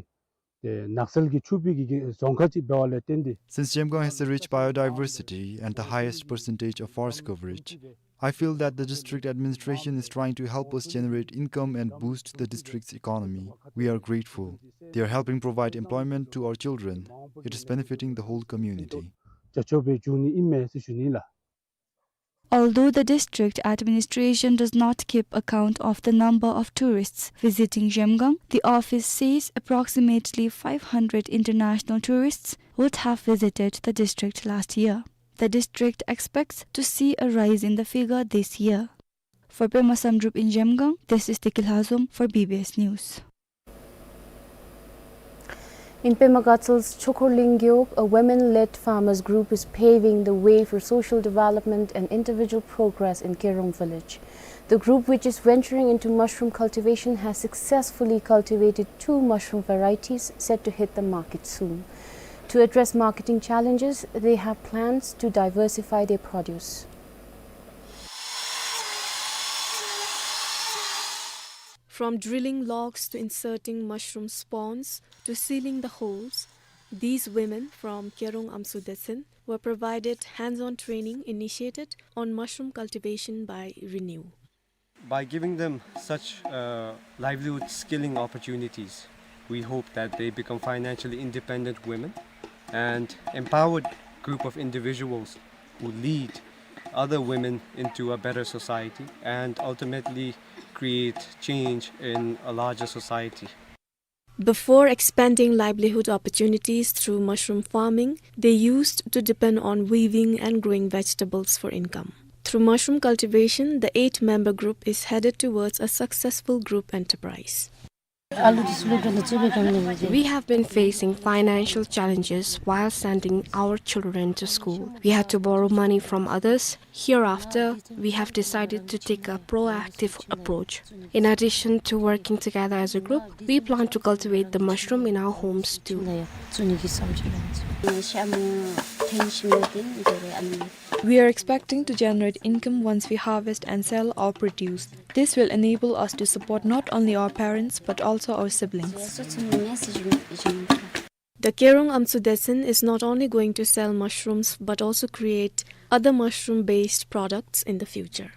ཏེ་ནགས་ཚལ་གྱིས་ཕྱུག་པའི་གི་རྫོང་ཁག་ཅིག་འབདཝ་ལས་བརྟེན་ཏེ། Since Zhemgang has a rich biodiversity and the highest percentage of forest coverage, I feel that the district administration is trying to help us generate income and boost the district's economy. We are grateful. They are helping provide employment to our children. It is benefiting the whole community. རྒྱ་ཕྱོགས་སྦེ་འགྱོ་ནི་ཨིན་མས་ཟེར་ཞུ་ནི་ལགས། Although the district administration does not keep account of the number of tourists visiting Zhemgang, the office says approximately five hundred international tourists would have visited the district last year. The district expects to see a rise in the figure this year. For Pema Samdrup in Zhemgang, this is Tiki Lhazom for B B S News. In Pema Gatsel's Chokhorling Gewog, a women-led farmers group is paving the way for social development and individual progress in Kerong village. The group, which is venturing into mushroom cultivation, has successfully cultivated two mushroom varieties set to hit the market soon. To address marketing challenges, they have plans to diversify their produce. From drilling logs to inserting mushroom spawns to sealing the holes, these women from Kerong Amsudetsen were provided hands-on training initiated on mushroom cultivation by Renew. By giving them such, uh, livelihood skilling opportunities, we hope that they become financially independent women and empowered group of individuals who lead other women into a better society and ultimately create change in a larger society. Before expanding livelihood opportunities through mushroom farming, they used to depend on weaving and growing vegetables for income. Through mushroom cultivation, the eight-member group is headed towards a successful group enterprise. We have been facing financial challenges while sending our children to school. We had to borrow money from others. Hereafter, we have decided to take a proactive approach. In addition to working together as a group, we plan to cultivate the mushroom in our homes too. We are expecting to generate income once we harvest and sell our produce. This will enable us to support not only our parents but also our siblings. The Kerong Amsudetsen is not only going to sell mushrooms but also create other mushroom-based products in the future.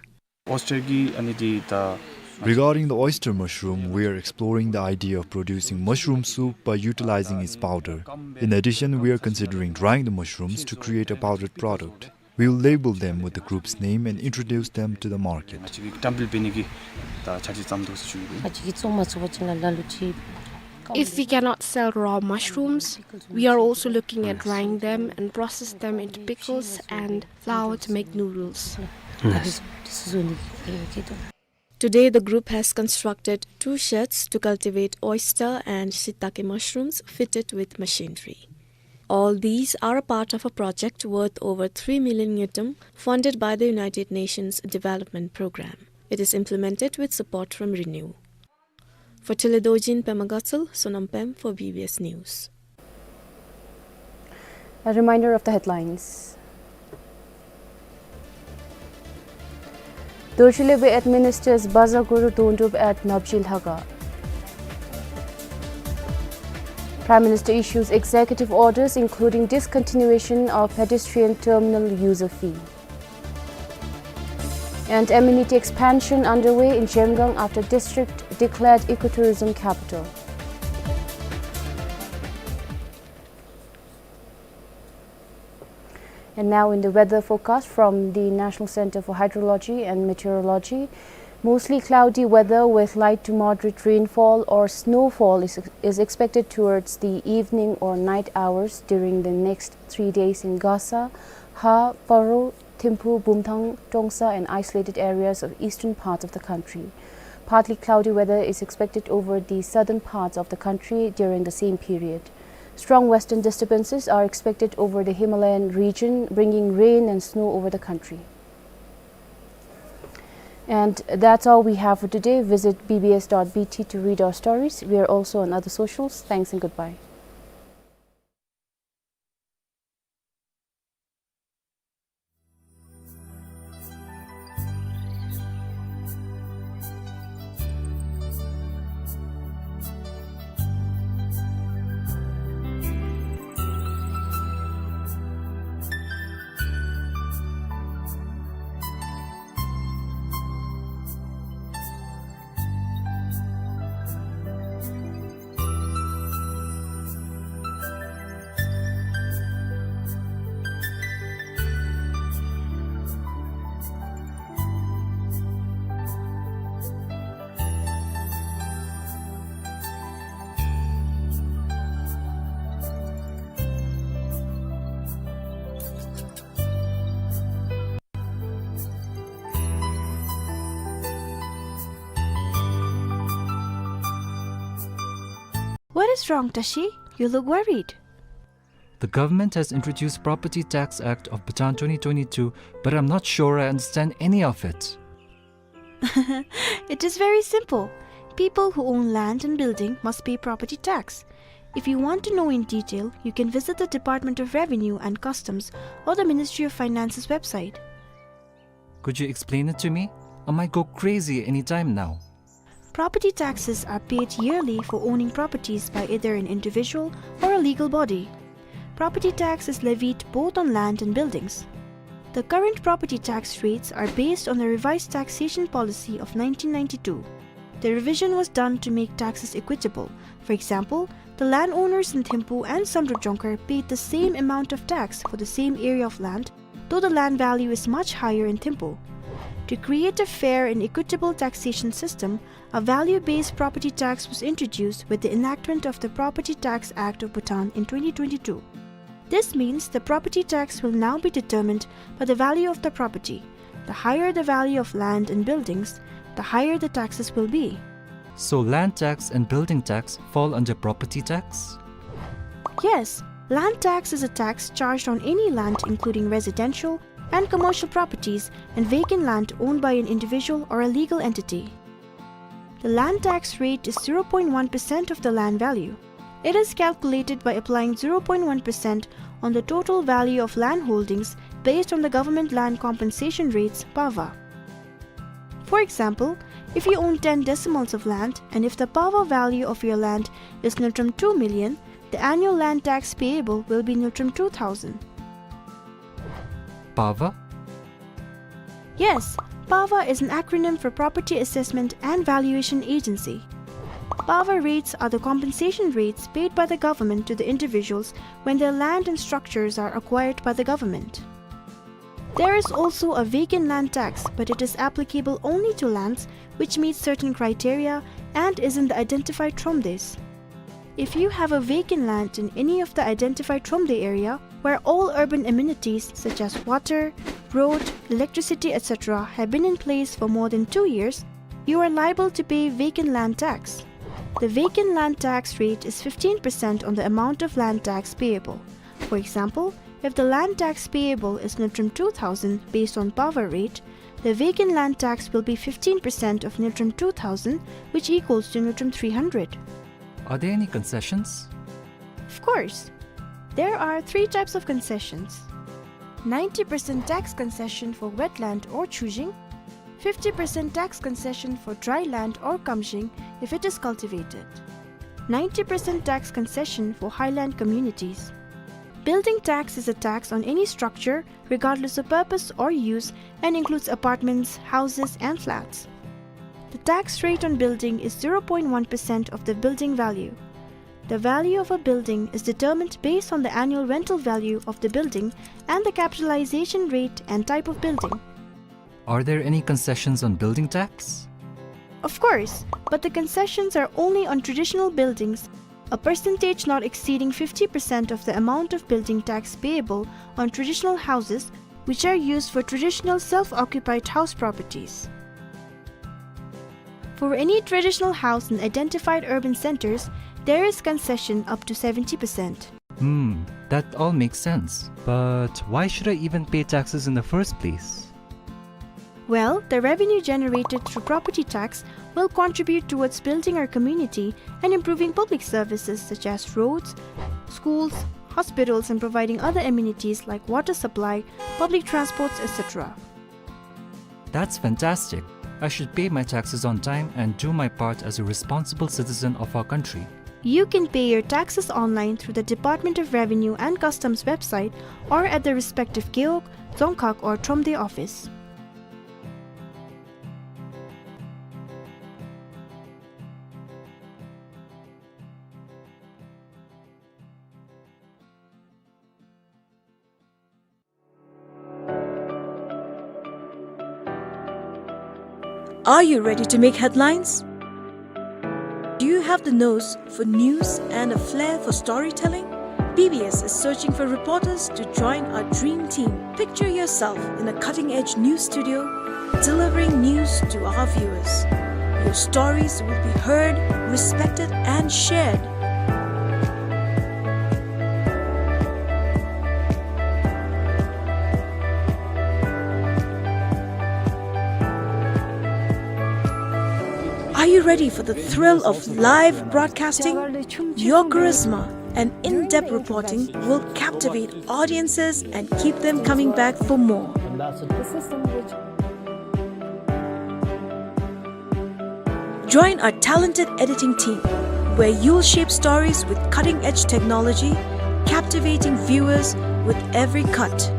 Oyster གྱི་ཨ་ནི་འདི་ད། Regarding the oyster mushroom, we are exploring the idea of producing mushroom soup by utilizing its powder. In addition, we are considering drying the mushrooms to create a powdered product. We will label them with the group's name and introduce them to the market. ང་བཅས་ཀྱིས་བཀྲམ་སྤེལ་འབད་ནི་གི་ད་འཆར་གཞི་བརྩམས་དོ་ཟེར་ཞུ་ནི། ང་བཅས་ཀྱིས་བཙོང་མ་ཚུགས་པ་ཅིན་ལ་ལ་ལུ་ཅིག། If we cannot sell raw mushrooms, we are also looking at drying them and process them into pickles and flour to make noodles. Today, the group has constructed two sheds to cultivate oyster and shiitake mushrooms fitted with machinery. All these are a part of a project worth over three million ngultrum funded by the United Nations Development Programme. It is implemented with support from Renew. For Tele Dorji in Pema Gatsal, Sonam Pem for B B S News. A reminder of the headlines. Dorji Lebe administers Bazaguru Dondrup at Nabji Lhaga. Prime Minister issues executive orders including discontinuation of pedestrian terminal user fee. And amenity expansion underway in Zhemgang after district declared ecotourism capital. And now in the weather forecast from the National Center for Hydrology and Meteorology, mostly cloudy weather with light to moderate rainfall or snowfall is, is expected towards the evening or night hours during the next three days in Gasa, Ha, Paro, Thimphu, Bumthang, Trongsa and isolated areas of eastern parts of the country. Partly cloudy weather is expected over the southern parts of the country during the same period. Strong western disturbances are expected over the Himalayan region, bringing rain and snow over the country. And that's all we have for today. Visit B B S dot B T to read our stories. We are also on other socials. Thanks and goodbye. What is wrong, Tashi? You look worried. The government has introduced Property Tax Act of Bhutan twenty twenty-two, but I'm not sure I understand any of it. It is very simple. People who own land and building must pay property tax. If you want to know in detail, you can visit the Department of Revenue and Customs or the Ministry of Finance's website. Could you explain it to me? I might go crazy any time now. Property taxes are paid yearly for owning properties by either an individual or a legal body. Property tax is levied both on land and buildings. The current property tax rates are based on the Revised Taxation Policy of nineteen ninety-two. The revision was done to make taxes equitable. For example, the landowners in Thimphu and Samdrup Jongkhar paid the same amount of tax for the same area of land, though the land value is much higher in Thimphu. To create a fair and equitable taxation system, a value-based property tax was introduced with the enactment of the Property Tax Act of Bhutan in twenty twenty-two. This means the property tax will now be determined by the value of the property. The higher the value of land and buildings, the higher the taxes will be. So land tax and building tax fall under property tax? Yes, land tax is a tax charged on any land, including residential and commercial properties and vacant land owned by an individual or a legal entity. The land tax rate is zero point one percent of the land value. It is calculated by applying zero point one percent on the total value of land holdings based on the government land compensation rates, PAVA. For example, if you own ten decimals of land and if the PAVA value of your land is Ngultrum two million, the annual land tax payable will be Ngultrum two thousand. PAVA? Yes, PAVA is an acronym for Property Assessment and Valuation Agency. PAVA rates are the compensation rates paid by the government to the individuals when their land and structures are acquired by the government. There is also a vacant land tax, but it is applicable only to lands which meet certain criteria and is in the identified thromdes. If you have a vacant land in any of the identified thromde area, where all urban amenities such as water, road, electricity, et cetera have been in place for more than two years, you are liable to pay vacant land tax. The vacant land tax rate is fifteen percent on the amount of land tax payable. For example, if the land tax payable is Ngultrum two thousand based on PAVA rate, the vacant land tax will be fifteen percent of Ngultrum two thousand, which equals to Ngultrum three hundred. Are there any concessions? Of course. There are three types of concessions. Ninety percent tax concession for wetland or chujing, fifty percent tax concession for dry land or kamjing if it is cultivated, ninety percent tax concession for highland communities. Building tax is a tax on any structure, regardless of purpose or use, and includes apartments, houses, and flats. The tax rate on building is zero point one percent of the building value. The value of a building is determined based on the annual rental value of the building and the capitalization rate and type of building. Are there any concessions on building tax? Of course, but the concessions are only on traditional buildings. A percentage not exceeding fifty percent of the amount of building tax payable on traditional houses, which are used for traditional self-occupied house properties. For any traditional house in identified urban centers, there is concession up to seventy percent. Hmm, that all makes sense. But why should I even pay taxes in the first place? Well, the revenue generated through property tax will contribute towards building our community and improving public services such as roads, schools, hospitals, and providing other amenities like water supply, public transports, et cetera. That's fantastic. I should pay my taxes on time and do my part as a responsible citizen of our country. You can pay your taxes online through the Department of Revenue and Customs website or at the respective Gewog, Dzongkhag or Thromde office. Are you ready to make headlines? Do you have the nose for news and a flair for storytelling? B B S is searching for reporters to join our dream team. Picture yourself in a cutting-edge news studio, delivering news to our viewers. Your stories will be heard, respected, and shared. Are you ready for the thrill of live broadcasting? Your charisma and in-depth reporting will captivate audiences and keep them coming back for more. Join our talented editing team, where you'll shape stories with cutting-edge technology, captivating viewers with every cut.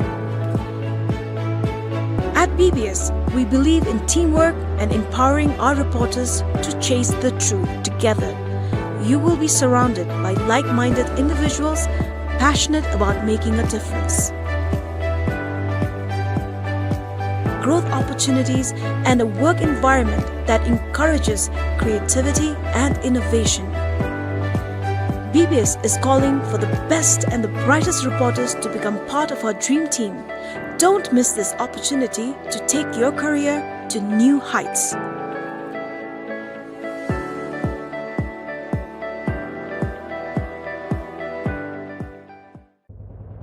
At B B S, we believe in teamwork and empowering our reporters to chase the truth together. You will be surrounded by like-minded individuals passionate about making a difference. Growth opportunities, and a work environment that encourages creativity and innovation. B B S is calling for the best and the brightest reporters to become part of our dream team. Don't miss this opportunity to take your career to new heights.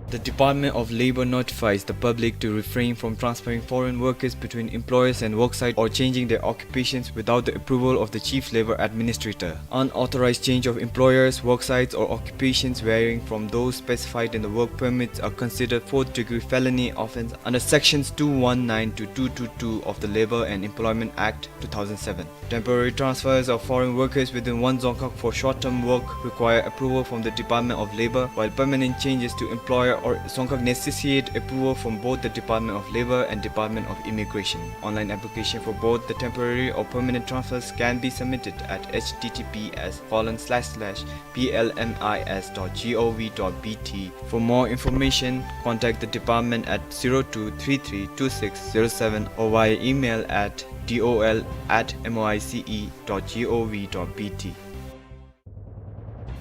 The Department of Labor notifies the public to refrain from transferring foreign workers between employers and worksites or changing their occupations without the approval of the Chief Labor Administrator. Unauthorized change of employers, worksites, or occupations varying from those specified in the work permits are considered fourth-degree felony offense under Sections two one nine to two two two of the Labour and Employment Act two thousand seven. Temporary transfers of foreign workers within one dzongkhag for short-term work require approval from the Department of Labour, while permanent changes to employer or dzongkhag necessitate approval from both the Department of Labour and Department of Immigration. Online application for both the temporary or permanent transfers can be submitted at H T T P S colon slash slash B L M I S dot G O V dot B T. For more information, contact the department at zero two three three two six zero seven or via email at D O L at M O I C E dot G O V dot B T.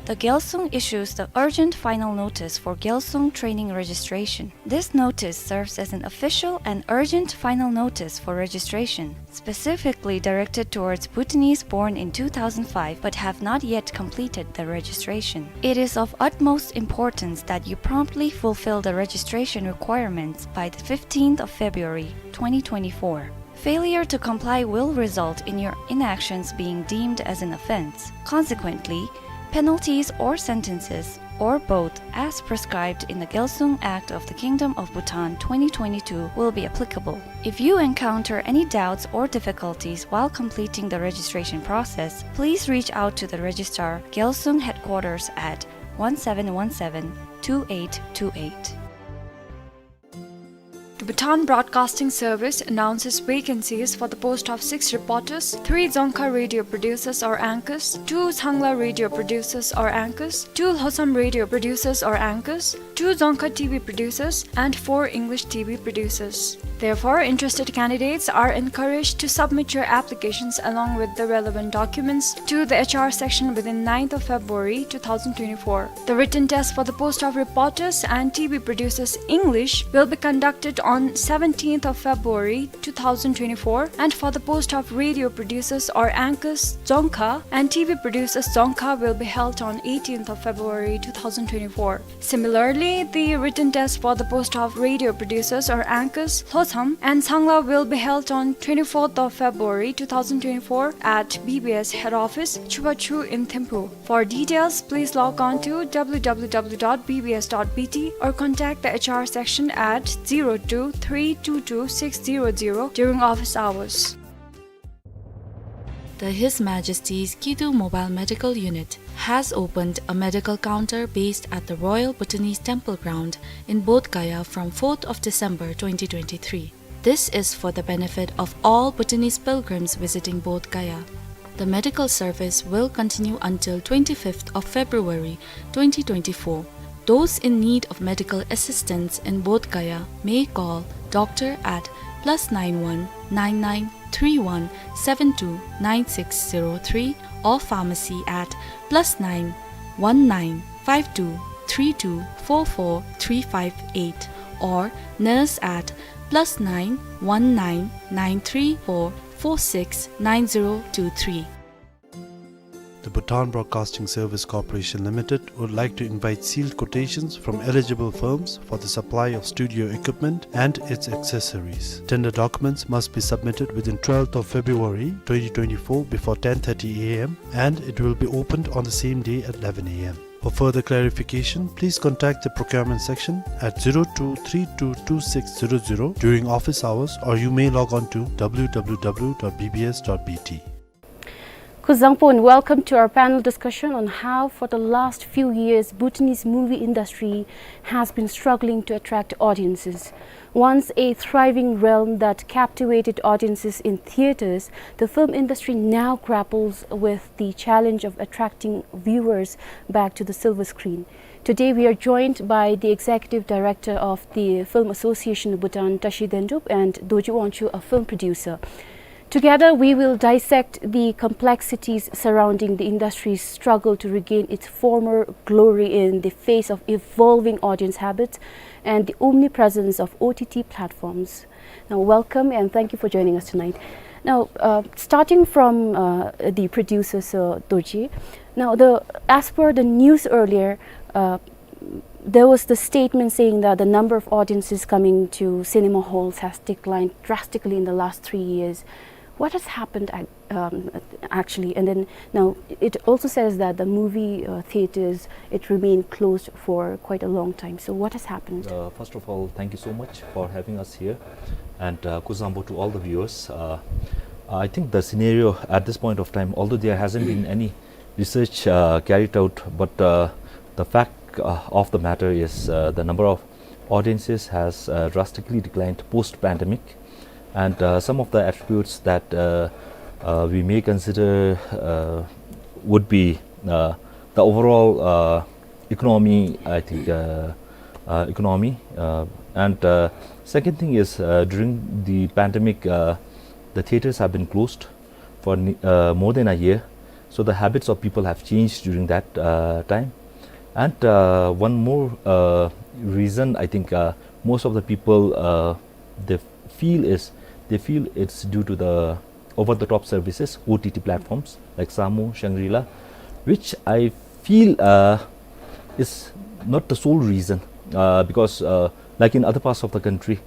The Gyalsung issues the urgent final notice for Gyalsung training registration. This notice serves as an official and urgent final notice for registration, specifically directed towards Bhutanese born in two thousand five but have not yet completed the registration. It is of utmost importance that you promptly fulfill the registration requirements by the fifteenth of February twenty twenty-four. Failure to comply will result in your inactions being deemed as an offense. Consequently, penalties or sentences, or both, as prescribed in the Gyalsung Act of the Kingdom of Bhutan twenty twenty-two will be applicable. If you encounter any doubts or difficulties while completing the registration process, please reach out to the Registrar, Gyalsung Headquarters at one seven one seven two eight two eight. The Bhutan Broadcasting Service announces vacancies for the post of six reporters, three Dzongkha radio producers or anchors, two Changla radio producers or anchors, two Lhotsam radio producers or anchors, two Dzongkha T V producers, and four English T V producers. Therefore, interested candidates are encouraged to submit your applications along with the relevant documents to the H R section within ninth of February two thousand twenty-four. The written test for the post of reporters and T V producers English will be conducted on seventeenth of February two thousand twenty-four, and for the post of radio producers or anchors Dzongkha and T V producers Dzongkha will be held on eighteenth of February two thousand twenty-four. Similarly, the written test for the post of radio producers or anchors Lhotsam and Changla will be held on twenty-fourth of February two thousand twenty-four at B B S head office, Chubachu in Thimphu. For details, please log on to W W W dot B B S dot B T or contact the H R section at zero two three two two six zero zero during office hours. The His Majesty's Kidu Mobile Medical Unit has opened a medical counter based at the Royal Bhutanese Temple Ground in Bodh Gaya from fourth of December twenty twenty-three. This is for the benefit of all Bhutanese pilgrims visiting Bodh Gaya. The medical service will continue until twenty-fifth of February twenty twenty-four. Those in need of medical assistance in Bodh Gaya may call doctor at plus nine one nine nine three one seven two nine six zero three or pharmacy at plus nine one nine five two three two four four three five eight or nurse at plus nine one nine nine three four four six nine zero two three. The Bhutan Broadcasting Service Corporation Limited would like to invite sealed quotations from eligible firms for the supply of studio equipment and its accessories. Tender documents must be submitted within twelfth of February twenty twenty-four before ten thirty a m and it will be opened on the same day at eleven a m. For further clarification, please contact the procurement section at zero two three two two six zero zero during office hours, or you may log on to w w w dot b b s dot b t. Kuzuzangpo and welcome to our panel discussion on how, for the last few years, Bhutanese movie industry has been struggling to attract audiences. Once a thriving realm that captivated audiences in theatres, the film industry now grapples with the challenge of attracting viewers back to the silver screen. Today, we are joined by the Executive Director of the Film Association of Bhutan, Tashi Dendup, and Dorji Wangchuk, a film producer. Together, we will dissect the complexities surrounding the industry's struggle to regain its former glory in the face of evolving audience habits and the omnipresence of O T T platforms. Now, welcome and thank you for joining us tonight. Now, uh, starting from, uh, the producer, Sir Dorji. Now, the, as per the news earlier, uh, there was the statement saying that the number of audiences coming to cinema halls has declined drastically in the last three years. What has happened ac-, um, actually? And then now it also says that the movie, uh, theatres, it remained closed for quite a long time. So what has happened? Uh, first of all, thank you so much for having us here, and, uh, kuzuzangpo to all the viewers. Uh, I think the scenario at this point of time, although there hasn't been any research, uh, carried out, but, uh, the fact, uh, of the matter is, uh, the number of audiences has, uh, drastically declined post-pandemic, and, uh, some of the attributes that, uh, uh, we may consider, uh, would be, uh, the overall, uh, economy, I think, uh, uh, economy, uh, and, uh, second thing is, uh, during the pandemic, uh, the theatres have been closed for ne-, uh, more than a year. So the habits of people have changed during that, uh, time. And, uh, one more, uh, reason I think, uh, most of the people, uh, they feel is, they feel it's due to the over-the-top services, O T T platforms like Saamo, Shangri-La, which I feel, uh, is not the sole reason, uh, because, uh, like in other parts of the country,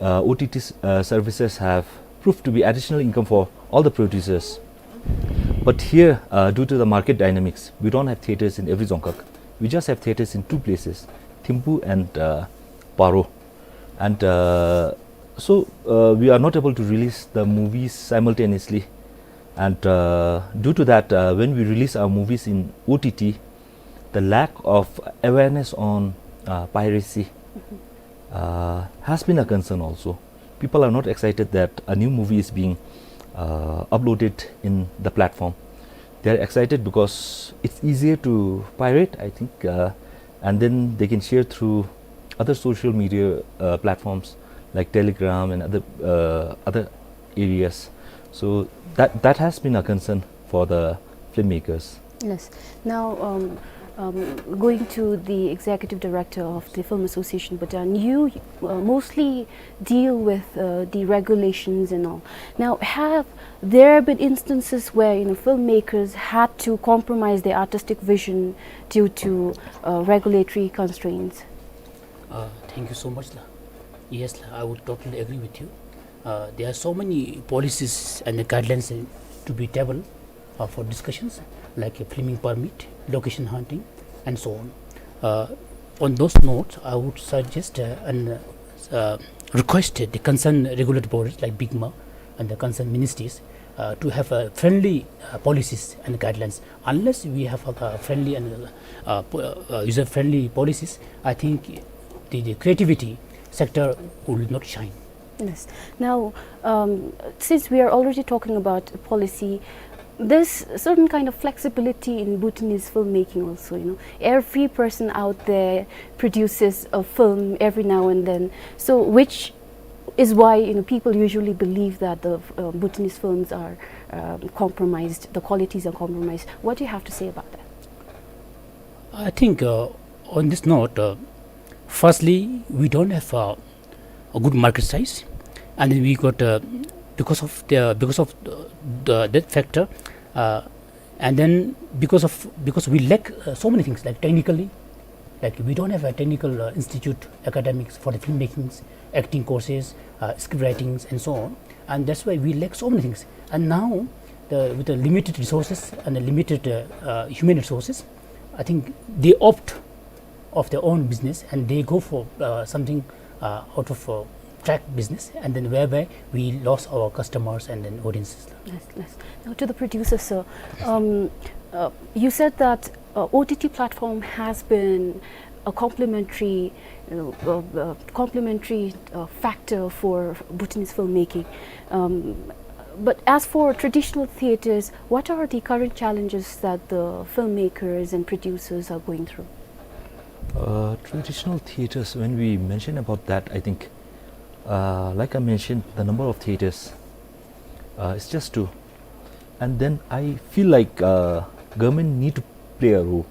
uh, O T T s-, uh, services have proved to be additional income for all the producers. But here, uh, due to the market dynamics, we don't have theatres in every dzongkhag. We just have theatres in two places, Thimphu and, uh, Paro. And, uh, so, uh, we are not able to release the movies simultaneously. And, uh, due to that, uh, when we release our movies in O T T, the lack of awareness on, uh, piracy, uh, has been a concern also. People are not excited that a new movie is being, uh, uploaded in the platform. They are excited because it's easier to pirate, I think, uh, and then they can share through other social media, uh, platforms like Telegram and other, uh, other areas. So that, that has been a concern for the filmmakers. Yes. Now, um, um, going to the executive director of the Film Association Bhutan, you, uh, mostly deal with, uh, the regulations and all. Now, have there been instances where, you know, filmmakers had to compromise their artistic vision due to, uh, regulatory constraints? Uh, thank you so much, la. Yes, la, I would totally agree with you. Uh, there are so many policies and the guidelines, uh, to be tabled, uh, for discussions, like a filming permit, location hunting, and so on. Uh, on those notes, I would suggest, uh, and, uh, uh, request the concerned regulatory bodies like BICMA and the concerned ministries, uh, to have, uh, friendly, uh, policies and guidelines. Unless we have, uh, friendly and, uh, po-, uh, user-friendly policies, I think the, the creativity sector will not shine. Yes. Now, um, since we are already talking about policy, there's certain kind of flexibility in Bhutanese filmmaking also, you know. Every person out there produces a film every now and then. So, which is why, you know, people usually believe that the, uh, Bhutanese films are, um, compromised, the qualities are compromised. What do you have to say about that? I think, uh, on this note, uh, firstly, we don't have, uh, a good market size, and then we got, uh, because of the, because of the, the, that factor, uh, And then because of, because we lack, uh, so many things, like, technically, like, we don't have a technical, uh, institute academics for the filmmakings, acting courses, uh, script writings, and so on. And that's why we lack so many things. And now, the, with the limited resources and the limited, uh, uh, human resources, I think they opt of their own business and they go for, uh, something, uh, out of, uh, track business, and then whereby we lost our customers and then audiences. Yes, yes. Now to the producer, sir. Um, uh, you said that, uh, O T T platform has been a complementary, uh, uh, uh, complementary, uh, factor for Bhutanese filmmaking. Um, but as for traditional theaters, what are the current challenges that the filmmakers and producers are going through? Uh, traditional theaters, when we mention about that, I think, uh, like I mentioned, the number of theaters, uh, it's just two. And then I feel like, uh, government need to play a role.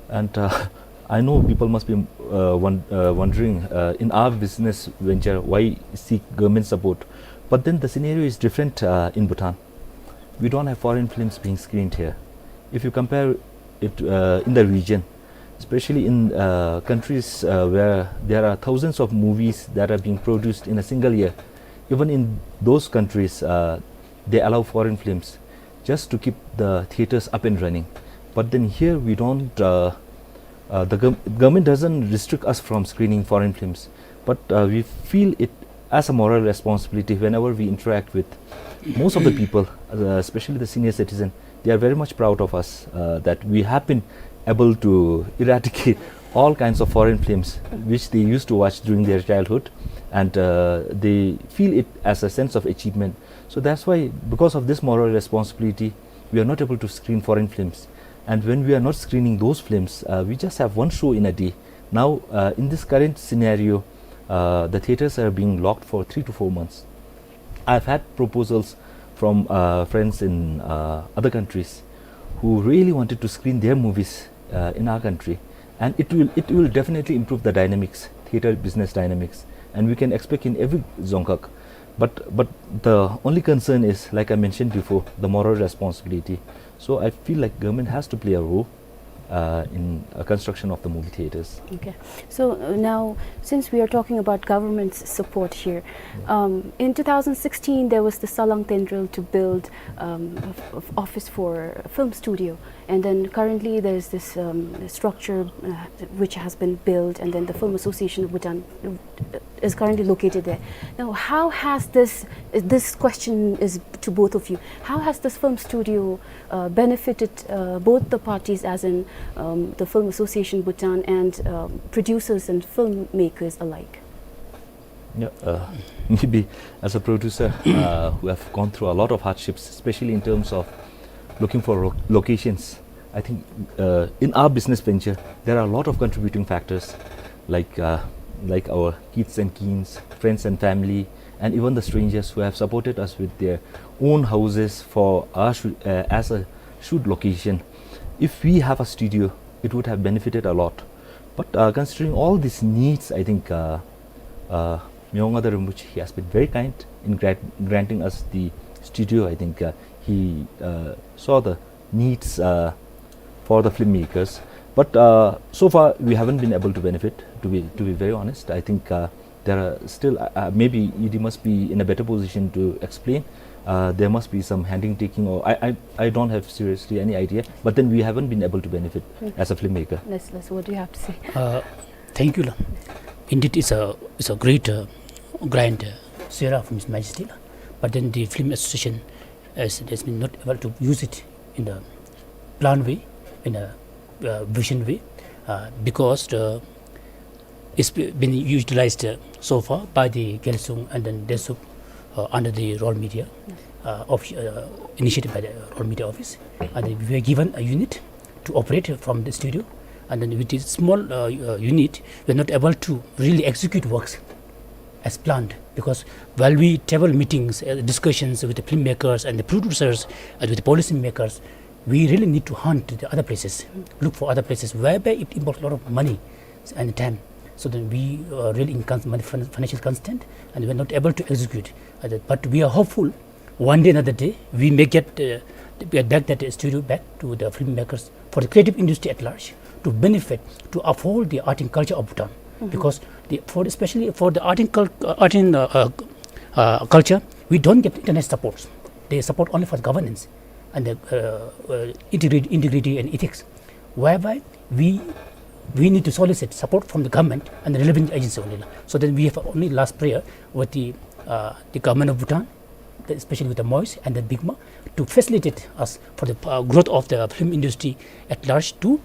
And, uh, I know people must be, uh, won-, uh, wondering, uh, in our business venture, why seek government support? But then the scenario is different, uh, in Bhutan. We don't have foreign films being screened here. If you compare it, uh, in the region, especially in, uh, countries, uh, where there are thousands of movies that are being produced in a single year, even in those countries, uh, they allow foreign films just to keep the theaters up and running. But then here we don't, uh, uh, the gov-, government doesn't restrict us from screening foreign films, but, uh, we feel it as a moral responsibility whenever we interact with most of the people, uh, especially the senior citizen. They are very much proud of us, uh, that we have been able to eradicate all kinds of foreign films which they used to watch during their childhood, and, uh, they feel it as a sense of achievement. So that's why, because of this moral responsibility, we are not able to screen foreign films. And when we are not screening those films, uh, we just have one show in a day. Now, uh, in this current scenario, uh, the theaters are being locked for three to four months. I've had proposals from, uh, friends in, uh, other countries who really wanted to screen their movies, uh, in our country, and it will, it will definitely improve the dynamics, theater business dynamics, and we can expect in every dzongkhag. But, but the only concern is, like I mentioned before, the moral responsibility. So I feel like government has to play a role, uh, in a construction of the movie theaters. Okay. So, uh, now, since we are talking about government's support here, um, in two thousand sixteen there was the Salang Tendril to build, um, of, of office for film studio, and then currently there is this, um, structure, uh, which has been built, and then the Film Association of Bhutan, uh, is currently located there. Now, how has this, this question is to both of you, how has this film studio, uh, benefited, uh, both the parties, as in, um, the Film Association Bhutan and, um, producers and filmmakers alike? Yeah, uh, maybe as a producer, uh, who have gone through a lot of hardships, especially in terms of looking for ro-, locations, I think, uh, in our business venture, there are a lot of contributing factors, like, uh, like our kids and keens, friends and family, and even the strangers who have supported us with their own houses for our shoo-, uh, as a shoot location. If we have a studio, it would have benefited a lot. But, uh, considering all these needs, I think, uh, uh, Myo Ngada Rinpoche, he has been very kind in grant-, granting us the studio. I think, uh, he, uh, saw the needs, uh, for the filmmakers. But, uh, so far, we haven't been able to benefit, to be, to be very honest. I think, uh, there are still, uh, uh, maybe E D must be in a better position to explain. Uh, there must be some handing taking, or I, I, I don't have seriously any idea. But then we haven't been able to benefit as a filmmaker. Let's, let's, what do you have to say? Uh, thank you, la. Indeed, it's a, it's a great, uh, grant, uh, Sera from His Majesty, la. But then the Film Association has, has been not able to use it in a planned way, in a, uh, vision way, uh, because the, it's be-, been utilized, uh, so far by the Gyalsung and then Dentsup, uh, under the Rawalmedia, uh, of, uh, initiated by the Rawalmedia office. And then we were given a unit to operate from the studio. And then with this small, uh, uh, unit, we are not able to really execute works as planned, because while we table meetings, uh, discussions with the filmmakers and the producers and with the policy makers, we really need to hunt the other places, look for other places whereby it involves a lot of money and time. So then we are really in cons-, money, fin-, financial constraint, and we are not able to execute. Uh, that, but we are hopeful One day, another day, we may get, uh, get back that studio back to the filmmakers, for the creative industry at large, to benefit, to uphold the art and culture of Bhutan. Because the, for, especially for the art and cul-, uh, art and, uh, uh, uh, culture, we don't get internet supports. They support only for governance and the, uh, uh, integrity, integrity and ethics, whereby we, we need to solicit support from the government and the relevant agency only. So then we have only last prayer with the, uh, the government of Bhutan, the, especially with the MOIS and the BICMA, to facilitate us for the, uh, growth of the film industry at large, to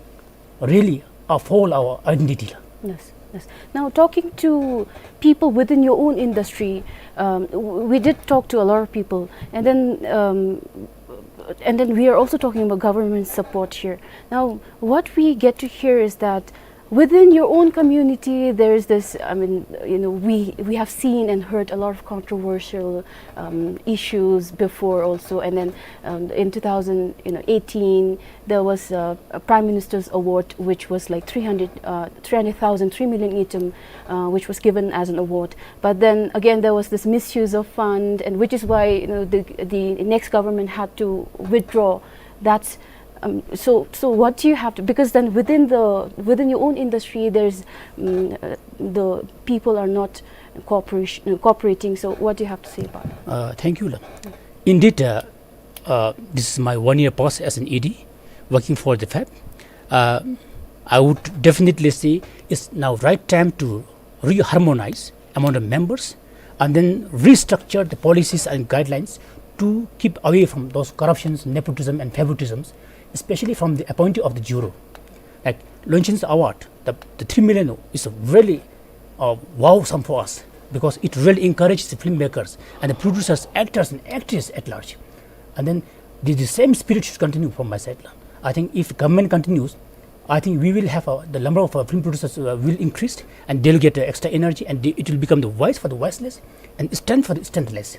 really uphold our identity. Yes, yes. Now, talking to people within your own industry, um, w-, we did talk to a lot of people, and then, um, and then we are also talking about government support here. Now, what we get to hear is that within your own community, there is this, I mean, you know, we, we have seen and heard a lot of controversial, um, issues before also, and then, um, in two thousand, you know, eighteen, there was a, a Prime Minister's Award, which was like three hundred, uh, three hundred thousand, three million ngultrum, uh, which was given as an award. But then again, there was this misuse of fund, and which is why, you know, the, the next government had to withdraw that. Um, so, so what do you have to, because then within the, within your own industry, there's, mm, uh, the people are not cooperation, cooperating. So what do you have to say about it? Uh, thank you, la. Indeed, uh, uh, this is my one year past as an E D working for the FAB. Uh, I would definitely say it's now right time to reharmonize among the members and then restructure the policies and guidelines to keep away from those corruptions, nepotism and favoritisms, especially from the appointee of the juror. Like Longchen Award, the, the three million is a really, uh, wow sum for us, because it really encourages the filmmakers and the producers, actors and actresses at large. And then the, the same spirit should continue from my side. I think if government continues, I think we will have, uh, the number of, uh, film producers, uh, will increase, and they'll get, uh, extra energy, and they, it will become the voice for the voiceless and strength for the strengthless.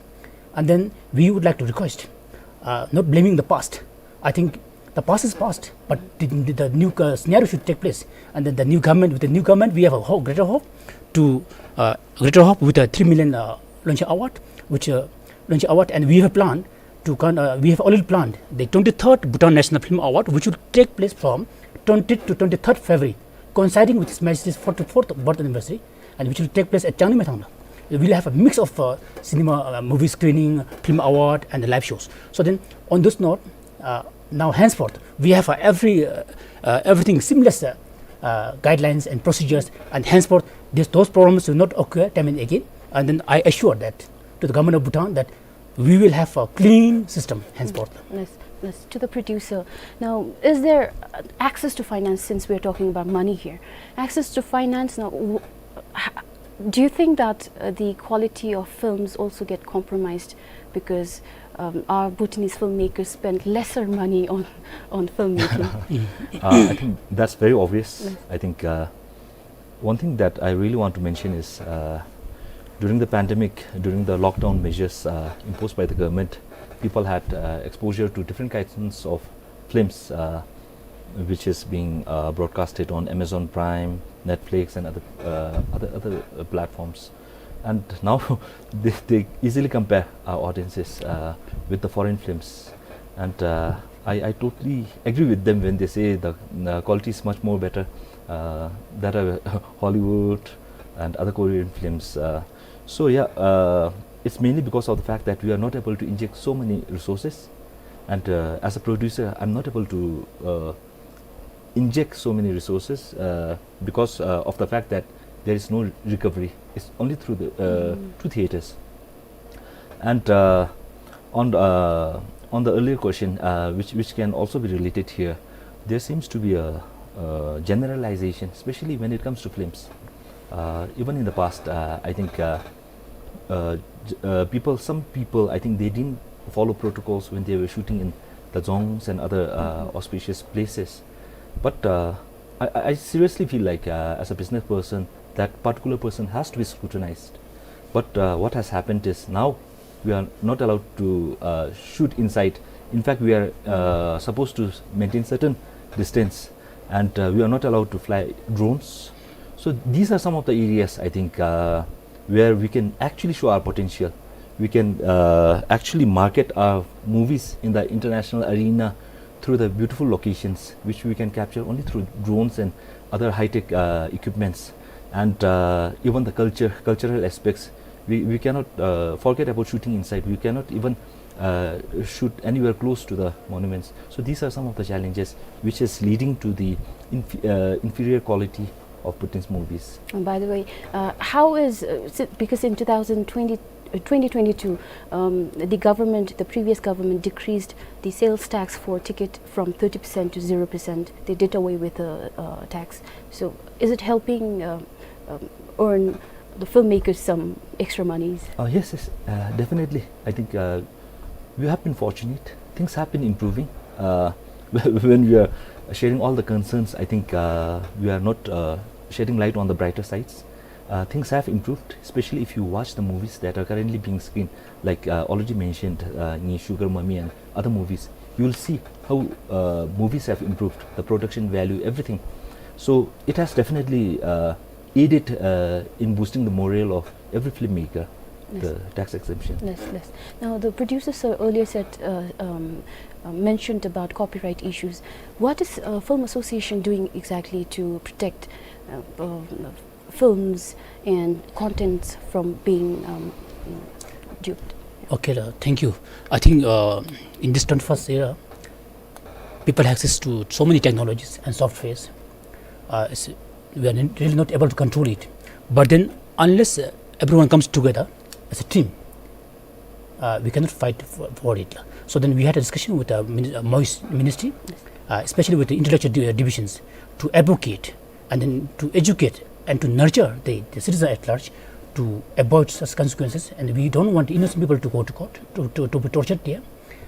And then we would like to request, uh, not blaming the past. I think the past is past, but the, the, the new, uh, scenario should take place. And then the new government, with the new government, we have a ho-, greater hope to, uh, greater hope with a three million, uh, Longchen Award, which, uh, Longchen Award, and we have a plan to con-, uh, we have already planned the twenty-third Bhutan National Film Award, which will take place from twentieth to twenty-third February, coinciding with His Majesty's forty-fourth birth anniversary, and which will take place at Changni Maithang. We'll have a mix of, uh, cinema, uh, movie screening, film award, and the live shows. So then, on this note, uh, now henceforth, we have, uh, every, uh, uh, everything seamless, uh, uh, guidelines and procedures, and henceforth, this, those problems will not occur time and again. And then I assure that to the government of Bhutan that we will have a clean system henceforth. Yes, yes. To the producer. Now, is there, uh, access to finance, since we are talking about money here? Access to finance, now, w-, h-, do you think that, uh, the quality of films also get compromised because, um, our Bhutanese filmmakers spend lesser money on, on filmmaking? Uh, I think that's very obvious. Yes. I think, uh, one thing that I really want to mention is, uh, during the pandemic, during the lockdown measures, uh, imposed by the government, people had, uh, exposure to different kinds of films, uh, which is being, uh, broadcasted on Amazon Prime, Netflix, and other, uh, other, other, uh, platforms. And now they, they easily compare our audiences, uh, with the foreign films. And, uh, I, I totally agree with them when they say the, uh, quality is much more better, uh, than, uh, Hollywood and other Korean films. Uh, so yeah, uh, it's mainly because of the fact that we are not able to inject so many resources. And, uh, as a producer, I'm not able to, uh, inject so many resources, uh, because, uh, of the fact that there is no recovery. It's only through the, uh, through theaters. And, uh, on, uh, on the earlier question, uh, which, which can also be related here, there seems to be a, uh, generalization, especially when it comes to films. Uh, even in the past, uh, I think, uh, uh, j-, uh, people, some people, I think they didn't follow protocols when they were shooting in the dzongs and other, uh, auspicious places. But, uh, I, I I seriously feel like, uh, as a business person, that particular person has to be scrutinized. But, uh, what has happened is now we are not allowed to, uh, shoot inside. In fact, we are, uh, supposed to maintain certain distance, and, uh, we are not allowed to fly drones. So these are some of the areas, I think, uh, where we can actually show our potential. We can, uh, actually market our movies in the international arena through the beautiful locations, which we can capture only through drones and other high-tech, uh, equipments. And, uh, even the culture, cultural aspects, we, we cannot, uh, forget about shooting inside. We cannot even, uh, shoot anywhere close to the monuments. So these are some of the challenges which is leading to the inf-, uh, inferior quality of Bhutanese movies. And by the way, uh, how is, uh, si-, because in two thousand twenty, uh, twenty twenty-two, um, the government, the previous government decreased the sales tax for ticket from thirty percent to zero percent. They did away with the, uh, tax. So is it helping, uh, um, earn the filmmakers some extra monies? Uh, yes, yes, uh, definitely. I think, uh, we have been fortunate. Things have been improving. Uh, when we are sharing all the concerns, I think, uh, we are not, uh, shedding light on the brighter sides. Uh, things have improved, especially if you watch the movies that are currently being screened, like, uh, already mentioned, uh, Nge Shukar Mami and other movies. You will see how, uh, movies have improved, the production value, everything. So it has definitely, uh, aided, uh, in boosting the morale of every filmmaker, yes, the tax exemption. Yes, yes. Now, the producer, sir, earlier said, uh, um, uh, mentioned about copyright issues. What is, uh, Film Association doing exactly to protect, uh, um, films and contents from being, um, duped? Okay, uh, thank you. I think, uh, in this twenty-first era, people have access to so many technologies and softwares. Uh, it's, we are n-, really not able to control it. But then, unless, uh, everyone comes together as a team, uh, we cannot fight for, for it. So then we had a discussion with the mini-, uh, MOIS ministry, uh, especially with the intellectual di-, uh, divisions, to advocate and then to educate and to nurture the, the citizen at large to avoid such consequences. And we don't want innocent people to go to court, to, to, to be tortured there.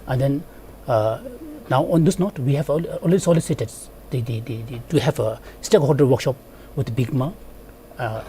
And then, uh, now on this note, we have al-, already solicited the, the, the, the, to have a stakeholder workshop with BICMA, uh,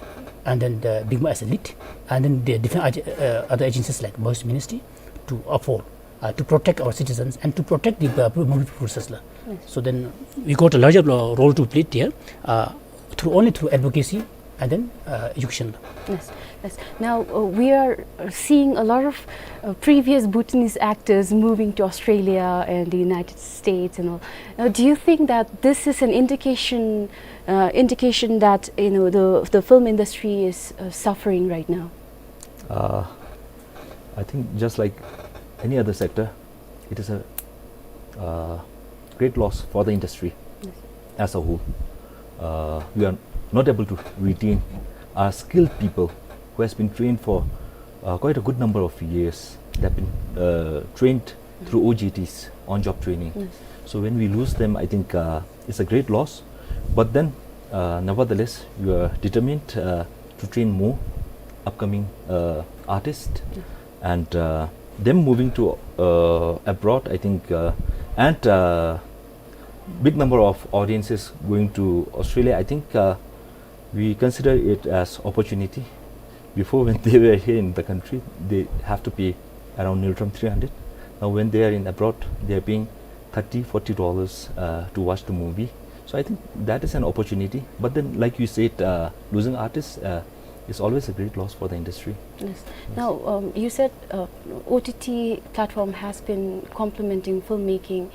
and then the BICMA as a lead, and then the different ag-, uh, other agencies like MOIS ministry to uphold, uh, to protect our citizens and to protect the, uh, movie producers la. Yes. So then we got a larger, uh, role to play there, uh, through, only through advocacy and then, uh, education. Yes, yes. Now, uh, we are, uh, seeing a lot of, uh, previous Bhutanese actors moving to Australia and the United States and all. Now, do you think that this is an indication, uh, indication that, you know, the, the film industry is, uh, suffering right now? Uh, I think just like any other sector, it is a, uh, great loss for the industry, yes, as a whole. Uh, we are not able to retain our skilled people who has been trained for, uh, quite a good number of years. They've been, uh, trained through O J Ts, on-job training. Yes. So when we lose them, I think, uh, it's a great loss. But then, uh, nevertheless, we are determined, uh, to train more upcoming, uh, artists. Yes. And, uh, them moving to, uh, abroad, I think, uh, and, uh, big number of audiences going to Australia, I think, uh, we consider it as opportunity. Before, when they were here in the country, they have to pay around ngultrum three hundred. Now, when they are in abroad, they are paying thirty, forty dollars, uh, to watch the movie. So I think that is an opportunity. But then, like you said, uh, losing artists, uh, is always a great loss for the industry. Yes. Yes. Now, um, you said, uh, O T T platform has been complementing filmmaking,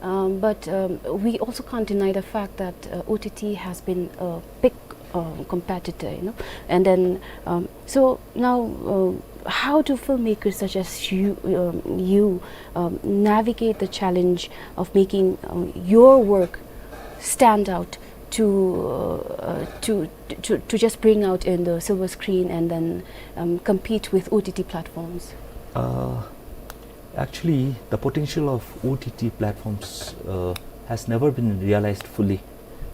um, but, um, we also can't deny the fact that, uh, O T T has been a big, um, competitor, you know. And then, um, so now, um, how do filmmakers such as you, um, you, um, navigate the challenge of making, um, your work stand out to, uh, uh, to, to, to just bring out in the silver screen and then, um, compete with O T T platforms? Uh, actually, the potential of O T T platforms, uh, has never been realized fully.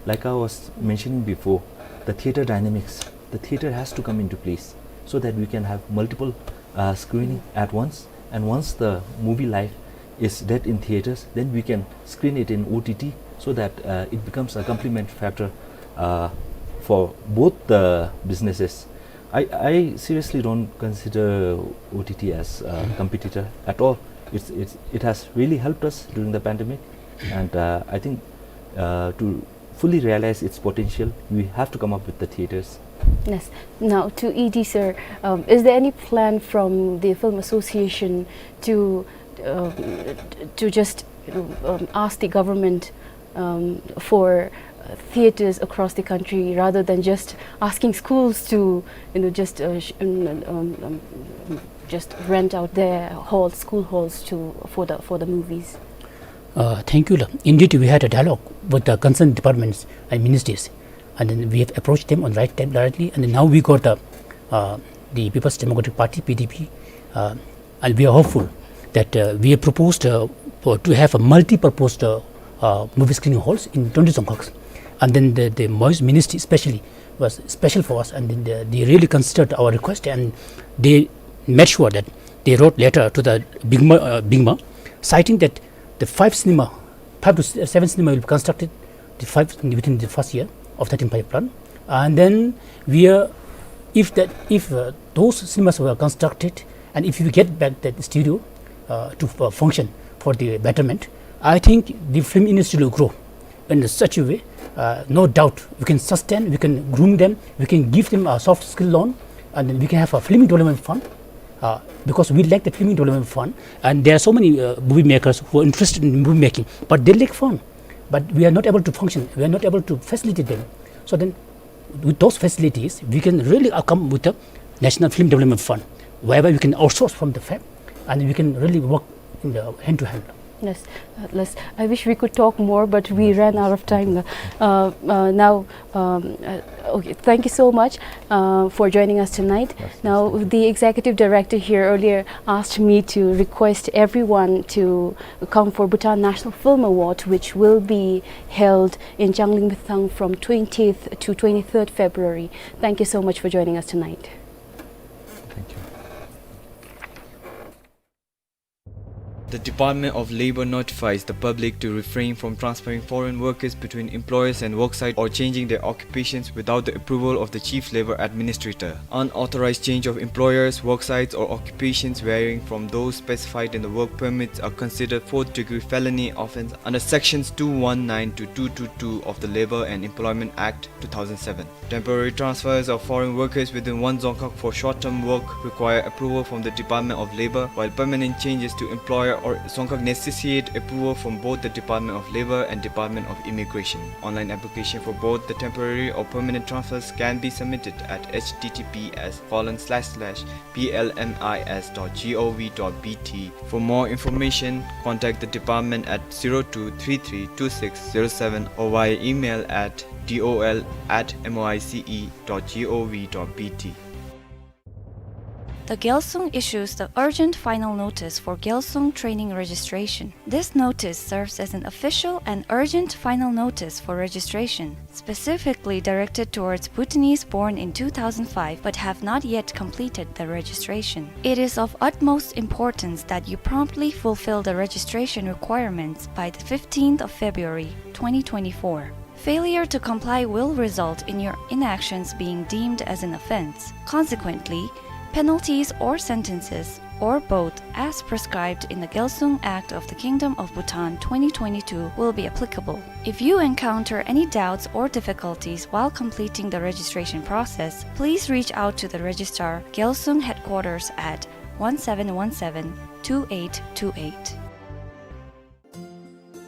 Like I was mentioning before, the theater dynamics, the theater has to come into place so that we can have multiple, uh, screening at once. And once the movie life is dead in theaters, then we can screen it in O T T so that, uh, it becomes a complement factor, uh, for both the businesses. I, I seriously don't consider O T T as a competitor at all. It's, it's, it has really helped us during the pandemic, and, uh, I think, uh, to fully realize its potential, we have to come up with the theaters. Yes. Now, to E D, sir, um, is there any plan from the Film Association to, um, to just, you know, um, ask the government, um, for, uh, theatres across the country, rather than just asking schools to, you know, just, uh, sh-, um, um, um, just rent out their halls, school halls to, for the, for the movies? Uh, thank you, la. Indeed, we had a dialogue with the concerned departments and ministries, and then we have approached them on right time directly, and then now we got the, uh, the People's Democratic Party, P D P, uh, and we are hopeful that, uh, we have proposed, uh, for, to have a multi-purpose, uh, uh, movie screening halls in twenty Dzongkhags. And then the, the MOYES ministry especially was special for us, and then they, they really considered our request, and they made sure that they wrote letter to the BIGMA, uh, BIGMA, citing that the five cinema, five to s-, seven cinema will be constructed, the five within the first year of thirteen five plan. And then we are, if that, if, uh, those cinemas were constructed, and if we get back that studio, uh, to, uh, function for the betterment, I think the film industry will grow in such a way, uh, no doubt we can sustain, we can groom them, we can give them a soft skill loan, and then we can have a film development fund, uh, because we lack the film development fund, and there are so many, uh, movie makers who are interested in movie making, but they lack fund, but we are not able to function, we are not able to facilitate them. So then, with those facilities, we can really, uh, come with a National Film Development Fund, whereby we can outsource from the fab, and we can really work in the hand to hand. Yes, uh, yes. I wish we could talk more, but we ran out of time. Uh, uh, now, um, uh, okay, thank you so much, uh, for joining us tonight. Yes, yes, thank you. Now, the executive director here earlier asked me to request everyone to come for Bhutan National Film Award, which will be held in Changlimithang from twentieth to twenty-third February. Thank you so much for joining us tonight. Thank you. The Department of Labor notifies the public to refrain from transferring foreign workers between employers and worksite or changing their occupations without the approval of the Chief Labor Administrator. Unauthorized change of employers, worksites, or occupations varying from those specified in the work permits are considered fourth-degree felony offense under Sections two one nine to two two two of the Labour and Employment Act two thousand seven. Temporary transfers of foreign workers within one Dzongkhag for short-term work require approval from the Department of Labour, while permanent changes to employer or Dzongkhag necessitate approval from both the Department of Labour and Department of Immigration. Online application for both the temporary or permanent transfers can be submitted at H T T P S colon slash slash B L M I S dot G O V dot B T. For more information, contact the department at zero two three three two six zero seven or via email at D O L at M O I C E dot G O V dot B T. The Gyalsung issues the urgent final notice for Gyalsung training registration. This notice serves as an official and urgent final notice for registration, specifically directed towards Bhutanese born in two thousand five but have not yet completed their registration. It is of utmost importance that you promptly fulfill the registration requirements by the fifteenth of February twenty twenty-four. Failure to comply will result in your inactions being deemed as an offense. Consequently, penalties or sentences, or both, as prescribed in the Gyalsung Act of the Kingdom of Bhutan twenty twenty-two will be applicable. If you encounter any doubts or difficulties while completing the registration process, please reach out to the Registrar, Gyalsung Headquarters at one seven one seven two eight two eight.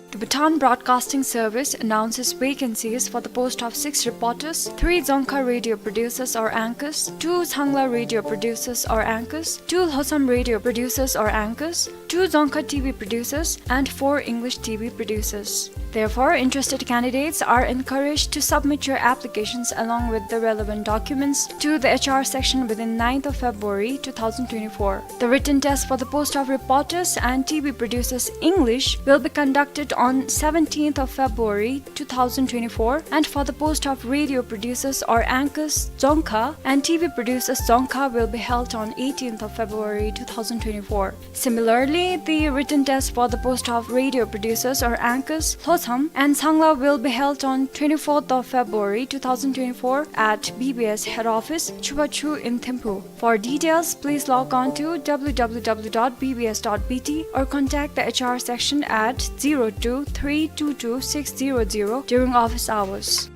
The Bhutan Broadcasting Service announces vacancies for the post of six reporters, three Dzongkha radio producers or anchors, two Changla radio producers or anchors, two Lhotsam radio producers or anchors, two Dzongkha T V producers, and four English T V producers. Therefore, interested candidates are encouraged to submit your applications along with the relevant documents to the H R section within ninth of February two thousand twenty-four. The written test for the post of reporters and T V producers English will be conducted on seventeenth of February two thousand twenty-four, and for the post of radio producers or anchors Dzongkha and T V producers Dzongkha will be held on eighteenth of February two thousand twenty-four. Similarly, the written test for the post of radio producers or anchors Lhotsam and Changla will be held on twenty-fourth of February two thousand twenty-four at B B S head office, Chubachu in Thimphu. For details, please log on to W W W dot B B S dot B T or contact the H R section at zero two three two two six zero zero during office hours.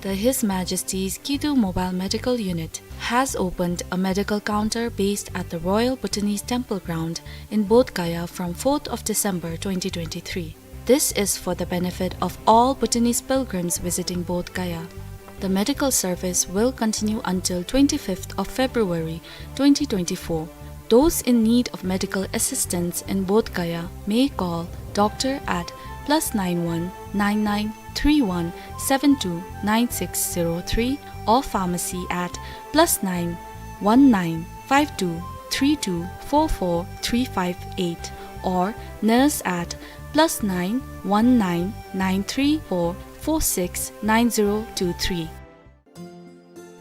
The His Majesty's Kidu Mobile Medical Unit has opened a medical counter based at the Royal Bhutanese Temple Ground in Bodh Gaya from fourth of December twenty twenty-three. This is for the benefit of all Bhutanese pilgrims visiting Bodh Gaya. The medical service will continue until twenty-fifth of February twenty twenty-four. Those in need of medical assistance in Bodh Gaya may call doctor at plus nine one nine nine three one seven two nine six zero three or pharmacy at plus nine one nine five two three two four four three five eight or nurse at plus nine one nine nine three four four six nine zero two three.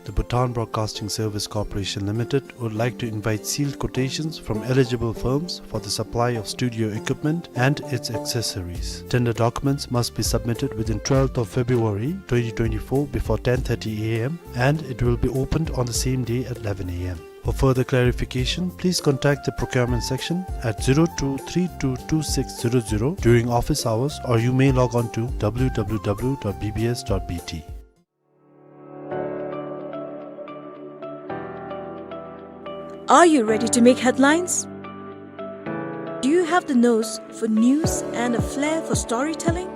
The Bhutan Broadcasting Service Corporation Limited would like to invite sealed quotations from eligible firms for the supply of studio equipment and its accessories. Tender documents must be submitted within twelfth of February twenty twenty-four before ten thirty A M, and it will be opened on the same day at eleven A M. For further clarification, please contact the procurement section at zero two three two two six zero zero during office hours, or you may log on to W W W dot B B S dot B T. Are you ready to make headlines? Do you have the nose for news and a flair for storytelling?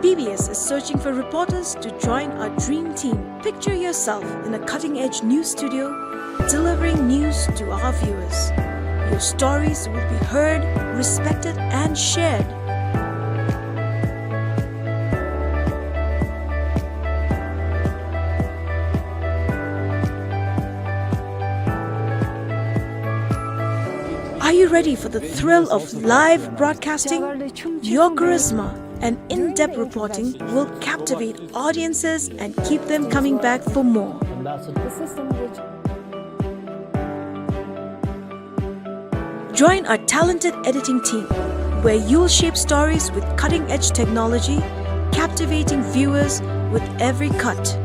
B B S is searching for reporters to join our dream team. Picture yourself in a cutting-edge news studio, delivering news to our viewers. Your stories will be heard, respected, and shared. Are you ready for the thrill of live broadcasting? Your charisma and in-depth reporting will captivate audiences and keep them coming back for more. Join our talented editing team, where you'll shape stories with cutting-edge technology, captivating viewers with every cut.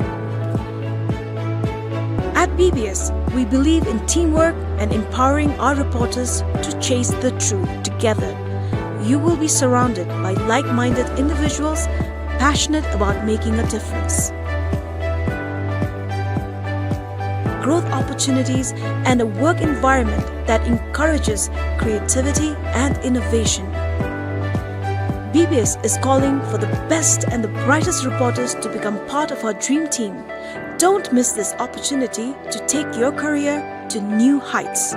At B B S, we believe in teamwork and empowering our reporters to chase the truth together. You will be surrounded by like-minded individuals passionate about making a difference. Growth opportunities, and a work environment that encourages creativity and innovation. B B S is calling for the best and the brightest reporters to become part of our dream team. Don't miss this opportunity to take your career to new heights.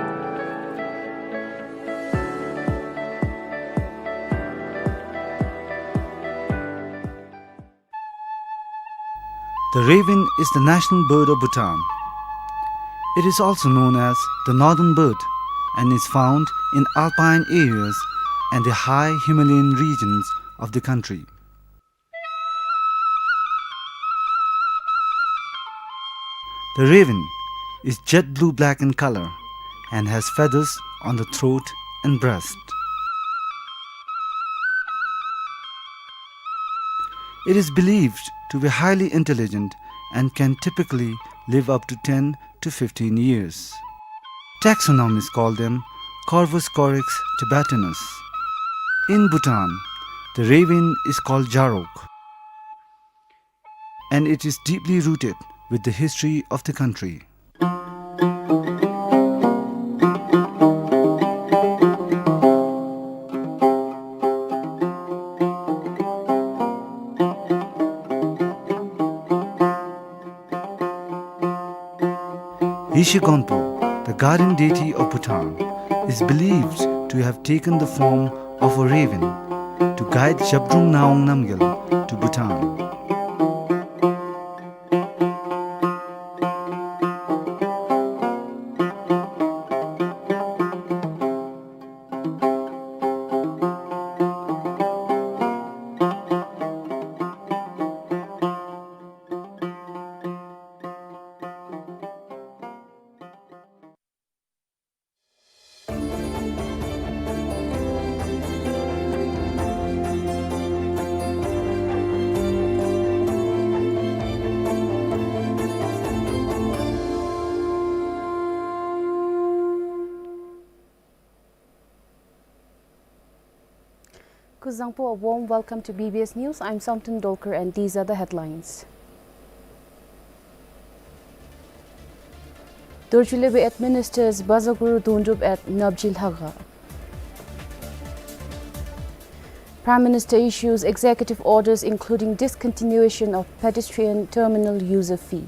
The raven is the national bird of Bhutan. It is also known as the northern bird and is found in alpine areas and the high Himalayan regions of the country. The raven is jet blue-black in color and has feathers on the throat and breast. It is believed to be highly intelligent and can typically live up to ten to fifteen years. Taxonomists call them Corvus corax tibetanus. In Bhutan, the raven is called Jarok, and it is deeply rooted with the history of the country. Yeshe Gonpo, the guardian deity of Bhutan, is believed to have taken the form of a raven to guide Zhabdrung Ngawang Namgyal to Bhutan. Kuzuzangpo, a warm welcome to B B S News. I'm Samten Dolkar and these are the headlines. Dorji Lebe administers Bazaguru Dungdrup at Napji Lhaga. Prime Minister issues executive orders including discontinuation of pedestrian terminal user fee.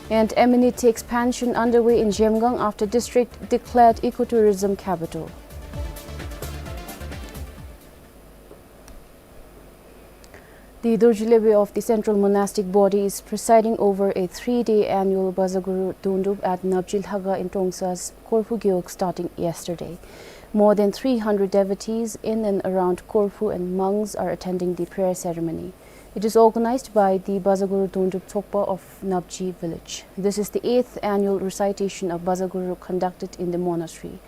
And M N E takes expansion underway in Zhemgang after district declared ecotourism capital. The Dorji Lebe of the Central Monastic Body is presiding over a three-day annual Bazaguru Dungdrup at Napji Lhaga in Trongsa's Korphu Gewog starting yesterday. More than three hundred devotees in and around Korphu and monks are attending the prayer ceremony. It is organized by the Bazaguru Dungdrup Tsokpa of Napji village. This is the eighth annual recitation of Bazaguru conducted in the monastery.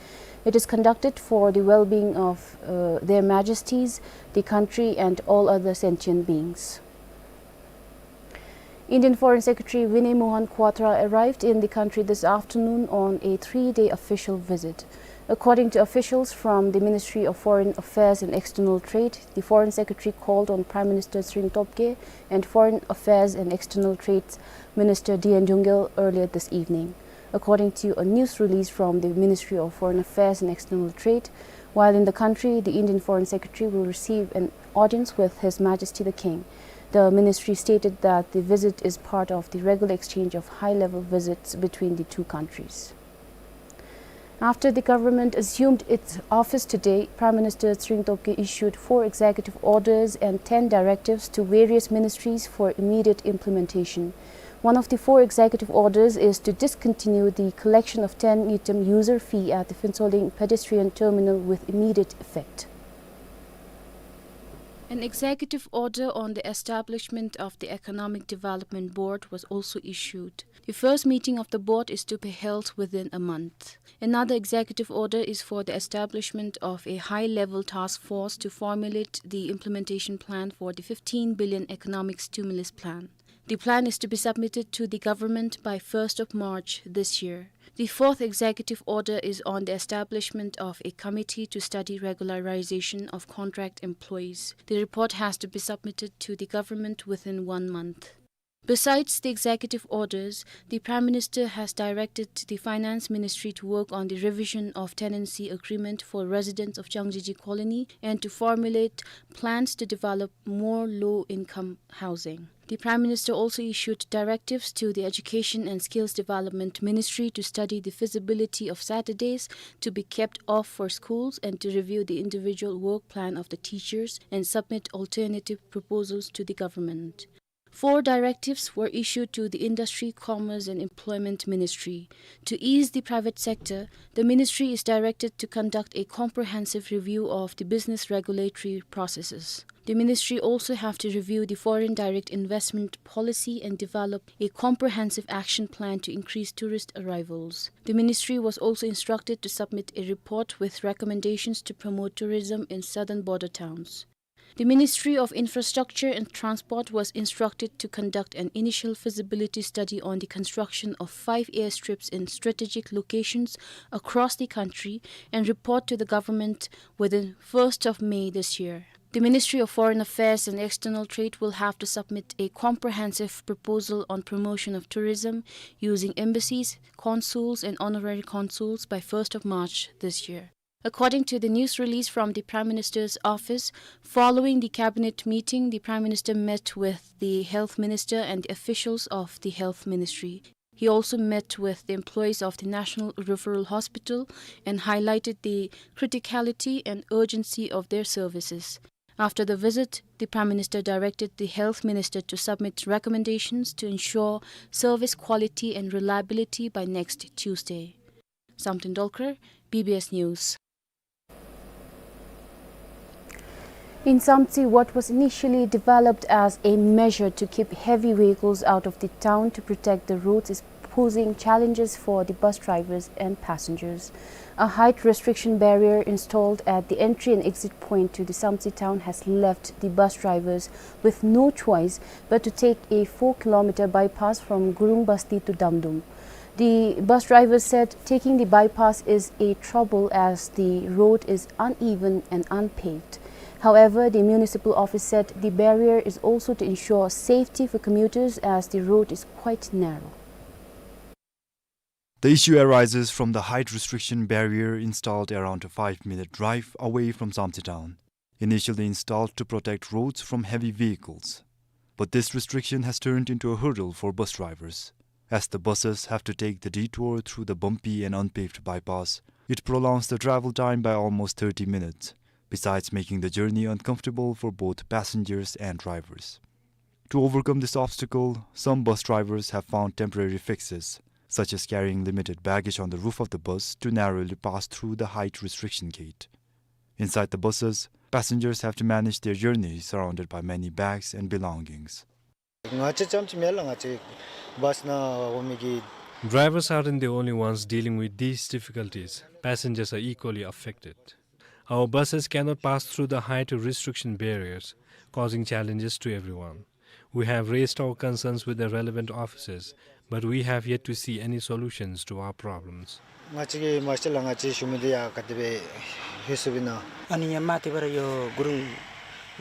It is conducted for the well-being of, uh, their majesties, the country, and all other sentient beings. Indian Foreign Secretary Vinay Mohan Kwatra arrived in the country this afternoon on a three-day official visit. According to officials from the Ministry of Foreign Affairs and External Trade, the Foreign Secretary called on Prime Minister Tshering Tobgay and Foreign Affairs and External Trade Minister D N Djungyel earlier this evening. According to a news release from the Ministry of Foreign Affairs and External Trade, while in the country, the Indian Foreign Secretary will receive an audience with His Majesty the King. The ministry stated that the visit is part of the regular exchange of high-level visits between the two countries. After the government assumed its office today, Prime Minister Tshering Tobgay issued four executive orders and ten directives to various ministries for immediate implementation. One of the four executive orders is to discontinue the collection of ten ngultrum user fee at the Phuentsholing pedestrian terminal with immediate effect. An executive order on the establishment of the Economic Development Board was also issued. The first meeting of the board is to be held within a month. Another executive order is for the establishment of a high-level task force to formulate the implementation plan for the fifteen billion economic stimulus plan. The plan is to be submitted to the government by first of March this year. The fourth executive order is on the establishment of a committee to study regularization of contract employees. The report has to be submitted to the government within one month. Besides the executive orders, the Prime Minister has directed the Finance Ministry to work on the revision of tenancy agreement for residents of Changjiajie Colony and to formulate plans to develop more low-income housing. The Prime Minister also issued directives to the Education and Skills Development Ministry to study the feasibility of Saturdays to be kept off for schools and to review the individual work plan of the teachers and submit alternative proposals to the government. Four directives were issued to the Industry, Commerce and Employment Ministry. To ease the private sector, the ministry is directed to conduct a comprehensive review of the business regulatory processes. The ministry also have to review the foreign direct investment policy and develop a comprehensive action plan to increase tourist arrivals. The ministry was also instructed to submit a report with recommendations to promote tourism in southern border towns. The Ministry of Infrastructure and Transport was instructed to conduct an initial feasibility study on the construction of five airstrips in strategic locations across the country and report to the government within first of May this year. The Ministry of Foreign Affairs and External Trade will have to submit a comprehensive proposal on promotion of tourism using embassies, consuls and honorary consuls by first of March this year. According to the news release from the Prime Minister's office, following the cabinet meeting, the Prime Minister met with the Health Minister and the officials of the Health Ministry. He also met with the employees of the National Referral Hospital and highlighted the criticality and urgency of their services. After the visit, the Prime Minister directed the Health Minister to submit recommendations to ensure service quality and reliability by next Tuesday. Samten Dolkar, B B S News. In Samtse, what was initially developed as a measure to keep heavy vehicles out of the town to protect the roads is posing challenges for the bus drivers and passengers. A height restriction barrier installed at the entry and exit point to the Samtse town has left the bus drivers with no choice but to take a four kilometer bypass from Gurung Basti to Damdum. The bus drivers said taking the bypass is a trouble as the road is uneven and unpaved. However, the municipal office said the barrier is also to ensure safety for commuters as the road is quite narrow. The issue arises from the height restriction barrier installed around a five-minute drive away from Samtse town, initially installed to protect roads from heavy vehicles. But this restriction has turned into a hurdle for bus drivers. As the buses have to take the detour through the bumpy and unpaved bypass, it prolongs the travel time by almost thirty minutes, besides making the journey uncomfortable for both passengers and drivers. To overcome this obstacle, some bus drivers have found temporary fixes, such as carrying limited baggage on the roof of the bus to narrowly pass through the height restriction gate. Inside the buses, passengers have to manage their journey surrounded by many bags and belongings. ང་བཅས་རྐྱངམ་ཅིག་མེན་ལགས། ང་བཅས་བཱསི་ནང་འོང་མི་གི། Drivers aren't the only ones dealing with these difficulties. Passengers are equally affected. Our buses cannot pass through the height restriction barriers, causing challenges to everyone. We have raised our concerns with the relevant officers, but we have yet to see any solutions to our problems. ང་བཅས་ཀྱིས་མ་ཤེས་ལགས། ང་བཅས་ཞུ་མི་འདི་ཡང་ག་དེ་སྦེ་ལྷོད་སོཔ་ཨིན་ན། ཨ་ནི་ཡང་མ་དེ་བར་ཡོད་གུ་རུང་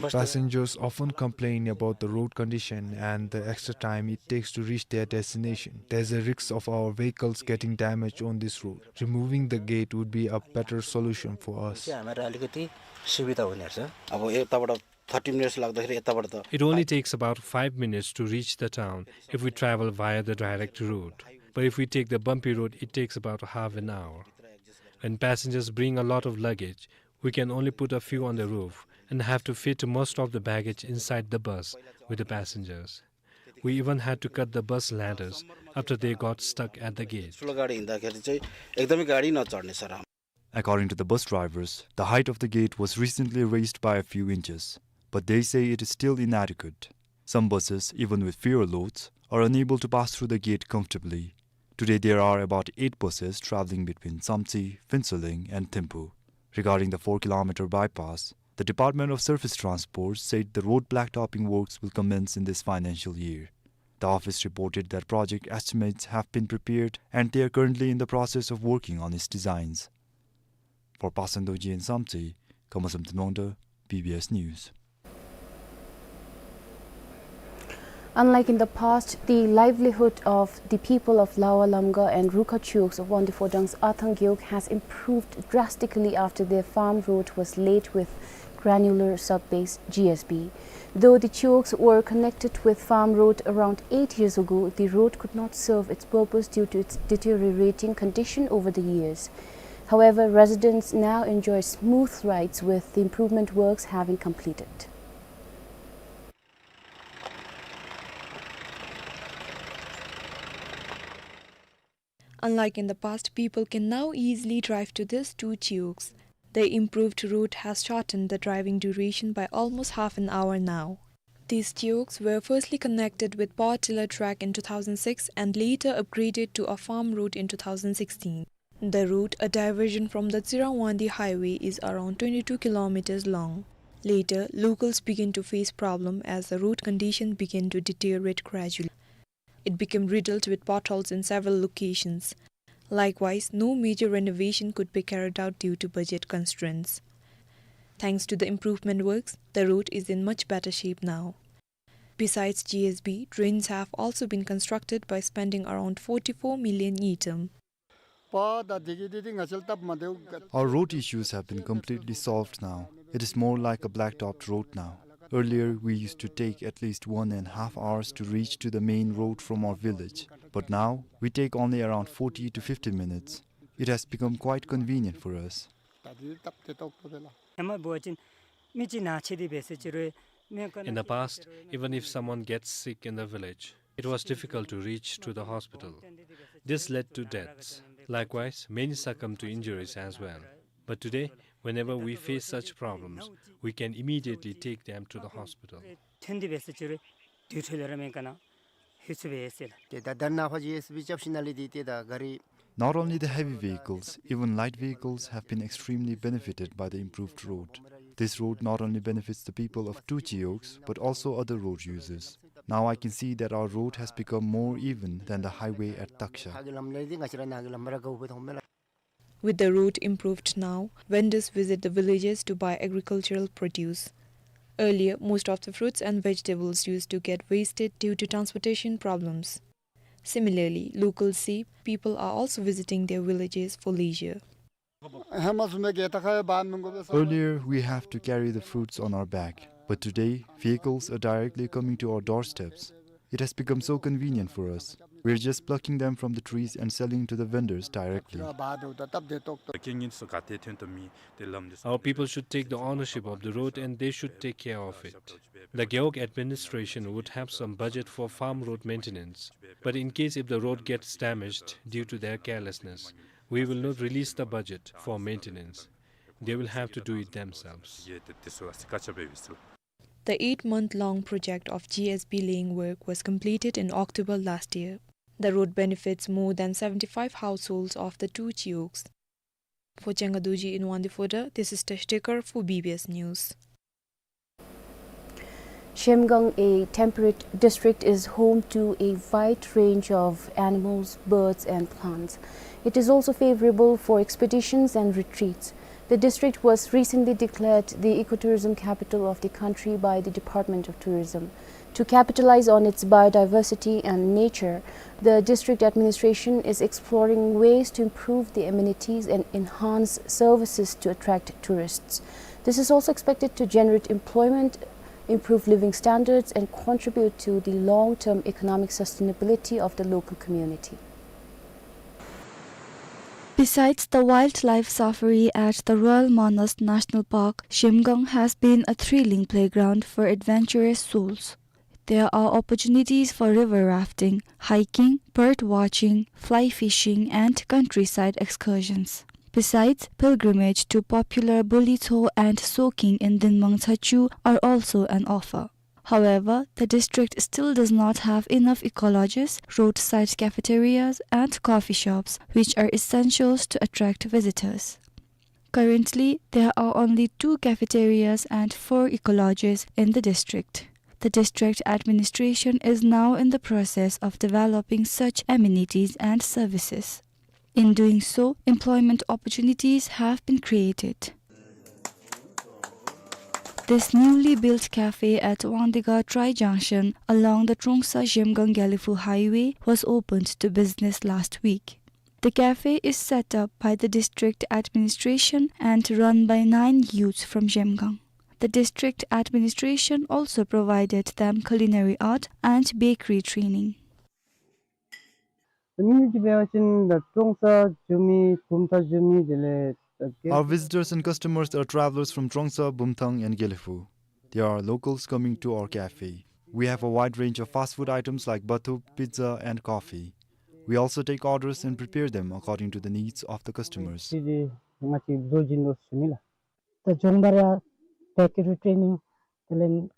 བཱསི། Passengers often complain about the road condition and the extra time it takes to reach their destination. There's a risk of our vehicles getting damaged on this road. Removing the gate would be a better solution for us. ཡ་མ་ར་ཨ་ལི་ཀ་ཏི་སུ་བི་དྷ་འོང་ནི་ཡར་སོང་། अब यताबाट thirty minutes लाग्दाखेरि यताबाट त It only takes about five minutes to reach the town if we travel via the direct route. But if we take the bumpy road, it takes about half an hour. When passengers bring a lot of luggage, we can only put a few on the roof and have to fit most of the baggage inside the bus with the passengers. We even had to cut the bus ladders after they got stuck at the gate. ठुलो गाडी हिँड्दाखेरि चाहिँ एकदमै गाडी नचढ्ने sir. According to the bus drivers, the height of the gate was recently raised by a few inches, but they say it is still inadequate. Some buses, even with fewer loads, are unable to pass through the gate comfortably. Today there are about eight buses traveling between Samtse, Phuentsholing and Thimphu. Regarding the four kilometer bypass, the Department of Surface Transport said the road blacktopping works will commence in this financial year. The office reported that project estimates have been prepared and they are currently in the process of working on its designs. For Pasan Dorji in Samtse, Kamasam Thanwangda, B B S News. Unlike in the past, the livelihood of the people of Lower Lamga and Rukha Chiyogs of Wangdue Phodrang's Athang Gewog has improved drastically after their farm road was laid with granular subbase, G S B. Though the Chiyogs were connected with farm road around eight years ago, the road could not serve its purpose due to its deteriorating condition over the years. However, residents now enjoy smooth rides with the improvement works having completed. Unlike in the past, people can now easily drive to these two Chiyogs. The improved route has shortened the driving duration by almost half an hour now. These Chiyogs were firstly connected with power tiller track in two thousand six and later upgraded to a farm route in two thousand sixteen. The route, a diversion from the Tsirangwangdi highway, is around twenty-two kilometers long. Later, locals began to face problem as the road condition began to deteriorate gradually. It became riddled with potholes in several locations. Likewise, no major renovation could be carried out due to budget constraints. Thanks to the improvement works, the road is in much better shape now. Besides G S B, drains have also been constructed by spending around forty-four million ngultrum. Our road issues have been completely solved now. It is more like a blacktopped road now. Earlier, we used to take at least one and a half hours to reach to the main road from our village. But now, we take only around forty to fifty minutes. It has become quite convenient for us. In the past, even if someone gets sick in the village, it was difficult to reach to the hospital. This led to deaths. Likewise, many succumbed to injuries as well. But today, whenever we face such problems, we can immediately take them to the hospital. ཐོན་ཏེ་འབད་ས་ཅིག་རུང་དུས་ཐོག་ལུ་ར་མེན་ག་ནཱ་ལྷོད་ཚུགས་པས་ཟེར་ལགས། ཏེ་ད་ད་རེས་ནངས་པ་ཇི་ཨེསི་བི་རྐྱབ་ཞིནམ་ལས་འདི་ཏེ་ད་ག་ར། Not only the heavy vehicles, even light vehicles have been extremely benefited by the improved road. This road not only benefits the people of Two Chiyogs, but also other road users. Now I can see that our road has become more even than the highway at Taksha. ཕར་གྱི་ལམ་ལས་འདི་ང་བཅས་ར་ནཱ་གི་ལམ་ར་དགའཝ་སྦེ་མཐོངམ་མས་ལགས། With the road improved now, vendors visit the villages to buy agricultural produce. Earlier, most of the fruits and vegetables used to get wasted due to transportation problems. Similarly, locals say people are also visiting their villages for leisure. Earlier, we have to carry the fruits on our back, but today, vehicles are directly coming to our doorsteps. It has become so convenient for us. We're just plucking them from the trees and selling to the vendors directly. Our people should take the ownership of the road and they should take care of it. The Gewog administration would have some budget for farm road maintenance, but in case if the road gets damaged due to their carelessness, we will not release the budget for maintenance. They will have to do it themselves. The eight-month-long project of G S B laying work was completed in October last year. The road benefits more than seventy-five households of the two Chiyogs. For Chenga Dorji in Wangdue Phodrang, this is Tashtekar for B B S News. Zhemgang, a temperate district, is home to a wide range of animals, birds, and plants. It is also favorable for expeditions and retreats. The district was recently declared the ecotourism capital of the country by the Department of Tourism. To capitalize on its biodiversity and nature, the district administration is exploring ways to improve the amenities and enhance services to attract tourists. This is also expected to generate employment, improve living standards, and contribute to the long-term economic sustainability of the local community. Besides the wildlife safari at the Royal Manas National Park, Zhemgang has been a thrilling playground for adventurous souls. There are opportunities for river rafting, hiking, bird watching, fly fishing, and countryside excursions. Besides, pilgrimage to popular Bulitho and Soking in Dinmang Tshachu are also an offer. However, the district still does not have enough ecologists, roadside cafeterias, and coffee shops, which are essentials to attract visitors. Currently, there are only two cafeterias and four ecologists in the district. The district administration is now in the process of developing such amenities and services. In doing so, employment opportunities have been created. This newly built cafe at Wangdega Tri Junction along the Trongsa-Zhemgang-Gelephu Highway was opened to business last week. The cafe is set up by the district administration and run by nine youths from Zhemgang. The district administration also provided them culinary art and bakery training. Our visitors and customers are travelers from Trongsa, Bumthang, and Gelephu. They are locals coming to our cafe. We have a wide range of fast food items like bathup, pizza, and coffee. We also take orders and prepare them according to the needs of the customers.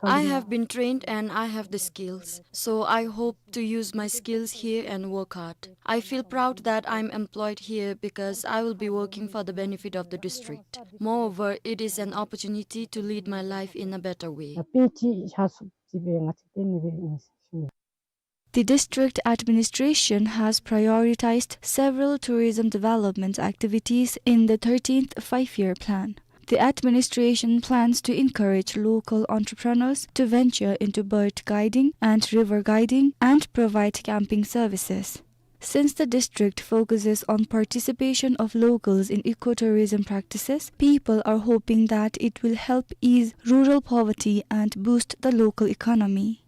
I have been trained and I have the skills, so I hope to use my skills here and work hard. I feel proud that I'm employed here because I will be working for the benefit of the district. Moreover, it is an opportunity to lead my life in a better way. The district administration has prioritized several tourism development activities in the thirteenth Five-Year Plan. The administration plans to encourage local entrepreneurs to venture into bird guiding and river guiding and provide camping services. Since the district focuses on participation of locals in ecotourism practices, people are hoping that it will help ease rural poverty and boost the local economy.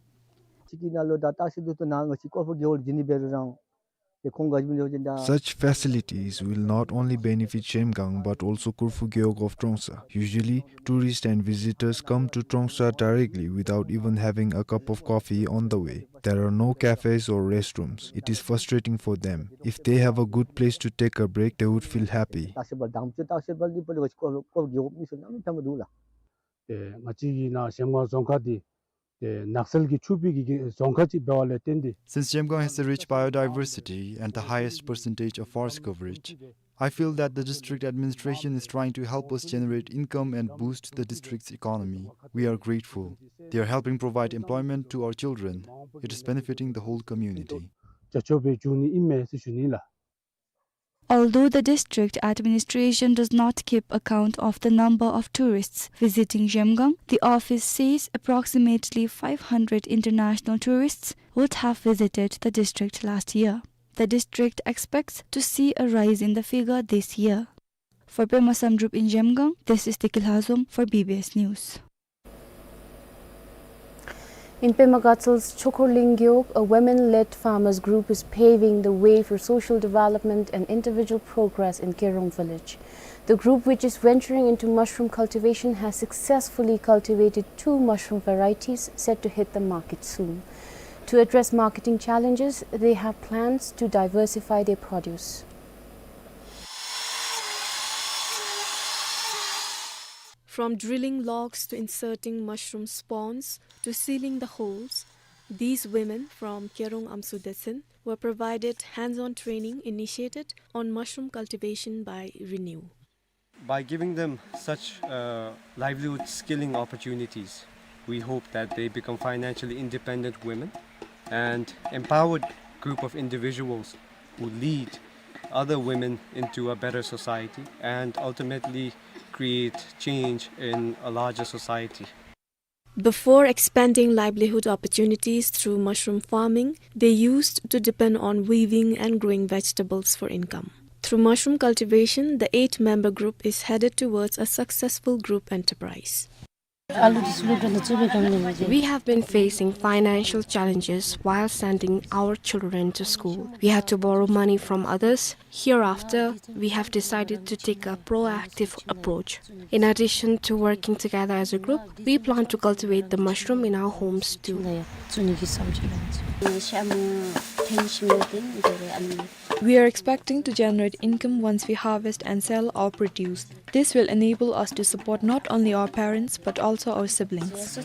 Such facilities will not only benefit Zhemgang but also Kurphu Gewog of Trongsa. Usually, tourists and visitors come to Trongsa directly without even having a cup of coffee on the way. There are no cafes or restrooms. It is frustrating for them. If they have a good place to take a break, they would feel happy. ཏེ་ང་བཅས་ཀྱི་ནཱ་ཞེམ་ང་རྫོང་ཁག་འདི་ཏེ་ནགས་ཚལ་གྱི་ཕྱུག་པའི་གི་རྫོང་ཁག་ཅིག་འབདཝ་ལས་བརྟེན་ཏེ། Since Zhemgang has a rich biodiversity and the highest percentage of forest coverage, I feel that the district administration is trying to help us generate income and boost the district's economy. We are grateful. They are helping provide employment to our children. It is benefiting the whole community. བྱ་ཆོག་པའི་རྒྱུ་ནི་ཨིན་མས་ཟེར་ཞུ་ནི་ལགས། Although the district administration does not keep account of the number of tourists visiting Zhemgang, the office says approximately five hundred international tourists would have visited the district last year. The district expects to see a rise in the figure this year. For Pema Samdrup in Zhemgang, this is Tiki Lhazom for B B S News. In Pema Gatsel's Chokhorling Gewog, a women-led farmers group is paving the way for social development and individual progress in Kerong village. The group, which is venturing into mushroom cultivation, has successfully cultivated two mushroom varieties set to hit the market soon. To address marketing challenges, they have plans to diversify their produce. From drilling logs to inserting mushroom spawns to sealing the holes, these women from Kerong Amsudetsen were provided hands-on training initiated on mushroom cultivation by Renew. By giving them such, uh, livelihood skilling opportunities, we hope that they become financially independent women and empowered group of individuals who lead other women into a better society and ultimately create change in a larger society. Before expanding livelihood opportunities through mushroom farming, they used to depend on weaving and growing vegetables for income. Through mushroom cultivation, the eight-member group is headed towards a successful group enterprise. We have been facing financial challenges while sending our children to school. We had to borrow money from others. Hereafter, we have decided to take a proactive approach. In addition to working together as a group, we plan to cultivate the mushroom in our homes too. We are expecting to generate income once we harvest and sell our produce. This will enable us to support not only our parents but also our siblings.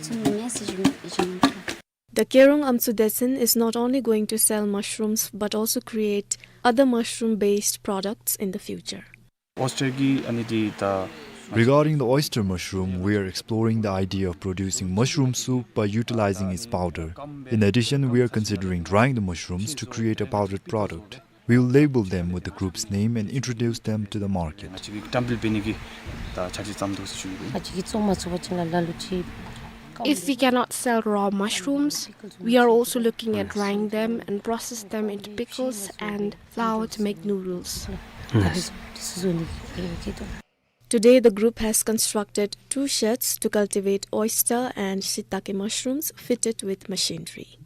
The Kerong Amsudetsen is not only going to sell mushrooms but also create other mushroom-based products in the future. Oyster གྱི་ཨ་ནི་འདི་ད། Regarding the oyster mushroom, we are exploring the idea of producing mushroom soup by utilizing its powder. In addition, we are considering drying the mushrooms to create a powdered product. We will label them with the group's name and introduce them to the market. ང་བཅས་ཀྱིས་བཀྲམ་སྤེལ་འབད་ནི་གི་ད་ཕྱག་རྗེས་བརྩམས་དོ་ཟེར་ཞུ་ནི། ང་བཅས་ཀྱིས་བཙོང་མ་ཚུགས་པ་ཅིན་ལ་ལ་ལུ་ཅིག། If we cannot sell raw mushrooms, we are also looking at drying them and process them into pickles and flour to make noodles. Today, the group has constructed two sheds to cultivate oyster and shiitake mushrooms fitted with machinery.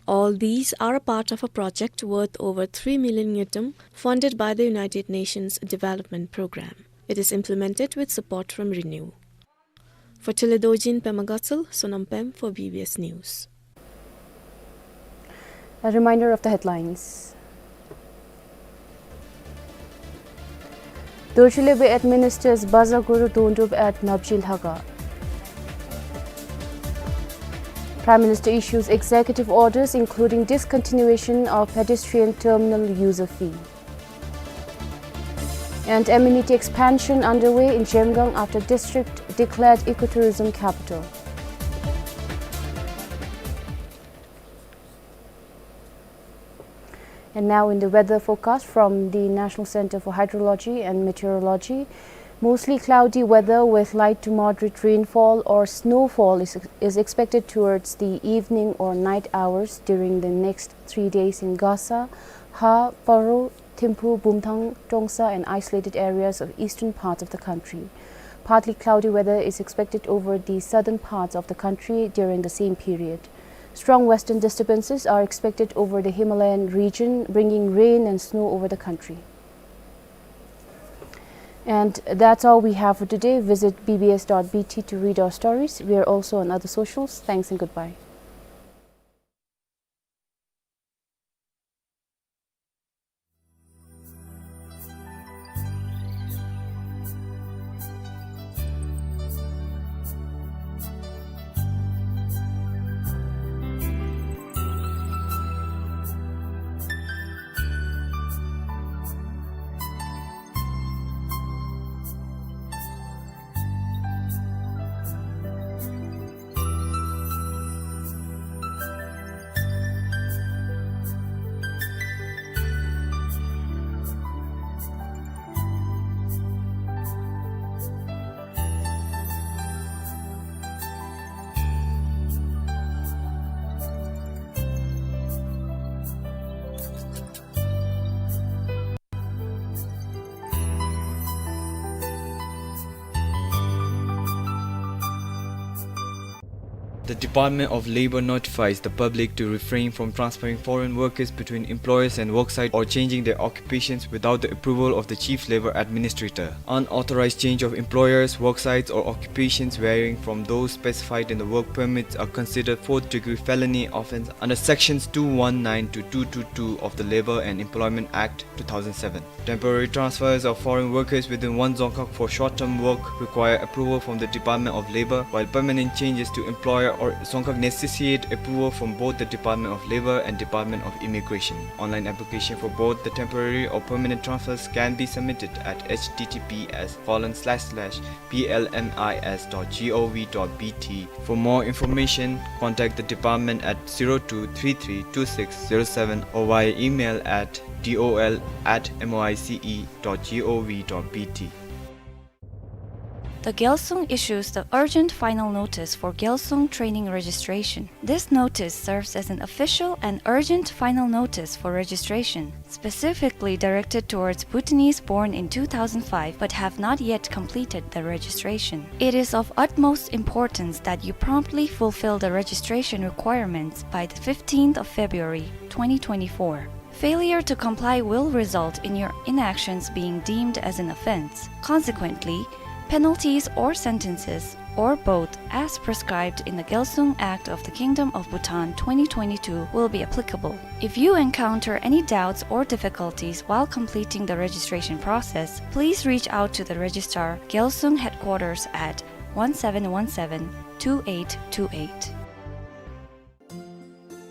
All these are a part of a project worth over three million ngultrum funded by the United Nations Development Programme. It is implemented with support from Renew. For Tshile Dorji in Pema Gatsal, Sonam Pem for B B S News. A reminder of the headlines. Dorji Lhagao administers Baza Guru Dondrup at Napji Lhaga. Prime Minister issues executive orders including discontinuation of pedestrian terminal user fee. And amenity expansion underway in Zhemgang after district declared ecotourism capital. And now in the weather forecast from the National Center for Hydrology and Meteorology, mostly cloudy weather with light to moderate rainfall or snowfall is, is expected towards the evening or night hours during the next three days in Gasa, Ha, Paro, Thimphu, Bumthang, Trongsa and isolated areas of eastern parts of the country. Partly cloudy weather is expected over the southern parts of the country during the same period. Strong western disturbances are expected over the Himalayan region, bringing rain and snow over the country. And that's all we have for today. Visit B B S dot B T to read our stories. We are also on other socials. Thanks and goodbye. The Department of Labor notifies the public to refrain from transferring foreign workers between employers and worksite or changing their occupations without the approval of the Chief Labor Administrator. Unauthorized change of employers, worksites, or occupations varying from those specified in the work permits are considered fourth-degree felony offense under Sections two one nine to two two two of the Labor and Employment Act two thousand seven. Temporary transfers of foreign workers within one Dzongkhag for short-term work require approval from the Department of Labor, while permanent changes to employer or Dzongkhag necessitate approval from both the Department of Labor and Department of Immigration. Online application for both the temporary or permanent transfers can be submitted at H T T P S colon slash slash B L M I S dot G O V dot B T. For more information, contact the department at zero two three three two six zero seven or via email at D O L at M O I C E dot G O V dot B T. The Gyalsung issues the urgent final notice for Gyalsung training registration. This notice serves as an official and urgent final notice for registration, specifically directed towards Bhutanese born in two thousand five but have not yet completed the registration. It is of utmost importance that you promptly fulfill the registration requirements by the fifteenth of February twenty twenty-four. Failure to comply will result in your inactions being deemed as an offense. Consequently, penalties or sentences, or both, as prescribed in the Gyalsung Act of the Kingdom of Bhutan twenty twenty-two, will be applicable. If you encounter any doubts or difficulties while completing the registration process, please reach out to the Registrar, Gyalsung Headquarters at one seven one seven two eight two eight.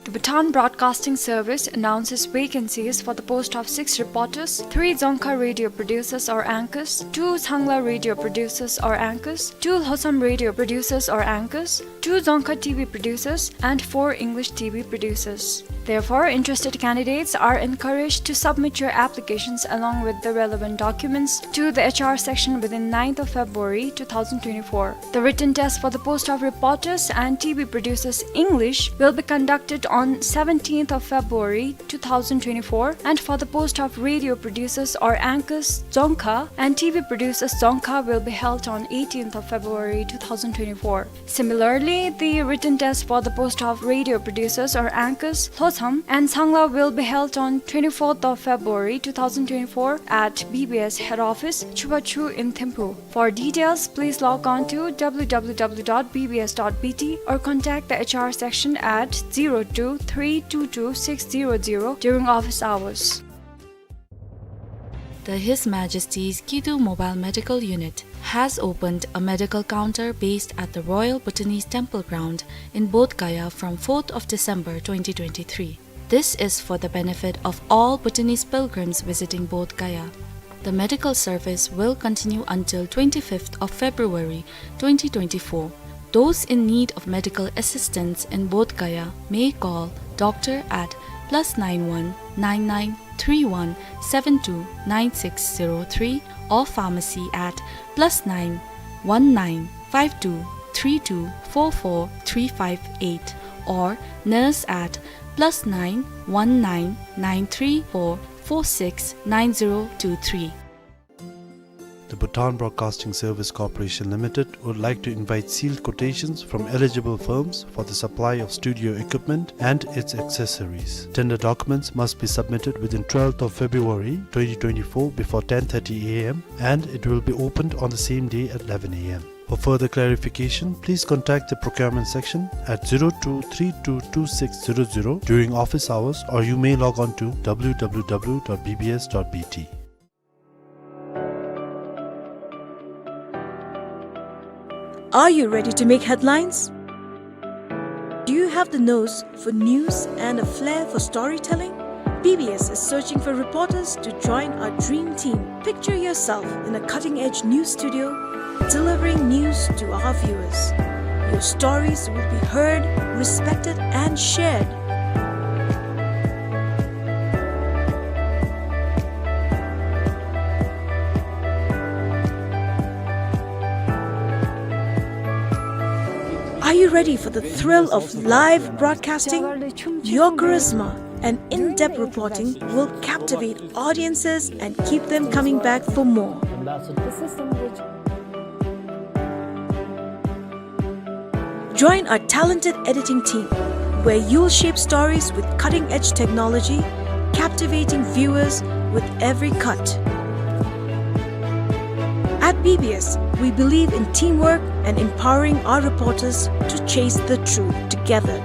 The Bhutan Broadcasting Service announces vacancies for the post of six reporters, three Dzongkha radio producers or anchors, two Changla radio producers or anchors, two Lhotsam radio producers or anchors, two Dzongkha T V producers, and four English T V producers. Therefore, interested candidates are encouraged to submit your applications along with the relevant documents to the H R section within ninth of February two thousand twenty-four. The written test for the post of reporters and T V producers English will be conducted on seventeenth of February two thousand twenty-four, and for the post of radio producers or anchors Dzongkha and T V producers Dzongkha will be held on eighteenth of February two thousand twenty-four. Similarly, the written test for the post of radio producers or anchors Lhotsam and Changla will be held on twenty-fourth of February two thousand twenty-four at B B S head office, Chubachu in Thimphu. For details, please log on to W W W dot B B S dot B T or contact the H R section at zero two three two two six zero zero during office hours. The His Majesty's Kidu Mobile Medical Unit has opened a medical counter based at the Royal Bhutanese Temple Ground in Bodh Gaya from fourth of December twenty twenty-three. This is for the benefit of all Bhutanese pilgrims visiting Bodh Gaya. The medical service will continue until twenty-fifth of February twenty twenty-four. Those in need of medical assistance in Bodh Gaya may call doctor at plus nine one nine nine three one seven two nine six zero three or pharmacy at plus nine one nine five two three two four four three five eight or nurse at plus nine one nine nine three four four six nine zero two three. The Bhutan Broadcasting Service Corporation Limited would like to invite sealed quotations from eligible firms for the supply of studio equipment and its accessories. Tender documents must be submitted within twelfth of February twenty twenty-four before ten thirty A M, and it will be opened on the same day at eleven A M. For further clarification, please contact the procurement section at zero two three two two six zero zero during office hours, or you may log on to W W W dot B B S dot B T. Are you ready to make headlines? Do you have the nose for news and a flair for storytelling? B B S is searching for reporters to join our dream team. Picture yourself in a cutting-edge news studio, delivering news to our viewers. Your stories will be heard, respected, and shared. Are you ready for the thrill of live broadcasting? Your charisma and in-depth reporting will captivate audiences and keep them coming back for more. Join our talented editing team, where you'll shape stories with cutting-edge technology, captivating viewers with every cut. At B B S, we believe in teamwork and empowering our reporters to chase the truth together.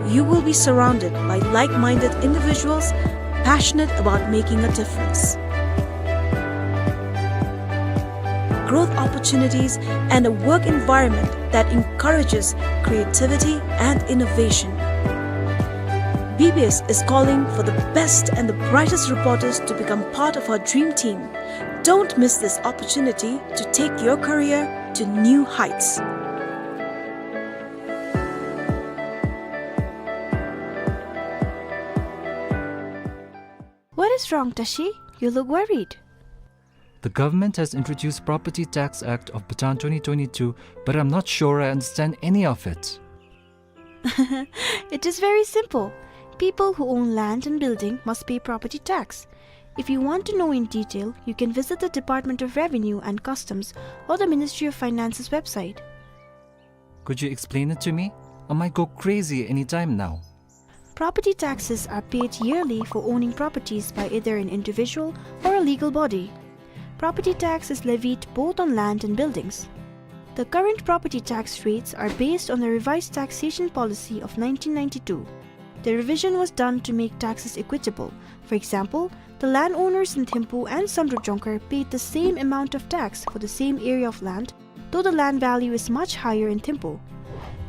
You will be surrounded by like-minded individuals passionate about making a difference. Growth opportunities, and a work environment that encourages creativity and innovation. B B S is calling for the best and the brightest reporters to become part of our dream team. Don't miss this opportunity to take your career to new heights. What is wrong, Tashi? You look worried. The government has introduced Property Tax Act of Bhutan twenty twenty-two, but I'm not sure I understand any of it. It is very simple. People who own land and building must pay property tax. If you want to know in detail, you can visit the Department of Revenue and Customs or the Ministry of Finance's website. Could you explain it to me? I might go crazy any time now. Property taxes are paid yearly for owning properties by either an individual or a legal body. Property tax is levied both on land and buildings. The current property tax rates are based on the revised taxation policy of nineteen ninety-two. The revision was done to make taxes equitable. For example, the landowners in Thimphu and Samdrup Jongkhar paid the same amount of tax for the same area of land, though the land value is much higher in Thimphu.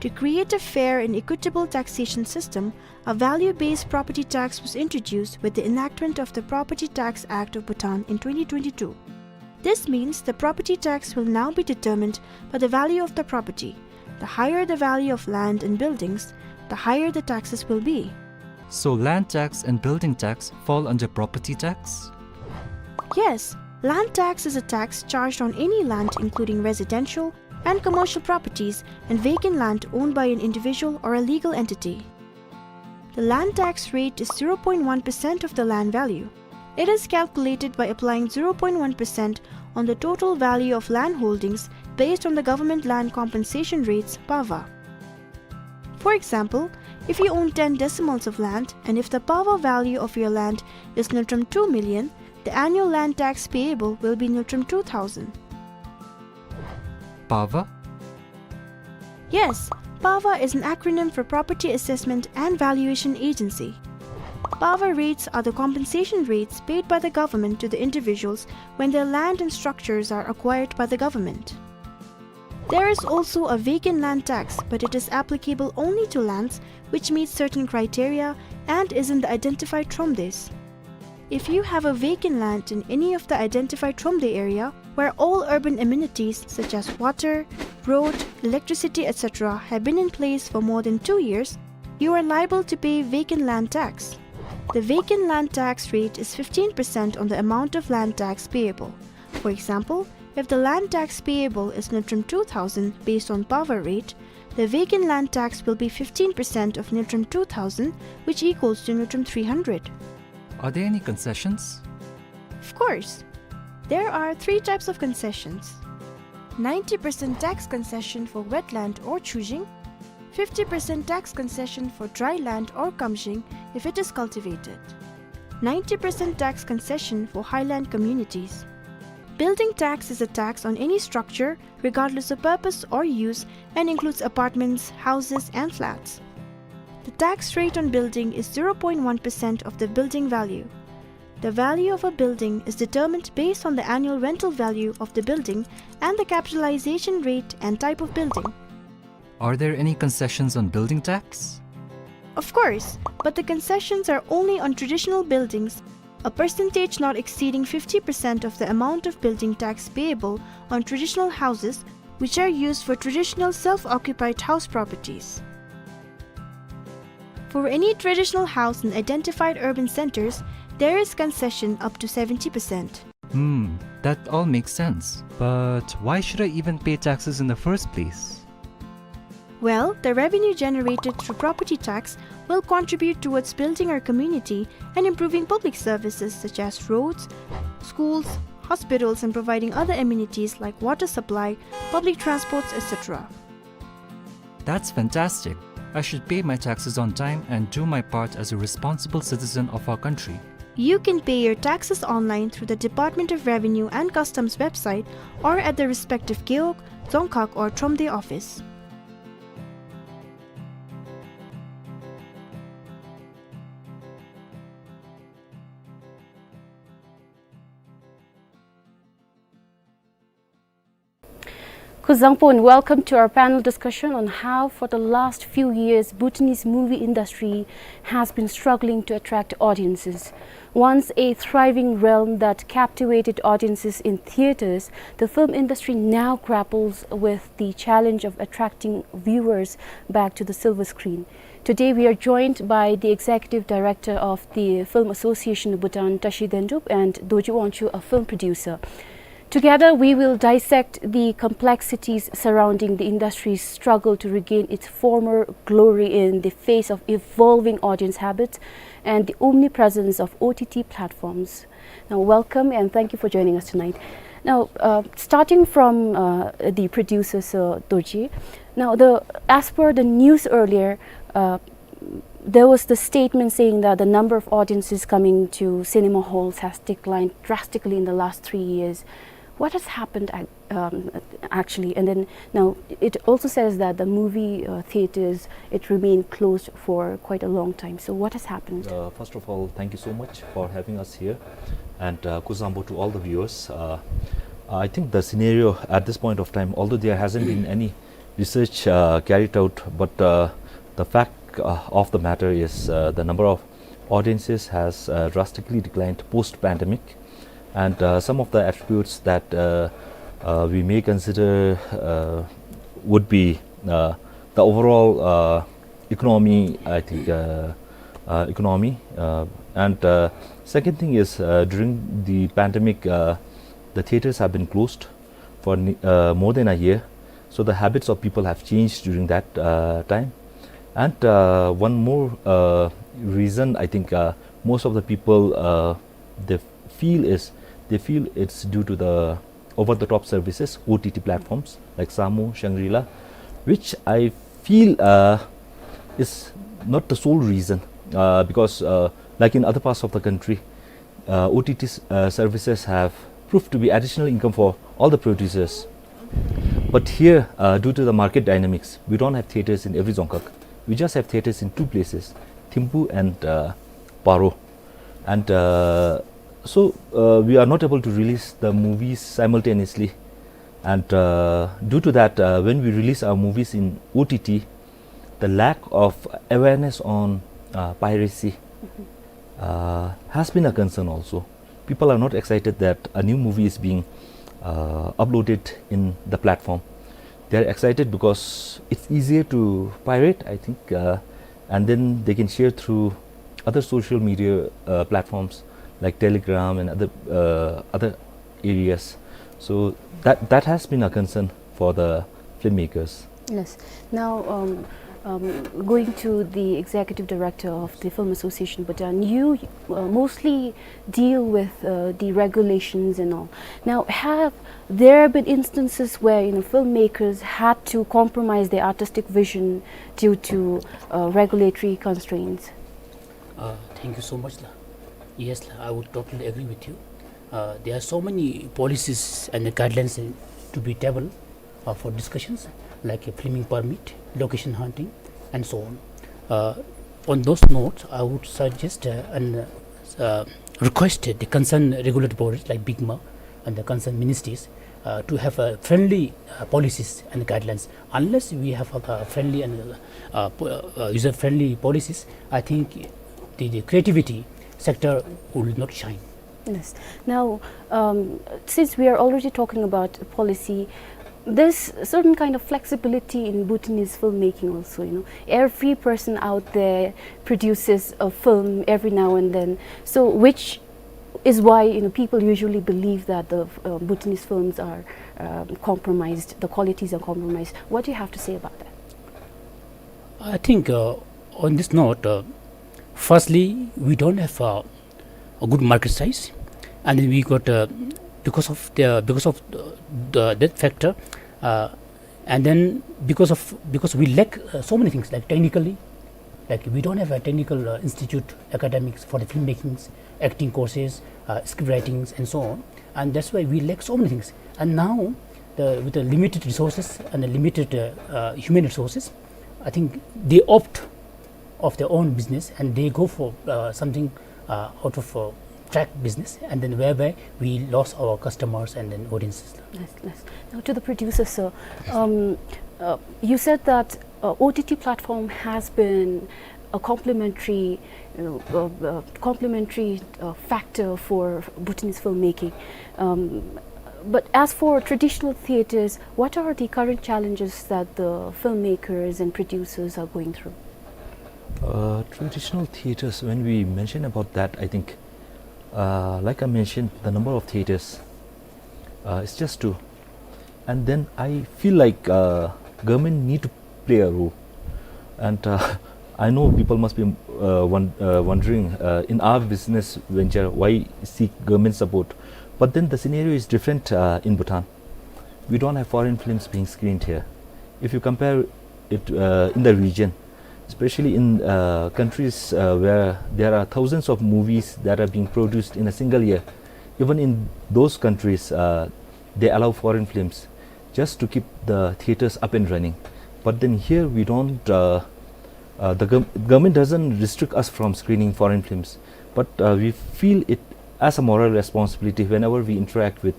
To create a fair and equitable taxation system, a value-based property tax was introduced with the enactment of the Property Tax Act of Bhutan in twenty twenty-two. This means the property tax will now be determined by the value of the property. The higher the value of land and buildings, the higher the taxes will be. So land tax and building tax fall under property tax? Yes, land tax is a tax charged on any land, including residential and commercial properties and vacant land owned by an individual or a legal entity. The land tax rate is zero point one percent of the land value. It is calculated by applying zero point one percent on the total value of land holdings based on the government land compensation rates, PAVA. For example, if you own ten decimals of land and if the PAVA value of your land is Ngultrum two million, the annual land tax payable will be Ngultrum two thousand. PAVA? Yes, PAVA is an acronym for Property Assessment and Valuation Agency. PAVA rates are the compensation rates paid by the government to the individuals when their land and structures are acquired by the government. There is also a vacant land tax, but it is applicable only to lands which meet certain criteria and is in the identified thromdes. If you have a vacant land in any of the identified thromde area where all urban amenities such as water, road, electricity, et cetera have been in place for more than two years, you are liable to pay vacant land tax. The vacant land tax rate is fifteen percent on the amount of land tax payable. For example, if the land tax payable is Ngultrum two thousand based on PAVA rate, the vacant land tax will be fifteen percent of Ngultrum two thousand, which equals to Ngultrum three hundred. Are there any concessions? Of course. There are three types of concessions. Ninety percent tax concession for wetland or chujing, fifty percent tax concession for dry land or kamjing if it is cultivated. Ninety percent tax concession for highland communities. Building tax is a tax on any structure, regardless of purpose or use, and includes apartments, houses, and flats. The tax rate on building is zero point one percent of the building value. The value of a building is determined based on the annual rental value of the building and the capitalization rate and type of building. Are there any concessions on building tax? Of course, but the concessions are only on traditional buildings, a percentage not exceeding fifty percent of the amount of building tax payable on traditional houses which are used for traditional self-occupied house properties. For any traditional house in identified urban centers, there is concession up to seventy percent. Hmm, that all makes sense. But why should I even pay taxes in the first place? Well, the revenue generated through property tax will contribute towards building our community and improving public services such as roads, schools, hospitals, and providing other amenities like water supply, public transports, et cetera. That's fantastic. I should pay my taxes on time and do my part as a responsible citizen of our country. You can pay your taxes online through the Department of Revenue and Customs website or at the respective Gewog, Dzongkhag or Thromde office. Kuzuzangpo and welcome to our panel discussion on how, for the last few years, Bhutanese movie industry has been struggling to attract audiences. Once a thriving realm that captivated audiences in theaters, the film industry now grapples with the challenge of attracting viewers back to the silver screen. Today, we are joined by the executive director of the Film Association of Bhutan, Tashi Dendup, and Dorji Wangchuk, a film producer. Together, we will dissect the complexities surrounding the industry's struggle to regain its former glory in the face of evolving audience habits and the omnipresence of O T T platforms. Now, welcome and thank you for joining us tonight. Now, uh, starting from, uh, the producer, Sir Dorji. Now, the, as per the news earlier, uh, there was the statement saying that the number of audiences coming to cinema halls has declined drastically in the last three years. What has happened ac-, um, actually? And then now it also says that the movie, uh, theaters, it remained closed for quite a long time. So what has happened? Uh, first of all, thank you so much for having us here, and, uh, Kuzuzangpo to all the viewers. Uh, I think the scenario at this point of time, although there hasn't been any research, uh, carried out, but, uh, the fact, uh, of the matter is, uh, the number of audiences has, uh, drastically declined post-pandemic, and, uh, some of the attributes that, uh, uh, we may consider, uh, would be, uh, the overall, uh, economy, I think, uh, uh, economy, uh, and, uh, second thing is, uh, during the pandemic, uh, the theaters have been closed for ne-, uh, more than a year. So the habits of people have changed during that, uh, time. And, uh, one more, uh, reason, I think, uh, most of the people, uh, they feel is, they feel it's due to the over-the-top services, O T T platforms like Saamo, Shangri-La, which I feel, uh, is not the sole reason, uh, because, uh, like in other parts of the country, uh, O T T s-, uh, services have proved to be additional income for all the producers. But here, uh, due to the market dynamics, we don't have theaters in every dzongkhag. We just have theaters in two places, Thimphu and, uh, Paro. And, uh, so, uh, we are not able to release the movies simultaneously. And, uh, due to that, uh, when we release our movies in O T T, the lack of awareness on, uh, piracy, uh, has been a concern also. People are not excited that a new movie is being, uh, uploaded in the platform. They are excited because it's easier to pirate, I think, uh, and then they can share through other social media, uh, platforms like Telegram and other, uh, other areas. So that, that has been a concern for the filmmakers. Yes. Now, um, um, going to the executive director of the Film Association Bhutan, you, uh, mostly deal with, uh, the regulations and all. Now, have there been instances where, you know, filmmakers had to compromise their artistic vision due to, uh, regulatory constraints? Uh, thank you so much, la. Yes, la, I would totally agree with you. Uh, there are so many policies and the guidelines, uh, to be tabled, uh, for discussions, like a filming permit, location hunting, and so on. Uh, on those notes, I would suggest, uh, and, uh, request the concerned regulatory bodies like BICMA and the concerned ministries, uh, to have, uh, friendly, uh, policies and guidelines. Unless we have, uh, friendly and, uh, po-, uh, user-friendly policies, I think the, the creativity sector will not shine. Yes. Now, um, since we are already talking about policy, there's certain kind of flexibility in Bhutanese filmmaking also, you know. Every person out there produces a film every now and then. So, which is why, you know, people usually believe that the, uh, Bhutanese films are, um, compromised, the qualities are compromised. What do you have to say about that? I think, uh, on this note, uh, firstly, we don't have, uh, a good market size, and we got, uh, because of the, because of the, the, that factor, uh, And then because of, because we lack, uh, so many things, like, technically, like, we don't have a technical, uh, institute, academics for the filmmakings, acting courses, uh, script writings, and so on. And that's why we lack so many things. And now, the, with the limited resources and the limited, uh, uh, human resources, I think they opt of their own business and they go for, uh, something, uh, out of, uh, track business, and then whereby we lost our customers and then audiences. Yes, yes. Now to the producer, sir. Um, uh, you said that, uh, O T T platform has been a complementary, uh, uh, uh, complementary, uh, factor for Bhutanese filmmaking. Um, but as for traditional theatres, what are the current challenges that the filmmakers and producers are going through? Uh, traditional theatres, when we mention about that, I think, uh, like I mentioned, the number of theatres, uh, it's just two. And then I feel like, uh, government need to play a role. And, uh, I know people must be, uh, won-, uh, wondering, uh, in our business venture, why seek government support? But then the scenario is different, uh, in Bhutan. We don't have foreign films being screened here. If you compare it, uh, in the region, especially in, uh, countries, uh, where there are thousands of movies that are being produced in a single year, even in those countries, uh, they allow foreign films just to keep the theaters up and running. But then here we don't, uh, uh, the gov-, government doesn't restrict us from screening foreign films, but, uh, we feel it as a moral responsibility whenever we interact with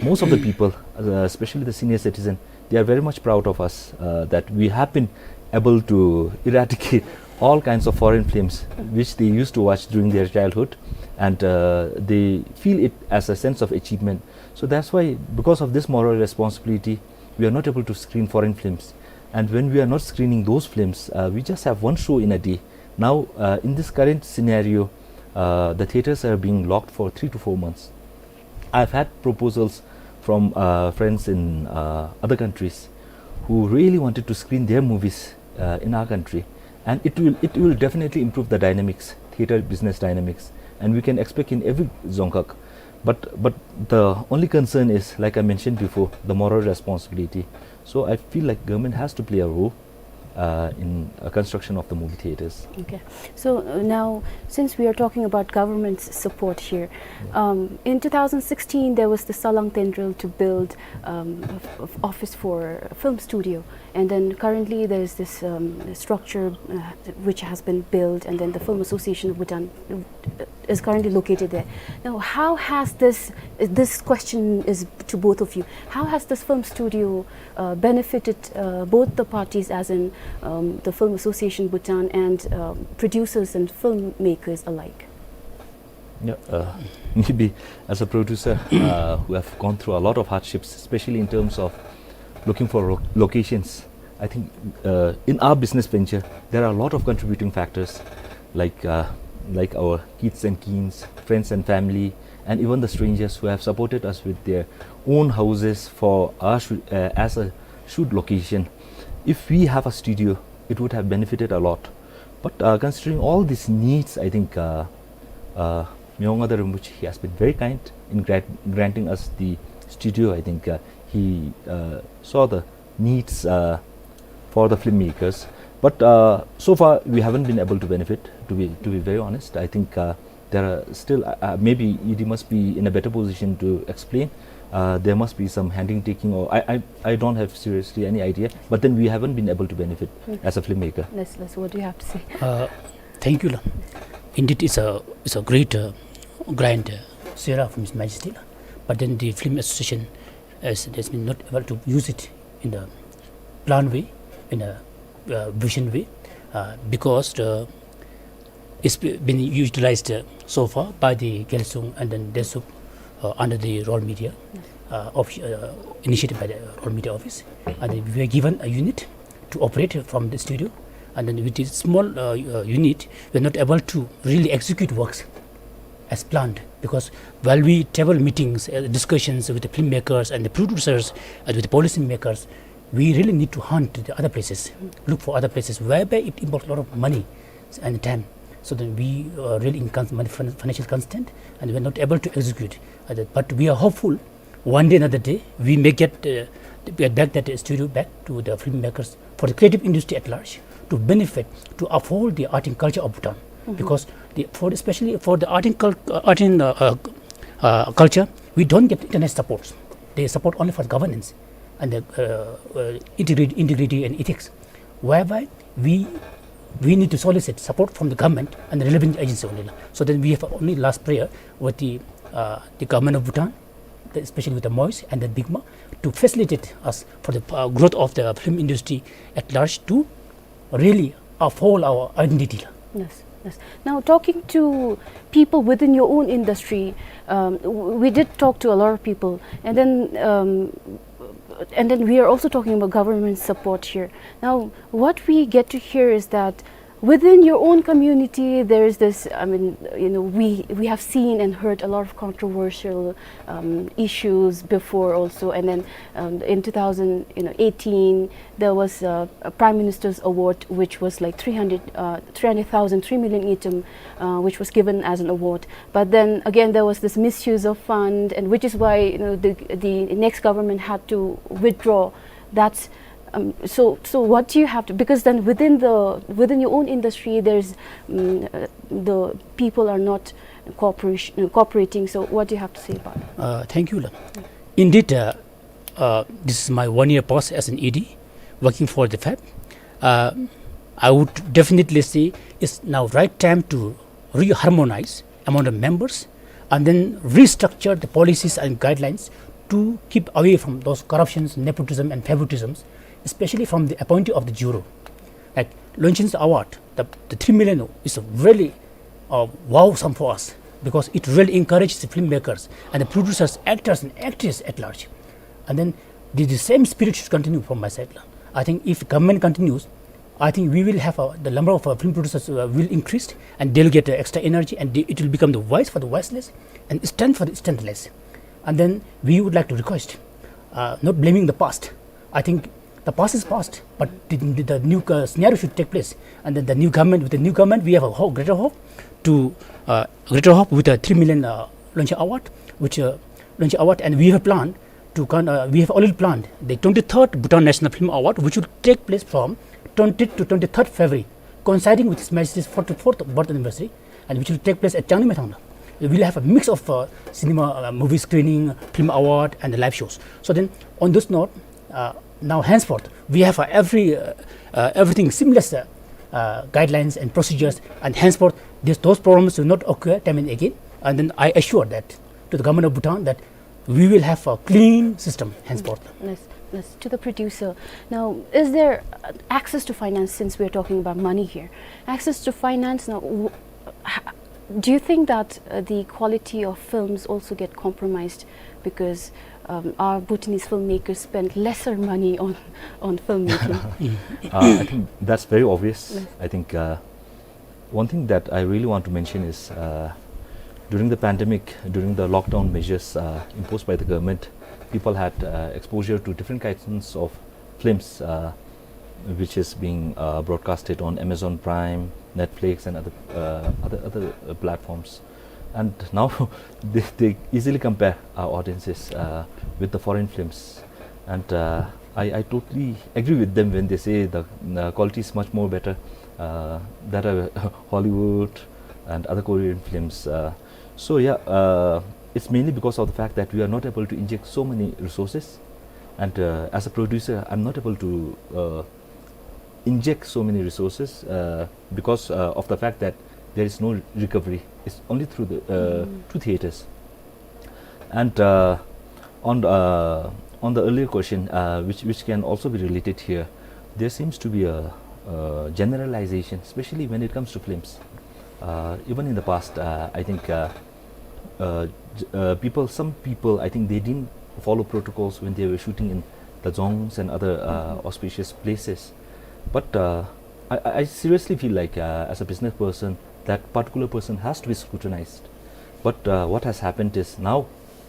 most of the people, uh, especially the senior citizen. They are very much proud of us, uh, that we have been able to eradicate all kinds of foreign films which they used to watch during their childhood, and, uh, they feel it as a sense of achievement. So that's why, because of this moral responsibility, we are not able to screen foreign films. And when we are not screening those films, uh, we just have one show in a day. Now, uh, in this current scenario, uh, the theaters are being locked for three to four months. I've had proposals from, uh, friends in, uh, other countries who really wanted to screen their movies, uh, in our country, and it will, it will definitely improve the dynamics, theater business dynamics, and we can expect in every Dzongkhag. But, but the only concern is, like I mentioned before, the moral responsibility. So I feel like government has to play a role, uh, in, uh, construction of the movie theaters. Okay. So, uh, now, since we are talking about government's support here, yeah, um, in two thousand sixteen there was the Salang Tendril to build, um, of, of office for film studio, and then currently there is this, um, structure, uh, which has been built, and then the Film Association of Bhutan, uh, is currently located there. Now, how has this, this question is to both of you, how has this film studio, uh, benefited, uh, both the parties, as in, um, the Film Association Bhutan and, um, producers and filmmakers alike? Yeah, uh, maybe as a producer, uh, who have gone through a lot of hardships, especially in terms of looking for ro-, locations, I think, uh, in our business venture, there are a lot of contributing factors, like, uh, like our kids and keens, friends and family, and even the strangers who have supported us with their own houses for our shoo-, uh, as a shoot location. If we have a studio, it would have benefited a lot. But, uh, considering all these needs, I think, uh, uh, Myo Ngada Rinpoche, he has been very kind in grant-, granting us the studio. I think, uh, he, uh, saw the needs, uh, for the filmmakers. But, uh, so far, we haven't been able to benefit, to be, to be very honest. I think, uh, there are still, uh, uh, maybe E D must be in a better position to explain. Uh, there must be some handing taking, or I, I, I don't have seriously any idea. But then we haven't been able to benefit, hmm, as a filmmaker. Let's, let's, what do you have to say? Uh, thank you, la. Indeed, it's a, it's a great, uh, grant, uh, sera from His Majesty, la. But then the Film Association has, has been not able to use it in a planned way, in a, uh, vision way, uh, because the, it's be-, been utilized, uh, so far by the Gyalsung and then Deshuk, uh, under the Royal Media, uh, of, uh, initiated by the Royal Media Office. And then we were given a unit to operate from the studio. And then with this small, uh, uh, unit, we are not able to really execute works as planned, because while we table meetings, uh, discussions with the filmmakers and the producers and with the policymakers, we really need to hunt the other places, look for other places whereby it involves a lot of money and time. So then we are really in cons-, money, fin-, financial constraint, and we are not able to execute. Uh, but we are hopeful one day, another day, we may get, uh, get back that studio back to the filmmakers, for the creative industry at large, to benefit, to uphold the art and culture of Bhutan. Because the, for, especially for the art and cul-, uh, art and, uh, uh, uh, culture, we don't get internet supports. They support only for governance and the, uh, uh, integrity, integrity and ethics, whereby we, we need to solicit support from the government and the relevant agency only. So then we have only last prayer with the, uh, the government of Bhutan, the, especially with the MOIS and the BICMA, to facilitate us for the, uh, growth of the film industry at large, to really uphold our identity. Yes, yes. Now, talking to people within your own industry, um, w-, we did talk to a lot of people, and then, um, and then we are also talking about government support here. Now, what we get to hear is that within your own community, there is this, I mean, you know, we, we have seen and heard a lot of controversial, um, issues before also. And then, um, in two thousand, you know, eighteen, there was a, a Prime Minister's Award, which was like three hundred, uh, three hundred thousand, three million ngultrum, uh, which was given as an award. But then again, there was this misuse of fund, and which is why, you know, the, the next government had to withdraw. That's, um, so, so what do you have to, because then within the, within your own industry, there's, mm, uh, the people are not cooperation, cooperating. So what do you have to say about it? Uh, thank you, la. Indeed, uh, uh, this is my one year past as an E D working for the fab. Uh, I would definitely say it's now right time to reharmonize among the members and then restructure the policies and guidelines to keep away from those corruptions, nepotism and favoritisms, especially from the appointee of the juror. Like Longchen's award, the, the three million is a really, uh, wow sum for us, because it really encourages the filmmakers and the producers, actors and actresses at large. And then the, the same spirit should continue from my side, la. I think if government continues, I think we will have, uh, the number of, uh, film producers, uh, will increase, and they'll get, uh, extra energy, and they, it will become the voice for the voiceless and strength for the strengthless. And then we would like to request, uh, not blaming the past. I think the past is past, but the, the, the new, uh, scenario should take place. And then the new government, with the new government, we have a ho-, greater hope to, uh, greater hope with a three million, uh, Longchen award, which, uh, Longchen award, and we have planned to con-, uh, we have already planned the twenty-third Bhutan National Film Award, which will take place from twentieth to twenty-third February, coinciding with His Majesty's forty-fourth birth anniversary, and which will take place at Changni Maithang. We will have a mix of, uh, cinema, uh, movie screening, film award, and the live shows. So then, on this note, uh, now henceforth, we have, uh, every, uh, uh, everything seamless, uh, uh, guidelines and procedures, and henceforth, this, those problems will not occur time and again. And then I assure that to the government of Bhutan that we will have a clean system henceforth. Yes, yes. To the producer. Now, is there, uh, access to finance, since we're talking about money here? Access to finance, now, w-, h-, do you think that, uh, the quality of films also get compromised because, um, our Bhutanese filmmakers spend lesser money on, on filmmaking? Uh, I think that's very obvious. Yes. I think, uh, one thing that I really want to mention is, uh, during the pandemic, during the lockdown measures, uh, imposed by the government, people had, uh, exposure to different kinds of films, uh, which is being, uh, broadcasted on Amazon Prime, Netflix, and other, uh, other, other, uh, platforms. And now they, they easily compare our audiences, uh, with the foreign films. And, uh, I, I totally agree with them when they say the, uh, quality is much more better, uh, that are Hollywood and other Korean films. Uh, so yeah, uh, it's mainly because of the fact that we are not able to inject so many resources. And, uh, as a producer, I'm not able to, uh, inject so many resources, uh, because, uh, of the fact that there is no recovery. It's only through the, uh, through theaters. And, uh, on, uh, on the earlier question, uh, which, which can also be related here, there seems to be a, uh, generalization, especially when it comes to films. Uh, even in the past, uh, I think, uh, uh, j-, uh, people, some people, I think they didn't follow protocols when they were shooting in the dzongs and other, uh, auspicious places. But, uh, I, I I seriously feel like, uh, as a business person, that particular person has to be scrutinized. But, uh, what has happened is now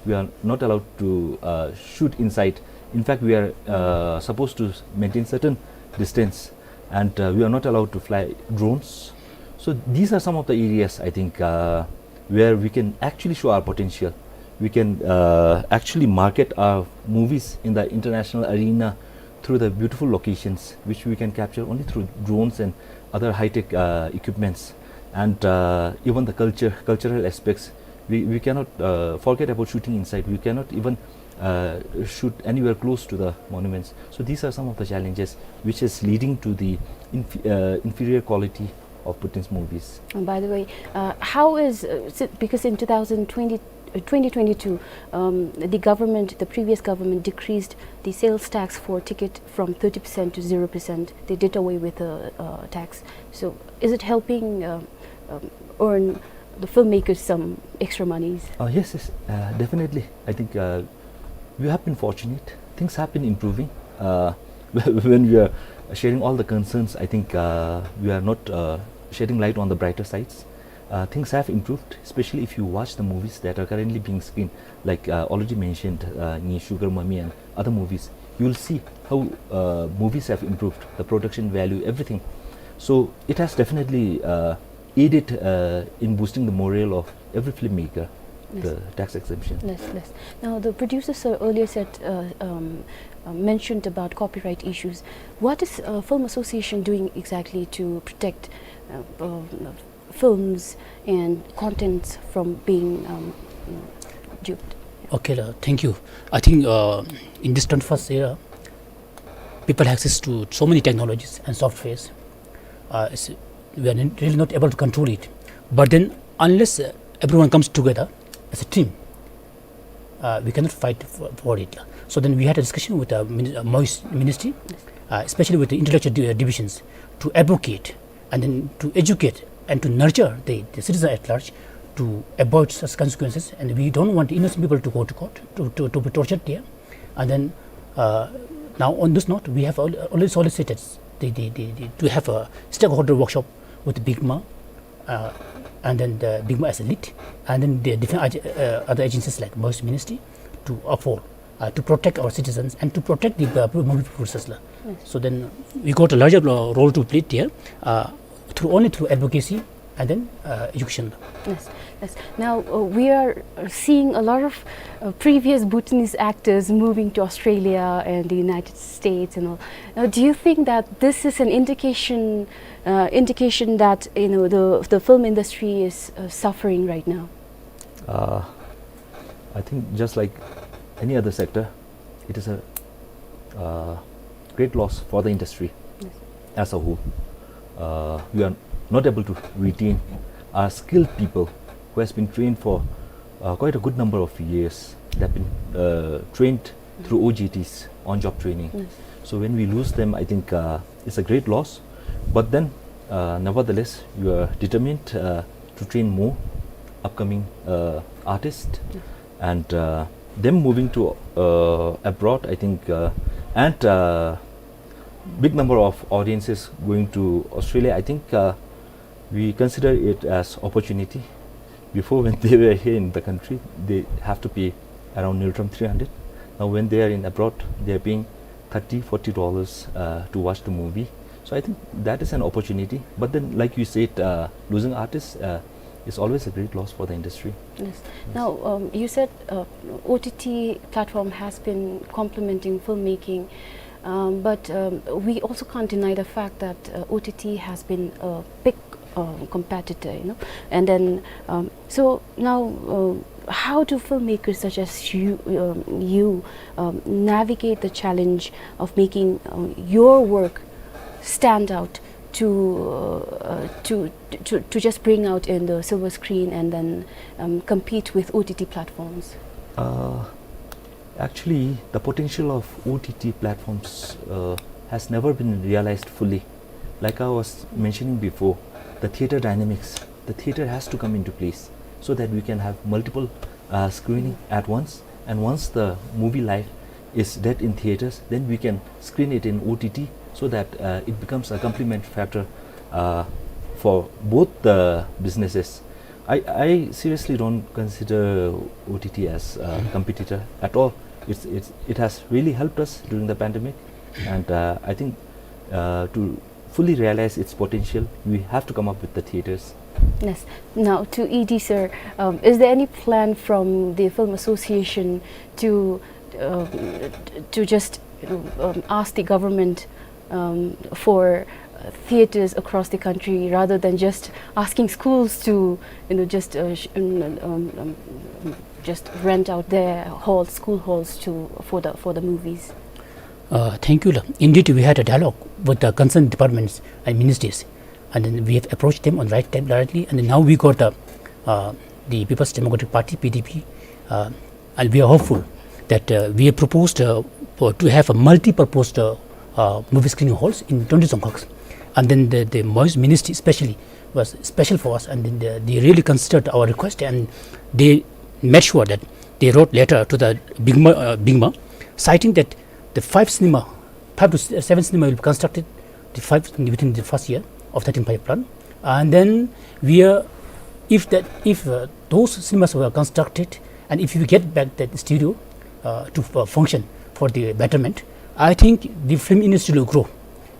we are not allowed to, uh, shoot inside. In fact, we are, uh, supposed to maintain certain distance, and, uh, we are not allowed to fly drones. So these are some of the areas, I think, uh, where we can actually show our potential. We can uh, actually market our movies in the international arena through the beautiful locations which we can capture only through drones and other high-tech uh, equipments. And uh, even the culture, cultural aspects, we, we cannot uh, forget about shooting inside. We cannot even uh, shoot anywhere close to the monuments. So these are some of the challenges which is leading to the inf- uh, inferior quality of Bhutanese movies. And by the way, uh, how is, uh, si- because in two thousand twenty, uh, twenty twenty-two, um, the government, the previous government decreased the sales tax for ticket from thirty percent to zero percent. They did away with the uh, tax. So is it helping um, um, earn the filmmakers some extra monies? Uh, yes, yes, uh, definitely. I think uh, we have been fortunate. Things have been improving. Uh, when we are sharing all the concerns, I think uh, we are not uh, shedding light on the brighter sides. Uh, things have improved, especially if you watch the movies that are currently being screened, like uh, already mentioned, uh, Nyi Sugar Mummy and other movies. You will see how uh, movies have improved, the production value, everything. So it has definitely uh, aided uh, in boosting the morale of every filmmaker, yes, the tax exemption. Yes, yes. Now, the producer sir earlier said, uh, um, uh, mentioned about copyright issues. What is uh, Film Association doing exactly to protect uh, uh, films and contents from being um, duped? Okay, uh, thank you. I think uh, in this twenty-first era, people have access to so many technologies and softwares. Uh, it's, we are really not able to control it. But then, unless uh, everyone comes together as a team, uh, we cannot fight for, for it. So then we had a discussion with the mini- uh, MOIS ministry, uh, especially with the intellectual di- uh, divisions, to advocate and then to educate and to nurture the, the citizen at large to avoid such consequences. And we don't want innocent people to go to court, to, to, to be tortured there. And then uh, now on this note, we have al- already solicited the, the, the, the, to have a stakeholder workshop with BICMA, uh, and then the BICMA as a lead, and then the different ag- uh, other agencies like MOIS ministry to uphold, uh, to protect our citizens and to protect the uh, movie producers la. Yes. So then we got a larger uh, role to play there uh, through only through advocacy and then uh, education. Yes, yes. Now uh, we are seeing a lot of uh, previous Bhutanese actors moving to Australia and the United States and all. Now, do you think that this is an indication, uh, indication that you know the the film industry is uh, suffering right now? Uh, I think just like any other sector, it is a uh, great loss for the industry, yes, as a whole. Uh, we are not able to retain our skilled people who has been trained for uh, quite a good number of years. They've been uh, trained through O J Ts, on-job training. Yes. So when we lose them, I think uh, it's a great loss. But then, uh, nevertheless, we are determined uh, to train more upcoming uh, artists, yes, and uh, them moving to uh, abroad, I think, uh, and uh, big number of audiences going to Australia. I think uh, we consider it as opportunity. Before, when they were here in the country, they have to pay around Ngultrum three hundred. Now, when they are in abroad, they are paying thirty, forty dollars uh, to watch the movie. So I think that is an opportunity. But then, like you said, uh, losing artists uh, is always a great loss for the industry. Yes. Now, um, you said uh, O T T platform has been complementing filmmaking, um, but um, we also can't deny the fact that uh, O T T has been a big uh, competitor, you know. And then, um, so now, uh, how do filmmakers such as you, um, you um, navigate the challenge of making uh, your work stand out to, uh, uh, to, to, to just bring out in the silver screen and then um, compete with O T T platforms? Uh, actually, the potential of O T T platforms uh, has never been realized fully. Like I was mentioning before, the theater dynamics, the theater has to come into place so that we can have multiple uh, screening at once. And once the movie life is dead in theaters, then we can screen it in O T T so that uh, it becomes a complement factor uh, for both the businesses. I, I seriously don't consider O T T as a competitor at all. It's, it's, it has really helped us during the pandemic, and uh, I think uh, to fully realize its potential, we have to come up with the theaters. Yes. Now, to E D, sir, um, is there any plan from the Film Association to, um, to just, you know, um, ask the government, um, for, uh, theaters across the country, rather than just asking schools to, you know, just, uh, sh-, um, um, um, just rent out their halls, school halls to, for the, for the movies? Uh, thank you, la. Indeed, we had a dialogue with the concerned departments and ministries, and then we have approached them on right time directly, and then now we got the, uh, the People's Democratic Party, P D P, uh, and we are hopeful that, uh, we have proposed, uh, for, to have a multi-purpose, uh, uh, movie screening halls in twenty dzongkhags. And then the, the MOYES ministry especially was special for us, and then they, they really considered our request, and they made sure that they wrote letter to the BIGMA, uh, BIGMA, citing that the five cinema, five to s-, seven cinema will be constructed, the five within the first year of thirteen five plan. And then we are, if that, if, uh, those cinemas were constructed, and if we get back that studio, uh, to, uh, function for the betterment, I think the film industry will grow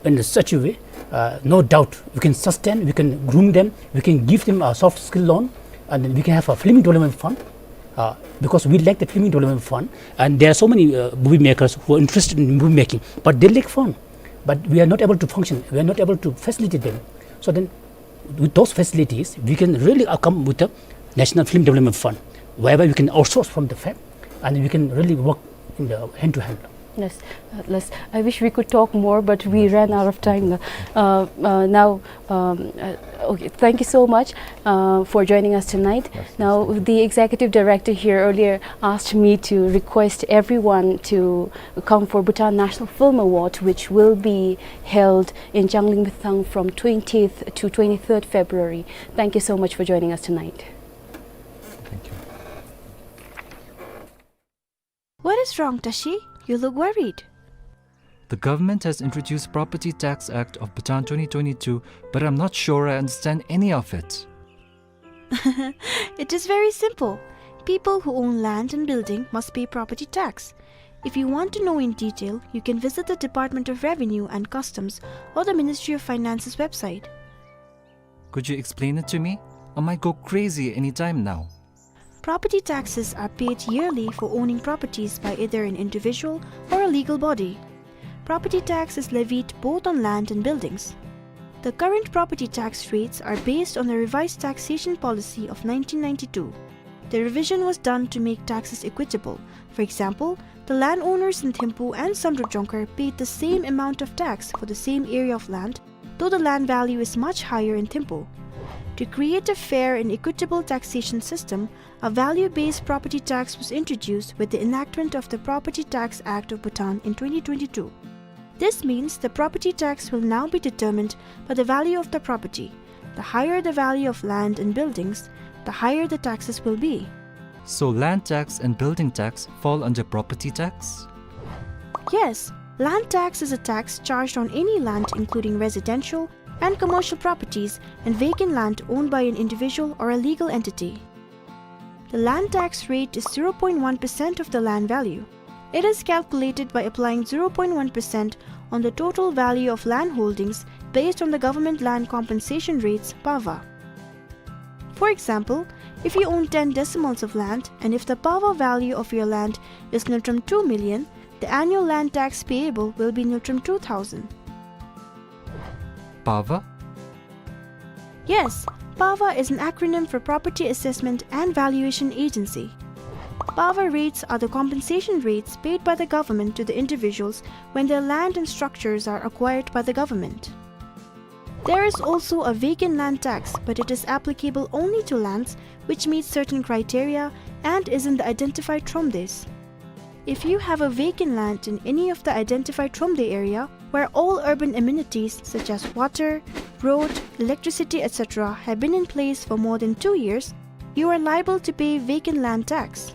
in such a way. Uh, no doubt, we can sustain, we can groom them, we can give them a soft skill loan, and then we can have a film development fund, uh, because we lack the film development fund, and there are so many, uh, movie makers who are interested in movie making, but they lack fund. But we are not able to function, we are not able to facilitate them. So then, with those facilities, we can really, uh, come with a National Film Development Fund, whereby we can outsource from the fab, and we can really work in the hand to hand. Yes, uh, yes. I wish we could talk more, but we ran out of time. Uh, uh, now, um, uh, okay, thank you so much, uh, for joining us tonight. Yes, yes, thank you. Now, the executive director here earlier asked me to request everyone to come for Bhutan National Film Award, which will be held in Changlimithang from twentieth to twenty-third February. Thank you so much for joining us tonight. Thank you. What is wrong, Tashi? You look worried. The government has introduced Property Tax Act of Bhutan twenty twenty-two, but I'm not sure I understand any of it. It is very simple. People who own land and building must pay property tax. If you want to know in detail, you can visit the Department of Revenue and Customs or the Ministry of Finance's website. Could you explain it to me? I might go crazy any time now. Property taxes are paid yearly for owning properties by either an individual or a legal body. Property tax is levied both on land and buildings. The current property tax rates are based on the revised taxation policy of nineteen ninety-two. The revision was done to make taxes equitable. For example, the landowners in Thimphu and Samdrup Jongkhar paid the same amount of tax for the same area of land, though the land value is much higher in Thimphu. To create a fair and equitable taxation system, a value-based property tax was introduced with the enactment of the Property Tax Act of Bhutan in twenty twenty-two. This means the property tax will now be determined by the value of the property. The higher the value of land and buildings, the higher the taxes will be. So land tax and building tax fall under property tax? Yes, land tax is a tax charged on any land, including residential and commercial properties and vacant land owned by an individual or a legal entity. The land tax rate is zero point one percent of the land value. It is calculated by applying zero point one percent on the total value of land holdings based on the government land compensation rates, PAVA. For example, if you own ten decimals of land and if the PAVA value of your land is Ngultrum two million, the annual land tax payable will be Ngultrum two thousand. PAVA? Yes, PAVA is an acronym for Property Assessment and Valuation Agency. PAVA rates are the compensation rates paid by the government to the individuals when their land and structures are acquired by the government. There is also a vacant land tax, but it is applicable only to lands which meet certain criteria and is in the identified thromdes. If you have a vacant land in any of the identified thromde area where all urban amenities such as water, road, electricity, et cetera have been in place for more than two years, you are liable to pay vacant land tax.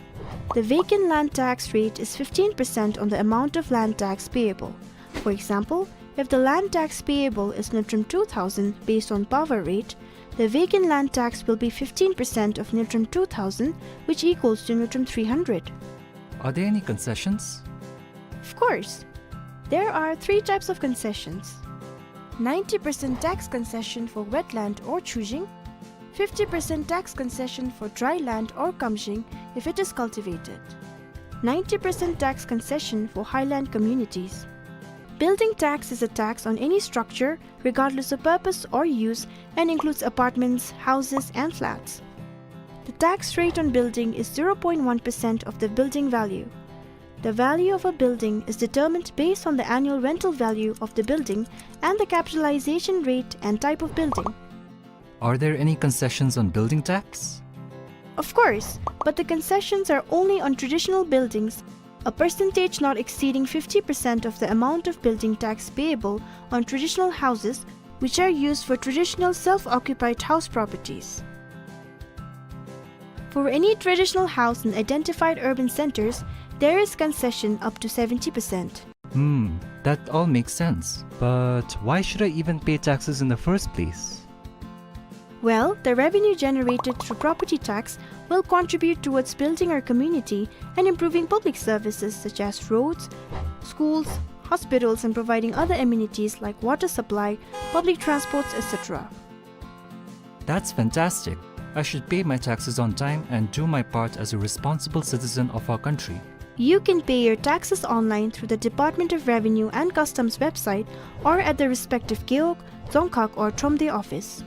The vacant land tax rate is fifteen percent on the amount of land tax payable. For example, if the land tax payable is Ngultrum two thousand based on PAVA rate, the vacant land tax will be fifteen percent of Ngultrum two thousand, which equals to Ngultrum three hundred. Are there any concessions? Of course. There are three types of concessions. Ninety percent tax concession for wetland or chujing, fifty percent tax concession for dry land or kamjing if it is cultivated, ninety percent tax concession for highland communities. Building tax is a tax on any structure, regardless of purpose or use, and includes apartments, houses, and flats. The tax rate on building is zero point one percent of the building value. The value of a building is determined based on the annual rental value of the building and the capitalization rate and type of building. Are there any concessions on building tax? Of course, but the concessions are only on traditional buildings, a percentage not exceeding fifty percent of the amount of building tax payable on traditional houses which are used for traditional self-occupied house properties. For any traditional house in identified urban centers, there is concession up to seventy percent. Hmm, that all makes sense. But why should I even pay taxes in the first place? Well, the revenue generated through property tax will contribute towards building our community and improving public services such as roads, schools, hospitals, and providing other amenities like water supply, public transports, et cetera. That's fantastic. I should pay my taxes on time and do my part as a responsible citizen of our country. You can pay your taxes online through the Department of Revenue and Customs website or at the respective Gewog, Dzongkhag or Thromde office.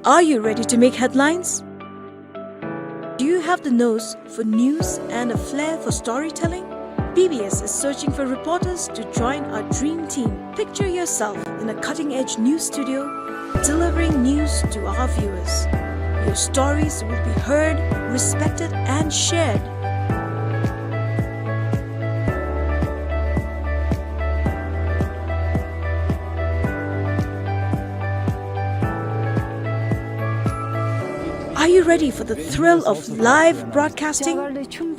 Are you ready to make headlines? Do you have the nose for news and a flair for storytelling? B B S is searching for reporters to join our dream team. Picture yourself in a cutting-edge news studio, delivering news to our viewers. Your stories will be heard, respected, and shared. Are you ready for the thrill of live broadcasting?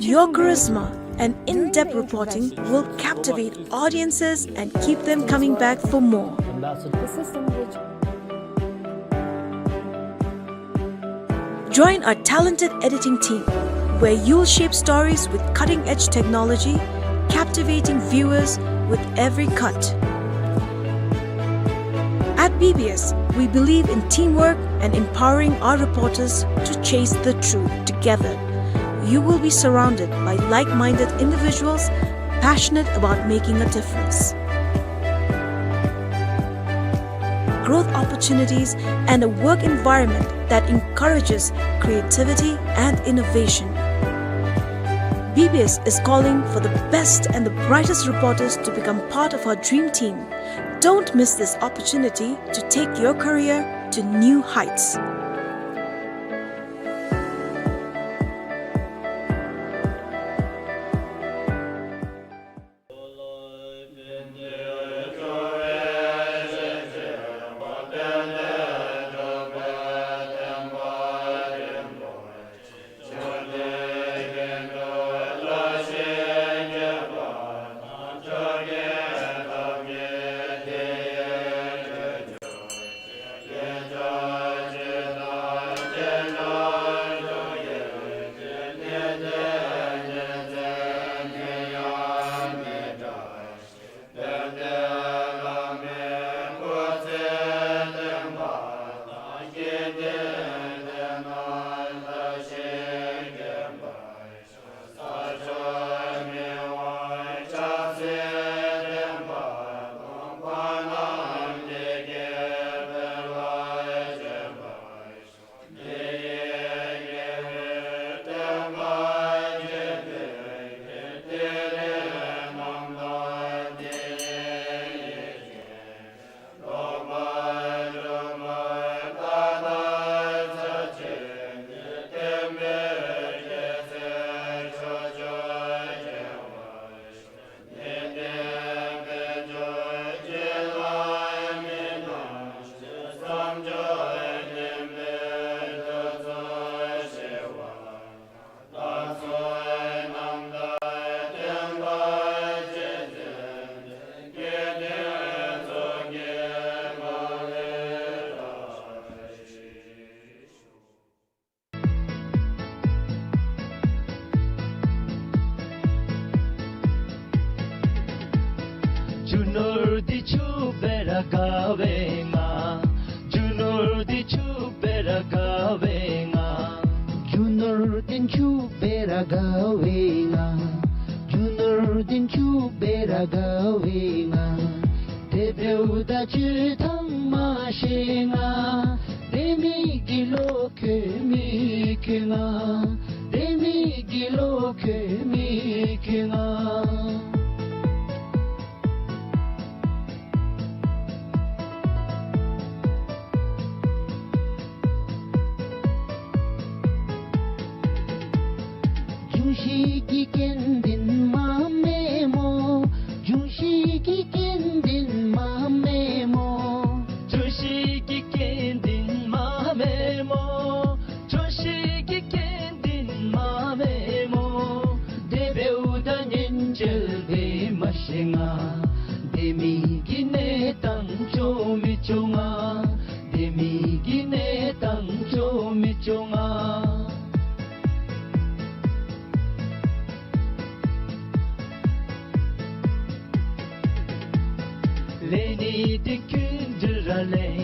Your charisma and in-depth reporting will captivate audiences and keep them coming back for more. Join our talented editing team, where you'll shape stories with cutting-edge technology, captivating viewers with every cut. At B B S, we believe in teamwork and empowering our reporters to chase the truth together. You will be surrounded by like-minded individuals passionate about making a difference. Growth opportunities, and a work environment that encourages creativity and innovation. B B S is calling for the best and the brightest reporters to become part of our dream team. Don't miss this opportunity to take your career to new heights. རྒྱུ་ནོར་འདི་ཕྱུག་སྦེ་ར་དགའ་བའི་ང་། རྒྱུ་ནོར་འདི་ཕྱུག་སྦེ་ར་དགའ་བའི་ང་། རྒྱུ་ནོར་འདི་ཕྱུག་སྦེ་ར་དགའ་བའི་ང་། རྒྱུ་ནོར་འདི་ཕྱུག་སྦེ་ར་དགའ་བའི་ང་། དེ་འབདཝ་ད་ཁྱོད་ཐང་མ་ཤེས་ང་། དེ་མི་གི་ལོ་ཁོ་མི་ཁོ་ང་། དེ་མི་གི་ལོ་ཁོ་མི་ཁོ་ང་། འབྱུང་བཞི་གི་སྐྱེ་འདི་མ་སྨད་མོ། འབྱུང་བཞི་གི་སྐྱེ་འདི་མ་སྨད་མོ། འབྱུང་བཞི་གི་སྐྱེ་འདི་མ་སྨད་མོ། འབྱུང་བཞི་གི་སྐྱེ་འདི་མ་སྨད་མོ། དེ་འབདཝ་ད་ཉིན་བྱེད་འདི་མ་ཤེས་ང་། དེ་མི་གི་གནས་སྟངས་ཆོ་མི་ཆོ་ང་། དེ་མི་གི་གནས་སྟངས་ཆོ་མི་ཆོ་ང་། ལེན་ནི་འདི་ཀུན་འདི་ར་ལེན།